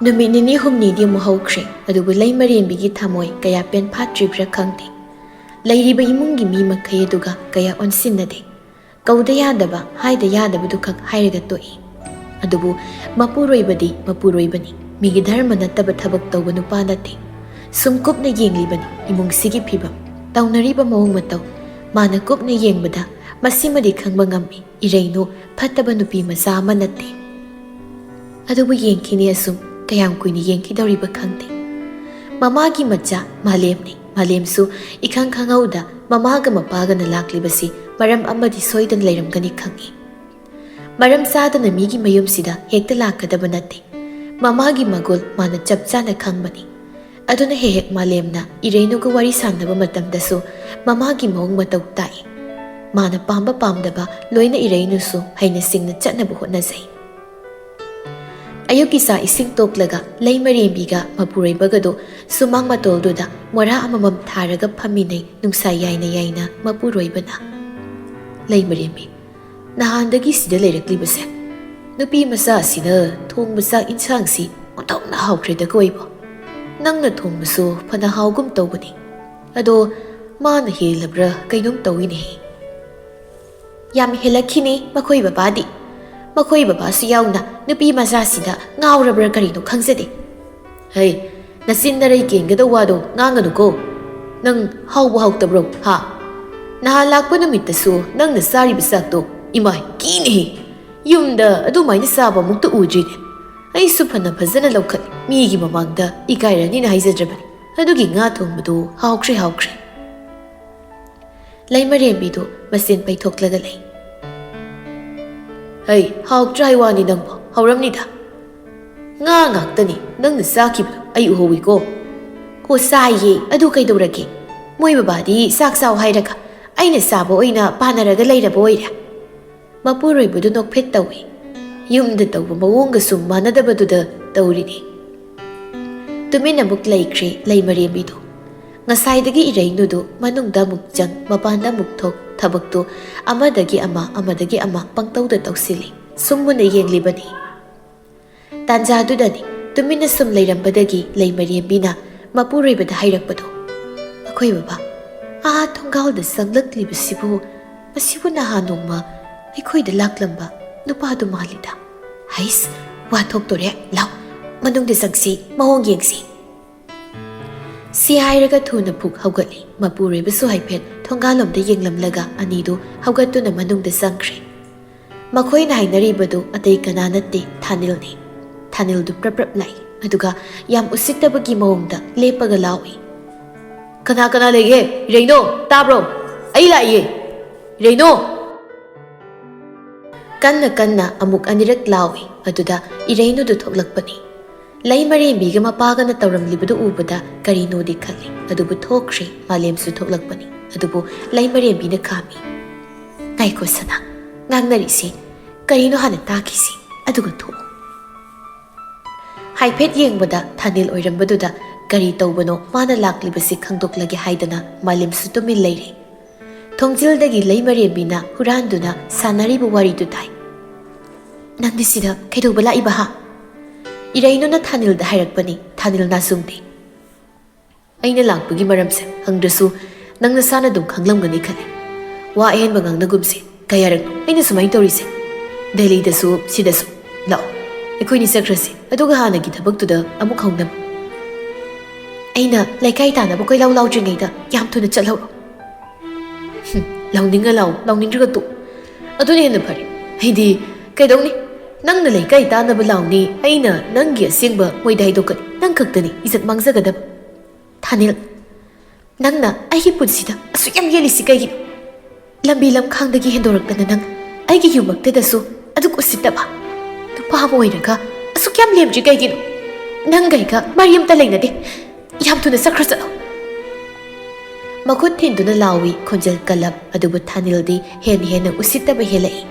ꯅꯨꯃꯤꯠ ꯅꯤꯅꯤ ꯍꯨꯝꯅꯤꯗꯤ ꯑꯃꯨꯛ ꯍꯧꯈ꯭ꯔꯦ, ꯑꯗꯨꯕꯨ ꯂꯩꯃꯔꯦꯝꯕꯤꯒꯤ ꯊꯃꯣꯏ ꯀꯌꯥ ꯄꯦꯟꯐꯥꯠꯇ꯭ꯔꯤꯕ꯭ꯔꯥ ꯈꯪꯗꯦ꯫ ꯂꯩꯔꯤꯕ ꯏꯃꯨꯡꯒꯤ ꯃꯤ ꯃꯈꯩ ꯑꯗꯨꯒ ꯀꯌꯥ ꯑꯣꯟꯁꯤꯟꯅꯗꯦ꯫ ꯀꯧꯗ ꯌꯥꯗꯕ, ꯍꯥꯏꯗ ꯌꯥꯗꯕꯗꯨꯈꯛ ꯍꯥꯏꯔꯒ ꯇꯣꯛꯏ꯫ ꯑꯗꯨꯕꯨ ꯃꯄꯨꯔꯣꯏꯕꯗꯤ ꯃꯄꯨꯔꯣꯏꯕꯅꯤ, ꯃꯤꯒꯤ ꯙꯔꯃ ꯅꯠꯇꯕ ꯊꯕꯛ ꯇꯧꯕ ꯅꯨꯄꯥ ꯅꯠꯇꯦ꯫ ꯁꯨꯝ ꯀꯨꯞꯅ ꯌꯦꯡꯂꯤꯕꯅꯤ ꯏꯃꯨꯡꯁꯤꯒꯤ ꯐꯤꯕꯝ, ꯇꯧꯅꯔꯤꯕ ꯃꯑꯣꯡ ꯃꯇꯧ꯫ ꯃꯥꯅ ꯀꯨꯞꯅ ꯌꯦꯡꯕꯗ ꯃꯁꯤꯃꯗꯤ ꯈꯪꯕ ꯉꯝꯃꯤ, ꯏꯔꯩꯅꯨ ꯐꯠꯇꯕ ꯅꯨꯄꯤ ꯃꯆꯥ ꯑꯃ ꯅꯠꯇꯦ꯫ ꯑꯗꯨꯕꯨ ꯌꯦꯡꯈꯤꯅꯤ ꯑꯁꯨꯝ, ꯀꯌꯥꯝ ꯀꯨꯏꯅ ꯌꯦꯡꯈꯤꯗꯧꯔꯤꯕ ꯈꯪꯗꯦ꯫ ꯃꯃꯥꯒꯤ ꯃꯆꯥ ꯃꯥꯂꯦꯝꯅꯤ꯫ ꯃꯥꯂꯦꯝꯁꯨ ꯏꯈꯪ ꯈꯪꯍꯧꯗ ꯃꯃꯥꯒ ꯃꯄꯥꯒꯅ ꯂꯥꯛꯂꯤꯕꯁꯤ ꯃꯔꯝ ꯑꯃꯗꯤ ꯁꯣꯏꯗꯅ ꯂꯩꯔꯝꯒꯅꯤ ꯈꯪꯏ꯫ ꯃꯔꯝ ꯆꯥꯗꯅ ꯃꯤꯒꯤ ꯃꯌꯨꯝꯁꯤꯗ ꯍꯦꯛꯇ ꯂꯥꯛꯀꯗꯕ ꯅꯠꯇꯦ꯫ ꯃꯃꯥꯒꯤ ꯃꯒꯨꯜ ꯃꯥꯅ ꯆꯞ ꯆꯥꯅ ꯈꯪꯕꯅꯤ꯫ ꯑꯗꯨꯅ ꯍꯦꯛ ꯍꯦꯛ ꯃꯥꯂꯦꯝꯅ ꯏꯔꯩꯅꯨꯒ ꯋꯥꯔꯤ ꯁꯥꯟꯅꯕ ꯃꯇꯝꯗꯁꯨ ꯃꯃꯥꯒꯤ ꯃꯑꯣꯡ ꯃꯇꯧ ꯇꯥꯛꯏ꯫ ꯃꯥꯅ ꯄꯥꯝꯕ ꯄꯥꯝꯗꯕ ꯂꯣꯏꯅ ꯏꯔꯩꯅꯨꯁꯨ ꯍꯩꯅ ꯁꯤꯡꯅ ꯆꯠꯅꯕ ꯍꯣꯠꯅꯖꯩ꯫ ꯑꯌꯨꯛꯀꯤ ꯆꯥꯛ ꯏꯁꯤꯡ ꯇꯣꯛꯂꯒ ꯂꯩꯃꯔꯦꯝꯕꯤꯒ ꯃꯄꯨꯔꯣꯏꯕꯒꯗꯨ ꯁꯨꯃꯥꯡ ꯃꯇꯣꯜꯗꯨꯗ ꯃꯣꯔꯥ ꯑꯃꯃꯝ ꯊꯥꯔꯒ ꯐꯝꯃꯤꯟꯅꯩ, ꯅꯨꯡꯁꯥ ꯌꯥꯏꯅ ꯌꯥꯏꯅ ꯃꯄꯨꯔꯣꯏꯕꯅ꯫ "ꯂꯩꯃꯔꯦꯝꯕꯤ, ꯅꯍꯥꯟꯗꯒꯤ ꯁꯤꯗ ꯂꯩꯔꯛꯂꯤꯕꯁꯦ, ꯅꯨꯄꯤ ꯃꯆꯥꯁꯤꯅ ꯊꯣꯡꯕ ꯆꯥꯛ ꯏꯟꯁꯥꯡꯁꯤ ꯑꯣꯟꯊꯣꯛꯅ ꯍꯥꯎꯈ꯭ꯔꯦꯗꯀꯣ ꯑꯩꯕꯣ꯫ ꯅꯪꯅ ꯊꯣꯡꯕꯁꯨ ꯐꯅ ꯍꯥꯎꯒꯨꯝ ꯇꯧꯕꯅꯤ꯫ ꯑꯗꯣ ꯃꯥꯅ ꯍꯦꯜꯂꯕ꯭ꯔꯥ ꯀꯩꯅꯣꯝ ꯇꯧꯏꯅꯦꯍꯦ꯫" "ꯌꯥꯝ ꯍꯦꯜꯂꯛꯈꯤꯅꯤ ꯃꯈꯣꯏ ꯕꯕꯥꯗꯤ꯫ ꯃꯈꯣꯏ ꯕꯕꯥꯁꯨ ꯌꯥꯎꯅ ꯅꯨꯄꯤ ꯃꯆꯥꯁꯤꯗ ꯉꯥꯎꯔꯕ꯭ꯔꯥ ꯀꯔꯤꯅꯣ ꯈꯪꯖꯗꯦ꯫" "ꯍꯩ, ꯅꯆꯤꯟ ꯅꯔꯩ ꯀꯦꯟꯒꯗꯧ ꯋꯥꯗꯣ ꯉꯥꯡꯒꯅꯨꯀꯣ꯫ ꯅꯪ ꯍꯥꯎꯕ ꯍꯥꯎꯇꯕ꯭ꯔꯣ, ꯍꯥ? ꯅꯍꯥꯟ ꯂꯥꯛꯄ ꯅꯨꯃꯤꯠꯇꯁꯨ ꯅꯪꯅ ꯆꯥꯔꯤꯕ ꯆꯥꯛꯇꯣ, ꯏꯃꯥꯏ, ꯀꯤꯅꯦꯍꯦ! ꯌꯨꯝꯗ ꯑꯗꯨꯃꯥꯏꯅ ꯆꯥꯕ ꯑꯃꯨꯛꯇ ꯎꯗ꯭ꯔꯤꯅꯦ꯫ ꯑꯩꯁꯨ ꯐꯅ ꯐꯖꯅ ꯂꯧꯈꯠꯂꯤ, ꯃꯤꯒꯤ ꯃꯃꯥꯡꯗ ꯏꯀꯥꯏꯔꯅꯤꯅ ꯍꯥꯏꯖꯗ꯭ꯔꯕꯅꯤ꯫ ꯑꯗꯨꯒꯤ ꯉꯥ ꯊꯣꯡꯕꯗꯨ ꯍꯥꯎꯈ꯭ꯔꯦ, ꯍꯥꯎꯈ꯭ꯔꯦ꯫" ꯂꯩꯃꯔꯦꯝꯕꯤꯗꯨ ꯃꯆꯤꯟ ꯄꯩꯊꯣꯛꯂꯒ ꯂꯩ꯫ "ꯍꯩ, ꯍꯥꯎꯇ꯭ꯔꯥ ꯍꯥꯏ ꯋꯥꯅꯤ ꯅꯪꯕꯣ? ꯍꯥꯎꯔꯝꯅꯤꯗ꯫ ꯉꯥ ꯉꯥꯛꯇꯅꯤ ꯅꯪꯅ ꯆꯥꯈꯤꯕꯗꯣ ꯑꯩ ꯎꯍꯧꯏꯀꯣ꯫" "ꯍꯣ, ꯆꯥꯏꯌꯦ, ꯑꯗꯨ ꯀꯩꯗꯧꯔꯒꯦ? ꯃꯣꯏ ꯕꯕꯥꯗꯤ ꯆꯥꯛ ꯆꯥꯎ ꯍꯥꯏꯔꯒ ꯑꯩꯅ ꯆꯥꯕ ꯑꯣꯏꯅ ꯄꯥꯅꯔꯒ ꯂꯩꯔꯕ ꯑꯣꯏꯔꯦ꯫" ꯃꯄꯨꯔꯣꯏꯕꯗꯨ ꯅꯣꯛꯐꯦꯠ ꯇꯧꯏ꯫ ꯌꯨꯝꯗ ꯇꯧꯕ ꯃꯑꯣꯡꯒꯁꯨ ꯃꯥꯟꯅꯗꯕꯗꯨꯗ ꯇꯧꯔꯤꯅꯤ꯫ ꯇꯨꯃꯤꯟ ꯑꯃꯨꯛ ꯂꯩꯈ꯭ꯔꯦ ꯂꯩꯃꯔꯦꯝꯕꯤꯗꯨ꯫ ꯉꯁꯥꯏꯗꯒꯤ ꯏꯔꯩꯅꯨꯗꯨ ꯃꯅꯨꯡꯗ ꯑꯃꯨꯛ ꯆꯪ, ꯃꯄꯥꯟꯗ ꯑꯃꯨꯛ ꯊꯣꯛ, ꯊꯕꯛꯇꯨ ꯑꯃꯗꯒꯤ ꯑꯃ, ꯑꯃꯗꯒꯤ ꯑꯃ ꯄꯪꯇꯧꯗ ꯇꯧꯁꯤꯜꯂꯤ꯫ ꯁꯨꯝ ꯃꯨꯟꯅ ꯌꯦꯡꯂꯤꯕꯅꯤ꯫ ꯇꯥꯟꯖꯥꯗꯨꯗꯅꯤ ꯇꯨꯃꯤꯟꯅ ꯁꯨꯝ ꯂꯩꯔꯝꯕꯗꯒꯤ ꯂꯩꯃꯔꯦꯝꯕꯤꯅ ꯃꯄꯨꯔꯣꯏꯕꯗ ꯍꯥꯏꯔꯛꯄꯗꯣ, "ꯑꯩꯈꯣꯏ ꯕꯕꯥ, ꯑꯥ ꯊꯣꯡꯒꯥꯜꯗ ꯆꯪꯂꯛꯂꯤꯕꯁꯤꯕꯨ, ꯃꯁꯤꯕꯨ ꯅꯍꯥꯟ ꯅꯣꯡꯃ ꯑꯩꯈꯣꯏꯗ ꯂꯥꯛꯂꯝꯕ ꯅꯨꯄꯥꯗꯨ ꯃꯥꯜꯂꯤꯗ꯫ ꯍꯩꯁ, ꯋꯥ ꯊꯣꯛꯇꯣꯔꯦ, ꯂꯥꯎ, ꯃꯅꯨꯡꯗ ꯆꯪꯁꯤ, ꯃꯑꯣꯡ ꯌꯦꯡꯁꯤ꯫" ꯁꯤ ꯍꯥꯏꯔꯒ ꯊꯨꯅ ꯐꯨꯛ ꯍꯧꯒꯠꯂꯤ꯫ ꯃꯄꯨꯔꯣꯏꯕꯁꯨ ꯍꯥꯏꯐꯦꯠ ꯊꯣꯡꯒꯥꯜꯂꯣꯝꯗ ꯌꯦꯡꯂꯝꯂꯒ ꯑꯅꯤꯗꯨ ꯍꯧꯒꯠꯇꯨꯅ ꯃꯅꯨꯡꯗ ꯆꯪꯈ꯭ꯔꯦ꯫ ꯃꯈꯣꯏꯅ ꯍꯥꯏꯅꯔꯤꯕꯗꯨ ꯑꯇꯩ ꯀꯅꯥ ꯅꯠꯇꯦ, ꯊꯥꯅꯤꯜꯅꯤ꯫ ꯊꯥꯅꯤꯜꯗꯨ ꯄ꯭ꯔꯞ ꯄ꯭ꯔꯞ ꯂꯥꯛꯏ, ꯑꯗꯨꯒ ꯌꯥꯝ ꯎꯁꯤꯠꯇꯕꯒꯤ ꯃꯑꯣꯡꯗ ꯂꯦꯞꯄꯒ ꯂꯥꯎꯏ, "ꯀꯅꯥ ꯀꯅꯥ ꯂꯩꯒꯦ? ꯏꯔꯩꯅꯣ, ꯇꯥꯕ꯭ꯔꯣ? ꯑꯩ ꯂꯥꯛꯏꯌꯦ, ꯏꯔꯩꯅꯣ!" ꯀꯟꯅ ꯀꯟꯅ ꯑꯃꯨꯛ ꯑꯅꯤꯔꯛ ꯂꯥꯎꯏ, ꯑꯗꯨꯗ ꯏꯔꯩꯅꯨꯗꯨ ꯊꯣꯛꯂꯛꯄꯅꯤ꯫ ꯂꯩꯃꯔꯦꯝꯕꯤꯒ ꯃꯄꯥꯒꯅ ꯇꯧꯔꯝꯂꯤꯕꯗꯨ ꯎꯕꯗ ꯀꯔꯤꯅꯣꯗꯤ ꯈꯜꯂꯤ, ꯑꯗꯨꯕꯨ ꯊꯣꯛꯈ꯭ꯔꯦ, ꯃꯥꯂꯦꯝꯁꯨ ꯊꯣꯛꯂꯛꯄꯅꯤ꯫ ꯑꯗꯨꯕꯨ ꯂꯩꯃꯔꯦꯝꯕꯤꯅ ꯈꯥꯝꯃꯤ꯫ "ꯉꯥꯏꯈꯣ ꯁꯅꯥ, ꯉꯥꯡꯅꯔꯤꯁꯤ ꯀꯔꯤꯅꯣ ꯍꯥꯟꯅ ꯇꯥꯈꯤꯁꯤ, ꯑꯗꯨꯒ ꯊꯣꯛꯑꯣ꯫" ꯍꯥꯏꯐꯦꯠ ꯌꯦꯡꯕꯗ ꯊꯥꯅꯤꯜ ꯑꯣꯏꯔꯝꯕꯗꯨꯗ ꯀꯔꯤ ꯇꯧꯕꯅꯣ ꯃꯥꯅ ꯂꯥꯛꯂꯤꯕꯁꯤ ꯈꯪꯗꯣꯛꯂꯒꯦ ꯍꯥꯏꯗꯅ ꯃꯥꯂꯦꯝꯁꯨ ꯇꯨꯃꯤꯟ ꯂꯩꯔꯦ꯫ ꯊꯣꯡꯖꯤꯜꯗꯒꯤ ꯂꯩꯃꯔꯦꯝꯕꯤꯅ ꯍꯨꯔꯥꯟꯗꯨꯅ ꯁꯥꯟꯅꯔꯤꯕ ꯋꯥꯔꯤꯗꯨ ꯇꯥꯏ꯫ "ꯅꯪꯗꯤ ꯁꯤꯗ ꯀꯩꯗꯧꯕ ꯂꯥꯛꯏꯕ ꯍꯥ?" ꯏꯔꯩꯅꯨꯅ ꯊꯥꯅꯤꯜꯗ ꯍꯥꯏꯔꯛꯄꯅꯤ꯫ ꯊꯥꯅꯤꯜ ꯅꯥꯆꯨꯡꯗꯦ꯫ "ꯑꯩꯅ ꯂꯥꯛꯄꯒꯤ ꯃꯔꯝꯁꯦ ꯍꯪꯗ꯭ꯔꯁꯨ ꯅꯪ ꯅꯁꯥꯅ ꯑꯗꯨꯝ ꯈꯪꯂꯝꯒꯅꯤ ꯈꯜꯂꯤ꯫ ꯋꯥ ꯑꯍꯦꯟꯕ ꯉꯥꯡꯅꯒꯨꯝꯁꯦ꯫ ꯀꯌꯥꯔꯛꯅꯣ ꯑꯩꯅ ꯁꯨꯃꯥꯏꯅ ꯇꯧꯔꯤꯁꯦ? ꯗꯦꯜꯂꯤꯗꯁꯨ ꯁꯤꯗꯁꯨ꯫ ꯂꯥꯛꯑꯣ, ꯑꯩꯈꯣꯏꯅꯤ ꯆꯠꯈ꯭ꯔꯁꯤ, ꯑꯗꯨꯒ ꯍꯥꯟꯅꯒꯤ ꯊꯕꯛꯇꯨꯗ ꯑꯃꯨꯛ ꯍꯧꯅꯕ꯫ ꯑꯩꯅ ꯂꯩꯀꯥꯏ ꯇꯥꯟꯅꯕ ꯀꯣꯏꯂꯥꯎ ꯂꯥꯎꯗ꯭ꯔꯤꯉꯩꯗ ꯌꯥꯝ ꯊꯨꯅ ꯆꯠꯍꯧꯔꯣ꯫" "ꯍꯨꯝ, ꯂꯥꯎꯅꯤꯡꯉ ꯂꯥꯎ, ꯂꯥꯎꯅꯤꯡꯗ꯭ꯔꯒ ꯇꯣꯛ꯫ ꯑꯗꯨꯅ ꯍꯦꯟꯅ ꯐꯔꯦ꯫ ꯑꯩꯗꯤ ꯀꯩꯗꯧꯅꯤ? ꯅꯪꯅ ꯂꯩꯀꯥꯏ ꯇꯥꯟꯅꯕ ꯂꯥꯎꯅꯤ, ꯑꯩꯅ ꯅꯪꯒꯤ ꯑꯁꯦꯡꯕ ꯃꯣꯏꯗ ꯍꯥꯏꯗꯣꯛꯀꯅꯤ꯫ ꯅꯪ ꯈꯛꯇꯅꯤ ꯏꯖꯠ ꯃꯥꯡꯖꯒꯗꯕ꯫" "ꯊꯥꯅꯤꯜ, ꯅꯪꯅ ꯑꯩꯒꯤ ꯄꯨꯟꯁꯤꯗ ꯑꯁꯨꯛ ꯌꯥꯝ ꯌꯦꯠꯂꯤꯁꯤ ꯀꯩꯒꯤꯅꯣ? ꯂꯝꯕꯤ ꯂꯝꯈꯥꯡꯗꯒꯤ ꯍꯦꯟꯗꯣꯔꯛꯇꯅ ꯅꯪ ꯑꯩꯒꯤ ꯌꯨꯝꯃꯛꯇꯗꯁꯨ ꯑꯗꯨꯛ ꯎꯁꯤꯠꯇꯕ ꯅꯨꯄꯥ ꯑꯃ ꯑꯣꯏꯔꯒ ꯑꯁꯨꯛ ꯌꯥꯝ ꯂꯦꯝꯗ꯭ꯔꯤ ꯀꯩꯒꯤꯅꯣ? ꯅꯪꯒ ꯑꯩꯒ ꯃꯔꯤ ꯑꯝꯇ ꯂꯩꯅꯗꯦ꯫ ꯌꯥꯝ ꯊꯨꯅ ꯆꯠꯈ꯭ꯔꯣ, ꯆꯠꯂꯣ꯫" ꯃꯈꯨꯠ ꯊꯤꯟꯗꯨꯅ ꯂꯥꯎꯏ ꯈꯣꯟꯖꯦꯜ ꯀꯜꯂꯞ꯫ ꯑꯗꯨꯕꯨ ꯊꯥꯅꯤꯜꯗꯤ ꯍꯦꯟꯅ ꯍꯦꯟꯅ ꯎꯁꯤꯠꯇꯕ ꯍꯦꯜꯂꯛꯏ꯫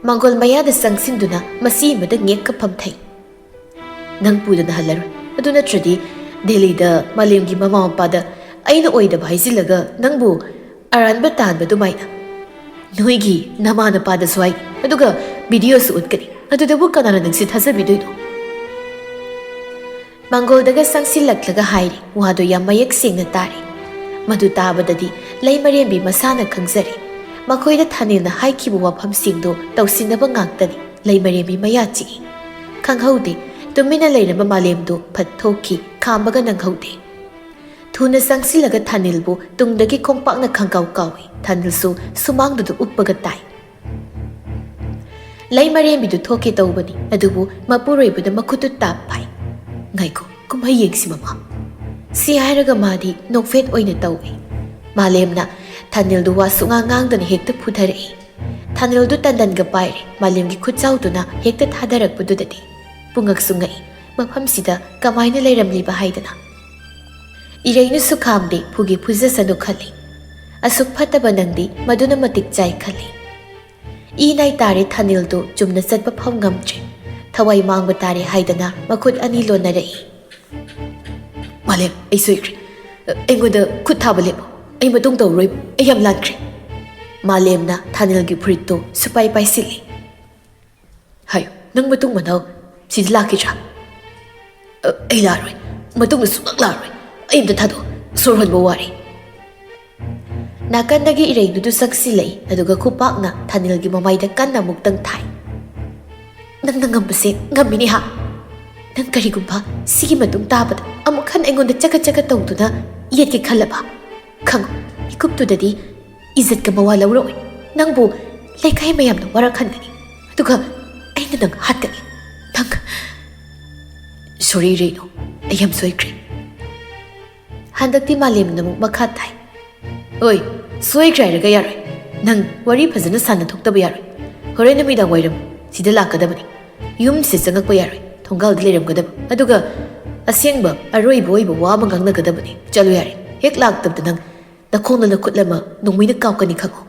ꯃꯥꯡꯒꯣꯜ ꯃꯌꯥꯗ ꯆꯪꯁꯤꯟꯗꯨꯅ ꯃꯁꯤ ꯑꯃꯗ ꯉꯦꯛꯀ ꯐꯝꯊꯩ꯫ "ꯅꯪ ꯄꯨꯗꯅ ꯍꯜꯂꯔꯣꯏ꯫ ꯑꯗꯨ ꯅꯠꯇ꯭ꯔꯗꯤ ꯗꯦꯜꯂꯤꯗ ꯃꯥꯂꯦꯝꯒꯤ ꯃꯃꯥ ꯃꯄꯥꯗ ꯑꯩꯅ ꯑꯣꯏꯗꯕ ꯍꯥꯏꯖꯤꯜꯂꯒ ꯅꯪꯕꯨ ꯑꯔꯥꯟꯕ ꯇꯥꯟꯕ ꯑꯗꯨꯃꯥꯏꯅ ꯅꯣꯏꯒꯤ ꯅꯃꯥ ꯅꯄꯥꯗꯁꯨ ꯍꯥꯏ, ꯑꯗꯨꯒ ꯚꯤꯗꯤꯑꯣꯁꯨ ꯎꯠꯀꯅꯤ꯫ ꯑꯗꯨꯗꯕꯨ ꯀꯅꯥꯅ ꯅꯪꯁꯦ ꯊꯥꯖꯕꯤꯗꯣꯏꯅꯣ?" ꯃꯥꯡꯒꯣꯜꯗꯒ ꯆꯪꯁꯤꯜꯂꯛꯂꯒ ꯍꯥꯏꯔꯤ꯫ ꯋꯥꯗꯣ ꯌꯥꯝ ꯃꯌꯦꯛ ꯁꯦꯡꯅ ꯇꯥꯔꯤ꯫ ꯃꯗꯨ ꯇꯥꯕꯗꯗꯤ ꯂꯩꯃꯔꯦꯝꯕꯤ ꯃꯁꯥꯅ ꯈꯪꯖꯔꯦ꯫ ꯃꯈꯣꯏꯗ ꯊꯥꯅꯤꯜꯅ ꯍꯥꯏꯈꯤꯕ ꯋꯥꯐꯝꯁꯤꯡꯗꯣ ꯇꯧꯁꯤꯟꯅꯕ ꯉꯥꯛꯇꯅꯤ꯫ ꯂꯩꯃꯔꯦꯝꯕꯤ ꯃꯌꯥ ꯆꯤꯛꯏ꯫ ꯈꯪꯍꯧꯗꯦ, ꯇꯨꯃꯤꯟꯅ ꯂꯩꯔꯝꯕ ꯃꯥꯂꯦꯝꯗꯣ ꯐꯠ ꯊꯣꯛꯈꯤ, ꯈꯥꯝꯕꯒ ꯅꯪꯍꯧꯗꯦ꯫ ꯊꯨꯅ ꯆꯪꯁꯤꯜꯂꯒ ꯊꯥꯅꯤꯜꯕꯨ ꯇꯨꯡꯗꯒꯤ ꯈꯣꯡꯄꯥꯛꯅ ꯈꯪꯀꯥꯎ ꯀꯥꯎꯏ꯫ ꯊꯥꯅꯤꯜꯁꯨ ꯁꯨꯃꯥꯡꯗꯨꯗ ꯎꯞꯄꯒ ꯇꯥꯏ꯫ ꯂꯩꯃꯔꯦꯝꯕꯤꯗꯨ ꯊꯣꯛꯀꯦ ꯇꯧꯕꯅꯤ, ꯑꯗꯨꯕꯨ ꯃꯄꯨꯔꯣꯏꯕꯗ ꯃꯈꯨꯠꯇꯨ ꯇꯥꯞ ꯐꯥꯏ꯫ "ꯉꯥꯏꯈꯣ, ꯀꯨꯝꯍꯩ ꯌꯦꯡꯁꯤ ꯃꯃꯥ꯫" ꯁꯤ ꯍꯥꯏꯔꯒ ꯃꯥꯗꯤ ꯅꯣꯛꯐꯦꯠ ꯑꯣꯏꯅ ꯇꯧꯏ꯫ ꯃꯥꯂꯦꯝꯅ ꯊꯥꯅꯤꯜꯗꯨ ꯋꯥ ꯁꯨꯉꯥꯡ ꯉꯥꯡꯗꯅ ꯍꯦꯛꯇ ꯐꯨꯊꯔꯛꯏ꯫ ꯊꯥꯅꯤꯜꯗꯨ ꯇꯟꯗꯟꯒ ꯄꯥꯏꯔꯦ꯫ ꯃꯥꯂꯦꯝꯒꯤ ꯈꯨꯠꯆꯥꯎꯗꯨꯅ ꯍꯦꯛꯇ ꯊꯥꯗꯔꯛꯄꯗꯨꯗꯗꯤ ꯄꯨꯉꯛꯁꯨ ꯉꯛꯏ꯫ ꯃꯐꯝꯁꯤꯗ ꯀꯃꯥꯏꯅ ꯂꯩꯔꯝꯂꯤꯕ ꯍꯥꯏꯗꯅ꯫ ꯏꯔꯩꯅꯁꯨ ꯈꯥꯝꯗꯦ, ꯐꯨꯒꯦ ꯐꯨꯖꯁꯅꯨ ꯈꯜꯂꯤ꯫ ꯑꯁꯨꯛ ꯐꯠꯇꯕ ꯅꯪꯗꯤ ꯃꯗꯨꯅ ꯃꯇꯤꯛ ꯆꯥꯏ ꯈꯜꯂꯤ꯫ ꯏ ꯅꯥꯏ ꯇꯥꯔꯦ ꯊꯥꯅꯤꯜꯗꯨ ꯆꯨꯝꯅ ꯆꯠꯄ ꯐꯥꯎ ꯉꯝꯗ꯭ꯔꯦ꯫ ꯊꯋꯥꯏ ꯃꯥꯡꯕ ꯇꯥꯔꯦ ꯍꯥꯏꯗꯅ ꯃꯈꯨꯠ ꯑꯅꯤ ꯂꯣꯟꯅꯔꯛꯏ꯫ "ꯃꯥꯂꯦꯝ, ꯑꯩ ꯁꯣꯏꯈ꯭ꯔꯦ꯫ ꯑꯩꯉꯣꯟꯗ ꯈꯨꯠ ꯊꯥꯕ ꯂꯦꯞꯄꯣ꯫ ꯑꯩ ꯃꯇꯨꯡ ꯇꯧꯔꯔꯣꯏ꯫ ꯑꯩ ꯌꯥꯝ ꯂꯥꯟꯈ꯭ꯔꯦ꯫" ꯃꯥꯂꯦꯝꯅ ꯊꯥꯅꯤꯜꯒꯤ ꯐꯨꯔꯤꯠꯇꯨ ꯁꯨꯄꯥꯏ ꯄꯥꯏꯁꯤꯜꯂꯤ꯫ "ꯍꯥꯏꯌꯨ, ꯅꯪ ꯃꯇꯨꯡ ꯃꯅꯥꯎ ꯁꯤꯗ ꯂꯥꯛꯈꯤꯗ꯭ꯔꯥ?" "ꯑ, ꯑꯩ ꯂꯥꯛꯑꯔꯣꯏ꯫ ꯃꯇꯨꯡꯗ ꯁꯨꯡꯂꯥꯛ ꯂꯥꯛꯑꯔꯣꯏ꯫ ꯑꯩ ꯑꯝꯇ ꯊꯥꯗꯣꯛꯑꯣ꯫ ꯁꯣꯔ ꯍꯣꯟꯕ ꯋꯥꯔꯦ꯫" ꯅꯥꯀꯟꯗꯒꯤ ꯏꯔꯩꯅꯨꯗꯨ ꯆꯪꯁꯤꯜꯂꯛꯏ, ꯑꯗꯨꯒ ꯈꯨꯄꯥꯛꯅ ꯊꯥꯅꯤꯜꯒꯤ ꯃꯃꯥꯏꯗ ꯀꯟꯅ ꯑꯃꯨꯛꯇꯪ ꯊꯥꯏ꯫ "ꯅꯪꯅ ꯉꯝꯕꯁꯦ ꯉꯝꯃꯤꯅꯦ ꯍꯥ? ꯅꯪ ꯀꯔꯤꯒꯨꯝꯕ ꯁꯤꯒꯤ ꯃꯇꯨꯡ ꯇꯥꯕꯗ ꯑꯃꯨꯛ ꯍꯟꯅ ꯑꯩꯉꯣꯟꯗ ꯆꯒꯠ ꯆꯒꯠ ꯇꯧꯗꯨꯅ ꯌꯦꯠꯀꯦ ꯈꯜꯂꯕ? ꯈꯪꯉꯨ, ꯃꯤꯀꯨꯞꯇꯨꯗꯗꯤ ꯏꯖꯠꯀ ꯃꯋꯥ ꯂꯧꯔꯛꯑꯣꯏ꯫ ꯅꯪꯕꯨ ꯂꯩꯀꯥꯏ ꯃꯌꯥꯝꯅ ꯋꯥꯔꯛꯍꯟꯒꯅꯤ꯫ ꯑꯗꯨꯒ ꯑꯩꯅ ꯅꯪ ꯍꯥꯠꯀꯅꯤ꯫ ꯅꯪ"꯫ "ꯁꯣꯔꯤ ꯏꯔꯩꯅꯨ, ꯑꯩ ꯌꯥꯝ ꯁꯣꯏꯈ꯭ꯔꯦ꯫" ꯍꯟꯗꯛꯇꯤ ꯃꯥꯂꯦꯝꯅ ꯑꯃꯨꯛ ꯃꯈꯥ ꯇꯥꯏ꯫ "ꯑꯣꯏ, ꯁꯣꯏꯈ꯭ꯔꯦ ꯍꯥꯏꯔꯒ ꯌꯥꯔꯣꯏ꯫ ꯅꯪ ꯋꯥꯔꯤ ꯐꯖꯅ ꯁꯥꯟꯅꯊꯣꯛꯇꯕ ꯌꯥꯔꯣꯏ꯫ ꯍꯣꯔꯦꯟ ꯅꯨꯃꯤꯗꯥꯡ ꯋꯥꯏꯔꯝ ꯁꯤꯗ ꯂꯥꯛꯀꯗꯕꯅꯤ꯫ ꯌꯨꯝꯁꯤꯗ ꯆꯪꯉꯛꯄ ꯌꯥꯔꯣꯏ꯫ ꯊꯣꯡꯒꯥꯜꯗ ꯂꯩꯔꯝꯒꯗꯕ꯫ ꯑꯗꯨꯒ ꯑꯁꯦꯡꯕ ꯑꯔꯣꯏꯕ ꯑꯣꯏꯕ ꯋꯥ ꯑꯃ ꯉꯥꯡꯅꯒꯗꯕꯅꯤ꯫ ꯆꯠꯂꯨ ꯌꯥꯔꯦ꯫ ꯍꯦꯛ ꯂꯥꯛꯇꯕꯗ ꯅꯪ ꯅꯈꯣꯡꯗ ꯅꯈꯨꯠ ꯑꯃ ꯅꯣꯡꯃꯩꯅ ꯀꯥꯞꯀꯅꯤ ꯈꯪꯉꯨ꯫"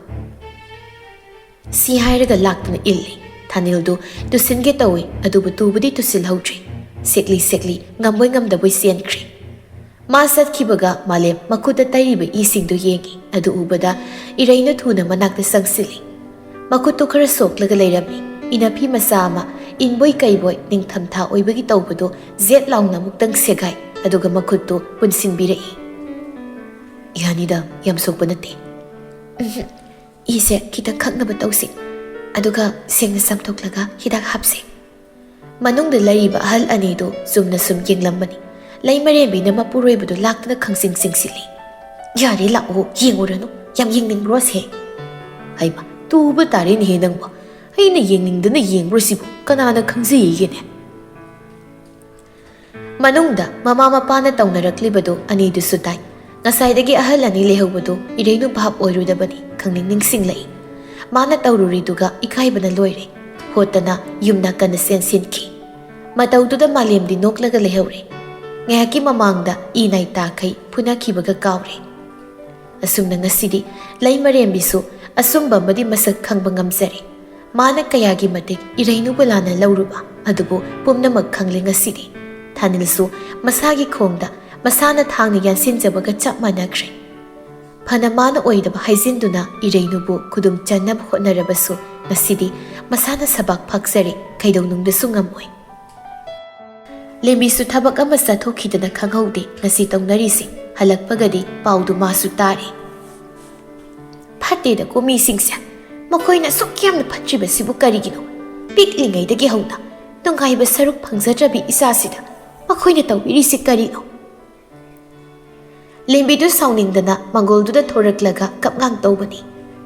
ꯁꯤ ꯍꯥꯏꯔꯒ ꯂꯥꯛꯇꯨꯅ ꯏꯜꯂꯤ꯫ ꯊꯥꯅꯤꯜꯗꯨ ꯇꯨꯁꯤꯟꯒꯦ ꯇꯧꯏ, ꯑꯗꯨꯕꯨ ꯇꯨꯕꯗꯤ ꯇꯨꯁꯤꯜꯍꯧꯗ꯭ꯔꯤ꯫ ꯁꯦꯛꯂꯤ ꯁꯦꯛꯂꯤ, ꯉꯝꯕꯣꯏ ꯉꯝꯗꯕꯣꯏ ꯆꯦꯟꯈ꯭ꯔꯤ꯫ ꯃꯥ ꯆꯠꯈꯤꯕꯒ ꯃꯥꯂꯦꯝ ꯃꯈꯨꯠꯇ ꯇꯩꯔꯤꯕ ꯏꯁꯤꯡꯗꯨ ꯌꯦꯡꯏ꯫ ꯑꯗꯨ ꯎꯕꯗ ꯏꯔꯩꯅꯨ ꯊꯨꯅ ꯃꯅꯥꯛꯇ ꯆꯪꯁꯤꯜꯂꯤ꯫ ꯃꯈꯨꯠꯇꯨ ꯈꯔ ꯁꯣꯛꯂꯒ ꯂꯩꯔꯝꯃꯤ꯫ ꯏꯅꯐꯤ ꯃꯆꯥ ꯑꯃ ꯏꯪꯕꯣꯏ ꯀꯩꯕꯣꯏ ꯅꯤꯡꯊꯝꯊꯥ ꯑꯣꯏꯕꯒꯤ ꯇꯧꯕꯗꯨ ꯖꯦꯠ ꯂꯥꯎꯅ ꯑꯃꯨꯛꯇꯪ ꯁꯦꯒꯥꯏ, ꯑꯗꯨꯒ ꯃꯈꯨꯠꯇꯨ ꯄꯨꯟꯁꯤꯟꯕꯤꯔꯛꯏ꯫ "ꯌꯥꯅꯤꯗ, ꯌꯥꯝ ꯁꯣꯛꯄ ꯅꯠꯇꯦ꯫" "ꯎꯝꯍꯨꯝ, ꯏꯁꯦ ꯈꯤꯇꯪ ꯈꯛꯅꯕ ꯇꯧꯁꯤ, ꯑꯗꯨꯒ ꯁꯦꯡꯅ ꯆꯥꯝꯊꯣꯛꯂꯒ ꯍꯤꯗꯥꯛ ꯍꯥꯞꯁꯤ꯫" ꯃꯅꯨꯡꯗ ꯂꯩꯔꯤꯕ ꯑꯍꯜ ꯑꯅꯤꯗꯨ ꯆꯨꯝꯅ ꯁꯨꯝ ꯌꯦꯡꯂꯝꯕꯅꯤ꯫ ꯂꯩꯃꯔꯦꯝꯕꯤꯅ ꯃꯄꯨꯔꯣꯏꯕꯗꯨ ꯂꯥꯛꯇꯨꯅ ꯈꯪꯆꯤꯡ ꯆꯤꯡꯁꯤꯜꯂꯤ꯫ "ꯌꯥꯔꯦ, ꯂꯥꯛꯑꯣ, ꯌꯦꯡꯉꯨꯔꯅꯨ, ꯌꯥꯝ ꯌꯦꯡꯅꯤꯡꯕ꯭ꯔꯣ ꯑꯁꯦ?" "ꯍꯩꯃ, ꯇꯨꯕ ꯇꯥꯔꯦꯅꯦꯍꯦ ꯅꯪꯕꯣ꯫ ꯑꯩꯅ ꯌꯦꯡꯅꯤꯡꯗꯅ ꯌꯦꯡꯕ꯭ꯔꯣ ꯁꯤꯕꯨ? ꯀꯅꯥꯅ ꯈꯪꯖꯩꯌꯦꯒꯦꯅꯦ?" ꯃꯅꯨꯡꯗ ꯃꯃꯥ ꯃꯄꯥꯅ ꯇꯧꯅꯔꯛꯂꯤꯕꯗꯨ ꯑꯅꯤꯗꯨꯁꯨ ꯇꯥꯏ꯫ ꯉꯁꯥꯏꯗꯒꯤ ꯑꯍꯜ ꯑꯅꯤ ꯂꯩꯍꯧꯕꯗꯨ ꯏꯔꯩꯅꯨ ꯚꯥꯞ ꯑꯣꯏꯔꯨꯗꯕꯅꯤ, ꯈꯪꯅꯤꯡ ꯅꯤꯡꯁꯤꯡꯂꯛꯏ꯫ ꯃꯥꯅ ꯇꯧꯔꯨꯔꯤꯗꯨꯒ ꯏꯀꯥꯏꯕꯅ ꯂꯣꯏꯔꯦ꯫ ꯍꯣꯠꯇꯅ ꯌꯨꯝ ꯅꯥꯀꯟꯗ ꯆꯦꯟꯁꯤꯟꯈꯤ꯫ ꯃꯇꯧꯗꯨꯗ ꯃꯥꯂꯦꯝꯗꯤ ꯅꯣꯛꯂꯒ ꯂꯩꯍꯧꯔꯦ꯫ ꯉꯥꯏꯍꯥꯛꯀꯤ ꯃꯃꯥꯡꯗ ꯏ ꯅꯥꯏ ꯇꯥꯈꯩ ꯐꯨꯅꯈꯤꯕꯒ ꯀꯥꯎꯔꯦ꯫ ꯑꯁꯨꯝꯅ ꯉꯁꯤꯗꯤ ꯂꯩꯃꯔꯦꯝꯕꯤꯁꯨ ꯑꯆꯨꯝꯕ ꯑꯃꯗꯤ ꯃꯁꯛ ꯈꯪꯕ ꯉꯝꯖꯔꯦ꯫ ꯃꯥꯅ ꯀꯌꯥꯒꯤ ꯃꯇꯤꯛ ꯏꯔꯩꯅꯨꯕꯨ ꯂꯥꯟꯅ ꯂꯧꯔꯨꯕ, ꯑꯗꯨꯕꯨ ꯄꯨꯝꯅꯃꯛ ꯈꯪꯂꯦ ꯉꯁꯤꯗꯤ꯫ ꯊꯥꯅꯤꯜꯁꯨ ꯃꯁꯥꯒꯤ ꯈꯣꯡꯗ ꯃꯁꯥꯅ ꯊꯥꯡꯅ ꯌꯥꯟꯁꯤꯟꯖꯕꯒ ꯆꯞ ꯃꯥꯟꯅꯈ꯭ꯔꯦ꯫ ꯐꯅ ꯃꯥꯅ ꯑꯣꯏꯗꯕ ꯍꯥꯏꯖꯤꯟꯗꯨꯅ ꯏꯔꯩꯅꯨꯕꯨ ꯈꯨꯗꯨꯝ ꯆꯟꯅꯕ ꯍꯣꯠꯅꯔꯕꯁꯨ ꯉꯁꯤꯗꯤ ꯃꯁꯥꯅ ꯁꯕꯥꯛ ꯐꯥꯛꯆꯔꯦ, ꯀꯩꯗꯧꯅꯨꯡꯗꯁꯨ ꯉꯝꯃꯣꯏ꯫ ꯂꯦꯝꯕꯤꯁꯨ ꯊꯕꯛ ꯑꯃ ꯆꯠꯊꯣꯛꯈꯤꯗꯅ ꯈꯪꯍꯧꯗꯦ ꯉꯁꯤ ꯇꯧꯅꯔꯤꯁꯦ꯫ ꯍꯜꯂꯛꯄꯒꯗꯤ ꯄꯥꯎꯗꯨ ꯃꯥꯁꯨ ꯇꯥꯔꯦ꯫ ꯐꯠꯇꯦꯗꯀꯣ ꯃꯤꯁꯤꯡꯁꯦ꯫ ꯃꯈꯣꯏꯅ ꯑꯁꯨꯛ ꯌꯥꯝꯅ ꯐꯠꯇ꯭ꯔꯤꯕꯁꯤꯕꯨ ꯀꯔꯤꯒꯤꯅꯣ? ꯄꯤꯛꯂꯤꯉꯩꯗꯒꯤ ꯍꯧꯅ ꯅꯨꯡꯉꯥꯏꯕ ꯁꯔꯨꯛ ꯐꯪꯖꯗ꯭ꯔꯕꯤ ꯏꯆꯥꯁꯤꯗ ꯃꯈꯣꯏꯅ ꯇꯧꯕꯤꯔꯤꯁꯤ ꯀꯔꯤꯅꯣ? ꯂꯦꯝꯕꯤꯗꯨ ꯁꯥꯎꯅꯤꯡꯗꯅ ꯃꯪꯒꯣꯜꯗꯨꯗ ꯊꯣꯔꯛꯂꯒ ꯀꯞꯉꯥꯡ ꯇꯧꯕꯅꯤ꯫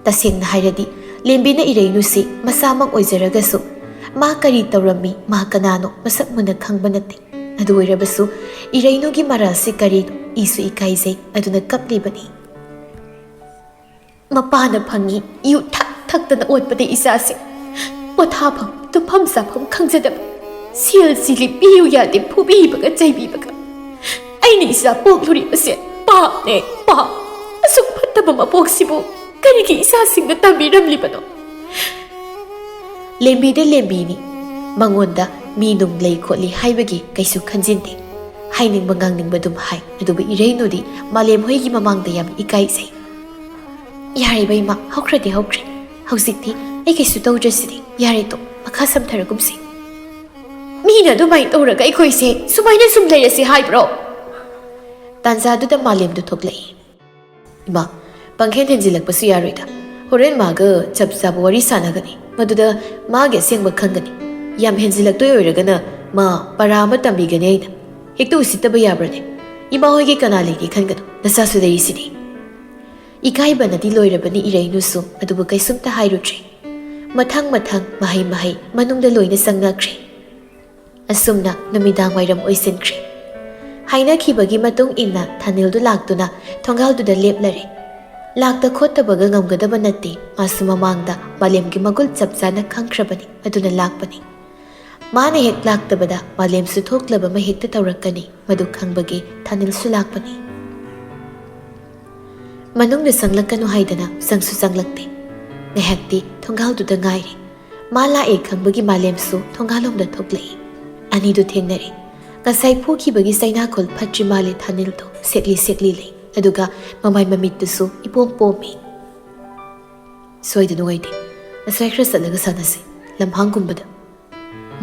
ꯇꯁꯦꯡꯅ ꯍꯥꯏꯔꯗꯤ ꯂꯦꯝꯕꯤꯅ ꯏꯔꯩꯅꯨꯁꯤ ꯃꯆꯥꯃꯛ ꯑꯣꯏꯖꯔꯒꯁꯨ ꯃꯥ ꯀꯔꯤ ꯇꯧꯔꯝꯃꯤ, ꯃꯥ ꯀꯅꯥꯅꯣ ꯃꯁꯛ ꯃꯨꯟꯅ ꯈꯪꯕ ꯅꯠꯇꯦ꯫ ꯑꯗꯨ ꯑꯣꯏꯔꯕꯁꯨ ꯏꯔꯩꯅꯨꯒꯤ ꯃꯔꯥꯜꯁꯤ ꯀꯔꯤꯅꯣ ꯏꯁꯨ ꯏꯀꯥꯏꯖꯩ꯫ ꯑꯗꯨꯅ ꯀꯞꯂꯤꯕꯅꯤ꯫ ꯃꯄꯥꯅ ꯐꯪꯉꯤ ꯌꯨ ꯊꯛ ꯊꯛꯇꯅ ꯑꯣꯠꯄꯗ ꯏꯆꯥꯁꯦ ꯄꯣꯊꯥꯐꯝ ꯇꯨꯝꯐꯝ ꯆꯥꯐꯝ ꯈꯪꯖꯗꯕ, ꯁꯦꯜ ꯆꯤꯂꯤ ꯄꯤꯌꯨ ꯌꯥꯗꯦ ꯐꯨꯕꯤꯕꯒ ꯆꯩꯕꯤꯕꯒ꯫ ꯑꯩꯅ ꯏꯆꯥ ꯄꯣꯛꯂꯨꯔꯤꯕꯁꯦ ꯄꯥꯞꯅꯦ, ꯄꯥꯞ꯫ ꯑꯁꯨꯛ ꯐꯠꯇꯕ ꯃꯄꯣꯛꯁꯤꯕꯨ ꯀꯔꯤꯒꯤ ꯏꯆꯥꯁꯤꯡꯗ ꯇꯝꯕꯤꯔꯝꯂꯤꯕꯅꯣ? ꯂꯦꯝꯕꯤꯗ ꯂꯦꯝꯕꯤꯅꯤ꯫ ꯃꯉꯣꯟꯗ ꯃꯤ ꯅꯨꯡ ꯂꯩ ꯈꯣꯠꯂꯤ ꯍꯥꯏꯕꯒꯤ ꯀꯩꯁꯨ ꯈꯟꯖꯤꯟꯗꯦ꯫ ꯍꯥꯏꯅꯤꯡꯕ ꯉꯥꯡꯅꯤꯡꯕ ꯑꯗꯨꯝ ꯍꯥꯏ꯫ ꯑꯗꯨꯕꯨ ꯏꯔꯩꯅꯨꯗꯤ ꯃꯥꯂꯦꯝ ꯍꯣꯏꯒꯤ ꯃꯃꯥꯡꯗ ꯌꯥꯝ ꯏꯀꯥꯏꯖꯩ꯫ ꯌꯥꯔꯦꯕ ꯏꯃꯥ, ꯍꯧꯈ꯭ꯔꯗꯤ ꯍꯧꯈ꯭ꯔꯦ꯫ ꯍꯧꯖꯤꯛꯇꯤ ꯑꯩ ꯀꯩꯁꯨ ꯇꯧꯗ꯭ꯔꯁꯤꯗꯤ꯫ ꯌꯥꯔꯦ ꯇꯣ, ꯃꯈꯥ ꯁꯝꯊꯔꯒꯨꯝꯁꯤ꯫ ꯃꯤꯅ ꯑꯗꯨꯃꯥꯏꯅ ꯇꯧꯔꯒ ꯑꯩꯈꯣꯏꯁꯦ ꯁꯨꯃꯥꯏꯅ ꯁꯨꯝ ꯂꯩꯔꯁꯤ ꯍꯥꯏꯕ꯭ꯔꯣ? ꯇꯥꯟꯖꯥꯗꯨꯗ ꯃꯥꯂꯦꯝꯗꯨ ꯊꯣꯛꯂꯛꯏ꯫ ꯏꯃꯥ, ꯄꯪꯍꯦꯟ ꯍꯦꯟꯖꯤꯜꯂꯛꯄꯁꯨ ꯌꯥꯔꯣꯏꯗ꯫ ꯍꯣꯔꯦꯟ ꯃꯥꯒ ꯆꯞ ꯆꯥꯕ ꯋꯥꯔꯤ ꯁꯥꯟꯅꯒꯅꯤ꯫ ꯃꯗꯨꯗ ꯃꯥꯒꯤ ꯑꯁꯦꯡꯕ ꯈꯪꯒꯅꯤ꯫ ꯌꯥꯝ ꯍꯦꯟꯖꯤꯜꯂꯛꯇꯣꯏ ꯑꯣꯏꯔꯒꯅ ꯃꯥ ꯄꯔꯥ ꯑꯃ ꯇꯝꯕꯤꯒꯅꯤ ꯑꯩꯅ꯫ ꯍꯦꯛꯇ ꯎꯁꯤꯠꯇꯕ ꯌꯥꯕ꯭ꯔꯅꯦ? ꯏꯃꯥ ꯍꯣꯏꯒꯤ ꯀꯅꯥ ꯂꯩꯒꯦ ꯈꯟꯒꯅꯨ꯫ ꯅꯆꯥꯁꯨ ꯂꯩꯔꯤꯁꯤꯗꯤ꯫ ꯏꯀꯥꯏꯕꯅꯗꯤ ꯂꯣꯏꯔꯕꯅꯤ ꯏꯔꯩꯅꯨꯁꯨ, ꯑꯗꯨꯕꯨ ꯀꯩꯁꯨꯝꯇ ꯍꯥꯏꯔꯨꯗ꯭ꯔꯦ꯫ ꯃꯊꯪ ꯃꯊꯪ ꯃꯍꯩ ꯃꯍꯩ ꯃꯅꯨꯡꯗ ꯂꯣꯏꯅ ꯆꯪꯅꯈ꯭ꯔꯦ꯫ ꯑꯁꯨꯝꯅ ꯅꯨꯃꯤꯗꯥꯡ ꯋꯥꯏꯔꯝ ꯑꯣꯏꯁꯤꯟꯈ꯭ꯔꯦ꯫ ꯍꯥꯏꯅꯈꯤꯕꯒꯤ ꯃꯇꯨꯡ ꯏꯟꯅ ꯊꯥꯅꯤꯜꯗꯨ ꯂꯥꯛꯇꯨꯅ ꯊꯣꯡꯒꯥꯜꯗꯨꯗ ꯂꯦꯞꯂꯔꯦ꯫ ꯂꯥꯛꯇ ꯈꯣꯠꯇꯕꯒ ꯉꯝꯒꯗꯕ ꯅꯠꯇꯦ꯫ ꯃꯥꯁꯨ ꯃꯃꯥꯡꯗ ꯃꯥꯂꯦꯝꯒꯤ ꯃꯒꯨꯜ ꯆꯞ ꯆꯥꯅ ꯈꯪꯈ꯭ꯔꯕꯅꯤ, ꯑꯗꯨꯅ ꯂꯥꯛꯄꯅꯤ꯫ ꯃꯥꯅ ꯍꯦꯛ ꯂꯥꯛꯇꯕꯗ ꯃꯥꯂꯦꯝꯁꯨ ꯊꯣꯛꯂꯕ ꯑꯃ ꯍꯦꯛꯇ ꯇꯧꯔꯛꯀꯅꯤ꯫ ꯃꯗꯨ ꯈꯪꯕꯒꯤ ꯊꯥꯅꯤꯜꯁꯨ ꯂꯥꯛꯄꯅꯤ꯫ ꯃꯅꯨꯡꯗ ꯆꯪꯂꯛꯀꯅꯨ ꯍꯥꯏꯗꯅ ꯆꯪꯁꯨ ꯆꯪꯂꯛꯇꯦ꯫ ꯉꯥꯏꯍꯥꯛꯇꯤ ꯊꯣꯡꯒꯥꯜꯗꯨꯗ ꯉꯥꯏꯔꯦ꯫ ꯃꯥ ꯂꯥꯛꯑꯦ ꯈꯪꯕꯒꯤ ꯃꯥꯂꯦꯝꯁꯨ ꯊꯣꯡꯒꯥꯜꯂꯣꯝꯗ ꯊꯣꯛꯂꯛꯏ꯫ ꯑꯅꯤꯗꯨ ꯊꯦꯡꯅꯔꯦ꯫ ꯉꯁꯥꯏ ꯐꯨꯈꯤꯕꯒꯤ ꯆꯩꯅꯥꯈꯣꯜ ꯐꯠꯇ꯭ꯔꯤ ꯃꯥꯜꯂꯦ ꯊꯥꯅꯤꯜꯗꯣ ꯁꯦꯛꯂꯤ ꯁꯦꯛꯂꯤ ꯂꯩ, ꯑꯗꯨꯒ ꯃꯃꯥꯏ ꯃꯃꯤꯠꯇꯨꯁꯨ ꯏꯄꯣꯝ ꯄꯣꯝꯃꯤ꯫ "ꯁꯣꯏꯗ ꯅꯨꯡꯉꯥꯏꯇꯦ, ꯉꯁꯥꯏ ꯈꯔ ꯆꯠꯂꯒ ꯁꯥꯟꯅꯁꯤ, ꯂꯝꯍꯥꯡꯒꯨꯝꯕꯗ",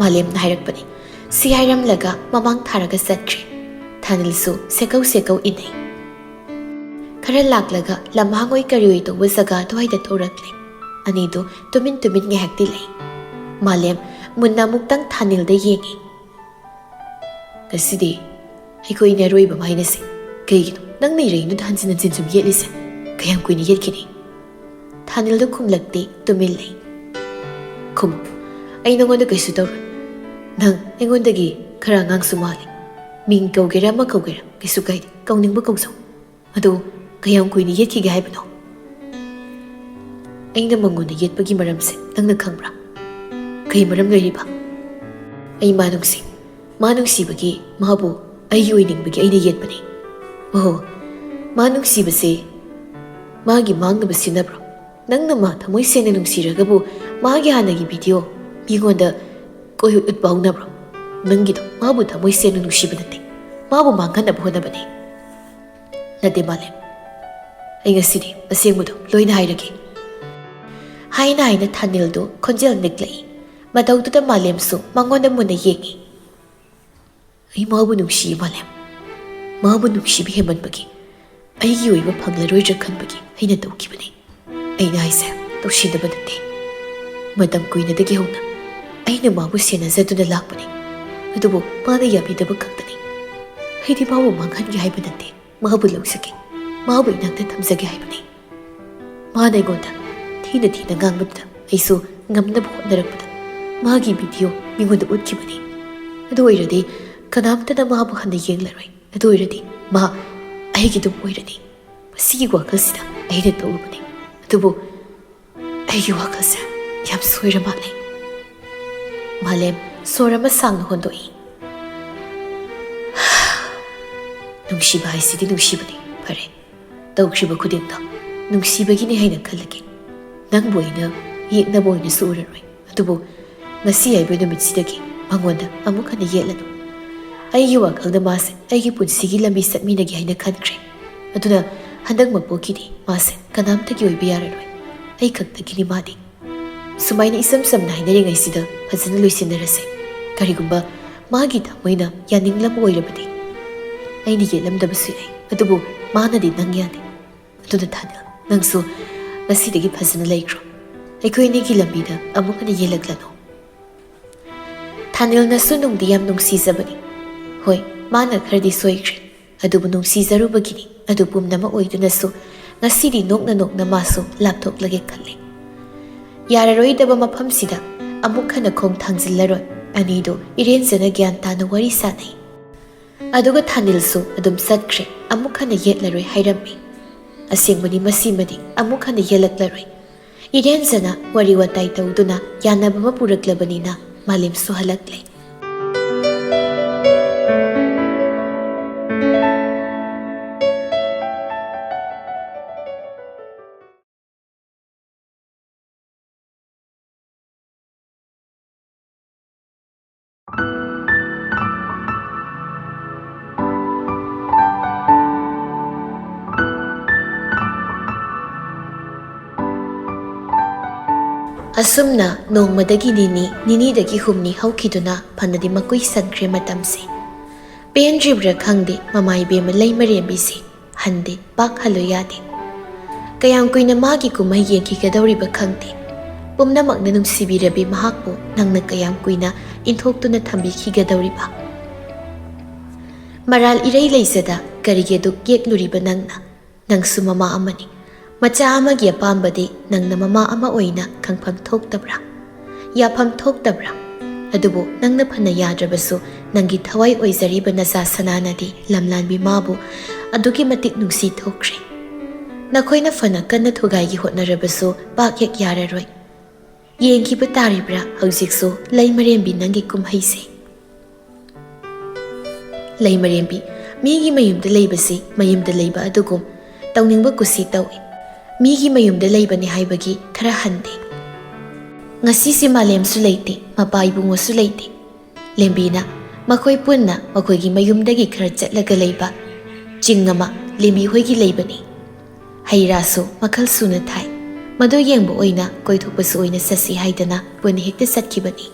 ꯃꯥꯂꯦꯝꯅ ꯍꯥꯏꯔꯛꯄꯅꯤ꯫ ꯁꯤ ꯍꯥꯏꯔꯝꯂꯒ ꯃꯃꯥꯡ ꯊꯥꯔꯒ ꯆꯠꯈ꯭ꯔꯦ꯫ ꯊꯥꯅꯤꯜꯁꯨ ꯁꯦꯀꯧ ꯁꯦꯀꯧ ꯏꯟꯅꯩ꯫ ꯈꯔ ꯂꯥꯛꯂꯒ ꯂꯝꯍꯥꯡ ꯑꯣꯏ ꯀꯔꯤ ꯑꯣꯏ ꯇꯧꯕ ꯖꯒꯥ ꯑꯗꯨꯋꯥꯏꯗ ꯊꯣꯔꯛꯂꯦ꯫ ꯑꯅꯤꯗꯨ ꯇꯨꯃꯤꯟ ꯇꯨꯃꯤꯟ ꯉꯥꯏꯍꯥꯛꯇꯤ ꯂꯩ꯫ ꯃꯥꯂꯦꯝ ꯃꯨꯟꯅ ꯑꯃꯨꯛꯇꯪ ꯊꯥꯅꯤꯜꯗ ꯌꯦꯡꯉꯤ꯫ "ꯉꯁꯤꯗꯤ ꯑꯩꯈꯣꯏ ꯑꯅꯤ ꯑꯔꯣꯏꯕ ꯑꯃ ꯍꯥꯏꯅꯁꯦ꯫ ꯀꯩꯒꯤꯅꯣ ꯅꯪꯅ ꯏꯔꯩꯅꯨꯗ ꯍꯟꯖꯤꯟ ꯍꯟꯖꯤꯟ ꯁꯨꯝ ꯌꯦꯠꯂꯤꯁꯦ? ꯀꯌꯥꯝ ꯀꯨꯏꯅ ꯌꯦꯠꯈꯤꯅꯤ?" ꯊꯥꯅꯤꯜꯗꯣ ꯈꯨꯝꯂꯛꯇꯦ, ꯇꯨꯃꯤꯟ ꯂꯩ꯫ "ꯈꯨꯝꯃꯨ, ꯑꯩ ꯅꯉꯣꯟꯗ ꯀꯩꯁꯨ ꯇꯧꯔꯣꯏ꯫ ꯅꯪ ꯑꯩꯉꯣꯟꯗꯒꯤ ꯈꯔ ꯑꯉꯥꯡꯁꯨ ꯃꯥꯜꯂꯤ꯫ ꯃꯤꯡ ꯀꯧꯒꯦꯔꯥ ꯑꯃ ꯀꯧꯒꯦꯔꯥ ꯀꯩꯁꯨ ꯀꯥꯏꯗꯦ, ꯀꯧꯅꯤꯡꯕ ꯀꯧꯖꯧ꯫ ꯑꯗꯣ ꯀꯌꯥꯝ ꯀꯨꯏꯅ ꯌꯦꯠꯈꯤꯒꯦ ꯍꯥꯏꯕꯅꯣ?" "ꯑꯩꯅ ꯃꯉꯣꯟꯗ ꯌꯦꯠꯄꯒꯤ ꯃꯔꯝꯁꯦ ꯅꯪꯅ ꯈꯪꯕ꯭ꯔꯥ? ꯀꯩ ꯃꯔꯝ ꯂꯩꯔꯤꯕ?" "ꯑꯩ ꯃꯥ ꯅꯨꯡꯁꯤ꯫ ꯃꯥ ꯅꯨꯡꯁꯤꯕꯒꯤ, ꯃꯥꯕꯨ ꯑꯩꯒꯤ ꯑꯣꯏꯅꯤꯡꯕꯒꯤ ꯑꯩꯅ ꯌꯦꯠꯄꯅꯤ꯫" "ꯑꯣꯍꯣ, ꯃꯥ ꯅꯨꯡꯁꯤꯕꯁꯦ ꯃꯥꯒꯤ ꯃꯥꯡꯅꯕ ꯁꯤꯖꯤꯟꯅꯕ꯭ꯔꯣ? ꯅꯪꯅ ꯃꯥ ꯊꯃꯣꯏ ꯁꯦꯡꯅ ꯅꯨꯡꯁꯤꯔꯒꯕꯨ ꯃꯥꯒꯤ ꯍꯥꯟꯅꯒꯤ ꯚꯤꯗꯤꯑꯣ ꯃꯤꯉꯣꯟꯗ ꯀꯣꯏ ꯎꯠꯄ ꯍꯧꯅꯕ꯭ꯔꯣ? ꯅꯪꯒꯤꯗꯣ ꯃꯥꯕꯨ ꯊꯃꯣꯏ ꯁꯦꯡꯅ ꯅꯨꯡꯁꯤꯕ ꯅꯠꯇꯦ, ꯃꯥꯕꯨ ꯃꯥꯡꯍꯟꯅꯕ ꯍꯣꯠꯅꯕꯅꯤ꯫" "ꯅꯠꯇꯦ ꯃꯥꯂꯦꯝ, ꯑꯩ ꯉꯁꯤꯗꯤ ꯑꯁꯦꯡꯕꯗꯣ ꯂꯣꯏꯅ ꯍꯥꯏꯔꯒꯦ꯫" ꯍꯥꯏꯅ ꯍꯥꯏꯅ ꯊꯥꯅꯤꯜꯗꯣ ꯈꯣꯟꯖꯦꯜ ꯅꯤꯛꯂꯛꯏ꯫ ꯃꯇꯧꯗꯨꯗ ꯃꯥꯂꯦꯝꯁꯨ ꯃꯉꯣꯟꯗ ꯃꯨꯟꯅ ꯌꯦꯡꯉꯤ꯫ "ꯑꯩ ꯃꯥꯕꯨ ꯅꯨꯡꯁꯤꯌꯦ ꯃꯥꯂꯦꯝ꯫ ꯃꯥꯕꯨ ꯅꯨꯡꯁꯤꯕ ꯍꯦꯟꯃꯟꯕꯒꯤ ꯑꯩꯒꯤ ꯑꯣꯏꯕ ꯐꯪꯂꯔꯣꯏꯗ꯭ꯔꯥ ꯈꯟꯕꯒꯤ ꯑꯩꯅ ꯇꯧꯈꯤꯕꯅꯤ꯫ ꯑꯩꯅ ꯍꯥꯏꯁꯦ ꯇꯧꯁꯤꯟꯅꯕ ꯅꯠꯇꯦ꯫ ꯃꯇꯝ ꯀꯨꯏꯅꯗꯒꯤ ꯍꯧꯅ ꯑꯩꯅ ꯃꯥꯕꯨ ꯁꯦꯟꯅꯖꯗꯨꯅ ꯂꯥꯛꯄꯅꯤ꯫ ꯑꯗꯨꯕꯨ ꯃꯥꯅ ꯌꯥꯕꯤꯗꯕ ꯈꯛꯇꯅꯤ꯫ ꯑꯩꯗꯤ ꯃꯥꯕꯨ ꯃꯥꯡꯍꯟꯒꯦ ꯍꯥꯏꯕ ꯅꯠꯇꯦ, ꯃꯥꯕꯨ ꯂꯧꯖꯒꯦ, ꯃꯥꯕꯨ ꯏꯅꯥꯛꯇ ꯊꯝꯖꯒꯦ ꯍꯥꯏꯕꯅꯤ꯫ ꯃꯥꯅ ꯑꯩꯉꯣꯟꯗ ꯊꯤꯅ ꯊꯤꯅ ꯉꯥꯡꯕꯗꯨꯗ ꯑꯩꯁꯨ ꯉꯝꯅꯕ ꯍꯣꯠꯅꯔꯛꯄꯗ ꯃꯥꯒꯤ ꯚꯤꯗꯤꯑꯣ ꯃꯤꯉꯣꯟꯗ ꯎꯠꯈꯤꯕꯅꯤ꯫ ꯑꯗꯨ ꯑꯣꯏꯔꯗꯤ ꯀꯅꯥꯝꯇꯅ ꯃꯥꯕꯨ ꯍꯟꯅ ꯌꯦꯡꯂꯔꯣꯏ꯫ ꯑꯗꯨ ꯑꯣꯏꯔꯗꯤ ꯃꯥ ꯑꯩꯒꯤꯗꯨꯝ ꯑꯣꯏꯔꯅꯤ꯫ ꯃꯁꯤꯒꯤ ꯋꯥꯈꯜꯁꯤꯗ ꯑꯩꯅ ꯇꯧꯔꯨꯕꯅꯤ꯫ ꯑꯗꯨꯕꯨ ꯑꯩꯒꯤ ꯋꯥꯈꯜꯁꯦ ꯌꯥꯝ ꯁꯣꯏꯔ ꯃꯥꯜꯂꯦ꯫" ꯃꯥꯂꯦꯝ ꯁꯣꯔ ꯑꯃ ꯁꯥꯡꯅ ꯍꯣꯟꯗꯣꯛꯏ꯫ "ꯅꯨꯡꯁꯤꯕ ꯍꯥꯏꯁꯤꯗꯤ ꯅꯨꯡꯁꯤꯕꯅꯤ꯫ ꯐꯔꯦ, ꯇꯧꯈ꯭ꯔꯤꯕ ꯈꯨꯗꯤꯡꯗꯣ ꯅꯨꯡꯁꯤꯕꯒꯤꯅꯤ ꯍꯥꯏꯅ ꯈꯜꯂꯒꯦ꯫ ꯅꯪꯕꯨ ꯑꯩꯅ ꯌꯦꯛꯅꯕ ꯑꯣꯏꯅꯁꯨ ꯎꯔꯔꯣꯏ꯫ ꯑꯗꯨꯕꯨ ꯉꯁꯤ ꯍꯥꯏꯕ ꯅꯨꯃꯤꯠꯁꯤꯗꯒꯤ ꯃꯉꯣꯟꯗ ꯑꯃꯨꯛ ꯍꯟꯅ ꯌꯦꯠꯂꯅꯨ꯫ ꯑꯩꯒꯤ ꯋꯥꯈꯜꯗ ꯃꯥꯁꯦ ꯑꯩꯒꯤ ꯄꯨꯟꯁꯤꯒꯤ ꯂꯝꯕꯤ ꯆꯠꯃꯤꯟꯅꯒꯦ ꯍꯥꯏꯅ ꯈꯟꯈ꯭ꯔꯦ꯫ ꯑꯗꯨꯅ ꯍꯟꯗꯛ ꯃꯄꯣꯛꯀꯤꯗꯤ ꯃꯥꯁꯦ ꯀꯅꯥꯝꯇꯒꯤ ꯑꯣꯏꯕ ꯌꯥꯔꯔꯣꯏ꯫ ꯑꯩ ꯈꯛꯇꯒꯤꯅꯤ ꯃꯥꯗꯤ꯫ ꯁꯨꯃꯥꯏꯅ ꯏꯆꯝ ꯆꯝꯅ ꯍꯥꯏꯅꯔꯤꯉꯩꯁꯤꯗ ꯐꯖꯅ ꯂꯣꯏꯁꯤꯟꯅꯔꯁꯦ꯫ ꯀꯔꯤꯒꯨꯝꯕ ꯃꯥꯒꯤ ꯊꯃꯣꯏꯅ ꯌꯥꯅꯤꯡꯂꯝꯕ ꯑꯣꯏꯔꯕꯗꯤ ꯑꯩꯅ ꯌꯦꯠꯂꯝꯗꯕꯁꯨ ꯌꯥꯏ꯫ ꯑꯗꯨꯕꯨ ꯃꯥꯅꯗꯤ ꯅꯪ ꯌꯥꯅꯤ꯫ ꯑꯗꯨꯅ ꯊꯥꯅꯤꯜ, ꯅꯪꯁꯨ ꯉꯁꯤꯗꯒꯤ ꯐꯖꯅ ꯂꯩꯈ꯭ꯔꯣ꯫ ꯑꯩꯈꯣꯏ ꯑꯅꯤꯒꯤ ꯂꯝꯕꯤꯗ ꯑꯃꯨꯛ ꯍꯟꯅ ꯌꯦꯜꯂꯛꯂꯅꯨ꯫ ꯊꯥꯅꯤꯜꯅꯁꯨ ꯅꯨꯡꯗꯤ ꯌꯥꯝ ꯅꯨꯡꯁꯤꯖꯕꯅꯤ꯫ ꯍꯣꯏ, ꯃꯥꯅ ꯈꯔꯗꯤ ꯁꯣꯏꯈ꯭ꯔꯦ, ꯑꯗꯨꯕꯨ ꯅꯨꯡꯁꯤꯖꯔꯨꯕꯒꯤꯅꯤ꯫ ꯑꯗꯨ ꯄꯨꯝꯅꯃꯛ ꯑꯣꯏꯗꯨꯅꯁꯨ ꯉꯁꯤꯗꯤ ꯅꯣꯛꯅ ꯅꯣꯛꯅ ꯃꯥꯁꯨ ꯂꯥꯞꯊꯣꯛꯂꯒꯦ ꯈꯜꯂꯤ꯫ ꯌꯥꯔꯔꯣꯏꯗꯕ ꯃꯐꯝꯁꯤꯗ ꯑꯃꯨꯛ ꯍꯟꯅ ꯈꯣꯡ ꯊꯥꯡꯖꯤꯜꯂꯔꯣꯏ꯫ ꯑꯅꯤꯗꯨ ꯏꯔꯦꯟꯖꯅ ꯒ꯭ꯌꯥꯟ ꯇꯥꯅ ꯋꯥꯔꯤ ꯁꯥꯅꯩ꯫ ꯑꯗꯨꯒ ꯊꯥꯅꯤꯜꯁꯨ ꯑꯗꯨꯝ ꯆꯠꯈ꯭ꯔꯦ, ꯑꯃꯨꯛ ꯍꯟꯅ ꯌꯦꯠꯂꯔꯣꯏ ꯍꯥꯏꯔꯝꯃꯤ꯫ ꯑꯁꯦꯡꯕꯅꯤ, ꯃꯁꯤꯃꯗꯤ ꯑꯃꯨꯛ ꯍꯟꯅ ꯌꯦꯠꯂꯛꯂꯔꯣꯏ꯫ ꯏꯔꯦꯟꯖꯅ ꯋꯥꯔꯤ ꯋꯥꯇꯥꯏ ꯇꯧꯗꯨꯅ ꯌꯥꯅꯕ ꯑꯃ ꯄꯨꯔꯛꯂꯕꯅꯤꯅ ꯃꯥꯂꯦꯝꯁꯨ ꯍꯜꯂꯛꯂꯦ꯫ ꯑꯁꯨꯝꯅ ꯅꯣꯡꯃꯗꯒꯤ ꯅꯤꯅꯤ, ꯅꯤꯅꯤꯗꯒꯤ ꯍꯨꯝꯅꯤ ꯍꯧꯈꯤꯗꯨꯅ ꯐꯅꯗꯤ ꯃꯀꯨꯏ ꯁꯟꯈ꯭ꯔꯦ ꯃꯇꯝꯁꯦ꯫ ꯄꯦꯟꯗ꯭ꯔꯤꯕ꯭ꯔꯥ ꯈꯪꯗꯦ, ꯃꯃꯥ ꯏꯕꯦꯝꯃ ꯂꯩꯃꯔꯦꯝꯕꯤꯁꯦ꯫ ꯍꯟꯗꯦ, ꯄꯥꯛ ꯍꯜꯂꯨ ꯌꯥꯗꯦ꯫ ꯀꯌꯥꯝ ꯀꯨꯏꯅ ꯃꯥꯒꯤ ꯀꯨꯝꯍꯩ ꯌꯦꯡꯈꯤꯒꯗꯧꯔꯤꯕ ꯈꯪꯗꯦ꯫ ꯄꯨꯝꯅꯃꯛꯅ ꯅꯨꯡꯁꯤꯕꯤꯔꯕꯤ ꯃꯍꯥꯛꯄꯨ ꯅꯪꯅ ꯀꯌꯥꯝ ꯀꯨꯏꯅ ꯏꯟꯊꯣꯛꯇꯨꯅ ꯊꯝꯕꯤꯈꯤꯒꯗꯧꯔꯤꯕ? ꯃꯔꯥꯜ ꯏꯔꯩ ꯂꯩꯖꯗ ꯀꯔꯤꯒꯤ ꯑꯗꯨꯛ ꯌꯦꯛꯂꯨꯔꯤꯕ ꯅꯪꯅ? ꯅꯪꯁꯨ ꯃꯃꯥ ꯑꯃꯅꯤ꯫ ꯃꯆꯥ ꯑꯃꯒꯤ ꯑꯄꯥꯝꯕꯗꯤ ꯅꯪꯅ ꯃꯃꯥ ꯑꯃ ꯑꯣꯏꯅ ꯈꯪꯐꯝ ꯊꯣꯛꯇꯕ꯭ꯔꯥ? ꯌꯥꯐꯝ ꯊꯣꯛꯇꯕ꯭ꯔꯥ? ꯑꯗꯨꯕꯨ ꯅꯪꯅ ꯐꯅ ꯌꯥꯗ꯭ꯔꯕꯁꯨ, ꯅꯪꯒꯤ ꯊꯋꯥꯏ ꯑꯣꯏꯖꯔꯤꯕ ꯅꯆꯥ ꯁꯅꯥꯅꯗꯤ ꯂꯝꯂꯥꯟꯕꯤ ꯃꯥꯕꯨ ꯑꯗꯨꯛꯀꯤ ꯃꯇꯤꯛ ꯅꯨꯡꯁꯤ ꯊꯣꯛꯈ꯭ꯔꯦ꯫ ꯅꯈꯣꯏꯅ ꯐꯅ ꯀꯟꯅ ꯊꯨꯒꯥꯏꯒꯤ ꯍꯣꯠꯅꯔꯕꯁꯨ ꯄꯥꯛ ꯍꯦꯛ ꯌꯥꯔꯔꯣꯏ꯫ ꯌꯦꯡꯈꯤꯕ ꯇꯥꯔꯤꯕ꯭ꯔꯥ ꯍꯧꯖꯤꯛꯁꯨ ꯂꯩꯃꯔꯦꯝꯕꯤ ꯅꯪꯒꯤ ꯀꯨꯝꯍꯩꯁꯦ? ꯂꯩꯃꯔꯦꯝꯕꯤ, ꯃꯤꯒꯤ ꯃꯌꯨꯝꯗ ꯂꯩꯕꯁꯤ ꯃꯌꯨꯝꯗ ꯂꯩꯕ ꯑꯗꯨꯒꯨꯝ ꯇꯧꯅꯤꯡꯕ ꯀꯨꯁꯤ ꯇꯧꯏ꯫ ꯃꯤꯒꯤ ꯃꯌꯨꯝꯗ ꯂꯩꯕꯅꯤ ꯍꯥꯏꯕꯒꯤ ꯈꯔ ꯍꯟꯗꯦ꯫ ꯉꯁꯤꯁꯤ ꯃꯥꯂꯦꯝꯁꯨ ꯂꯩꯇꯦ, ꯃꯄꯥ ꯏꯕꯨꯡꯉꯣꯁꯨ ꯂꯩꯇꯦ꯫ ꯂꯦꯝꯕꯤꯅ ꯃꯈꯣꯏ ꯄꯨꯟꯅ ꯃꯈꯣꯏꯒꯤ ꯃꯌꯨꯝꯗꯒꯤ ꯈꯔ ꯆꯠꯂꯒ ꯂꯩꯕ ꯆꯤꯡ ꯑꯃ ꯂꯦꯝꯕꯤ ꯍꯣꯏꯒꯤ ꯂꯩꯕꯅꯤ꯫ ꯍꯩ ꯔꯥꯁꯨ ꯃꯈꯜ ꯁꯨꯅ ꯊꯥꯏ꯫ ꯃꯗꯨ ꯌꯦꯡꯕ ꯑꯣꯏꯅ ꯀꯣꯏꯊꯣꯛꯄꯁꯨ ꯑꯣꯏꯅ ꯆꯠꯁꯤ ꯍꯥꯏꯗꯅ ꯄꯨꯟꯅ ꯍꯦꯛꯇ ꯆꯠꯈꯤꯕꯅꯤ꯫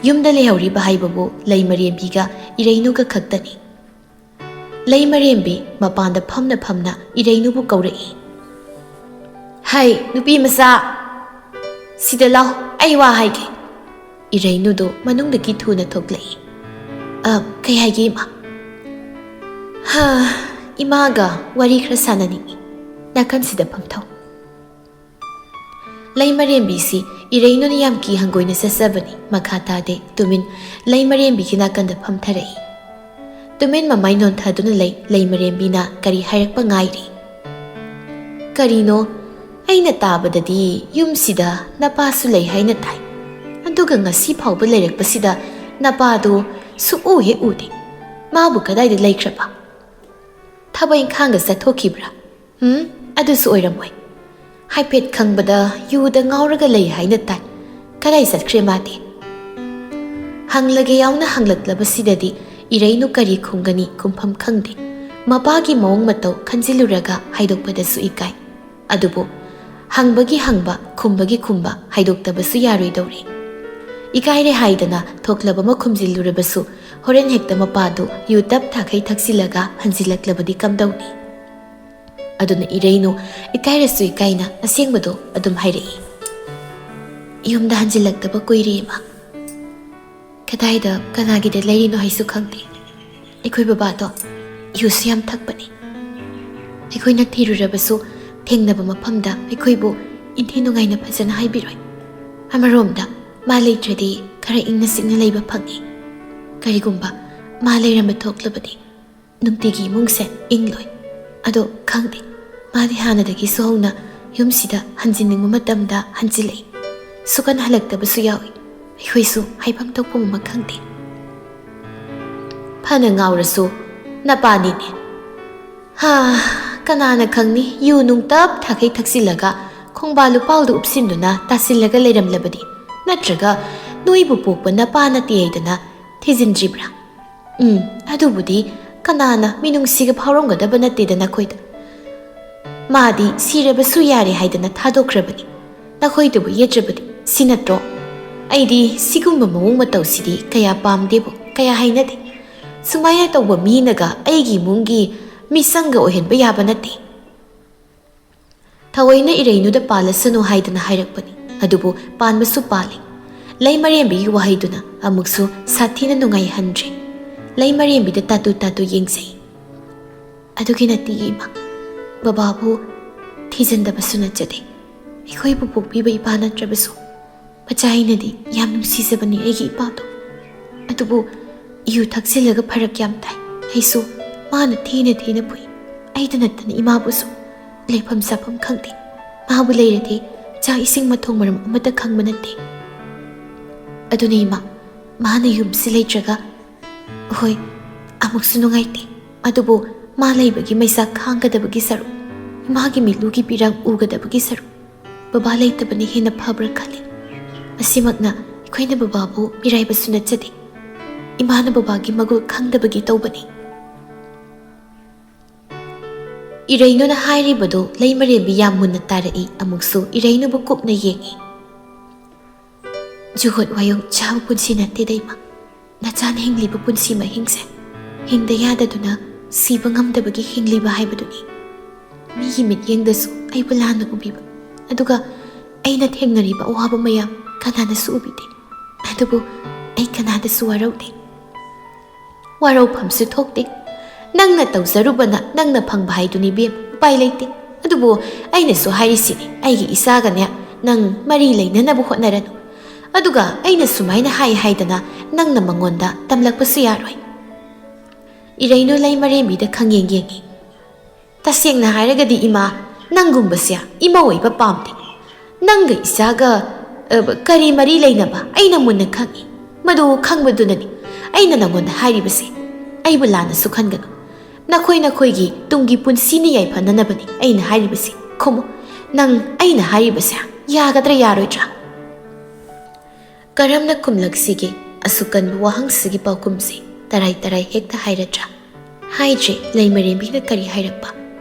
ꯌꯨꯝꯗ ꯂꯩꯍꯧꯔꯤꯕ ꯍꯥꯏꯕꯕꯨ ꯂꯩꯃꯔꯦꯝꯕꯤꯒ ꯏꯔꯩꯅꯨꯒ ꯈꯛꯇꯅꯤ꯫ ꯂꯩꯃꯔꯦꯝꯕꯤ ꯃꯄꯥꯟꯗ ꯐꯝꯅ ꯐꯝꯅ ꯏꯔꯩꯅꯨꯕꯨ ꯀꯧꯔꯛꯏ꯫ "ꯍꯩ, ꯅꯨꯄꯤ ꯃꯆꯥ, ꯁꯤꯗ ꯂꯥꯎ, ꯑꯩ ꯋꯥ ꯍꯥꯏꯒꯦ꯫" ꯏꯔꯩꯅꯨꯗꯨ ꯃꯅꯨꯡꯗꯒꯤ ꯊꯨꯅ ꯊꯣꯛꯂꯛꯏ꯫ "ꯑ, ꯀꯩ ꯍꯥꯏꯒꯦ, ꯏꯃꯥ?" "ꯍꯥ, ꯏꯃꯥꯒ ꯋꯥꯔꯤ ꯈꯔ ꯁꯥꯟꯅꯅꯤꯡꯏ꯫ ꯅꯥꯀꯟꯁꯤꯗ ꯐꯝꯊꯧ꯫" ꯂꯩꯃꯔꯦꯝꯕꯤꯁꯤ ꯏꯔꯩꯅꯨꯅ ꯌꯥꯝ ꯀꯤ ꯍꯪꯒꯣꯏꯅ ꯆꯠꯆꯕꯅꯤ꯫ ꯃꯈꯥ ꯇꯥꯗꯦ, ꯇꯨꯃꯤꯟ ꯂꯩꯃꯔꯦꯝꯕꯤꯒꯤ ꯅꯥꯀꯟꯗ ꯐꯝꯊꯔꯛꯏ꯫ ꯇꯨꯃꯤꯟ ꯃꯃꯥꯏ ꯅꯣꯟꯊꯗꯨꯅ ꯂꯩ ꯂꯩꯃꯔꯦꯝꯕꯤꯅ ꯀꯔꯤ ꯍꯥꯏꯔꯛꯄ ꯉꯥꯏꯔꯤ꯫ "ꯀꯔꯤꯅꯣ? ꯑꯩꯅ ꯇꯥꯕꯗꯗꯤ ꯌꯨꯝꯁꯤꯗ ꯅꯄꯥꯁꯨ ꯂꯩ ꯍꯥꯏꯅ ꯇꯥꯏ꯫ ꯑꯗꯨꯒ ꯉꯁꯤ ꯐꯥꯎꯕ ꯂꯩꯔꯛꯄꯁꯤꯗ ꯅꯄꯥꯗꯨ ꯁꯨꯛꯎ ꯍꯦꯛ ꯎꯗꯦ꯫ ꯃꯥꯕꯨ ꯀꯗꯥꯏꯗ ꯂꯩꯈ꯭ꯔꯕ? ꯊꯕꯛ ꯏꯪꯈꯥꯡꯒ ꯆꯠꯊꯣꯛꯈꯤꯕ꯭ꯔꯥ? ꯎꯝ, ꯑꯗꯨꯁꯨ ꯑꯣꯏꯔꯝꯃꯣꯏ꯫ ꯍꯥꯏꯐꯦꯠ ꯈꯪꯕꯗ ꯌꯨꯗ ꯉꯥꯎꯔꯒ ꯂꯩ ꯍꯥꯏꯅ ꯇꯥꯏ꯫ ꯀꯗꯥꯏ ꯆꯠꯈ꯭ꯔꯦ ꯃꯥꯗꯤ?" ꯍꯪꯂꯒꯦ ꯌꯥꯎꯅ ꯍꯪꯂꯛꯂꯕꯁꯤꯗꯗꯤ ꯏꯔꯩꯅꯨ ꯀꯔꯤ ꯈꯨꯝꯒꯅꯤ, ꯈꯨꯝꯐꯝ ꯈꯪꯗꯦ꯫ ꯃꯄꯥꯒꯤ ꯃꯑꯣꯡ ꯃꯇꯧ ꯈꯟꯖꯤꯜꯂꯨꯔꯒ ꯍꯥꯏꯗꯣꯛꯄꯗꯁꯨ ꯏꯀꯥꯏ꯫ ꯑꯗꯨꯕꯨ ꯍꯪꯕꯒꯤ ꯍꯪꯕ, ꯈꯨꯝꯕꯒꯤ ꯈꯨꯝꯕ, ꯍꯥꯏꯗꯣꯛꯇꯕꯁꯨ ꯌꯥꯔꯣꯏꯗꯧꯔꯦ꯫ ꯏꯀꯥꯏꯔꯦ ꯍꯥꯏꯗꯅ ꯊꯣꯛꯂꯕ ꯑꯃ ꯈꯨꯝꯖꯤꯜꯂꯨꯔꯕꯁꯨ ꯍꯣꯔꯦꯟ ꯍꯦꯛꯇ ꯃꯄꯥꯗꯨ ꯌꯨ ꯇꯞ ꯊꯥꯈꯩ ꯊꯛꯆꯤꯜꯂꯒ ꯍꯟꯖꯤꯜꯂꯛꯂꯕꯗꯤ ꯀꯝꯗꯧꯅꯤ? ꯑꯗꯨꯅ ꯏꯔꯩꯅꯨ ꯏꯀꯥꯏꯔꯁꯨ ꯏꯀꯥꯏꯅ ꯑꯁꯦꯡꯕꯗꯣ ꯑꯗꯨꯝ ꯍꯥꯏꯔꯛꯏ꯫ "ꯌꯨꯝꯗ ꯍꯟꯖꯤꯜꯂꯛꯇꯕ ꯀꯨꯏꯔꯦ, ꯏꯃꯥ꯫ ꯀꯗꯥꯏꯗ ꯀꯅꯥꯒꯤꯗ ꯂꯩꯔꯤꯅꯣ ꯍꯥꯏꯁꯨ ꯈꯪꯗꯦ꯫ ꯑꯩꯈꯣꯏ ꯕꯕꯥꯗꯣ ꯌꯨꯁꯨ ꯌꯥꯝ ꯊꯛꯄꯅꯤ꯫ ꯑꯩꯈꯣꯏꯅ ꯊꯤꯔꯨꯔꯕꯁꯨ ꯊꯦꯡꯅꯕ ꯃꯐꯝꯗ ꯑꯩꯈꯣꯏꯕꯨ ꯏꯟꯊꯤ ꯅꯨꯡꯉꯥꯏꯅ ꯐꯖꯅ ꯍꯥꯏꯕꯤꯔꯣꯏ꯫ ꯑꯃꯔꯣꯝꯗ ꯃꯥ ꯂꯩꯇ꯭ꯔꯗꯤ ꯈꯔ ꯏꯪꯅ ꯆꯤꯛꯅ ꯂꯩꯕ ꯐꯪꯉꯤ꯫ ꯀꯔꯤꯒꯨꯝꯕ ꯃꯥ ꯂꯩꯔꯝꯕ ꯊꯣꯛꯂꯕꯗꯤ ꯅꯨꯡꯇꯤꯒꯤ ꯏꯃꯨꯡꯁꯦ ꯏꯪꯂꯣꯏ꯫ ꯑꯗꯣ ꯈꯪꯗꯦ, ꯃꯥꯗꯤ ꯍꯥꯟꯅꯗꯒꯤꯁꯨ ꯍꯧꯅ ꯌꯨꯝꯁꯤꯗ ꯍꯟꯖꯤꯟꯅꯤꯡꯕ ꯃꯇꯝꯗ ꯍꯟꯖꯤꯜꯂꯛꯏ꯫ ꯁꯨꯀꯟ ꯍꯜꯂꯛꯇꯕꯁꯨ ꯌꯥꯎꯏ꯫ ꯑꯩꯈꯣꯏꯁꯨ ꯍꯥꯏꯐꯝ ꯊꯣꯛꯐꯝ ꯑꯃ ꯈꯪꯗꯦ꯫" "ꯐꯅ ꯉꯥꯎꯔꯁꯨ ꯅꯄꯥꯅꯤꯅꯦ꯫ ꯍꯥ, ꯀꯅꯥꯅ ꯈꯪꯅꯤ, ꯌꯨ ꯅꯨꯡ ꯇꯞ ꯊꯥꯈꯩ ꯊꯛꯆꯤꯜꯂꯒ ꯈꯣꯡꯕꯥꯜ ꯂꯨꯄꯥꯜꯗꯨ ꯎꯞꯁꯤꯟꯗꯨꯅ ꯇꯥꯁꯤꯜꯂꯒ ꯂꯩꯔꯝꯂꯕꯗꯤ? ꯅꯠꯇ꯭ꯔꯒ ꯅꯣꯏꯕꯨ ꯄꯣꯛꯄ ꯅꯄꯥ ꯅꯠꯇꯦ ꯍꯥꯏꯗꯅ ꯊꯤꯖꯤꯟꯗ꯭ꯔꯤꯕ꯭ꯔꯥ? ꯎꯝ, ꯑꯗꯨꯕꯨꯗꯤ ꯀꯅꯥꯅ ꯃꯤꯅꯨꯡꯁꯤꯒ ꯐꯥꯎꯔꯝꯒꯗꯕ ꯅꯠꯇꯦꯗ ꯅꯈꯣꯏꯗ꯫ ꯃꯥꯗꯤ ꯁꯤꯔꯕꯁꯨ ꯌꯥꯔꯦ ꯍꯥꯏꯗꯅ ꯊꯥꯗꯣꯛꯈ꯭ꯔꯕꯅꯤ꯫ ꯅꯈꯣꯏꯗꯨꯕꯨ ꯌꯦꯠꯇ꯭ꯔꯕꯗꯤ ꯁꯤ ꯅꯠꯇ꯭ꯔꯣ? ꯑꯩꯗꯤ ꯁꯤꯒꯨꯝꯕ ꯃꯑꯣꯡ ꯃꯇꯧꯁꯤꯗꯤ ꯀꯌꯥ ꯄꯥꯝꯗꯦꯕꯨ, ꯀꯌꯥ ꯍꯩꯅꯗꯦ꯫ ꯁꯨꯃꯥꯏꯅ ꯇꯧꯕ ꯃꯤꯅꯒ ꯑꯩꯒꯤ ꯏꯃꯨꯡꯒꯤ ꯃꯤꯁꯪꯒ ꯑꯣꯏꯍꯟꯕ ꯌꯥꯕ ꯅꯠꯇꯦ꯫ ꯊꯑꯣꯏꯅ ꯏꯔꯩꯅꯨꯗ ꯄꯥꯜꯂꯁꯅꯨ ꯍꯥꯏꯗꯅ ꯍꯥꯏꯔꯛꯄꯅꯤ꯫ ꯑꯗꯨꯕꯨ ꯄꯥꯟꯕꯁꯨ ꯄꯥꯜꯂꯤ꯫ ꯂꯩꯃꯔꯦꯝꯕꯤꯒꯤ ꯋꯥꯍꯩꯗꯨꯅ ꯑꯃꯨꯛꯁꯨ ꯁꯥꯊꯤꯅ ꯅꯨꯡꯉꯥꯏꯍꯟꯗ꯭ꯔꯦ꯫ ꯂꯩꯃꯔꯦꯝꯕꯤꯗ ꯇꯥꯇꯨ ꯇꯥꯇꯨ ꯌꯦꯡꯖꯩ꯫ ꯑꯗꯨꯒꯤ ꯅꯠꯇꯦ ꯏꯃꯥ, ꯕꯕꯥꯕꯨ ꯊꯤꯖꯤꯟꯗꯕꯁꯨ ꯅꯠꯆꯗꯦ꯫ ꯑꯩꯈꯣꯏꯕꯨ ꯄꯣꯛꯄꯤꯕ ꯏꯄꯥ ꯅꯠꯇ꯭ꯔꯕꯁꯨ ꯃꯆꯥ ꯑꯩꯅꯗꯤ ꯌꯥꯝ ꯅꯨꯡꯁꯤꯖꯕꯅꯤ ꯑꯩꯒꯤ ꯏꯄꯥꯗꯣ꯫ ꯑꯗꯨꯕꯨ ꯌꯨ ꯊꯛꯆꯤꯜꯂꯒ ꯐꯔꯛ ꯌꯥꯝ ꯇꯥꯏ꯫ ꯑꯩꯁꯨ ꯃꯥꯅ ꯊꯤꯅ ꯊꯤꯅ ꯐꯨꯏ꯫ ꯑꯩꯗ ꯅꯠꯇꯅ ꯏꯃꯥꯕꯨꯁꯨ꯫ ꯂꯩꯐꯝ ꯆꯥꯐꯝ ꯈꯪꯗꯦ꯫ ꯃꯥꯕꯨ ꯂꯩꯔꯗꯤ ꯆꯥꯛ ꯏꯁꯤꯡ ꯃꯊꯣꯡ ꯃꯔꯝ ꯑꯃꯠꯇ ꯈꯪꯕ ꯅꯠꯇꯦ꯫ ꯑꯗꯨꯅ ꯏꯃꯥ, ꯃꯥꯅ ꯌꯨꯝꯁꯤ ꯂꯩꯇ꯭ꯔꯒ, ꯍꯣꯏ, ꯑꯃꯨꯛꯁꯨ ꯅꯨꯡꯉꯥꯏꯇꯦ꯫ ꯑꯗꯨꯕꯨ ꯃꯥ ꯂꯩꯕꯒꯤ ꯃꯩꯁꯥ ꯈꯥꯡꯒꯗꯕꯒꯤ ꯁꯔꯨꯛ, ꯏꯃꯥꯒꯤ ꯃꯤꯠꯂꯨꯒꯤ ꯄꯤꯔꯥꯡ ꯎꯒꯗꯕꯒꯤ ꯁꯔꯨꯛ, ꯕꯕꯥ ꯂꯩꯇꯕꯅ ꯍꯦꯟꯅ ꯐꯕ꯭ꯔꯥ ꯈꯜꯂꯤ꯫ ꯑꯁꯤꯃꯛꯅ ꯑꯩꯈꯣꯏꯅ ꯕꯕꯥꯕꯨ ꯃꯤꯔꯥꯏꯕꯁꯨ ꯅꯠꯆꯗꯦ꯫ ꯏꯃꯥꯅ ꯕꯕꯥꯒꯤ ꯃꯒꯨꯜ ꯈꯪꯗꯕꯒꯤ ꯇꯧꯕꯅꯤ꯫ ꯏꯔꯩꯅꯨꯅ ꯍꯥꯏꯔꯤꯕꯗꯨ ꯂꯩꯃꯔꯦꯝꯕꯤ ꯌꯥꯝ ꯃꯨꯟꯅ ꯇꯥꯔꯛꯏ꯫ ꯑꯃꯨꯛꯁꯨ ꯏꯔꯩꯅꯨꯕꯨ ꯀꯨꯞꯅ ꯌꯦꯡꯏ꯫ ꯖꯨꯒꯣꯠ ꯋꯥꯌꯣꯡ ꯆꯥꯕ ꯄꯨꯟꯁꯤ ꯅꯠꯇꯦꯗ ꯏꯃꯥ꯫ ꯅꯆꯥꯅ ꯍꯤꯡꯂꯤꯕ ꯄꯨꯟꯁꯤ ꯃꯍꯤꯡꯁꯦ ꯍꯤꯡꯗ ꯌꯥꯗꯗꯨꯅ ꯁꯤꯕ ꯉꯝꯗꯕꯒꯤ ꯍꯤꯡꯂꯤꯕ ꯍꯥꯏꯕꯗꯨꯅꯤ꯫ ꯃꯤꯒꯤ ꯃꯤꯠꯌꯦꯡꯗꯁꯨ ꯑꯩꯕꯨ ꯂꯥꯟꯅ ꯎꯕꯤꯕ, ꯑꯗꯨꯒ ꯑꯩꯅ ꯊꯦꯡꯅꯔꯤꯕ ꯑꯋꯥꯕ ꯃꯌꯥꯝ ꯀꯅꯥꯅꯁꯨ ꯎꯕꯤꯗꯦ꯫ ꯑꯗꯨꯕꯨ ꯑꯩ ꯀꯅꯥꯗꯁꯨ ꯋꯥꯔꯧꯗꯦ꯫ ꯋꯥꯔꯧꯐꯝꯁꯨ ꯊꯣꯛꯇꯦ꯫ ꯅꯪꯅ ꯇꯧꯖꯔꯨꯕꯅ ꯅꯪꯅ ꯐꯪꯕ ꯍꯥꯏꯗꯨꯅꯤ ꯏꯕꯦꯝ, ꯎꯄꯥꯏ ꯂꯩꯇꯦ꯫ ꯑꯗꯨꯕꯨ ꯑꯩꯅꯁꯨ ꯍꯥꯏꯔꯤꯁꯤꯅꯤ, ꯑꯩꯒꯤ ꯏꯆꯥꯒꯅꯦ ꯅꯪ ꯃꯔꯤ ꯂꯩꯅꯅꯕ ꯍꯣꯠꯅꯔꯅꯨ꯫ ꯑꯗꯨꯒ ꯑꯩꯅ ꯁꯨꯃꯥꯏꯅ ꯍꯥꯏ ꯍꯥꯏꯗꯅ ꯅꯪꯅ ꯃꯉꯣꯟꯗ ꯇꯝꯂꯛꯄꯁꯨ ꯌꯥꯔꯣꯏ꯫ ꯏꯔꯩꯅꯨ ꯂꯩꯃꯔꯦꯝꯕꯤꯗ ꯈꯪꯌꯦꯡ ꯌꯦꯡꯉꯤ꯫ ꯇꯁꯦꯡꯅ ꯍꯥꯏꯔꯒꯗꯤ ꯏꯃꯥ, ꯅꯪꯒꯨꯝꯕꯁꯦ ꯏꯃꯧ ꯑꯣꯏꯕ ꯄꯥꯝꯗꯦ꯫ ꯅꯪꯒ ꯏꯆꯥꯒ, ꯑ, ꯀꯔꯤ ꯃꯔꯤ ꯂꯩꯅꯕ ꯑꯩꯅ ꯃꯨꯟꯅ ꯈꯪꯏ꯫ ꯃꯗꯨ ꯈꯪꯕꯗꯨꯅꯅꯤ ꯑꯩꯅ ꯅꯉꯣꯟꯗ ꯍꯥꯏꯔꯤꯕꯁꯦ꯫ ꯑꯩꯕꯨ ꯂꯥꯟꯅꯁꯨ ꯈꯟꯒꯅꯨ꯫ ꯅꯈꯣꯏ ꯅꯈꯣꯏꯒꯤ ꯇꯨꯡꯒꯤ ꯄꯨꯟꯁꯤꯅ ꯌꯥꯏꯐꯅꯅꯕꯅꯤ ꯑꯩꯅ ꯍꯥꯏꯔꯤꯕꯁꯦ꯫ ꯈꯨꯝꯃꯨ, "ꯅꯪ ꯑꯩꯅ ꯍꯥꯏꯔꯤꯕꯁꯦ ꯌꯥꯒꯗ꯭ꯔꯥ ꯌꯥꯔꯣꯏꯗ꯭ꯔꯥ?" ꯀꯔꯝꯅ ꯈꯨꯝꯂꯛꯁꯤꯒꯦ? ꯑꯁꯨꯛ ꯀꯟꯕ ꯋꯥꯍꯪꯁꯤꯒꯤ ꯄꯥꯎꯈꯨꯝꯁꯤ ꯇꯔꯥꯏ ꯇꯔꯥꯏ ꯍꯦꯛꯇ ꯍꯥꯏꯔꯗ꯭ꯔꯥ? ꯍꯥꯏꯗ꯭ꯔꯦ ꯂꯩꯃꯔꯦꯝꯕꯤꯅ ꯀꯔꯤ ꯍꯥꯏꯔꯛꯄ꯫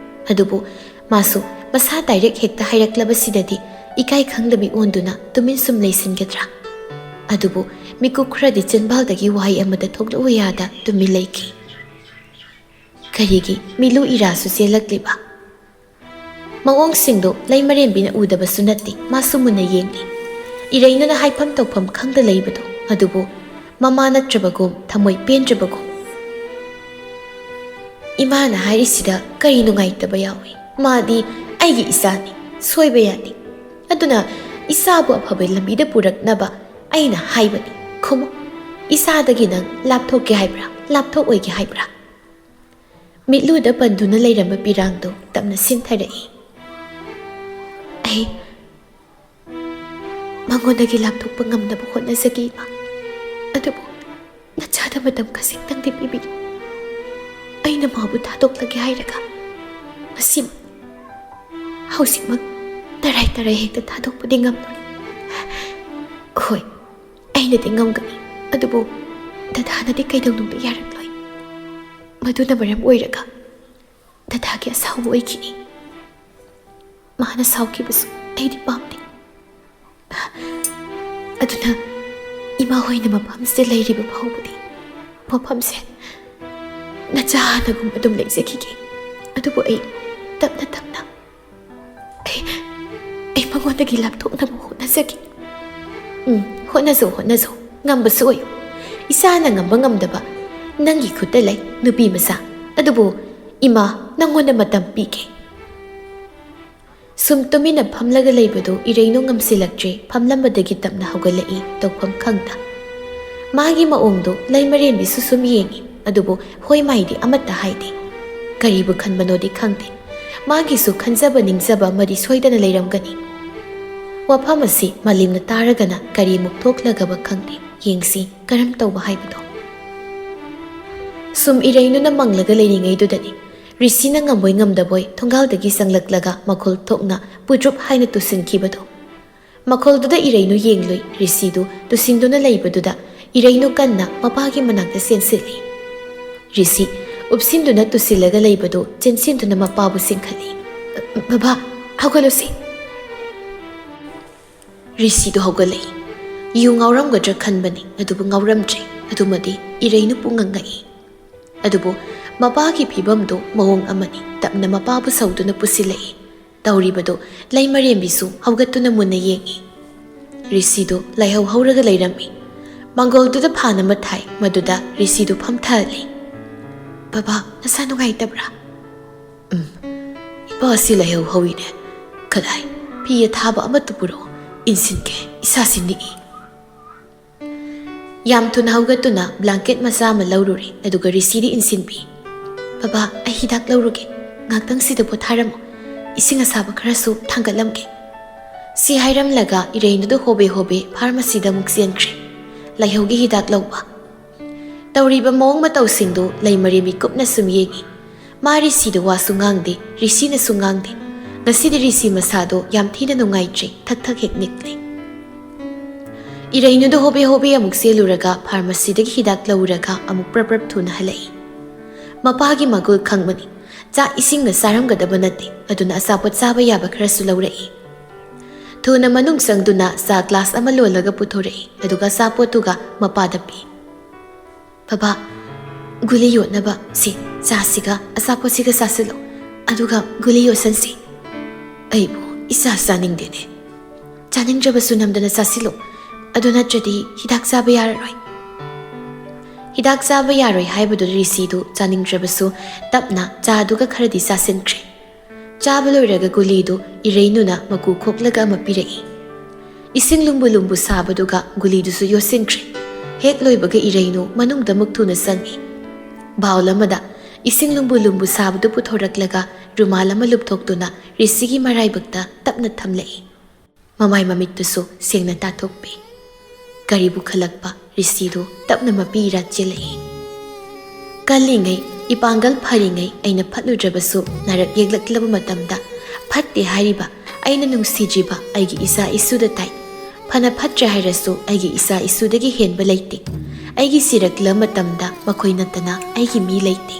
ꯑꯗꯨꯕꯨ ꯃꯥꯁꯨ ꯃꯁꯥ ꯗꯥꯏꯔꯦꯛ ꯍꯦꯛꯇ ꯍꯥꯏꯔꯛꯂꯕꯁꯤꯗꯗꯤ ꯏꯀꯥꯏ ꯈꯪꯗꯕꯤ ꯑꯣꯟꯗꯨꯅ ꯇꯨꯃꯤꯟ ꯁꯨꯝ ꯂꯩꯁꯤꯟꯒꯗ꯭ꯔꯥ? ꯑꯗꯨꯕꯨ ꯃꯤꯀꯨꯞ ꯈꯔꯗꯤ ꯆꯤꯟꯕꯥꯜꯗꯒꯤ ꯋꯥꯍꯩ ꯑꯃꯗ ꯊꯣꯛꯂꯛꯎ ꯌꯥꯗ ꯇꯨꯃꯤꯟ ꯂꯩꯈꯤ꯫ ꯀꯔꯤꯒꯤ ꯃꯤꯠꯂꯨ ꯏꯔꯥꯁꯨ ꯆꯦꯜꯂꯛꯂꯤꯕ? ꯃꯑꯣꯡꯁꯤꯡꯗꯨ ꯂꯩꯃꯔꯦꯝꯕꯤꯅ ꯎꯗꯕꯁꯨ ꯅꯠꯇꯦ, ꯃꯥꯁꯨ ꯃꯨꯟꯅ ꯌꯦꯡꯂꯤ꯫ ꯏꯔꯩꯅꯨꯅ ꯍꯥꯏꯐꯝ ꯇꯧꯐꯝ ꯈꯪꯗ ꯂꯩꯕꯗꯣ, ꯑꯗꯨꯕꯨ ꯃꯃꯥ ꯅꯠꯇ꯭ꯔꯕꯒꯨꯝ, ꯊꯃꯣꯏ ꯄꯦꯟꯗ꯭ꯔꯕꯒꯨꯝ꯫ "ꯏꯃꯥꯅ ꯍꯥꯏꯔꯤꯁꯤꯗ ꯀꯔꯤ ꯅꯨꯡꯉꯥꯏꯇꯕ ꯌꯥꯎꯏ? ꯃꯥꯗꯤ ꯑꯩꯒꯤ ꯏꯆꯥꯅꯤ, ꯁꯣꯏꯕ ꯌꯥꯗꯦ꯫ ꯑꯗꯨꯅ ꯏꯆꯥꯕꯨ ꯑꯐꯕ ꯂꯝꯕꯤꯗ ꯄꯨꯔꯛꯅꯕ ꯑꯩꯅ ꯍꯥꯏꯕꯅꯤ꯫ ꯈꯨꯝꯃꯨ, ꯏꯆꯥꯗꯒꯤ ꯅꯪ ꯂꯥꯞꯊꯣꯛꯀꯦ ꯍꯥꯏꯕ꯭ꯔꯥ, ꯂꯥꯞꯊꯣꯛꯑꯣꯏꯒꯦ ꯍꯥꯏꯕ꯭ꯔꯥ?" ꯃꯤꯠꯂꯨꯗ ꯄꯟꯗꯨꯅ ꯂꯩꯔꯝꯕ ꯄꯤꯔꯥꯡꯗꯨ ꯇꯞꯅ ꯁꯤꯟꯊꯔꯛꯏ꯫ "ꯑꯩ ꯃꯉꯣꯟꯗꯒꯤ ꯂꯥꯞꯊꯣꯛꯄ ꯉꯝꯅꯕ ꯍꯣꯠꯅꯖꯒꯦ, ꯏꯃꯥ꯫ ꯑꯗꯨꯕꯨ ꯅꯆꯥꯗ ꯃꯇꯝ ꯈꯖꯤꯛꯇꯪꯗꯤ ꯄꯤꯕꯤꯌꯨ꯫ ꯑꯩꯅ ꯃꯥꯕꯨ ꯊꯥꯗꯣꯛꯂꯒꯦ ꯍꯥꯏꯔꯒ ꯃꯁꯤꯃꯛ ꯍꯧꯖꯤꯛꯃꯛ ꯇꯔꯥꯏ ꯇꯔꯥꯏ ꯍꯦꯛꯇ ꯊꯥꯗꯣꯛꯄꯗꯤ ꯉꯝꯂꯣꯏ꯫ ꯍꯣꯏ, ꯑꯩꯅꯗꯤ ꯉꯝꯒꯅꯤ, ꯑꯗꯨꯕꯨ ꯗꯗꯥꯅꯗꯤ ꯀꯩꯗꯧꯅꯨꯡꯗ ꯌꯥꯔꯛꯂꯣꯏ꯫ ꯃꯗꯨꯅ ꯃꯔꯝ ꯑꯣꯏꯔꯒ ꯗꯗꯥꯒꯤ ꯑꯁꯥꯎꯕ ꯑꯣꯏꯈꯤꯅꯤ꯫ ꯃꯥꯅ ꯁꯥꯎꯈꯤꯕꯁꯨ ꯑꯩꯗꯤ ꯄꯥꯝꯗꯦ꯫ ꯑꯗꯨꯅ ꯏꯃꯥ ꯍꯣꯏꯅ ꯃꯐꯝꯁꯤꯗ ꯂꯩꯔꯤꯕ ꯐꯥꯎꯕꯗꯤ ꯃꯐꯝꯁꯦ ꯅꯆꯥ ꯍꯥꯟꯅꯒꯨꯝ ꯑꯗꯨꯝ ꯂꯩꯖꯈꯤꯒꯦ꯫ ꯑꯗꯨꯕꯨ ꯑꯩ ꯇꯞꯅ ꯇꯞꯅ ꯑꯩ, ꯑꯩ ꯃꯉꯣꯟꯗꯒꯤ ꯂꯥꯞꯊꯣꯛꯅꯕ ꯍꯣꯠꯅꯖꯒꯦ꯫" "ꯎꯝ, ꯍꯣꯠꯅꯖꯧ, ꯍꯣꯠꯅꯖꯧ꯫ ꯉꯝꯕꯁꯨ ꯑꯣꯏꯌꯨ꯫ ꯏꯆꯥꯅ ꯉꯝꯕ ꯉꯝꯗꯕ ꯅꯪꯒꯤ ꯈꯨꯠꯇ ꯂꯩ, ꯅꯨꯄꯤ ꯃꯆꯥ꯫ ꯑꯗꯨꯕꯨ ꯏꯃꯥ ꯅꯪꯉꯣꯟꯗ ꯃꯇꯝ ꯄꯤꯒꯦ꯫" ꯁꯨꯝ ꯇꯨꯃꯤꯟꯅ ꯐꯝꯂꯒ ꯂꯩꯕꯗꯨ ꯏꯔꯩꯅꯨ ꯉꯝꯁꯤꯜꯂꯛꯇ꯭ꯔꯦ, ꯐꯝꯂꯝꯕꯗꯒꯤ ꯇꯞꯅ ꯍꯧꯒꯠꯂꯛꯏ, ꯇꯧꯐꯝ ꯈꯪꯗ꯫ ꯃꯥꯒꯤ ꯃꯑꯣꯡꯗꯨ ꯂꯩꯃꯔꯦꯝꯕꯤꯁꯨ ꯁꯨꯝ ꯌꯦꯡꯏ, ꯑꯗꯨꯕꯨ ꯍꯣꯏ ꯃꯥꯏꯗꯤ ꯑꯃꯠꯇ ꯍꯥꯏꯗꯦ꯫ ꯀꯔꯤꯕꯨ ꯈꯟꯕꯅꯣꯗꯤ ꯈꯪꯗꯦ꯫ ꯃꯥꯒꯤꯁꯨ ꯈꯟꯖꯕ ꯅꯤꯡꯖꯕ ꯑꯃꯗꯤ ꯁꯣꯏꯗꯅ ꯂꯩꯔꯝꯒꯅꯤ꯫ ꯋꯥꯐꯝ ꯑꯁꯤ ꯃꯥꯂꯦꯝꯅ ꯇꯥꯔꯒꯅ ꯀꯔꯤꯃꯨꯛ ꯊꯣꯛꯂꯒꯕ ꯈꯪꯗꯦ꯫ ꯌꯦꯡꯁꯤ ꯀꯔꯝ ꯇꯧꯕ ꯍꯥꯏꯕꯗꯣ꯫ ꯁꯨꯝ ꯏꯔꯩꯅꯨꯅ ꯃꯪꯂꯒ ꯂꯩꯔꯤꯉꯩꯗꯨꯗꯅꯤ ꯔꯤꯁꯤꯅ ꯉꯝꯕꯣꯏ ꯉꯝꯗꯕꯣꯏ ꯊꯣꯡꯒꯥꯜꯗꯒꯤ ꯆꯪꯂꯛꯂꯒ ꯃꯈꯣꯜ ꯊꯣꯛꯅ ꯄꯨꯗ꯭ꯔꯨꯞ ꯍꯥꯏꯅ ꯇꯨꯁꯤꯟꯈꯤꯕꯗꯨ꯫ ꯃꯈꯣꯜꯗꯨꯗ ꯏꯔꯩꯅꯨ ꯌꯦꯡꯂꯨꯏ꯫ ꯔꯤꯁꯤꯗꯨ ꯇꯨꯁꯤꯟꯗꯨꯅ ꯂꯩꯕꯗꯨꯗ ꯏꯔꯩꯅꯨ ꯀꯟꯅ ꯃꯄꯥꯒꯤ ꯃꯅꯥꯛꯇ ꯆꯦꯟꯁꯤꯜꯂꯤ꯫ ꯔꯤꯁꯤ ꯎꯞꯁꯤꯟꯗꯨꯅ ꯇꯨꯁꯤꯜꯂꯒ ꯂꯩꯕꯗꯨ ꯆꯦꯟꯁꯤꯟꯗꯨꯅ ꯃꯄꯥꯕꯨ ꯆꯤꯡꯈꯠꯂꯤ꯫ "ꯕꯕꯥ, ꯍꯧꯒꯠꯂꯨꯁꯤ!" ꯔꯤꯁꯤꯗꯨ ꯍꯧꯒꯠꯂꯛꯏ꯫ ꯌꯨ ꯉꯥꯎꯔꯝꯒꯗ꯭ꯔꯥ ꯈꯟꯕꯅꯤ, ꯑꯗꯨꯕꯨ ꯉꯥꯎꯔꯝꯗ꯭ꯔꯦ꯫ ꯑꯗꯨꯃꯗꯤ ꯏꯔꯩꯅꯨ ꯄꯨꯡꯉꯛ ꯉꯛꯏ꯫ ꯑꯗꯨꯕꯨ ꯃꯄꯥꯒꯤ ꯐꯤꯕꯝꯗꯨ ꯃꯑꯣꯡ ꯑꯃꯅꯤ꯫ ꯇꯞꯅ ꯃꯄꯥꯕꯨ ꯁꯧꯗꯨꯅ ꯄꯨꯁꯤꯜꯂꯛꯏ꯫ ꯇꯧꯔꯤꯕꯗꯨ ꯂꯩꯃꯔꯦꯝꯕꯤꯁꯨ ꯍꯧꯒꯠꯇꯨꯅ ꯃꯨꯟꯅ ꯌꯦꯡꯏ꯫ ꯔꯤꯁꯤꯗꯨ ꯂꯥꯏꯍꯧ ꯍꯧꯔꯒ ꯂꯩꯔꯝꯃꯤ꯫ ꯃꯥꯡꯒꯣꯜꯗꯨꯗ ꯐꯥꯟ ꯑꯃ ꯊꯥꯏ, ꯃꯗꯨꯗ ꯔꯤꯁꯤꯗꯨ ꯐꯝꯊꯍꯜꯂꯤ꯫ "ꯕꯕꯥ, ꯅꯁꯥ ꯅꯨꯡꯉꯥꯏꯇꯕ꯭ꯔꯥ?" "ꯎꯝ, ꯏꯄꯥꯁꯤ ꯂꯥꯏꯍꯧ ꯍꯧꯏꯅꯦ꯫ ꯀꯗꯥꯏ, ꯐꯤ ꯑꯊꯥꯕ ꯑꯃꯠꯇ ꯄꯨꯔꯛꯑꯣ, ꯏꯟꯁꯤꯟꯒꯦ, ꯏꯁꯥꯁꯤ ꯅꯤꯛꯏ꯫" ꯌꯥꯝ ꯊꯨꯅ ꯍꯧꯒꯠꯇꯨꯅ ꯕ꯭ꯂꯥꯡꯀꯦꯠ ꯃꯆꯥ ꯑꯃ ꯂꯧꯔꯨꯔꯦ, ꯑꯗꯨꯒ ꯔꯤꯁꯤꯗ ꯏꯟꯁꯤꯟꯕꯤ꯫ "ꯕꯕꯥ, ꯑꯩ ꯍꯤꯗꯥꯛ ꯂꯧꯔꯨꯒꯦ꯫ ꯉꯥꯛꯇꯪꯁꯤꯗ ꯄꯣꯊꯥꯔꯝꯃꯨ꯫ ꯏꯁꯤꯡ ꯑꯁꯥꯕ ꯈꯔꯁꯨ ꯊꯥꯡꯒꯠꯂꯝꯒꯦ꯫" ꯁꯤ ꯍꯥꯏꯔꯝꯂꯒ ꯏꯔꯩꯅꯨꯗꯨ ꯍꯣꯕꯦ ꯍꯣꯕꯦ ꯐꯥꯔꯃꯥꯁꯤꯗ ꯑꯃꯨꯛ ꯆꯦꯟꯈ꯭ꯔꯦ, ꯂꯥꯏꯍꯧꯒꯤ ꯍꯤꯗꯥꯛ ꯂꯧꯕ꯫ ꯇꯧꯔꯤꯕ ꯃꯑꯣꯡ ꯃꯇꯧꯁꯤꯡꯗꯨ ꯂꯩꯃꯔꯦꯝꯕꯤ ꯀꯨꯞꯅ ꯁꯨꯝ ꯌꯦꯡꯏ꯫ ꯃꯥ ꯔꯤꯁꯤꯗ ꯋꯥꯁꯨ ꯉꯥꯡꯗꯦ, ꯔꯤꯁꯤꯅꯁꯨ ꯉꯥꯡꯗꯦ꯫ ꯉꯁꯤꯗꯤ ꯔꯤꯁꯤ ꯃꯁꯥꯗꯣ ꯌꯥꯝ ꯊꯤꯅ ꯅꯨꯡꯉꯥꯏꯇ꯭ꯔꯦ, ꯊꯛ ꯊꯛ ꯍꯦꯛ ꯅꯤꯛꯂꯤ꯫ ꯏꯔꯩꯅꯨꯗ ꯍꯣꯕꯦ ꯍꯣꯕꯦ ꯑꯃꯨꯛ ꯆꯦꯜꯂꯨꯔꯒ ꯐꯥꯔꯃꯥꯁꯤꯗꯒꯤ ꯍꯤꯗꯥꯛ ꯂꯧꯔꯒ ꯑꯃꯨꯛ ꯄ꯭ꯔꯞ ꯄ꯭ꯔꯞ ꯊꯨꯅ ꯍꯜꯂꯛꯏ꯫ ꯃꯄꯥꯒꯤ ꯃꯒꯨꯜ ꯈꯪꯕꯅꯤ꯫ ꯆꯥꯛ ꯏꯁꯤꯡꯅ ꯆꯥꯔꯝꯒꯗꯕ ꯅꯠꯇꯦ, ꯑꯗꯨꯅ ꯑꯆꯥꯄꯣꯠ ꯆꯥꯕ ꯌꯥꯕ ꯈꯔꯁꯨ ꯂꯧꯔꯛꯏ꯫ ꯊꯨꯅ ꯃꯅꯨꯡ ꯆꯪꯗꯨꯅ ꯆꯥ ꯒ꯭ꯂꯥꯁ ꯑꯃ ꯂꯣꯜꯂꯒ ꯄꯨꯊꯣꯔꯛꯏ, ꯑꯗꯨꯒ ꯑꯆꯥꯄꯣꯠꯇꯨꯒ ꯃꯄꯥꯗ ꯄꯤ꯫ "ꯕꯕꯥ, ꯒꯨꯂꯤ ꯌꯣꯠꯅꯕ ꯁꯤ ꯆꯥꯁꯤꯒ ꯑꯆꯥꯄꯣꯠꯁꯤꯒ ꯆꯥꯁꯤꯜꯂꯣ, ꯑꯗꯨꯒ ꯒꯨꯂꯤ ꯌꯣꯠꯁꯟꯁꯤ꯫" "ꯑꯩꯕꯨ ꯏꯆꯥ ꯆꯥꯅꯤꯡꯗꯦꯅꯦ꯫" "ꯆꯥꯅꯤꯡꯗ꯭ꯔꯕꯁꯨ ꯅꯝꯗꯅ ꯆꯥꯁꯤꯜꯂꯨ, ꯑꯗꯨ ꯅꯠꯇ꯭ꯔꯗꯤ ꯍꯤꯗꯥꯛ ꯆꯥꯕ ꯌꯥꯔꯔꯣꯏ꯫" ꯍꯤꯗꯥꯛ ꯆꯥꯕ ꯌꯥꯔꯣꯏ ꯍꯥꯏꯕꯗꯨ ꯔꯤꯁꯤꯗꯨ ꯆꯥꯅꯤꯡꯗ꯭ꯔꯕꯁꯨ ꯇꯞꯅ ꯆꯥꯗꯨꯒ ꯈꯔꯗꯤ ꯆꯥꯁꯤꯟꯈ꯭ꯔꯦ꯫ ꯆꯥꯕ ꯂꯣꯏꯔꯒ ꯒꯨꯂꯤꯗꯨ ꯏꯔꯩꯅꯨꯅ ꯃꯀꯨ ꯈꯣꯛꯂꯒ ꯑꯃ ꯄꯤꯔꯛꯏ꯫ ꯏꯁꯤꯡ ꯂꯨꯝꯕꯨ ꯂꯨꯝꯕꯨ ꯁꯥꯕꯗꯨꯒ ꯒꯨꯂꯤꯗꯨꯁꯨ ꯌꯣꯠꯁꯤꯟꯈ꯭ꯔꯦ꯫ ꯍꯦꯛ ꯂꯣꯏꯕꯒ ꯏꯔꯩꯅꯨ ꯃꯅꯨꯡꯗ ꯑꯃꯨꯛ ꯊꯨꯅ ꯆꯪꯏ꯫ ꯕꯥꯎꯜ ꯑꯃꯗ ꯏꯁꯤꯡ ꯂꯨꯝꯕꯨ ꯂꯨꯝꯕꯨ ꯁꯥꯕꯗꯨ ꯄꯨꯊꯣꯔꯛꯂꯒ ꯔꯨꯃꯥꯜ ꯑꯃ ꯂꯨꯞꯊꯣꯛꯇꯨꯅ ꯔꯤꯁꯤꯒꯤ ꯃꯔꯥꯏꯕꯛꯇ ꯇꯞꯅ ꯊꯝꯂꯛꯏ꯫ ꯃꯃꯥꯏ ꯃꯃꯤꯠꯇꯨꯁꯨ ꯁꯦꯡꯅ ꯇꯥꯊꯣꯛꯄꯤ꯫ ꯀꯔꯤꯕꯨ ꯈꯜꯂꯛꯄ ꯔꯤꯁꯤꯗꯨ ꯇꯞꯅ ꯃꯄꯤ ꯏꯔꯥ ꯆꯦꯜꯂꯛꯏ꯫ ꯀꯜꯂꯤꯉꯩ ꯏꯄꯥꯡꯒꯜ ꯐꯔꯤꯉꯩ ꯑꯩꯅ ꯐꯠꯂꯨꯗ꯭ꯔꯕꯁꯨ, ꯅꯥꯔꯛ ꯌꯦꯛꯂꯛꯂꯕ ꯃꯇꯝꯗ ꯐꯠꯇꯦ ꯍꯥꯏꯔꯤꯕ ꯑꯩꯅ ꯅꯨꯡꯁꯤꯗ꯭ꯔꯤꯕ ꯑꯩꯒꯤ ꯏꯆꯥ ꯏꯁꯨꯗ ꯇꯥꯏ꯫ ꯐꯅ ꯐꯠꯇ꯭ꯔꯦ ꯍꯥꯏꯔꯁꯨ, ꯑꯩꯒꯤ ꯏꯆꯥ ꯏꯁꯨꯗꯒꯤ ꯍꯦꯟꯕ ꯂꯩꯇꯦ꯫ ꯑꯩꯒꯤ ꯁꯤꯔꯛꯂꯕ ꯃꯇꯝꯗ ꯃꯈꯣꯏ ꯅꯠꯇꯅ ꯑꯩꯒꯤ ꯃꯤ ꯂꯩꯇꯦ꯫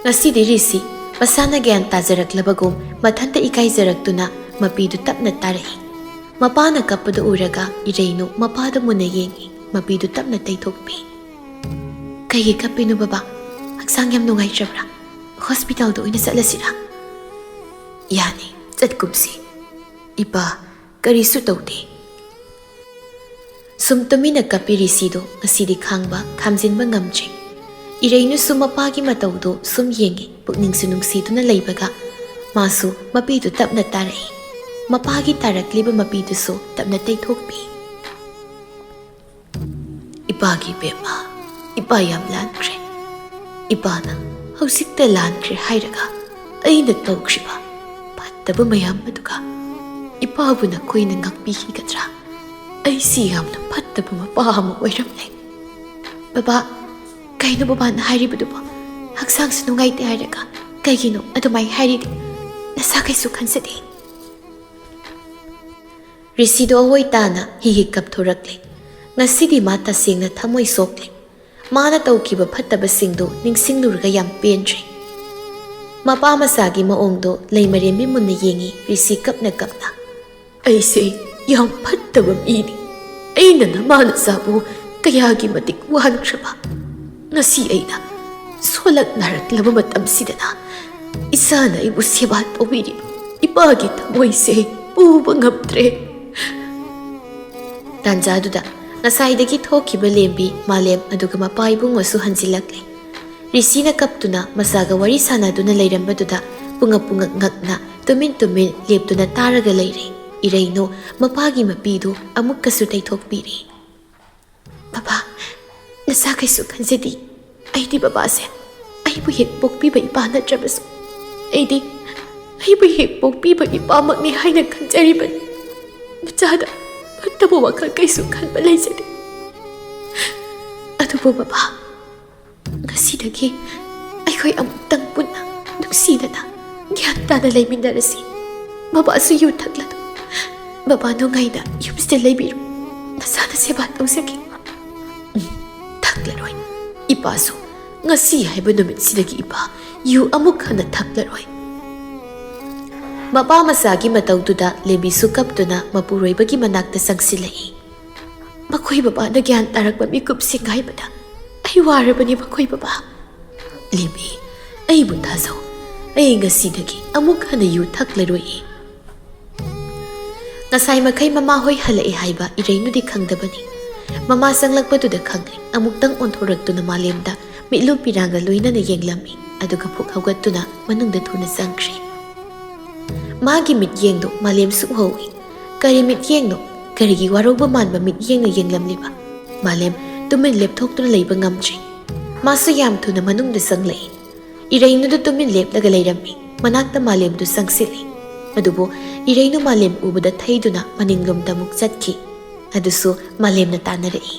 ꯉꯁꯤꯗꯤ ꯔꯤꯁꯤ ꯃꯁꯥꯅ ꯒ꯭ꯌꯥꯟ ꯇꯥꯖꯔꯛꯂꯕꯒꯨꯝ ꯃꯊꯟꯇ ꯏꯀꯥꯏꯖꯔꯛꯇꯨꯅ ꯃꯄꯤꯗꯨ ꯇꯞꯅ ꯇꯥꯔꯛꯏ꯫ ꯃꯄꯥꯅ ꯀꯞꯄꯗꯨ ꯎꯔꯒ ꯏꯔꯩꯅꯨ ꯃꯄꯥꯗ ꯃꯨꯟꯅ ꯌꯦꯡꯏ, ꯃꯄꯤꯗꯨ ꯇꯞꯅ ꯇꯩꯊꯣꯛꯄꯤ꯫ "ꯀꯩꯒꯤ ꯀꯞꯄꯤꯅꯣ ꯕꯕꯥ? ꯍꯛꯆꯥꯡ ꯌꯥꯝ ꯅꯨꯡꯉꯥꯏꯇ꯭ꯔꯕ꯭ꯔꯥ? ꯍꯣꯁꯄꯤꯇꯥꯜꯗ ꯑꯣꯏꯅ ꯆꯠꯂꯁꯤꯔꯥ?" "ꯌꯥꯅꯤ, ꯆꯠꯀꯨꯝꯁꯤ꯫ ꯏꯄꯥ ꯀꯔꯤꯁꯨ ꯇꯧꯗꯦ꯫" ꯁꯨꯝ ꯇꯨꯃꯤꯟꯅ ꯀꯞꯄꯤ ꯔꯤꯁꯤꯗꯨ ꯉꯁꯤꯗꯤ ꯈꯥꯡꯕ ꯈꯥꯝꯖꯤꯟꯕ ꯉꯝꯗ꯭ꯔꯦ꯫ ꯏꯔꯩꯅꯨꯁꯨ ꯃꯄꯥꯒꯤ ꯃꯇꯧꯗꯨ ꯁꯨꯝ ꯌꯦꯡꯉꯤ, ꯄꯨꯛꯅꯤꯡꯁꯨ ꯅꯨꯡꯁꯤꯗꯨꯅ ꯂꯩꯕꯒ ꯃꯥꯁꯨ ꯃꯄꯤꯗꯨ ꯇꯞꯅ ꯇꯥꯔꯛꯏ꯫ ꯃꯄꯥꯒꯤ ꯇꯥꯔꯛꯂꯤꯕ ꯃꯄꯤꯗꯨꯁꯨ ꯇꯞꯅ ꯇꯩꯊꯣꯛꯄꯤ꯫ "ꯏꯄꯥꯒꯤ ꯏꯕꯦꯝꯃ, ꯏꯄꯥ ꯌꯥꯝ ꯂꯥꯟꯈ꯭ꯔꯦ꯫ ꯏꯄꯥꯅ ꯍꯧꯖꯤꯛꯇ ꯂꯥꯟꯈ꯭ꯔꯦ ꯍꯥꯏꯔꯒ ꯑꯩꯅ ꯇꯧꯈ꯭ꯔꯤꯕ ꯐꯠꯇꯕ ꯃꯌꯥꯝ ꯑꯗꯨꯒ ꯏꯄꯥꯕꯨ ꯅꯈꯣꯏꯅ ꯉꯥꯛꯄꯤꯈꯤꯒꯗ꯭ꯔꯥ? ꯑꯩꯁꯤ ꯌꯥꯝꯅ ꯐꯠꯇꯕ ꯃꯄꯥ ꯑꯃ ꯑꯣꯏꯔꯝꯂꯦ꯫" "ꯕꯕꯥ, ꯀꯩꯅꯣ ꯕꯕꯥꯅ ꯍꯥꯏꯔꯤꯕꯗꯨꯕꯣ? ꯍꯛꯆꯥꯡꯁꯨ ꯅꯨꯡꯉꯥꯏꯇꯦ ꯍꯥꯏꯔꯒ ꯀꯩꯒꯤꯅꯣ ꯑꯗꯨꯃꯥꯏꯅ ꯍꯥꯏꯔꯤꯗꯤ? ꯅꯁꯥ ꯀꯩꯁꯨ ꯈꯟꯖꯗꯦ꯫" ꯔꯤꯁꯤꯗꯣ ꯑꯋꯣꯏ ꯇꯥꯅ ꯍꯤ ꯍꯤ ꯀꯞꯊꯣꯔꯛꯂꯦ꯫ ꯉꯁꯤꯗꯤ ꯃꯥ ꯇꯁꯦꯡꯅ ꯊꯃꯣꯏ ꯁꯣꯛꯂꯦ꯫ ꯃꯥꯅ ꯇꯧꯈꯤꯕ ꯐꯠꯇꯕꯁꯤꯡꯗꯨ ꯅꯤꯡꯁꯤꯡꯂꯨꯔꯒ ꯌꯥꯝ ꯄꯦꯟꯗ꯭ꯔꯦ꯫ ꯃꯄꯥ ꯃꯆꯥꯒꯤ ꯃꯑꯣꯡꯗꯣ ꯂꯩꯃꯔꯦꯝꯕꯤ ꯃꯨꯟꯅ ꯌꯦꯡꯉꯤ ꯔꯤꯁꯤ ꯀꯞꯅ ꯀꯞꯅ꯫ "ꯑꯩꯁꯦ ꯌꯥꯝ ꯐꯠꯇꯕ ꯃꯤꯅꯤ꯫ ꯑꯩꯅ ꯅꯃꯥ ꯅꯆꯥꯕꯨ ꯀꯌꯥꯒꯤ ꯃꯇꯤꯛ ꯋꯥꯍꯟꯈ꯭ꯔꯕ꯫ ꯉꯁꯤ ꯑꯩꯅ ꯁꯣꯜꯂꯛ ꯅꯥꯔꯛꯂꯕ ꯃꯇꯝꯁꯤꯗꯅ ꯏꯆꯥꯅ ꯑꯩꯕꯨ ꯁꯦꯕꯥ ꯇꯧꯕꯤꯔꯤꯕ ꯏꯄꯥꯒꯤ ꯊꯃꯣꯏꯁꯦ ꯄꯨꯕ ꯉꯝꯗ꯭ꯔꯦ꯫" ꯇꯥꯟꯖꯥꯗꯨꯗ ꯉꯁꯥꯏꯗꯒꯤ ꯊꯣꯛꯈꯤꯕ ꯂꯦꯝꯕꯤ, ꯃꯥꯂꯦꯝ ꯑꯗꯨꯒ ꯃꯄꯥ ꯏꯕꯨꯡꯉꯣꯁꯨ ꯍꯟꯖꯤꯜꯂꯛꯂꯦ꯫ ꯔꯤꯁꯤꯅ ꯀꯞꯇꯨꯅ ꯃꯆꯥꯒ ꯋꯥꯔꯤ ꯁꯥꯟꯅꯗꯨꯅ ꯂꯩꯔꯝꯕꯗꯨꯗ ꯄꯨꯡꯉꯛ ꯄꯨꯡꯉꯛ ꯉꯛꯅ ꯇꯨꯃꯤꯟ ꯇꯨꯃꯤꯟ ꯂꯦꯞꯇꯨꯅ ꯇꯥꯔꯒ ꯂꯩꯔꯦ꯫ ꯏꯔꯩꯅꯨ ꯃꯄꯥꯒꯤ ꯃꯄꯤꯗꯨ ꯑꯃꯨꯛꯀꯁꯨ ꯇꯩꯊꯣꯛꯄꯤꯔꯦ꯫ "ꯕꯕꯥ, ꯅꯁꯥ ꯀꯩꯁꯨ ꯈꯟꯖꯗꯦ꯫ ꯑꯩꯗꯤ ꯕꯕꯥꯁꯦ ꯑꯩꯕꯨ ꯍꯦꯛ ꯄꯣꯛꯄꯤꯕ ꯏꯄꯥ ꯅꯠꯇ꯭ꯔꯕꯁꯨ, ꯑꯩꯗꯤ ꯑꯩꯕꯨ ꯍꯦꯛ ꯄꯣꯛꯄꯤꯕ ꯏꯄꯥꯃꯛꯅꯤ ꯍꯥꯏꯅ ꯈꯟꯖꯔꯤꯕꯅꯤ꯫ ꯃꯆꯥꯗ ꯐꯠꯇꯕ ꯋꯥꯈꯜ ꯀꯩꯁꯨ ꯈꯟꯕ ꯂꯩꯖꯗꯦ꯫ ꯑꯗꯨꯕꯨ ꯕꯕꯥ, ꯉꯁꯤꯗꯒꯤ ꯑꯩꯈꯣꯏ ꯑꯃꯨꯛꯇꯪ ꯄꯨꯟꯅ ꯅꯨꯡꯁꯤꯅꯅ ꯒ꯭ꯌꯥꯟ ꯇꯥꯅ ꯂꯩꯃꯤꯟꯅꯔꯁꯤ꯫ ꯕꯕꯥꯁꯨ ꯌꯨ ꯊꯛꯂꯅꯨ꯫ ꯕꯕꯥ ꯅꯨꯡꯉꯥꯏꯅ ꯌꯨꯝꯁꯤꯗ ꯂꯩꯕꯤꯔꯣ꯫ ꯅꯁꯥꯅ ꯁꯦꯕꯥ ꯇꯧꯖꯒꯦ꯫ ꯎꯝ, ꯊꯛꯂꯔꯣꯏ꯫ ꯏꯄꯥꯁꯨ ꯉꯁꯤ ꯍꯥꯏꯕ ꯅꯨꯃꯤꯠꯁꯤꯗꯒꯤ ꯏꯄꯥ ꯌꯨ ꯑꯃꯨꯛ ꯍꯟꯅ ꯊꯛꯂꯔꯣꯏ꯫ ꯃꯄꯥ ꯃꯆꯥꯒꯤ ꯃꯇꯧꯗꯨꯗ ꯂꯦꯝꯕꯤꯁꯨ ꯀꯞꯇꯨꯅ ꯃꯄꯨꯔꯣꯏꯕꯒꯤ ꯃꯅꯥꯛꯇ ꯆꯪꯁꯤꯜꯂꯛꯏ꯫ ꯃꯈꯣꯏ ꯕꯕꯥꯅ ꯒ꯭ꯌꯥꯟ ꯇꯥꯔꯛꯄ ꯃꯤꯀꯨꯞꯁꯤꯡ ꯍꯥꯏꯕꯗ ꯑꯩ ꯋꯥꯔꯕꯅꯤ, ꯃꯈꯣꯏ ꯕꯕꯥ꯫ ꯂꯦꯝꯕꯤ, ꯑꯩꯕꯨ ꯊꯥꯖꯧ꯫ ꯑꯩ ꯉꯁꯤꯗꯒꯤ ꯑꯃꯨꯛ ꯍꯟꯅ ꯌꯨ ꯊꯛꯂꯔꯣꯏꯌꯦ꯫ ꯉꯁꯥꯏ ꯃꯈꯩ ꯃꯃꯥ ꯍꯣꯏ ꯍꯜꯂꯛꯑꯦ ꯍꯥꯏꯕ ꯏꯔꯩꯅꯨꯗꯤ ꯈꯪꯗꯕꯅꯤ꯫ ꯃꯃꯥ ꯆꯪꯂꯛꯄꯗꯨꯗ ꯈꯪꯂꯦ꯫ ꯑꯃꯨꯛꯇꯪ ꯑꯣꯟꯊꯣꯔꯛꯇꯨꯅ ꯃꯥꯂꯦꯝꯗ ꯃꯤꯠꯂꯨ ꯄꯤꯔꯥꯡꯒ ꯂꯣꯏꯅꯅ ꯌꯦꯡꯂꯝꯃꯤ, ꯑꯗꯨꯒ ꯐꯨꯛ ꯍꯧꯒꯠꯇꯨꯅ ꯃꯅꯨꯡꯗ ꯊꯨꯅ ꯆꯪꯈ꯭ꯔꯦ꯫ ꯃꯥꯒꯤ ꯃꯤꯠꯌꯦꯡꯗꯨ ꯃꯥꯂꯦꯝꯁꯨ ꯎꯍꯧꯏ꯫ ꯀꯔꯤ ꯃꯤꯠꯌꯦꯡꯅꯣ? ꯀꯔꯤꯒꯤ ꯋꯥꯔꯧꯕ ꯃꯥꯟꯕ ꯃꯤꯠꯌꯦꯡꯅ ꯌꯦꯡꯂꯝꯂꯤꯕ? ꯃꯥꯂꯦꯝ ꯇꯨꯃꯤꯟ ꯂꯦꯞꯊꯣꯛꯇꯨꯅ ꯂꯩꯕ ꯉꯝꯗ꯭ꯔꯦ꯫ ꯃꯥꯁꯨ ꯌꯥꯝ ꯊꯨꯅ ꯃꯅꯨꯡꯗ ꯆꯪꯂꯛꯏ꯫ ꯏꯔꯩꯅꯨꯗꯨ ꯇꯨꯃꯤꯟ ꯂꯦꯞꯂꯒ ꯂꯩꯔꯝꯃꯤ꯫ ꯃꯅꯥꯛꯇ ꯃꯥꯂꯦꯝꯗꯨ ꯆꯪꯁꯤꯜꯂꯤ꯫ ꯑꯗꯨꯕꯨ ꯏꯔꯩꯅꯨ ꯃꯥꯂꯦꯝ ꯎꯕꯗ ꯊꯩꯗꯨꯅ ꯃꯅꯤꯡꯂꯣꯝꯗ ꯑꯃꯨꯛ ꯆꯠꯈꯤ꯫ ꯑꯗꯨꯁꯨ ꯃꯥꯂꯦꯝꯅ ꯇꯥꯟꯅꯔꯛꯏ꯫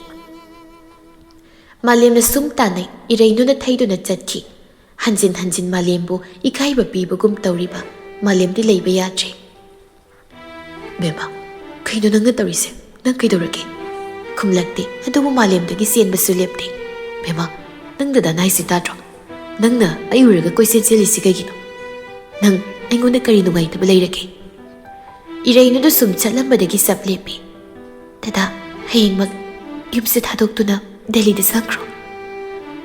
ꯃꯥꯂꯦꯝꯅ ꯁꯨꯝ ꯇꯥꯟꯅꯩ, ꯏꯔꯩꯅꯨꯅ ꯊꯩꯗꯨꯅ ꯆꯠꯈꯤ꯫ ꯍꯟꯖꯤꯟ ꯍꯟꯖꯤꯟ ꯃꯥꯂꯦꯝꯕꯨ ꯏꯀꯥꯏꯕ ꯄꯤꯕꯒꯨꯝ ꯇꯧꯔꯤꯕ ꯃꯥꯂꯦꯝꯗꯤ ꯂꯩꯕ ꯌꯥꯗ꯭ꯔꯦ꯫ "ꯕꯦꯝꯃ, ꯀꯩꯅꯣ ꯅꯪꯅ ꯇꯧꯔꯤꯁꯦ? ꯅꯪ ꯀꯩꯗꯧꯔꯒꯦ?" ꯈꯨꯝꯂꯛꯇꯦ, ꯑꯗꯨꯕꯨ ꯃꯥꯂꯦꯝꯗꯒꯤ ꯆꯦꯟꯕꯁꯨ ꯂꯦꯞꯇꯦ꯫ "ꯕꯦꯝꯃ, ꯅꯪ ꯗꯗꯥꯅ ꯍꯥꯏꯁꯤ ꯇꯥꯗ꯭ꯔꯣ? ꯅꯪꯅ ꯑꯩ ꯎꯔꯒ ꯀꯣꯏꯆꯦꯟ ꯆꯦꯜꯂꯤꯁꯤ ꯀꯩꯒꯤꯅꯣ? ꯅꯪ ꯑꯩꯉꯣꯟꯗ ꯀꯔꯤ ꯅꯨꯡꯉꯥꯏꯇꯕ ꯂꯩꯔꯒꯦ?" ꯏꯔꯩꯅꯨꯗꯨ ꯁꯨꯝ ꯆꯠꯂꯝꯕꯗꯒꯤ ꯆꯞ ꯂꯦꯞꯄꯤ꯫ "ꯗꯗꯥ, ꯍꯌꯦꯡꯃꯛ ꯌꯨꯝꯁꯦ ꯊꯥꯗꯣꯛꯇꯨꯅ ꯗꯦꯜꯂꯤꯗ ꯆꯠꯈ꯭ꯔꯣ꯫"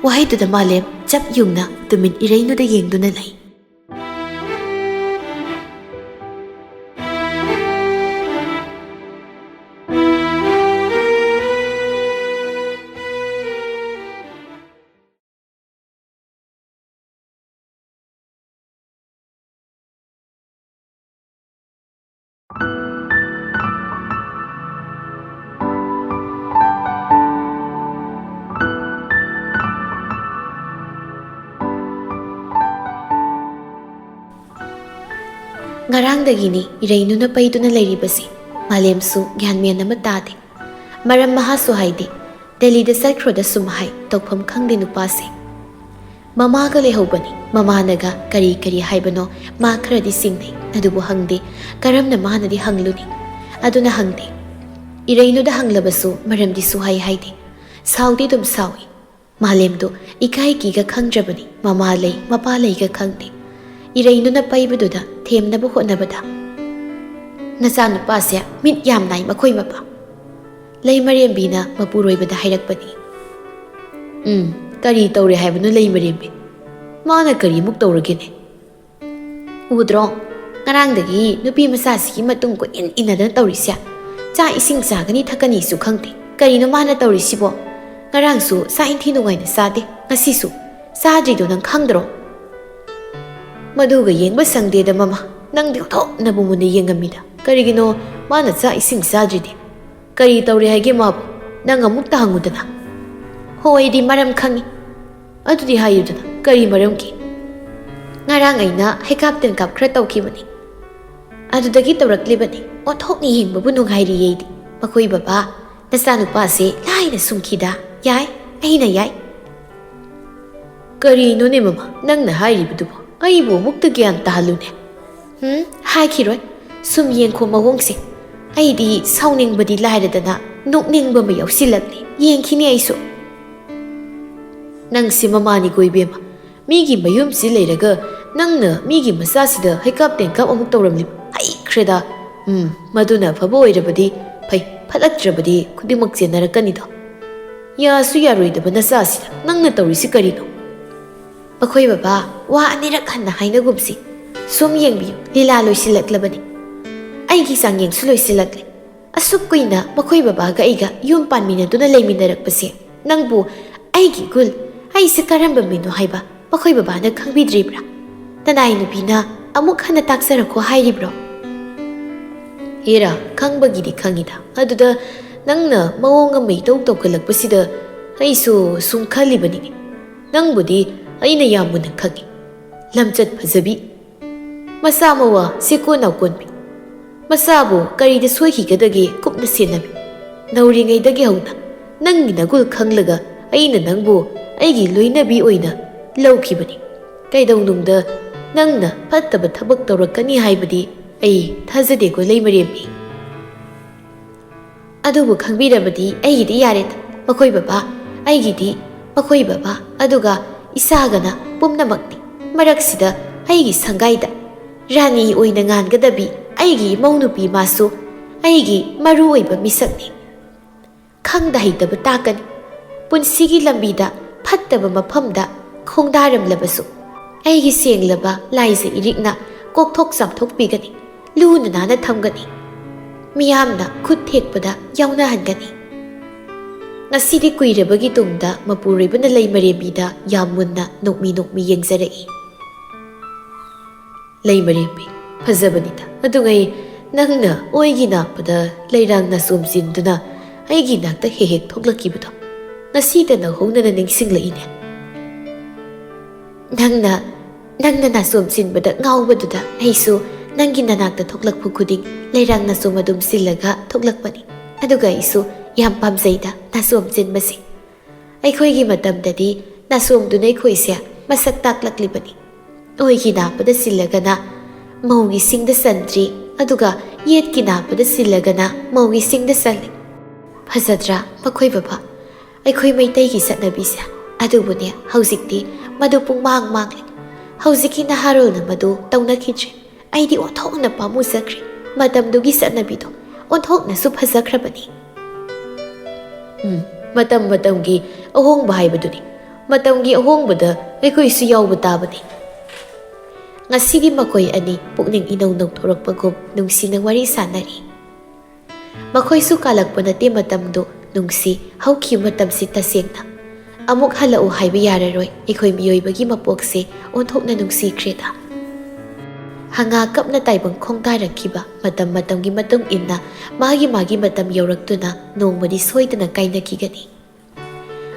ꯋꯥꯍꯩꯗꯨꯗ ꯃꯥꯂꯦꯝ ꯆꯞ ꯌꯨꯡꯅ ꯇꯨꯃꯤꯟ ꯏꯔꯩꯅꯨꯗ ꯌꯦꯡꯗꯨꯅ ꯂꯩ꯫ ꯉꯔꯥꯡꯗꯒꯤꯅꯤ ꯏꯔꯩꯅꯨꯅ ꯄꯩꯗꯨꯅ ꯂꯩꯔꯤꯕꯁꯤ꯫ ꯃꯥꯂꯦꯝꯁꯨ ꯒ꯭ꯌꯥꯟ ꯃꯦꯟ ꯑꯃ ꯇꯥꯗꯦ꯫ ꯃꯔꯝ ꯃꯍꯥꯁꯨ ꯍꯥꯏꯗꯦ꯫ ꯗꯦꯜꯂꯤꯗ ꯆꯠꯈ꯭ꯔꯣꯗ ꯁꯨꯝ ꯍꯥꯏ, ꯇꯧꯐꯝ ꯈꯪꯗꯦ ꯅꯨꯄꯥꯁꯦ꯫ ꯃꯃꯥꯒ ꯂꯩꯍꯧꯕꯅꯤ꯫ ꯃꯃꯥꯅꯒ ꯀꯔꯤ ꯀꯔꯤ ꯍꯥꯏꯕꯅꯣ ꯃꯥ ꯈꯔꯗꯤ ꯆꯤꯡꯅꯩ, ꯑꯗꯨꯕꯨ ꯍꯪꯗꯦ꯫ ꯀꯔꯝꯅ ꯃꯥꯅꯗꯤ ꯍꯪꯂꯨꯅꯤ? ꯑꯗꯨꯅ ꯍꯪꯗꯦ꯫ ꯏꯔꯩꯅꯨꯗ ꯍꯪꯂꯕꯁꯨ ꯃꯔꯝꯗꯤ ꯁꯨꯍꯥꯏ ꯍꯥꯏꯗꯦ꯫ ꯁꯥꯎꯗꯤ ꯑꯗꯨꯝ ꯁꯥꯎꯏ꯫ ꯃꯥꯂꯦꯝꯗꯣ ꯏꯀꯥꯏ ꯀꯤꯒ ꯈꯪꯗ꯭ꯔꯕꯅꯤ꯫ ꯃꯃꯥ ꯂꯩ ꯃꯄꯥ ꯂꯩꯒ ꯈꯪꯗꯦ꯫ ꯏꯔꯩꯅꯨꯅ ꯄꯩꯕꯗꯨꯗ ꯊꯦꯝꯅꯕ ꯍꯣꯠꯅꯕꯗ, "ꯅꯆꯥꯅꯨꯄꯥꯁꯦ ꯃꯤꯠ ꯌꯥꯝ ꯅꯥꯏ ꯃꯈꯣꯏ ꯃꯄꯥ꯫" ꯂꯩꯃꯔꯦꯝꯕꯤꯅ ꯃꯄꯨꯔꯣꯏꯕꯗ ꯍꯥꯏꯔꯛꯄꯅꯤ꯫ "ꯎꯝ, ꯀꯔꯤ ꯇꯧꯔꯦ ꯍꯥꯏꯕꯅꯣ ꯂꯩꯃꯔꯦꯝꯕꯤ? ꯃꯥꯅ ꯀꯔꯤꯃꯨꯛ ꯇꯧꯔꯒꯦꯅꯦ? ꯎꯗ꯭ꯔꯣ? ꯉꯔꯥꯡꯗꯒꯤ ꯅꯨꯄꯤ ꯃꯆꯥꯁꯤꯒꯤ ꯃꯇꯨꯡ ꯀꯣꯏꯏꯟ ꯏꯟꯅꯗꯅ ꯇꯧꯔꯤꯁꯦ꯫ ꯆꯥꯛ ꯏꯁꯤꯡ ꯆꯥꯒꯅꯤ ꯊꯛꯀꯅꯤꯁꯨ ꯈꯪꯗꯦ꯫ ꯀꯔꯤꯅꯣ ꯃꯥꯅ ꯇꯧꯔꯤꯁꯤꯕꯣ? ꯉꯔꯥꯡꯁꯨ ꯆꯥꯛ ꯏꯟꯊꯤ ꯅꯨꯡꯉꯥꯏꯅ ꯆꯥꯗꯦ, ꯉꯁꯤꯁꯨ ꯆꯥꯗ꯭ꯔꯤꯗꯣ ꯅꯪ ꯈꯪꯗ꯭ꯔꯣ?" "ꯃꯗꯨꯒ ꯌꯦꯡꯕ ꯁꯪꯗꯦꯗ ꯃꯃꯥ, ꯅꯪꯗꯤ ꯑꯣꯟꯊꯣꯛꯅꯕꯨ ꯃꯨꯟꯅ ꯌꯦꯡꯉꯝꯃꯤꯗ꯫ ꯀꯔꯤꯒꯤꯅꯣ ꯃꯥꯅ ꯆꯥꯛ ꯏꯁꯤꯡ ꯆꯥꯗ꯭ꯔꯤꯗꯤ? ꯀꯔꯤ ꯇꯧꯔꯦ ꯍꯥꯏꯒꯦ ꯃꯥꯕꯨ? ꯅꯪ ꯑꯃꯨꯛꯇ ꯍꯪꯉꯨꯗꯅ꯫" "ꯍꯣ, ꯑꯩꯗꯤ ꯃꯔꯝ ꯈꯪꯉꯤ꯫" "ꯑꯗꯨꯗꯤ ꯍꯥꯏꯌꯨꯗꯅ, ꯀꯔꯤ ꯃꯔꯝꯒꯤ?" "ꯉꯔꯥꯡ ꯑꯩꯅ ꯍꯩꯀꯥꯞ ꯇꯦꯟꯀꯥꯞ ꯈꯔ ꯇꯧꯈꯤꯕꯅꯤ, ꯑꯗꯨꯗꯒꯤ ꯇꯧꯔꯛꯂꯤꯕꯅꯤ꯫ ꯑꯣꯟꯊꯣꯛꯅ ꯌꯦꯡꯕꯕꯨ ꯅꯨꯡꯉꯥꯏꯔꯤꯌꯦ ꯑꯩꯗꯤ꯫ ꯃꯈꯣꯏ ꯕꯕꯥ, ꯅꯆꯥꯅꯨꯄꯥꯁꯦ ꯂꯥꯏꯅ ꯁꯨꯝꯈꯤꯗ꯫ ꯌꯥꯏ, ꯑꯩꯅ ꯌꯥꯏ꯫" "ꯀꯔꯤꯅꯣꯅꯦ ꯃꯃꯥ ꯅꯪꯅ ꯍꯥꯏꯔꯤꯕꯗꯨꯕꯣ? ꯑꯩꯕꯨ ꯑꯃꯨꯛꯇ ꯒ꯭ꯌꯥꯟ ꯇꯥꯍꯜꯂꯨꯅꯦ꯫" "ꯎꯝ, ꯍꯥꯏꯈꯤꯔꯣꯏ꯫ ꯁꯨꯝ ꯌꯦꯡꯈꯣ ꯃꯑꯣꯡꯁꯦ꯫ ꯑꯩꯗꯤ ꯁꯥꯎꯅꯤꯡꯕꯗꯤ ꯂꯥꯏꯔꯗꯅ ꯅꯣꯛꯅꯤꯡꯕ ꯑꯃ ꯌꯥꯎꯁꯤꯜꯂꯛꯂꯦ꯫ ꯌꯦꯡꯈꯤꯅꯤ ꯑꯩꯁꯨ꯫" "ꯅꯪꯁꯦ ꯃꯃꯥꯅꯤꯀꯣ ꯏꯕꯦꯝꯃ꯫ ꯃꯤꯒꯤ ꯃꯌꯨꯝꯁꯤ ꯂꯩꯔꯒ ꯅꯪꯅ ꯃꯤꯒꯤ ꯃꯆꯥꯁꯤꯗ ꯍꯩꯀꯥꯞ ꯇꯦꯡꯀꯥꯞ ꯑꯃꯨꯛ ꯇꯧꯔꯝꯂꯤꯕ꯫ ꯍꯩꯈ꯭ꯔꯦꯗ꯫ ꯎꯝ, ꯃꯗꯨꯅ ꯑꯐꯕ ꯑꯣꯏꯔꯕꯗꯤ ꯐꯩ, ꯐꯠꯂꯛꯇ꯭ꯔꯕꯗꯤ ꯈꯨꯗꯤꯡꯃꯛ ꯆꯦꯟꯅꯔꯛꯀꯅꯤꯗꯣ꯫ ꯌꯥꯁꯨ ꯌꯥꯔꯣꯏꯗꯕ ꯅꯆꯥꯁꯤꯗ ꯅꯪꯅ ꯇꯧꯔꯤꯁꯤ ꯀꯔꯤꯅꯣ?" "ꯃꯈꯣꯏ ꯕꯕꯥ, ꯋꯥ ꯑꯅꯤꯔꯛ ꯍꯟꯅ ꯍꯥꯏꯅꯒꯨꯝꯁꯤ꯫ ꯁꯨꯝ ꯌꯦꯡꯕꯤꯌꯨ, ꯂꯤꯂꯥ ꯂꯣꯏꯁꯤꯜꯂꯛꯂꯕꯅꯤ꯫ ꯑꯩꯒꯤ ꯆꯥꯡꯌꯦꯡꯁꯨ ꯂꯣꯏꯁꯤꯜꯂꯛꯂꯦ꯫ ꯑꯁꯨꯛ ꯀꯨꯏꯅ ꯃꯈꯣꯏ ꯕꯕꯥꯒ ꯑꯩꯒ ꯌꯨꯝ ꯄꯥꯟꯃꯤꯟꯅꯗꯨꯅ ꯂꯩꯃꯤꯟꯅꯔꯛꯄꯁꯦ ꯅꯪꯕꯨ ꯑꯩꯒꯤ ꯏꯒꯨꯜ, ꯑꯩꯁꯦ ꯀꯔꯝꯕ ꯃꯤꯅꯣ ꯍꯥꯏꯕ ꯃꯈꯣꯏ ꯕꯕꯥꯅ ꯈꯪꯕꯤꯗ꯭ꯔꯤꯕ꯭ꯔꯥ? ꯅꯅꯥꯏ ꯅꯨꯄꯤꯅ ꯑꯃꯨꯛ ꯍꯟꯅ ꯇꯥꯛꯆꯔꯛꯈꯣ ꯍꯥꯏꯔꯤꯕ꯭ꯔꯣ?" "ꯍꯦꯔꯥ, ꯈꯪꯕꯒꯤꯗꯤ ꯈꯪꯉꯤꯗ꯫ ꯑꯗꯨꯗ ꯅꯪꯅ ꯃꯑꯣꯡ ꯑꯃ ꯏꯇꯧ ꯇꯧꯈꯠꯂꯛꯄꯁꯤꯗ ꯑꯩꯁꯨ ꯁꯨꯝ ꯈꯜꯂꯤꯕꯅꯤꯅꯦ꯫ ꯅꯪꯕꯨꯗꯤ ꯑꯩꯅ ꯌꯥꯝ ꯃꯨꯟꯅ ꯈꯪꯉꯤ꯫ ꯂꯝꯆꯠ ꯐꯖꯕꯤ, ꯃꯁꯥ ꯃꯋꯥ ꯁꯦꯀꯣꯟ ꯅꯥꯎꯀꯣꯟꯕꯤ꯫ ꯃꯁꯥꯕꯨ ꯀꯔꯤꯗ ꯁꯣꯏꯈꯤꯒꯗꯒꯦ ꯀꯨꯞꯅ ꯁꯦꯟꯅꯕꯤ꯫ ꯅꯧꯔꯤꯉꯩꯗꯒꯤ ꯍꯧꯅ ꯅꯪꯒꯤ ꯅꯒꯨꯜ ꯈꯪꯂꯒ ꯑꯩꯅ ꯅꯪꯕꯨ ꯑꯩꯒꯤ ꯂꯣꯏꯅꯕꯤ ꯑꯣꯏꯅ ꯂꯧꯈꯤꯕꯅꯤ꯫ ꯀꯩꯗꯧꯅꯨꯡꯗ ꯅꯪꯅ ꯐꯠꯇꯕ ꯊꯕꯛ ꯇꯧꯔꯛꯀꯅꯤ ꯍꯥꯏꯕꯗꯤ ꯑꯩ ꯊꯥꯖꯗꯦꯀꯣ ꯂꯩꯃꯔꯦꯝꯕꯤ꯫ ꯑꯗꯨꯕꯨ ꯈꯪꯕꯤꯔꯕꯗꯤ ꯑꯩꯒꯤꯗꯤ ꯌꯥꯔꯦꯗ꯫ ꯃꯈꯣꯏ ꯕꯕꯥ, ꯑꯩꯒꯤꯗꯤ ꯃꯈꯣꯏ ꯕꯕꯥ ꯑꯗꯨꯒ ꯏꯆꯥꯒꯅ ꯄꯨꯝꯅꯃꯛꯅꯤ꯫ ꯃꯔꯛꯁꯤꯗ ꯑꯩꯒꯤ ꯁꯪꯒꯥꯏꯗ ꯔꯥꯅꯤ ꯑꯣꯏꯅ ꯉꯥꯟꯒꯗꯕꯤ ꯑꯩꯒꯤ ꯏꯃꯧ ꯅꯨꯄꯤ ꯃꯥꯁꯨ ꯑꯩꯒꯤ ꯃꯔꯨ ꯑꯣꯏꯕ ꯃꯤꯁꯛꯅꯤ꯫ ꯈꯪꯗ ꯍꯩꯇꯕ ꯇꯥꯛꯀꯅꯤ꯫ ꯄꯨꯟꯁꯤꯒꯤ ꯂꯝꯕꯤꯗ ꯐꯠꯇꯕ ꯃꯐꯝꯗ ꯈꯣꯡꯗꯥꯔꯝꯂꯕꯁꯨ ꯑꯩꯒꯤ ꯁꯦꯡꯂꯕ ꯂꯥꯏꯖ ꯏꯔꯤꯛꯅ ꯀꯣꯛꯊꯣꯛ ꯆꯥꯝꯊꯣꯛꯄꯤꯒꯅꯤ, ꯂꯨꯅ ꯅꯥꯟꯅ ꯊꯝꯒꯅꯤ꯫ ꯃꯤꯌꯥꯝꯅ ꯈꯨꯠ ꯊꯦꯛꯄꯗ ꯌꯥꯎꯅꯍꯟꯒꯅꯤ꯫ ꯉꯁꯤꯗꯤ ꯀꯨꯏꯔꯕꯒꯤ ꯇꯨꯡꯗ ꯃꯄꯨꯔꯣꯏꯕꯅ ꯂꯩꯃꯔꯦꯝꯕꯤꯗ ꯌꯥꯝ ꯃꯨꯟꯅ ꯅꯣꯛꯃꯤ ꯅꯣꯛꯃꯤ ꯌꯦꯡꯖꯔꯛꯏ꯫ ꯂꯩꯃꯔꯦꯝꯕꯤ, ꯐꯖꯕꯅꯤꯗ꯫ ꯑꯗꯨꯉꯩ ꯅꯪꯅ ꯑꯣꯏꯒꯤ ꯅꯥꯞꯄꯗ ꯂꯩꯔꯥꯡ ꯅꯥꯆꯣꯝ ꯆꯤꯟꯗꯨꯅ ꯑꯩꯒꯤ ꯅꯥꯛꯇ ꯍꯦꯛ ꯍꯦꯛ ꯊꯣꯛꯂꯛꯈꯤꯕꯗꯣ ꯉꯁꯤꯗ ꯅꯧꯍꯧꯅꯅ ꯅꯤꯡꯁꯤꯡꯂꯛꯏꯅꯦ꯫ ꯅꯪꯅ, ꯅꯪꯅ ꯅꯥꯆꯣꯝ ꯆꯤꯟꯕꯗ ꯉꯥꯎꯕꯗꯨꯗ ꯑꯩꯁꯨ ꯅꯪꯒꯤ ꯅꯅꯥꯛꯇ ꯊꯣꯛꯂꯛꯄ ꯈꯨꯗꯤꯡ ꯂꯩꯔꯥꯡ ꯅꯥꯆꯣꯝ ꯑꯗꯨꯝ ꯆꯤꯜꯂꯒ ꯊꯣꯛꯂꯛꯄꯅꯤ꯫ ꯑꯗꯨꯒ ꯑꯩꯁꯨ ꯌꯥꯝ ꯄꯥꯝꯖꯩꯗ ꯅꯥꯆꯣꯝ ꯆꯤꯟꯕꯁꯦ꯫ ꯑꯩꯈꯣꯏꯒꯤ ꯃꯇꯝꯗꯗꯤ ꯅꯥꯆꯣꯝꯗꯨꯅ ꯑꯩꯈꯣꯏꯁꯦ ꯃꯁꯛ ꯇꯥꯛꯂꯛꯂꯤꯕꯅꯤ꯫ ꯑꯣꯏꯒꯤ ꯅꯥꯞꯄꯗ ꯆꯤꯜꯂꯒꯅ ꯃꯧꯒꯤ ꯁꯤꯡꯗ ꯆꯟꯗ꯭ꯔꯤ, ꯑꯗꯨꯒ ꯌꯦꯠꯀꯤ ꯅꯥꯞꯄꯗ ꯆꯤꯜꯂꯒꯅ ꯃꯧꯒꯤ ꯁꯤꯡꯗ ꯆꯜꯂꯤ꯫ ꯐꯖꯗ꯭ꯔꯥ ꯃꯈꯣꯏ ꯕꯕꯥ? ꯑꯩꯈꯣꯏ ꯃꯩꯇꯩꯒꯤ ꯆꯠꯅꯕꯤꯁꯦ꯫ ꯑꯗꯨꯕꯨꯅꯦ, ꯍꯧꯖꯤꯛꯇꯤ ꯃꯗꯨ ꯄꯨꯡꯃꯥꯡ ꯃꯥꯡꯂꯦ꯫ ꯍꯧꯖꯤꯛꯀꯤ ꯅꯍꯥꯔꯣꯜꯅ ꯃꯗꯨ ꯇꯧꯅꯈꯤꯗ꯭ꯔꯦ꯫ ꯑꯩꯗꯤ ꯑꯣꯟꯊꯣꯛꯅ ꯄꯥꯝꯃꯨꯖꯈ꯭ꯔꯦ꯫ ꯃꯇꯝꯗꯨꯒꯤ ꯆꯠꯅꯕꯤꯗꯣ ꯑꯣꯟꯊꯣꯛꯅꯁꯨ ꯐꯖꯈ꯭ꯔꯕꯅꯤ꯫ ꯎꯝ, ꯃꯇꯝ ꯃꯇꯝꯒꯤ ꯑꯍꯣꯡꯕ ꯍꯥꯏꯕꯗꯨꯅꯤ꯫ ꯃꯇꯝꯒꯤ ꯑꯍꯣꯡꯕꯗ ꯑꯩꯈꯣꯏꯁꯨ ꯌꯥꯎꯕ ꯇꯥꯕꯅꯤ꯫ ꯉꯁꯤꯗꯤ ꯃꯈꯣꯏ ꯑꯅꯤ ꯄꯨꯛꯅꯤꯡ ꯏꯅꯧ ꯅꯧꯊꯣꯔꯛꯄꯒꯨꯝ ꯅꯨꯡꯁꯤꯅ ꯋꯥꯔꯤ ꯁꯥꯟꯅꯔꯤ꯫ ꯃꯈꯣꯏꯁꯨ ꯀꯥꯜꯂꯛꯄ ꯅꯠꯇꯦ ꯃꯇꯝꯗꯨ ꯅꯨꯡꯁꯤ, ꯍꯧꯈꯤꯕ ꯃꯇꯝꯁꯤ ꯇꯁꯦꯡꯅ꯫ ꯑꯃꯨꯛ ꯍꯜꯂꯛꯎ ꯍꯥꯏꯕ ꯌꯥꯔꯔꯣꯏ, ꯑꯩꯈꯣꯏ ꯃꯤꯑꯣꯏꯕꯒꯤ ꯃꯄꯣꯛꯁꯦ ꯑꯣꯟꯊꯣꯛꯅ ꯅꯨꯡꯁꯤꯈ꯭ꯔꯦꯗ꯫ ꯍꯪꯒꯥ ꯀꯞꯅ ꯇꯥꯏꯕꯪ ꯈꯣꯡꯗꯥꯔꯛꯈꯤꯕ ꯃꯇꯝ ꯃꯇꯝꯒꯤ ꯃꯇꯨꯡ ꯏꯟꯅ ꯃꯥꯒꯤ ꯃꯥꯒꯤ ꯃꯇꯝ ꯌꯧꯔꯛꯇꯨꯅ ꯅꯣꯡꯃꯗꯤ ꯁꯣꯏꯗꯅ ꯀꯥꯏꯅꯈꯤꯒꯅꯤ꯫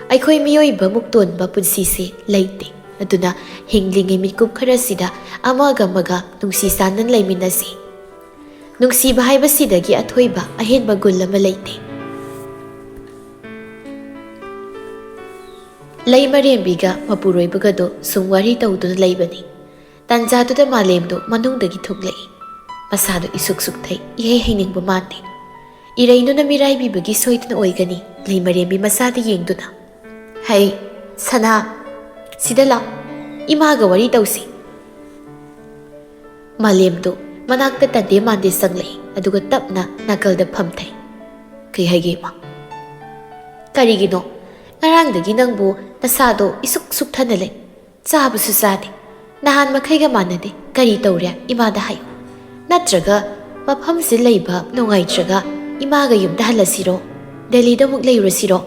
ꯑꯩꯈꯣꯏ ꯃꯤꯑꯣꯏꯕ ꯃꯨꯛꯇꯣꯟꯕ ꯄꯨꯟꯁꯤꯁꯦ ꯂꯩꯇꯦ꯫ ꯑꯗꯨꯅ ꯍꯤꯡꯂꯤꯉꯩ ꯃꯤꯀꯨꯞ ꯈꯔꯁꯤꯗ ꯑꯃꯒ ꯑꯃꯒ ꯅꯨꯡꯁꯤ ꯆꯥꯟꯅꯅ ꯂꯩꯃꯤꯟꯅꯁꯤ꯫ ꯅꯨꯡꯁꯤꯕ ꯍꯥꯏꯕꯁꯤꯗꯒꯤ ꯑꯊꯣꯏꯕ ꯑꯍꯦꯟꯕ ꯒꯨꯜ ꯑꯃ ꯂꯩꯇꯦ꯫ ꯂꯩꯃꯔꯦꯝꯕꯤꯒ ꯃꯄꯨꯔꯣꯏꯕꯒꯗꯣ ꯁꯨꯝ ꯋꯥꯔꯤ ꯇꯧꯗꯨꯅ ꯂꯩꯕꯅꯤ꯫ ꯇꯥꯟꯖꯥꯗꯨꯗ ꯃꯥꯂꯦꯝꯗꯣ ꯃꯅꯨꯡꯗꯒꯤ ꯊꯣꯛꯂꯛꯏ꯫ ꯃꯁꯥꯗꯣ ꯏꯁꯨꯛ ꯁꯨꯛꯊꯩ, ꯏꯍꯩ ꯍꯩꯅꯤꯡꯕ ꯃꯥꯟꯗꯦ꯫ ꯏꯔꯩꯅꯨꯅ ꯃꯤꯔꯥꯏꯕꯤꯕꯒꯤ ꯁꯣꯏꯗꯅ ꯑꯣꯏꯒꯅꯤ꯫ ꯂꯩꯃꯔꯦꯝꯕꯤ ꯃꯆꯥꯗ ꯌꯦꯡꯗꯨꯅ, "ꯍꯩ, ꯁꯅꯥ, ꯁꯤꯗ ꯂꯥꯎ, ꯏꯃꯥꯒ ꯋꯥꯔꯤ ꯇꯧꯁꯤ꯫" ꯃꯥꯂꯦꯝꯗꯨ ꯃꯅꯥꯛꯇ ꯇꯟꯗꯦ ꯃꯥꯟꯗꯦ ꯆꯪꯂꯛꯏ, ꯑꯗꯨꯒ ꯇꯞꯅ ꯅꯥꯀꯜꯗ ꯐꯝꯊꯩ꯫ "ꯀꯩ ꯍꯥꯏꯒꯦ, ꯏꯃꯥ?" "ꯀꯔꯤꯒꯤꯅꯣ? ꯉꯔꯥꯡꯗꯒꯤ ꯅꯪꯕꯨ ꯅꯁꯥꯗꯣ ꯏꯁꯨꯛ ꯁꯨꯛꯊꯅ ꯂꯩ꯫ ꯆꯥꯕꯁꯨ ꯆꯥꯗꯦ꯫ ꯅꯍꯥꯟ ꯃꯈꯩꯒ ꯃꯥꯟꯅꯗꯦ꯫ ꯀꯔꯤ ꯇꯧꯔꯦ? ꯏꯃꯥꯗ ꯍꯥꯏꯌꯨ꯫ ꯅꯠꯇ꯭ꯔꯒ ꯃꯐꯝꯁꯤ ꯂꯩꯕ ꯅꯨꯡꯉꯥꯏꯇ꯭ꯔꯒ ꯏꯃꯥꯒ ꯌꯨꯝꯗ ꯍꯜꯂꯁꯤꯔꯣ? ꯗꯦꯜꯂꯤꯗ ꯑꯃꯨꯛ ꯂꯩꯔꯨꯔꯁꯤꯔꯣ?"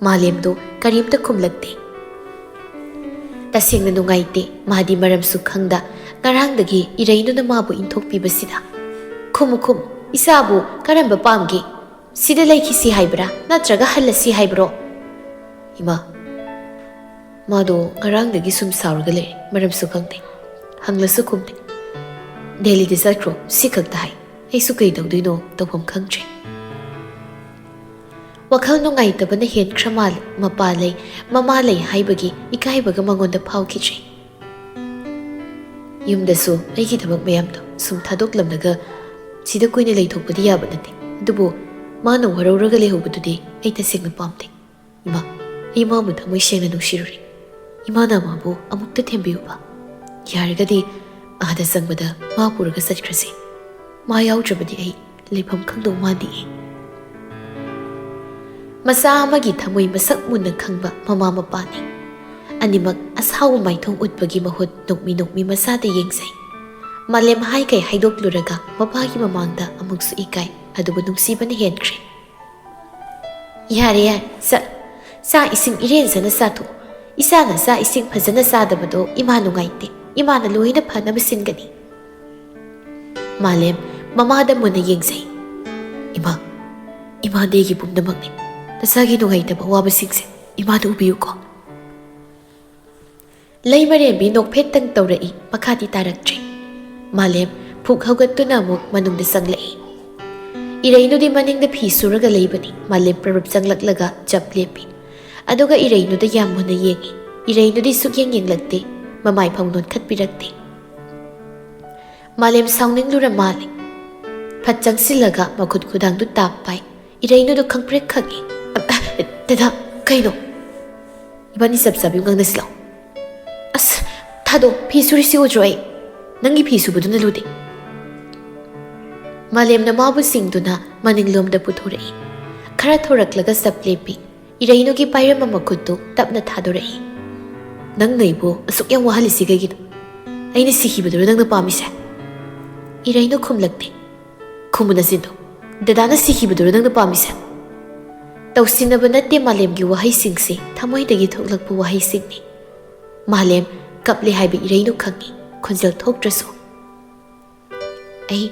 ꯃꯥꯂꯦꯝꯗꯨ ꯀꯔꯤꯝꯇ ꯈꯨꯝꯂꯛꯇꯦ꯫ ꯇꯁꯦꯡꯅ ꯅꯨꯡꯉꯥꯏꯇꯦ꯫ ꯃꯥꯗꯤ ꯃꯔꯝꯁꯨ ꯈꯪꯗ ꯉꯔꯥꯡꯗꯒꯤ ꯏꯔꯩꯅꯨꯅ ꯃꯥꯕꯨ ꯏꯟꯊꯣꯛꯄꯤꯕꯁꯤꯗ꯫ "ꯈꯨꯝꯃꯨ, ꯈꯨꯝꯃꯨ, ꯏꯆꯥꯕꯨ ꯀꯔꯝꯕ ꯄꯥꯝꯒꯦ? ꯁꯤꯗ ꯂꯩꯈꯤꯁꯤ ꯍꯥꯏꯕ꯭ꯔꯥ, ꯅꯠꯇ꯭ꯔꯒ ꯍꯜꯂꯁꯤ ꯍꯥꯏꯕ꯭ꯔꯣ?" "ꯏꯃꯥ, ꯃꯥꯗꯣ ꯉꯔꯥꯡꯗꯒꯤ ꯁꯨꯝ ꯁꯥꯎꯔꯒ ꯂꯩꯔꯦ, ꯃꯔꯝꯁꯨ ꯈꯪꯗꯦ꯫ ꯍꯪꯂꯁꯨ ꯈꯨꯝꯗꯦ꯫ ꯗꯦꯜꯂꯤꯗ ꯆꯠꯈ꯭ꯔꯣ, ꯁꯤ ꯈꯛꯇ ꯍꯥꯏ꯫ ꯑꯩꯁꯨ ꯀꯩ ꯇꯧꯗꯣꯏꯅꯣ ꯇꯧꯐꯝ ꯈꯪꯗ꯭ꯔꯦ꯫" ꯋꯥꯈꯜ ꯅꯨꯡꯉꯥꯏꯇꯕꯅ ꯍꯦꯟꯈ꯭ꯔ ꯃꯥꯜꯂꯦ꯫ ꯃꯄꯥ ꯂꯩ, ꯃꯃꯥ ꯂꯩ ꯍꯥꯏꯕꯒꯤ ꯏꯀꯥꯏꯕꯒ ꯃꯉꯣꯟꯗ ꯐꯥꯎꯈꯤꯗ꯭ꯔꯦ꯫ "ꯌꯨꯝꯗꯁꯨ ꯑꯩꯒꯤ ꯊꯕꯛ ꯃꯌꯥꯝꯗꯣ ꯁꯨꯝ ꯊꯥꯗꯣꯛꯂꯝꯂꯒ ꯁꯤꯗ ꯀꯨꯏꯅ ꯂꯩꯊꯣꯛꯄꯗꯤ ꯌꯥꯕ ꯅꯠꯇꯦ꯫ ꯑꯗꯨꯕꯨ ꯃꯥꯅ ꯋꯥꯔꯧꯔꯒ ꯂꯩꯍꯧꯕꯗꯨꯗꯤ ꯑꯩ ꯇꯁꯦꯡꯅ ꯄꯥꯝꯗꯦ꯫ ꯏꯃꯥ, ꯑꯩ ꯃꯥꯕꯨ ꯊꯃꯣꯏ ꯁꯦꯡꯅ ꯅꯨꯡꯁꯤꯔꯨꯔꯦ꯫ ꯏꯃꯥꯅ ꯃꯥꯕꯨ ꯑꯃꯨꯛꯇ ꯊꯦꯝꯕꯤꯌꯨꯕ꯫ ꯌꯥꯔꯒꯗꯤ ꯑꯥꯗ ꯆꯪꯕꯗ ꯃꯥ ꯄꯨꯔꯒ ꯆꯠꯈ꯭ꯔꯁꯤ꯫ ꯃꯥ ꯌꯥꯎꯗ꯭ꯔꯕꯗꯤ ꯑꯩ ꯂꯩꯐꯝ ꯈꯪꯗꯧ ꯃꯥꯟꯗꯦ꯫" ꯃꯆꯥ ꯑꯃꯒꯤ ꯊꯃꯣꯏ ꯃꯁꯛ ꯃꯨꯟꯅ ꯈꯪꯕ ꯃꯃꯥ ꯃꯄꯥꯅꯤ꯫ ꯑꯅꯤꯃꯛ ꯑꯁꯥꯎꯕ ꯃꯥꯏꯊꯣꯡ ꯎꯠꯄꯒꯤ ꯃꯍꯨꯠ ꯅꯣꯛꯃꯤ ꯅꯣꯛꯃꯤ ꯃꯆꯥꯗ ꯌꯦꯡꯖꯩ꯫ ꯃꯥꯂꯦꯝ ꯍꯥꯏꯈꯩ ꯍꯥꯏꯗꯣꯛꯂꯨꯔꯒ ꯃꯄꯥꯒꯤ ꯃꯃꯥꯡꯗ ꯑꯃꯨꯛꯁꯨ ꯏꯀꯥꯏ, ꯑꯗꯨꯕꯨ ꯅꯨꯡꯁꯤꯕꯅ ꯍꯦꯟꯈ꯭ꯔꯦ꯫ "ꯌꯥꯔꯦ, ꯌꯥꯔꯦ, ꯆꯠ-, ꯆꯥꯛ ꯏꯁꯤꯡ ꯏꯔꯦꯟꯖꯅ ꯆꯥꯊꯣꯛ꯫ ꯏꯆꯥꯅ ꯆꯥꯛ ꯏꯁꯤꯡ ꯐꯖꯅ ꯆꯥꯗꯕꯗꯣ ꯏꯃꯥ ꯅꯨꯡꯉꯥꯏꯇꯦ꯫ ꯏꯃꯥꯅ ꯂꯣꯏꯅ ꯐꯅꯕ ꯁꯤꯟꯒꯅꯤ꯫" ꯃꯥꯂꯦꯝ ꯃꯃꯥꯗ ꯃꯨꯟꯅ ꯌꯦꯡꯖꯩ꯫ "ꯏꯃꯥ, ꯏꯃꯥꯗꯤ ꯑꯩꯒꯤ ꯄꯨꯝꯅꯃꯛꯅꯤ꯫ ꯅꯁꯥꯒꯤ ꯅꯨꯡꯉꯥꯏꯇꯕ ꯑꯋꯥꯕꯁꯤꯡꯁꯦ ꯏꯃꯥꯗ ꯎꯕꯤꯌꯨꯀꯣ꯫" ꯂꯩꯃꯔꯦꯝꯕꯤ ꯅꯣꯛꯐꯦꯠꯇꯪ ꯇꯧꯔꯛꯏ, ꯃꯈꯥꯗꯤ ꯇꯥꯔꯛꯇ꯭ꯔꯦ꯫ ꯃꯥꯂꯦꯝ ꯐꯨꯛ ꯍꯧꯒꯠꯇꯨꯅ ꯑꯃꯨꯛ ꯃꯅꯨꯡꯗ ꯆꯪꯂꯛꯏ꯫ ꯏꯔꯩꯅꯨꯗꯤ ꯃꯅꯤꯡꯗ ꯐꯤ ꯁꯨꯔꯒ ꯂꯩꯕꯅꯤ꯫ ꯃꯥꯂꯦꯝ ꯄ꯭ꯔꯕꯞ ꯆꯪꯂꯛꯂꯒ ꯆꯞ ꯂꯦꯞꯄꯤ꯫ ꯑꯗꯨꯒ ꯏꯔꯩꯅꯨꯗ ꯌꯥꯝ ꯃꯨꯟꯅ ꯌꯦꯡꯉꯤ꯫ ꯏꯔꯩꯅꯨꯗꯤ ꯁꯨꯛꯌꯦꯡ ꯌꯦꯡꯂꯛꯇꯦ, ꯃꯃꯥꯏ ꯐꯥꯎ ꯅꯣꯟꯈꯠꯄꯤꯔꯛꯇꯦ꯫ ꯃꯥꯂꯦꯝ ꯁꯥꯎꯅꯤꯡꯂꯨꯔ ꯃꯥꯜꯂꯦ꯫ ꯐꯠ ꯆꯪꯁꯤꯜꯂꯒ ꯃꯈꯨꯠ ꯈꯨꯗꯥꯡꯗꯨ ꯇꯥꯞ ꯄꯥꯏ꯫ ꯏꯔꯩꯅꯨꯗꯨ ꯈꯪꯄ꯭ꯔꯦꯛ ꯈꯪꯉꯤ꯫ "ꯑ, ꯑ, ꯗꯗꯥ, ꯀꯩꯅꯣ? ꯏꯕꯥꯅꯤ ꯆꯞ ꯆꯥꯕꯤ ꯉꯥꯡꯅꯁꯤ ꯂꯥꯎ꯫ ꯑꯁ, ꯊꯥꯗꯣꯛ, ꯐꯤ ꯁꯨꯔꯤꯁꯤ ꯎꯗ꯭ꯔꯣ ꯑꯩ? ꯅꯪꯒꯤ ꯐꯤ ꯁꯨꯕꯗꯨꯅ ꯂꯨꯗꯦ꯫" ꯃꯥꯂꯦꯝꯅ ꯃꯥꯕꯨ ꯁꯤꯡꯗꯨꯅ ꯃꯅꯤꯡꯂꯣꯝꯗ ꯄꯨꯊꯣꯔꯛꯏ꯫ ꯈꯔ ꯊꯧꯔꯛꯂꯒ ꯆꯞ ꯂꯦꯞꯄꯤ꯫ ꯏꯔꯩꯅꯨꯒꯤ ꯄꯥꯏꯔꯝꯕ ꯃꯈꯨꯠꯇꯨ ꯇꯞꯅ ꯊꯥꯗꯣꯔꯛꯏ꯫ "ꯅꯪꯅ ꯑꯩꯕꯨ ꯑꯁꯨꯛ ꯌꯥꯝ ꯋꯥꯍꯜꯂꯤꯁꯤ ꯀꯩꯒꯤꯅꯣ? ꯑꯩꯅ ꯁꯤꯈꯤꯕꯗꯨꯔꯣ ꯅꯪꯅ ꯄꯥꯝꯃꯤꯁꯦ?" ꯏꯔꯩꯅꯨ ꯈꯨꯝꯂꯛꯇꯦ꯫ "ꯈꯨꯝꯃꯨ ꯅꯆꯤꯟꯗꯣ꯫ ꯗꯗꯥꯅ ꯁꯤꯈꯤꯕꯗꯨꯔꯣ ꯅꯪꯅ ꯄꯥꯝꯃꯤꯁꯦ?" ꯇꯧꯁꯤꯟꯅꯕ ꯅꯠꯇꯦ ꯃꯥꯂꯦꯝꯒꯤ ꯋꯥꯍꯩꯁꯤꯡꯁꯤ, ꯊꯃꯣꯏꯗꯒꯤ ꯊꯣꯛꯂꯛꯄ ꯋꯥꯍꯩꯁꯤꯡꯅꯤ꯫ ꯃꯥꯂꯦꯝ ꯀꯞꯂꯦ ꯍꯥꯏꯕ ꯏꯔꯩꯅꯨ ꯈꯪꯉꯤ, ꯈꯣꯟꯖꯦꯜ ꯊꯣꯛꯇ꯭ꯔꯁꯨ꯫ "ꯑꯩ,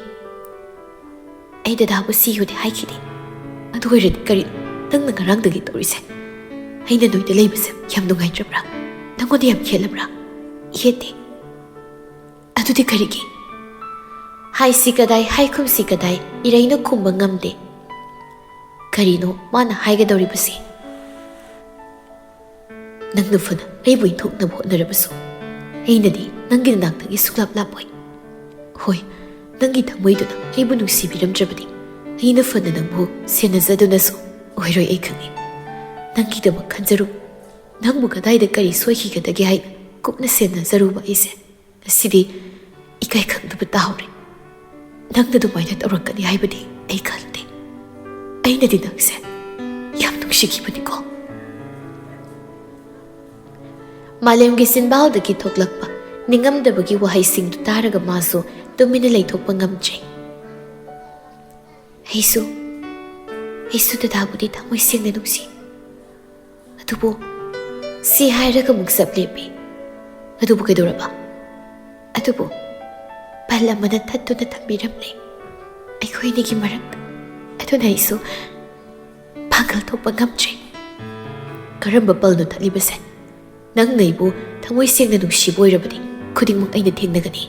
ꯑꯩ ꯗꯗꯥꯕꯨ ꯁꯤꯌꯨꯗꯤ ꯍꯥꯏꯈꯤꯗꯦ꯫ ꯑꯗꯨ ꯑꯣꯏꯔꯗꯤ ꯀꯔꯤ ꯅꯪꯅ ꯉꯔꯥꯡꯗꯒꯤ ꯇꯧꯔꯤꯁꯦ? ꯑꯩꯅ ꯅꯣꯏꯗ ꯂꯩꯕꯁꯦ ꯌꯥꯝ ꯅꯨꯡꯉꯥꯏꯇ꯭ꯔꯕ꯭ꯔꯥ? ꯅꯪꯉꯣꯟꯗ ꯌꯥꯝ ꯈꯦꯠꯂꯕ꯭ꯔꯥ?" "ꯌꯦꯠꯇꯦ꯫" "ꯑꯗꯨꯗꯤ ꯀꯔꯤꯒꯤ?" ꯍꯥꯏꯁꯤ ꯀꯗꯥꯏ, ꯍꯥꯏꯈꯨꯝꯁꯤ ꯀꯗꯥꯏ, ꯏꯔꯩꯅꯨ ꯈꯨꯝꯕ ꯉꯝꯗꯦ꯫ ꯀꯔꯤꯅꯣ ꯃꯥꯅ ꯍꯥꯏꯒꯗꯧꯔꯤꯕꯁꯤ? "ꯅꯪꯅ ꯐꯅ ꯑꯩꯕꯨ ꯏꯟꯊꯣꯛꯅꯕ ꯍꯣꯠꯅꯔꯕꯁꯨ, ꯑꯩꯅꯗꯤ ꯅꯪꯒꯤ ꯅꯅꯥꯛꯇꯒꯤ ꯁꯨꯡꯂꯥꯞ ꯂꯥꯞꯄꯣꯏ꯫ ꯍꯣꯏ, ꯅꯪꯒꯤ ꯊꯃꯣꯏꯗꯨꯅ ꯑꯩꯕꯨ ꯅꯨꯡꯁꯤꯕꯤꯔꯝꯗ꯭ꯔꯕꯗꯤ, ꯑꯩꯅ ꯐꯅ ꯅꯪꯕꯨ ꯁꯦꯟꯅꯖꯗꯨꯅꯁꯨ ꯑꯣꯏꯔꯣꯏ꯫ ꯑꯩ ꯈꯪꯏ꯫ ꯅꯪꯒꯤꯗꯃꯛ ꯈꯟꯖꯔꯨ, ꯅꯪꯕꯨ ꯀꯗꯥꯏꯗ ꯀꯔꯤ ꯁꯣꯏꯈꯤꯒꯗꯒꯦ ꯍꯥꯏꯅ ꯀꯨꯞꯅ ꯁꯦꯟꯅꯖꯔꯨꯕ ꯑꯩꯁꯦ ꯉꯁꯤꯗꯤ ꯏꯀꯥꯏ ꯈꯪꯗꯕ ꯇꯥꯍꯧꯔꯦ꯫ ꯅꯪꯅ ꯑꯗꯨꯃꯥꯏꯅ ꯇꯧꯔꯛꯀꯅꯤ ꯍꯥꯏꯕꯗꯤ ꯑꯩ ꯈꯜꯂꯨꯗꯦ꯫ ꯑꯩꯅꯗꯤ ꯅꯪꯁꯦ ꯌꯥꯝ ꯅꯨꯡꯁꯤꯈꯤꯕꯅꯤꯀꯣ꯫" ꯃꯥꯂꯦꯝꯒꯤ ꯆꯤꯟꯕꯥꯜꯗꯒꯤ ꯊꯣꯛꯂꯛꯄ ꯅꯤꯡꯉꯝꯗꯕꯒꯤ ꯋꯥꯍꯩꯁꯤꯡꯗꯨ ꯇꯥꯔꯒ ꯃꯥꯁꯨ ꯇꯨꯃꯤꯟꯅ ꯂꯩꯊꯣꯛꯄ ꯉꯝꯗ꯭ꯔꯦ꯫ "ꯑꯩꯁꯨ, ꯑꯩꯁꯨ ꯗꯗꯥꯕꯨꯗꯤ ꯊꯃꯣꯏ ꯁꯦꯡꯅ ꯅꯨꯡꯁꯤ꯫ ꯑꯗꯨꯕꯨ," ꯁꯤ ꯍꯥꯏꯔꯒ ꯑꯃꯨꯛ ꯆꯞ ꯂꯦꯞꯄꯤ꯫ "ꯑꯗꯨꯕꯨ ꯀꯩꯗꯧꯔꯕ?" "ꯑꯗꯨꯕꯨ ꯄꯜ ꯑꯃꯅ ꯊꯠꯇꯨꯅ ꯊꯝꯕꯤꯔꯝꯂꯦ ꯑꯩꯈꯣꯏꯅꯤꯒꯤ ꯃꯔꯛꯇ꯫ ꯑꯗꯨꯅ ꯑꯩꯁꯨ ꯄꯥꯡꯒꯜ ꯊꯣꯛꯄ ꯉꯝꯗ꯭ꯔꯦ꯫" "ꯀꯔꯝꯕ ꯄꯜꯅꯣ ꯊꯠꯂꯤꯕꯁꯦ? ꯅꯪꯅ ꯑꯩꯕꯨ ꯊꯃꯣꯏ ꯁꯦꯡꯅ ꯅꯨꯡꯁꯤꯕ ꯑꯣꯏꯔꯕꯗꯤ ꯈꯨꯗꯤꯡꯃꯛ ꯑꯩꯅ ꯊꯦꯡꯅꯒꯅꯤ꯫"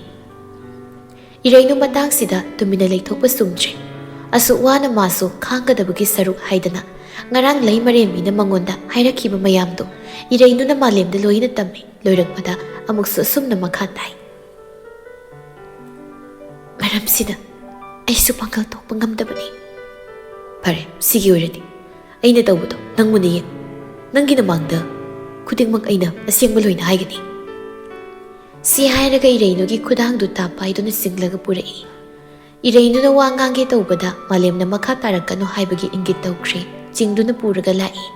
ꯏꯔꯩꯅꯨ ꯃꯇꯥꯡꯁꯤꯗ ꯇꯨꯃꯤꯟꯅ ꯂꯩꯊꯣꯛꯄ ꯆꯨꯝꯗ꯭ꯔꯦ꯫ ꯑꯁꯨꯛ ꯋꯥꯅ ꯃꯥꯁꯨ ꯈꯥꯡꯒꯗꯕꯒꯤ ꯁꯔꯨꯛ ꯍꯥꯏꯗꯅ ꯉꯔꯥꯡ ꯂꯩꯃꯔꯦꯝꯕꯤꯅ ꯃꯉꯣꯟꯗ ꯍꯥꯏꯔꯛꯈꯤꯕ ꯃꯌꯥꯝꯗꯣ ꯏꯔꯩꯅꯨꯅ ꯃꯥꯂꯦꯝꯗ ꯂꯣꯏꯅ ꯇꯝꯃꯤ꯫ ꯂꯣꯏꯔꯛꯄꯗ ꯑꯃꯨꯛꯁꯨ ꯑꯁꯨꯝꯅ ꯃꯈꯥ ꯇꯥꯏ꯫ ꯃꯔꯝꯁꯤꯅ ꯑꯩꯁꯨ ꯄꯥꯡꯒꯜ ꯊꯣꯛꯄ ꯉꯝꯗꯕꯅꯤ꯫ ꯐꯔꯦ, ꯁꯤꯒꯤ ꯑꯣꯏꯔꯗꯤ ꯑꯩꯅ ꯇꯧꯕꯗꯣ ꯅꯪ ꯃꯨꯟꯅ ꯌꯦꯡ꯫ ꯅꯪꯒꯤ ꯅꯃꯥꯡꯗ ꯈꯨꯗꯤꯡꯃꯛ ꯑꯩꯅ ꯑꯁꯦꯡꯕ ꯂꯣꯏꯅ ꯍꯥꯏꯒꯅꯤ꯫ ꯁꯤ ꯍꯥꯏꯔꯒ ꯏꯔꯩꯅꯨꯒꯤ ꯈꯨꯗꯥꯡꯗꯨ ꯇꯥꯞ ꯄꯥꯏꯗꯨꯅ ꯆꯤꯡꯂꯒ ꯄꯨꯔꯛꯏ꯫ ꯏꯔꯩꯅꯨꯅ ꯋꯥ ꯉꯥꯡꯒꯦ ꯇꯧꯕꯗ ꯃꯥꯂꯦꯝꯅ ꯃꯈꯥ ꯇꯥꯔꯛꯀꯅꯨ ꯍꯥꯏꯕꯒꯤ ꯏꯪꯒꯤꯠ ꯇꯧꯈ꯭ꯔꯦ꯫ ꯆꯤꯡꯗꯨꯅ ꯄꯨꯔꯒ ꯂꯥꯛꯏ꯫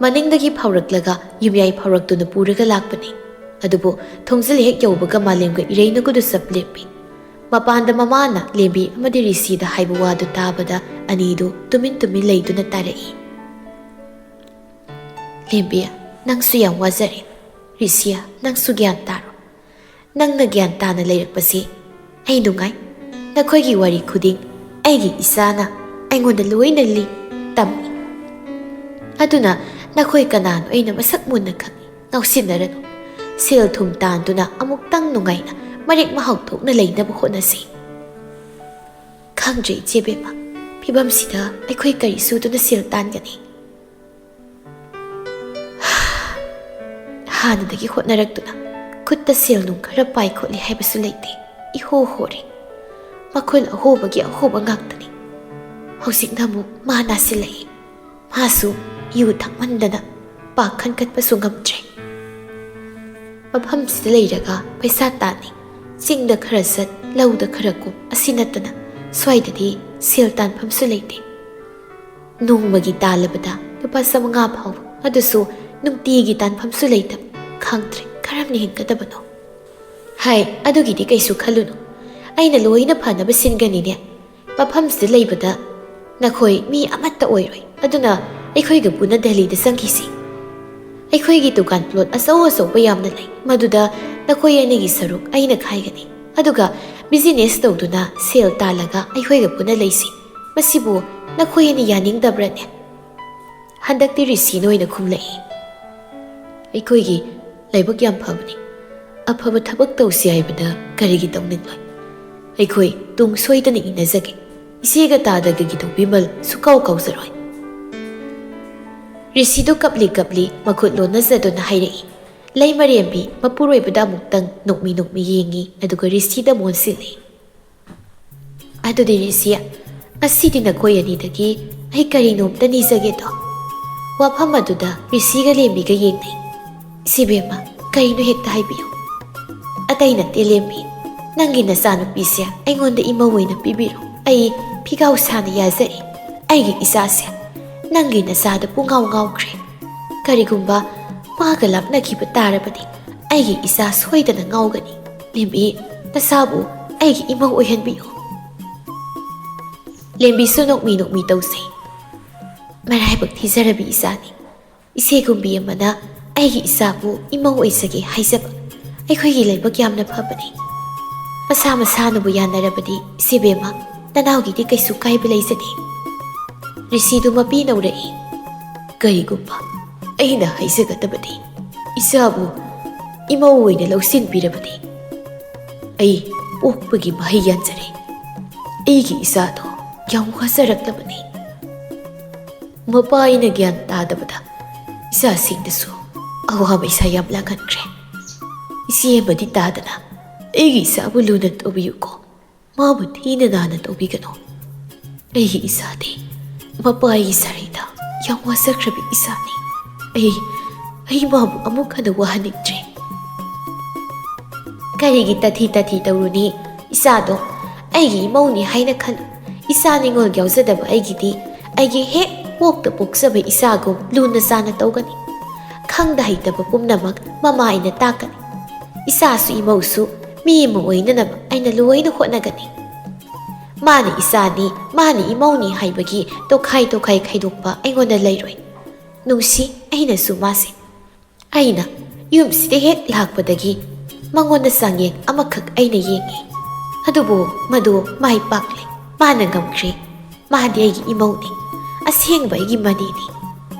ꯃꯅꯤꯡꯗꯒꯤ ꯐꯥꯎꯔꯛꯂꯒ ꯌꯨꯝꯌꯥꯏ ꯐꯥꯎꯔꯛꯇꯨꯅ ꯄꯨꯔꯒ ꯂꯥꯛꯄꯅꯤ꯫ ꯑꯗꯨꯕꯨ ꯊꯣꯡꯖꯤꯜ ꯍꯦꯛ ꯌꯧꯕꯒ ꯃꯥꯂꯦꯝꯒ ꯏꯔꯩꯅꯨꯒꯗꯨ ꯆꯞ ꯂꯦꯞꯄꯤ꯫ ꯃꯄꯥꯟꯗ ꯃꯃꯥꯅ ꯂꯦꯝꯕꯤ ꯑꯃꯗꯤ ꯔꯤꯁꯤꯗ ꯍꯥꯏꯕ ꯋꯥꯗꯨ ꯇꯥꯕꯗ ꯑꯅꯤꯗꯨ ꯇꯨꯃꯤꯟ ꯇꯨꯃꯤꯟ ꯂꯩꯗꯨꯅ ꯇꯥꯔꯛꯏ꯫ ꯂꯦꯝꯕꯤ, ꯅꯪꯁꯨ ꯌꯥꯝ ꯋꯥꯖꯔꯦ꯫ ꯔꯤꯁꯤꯌꯥ, ꯅꯪꯁꯨ ꯒ꯭ꯌꯥꯟ ꯇꯥꯔꯣ꯫ ꯅꯪꯅ ꯒ꯭ꯌꯥꯟ ꯇꯥꯅ ꯂꯩꯔꯛꯄꯁꯤ ꯑꯩ ꯅꯨꯡꯉꯥꯏ꯫ ꯅꯈꯣꯏꯒꯤ ꯋꯥꯔꯤ ꯈꯨꯗꯤꯡ ꯑꯩꯒꯤ ꯏꯆꯥꯅ ꯑꯩꯉꯣꯟꯗ ꯂꯣꯏꯅ ꯂꯤ, ꯇꯝꯃꯤ꯫ ꯑꯗꯨꯅ ꯅꯈꯣꯏ ꯀꯅꯥꯅꯣ ꯑꯩꯅ ꯃꯁꯛ ꯃꯨꯟꯅ ꯈꯪꯏ, ꯉꯥꯎꯁꯤꯟꯅꯔꯅꯨ꯫ ꯁꯦꯜ ꯊꯨꯝ ꯇꯥꯟꯗꯨꯅ ꯑꯃꯨꯛꯇꯪ ꯅꯨꯡꯉꯥꯏꯅ ꯃꯔꯦꯛ ꯃꯍꯥꯎ ꯊꯣꯛꯅ ꯂꯩꯅꯕ ꯍꯣꯠꯅꯁꯤ꯫ ꯈꯪꯗ꯭ꯔꯦ ꯏꯆꯦ ꯕꯦꯝꯃ, ꯐꯤꯕꯝꯁꯤꯗ ꯑꯩꯈꯣꯏ ꯀꯔꯤ ꯁꯨꯗꯨꯅ ꯁꯦꯜ ꯇꯥꯟꯒꯅꯤ? ꯍꯥꯟꯅꯗꯒꯤ ꯍꯣꯠꯅꯔꯛꯇꯨꯅ ꯈꯨꯠꯇ ꯁꯦꯜ ꯅꯨꯡ ꯈꯔ ꯄꯥꯏ ꯈꯣꯠꯂꯤ ꯍꯥꯏꯕꯁꯨ ꯂꯩꯇꯦ꯫ ꯏꯍꯣ ꯍꯣꯔꯦ꯫ ꯃꯈꯨꯜ ꯑꯍꯣꯕꯒꯤ ꯑꯍꯣꯕ ꯉꯥꯛꯇꯅꯤ꯫ ꯍꯧꯖꯤꯛꯅ ꯑꯃꯨꯛ ꯃꯥ ꯅꯥꯁꯤꯜꯂꯛꯏ꯫ ꯃꯥꯁꯨ ꯌꯨ ꯊꯛꯃꯟꯗꯅ ꯄꯥꯛ ꯈꯟꯀꯠꯄꯁꯨ ꯉꯝꯗ꯭ꯔꯦ꯫ ꯃꯐꯝꯁꯤꯗ ꯂꯩꯔꯒ ꯄꯩꯁꯥ ꯇꯥꯟꯅꯤ꯫ ꯆꯤꯡꯗ ꯈꯔ ꯆꯠ, ꯂꯧꯗ ꯈꯔ ꯀꯨꯝ, ꯑꯁꯤ ꯅꯠꯇꯅ ꯁ꯭ꯋꯥꯏꯗꯗꯤ ꯁꯦꯜ ꯇꯥꯟꯐꯝꯁꯨ ꯂꯩꯇꯦ꯫ ꯅꯣꯡꯃꯒꯤ ꯇꯥꯜꯂꯕꯗ ꯂꯨꯄꯥ ꯆꯥꯃꯉꯥ ꯐꯥꯎꯕ, ꯑꯗꯨꯁꯨ ꯅꯨꯡꯇꯤꯒꯤ ꯇꯥꯟꯐꯝꯁꯨ ꯂꯩꯇꯕ꯫ ꯈꯪꯗ꯭ꯔꯦ ꯀꯔꯝꯅ ꯍꯤꯡꯒꯗꯕꯅꯣ꯫ ꯍꯥꯏ, ꯑꯗꯨꯒꯤꯗꯤ ꯀꯩꯁꯨ ꯈꯜꯂꯨꯅꯨ, ꯑꯩꯅ ꯂꯣꯏꯅ ꯐꯅꯕ ꯁꯤꯟꯒꯅꯤꯅꯦ꯫ ꯃꯐꯝꯁꯤꯗ ꯂꯩꯕꯗ ꯅꯈꯣꯏ ꯃꯤ ꯑꯃꯠꯇ ꯑꯣꯏꯔꯣꯏ꯫ ꯑꯗꯨꯅ ꯑꯩꯈꯣꯏꯒ ꯄꯨꯟꯅ ꯗꯦꯜꯂꯤꯗ ꯆꯪꯈꯤꯁꯤ꯫ ꯑꯩꯈꯣꯏꯒꯤ ꯗꯨꯀꯥꯟ ꯄ꯭ꯂꯣꯠ ꯑꯆꯧ ꯑꯆꯧꯕ ꯌꯥꯝꯅ ꯂꯩ, ꯃꯗꯨꯗ ꯅꯈꯣꯏ ꯑꯅꯤꯒꯤ ꯁꯔꯨꯛ ꯑꯩꯅ ꯈꯥꯏꯒꯅꯤ꯫ ꯑꯗꯨꯒ ꯕꯤꯖꯤꯅꯦꯁ ꯇꯧꯗꯨꯅ ꯁꯦꯜ ꯇꯥꯜꯂꯒ ꯑꯩꯈꯣꯏꯒ ꯄꯨꯟꯅ ꯂꯩꯁꯤ꯫ ꯃꯁꯤꯕꯨ ꯅꯈꯣꯏ ꯑꯅꯤ ꯌꯥꯅꯤꯡꯗꯕ꯭ꯔꯅꯦ? ꯍꯟꯗꯛꯇꯤ ꯔꯤꯁꯤꯅ ꯑꯣꯏꯅ ꯈꯨꯝꯂꯛꯏ꯫ ꯑꯩꯈꯣꯏꯒꯤ ꯂꯥꯏꯕꯛ ꯌꯥꯝ ꯐꯕꯅꯤ꯫ ꯑꯐꯕ ꯊꯕꯛ ꯇꯧꯁꯤ ꯍꯥꯏꯕꯗ ꯀꯔꯤꯒꯤ ꯇꯧꯅꯤꯡꯂꯣꯏ? ꯑꯩꯈꯣꯏ ꯇꯨꯡ ꯁꯣꯏꯗꯅ ꯏꯟꯅꯖꯒꯦ꯫ ꯏꯆꯦꯒ ꯇꯥꯗꯒꯒꯤ ꯇꯧꯕꯤꯃꯜ ꯁꯨꯀꯥꯎ ꯀꯥꯎꯖꯔꯣꯏ꯫ ꯔꯤꯁꯤꯗꯨ ꯀꯞꯂꯤ ꯀꯞꯂꯤ ꯃꯈꯨꯠ ꯂꯣꯟꯅꯖꯗꯨꯅ ꯍꯥꯏꯔꯛꯏ꯫ ꯂꯩꯃꯔꯦꯝꯕꯤ ꯃꯄꯨꯔꯣꯏꯕꯗ ꯑꯃꯨꯛꯇꯪ ꯅꯣꯛꯃꯤ ꯅꯣꯛꯃꯤ ꯌꯦꯡꯉꯤ, ꯑꯗꯨꯒ ꯔꯤꯁꯤꯗ ꯃꯣꯟꯁꯤꯜꯂꯤ꯫ "ꯑꯗꯨꯗꯤ ꯔꯤꯁꯤ, ꯉꯁꯤꯗꯤ ꯅꯈꯣꯏ ꯑꯅꯤꯗꯒꯤ ꯑꯩ ꯀꯔꯤꯅꯣꯝꯇ ꯅꯤꯖꯒꯦꯗꯣ?" ꯋꯥꯐꯝ ꯑꯗꯨꯗ ꯔꯤꯁꯤꯒ ꯂꯦꯝꯕꯤꯒ ꯌꯦꯡꯅꯩ꯫ "ꯏꯆꯦꯕꯦꯝꯃ, ꯀꯔꯤꯅꯣ ꯍꯦꯛꯇ ꯍꯥꯏꯕꯤꯌꯨ꯫" "ꯑꯇꯩ ꯅꯠꯇꯦ ꯂꯦꯝꯕꯤ, ꯅꯪꯒꯤ ꯅꯆꯥꯅꯨꯄꯤꯁꯦ ꯑꯩꯉꯣꯟꯗ ꯏꯃꯧ ꯑꯣꯏꯅ ꯄꯤꯕꯤꯔꯣ꯫ ꯑꯩ ꯐꯤꯒꯥꯎ ꯁꯥꯅ ꯌꯥꯖꯔꯤ꯫ ꯑꯩꯒꯤ ꯏꯆꯥꯁꯦ ꯅꯪꯒꯤ ꯅꯆꯥꯗ ꯄꯨꯡꯉꯥꯎ ꯉꯥꯎꯈ꯭ꯔꯦ꯫ ꯀꯔꯤꯒꯨꯝꯕ ꯃꯥꯒ ꯂꯥꯞꯅꯈꯤꯕ ꯇꯥꯔꯕꯗꯤ ꯑꯩꯒꯤ ꯏꯆꯥ ꯁꯣꯏꯗꯅ ꯉꯥꯎꯒꯅꯤ꯫ ꯂꯦꯝꯕꯤ, ꯅꯆꯥꯕꯨ ꯑꯩꯒꯤ ꯏꯃꯧ ꯑꯣꯏꯍꯟꯕꯤꯌꯨ꯫" ꯂꯦꯝꯕꯤꯁꯨ ꯅꯣꯛꯃꯤ ꯅꯣꯛꯃꯤ ꯇꯧꯖꯩ꯫ "ꯃꯔꯥꯏꯕꯛ ꯊꯤꯖꯔꯕꯤ ꯏꯆꯥꯅꯤ꯫ ꯏꯆꯦꯒꯨꯝꯕꯤ ꯑꯃꯅ ꯑꯩꯒꯤ ꯏꯆꯥꯕꯨ ꯏꯃꯧ ꯑꯣꯏꯖꯒꯦ ꯍꯥꯏꯖꯕ ꯑꯩꯈꯣꯏꯒꯤ ꯂꯥꯏꯕꯛ ꯌꯥꯝꯅ ꯐꯕꯅꯤ꯫ ꯃꯁꯥ ꯃꯁꯥꯅꯕꯨ ꯌꯥꯅꯔꯕꯗꯤ ꯏꯆꯦꯕꯦꯝꯃ, ꯅꯅꯥꯎꯒꯤꯗꯤ ꯀꯩꯁꯨ ꯀꯥꯏꯕ ꯂꯩꯖꯗꯦ꯫" ꯔꯤꯁꯤꯗꯨ ꯃꯄꯤ ꯅꯧꯔꯛꯏ꯫ "ꯀꯔꯤꯒꯨꯝꯕ ꯑꯩꯅ ꯍꯥꯏꯖꯒꯗꯕꯗꯤ, ꯏꯆꯥꯕꯨ ꯏꯃꯧ ꯑꯣꯏꯅ ꯂꯧꯁꯤꯟꯕꯤꯔꯕꯗꯤ ꯑꯩ ꯄꯣꯛꯄꯒꯤ ꯃꯍꯩ ꯌꯥꯟꯖꯔꯦ꯫ ꯑꯩꯒꯤ ꯏꯆꯥꯗꯣ ꯌꯥꯝ ꯋꯥꯖꯔꯛꯂꯕꯅꯤ꯫ ꯃꯄꯥ ꯑꯩꯅ ꯒ꯭ꯌꯥꯟ ꯇꯥꯗꯕꯗ ꯏꯆꯥꯁꯤꯡꯗꯁꯨ ꯑꯋꯥꯕ ꯏꯁꯥ ꯌꯥꯝ ꯂꯥꯡꯍꯟꯈ꯭ꯔꯦ꯫ ꯏꯆꯦ ꯑꯃꯗꯤ ꯇꯥꯗꯅ ꯑꯩꯒꯤ ꯏꯆꯥꯕꯨ ꯂꯨꯅ ꯇꯧꯕꯤꯌꯨꯀꯣ꯫ ꯃꯥꯕꯨ ꯊꯤꯅ ꯅꯥꯟꯅ ꯇꯧꯕꯤꯒꯅꯨ꯫ ꯑꯩꯒꯤ ꯏꯆꯥꯗꯤ ꯃꯄꯥꯒꯤ ꯁꯔꯩꯗ ꯌꯥꯝ ꯋꯥꯖꯈ꯭ꯔꯕ ꯏꯆꯥꯅꯤ꯫ ꯑꯩ, ꯑꯩ ꯃꯥꯕꯨ ꯑꯃꯨꯛ ꯍꯟꯅ ꯋꯥꯍꯟꯅꯤꯡꯗ꯭ꯔꯦ꯫" "ꯀꯔꯤꯒꯤ ꯇꯊꯤ ꯇꯊꯤ ꯇꯧꯔꯨꯅꯤ? ꯏꯆꯥꯗꯣ ꯑꯩꯒꯤ ꯏꯃꯧꯅꯤ ꯍꯥꯏꯅ ꯈꯜꯂꯨ꯫ ꯏꯆꯥ ꯅꯤꯉꯣꯜ ꯌꯥꯎꯖꯗꯕ ꯑꯩꯒꯤꯗꯤ ꯑꯩꯒꯤ ꯍꯦꯛ ꯄꯣꯛꯇ ꯄꯣꯛꯆꯕ ꯏꯆꯥꯒꯨꯝ ꯂꯨꯅ ꯆꯥꯟꯅ ꯇꯧꯒꯅꯤ꯫ ꯈꯪꯗ ꯍꯩꯇꯕ ꯄꯨꯝꯅꯃꯛ ꯃꯃꯥ ꯑꯩꯅ ꯇꯥꯛꯀꯅꯤ꯫ ꯏꯆꯥꯁꯨ ꯏꯃꯧꯁꯨ ꯃꯤ ꯑꯃ ꯑꯣꯏꯅꯅꯕ ꯑꯩꯅ ꯂꯣꯏꯅ ꯍꯣꯠꯅꯒꯅꯤ꯫ ꯃꯥꯅ ꯏꯆꯥꯅꯤ, ꯃꯥꯅ ꯏꯃꯧꯅꯤ ꯍꯥꯏꯕꯒꯤ ꯇꯣꯈꯥꯏ ꯇꯣꯈꯥꯏ ꯈꯥꯏꯗꯣꯛꯄ ꯑꯩꯉꯣꯟꯗ ꯂꯩꯔꯣꯏ꯫ ꯅꯨꯡꯁꯤ ꯑꯩꯅꯁꯨ ꯃꯥꯁꯦ꯫ ꯑꯩꯅ ꯌꯨꯝꯁꯤꯗ ꯍꯦꯛ ꯂꯥꯛꯄꯗꯒꯤ ꯃꯉꯣꯟꯗ ꯆꯥꯡꯌꯦꯡ ꯑꯃꯈꯛ ꯑꯩꯅ ꯌꯦꯡꯉꯤ꯫ ꯑꯗꯨꯕꯨ ꯃꯗꯨ ꯃꯥꯏ ꯄꯥꯛꯂꯦ꯫ ꯃꯥꯅ ꯉꯝꯈ꯭ꯔꯦ꯫ ꯃꯥꯗꯤ ꯑꯩꯒꯤ ꯏꯃꯧꯅꯤ, ꯑꯁꯦꯡꯕ ꯑꯩꯒꯤ ꯃꯅꯤꯅꯤ꯫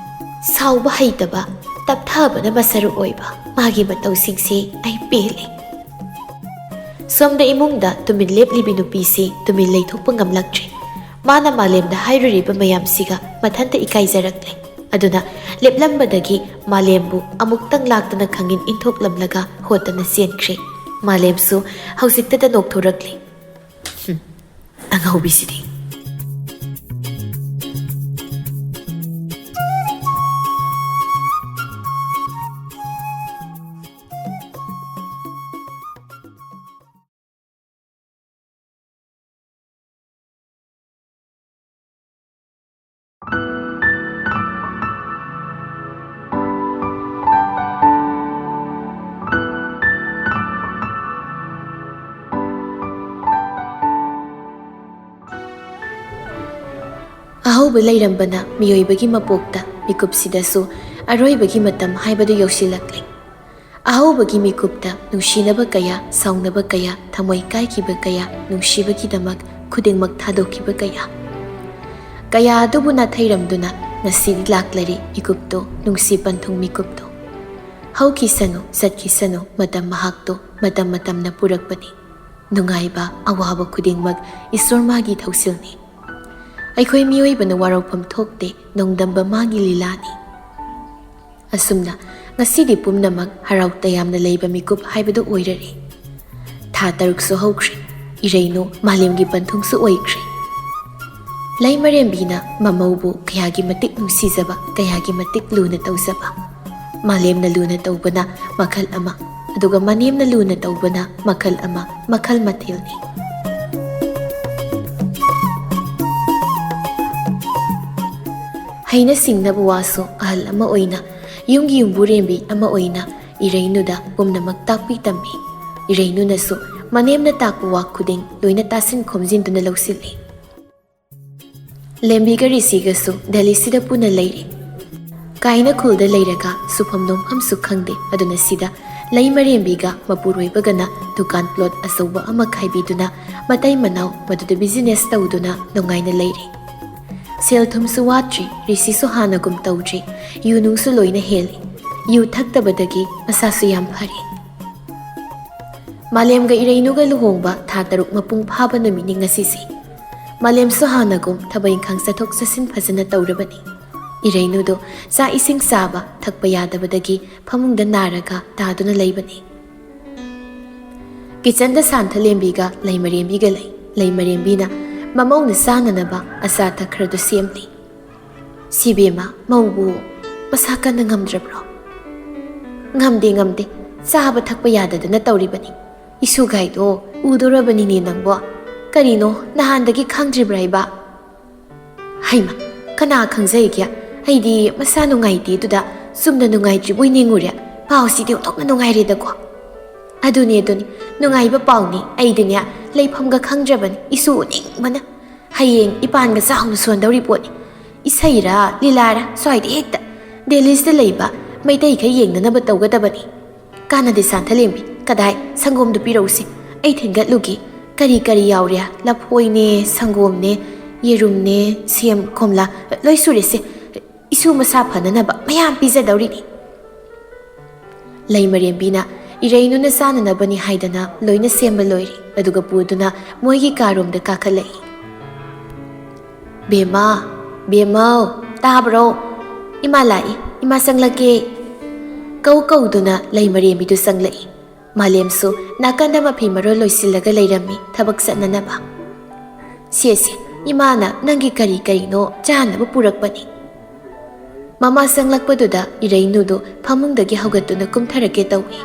ꯁꯥꯎꯕ ꯍꯩꯇꯕ, ꯇꯞꯊꯕꯅ ꯃꯁꯔꯨ ꯑꯣꯏꯕ ꯃꯥꯒꯤ ꯃꯇꯧꯁꯤꯡꯁꯦ ꯑꯩ ꯄꯦꯜꯂꯦ꯫" ꯁꯣꯝꯗ ꯏꯃꯨꯡꯗ ꯇꯨꯃꯤꯟ ꯂꯦꯞꯂꯤꯕꯤ ꯅꯨꯄꯤꯁꯤ ꯇꯨꯃꯤꯟ ꯂꯩꯊꯣꯛꯄ ꯉꯝꯂꯛꯇ꯭ꯔꯦ꯫ ꯃꯥꯅ ꯃꯥꯂꯦꯝꯗ ꯍꯥꯏꯔꯨꯔꯤꯕ ꯃꯌꯥꯝꯁꯤꯒ ꯃꯊꯟꯇ ꯏꯀꯥꯏꯖꯔꯛꯂꯦ꯫ ꯑꯗꯨꯅ ꯂꯦꯞꯂꯝꯕꯗꯒꯤ ꯃꯥꯂꯦꯝꯕꯨ ꯑꯃꯨꯛꯇꯪ ꯂꯥꯛꯇꯅ ꯈꯪꯏꯟ ꯏꯟꯊꯣꯛꯂꯝꯂꯒ ꯍꯣꯠꯇꯅ ꯆꯦꯟꯈ꯭ꯔꯦ꯫ ꯃꯥꯂꯦꯝꯁꯨ ꯍꯧꯖꯤꯛꯇꯗ ꯅꯣꯛꯊꯣꯔꯛꯂꯦ꯫ "ꯍꯨꯝ, ꯑꯉꯧꯕꯤꯁꯤꯗꯤ!" ꯑꯍꯧꯕ ꯂꯩꯔꯝꯕꯅ ꯃꯤꯑꯣꯏꯕꯒꯤ ꯃꯄꯣꯛꯇ, ꯃꯤꯀꯨꯞꯁꯤꯗꯁꯨ ꯑꯔꯣꯏꯕꯒꯤ ꯃꯇꯝ ꯍꯥꯏꯕꯗꯨ ꯌꯧꯁꯤꯜꯂꯛꯂꯦ꯫ ꯑꯍꯧꯕꯒꯤ ꯃꯤꯀꯨꯞꯇ ꯅꯨꯡꯁꯤꯅꯕ ꯀꯌꯥ, ꯁꯥꯎꯅꯕ ꯀꯌꯥ, ꯊꯃꯣꯏ ꯀꯥꯏꯈꯤꯕ ꯀꯌꯥ, ꯅꯨꯡꯁꯤꯕꯒꯤꯗꯃꯛ ꯈꯨꯗꯤꯡꯃꯛ ꯊꯥꯗꯣꯛꯈꯤꯕ ꯀꯌꯥ, ꯀꯌꯥ ꯑꯗꯨꯕꯨ ꯅꯥꯊꯩꯔꯝꯗꯨꯅ ꯉꯁꯤꯗꯤ ꯂꯥꯛꯂꯔꯦ ꯃꯤꯀꯨꯞꯇꯣ, ꯅꯨꯡꯁꯤ ꯄꯟꯊꯨꯡ ꯃꯤꯀꯨꯞꯇꯣ꯫ ꯍꯧꯈꯤꯁꯅꯨ, ꯆꯠꯈꯤꯁꯅꯨ, ꯃꯇꯝ ꯃꯍꯥꯛꯇꯣ, ꯃꯇꯝ ꯃꯇꯝꯅ ꯄꯨꯔꯛꯄꯅꯤ꯫ ꯅꯨꯡꯉꯥꯏꯕ, ꯑꯋꯥꯕ ꯈꯨꯗꯤꯡꯃꯛ ꯏꯁꯣꯔ ꯃꯥꯒꯤ ꯊꯧꯁꯤꯜꯅꯤ꯫ ꯑꯩꯈꯣꯏ ꯃꯤꯑꯣꯏꯕꯅ ꯋꯥꯔꯧꯐꯝ ꯊꯣꯛꯇꯦ, ꯅꯣꯡꯗꯝꯕ ꯃꯥꯒꯤ ꯂꯤꯂꯥꯅꯤ꯫ ꯑꯁꯨꯝꯅ ꯉꯁꯤꯗꯤ ꯄꯨꯝꯅꯃꯛ ꯍꯔꯥꯎ ꯇꯌꯥꯝꯅ ꯂꯩꯕ ꯃꯤꯀꯨꯞ ꯍꯥꯏꯕꯗꯨ ꯑꯣꯏꯔꯔꯦ꯫ ꯊꯥ ꯇꯔꯨꯛꯁꯨ ꯍꯧꯈ꯭ꯔꯦ, ꯏꯔꯩꯅꯨ ꯃꯥꯂꯦꯝꯒꯤ ꯄꯟꯊꯨꯡꯁꯨ ꯑꯣꯏꯈ꯭ꯔꯦ꯫ ꯂꯩꯃꯔꯦꯝꯕꯤꯅ ꯃꯃꯧꯕꯨ ꯀꯌꯥꯒꯤ ꯃꯇꯤꯛ ꯅꯨꯡꯁꯤꯖꯕ, ꯀꯌꯥꯒꯤ ꯃꯇꯤꯛ ꯂꯨꯅ ꯇꯧꯖꯕ꯫ ꯃꯥꯂꯦꯝꯅ ꯂꯨꯅ ꯇꯧꯕꯅ ꯃꯈꯜ ꯑꯃ, ꯑꯗꯨꯒ ꯃꯅꯦꯝꯅ ꯂꯨꯅ ꯇꯧꯕꯅ ꯃꯈꯜ ꯑꯃ, ꯃꯈꯜ ꯃꯊꯦꯜꯅꯤ꯫ ꯍꯩꯅ ꯁꯤꯡꯅꯕ ꯋꯥꯁꯨ ꯑꯍꯜ ꯑꯃ ꯑꯣꯏꯅ, ꯌꯨꯝꯒꯤ ꯌꯨꯝꯕꯨꯔꯦꯝꯕꯤ ꯑꯃ ꯑꯣꯏꯅ ꯏꯔꯩꯅꯨꯗ ꯄꯨꯝꯅꯃꯛ ꯇꯥꯛꯄꯤ ꯇꯝꯕꯤ꯫ ꯏꯔꯩꯅꯨꯅꯁꯨ ꯃꯅꯦꯝꯅ ꯇꯥꯛꯄ ꯋꯥ ꯈꯨꯗꯤꯡ ꯂꯣꯏꯅ ꯇꯥꯁꯤꯟ ꯈꯣꯝꯖꯤꯟꯗꯨꯅ ꯂꯧꯁꯤꯜꯂꯤ꯫ ꯂꯦꯝꯕꯤꯒ ꯔꯤꯁꯤꯒꯁꯨ ꯗꯦꯜꯂꯤꯁꯤꯗ ꯄꯨꯟꯅ ꯂꯩꯔꯤ꯫ ꯀꯥꯏꯅ ꯈꯨꯜꯗ ꯂꯩꯔꯒ ꯁꯨꯐꯝ ꯅꯣꯝꯐꯝꯁꯨ ꯈꯪꯗꯦ, ꯑꯗꯨꯅ ꯁꯤꯗ ꯂꯩꯃꯔꯦꯝꯕꯤꯒ ꯃꯄꯨꯔꯣꯏꯕꯒꯅ ꯗꯨꯀꯥꯟ ꯄ꯭ꯂꯣꯠ ꯑꯆꯧꯕ ꯑꯃ ꯈꯥꯏꯕꯤꯗꯨꯅ ꯃꯇꯩ ꯃꯅꯥꯎ ꯃꯗꯨꯗ ꯕꯤꯖꯤꯅꯦꯁ ꯇꯧꯗꯨꯅ ꯅꯨꯡꯉꯥꯏꯅ ꯂꯩꯔꯤ꯫ ꯁꯦꯜ ꯊꯨꯝꯁꯨ ꯋꯥꯠꯇ꯭ꯔꯤ, ꯔꯤꯁꯤꯁꯨ ꯍꯥꯟꯅꯒꯨꯝ ꯇꯧꯗ꯭ꯔꯤ, ꯌꯨ ꯅꯨꯡꯁꯨ ꯂꯣꯏꯅ ꯍꯦꯜꯂꯤ꯫ ꯌꯨ ꯊꯛꯇꯕꯗꯒꯤ ꯃꯁꯥꯁꯨ ꯌꯥꯝ ꯐꯔꯦ꯫ ꯃꯥꯂꯦꯝꯒ ꯏꯔꯩꯅꯨꯒ ꯂꯨꯍꯣꯡꯕ ꯊꯥ ꯇꯔꯨꯛ ꯃꯄꯨꯡ ꯐꯥꯕ ꯅꯨꯃꯤꯠꯅꯤ ꯉꯁꯤꯁꯦ꯫ ꯃꯥꯂꯦꯝꯁꯨ ꯍꯥꯟꯅꯒꯨꯝ ꯊꯕꯛ ꯏꯪꯈꯥꯡ ꯆꯠꯊꯣꯛ ꯆꯠꯁꯤꯟ ꯐꯖꯅ ꯇꯧꯔꯕꯅꯤ꯫ ꯏꯔꯩꯅꯨꯗꯨ ꯆꯥꯛ ꯏꯁꯤꯡ ꯆꯥꯕ ꯊꯛꯄ ꯌꯥꯗꯕꯗꯒꯤ ꯐꯃꯨꯡꯗ ꯅꯥꯔꯒ ꯇꯥꯗꯨꯅ ꯂꯩꯕꯅꯤ꯫ ꯀꯤꯆꯟꯗ ꯁꯥꯟꯊꯂꯦꯝꯕꯤꯒ ꯂꯩꯃꯔꯦꯝꯕꯤꯒ ꯂꯩ꯫ ꯂꯩꯃꯔꯦꯝꯕꯤꯅ ꯃꯃꯧꯅ ꯆꯥꯅꯅꯕ ꯑꯆꯥ ꯑꯊꯛ ꯈꯔꯗꯨ ꯁꯦꯝꯂꯤ꯫ "ꯁꯤꯕꯦꯝꯃ, ꯃꯧꯕꯨ ꯃꯁꯥ ꯀꯟꯅ ꯉꯝꯗ꯭ꯔꯕ꯭ꯔꯣ?" "ꯉꯝꯗꯦ, ꯉꯝꯗꯦ꯫ ꯆꯥꯕ ꯊꯛꯄ ꯌꯥꯗꯗꯅ ꯇꯧꯔꯤꯕꯅꯤ꯫ ꯏꯁꯨꯒꯥꯏꯗꯣ ꯎꯗꯣꯔꯕꯅꯤꯅꯦ ꯅꯪꯕꯣ꯫ ꯀꯔꯤꯅꯣ, ꯅꯍꯥꯟꯗꯒꯤ ꯈꯪꯗ꯭ꯔꯤꯕ꯭ꯔꯥ ꯍꯥꯏꯕ?" "ꯍꯩꯃ, ꯀꯅꯥ ꯈꯪꯖꯩꯒꯦ? ꯑꯩꯗꯤ ꯃꯁꯥ ꯅꯨꯡꯉꯥꯏꯇꯦꯗꯨꯗ ꯆꯨꯝꯅ ꯅꯨꯡꯉꯥꯏꯇ꯭ꯔꯤꯕꯣꯏ ꯅꯤꯡꯉꯨꯔꯦ꯫ ꯄꯥꯎꯁꯤꯗꯤ ꯑꯣꯟꯊꯣꯛꯅ ꯅꯨꯡꯉꯥꯏꯔꯦꯗꯀꯣ꯫" "ꯑꯗꯨꯅꯤ, ꯑꯗꯨꯅꯤ, ꯅꯨꯡꯉꯥꯏꯕ ꯄꯥꯎꯅꯤ꯫ ꯑꯩꯗꯤꯅꯦ, ꯂꯩꯐꯝꯒ ꯈꯪꯗ꯭ꯔꯕꯅꯤ, ꯏꯁꯨ ꯎꯅꯤꯡꯕꯅ꯫ ꯍꯌꯦꯡ ꯏꯄꯥꯟꯒ ꯆꯥꯎꯅ ꯁꯣꯟꯗꯧꯔꯤ ꯄꯣꯠꯅꯤ꯫ ꯏꯁꯩꯔꯥ, ꯂꯤꯂꯥꯔꯥ, ꯁ꯭ꯋꯥꯏꯗ ꯍꯦꯛꯇ ꯗꯦꯜꯂꯤꯁꯤꯗ ꯂꯩꯕ ꯃꯩꯇꯩꯈꯩ ꯌꯦꯡꯅꯅꯕ ꯇꯧꯒꯗꯕꯅꯤ꯫" "ꯀꯥꯟꯅꯗꯦ ꯁꯥꯟꯊꯂꯦꯝꯕꯤ, ꯀꯗꯥꯏ, ꯁꯪꯒꯣꯝꯗꯨ ꯄꯤꯔꯛꯎꯁꯤ, ꯑꯩ ꯊꯤꯟꯒꯠꯂꯨꯒꯦ꯫ ꯀꯔꯤ ꯀꯔꯤ ꯌꯥꯎꯔꯦ? ꯂꯐꯣꯏꯅꯦ, ꯁꯪꯒꯣꯝꯅꯦ, ꯌꯦꯔꯨꯝꯅꯦ, ꯁꯦꯝ, ꯀꯣꯝꯂꯥ, ꯂꯣꯏ ꯁꯨꯔꯦꯁꯦ꯫ ꯏꯁꯨ ꯃꯁꯥ ꯐꯅꯅꯕ ꯃꯌꯥꯝ ꯄꯤꯖꯗꯧꯔꯤꯅꯤ꯫" ꯂꯩꯃꯔꯦꯝꯕꯤꯅ ꯏꯔꯩꯅꯨꯅ ꯆꯥꯅꯅꯕꯅꯤ ꯍꯥꯏꯗꯅ ꯂꯣꯏꯅ ꯁꯦꯝꯕ ꯂꯣꯏꯔꯦ꯫ ꯑꯗꯨꯒ ꯄꯨꯗꯨꯅ ꯃꯣꯏꯒꯤ ꯀꯥꯔꯣꯝꯗ ꯀꯥꯈꯠꯂꯛꯏ꯫ "ꯕꯦꯝꯃ, ꯕꯦꯝꯃꯧ, ꯇꯥꯕ꯭ꯔꯣ? ꯏꯃꯥ ꯂꯥꯛꯏ, ꯏꯃꯥ ꯆꯪꯂꯛꯀꯦ꯫" ꯀꯧ ꯀꯧꯗꯨꯅ ꯂꯩꯃꯔꯦꯝꯕꯤꯗꯨ ꯆꯪꯂꯛꯏ꯫ ꯃꯥꯂꯦꯝꯁꯨ ꯅꯥꯀꯟꯗ ꯃꯐꯤ ꯃꯔꯣꯜ ꯂꯣꯏꯁꯤꯜꯂꯒ ꯂꯩꯔꯝꯃꯤ, ꯊꯕꯛ ꯆꯠꯅꯅꯕ꯫ "ꯁꯦ, ꯁꯦ, ꯏꯃꯥꯅ ꯅꯪꯒꯤ ꯀꯔꯤ ꯀꯔꯤꯅꯣ ꯆꯥꯅꯕ ꯄꯨꯔꯛꯄꯅꯤ꯫" ꯃꯃꯥ ꯆꯪꯂꯛꯄꯗꯨꯗ ꯏꯔꯩꯅꯨꯗꯨ ꯐꯃꯨꯡꯗꯒꯤ ꯍꯧꯒꯠꯇꯨꯅ ꯀꯨꯝꯊꯔꯛꯀꯦ ꯇꯧꯏ꯫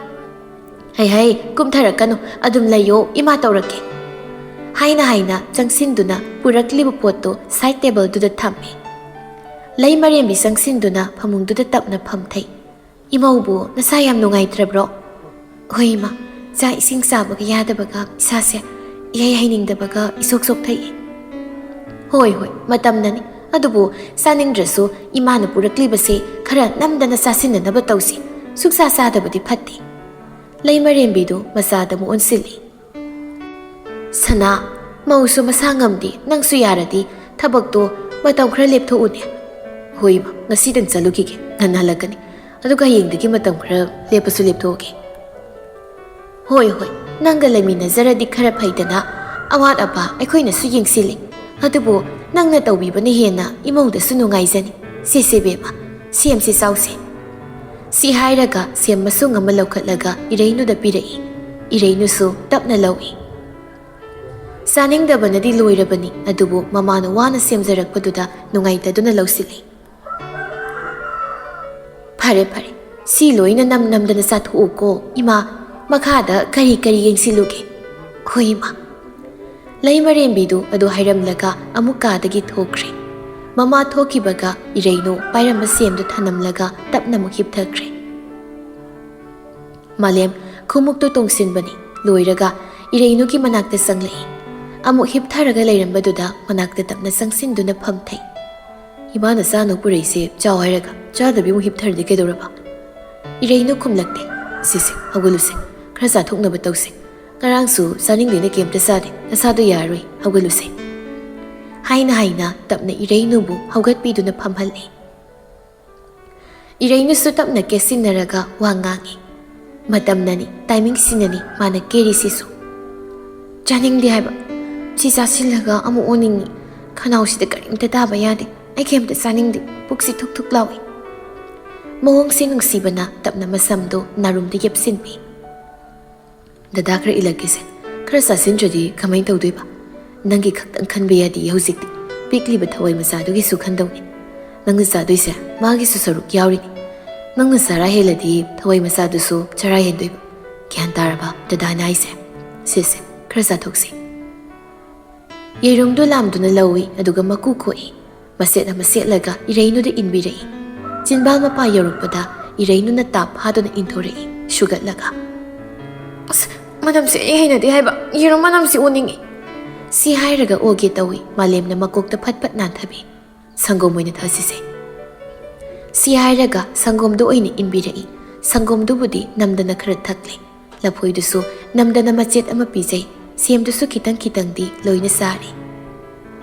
"ꯍꯩ ꯍꯩ, ꯀꯨꯝꯊꯔꯛꯀꯅꯨ, ꯑꯗꯨꯝ ꯂꯩꯌꯣ, ꯏꯃꯥ ꯇꯧꯔꯛꯀꯦ꯫" ꯍꯥꯏꯅ ꯍꯥꯏꯅ ꯆꯪꯁꯤꯟꯗꯨꯅ ꯄꯨꯔꯛꯂꯤꯕ ꯄꯣꯠꯇꯨ ꯁꯥꯏꯠ ꯇꯦꯕꯜꯗꯨꯗ ꯊꯝꯃꯤ꯫ ꯂꯩꯃꯔꯦꯝꯕꯤ ꯆꯪꯁꯤꯟꯗꯨꯅ ꯐꯃꯨꯡꯗꯨꯗ ꯇꯞꯅ ꯐꯝꯊꯩ꯫ "ꯏꯃꯧꯕꯨ ꯅꯁꯥ ꯌꯥꯝ ꯅꯨꯡꯉꯥꯏꯇ꯭ꯔꯕ꯭ꯔꯣ?" "ꯍꯣꯏ ꯏꯃꯥ, ꯆꯥꯛ ꯏꯁꯤꯡ ꯆꯥꯕꯒ ꯌꯥꯗꯕꯒ ꯏꯁꯥꯁꯦ ꯏꯍꯩ ꯍꯩꯅꯤꯡꯗꯕꯒ ꯏꯁꯣꯛ ꯁꯣꯛꯊꯛꯏ꯫" "ꯍꯣꯏ ꯍꯣꯏ, ꯃꯇꯝꯅꯅꯤ꯫ ꯑꯗꯨꯕꯨ ꯆꯥꯅꯤꯡꯗ꯭ꯔꯁꯨ ꯏꯃꯥꯅ ꯄꯨꯔꯛꯂꯤꯕꯁꯦ ꯈꯔ ꯅꯝꯗꯅ ꯆꯥꯁꯤꯟꯅꯅꯕ ꯇꯧꯁꯤ꯫ ꯁꯨꯛꯆꯥ ꯆꯥꯗꯕꯗꯤ ꯐꯠꯇꯦ꯫" ꯂꯩꯃꯔꯦꯝꯕꯤꯗꯨ ꯃꯆꯥꯗ ꯑꯃꯨꯛ ꯑꯣꯟꯁꯤꯜꯂꯤ꯫ "ꯁꯅꯥ, ꯃꯧꯁꯨ ꯃꯁꯥ ꯉꯝꯗꯦ, ꯅꯪꯁꯨ ꯌꯥꯔꯗꯤ ꯊꯕꯛꯇꯣ ꯃꯇꯝ ꯈꯔ ꯂꯦꯞꯊꯣꯛꯎꯅꯦ꯫" "ꯍꯣꯏ ꯏꯃꯥ, ꯉꯁꯤꯗꯪ ꯆꯠꯂꯨꯈꯤꯒꯦ, ꯉꯟꯅ ꯍꯜꯂꯛꯀꯅꯤ꯫ ꯑꯗꯨꯒ ꯍꯌꯦꯡꯗꯒꯤ ꯃꯇꯝ ꯈꯔ ꯂꯦꯞꯄꯁꯨ ꯂꯦꯞꯊꯣꯛꯑꯒꯦ꯫" "ꯍꯣꯏ ꯍꯣꯏ, ꯅꯪꯒ ꯂꯩꯃꯤꯟꯅꯖꯔꯗꯤ ꯈꯔ ꯐꯩꯗꯅ, ꯑꯋꯥꯠ ꯑꯄꯥ ꯑꯩꯈꯣꯏꯅꯁꯨ ꯌꯦꯡꯁꯤꯜꯂꯤ꯫ "ꯑꯗꯨꯕꯨ ꯅꯪꯅ ꯇꯧꯕꯤꯕꯅ ꯍꯦꯟꯅ ꯏꯃꯧꯗꯁꯨ ꯅꯨꯡꯉꯥꯏꯖꯅꯤ꯫ ꯁꯦ, ꯁꯦ ꯕꯦꯝꯃ, ꯁꯦꯝꯁꯤ ꯆꯥꯎꯁꯦ꯫" ꯁꯤ ꯍꯥꯏꯔꯒ ꯁꯦꯝ ꯃꯁꯨꯡ ꯑꯃ ꯂꯧꯈꯠꯂꯒ ꯏꯔꯩꯅꯨꯗ ꯄꯤꯔꯛꯏ꯫ ꯏꯔꯩꯅꯨꯁꯨ ꯇꯞꯅ ꯂꯧꯏ꯫ ꯆꯥꯅꯤꯡꯗꯕꯅꯗꯤ ꯂꯣꯏꯔꯕꯅꯤ, ꯑꯗꯨꯕꯨ ꯃꯃꯥꯅ ꯋꯥꯅ ꯁꯦꯝꯖꯔꯛꯄꯗꯨꯗ ꯅꯨꯡꯉꯥꯏꯇꯗꯨꯅ ꯂꯧꯁꯤꯜꯂꯤ꯫ "ꯐꯔꯦ, ꯐꯔꯦ, ꯁꯤ ꯂꯣꯏꯅ ꯅꯝ ꯅꯝꯗꯅ ꯆꯥꯊꯣꯛꯎꯀꯣ꯫ ꯏꯃꯥ, ꯃꯈꯥꯗ ꯀꯔꯤ ꯀꯔꯤ ꯌꯦꯡꯁꯤꯜꯂꯨꯒꯦ?" "ꯍꯣꯏ, ꯏꯃꯥ꯫" ꯂꯩꯃꯔꯦꯝꯕꯤꯗꯨ ꯑꯗꯨ ꯍꯥꯏꯔꯝꯂꯒ ꯑꯃꯨꯛ ꯀꯥꯗꯒꯤ ꯊꯣꯛꯈ꯭ꯔꯦ꯫ ꯃꯃꯥ ꯊꯣꯛꯈꯤꯕꯒ ꯏꯔꯩꯅꯨ ꯄꯥꯏꯔꯝꯕ ꯁꯦꯝꯗꯨ ꯊꯅꯝꯂꯒ ꯇꯞꯅ ꯑꯃꯨꯛ ꯍꯤꯞꯊꯈ꯭ꯔꯦ꯫ ꯃꯥꯂꯦꯝ ꯈꯨꯃꯨꯛꯇꯨ ꯇꯣꯡꯁꯤꯟꯕꯅꯤ꯫ ꯂꯣꯏꯔꯒ ꯏꯔꯩꯅꯨꯒꯤ ꯃꯅꯥꯛꯇ ꯆꯪꯂꯛꯏ꯫ ꯑꯃꯨꯛ ꯍꯤꯞꯊꯔꯒ ꯂꯩꯔꯝꯕꯗꯨꯗ ꯃꯅꯥꯛꯇ ꯇꯞꯅ ꯆꯪꯁꯤꯟꯗꯨꯅ ꯐꯝꯊꯩ꯫ "ꯏꯃꯥꯅ ꯆꯥꯅꯕ ꯄꯨꯔꯛꯏꯁꯦ ꯆꯥꯎ ꯍꯥꯏꯔꯒ ꯆꯥꯗꯕꯤ ꯑꯃꯨꯛ ꯍꯤꯞꯊꯔꯗꯤ ꯀꯩꯗꯧꯔꯕ?" ꯏꯔꯩꯅꯨ ꯈꯨꯝꯂꯛꯇꯦ꯫ "ꯁꯤꯁꯦ, ꯍꯧꯒꯠꯂꯨꯁꯦ, ꯈꯔ ꯆꯥꯊꯣꯛꯅꯕ ꯇꯧꯁꯦ꯫ ꯉꯔꯥꯡꯁꯨ ꯆꯥꯅꯤꯡꯗꯦꯅ ꯀꯩꯝꯇ ꯆꯥꯗꯦ, ꯅꯁꯥꯗꯣ ꯌꯥꯔꯔꯣꯏ, ꯍꯧꯒꯠꯂꯨꯁꯦ꯫" ꯍꯥꯏꯅ ꯍꯥꯏꯅ ꯇꯞꯅ ꯏꯔꯩꯅꯨꯕꯨ ꯍꯧꯒꯠꯄꯤꯗꯨꯅ ꯐꯝꯍꯜꯂꯤ꯫ ꯏꯔꯩꯅꯨꯁꯨ ꯇꯞꯅ ꯀꯦꯠꯁꯤꯟꯅꯔꯒ ꯋꯥ ꯉꯥꯡꯏ꯫ ꯃꯇꯝꯅꯅꯤ, ꯇꯥꯏꯃꯤꯡꯁꯤꯅꯅꯤ ꯃꯥꯅ ꯀꯦꯔꯤꯁꯤꯁꯨ꯫ "ꯆꯥꯅꯤꯡꯗꯦ ꯍꯥꯏꯕ꯫ ꯁꯤ ꯆꯥꯁꯤꯜꯂꯒ ꯑꯃꯨꯛ ꯑꯣꯅꯤꯡꯉꯤ꯫ ꯈꯅꯥꯎꯁꯤꯗ ꯀꯔꯤꯝꯇ ꯇꯥꯕ ꯌꯥꯗꯦ꯫ ꯑꯩ ꯀꯩꯝꯇ ꯆꯥꯅꯤꯡꯗꯦ꯫ ꯄꯨꯛꯁꯤ ꯊꯨꯛ ꯊꯨꯛ ꯂꯥꯎꯏ꯫" ꯃꯑꯣꯡꯁꯤ ꯅꯨꯡꯁꯤꯕꯅ ꯇꯞꯅ ꯃꯁꯝꯗꯨ ꯅꯥꯔꯨꯝꯗ ꯌꯦꯞꯁꯤꯟꯕꯤ꯫ "ꯗꯗꯥ, ꯈꯔ ꯏꯜꯂꯛꯀꯦꯁꯦ꯫ ꯈꯔ ꯆꯥꯁꯤꯟꯗ꯭ꯔꯗꯤ ꯀꯃꯥꯏꯅ ꯇꯧꯗꯣꯏꯕ? ꯅꯪꯒꯤ ꯈꯛꯇꯪ ꯈꯟꯕ ꯌꯥꯗꯤꯌꯦ ꯍꯧꯖꯤꯛꯇꯤ꯫ ꯄꯤꯛꯂꯤꯕ ꯊꯋꯥꯏ ꯃꯆꯥꯗꯨꯒꯤꯁꯨ ꯈꯟꯗꯧꯅꯤ꯫ ꯅꯪꯅ ꯆꯥꯗꯣꯏꯁꯦ ꯃꯥꯒꯤꯁꯨ ꯁꯔꯨꯛ ꯌꯥꯎꯔꯤꯅꯤ꯫ ꯅꯪꯅ ꯆꯔꯥ ꯍꯦꯜꯂꯗꯤ ꯊꯋꯥꯏ ꯃꯆꯥꯗꯨꯁꯨ ꯆꯔꯥ ꯍꯦꯟꯗꯣꯏꯕ꯫ ꯒ꯭ꯌꯥꯟ ꯇꯥꯔꯕ ꯗꯗꯥꯅ ꯍꯥꯏꯁꯦ? ꯁꯦ, ꯁꯦ, ꯈꯔ ꯆꯥꯊꯣꯛꯁꯤ꯫" ꯌꯦꯔꯨꯝꯗꯨ ꯂꯥꯝꯗꯨꯅ ꯂꯧꯏ, ꯑꯗꯨꯒ ꯃꯀꯨ ꯈꯣꯛꯏ꯫ ꯃꯆꯦꯠ ꯑꯃ ꯁꯦꯠꯂꯒ ꯏꯔꯩꯅꯨꯗ ꯏꯟꯕꯤꯔꯛꯏ꯫ ꯆꯤꯟꯕꯥꯜ ꯃꯄꯥ ꯌꯧꯔꯛꯄꯗ ꯏꯔꯩꯅꯨꯅ ꯇꯥꯞ ꯐꯥꯗꯨꯅ ꯏꯟꯊꯣꯔꯛꯏ, ꯁꯨꯒꯠꯂꯒ꯫ "ꯑꯁ, ꯃꯅꯝꯁꯦ ꯑꯩ ꯍꯩꯅꯗꯦ ꯍꯥꯏꯕ, ꯌꯦꯔꯨꯝ ꯃꯅꯝꯁꯤ ꯑꯣꯅꯤꯡꯉꯤ꯫" ꯁꯤ ꯍꯥꯏꯔꯒ ꯑꯣꯒꯦ ꯇꯧꯏ꯫ ꯃꯥꯂꯦꯝꯅ ꯃꯀꯣꯛꯇ ꯐꯠ ꯐꯠ ꯅꯥꯟꯊꯕꯤ꯫ "ꯁꯪꯒꯣꯝ ꯑꯣꯏꯅ ꯊꯛꯁꯤꯁꯦ꯫" ꯁꯤ ꯍꯥꯏꯔꯒ ꯁꯪꯒꯣꯝꯗꯨ ꯑꯣꯏꯅ ꯏꯟꯕꯤꯔꯛꯏ꯫ ꯁꯪꯒꯣꯝꯗꯨꯕꯨꯗꯤ ꯅꯝꯗꯅ ꯈꯔ ꯊꯛꯂꯦ꯫ ꯂꯐꯣꯏꯗꯨꯁꯨ ꯅꯝꯗꯅ ꯃꯆꯦꯠ ꯑꯃ ꯄꯤꯖꯩ꯫ ꯁꯦꯝꯗꯨꯁꯨ ꯈꯤꯇꯪ ꯈꯤꯇꯪꯗꯤ ꯂꯣꯏꯅ ꯆꯥꯔꯦ꯫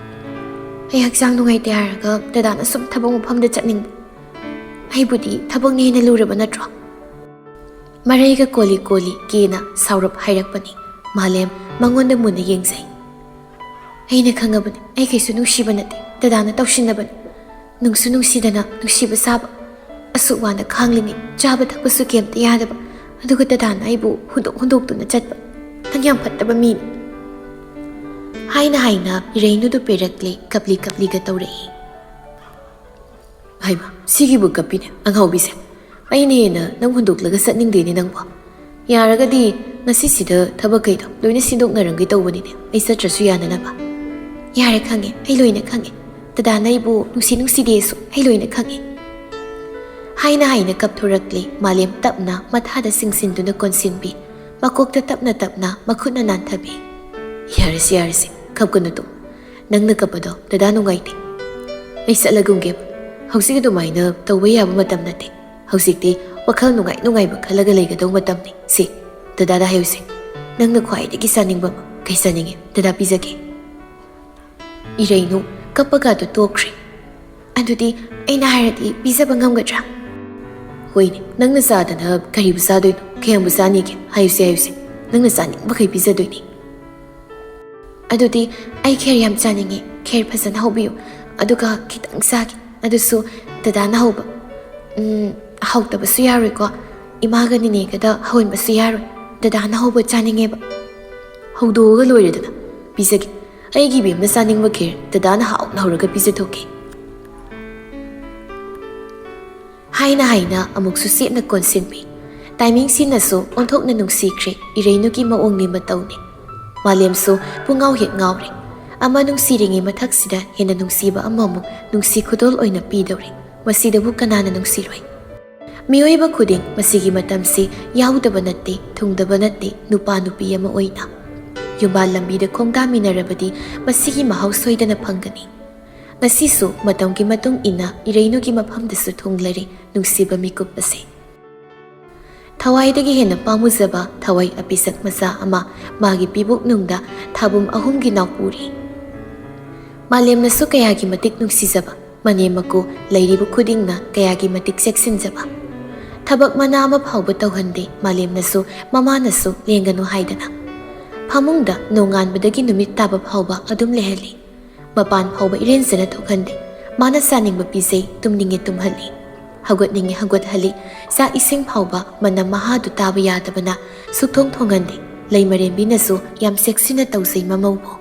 "ꯑꯩ ꯍꯛꯆꯥꯡ ꯅꯨꯡꯉꯥꯏꯇꯦ ꯍꯥꯏꯔꯒ ꯗꯗꯥꯅ ꯁꯨꯝ ꯊꯕꯛ ꯃꯐꯝꯗ ꯆꯠꯅꯤꯡꯕ꯫ ꯑꯩꯕꯨꯗꯤ ꯊꯕꯛꯅ ꯍꯦꯟꯅ ꯂꯨꯔꯕ ꯅꯠꯇ꯭ꯔꯣ?" ꯃꯔꯩꯒ ꯀꯣꯜꯂꯤ ꯀꯣꯜꯂꯤ ꯀꯦꯅ ꯁꯥꯎꯔꯞ ꯍꯥꯏꯔꯛꯄꯅꯤ꯫ ꯃꯥꯂꯦꯝ ꯃꯉꯣꯟꯗ ꯃꯨꯟꯅ ꯌꯦꯡꯖꯩ꯫ ꯑꯩꯅ ꯈꯪꯉꯕꯅꯤ, ꯑꯩ ꯀꯩꯁꯨ ꯅꯨꯡꯁꯤꯕ ꯅꯠꯇꯦ, ꯗꯗꯥꯅ ꯇꯧꯁꯤꯟꯅꯕꯅꯤ꯫ ꯅꯨꯡꯁꯨ ꯅꯨꯡꯁꯤꯗꯅ ꯅꯨꯡꯁꯤꯕ ꯁꯥꯕ, ꯑꯁꯨꯛ ꯋꯥꯅ ꯈꯥꯡꯂꯤꯉꯩ ꯆꯥꯕ ꯊꯛꯄꯁꯨ ꯀꯩꯝꯇ ꯌꯥꯗꯕ, ꯑꯗꯨꯒ ꯗꯗꯥꯅ ꯑꯩꯕꯨ ꯍꯨꯟꯗꯣꯛ ꯍꯨꯟꯗꯣꯛꯇꯨꯅ ꯆꯠꯄ꯫ ꯅꯪ ꯌꯥꯝ ꯐꯠꯇꯕ ꯃꯤꯅꯤ꯫ ꯍꯥꯏꯅ ꯍꯥꯏꯅ ꯏꯔꯩꯅꯨꯗꯨ ꯄꯦꯔꯛꯂꯦ, ꯀꯞꯂꯤ ꯀꯞꯂꯤꯒ ꯇꯧꯔꯛꯏ꯫ ꯍꯩꯃꯥ, ꯁꯤꯒꯤꯕꯨ ꯀꯞꯄꯤꯅꯦ ꯑꯉꯥꯎꯕꯤꯁꯦ꯫ ꯑꯩꯅ ꯍꯦꯟꯅ ꯅꯪ ꯍꯨꯟꯗꯣꯛꯂꯒ ꯆꯠꯅꯤꯡꯗꯦꯅꯦ ꯅꯪꯕꯨ꯫ ꯌꯥꯔꯒꯗꯤ ꯉꯁꯤꯁꯤꯗ ꯊꯕꯛ ꯀꯩꯗꯣ ꯂꯣꯏꯅ ꯁꯤꯟꯗꯣꯛꯅꯔꯝꯒꯦ ꯇꯧꯕꯅꯤꯅꯦ, ꯑꯩ ꯆꯠꯇ꯭ꯔꯁꯨ ꯌꯥꯅꯅꯕ꯫ ꯌꯥꯔꯦ, ꯈꯪꯉꯦ, ꯑꯩ ꯂꯣꯏꯅ ꯈꯪꯉꯦ꯫ ꯗꯗꯥꯅ ꯑꯩꯕꯨ ꯅꯨꯡꯁꯤ ꯅꯨꯡꯁꯤꯗꯦꯁꯨ ꯑꯩ ꯂꯣꯏꯅ ꯈꯪꯉꯦ꯫ ꯍꯥꯏꯅ ꯍꯥꯏꯅ ꯀꯞꯊꯣꯔꯛꯂꯦ ꯃꯥꯂꯦꯝ, ꯇꯞꯅ ꯃꯊꯥꯗ ꯆꯤꯡꯁꯤꯟꯗꯨꯅ ꯀꯣꯟꯁꯤꯟꯕꯤ, ꯃꯀꯣꯛꯇ ꯇꯞꯅ ꯇꯞꯅ ꯃꯈꯨꯠꯅ ꯅꯥꯟꯊꯕꯤ꯫ ꯌꯥꯔꯦꯁꯦ, ꯌꯥꯔꯦꯁꯦ, ꯀꯞꯀꯅꯨ ꯇꯨ꯫ ꯅꯪꯅ ꯀꯞꯄꯗꯣ ꯗꯗꯥ ꯅꯨꯡꯉꯥꯏꯇꯦ꯫ ꯑꯩ ꯆꯠꯂꯒꯨꯝꯒꯦꯕ꯫ ꯍꯧꯖꯤꯛ ꯑꯗꯨꯃꯥꯏꯅ ꯇꯧꯕ ꯌꯥꯕ ꯃꯇꯝ ꯅꯠꯇꯦ꯫ ꯍꯧꯖꯤꯛꯇꯤ ꯋꯥꯈꯜ ꯅꯨꯡꯉꯥꯏ ꯅꯨꯡꯉꯥꯏꯕ ꯈꯜꯂꯒ ꯂꯩꯒꯗꯧꯕ ꯃꯇꯝꯅꯤ꯫ ꯁꯤ, ꯗꯗꯥꯗ ꯍꯥꯏꯌꯨꯁꯦ꯫ ꯅꯪꯅ ꯈ꯭ꯋꯥꯏꯗꯒꯤ ꯆꯥꯅꯤꯡꯕ ꯑꯃ ꯀꯩ ꯆꯥꯅꯤꯡꯉꯤ? ꯗꯗꯥ ꯄꯤꯖꯒꯦ꯫ ꯏꯔꯩꯅꯨ ꯀꯞꯄꯒ ꯑꯗꯨ ꯇꯣꯛꯈ꯭ꯔꯦ꯫ ꯑꯗꯨꯗꯤ ꯑꯩꯅ ꯍꯥꯏꯔꯗꯤ ꯄꯤꯖꯕ ꯉꯝꯒꯗ꯭ꯔꯥ? ꯍꯣꯏꯅꯦ, ꯅꯪꯅ ꯆꯥꯗꯅ ꯀꯔꯤꯕꯨ ꯆꯥꯗꯣꯏꯅꯣ? ꯀꯌꯥꯝꯕꯨ ꯆꯥꯅꯤꯒꯦ? ꯍꯥꯏꯌꯨꯁꯦ, ꯍꯥꯏꯌꯨꯁꯦ꯫ ꯅꯪꯅ ꯆꯥꯅꯤꯡꯕꯈꯩ ꯄꯤꯖꯗꯣꯏꯅꯤ꯫ ꯑꯗꯨꯗꯤ ꯑꯩ ꯈꯦꯔ ꯌꯥꯝ ꯆꯥꯅꯤꯡꯉꯤ꯫ ꯈꯦꯔ ꯐꯖꯅ ꯍꯧꯕꯤꯌꯨ, ꯑꯗꯨꯒ ꯈꯤꯇꯪ ꯆꯥꯒꯦ꯫ ꯑꯗꯨꯁꯨ ꯗꯗꯥꯅ ꯍꯧꯕ꯫ ꯎꯝ, ꯍꯥꯎꯇꯕꯁꯨ ꯌꯥꯔꯣꯏꯀꯣ꯫ ꯏꯃꯥꯒ ꯅꯤꯅꯦꯒꯗ ꯍꯧꯍꯟꯕꯁꯨ ꯌꯥꯔꯣꯏ꯫ ꯗꯗꯥꯅ ꯍꯧꯕ ꯆꯥꯅꯤꯡꯉꯦꯕ꯫ ꯍꯧꯗꯣꯛꯑꯒ ꯂꯣꯏꯔꯦꯗꯅ꯫ ꯄꯤꯖꯒꯦ꯫ ꯑꯩꯒꯤ ꯏꯕꯦꯝꯅ ꯆꯥꯅꯤꯡꯕ ꯈꯦꯔ ꯗꯗꯥꯅ ꯍꯥꯎꯅ ꯍꯧꯔꯒ ꯄꯤꯖꯊꯣꯛꯀꯦ꯫ ꯍꯥꯏꯅ ꯍꯥꯏꯅ ꯑꯃꯨꯛꯁꯨ ꯆꯦꯠꯅ ꯀꯣꯟꯁꯤꯟꯕꯤ꯫ ꯇꯥꯏꯃꯤꯡꯁꯤꯅꯁꯨ ꯑꯣꯟꯊꯣꯛꯅ ꯅꯨꯡꯁꯤꯈ꯭ꯔꯦ꯫ ꯏꯔꯩꯅꯨꯒꯤ ꯃꯑꯣꯡꯅꯤ ꯃꯇꯧꯅꯤ꯫ ꯃꯥꯂꯦꯝꯁꯨ ꯄꯨꯡꯉꯥꯎ ꯍꯦꯛ ꯉꯥꯎꯔꯦ꯫ ꯑꯃ ꯅꯨꯡꯁꯤꯔꯤꯉꯩ ꯃꯊꯛꯁꯤꯗ ꯍꯦꯟꯅ ꯅꯨꯡꯁꯤꯕ ꯑꯃꯃꯨꯛ ꯅꯨꯡꯁꯤ ꯈꯨꯗꯣꯜ ꯑꯣꯏꯅ ꯄꯤꯗꯧꯔꯦ꯫ ꯃꯁꯤꯗꯕꯨ ꯀꯅꯥꯅ ꯅꯨꯡꯁꯤꯔꯣꯏ? ꯃꯤꯑꯣꯏꯕ ꯈꯨꯗꯤꯡ ꯃꯁꯤꯒꯤ ꯃꯇꯝꯁꯤ ꯌꯥꯎꯗꯕ ꯅꯠꯇꯦ, ꯊꯨꯡꯗꯕ ꯅꯠꯇꯦ, ꯅꯨꯄꯥ ꯅꯨꯄꯤ ꯑꯃ ꯑꯣꯏꯅ꯫ ꯌꯨꯝꯕꯥꯜ ꯂꯝꯕꯤꯗ ꯈꯣꯡꯗꯥꯃꯤꯟꯅꯔꯕꯗꯤ ꯃꯁꯤꯒꯤ ꯃꯍꯥꯎ ꯁꯣꯏꯗꯅ ꯐꯪꯒꯅꯤ꯫ ꯉꯁꯤꯁꯨ ꯃꯇꯝꯒꯤ ꯃꯇꯨꯡ ꯏꯟꯅ ꯏꯔꯩꯅꯨꯒꯤ ꯃꯐꯝꯗꯁꯨ ꯊꯨꯡꯂꯔꯦ ꯅꯨꯡꯁꯤꯕ ꯃꯤꯀꯨꯞ ꯑꯁꯤ꯫ ꯊꯋꯥꯏꯗꯒꯤ ꯍꯦꯟꯅ ꯄꯥꯝꯃꯨꯖꯕ ꯊꯋꯥꯏ ꯑꯄꯤꯁꯛ ꯃꯆꯥ ꯑꯃ ꯃꯥꯒꯤ ꯄꯤꯕꯨꯛꯅꯨꯡꯗ ꯊꯥꯕꯨꯝ ꯑꯍꯨꯝꯒꯤ ꯅꯥꯎ ꯄꯨꯔꯤ꯫ ꯃꯥꯂꯦꯝꯅꯁꯨ ꯀꯌꯥꯒꯤ ꯃꯇꯤꯛ ꯅꯨꯡꯁꯤꯖꯕ, ꯃꯅꯦꯝ ꯃꯀꯨ ꯂꯩꯔꯤꯕ ꯈꯨꯗꯤꯡꯅ ꯀꯌꯥꯒꯤ ꯃꯇꯤꯛ ꯆꯦꯛꯁꯤꯟꯖꯕ꯫ ꯊꯕꯛ ꯃꯅꯥ ꯑꯃ ꯐꯥꯎꯕ ꯇꯧꯍꯟꯗꯦ ꯃꯥꯂꯦꯝꯅꯁꯨ, ꯃꯃꯥꯅꯁꯨ ꯂꯦꯡꯒꯅꯨ ꯍꯥꯏꯗꯅ꯫ ꯐꯃꯨꯡꯗ ꯅꯣꯡꯉꯥꯟꯕꯗꯒꯤ ꯅꯨꯃꯤꯠ ꯇꯥꯕ ꯐꯥꯎꯕ ꯑꯗꯨꯝ ꯂꯩꯍꯜꯂꯤ꯫ ꯃꯄꯥꯟ ꯐꯥꯎꯕ ꯏꯔꯦꯟꯖꯅ ꯊꯣꯛꯍꯟꯗꯦ꯫ ꯃꯥꯅ ꯆꯥꯅꯤꯡꯕ ꯄꯤꯖꯩ, ꯇꯨꯝꯅꯤꯡꯉꯦ ꯇꯨꯝꯍꯜꯂꯤ꯫ ꯍꯧꯒꯠꯅꯤꯡꯉꯦ ꯍꯧꯒꯠꯍꯜꯂꯤ꯫ ꯆꯥꯛ ꯏꯁꯤꯡ ꯐꯥꯎꯕ ꯃꯅꯝ ꯃꯍꯥꯗꯨ ꯇꯥꯕ ꯌꯥꯗꯕꯅ ꯁꯨꯛꯊꯣꯡ ꯊꯣꯡꯍꯟꯗꯦ꯫ ꯂꯩꯃꯔꯦꯝꯕꯤꯅꯁꯨ ꯌꯥꯝ ꯆꯦꯛꯁꯤꯟꯅ ꯇꯧꯖꯩ ꯃꯃꯧꯕꯨ꯫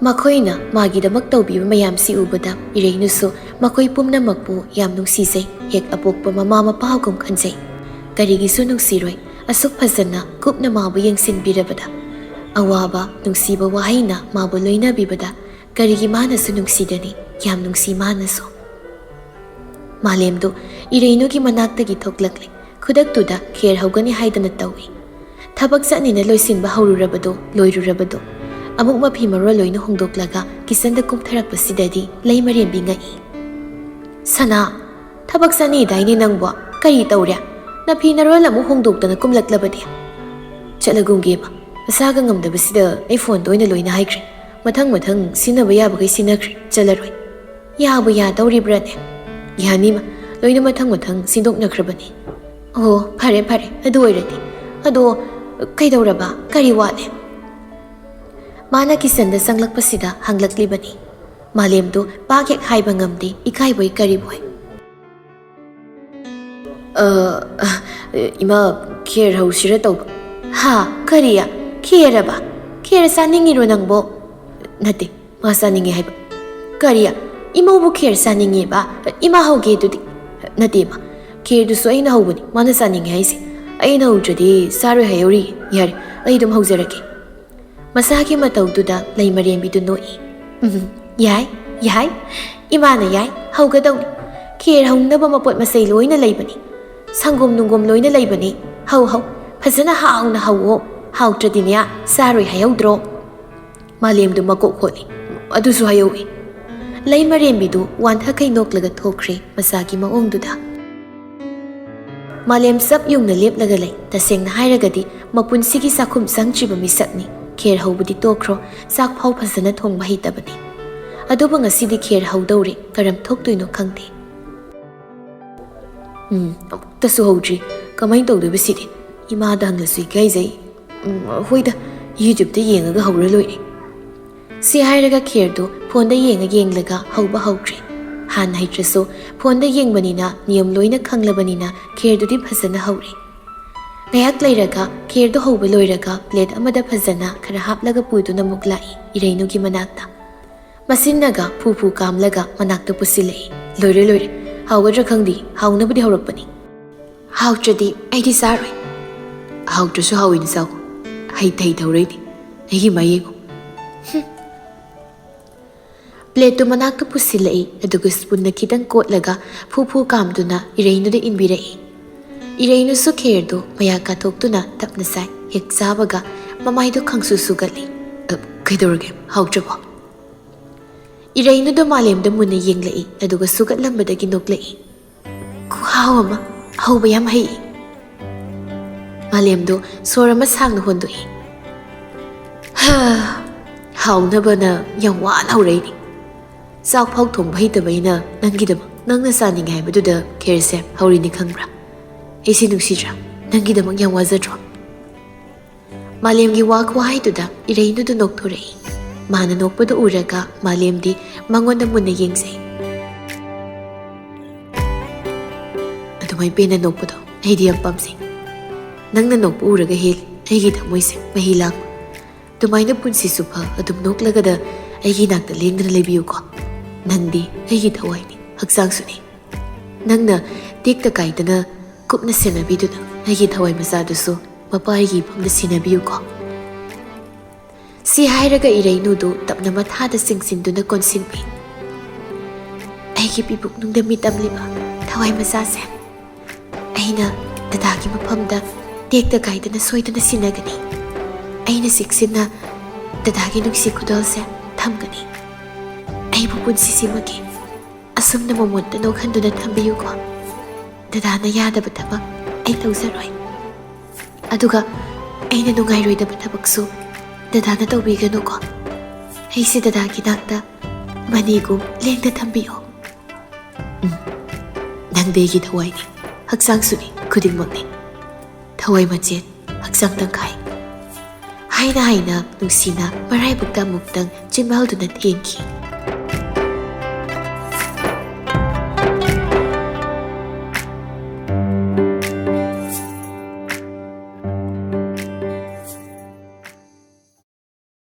ꯃꯈꯣꯏꯅ ꯃꯥꯒꯤꯗꯃꯛ ꯇꯧꯕꯤꯕ ꯃꯌꯥꯝꯁꯤ ꯎꯕꯗ ꯏꯔꯩꯅꯨꯁꯨ ꯃꯈꯣꯏ ꯄꯨꯝꯅꯃꯛꯄꯨ ꯌꯥꯝ ꯅꯨꯡꯁꯤꯖꯩ, ꯍꯦꯛ ꯑꯄꯣꯛꯄ ꯃꯃꯥ ꯃꯄꯥꯒꯨꯝ ꯈꯟꯖꯩ꯫ ꯀꯔꯤꯒꯤꯁꯨ ꯅꯨꯡꯁꯤꯔꯣꯏ, ꯑꯁꯨꯛ ꯐꯖꯅ ꯀꯨꯞꯅ ꯃꯥꯕꯨ ꯌꯦꯡꯁꯤꯟꯕꯤꯔꯕꯗ? ꯑꯋꯥꯕ, ꯅꯨꯡꯁꯤꯕ ꯋꯥꯍꯩꯅ ꯃꯥꯕꯨ ꯂꯣꯏꯅꯕꯤꯕꯗ ꯀꯔꯤꯒꯤ ꯃꯥꯅꯁꯨ ꯅꯨꯡꯁꯤꯗꯅꯤ? ꯌꯥꯝ ꯅꯨꯡꯁꯤ ꯃꯥꯅꯁꯨ꯫ ꯃꯥꯂꯦꯝꯗꯨ ꯏꯔꯩꯅꯨꯒꯤ ꯃꯅꯥꯛꯇꯒꯤ ꯊꯣꯛꯂꯛꯂꯦ꯫ ꯈꯨꯗꯛꯇꯨꯗ ꯈꯦꯔ ꯍꯧꯒꯅꯤ ꯍꯥꯏꯗꯅ ꯇꯧꯏ꯫ ꯊꯕꯛ ꯆꯠꯅꯤꯅ ꯂꯣꯏꯁꯤꯟꯕ ꯍꯧꯔꯨꯔꯕꯗꯣ, ꯂꯣꯏꯔꯨꯔꯕꯗꯣ꯫ ꯑꯃꯨꯛ ꯃꯐꯤ ꯃꯔꯣꯜ ꯂꯣꯏꯅ ꯍꯣꯡꯗꯣꯛꯂꯒ ꯀꯤꯆꯟꯗ ꯀꯨꯝꯊꯔꯛꯄꯁꯤꯗꯗꯤ ꯂꯩꯃꯔꯦꯝꯕꯤ ꯉꯛꯏ꯫ "ꯁꯅꯥ, ꯊꯕꯛ ꯆꯠꯅꯤꯗꯥꯏꯅꯦ ꯅꯪꯕꯣ? ꯀꯔꯤ ꯇꯧꯔꯦ? ꯅꯐꯤ ꯅꯔꯣꯜ ꯑꯃꯨꯛ ꯍꯣꯡꯗꯣꯛꯇꯅ ꯀꯨꯝꯂꯛꯂꯕꯗꯤ?" "ꯆꯠꯂꯒꯨꯝꯒꯦꯕ, ꯃꯁꯥꯒ ꯉꯝꯗꯕꯁꯤꯗ ꯑꯩ ꯐꯣꯟꯗ ꯑꯣꯏꯅ ꯂꯣꯏꯅ ꯍꯥꯏꯈ꯭ꯔꯦ꯫ ꯃꯊꯪ ꯃꯊꯪ ꯁꯤꯖꯤꯟꯅꯕ ꯌꯥꯕꯈꯩ ꯁꯤꯖꯤꯟꯅꯈ꯭ꯔꯦ, ꯆꯠꯂꯔꯣꯏ"꯫ "ꯌꯥꯕꯨ ꯌꯥꯗꯧꯔꯤꯕ꯭ꯔꯥꯅꯦ?" "ꯌꯥꯅꯤꯃ, ꯂꯣꯏꯅ ꯃꯊꯪ ꯃꯊꯪ ꯁꯤꯟꯗꯣꯛꯅꯈ꯭ꯔꯕꯅꯤ"꯫ "ꯑꯣ, ꯐꯔꯦ ꯐꯔꯦ, ꯑꯗꯨ ꯑꯣꯏꯔꯗꯤ꯫ ꯑꯗꯣ ꯀꯩꯗꯧꯔꯕ? ꯀꯔꯤ ꯋꯥꯠꯂꯦ?" ꯃꯥꯅ ꯀꯤꯆꯟꯗ ꯆꯪꯂꯛꯄꯁꯤꯗ ꯍꯪꯂꯛꯂꯤꯕꯅꯤ꯫ ꯃꯥꯂꯦꯝꯗꯨ ꯄꯥꯛ ꯍꯦꯛ ꯍꯥꯏꯕ ꯉꯝꯗꯦ, ꯏꯀꯥꯏꯕꯣꯏ ꯀꯔꯤꯕꯣꯏ꯫ "ꯑ, ꯑ, ꯏꯃꯥ, ꯈꯦꯔ ꯍꯧꯁꯤꯔ ꯇꯧꯕ"꯫ "ꯍꯥ? ꯀꯔꯤ? ꯈꯦꯔꯕ? ꯈꯦꯔ ꯆꯥꯅꯤꯡꯉꯤꯔꯣ ꯅꯪꯕꯣ?" "ꯅꯠꯇꯦ, ꯃꯥ ꯆꯥꯅꯤꯡꯉꯦ ꯍꯥꯏꯕ"꯫ "ꯀꯔꯤ? ꯏꯃꯧꯕꯨ ꯈꯦꯔ ꯆꯥꯅꯤꯡꯉꯦꯕ? ꯏꯃꯥ ꯍꯧꯒꯦ ꯑꯗꯨꯗꯤ"꯫ "ꯅꯠꯇꯦ ꯏꯃꯥ, ꯈꯦꯔꯗꯨꯁꯨ ꯑꯩꯅ ꯍꯧꯕꯅꯤ, ꯃꯥꯅ ꯆꯥꯅꯤꯡꯉꯦ ꯍꯥꯏꯁꯦ꯫ ꯑꯩꯅ ꯍꯧꯗ꯭ꯔꯗꯤ ꯆꯥꯔꯣꯏ ꯍꯥꯏꯍꯧꯔꯤꯌꯦ꯫ ꯌꯥꯔꯦ, ꯑꯩ ꯑꯗꯨꯝ ꯍꯧꯖꯔꯒꯦ"꯫ ꯃꯁꯥꯒꯤ ꯃꯇꯧꯗꯨꯗ ꯂꯩꯃꯔꯦꯝꯕꯤꯗꯨ ꯅꯣꯛꯏ꯫ "ꯎꯝ, ꯌꯥꯏ, ꯌꯥꯏ꯫ ꯏꯃꯥꯅ ꯌꯥꯏ, ꯍꯧꯒꯗꯧꯅꯤ꯫ ꯈꯦꯔ ꯍꯧꯅꯕ ꯃꯄꯣꯠ ꯃꯆꯩ ꯂꯣꯏꯅ ꯂꯩꯕꯅꯤ꯫ ꯁꯪꯒꯣꯝ ꯅꯨꯡꯒꯣꯝ ꯂꯣꯏꯅ ꯂꯩꯕꯅꯤ꯫ ꯍꯧ, ꯍꯧ꯫ ꯐꯖꯅ ꯍꯥꯎꯅ ꯍꯧꯑꯣ꯫ ꯍꯥꯎꯇ꯭ꯔꯗꯤꯅꯦ, ꯆꯥꯔꯣꯏ ꯍꯥꯏꯍꯧꯗ꯭ꯔꯣ?" ꯃꯥꯂꯦꯝꯗꯨ ꯃꯀꯣꯛ ꯍꯣꯠꯂꯤ꯫ "ꯑꯗꯨꯁꯨ ꯍꯥꯏꯍꯧꯏ"꯫ ꯂꯩꯃꯔꯦꯝꯕꯤꯗꯨ ꯋꯥꯟꯊꯈꯩ ꯅꯣꯛꯂꯒ ꯊꯣꯛꯈ꯭ꯔꯦ ꯃꯆꯥꯒꯤ ꯃꯑꯣꯡꯗꯨꯗ꯫ ꯃꯥꯂꯦꯝ ꯆꯞ ꯌꯨꯡꯅ ꯂꯦꯞꯂꯒ ꯂꯩ꯫ ꯇꯁꯦꯡꯅ ꯍꯥꯏꯔꯒꯗꯤ ꯃꯄꯨꯟꯁꯤꯒꯤ ꯆꯥꯛꯈꯨꯝ ꯆꯪꯗ꯭ꯔꯤꯕ ꯃꯤꯁꯛꯅꯤ꯫ ꯈꯦꯔ ꯍꯧꯕꯗꯤ ꯇꯣꯛꯈ꯭ꯔꯣ, ꯆꯥꯛ ꯐꯥꯎ ꯐꯖꯅ ꯊꯣꯡꯕ ꯍꯩꯇꯕꯅꯤ꯫ ꯑꯗꯨꯕꯨ ꯉꯁꯤꯗꯤ ꯈꯦꯔ ꯍꯧꯗꯧꯔꯦ, ꯀꯔꯝ ꯊꯣꯛꯇꯣꯏꯅꯣ ꯈꯪꯗꯦ꯫ "ꯎꯝ, ꯑꯃꯨꯛꯇꯁꯨ ꯍꯧꯗ꯭ꯔꯤ꯫ ꯀꯃꯥꯏꯅ ꯇꯧꯗꯣꯏꯕ ꯁꯤꯗꯤ? ꯏꯃꯥꯗ ꯍꯪꯂꯁꯨ ꯏꯀꯥꯏꯖꯩ꯫ "ꯎꯝ, ꯍꯣꯏꯗ, YouTube-ꯇ ꯌꯦꯡꯉꯒ ꯍꯧꯔ ꯂꯣꯏꯔꯦ"꯫ ꯁꯤ ꯍꯥꯏꯔꯒ ꯈꯦꯔꯗꯨ ꯐꯣꯟꯗ ꯌꯦꯡꯉ ꯌꯦꯡꯂꯒ ꯍꯧꯕ ꯍꯧꯈ꯭ꯔꯦ꯫ ꯍꯥꯟꯅ ꯍꯩꯇ꯭ꯔꯁꯨ ꯐꯣꯟꯗ ꯌꯦꯡꯕꯅꯤꯅ, ꯅꯤꯌꯝ ꯂꯣꯏꯅ ꯈꯪꯂꯕꯅꯤꯅ ꯈꯦꯔꯗꯨꯗꯤ ꯐꯖꯅ ꯍꯧꯔꯦ꯫ ꯉꯥꯏꯍꯥꯛ ꯂꯩꯔꯒ ꯈꯦꯔꯗꯨ ꯍꯧꯕ ꯂꯣꯏꯔꯒ plate ꯑꯃꯗ ꯐꯖꯅ ꯈꯔ ꯍꯥꯞꯂꯒ ꯄꯨꯗꯨꯅ ꯑꯃꯨꯛ ꯂꯥꯛꯏ ꯏꯔꯩꯅꯨꯒꯤ ꯃꯅꯥꯛꯇ꯫ ꯃꯁꯤꯟꯅꯒ ꯐꯨ ꯐꯨ ꯀꯥꯝꯂꯒ ꯃꯅꯥꯛꯇ ꯄꯨꯁꯤꯜꯂꯛꯏ꯫ "ꯂꯣꯏꯔꯦ, ꯂꯣꯏꯔꯦ꯫ ꯍꯥꯎꯒꯗ꯭ꯔꯥ ꯈꯪꯗꯦ, ꯍꯥꯎꯅꯕꯗꯤ ꯍꯧꯔꯛꯄꯅꯤ꯫ ꯍꯥꯎꯇ꯭ꯔꯗꯤ ꯑꯩꯗꯤ ꯆꯥꯔꯣꯏ"꯫ "ꯍꯥꯎꯇ꯭ꯔꯁꯨ ꯍꯥꯎꯏꯅ ꯆꯥꯎ꯫ ꯍꯩ ꯊꯩ ꯊꯧꯔꯩꯅꯤ꯫ ꯑꯩꯒꯤ ꯃꯥ ꯌꯦꯡꯉꯨ"꯫ ꯍꯨꯝ꯫ Plate-ꯇꯨ ꯃꯅꯥꯛꯇ ꯄꯨꯁꯤꯜꯂꯛꯏ, ꯑꯗꯨꯒ spoon-ꯅ ꯈꯤꯇꯪ ꯀꯣꯠꯂꯒ ꯐꯨ ꯐꯨ ꯀꯥꯝꯗꯨꯅ ꯏꯔꯩꯅꯨꯗ ꯏꯟꯕꯤꯔꯛꯏ꯫ ꯏꯔꯩꯅꯨꯁꯨ ꯈꯦꯔꯗꯨ ꯃꯌꯥ ꯀꯥꯊꯣꯛꯇꯨꯅ ꯇꯞꯅ ꯆꯥꯏ꯫ ꯍꯦꯛ ꯆꯥꯕꯒ ꯃꯃꯥꯏꯗꯨ ꯈꯪꯁꯨ ꯁꯨꯒꯠꯂꯤ꯫ "ꯑ, ꯀꯩꯗꯧꯔꯒꯦ? ꯍꯥꯎꯇ꯭ꯔꯕꯣ?" ꯏꯔꯩꯅꯨꯗ ꯃꯥꯂꯦꯝꯗ ꯃꯨꯟꯅ ꯌꯦꯡꯂꯛꯏ, ꯑꯗꯨꯒ ꯁꯨꯒꯠꯂꯝꯕꯗꯒꯤ ꯅꯣꯛꯂꯛꯏ꯫ "ꯈꯨꯍꯥꯎ ꯑꯃ, ꯍꯧꯕ ꯌꯥꯝ ꯍꯩ"꯫ ꯃꯥꯂꯦꯝꯗꯣ ꯁꯣꯔ ꯑꯃ ꯁꯥꯡꯅ ꯍꯣꯟꯗꯣꯛꯏ꯫ "ꯍꯥ, ꯍꯥꯎꯅꯕꯅ ꯌꯥꯝ ꯋꯥꯅ ꯍꯧꯔꯛꯏꯅꯤ꯫ ꯆꯥꯛ ꯐꯥꯎ ꯊꯣꯡꯕ ꯍꯩꯇꯕ ꯑꯩꯅ ꯅꯪꯒꯤꯗꯃꯛ, ꯅꯪꯅ ꯆꯥꯅꯤꯡꯉꯦ ꯍꯥꯏꯕꯗꯨꯗ ꯈꯦꯔꯁꯦ ꯍꯧꯔꯤꯅꯤ ꯈꯪꯕ꯭ꯔꯥ? ꯑꯩꯁꯦ ꯅꯨꯡꯁꯤꯗ꯭ꯔꯥ? ꯅꯪꯒꯤꯗꯃꯛ ꯌꯥꯝ ꯋꯥꯖꯗ꯭ꯔꯣ?" ꯃꯥꯂꯦꯝꯒꯤ ꯋꯥ ꯈꯨꯍꯥꯏꯗꯨꯗ ꯏꯔꯩꯅꯨꯗꯨ ꯅꯣꯛꯊꯣꯔꯛꯏ꯫ ꯃꯥꯅ ꯅꯣꯛꯄꯗꯨ ꯎꯔꯒ ꯃꯥꯂꯦꯝꯗꯤ ꯃꯉꯣꯟꯗ ꯃꯨꯟꯅ ꯌꯦꯡꯖꯩ꯫ "ꯑꯗꯨꯃꯥꯏ ꯄꯦꯟꯅ ꯅꯣꯛꯄꯗꯣ ꯑꯩꯗꯤ ꯌꯥꯝ ꯄꯥꯝꯖꯩ꯫ ꯅꯪꯅ ꯅꯣꯛꯄ ꯎꯔꯒ ꯍꯦꯜꯂꯤ ꯑꯩꯒꯤ ꯊꯃꯣꯏꯁꯦ ꯃꯍꯤ ꯂꯥꯡꯕ꯫ ꯑꯗꯨꯃꯥꯏꯅ ꯄꯨꯟꯁꯤ ꯆꯨꯞꯄ ꯑꯗꯨꯝ ꯅꯣꯛꯂꯒꯗ ꯑꯩꯒꯤ ꯅꯥꯛꯇ ꯂꯦꯡꯗꯅ ꯂꯩꯕꯤꯌꯨꯀꯣ꯫ ꯅꯪꯗꯤ ꯑꯩꯒꯤ ꯊꯋꯥꯏꯅꯤ, ꯍꯛꯆꯥꯡꯁꯨꯅꯤ꯫ ꯅꯪꯅ ꯇꯦꯛꯇ ꯀꯥꯏꯗꯅ ꯀꯨꯞꯅ ꯁꯦꯟꯅꯕꯤꯗꯨꯅ ꯑꯩꯒꯤ ꯊꯋꯥꯏ ꯃꯆꯥꯗꯨꯁꯨ ꯃꯄꯥ ꯑꯩꯒꯤ ꯏꯐꯝꯗ ꯁꯤꯟꯅꯕꯤꯌꯨꯀꯣ"꯫ ꯁꯤ ꯍꯥꯏꯔꯒ ꯏꯔꯩꯅꯨꯗꯨ ꯇꯞꯅ ꯃꯊꯥꯗ ꯆꯤꯡꯁꯤꯟꯗꯨꯅ ꯀꯣꯟꯁꯤꯟꯕꯤ꯫ "ꯑꯩꯒꯤ ꯄꯤꯕꯨꯛꯅꯨꯡꯗ ꯃꯤꯇꯝꯂꯤꯕ ꯊꯋꯥꯏ ꯃꯆꯥꯁꯦ, ꯑꯩꯅ ꯗꯗꯥꯒꯤ ꯃꯐꯝꯗ ꯇꯦꯛꯇ ꯀꯥꯏꯗꯅ ꯁꯣꯏꯗꯅ ꯁꯤꯟꯅꯒꯅꯤ꯫ ꯑꯩꯅ ꯆꯦꯛꯁꯤꯟꯅ ꯗꯗꯥꯒꯤ ꯅꯨꯡꯁꯤ ꯈꯨꯗꯣꯜꯁꯦ ꯊꯝꯒꯅꯤ꯫ ꯑꯩꯕꯨ ꯄꯨꯟꯁꯤꯁꯤꯃꯒꯤ ꯑꯁꯨꯝꯅ ꯃꯃꯣꯠꯇ ꯅꯣꯛꯍꯟꯗꯨꯅ ꯊꯝꯕꯤꯌꯨꯀꯣ꯫ ꯗꯗꯥꯅ ꯌꯥꯗꯕ ꯊꯕꯛ ꯑꯩ ꯇꯧꯖꯔꯣꯏ꯫ ꯑꯗꯨꯒ ꯑꯩꯅ ꯅꯨꯡꯉꯥꯏꯔꯣꯏꯗꯕ ꯊꯕꯛꯁꯨ ꯗꯗꯥꯅ ꯇꯧꯕꯤꯒꯅꯨꯀꯣ꯫ ꯑꯩꯁꯦ ꯗꯗꯥꯒꯤ ꯅꯥꯛꯇ ꯃꯅꯤꯒꯨꯝ ꯂꯦꯡꯗ ꯊꯝꯕꯤꯌꯣ"꯫ "ꯎꯝ, ꯅꯪꯗꯤ ꯑꯩꯒꯤ ꯊꯋꯥꯏꯅꯤ, ꯍꯛꯆꯥꯡꯁꯨꯅꯤ, ꯈꯨꯗꯤꯡꯃꯛꯅꯤ"꯫ ꯊꯋꯥꯏ ꯃꯆꯦꯠ, ꯍꯛꯆꯥꯡ ꯇꯪꯈꯥꯏ ꯍꯥꯏꯅ ꯍꯥꯏꯅ ꯅꯨꯡꯁꯤꯅ ꯃꯔꯥꯏꯕꯛꯇ ꯑꯃꯨꯛꯇꯪ ꯆꯤꯟꯕꯥꯜꯗꯨꯅ ꯊꯦꯡꯈꯤ꯫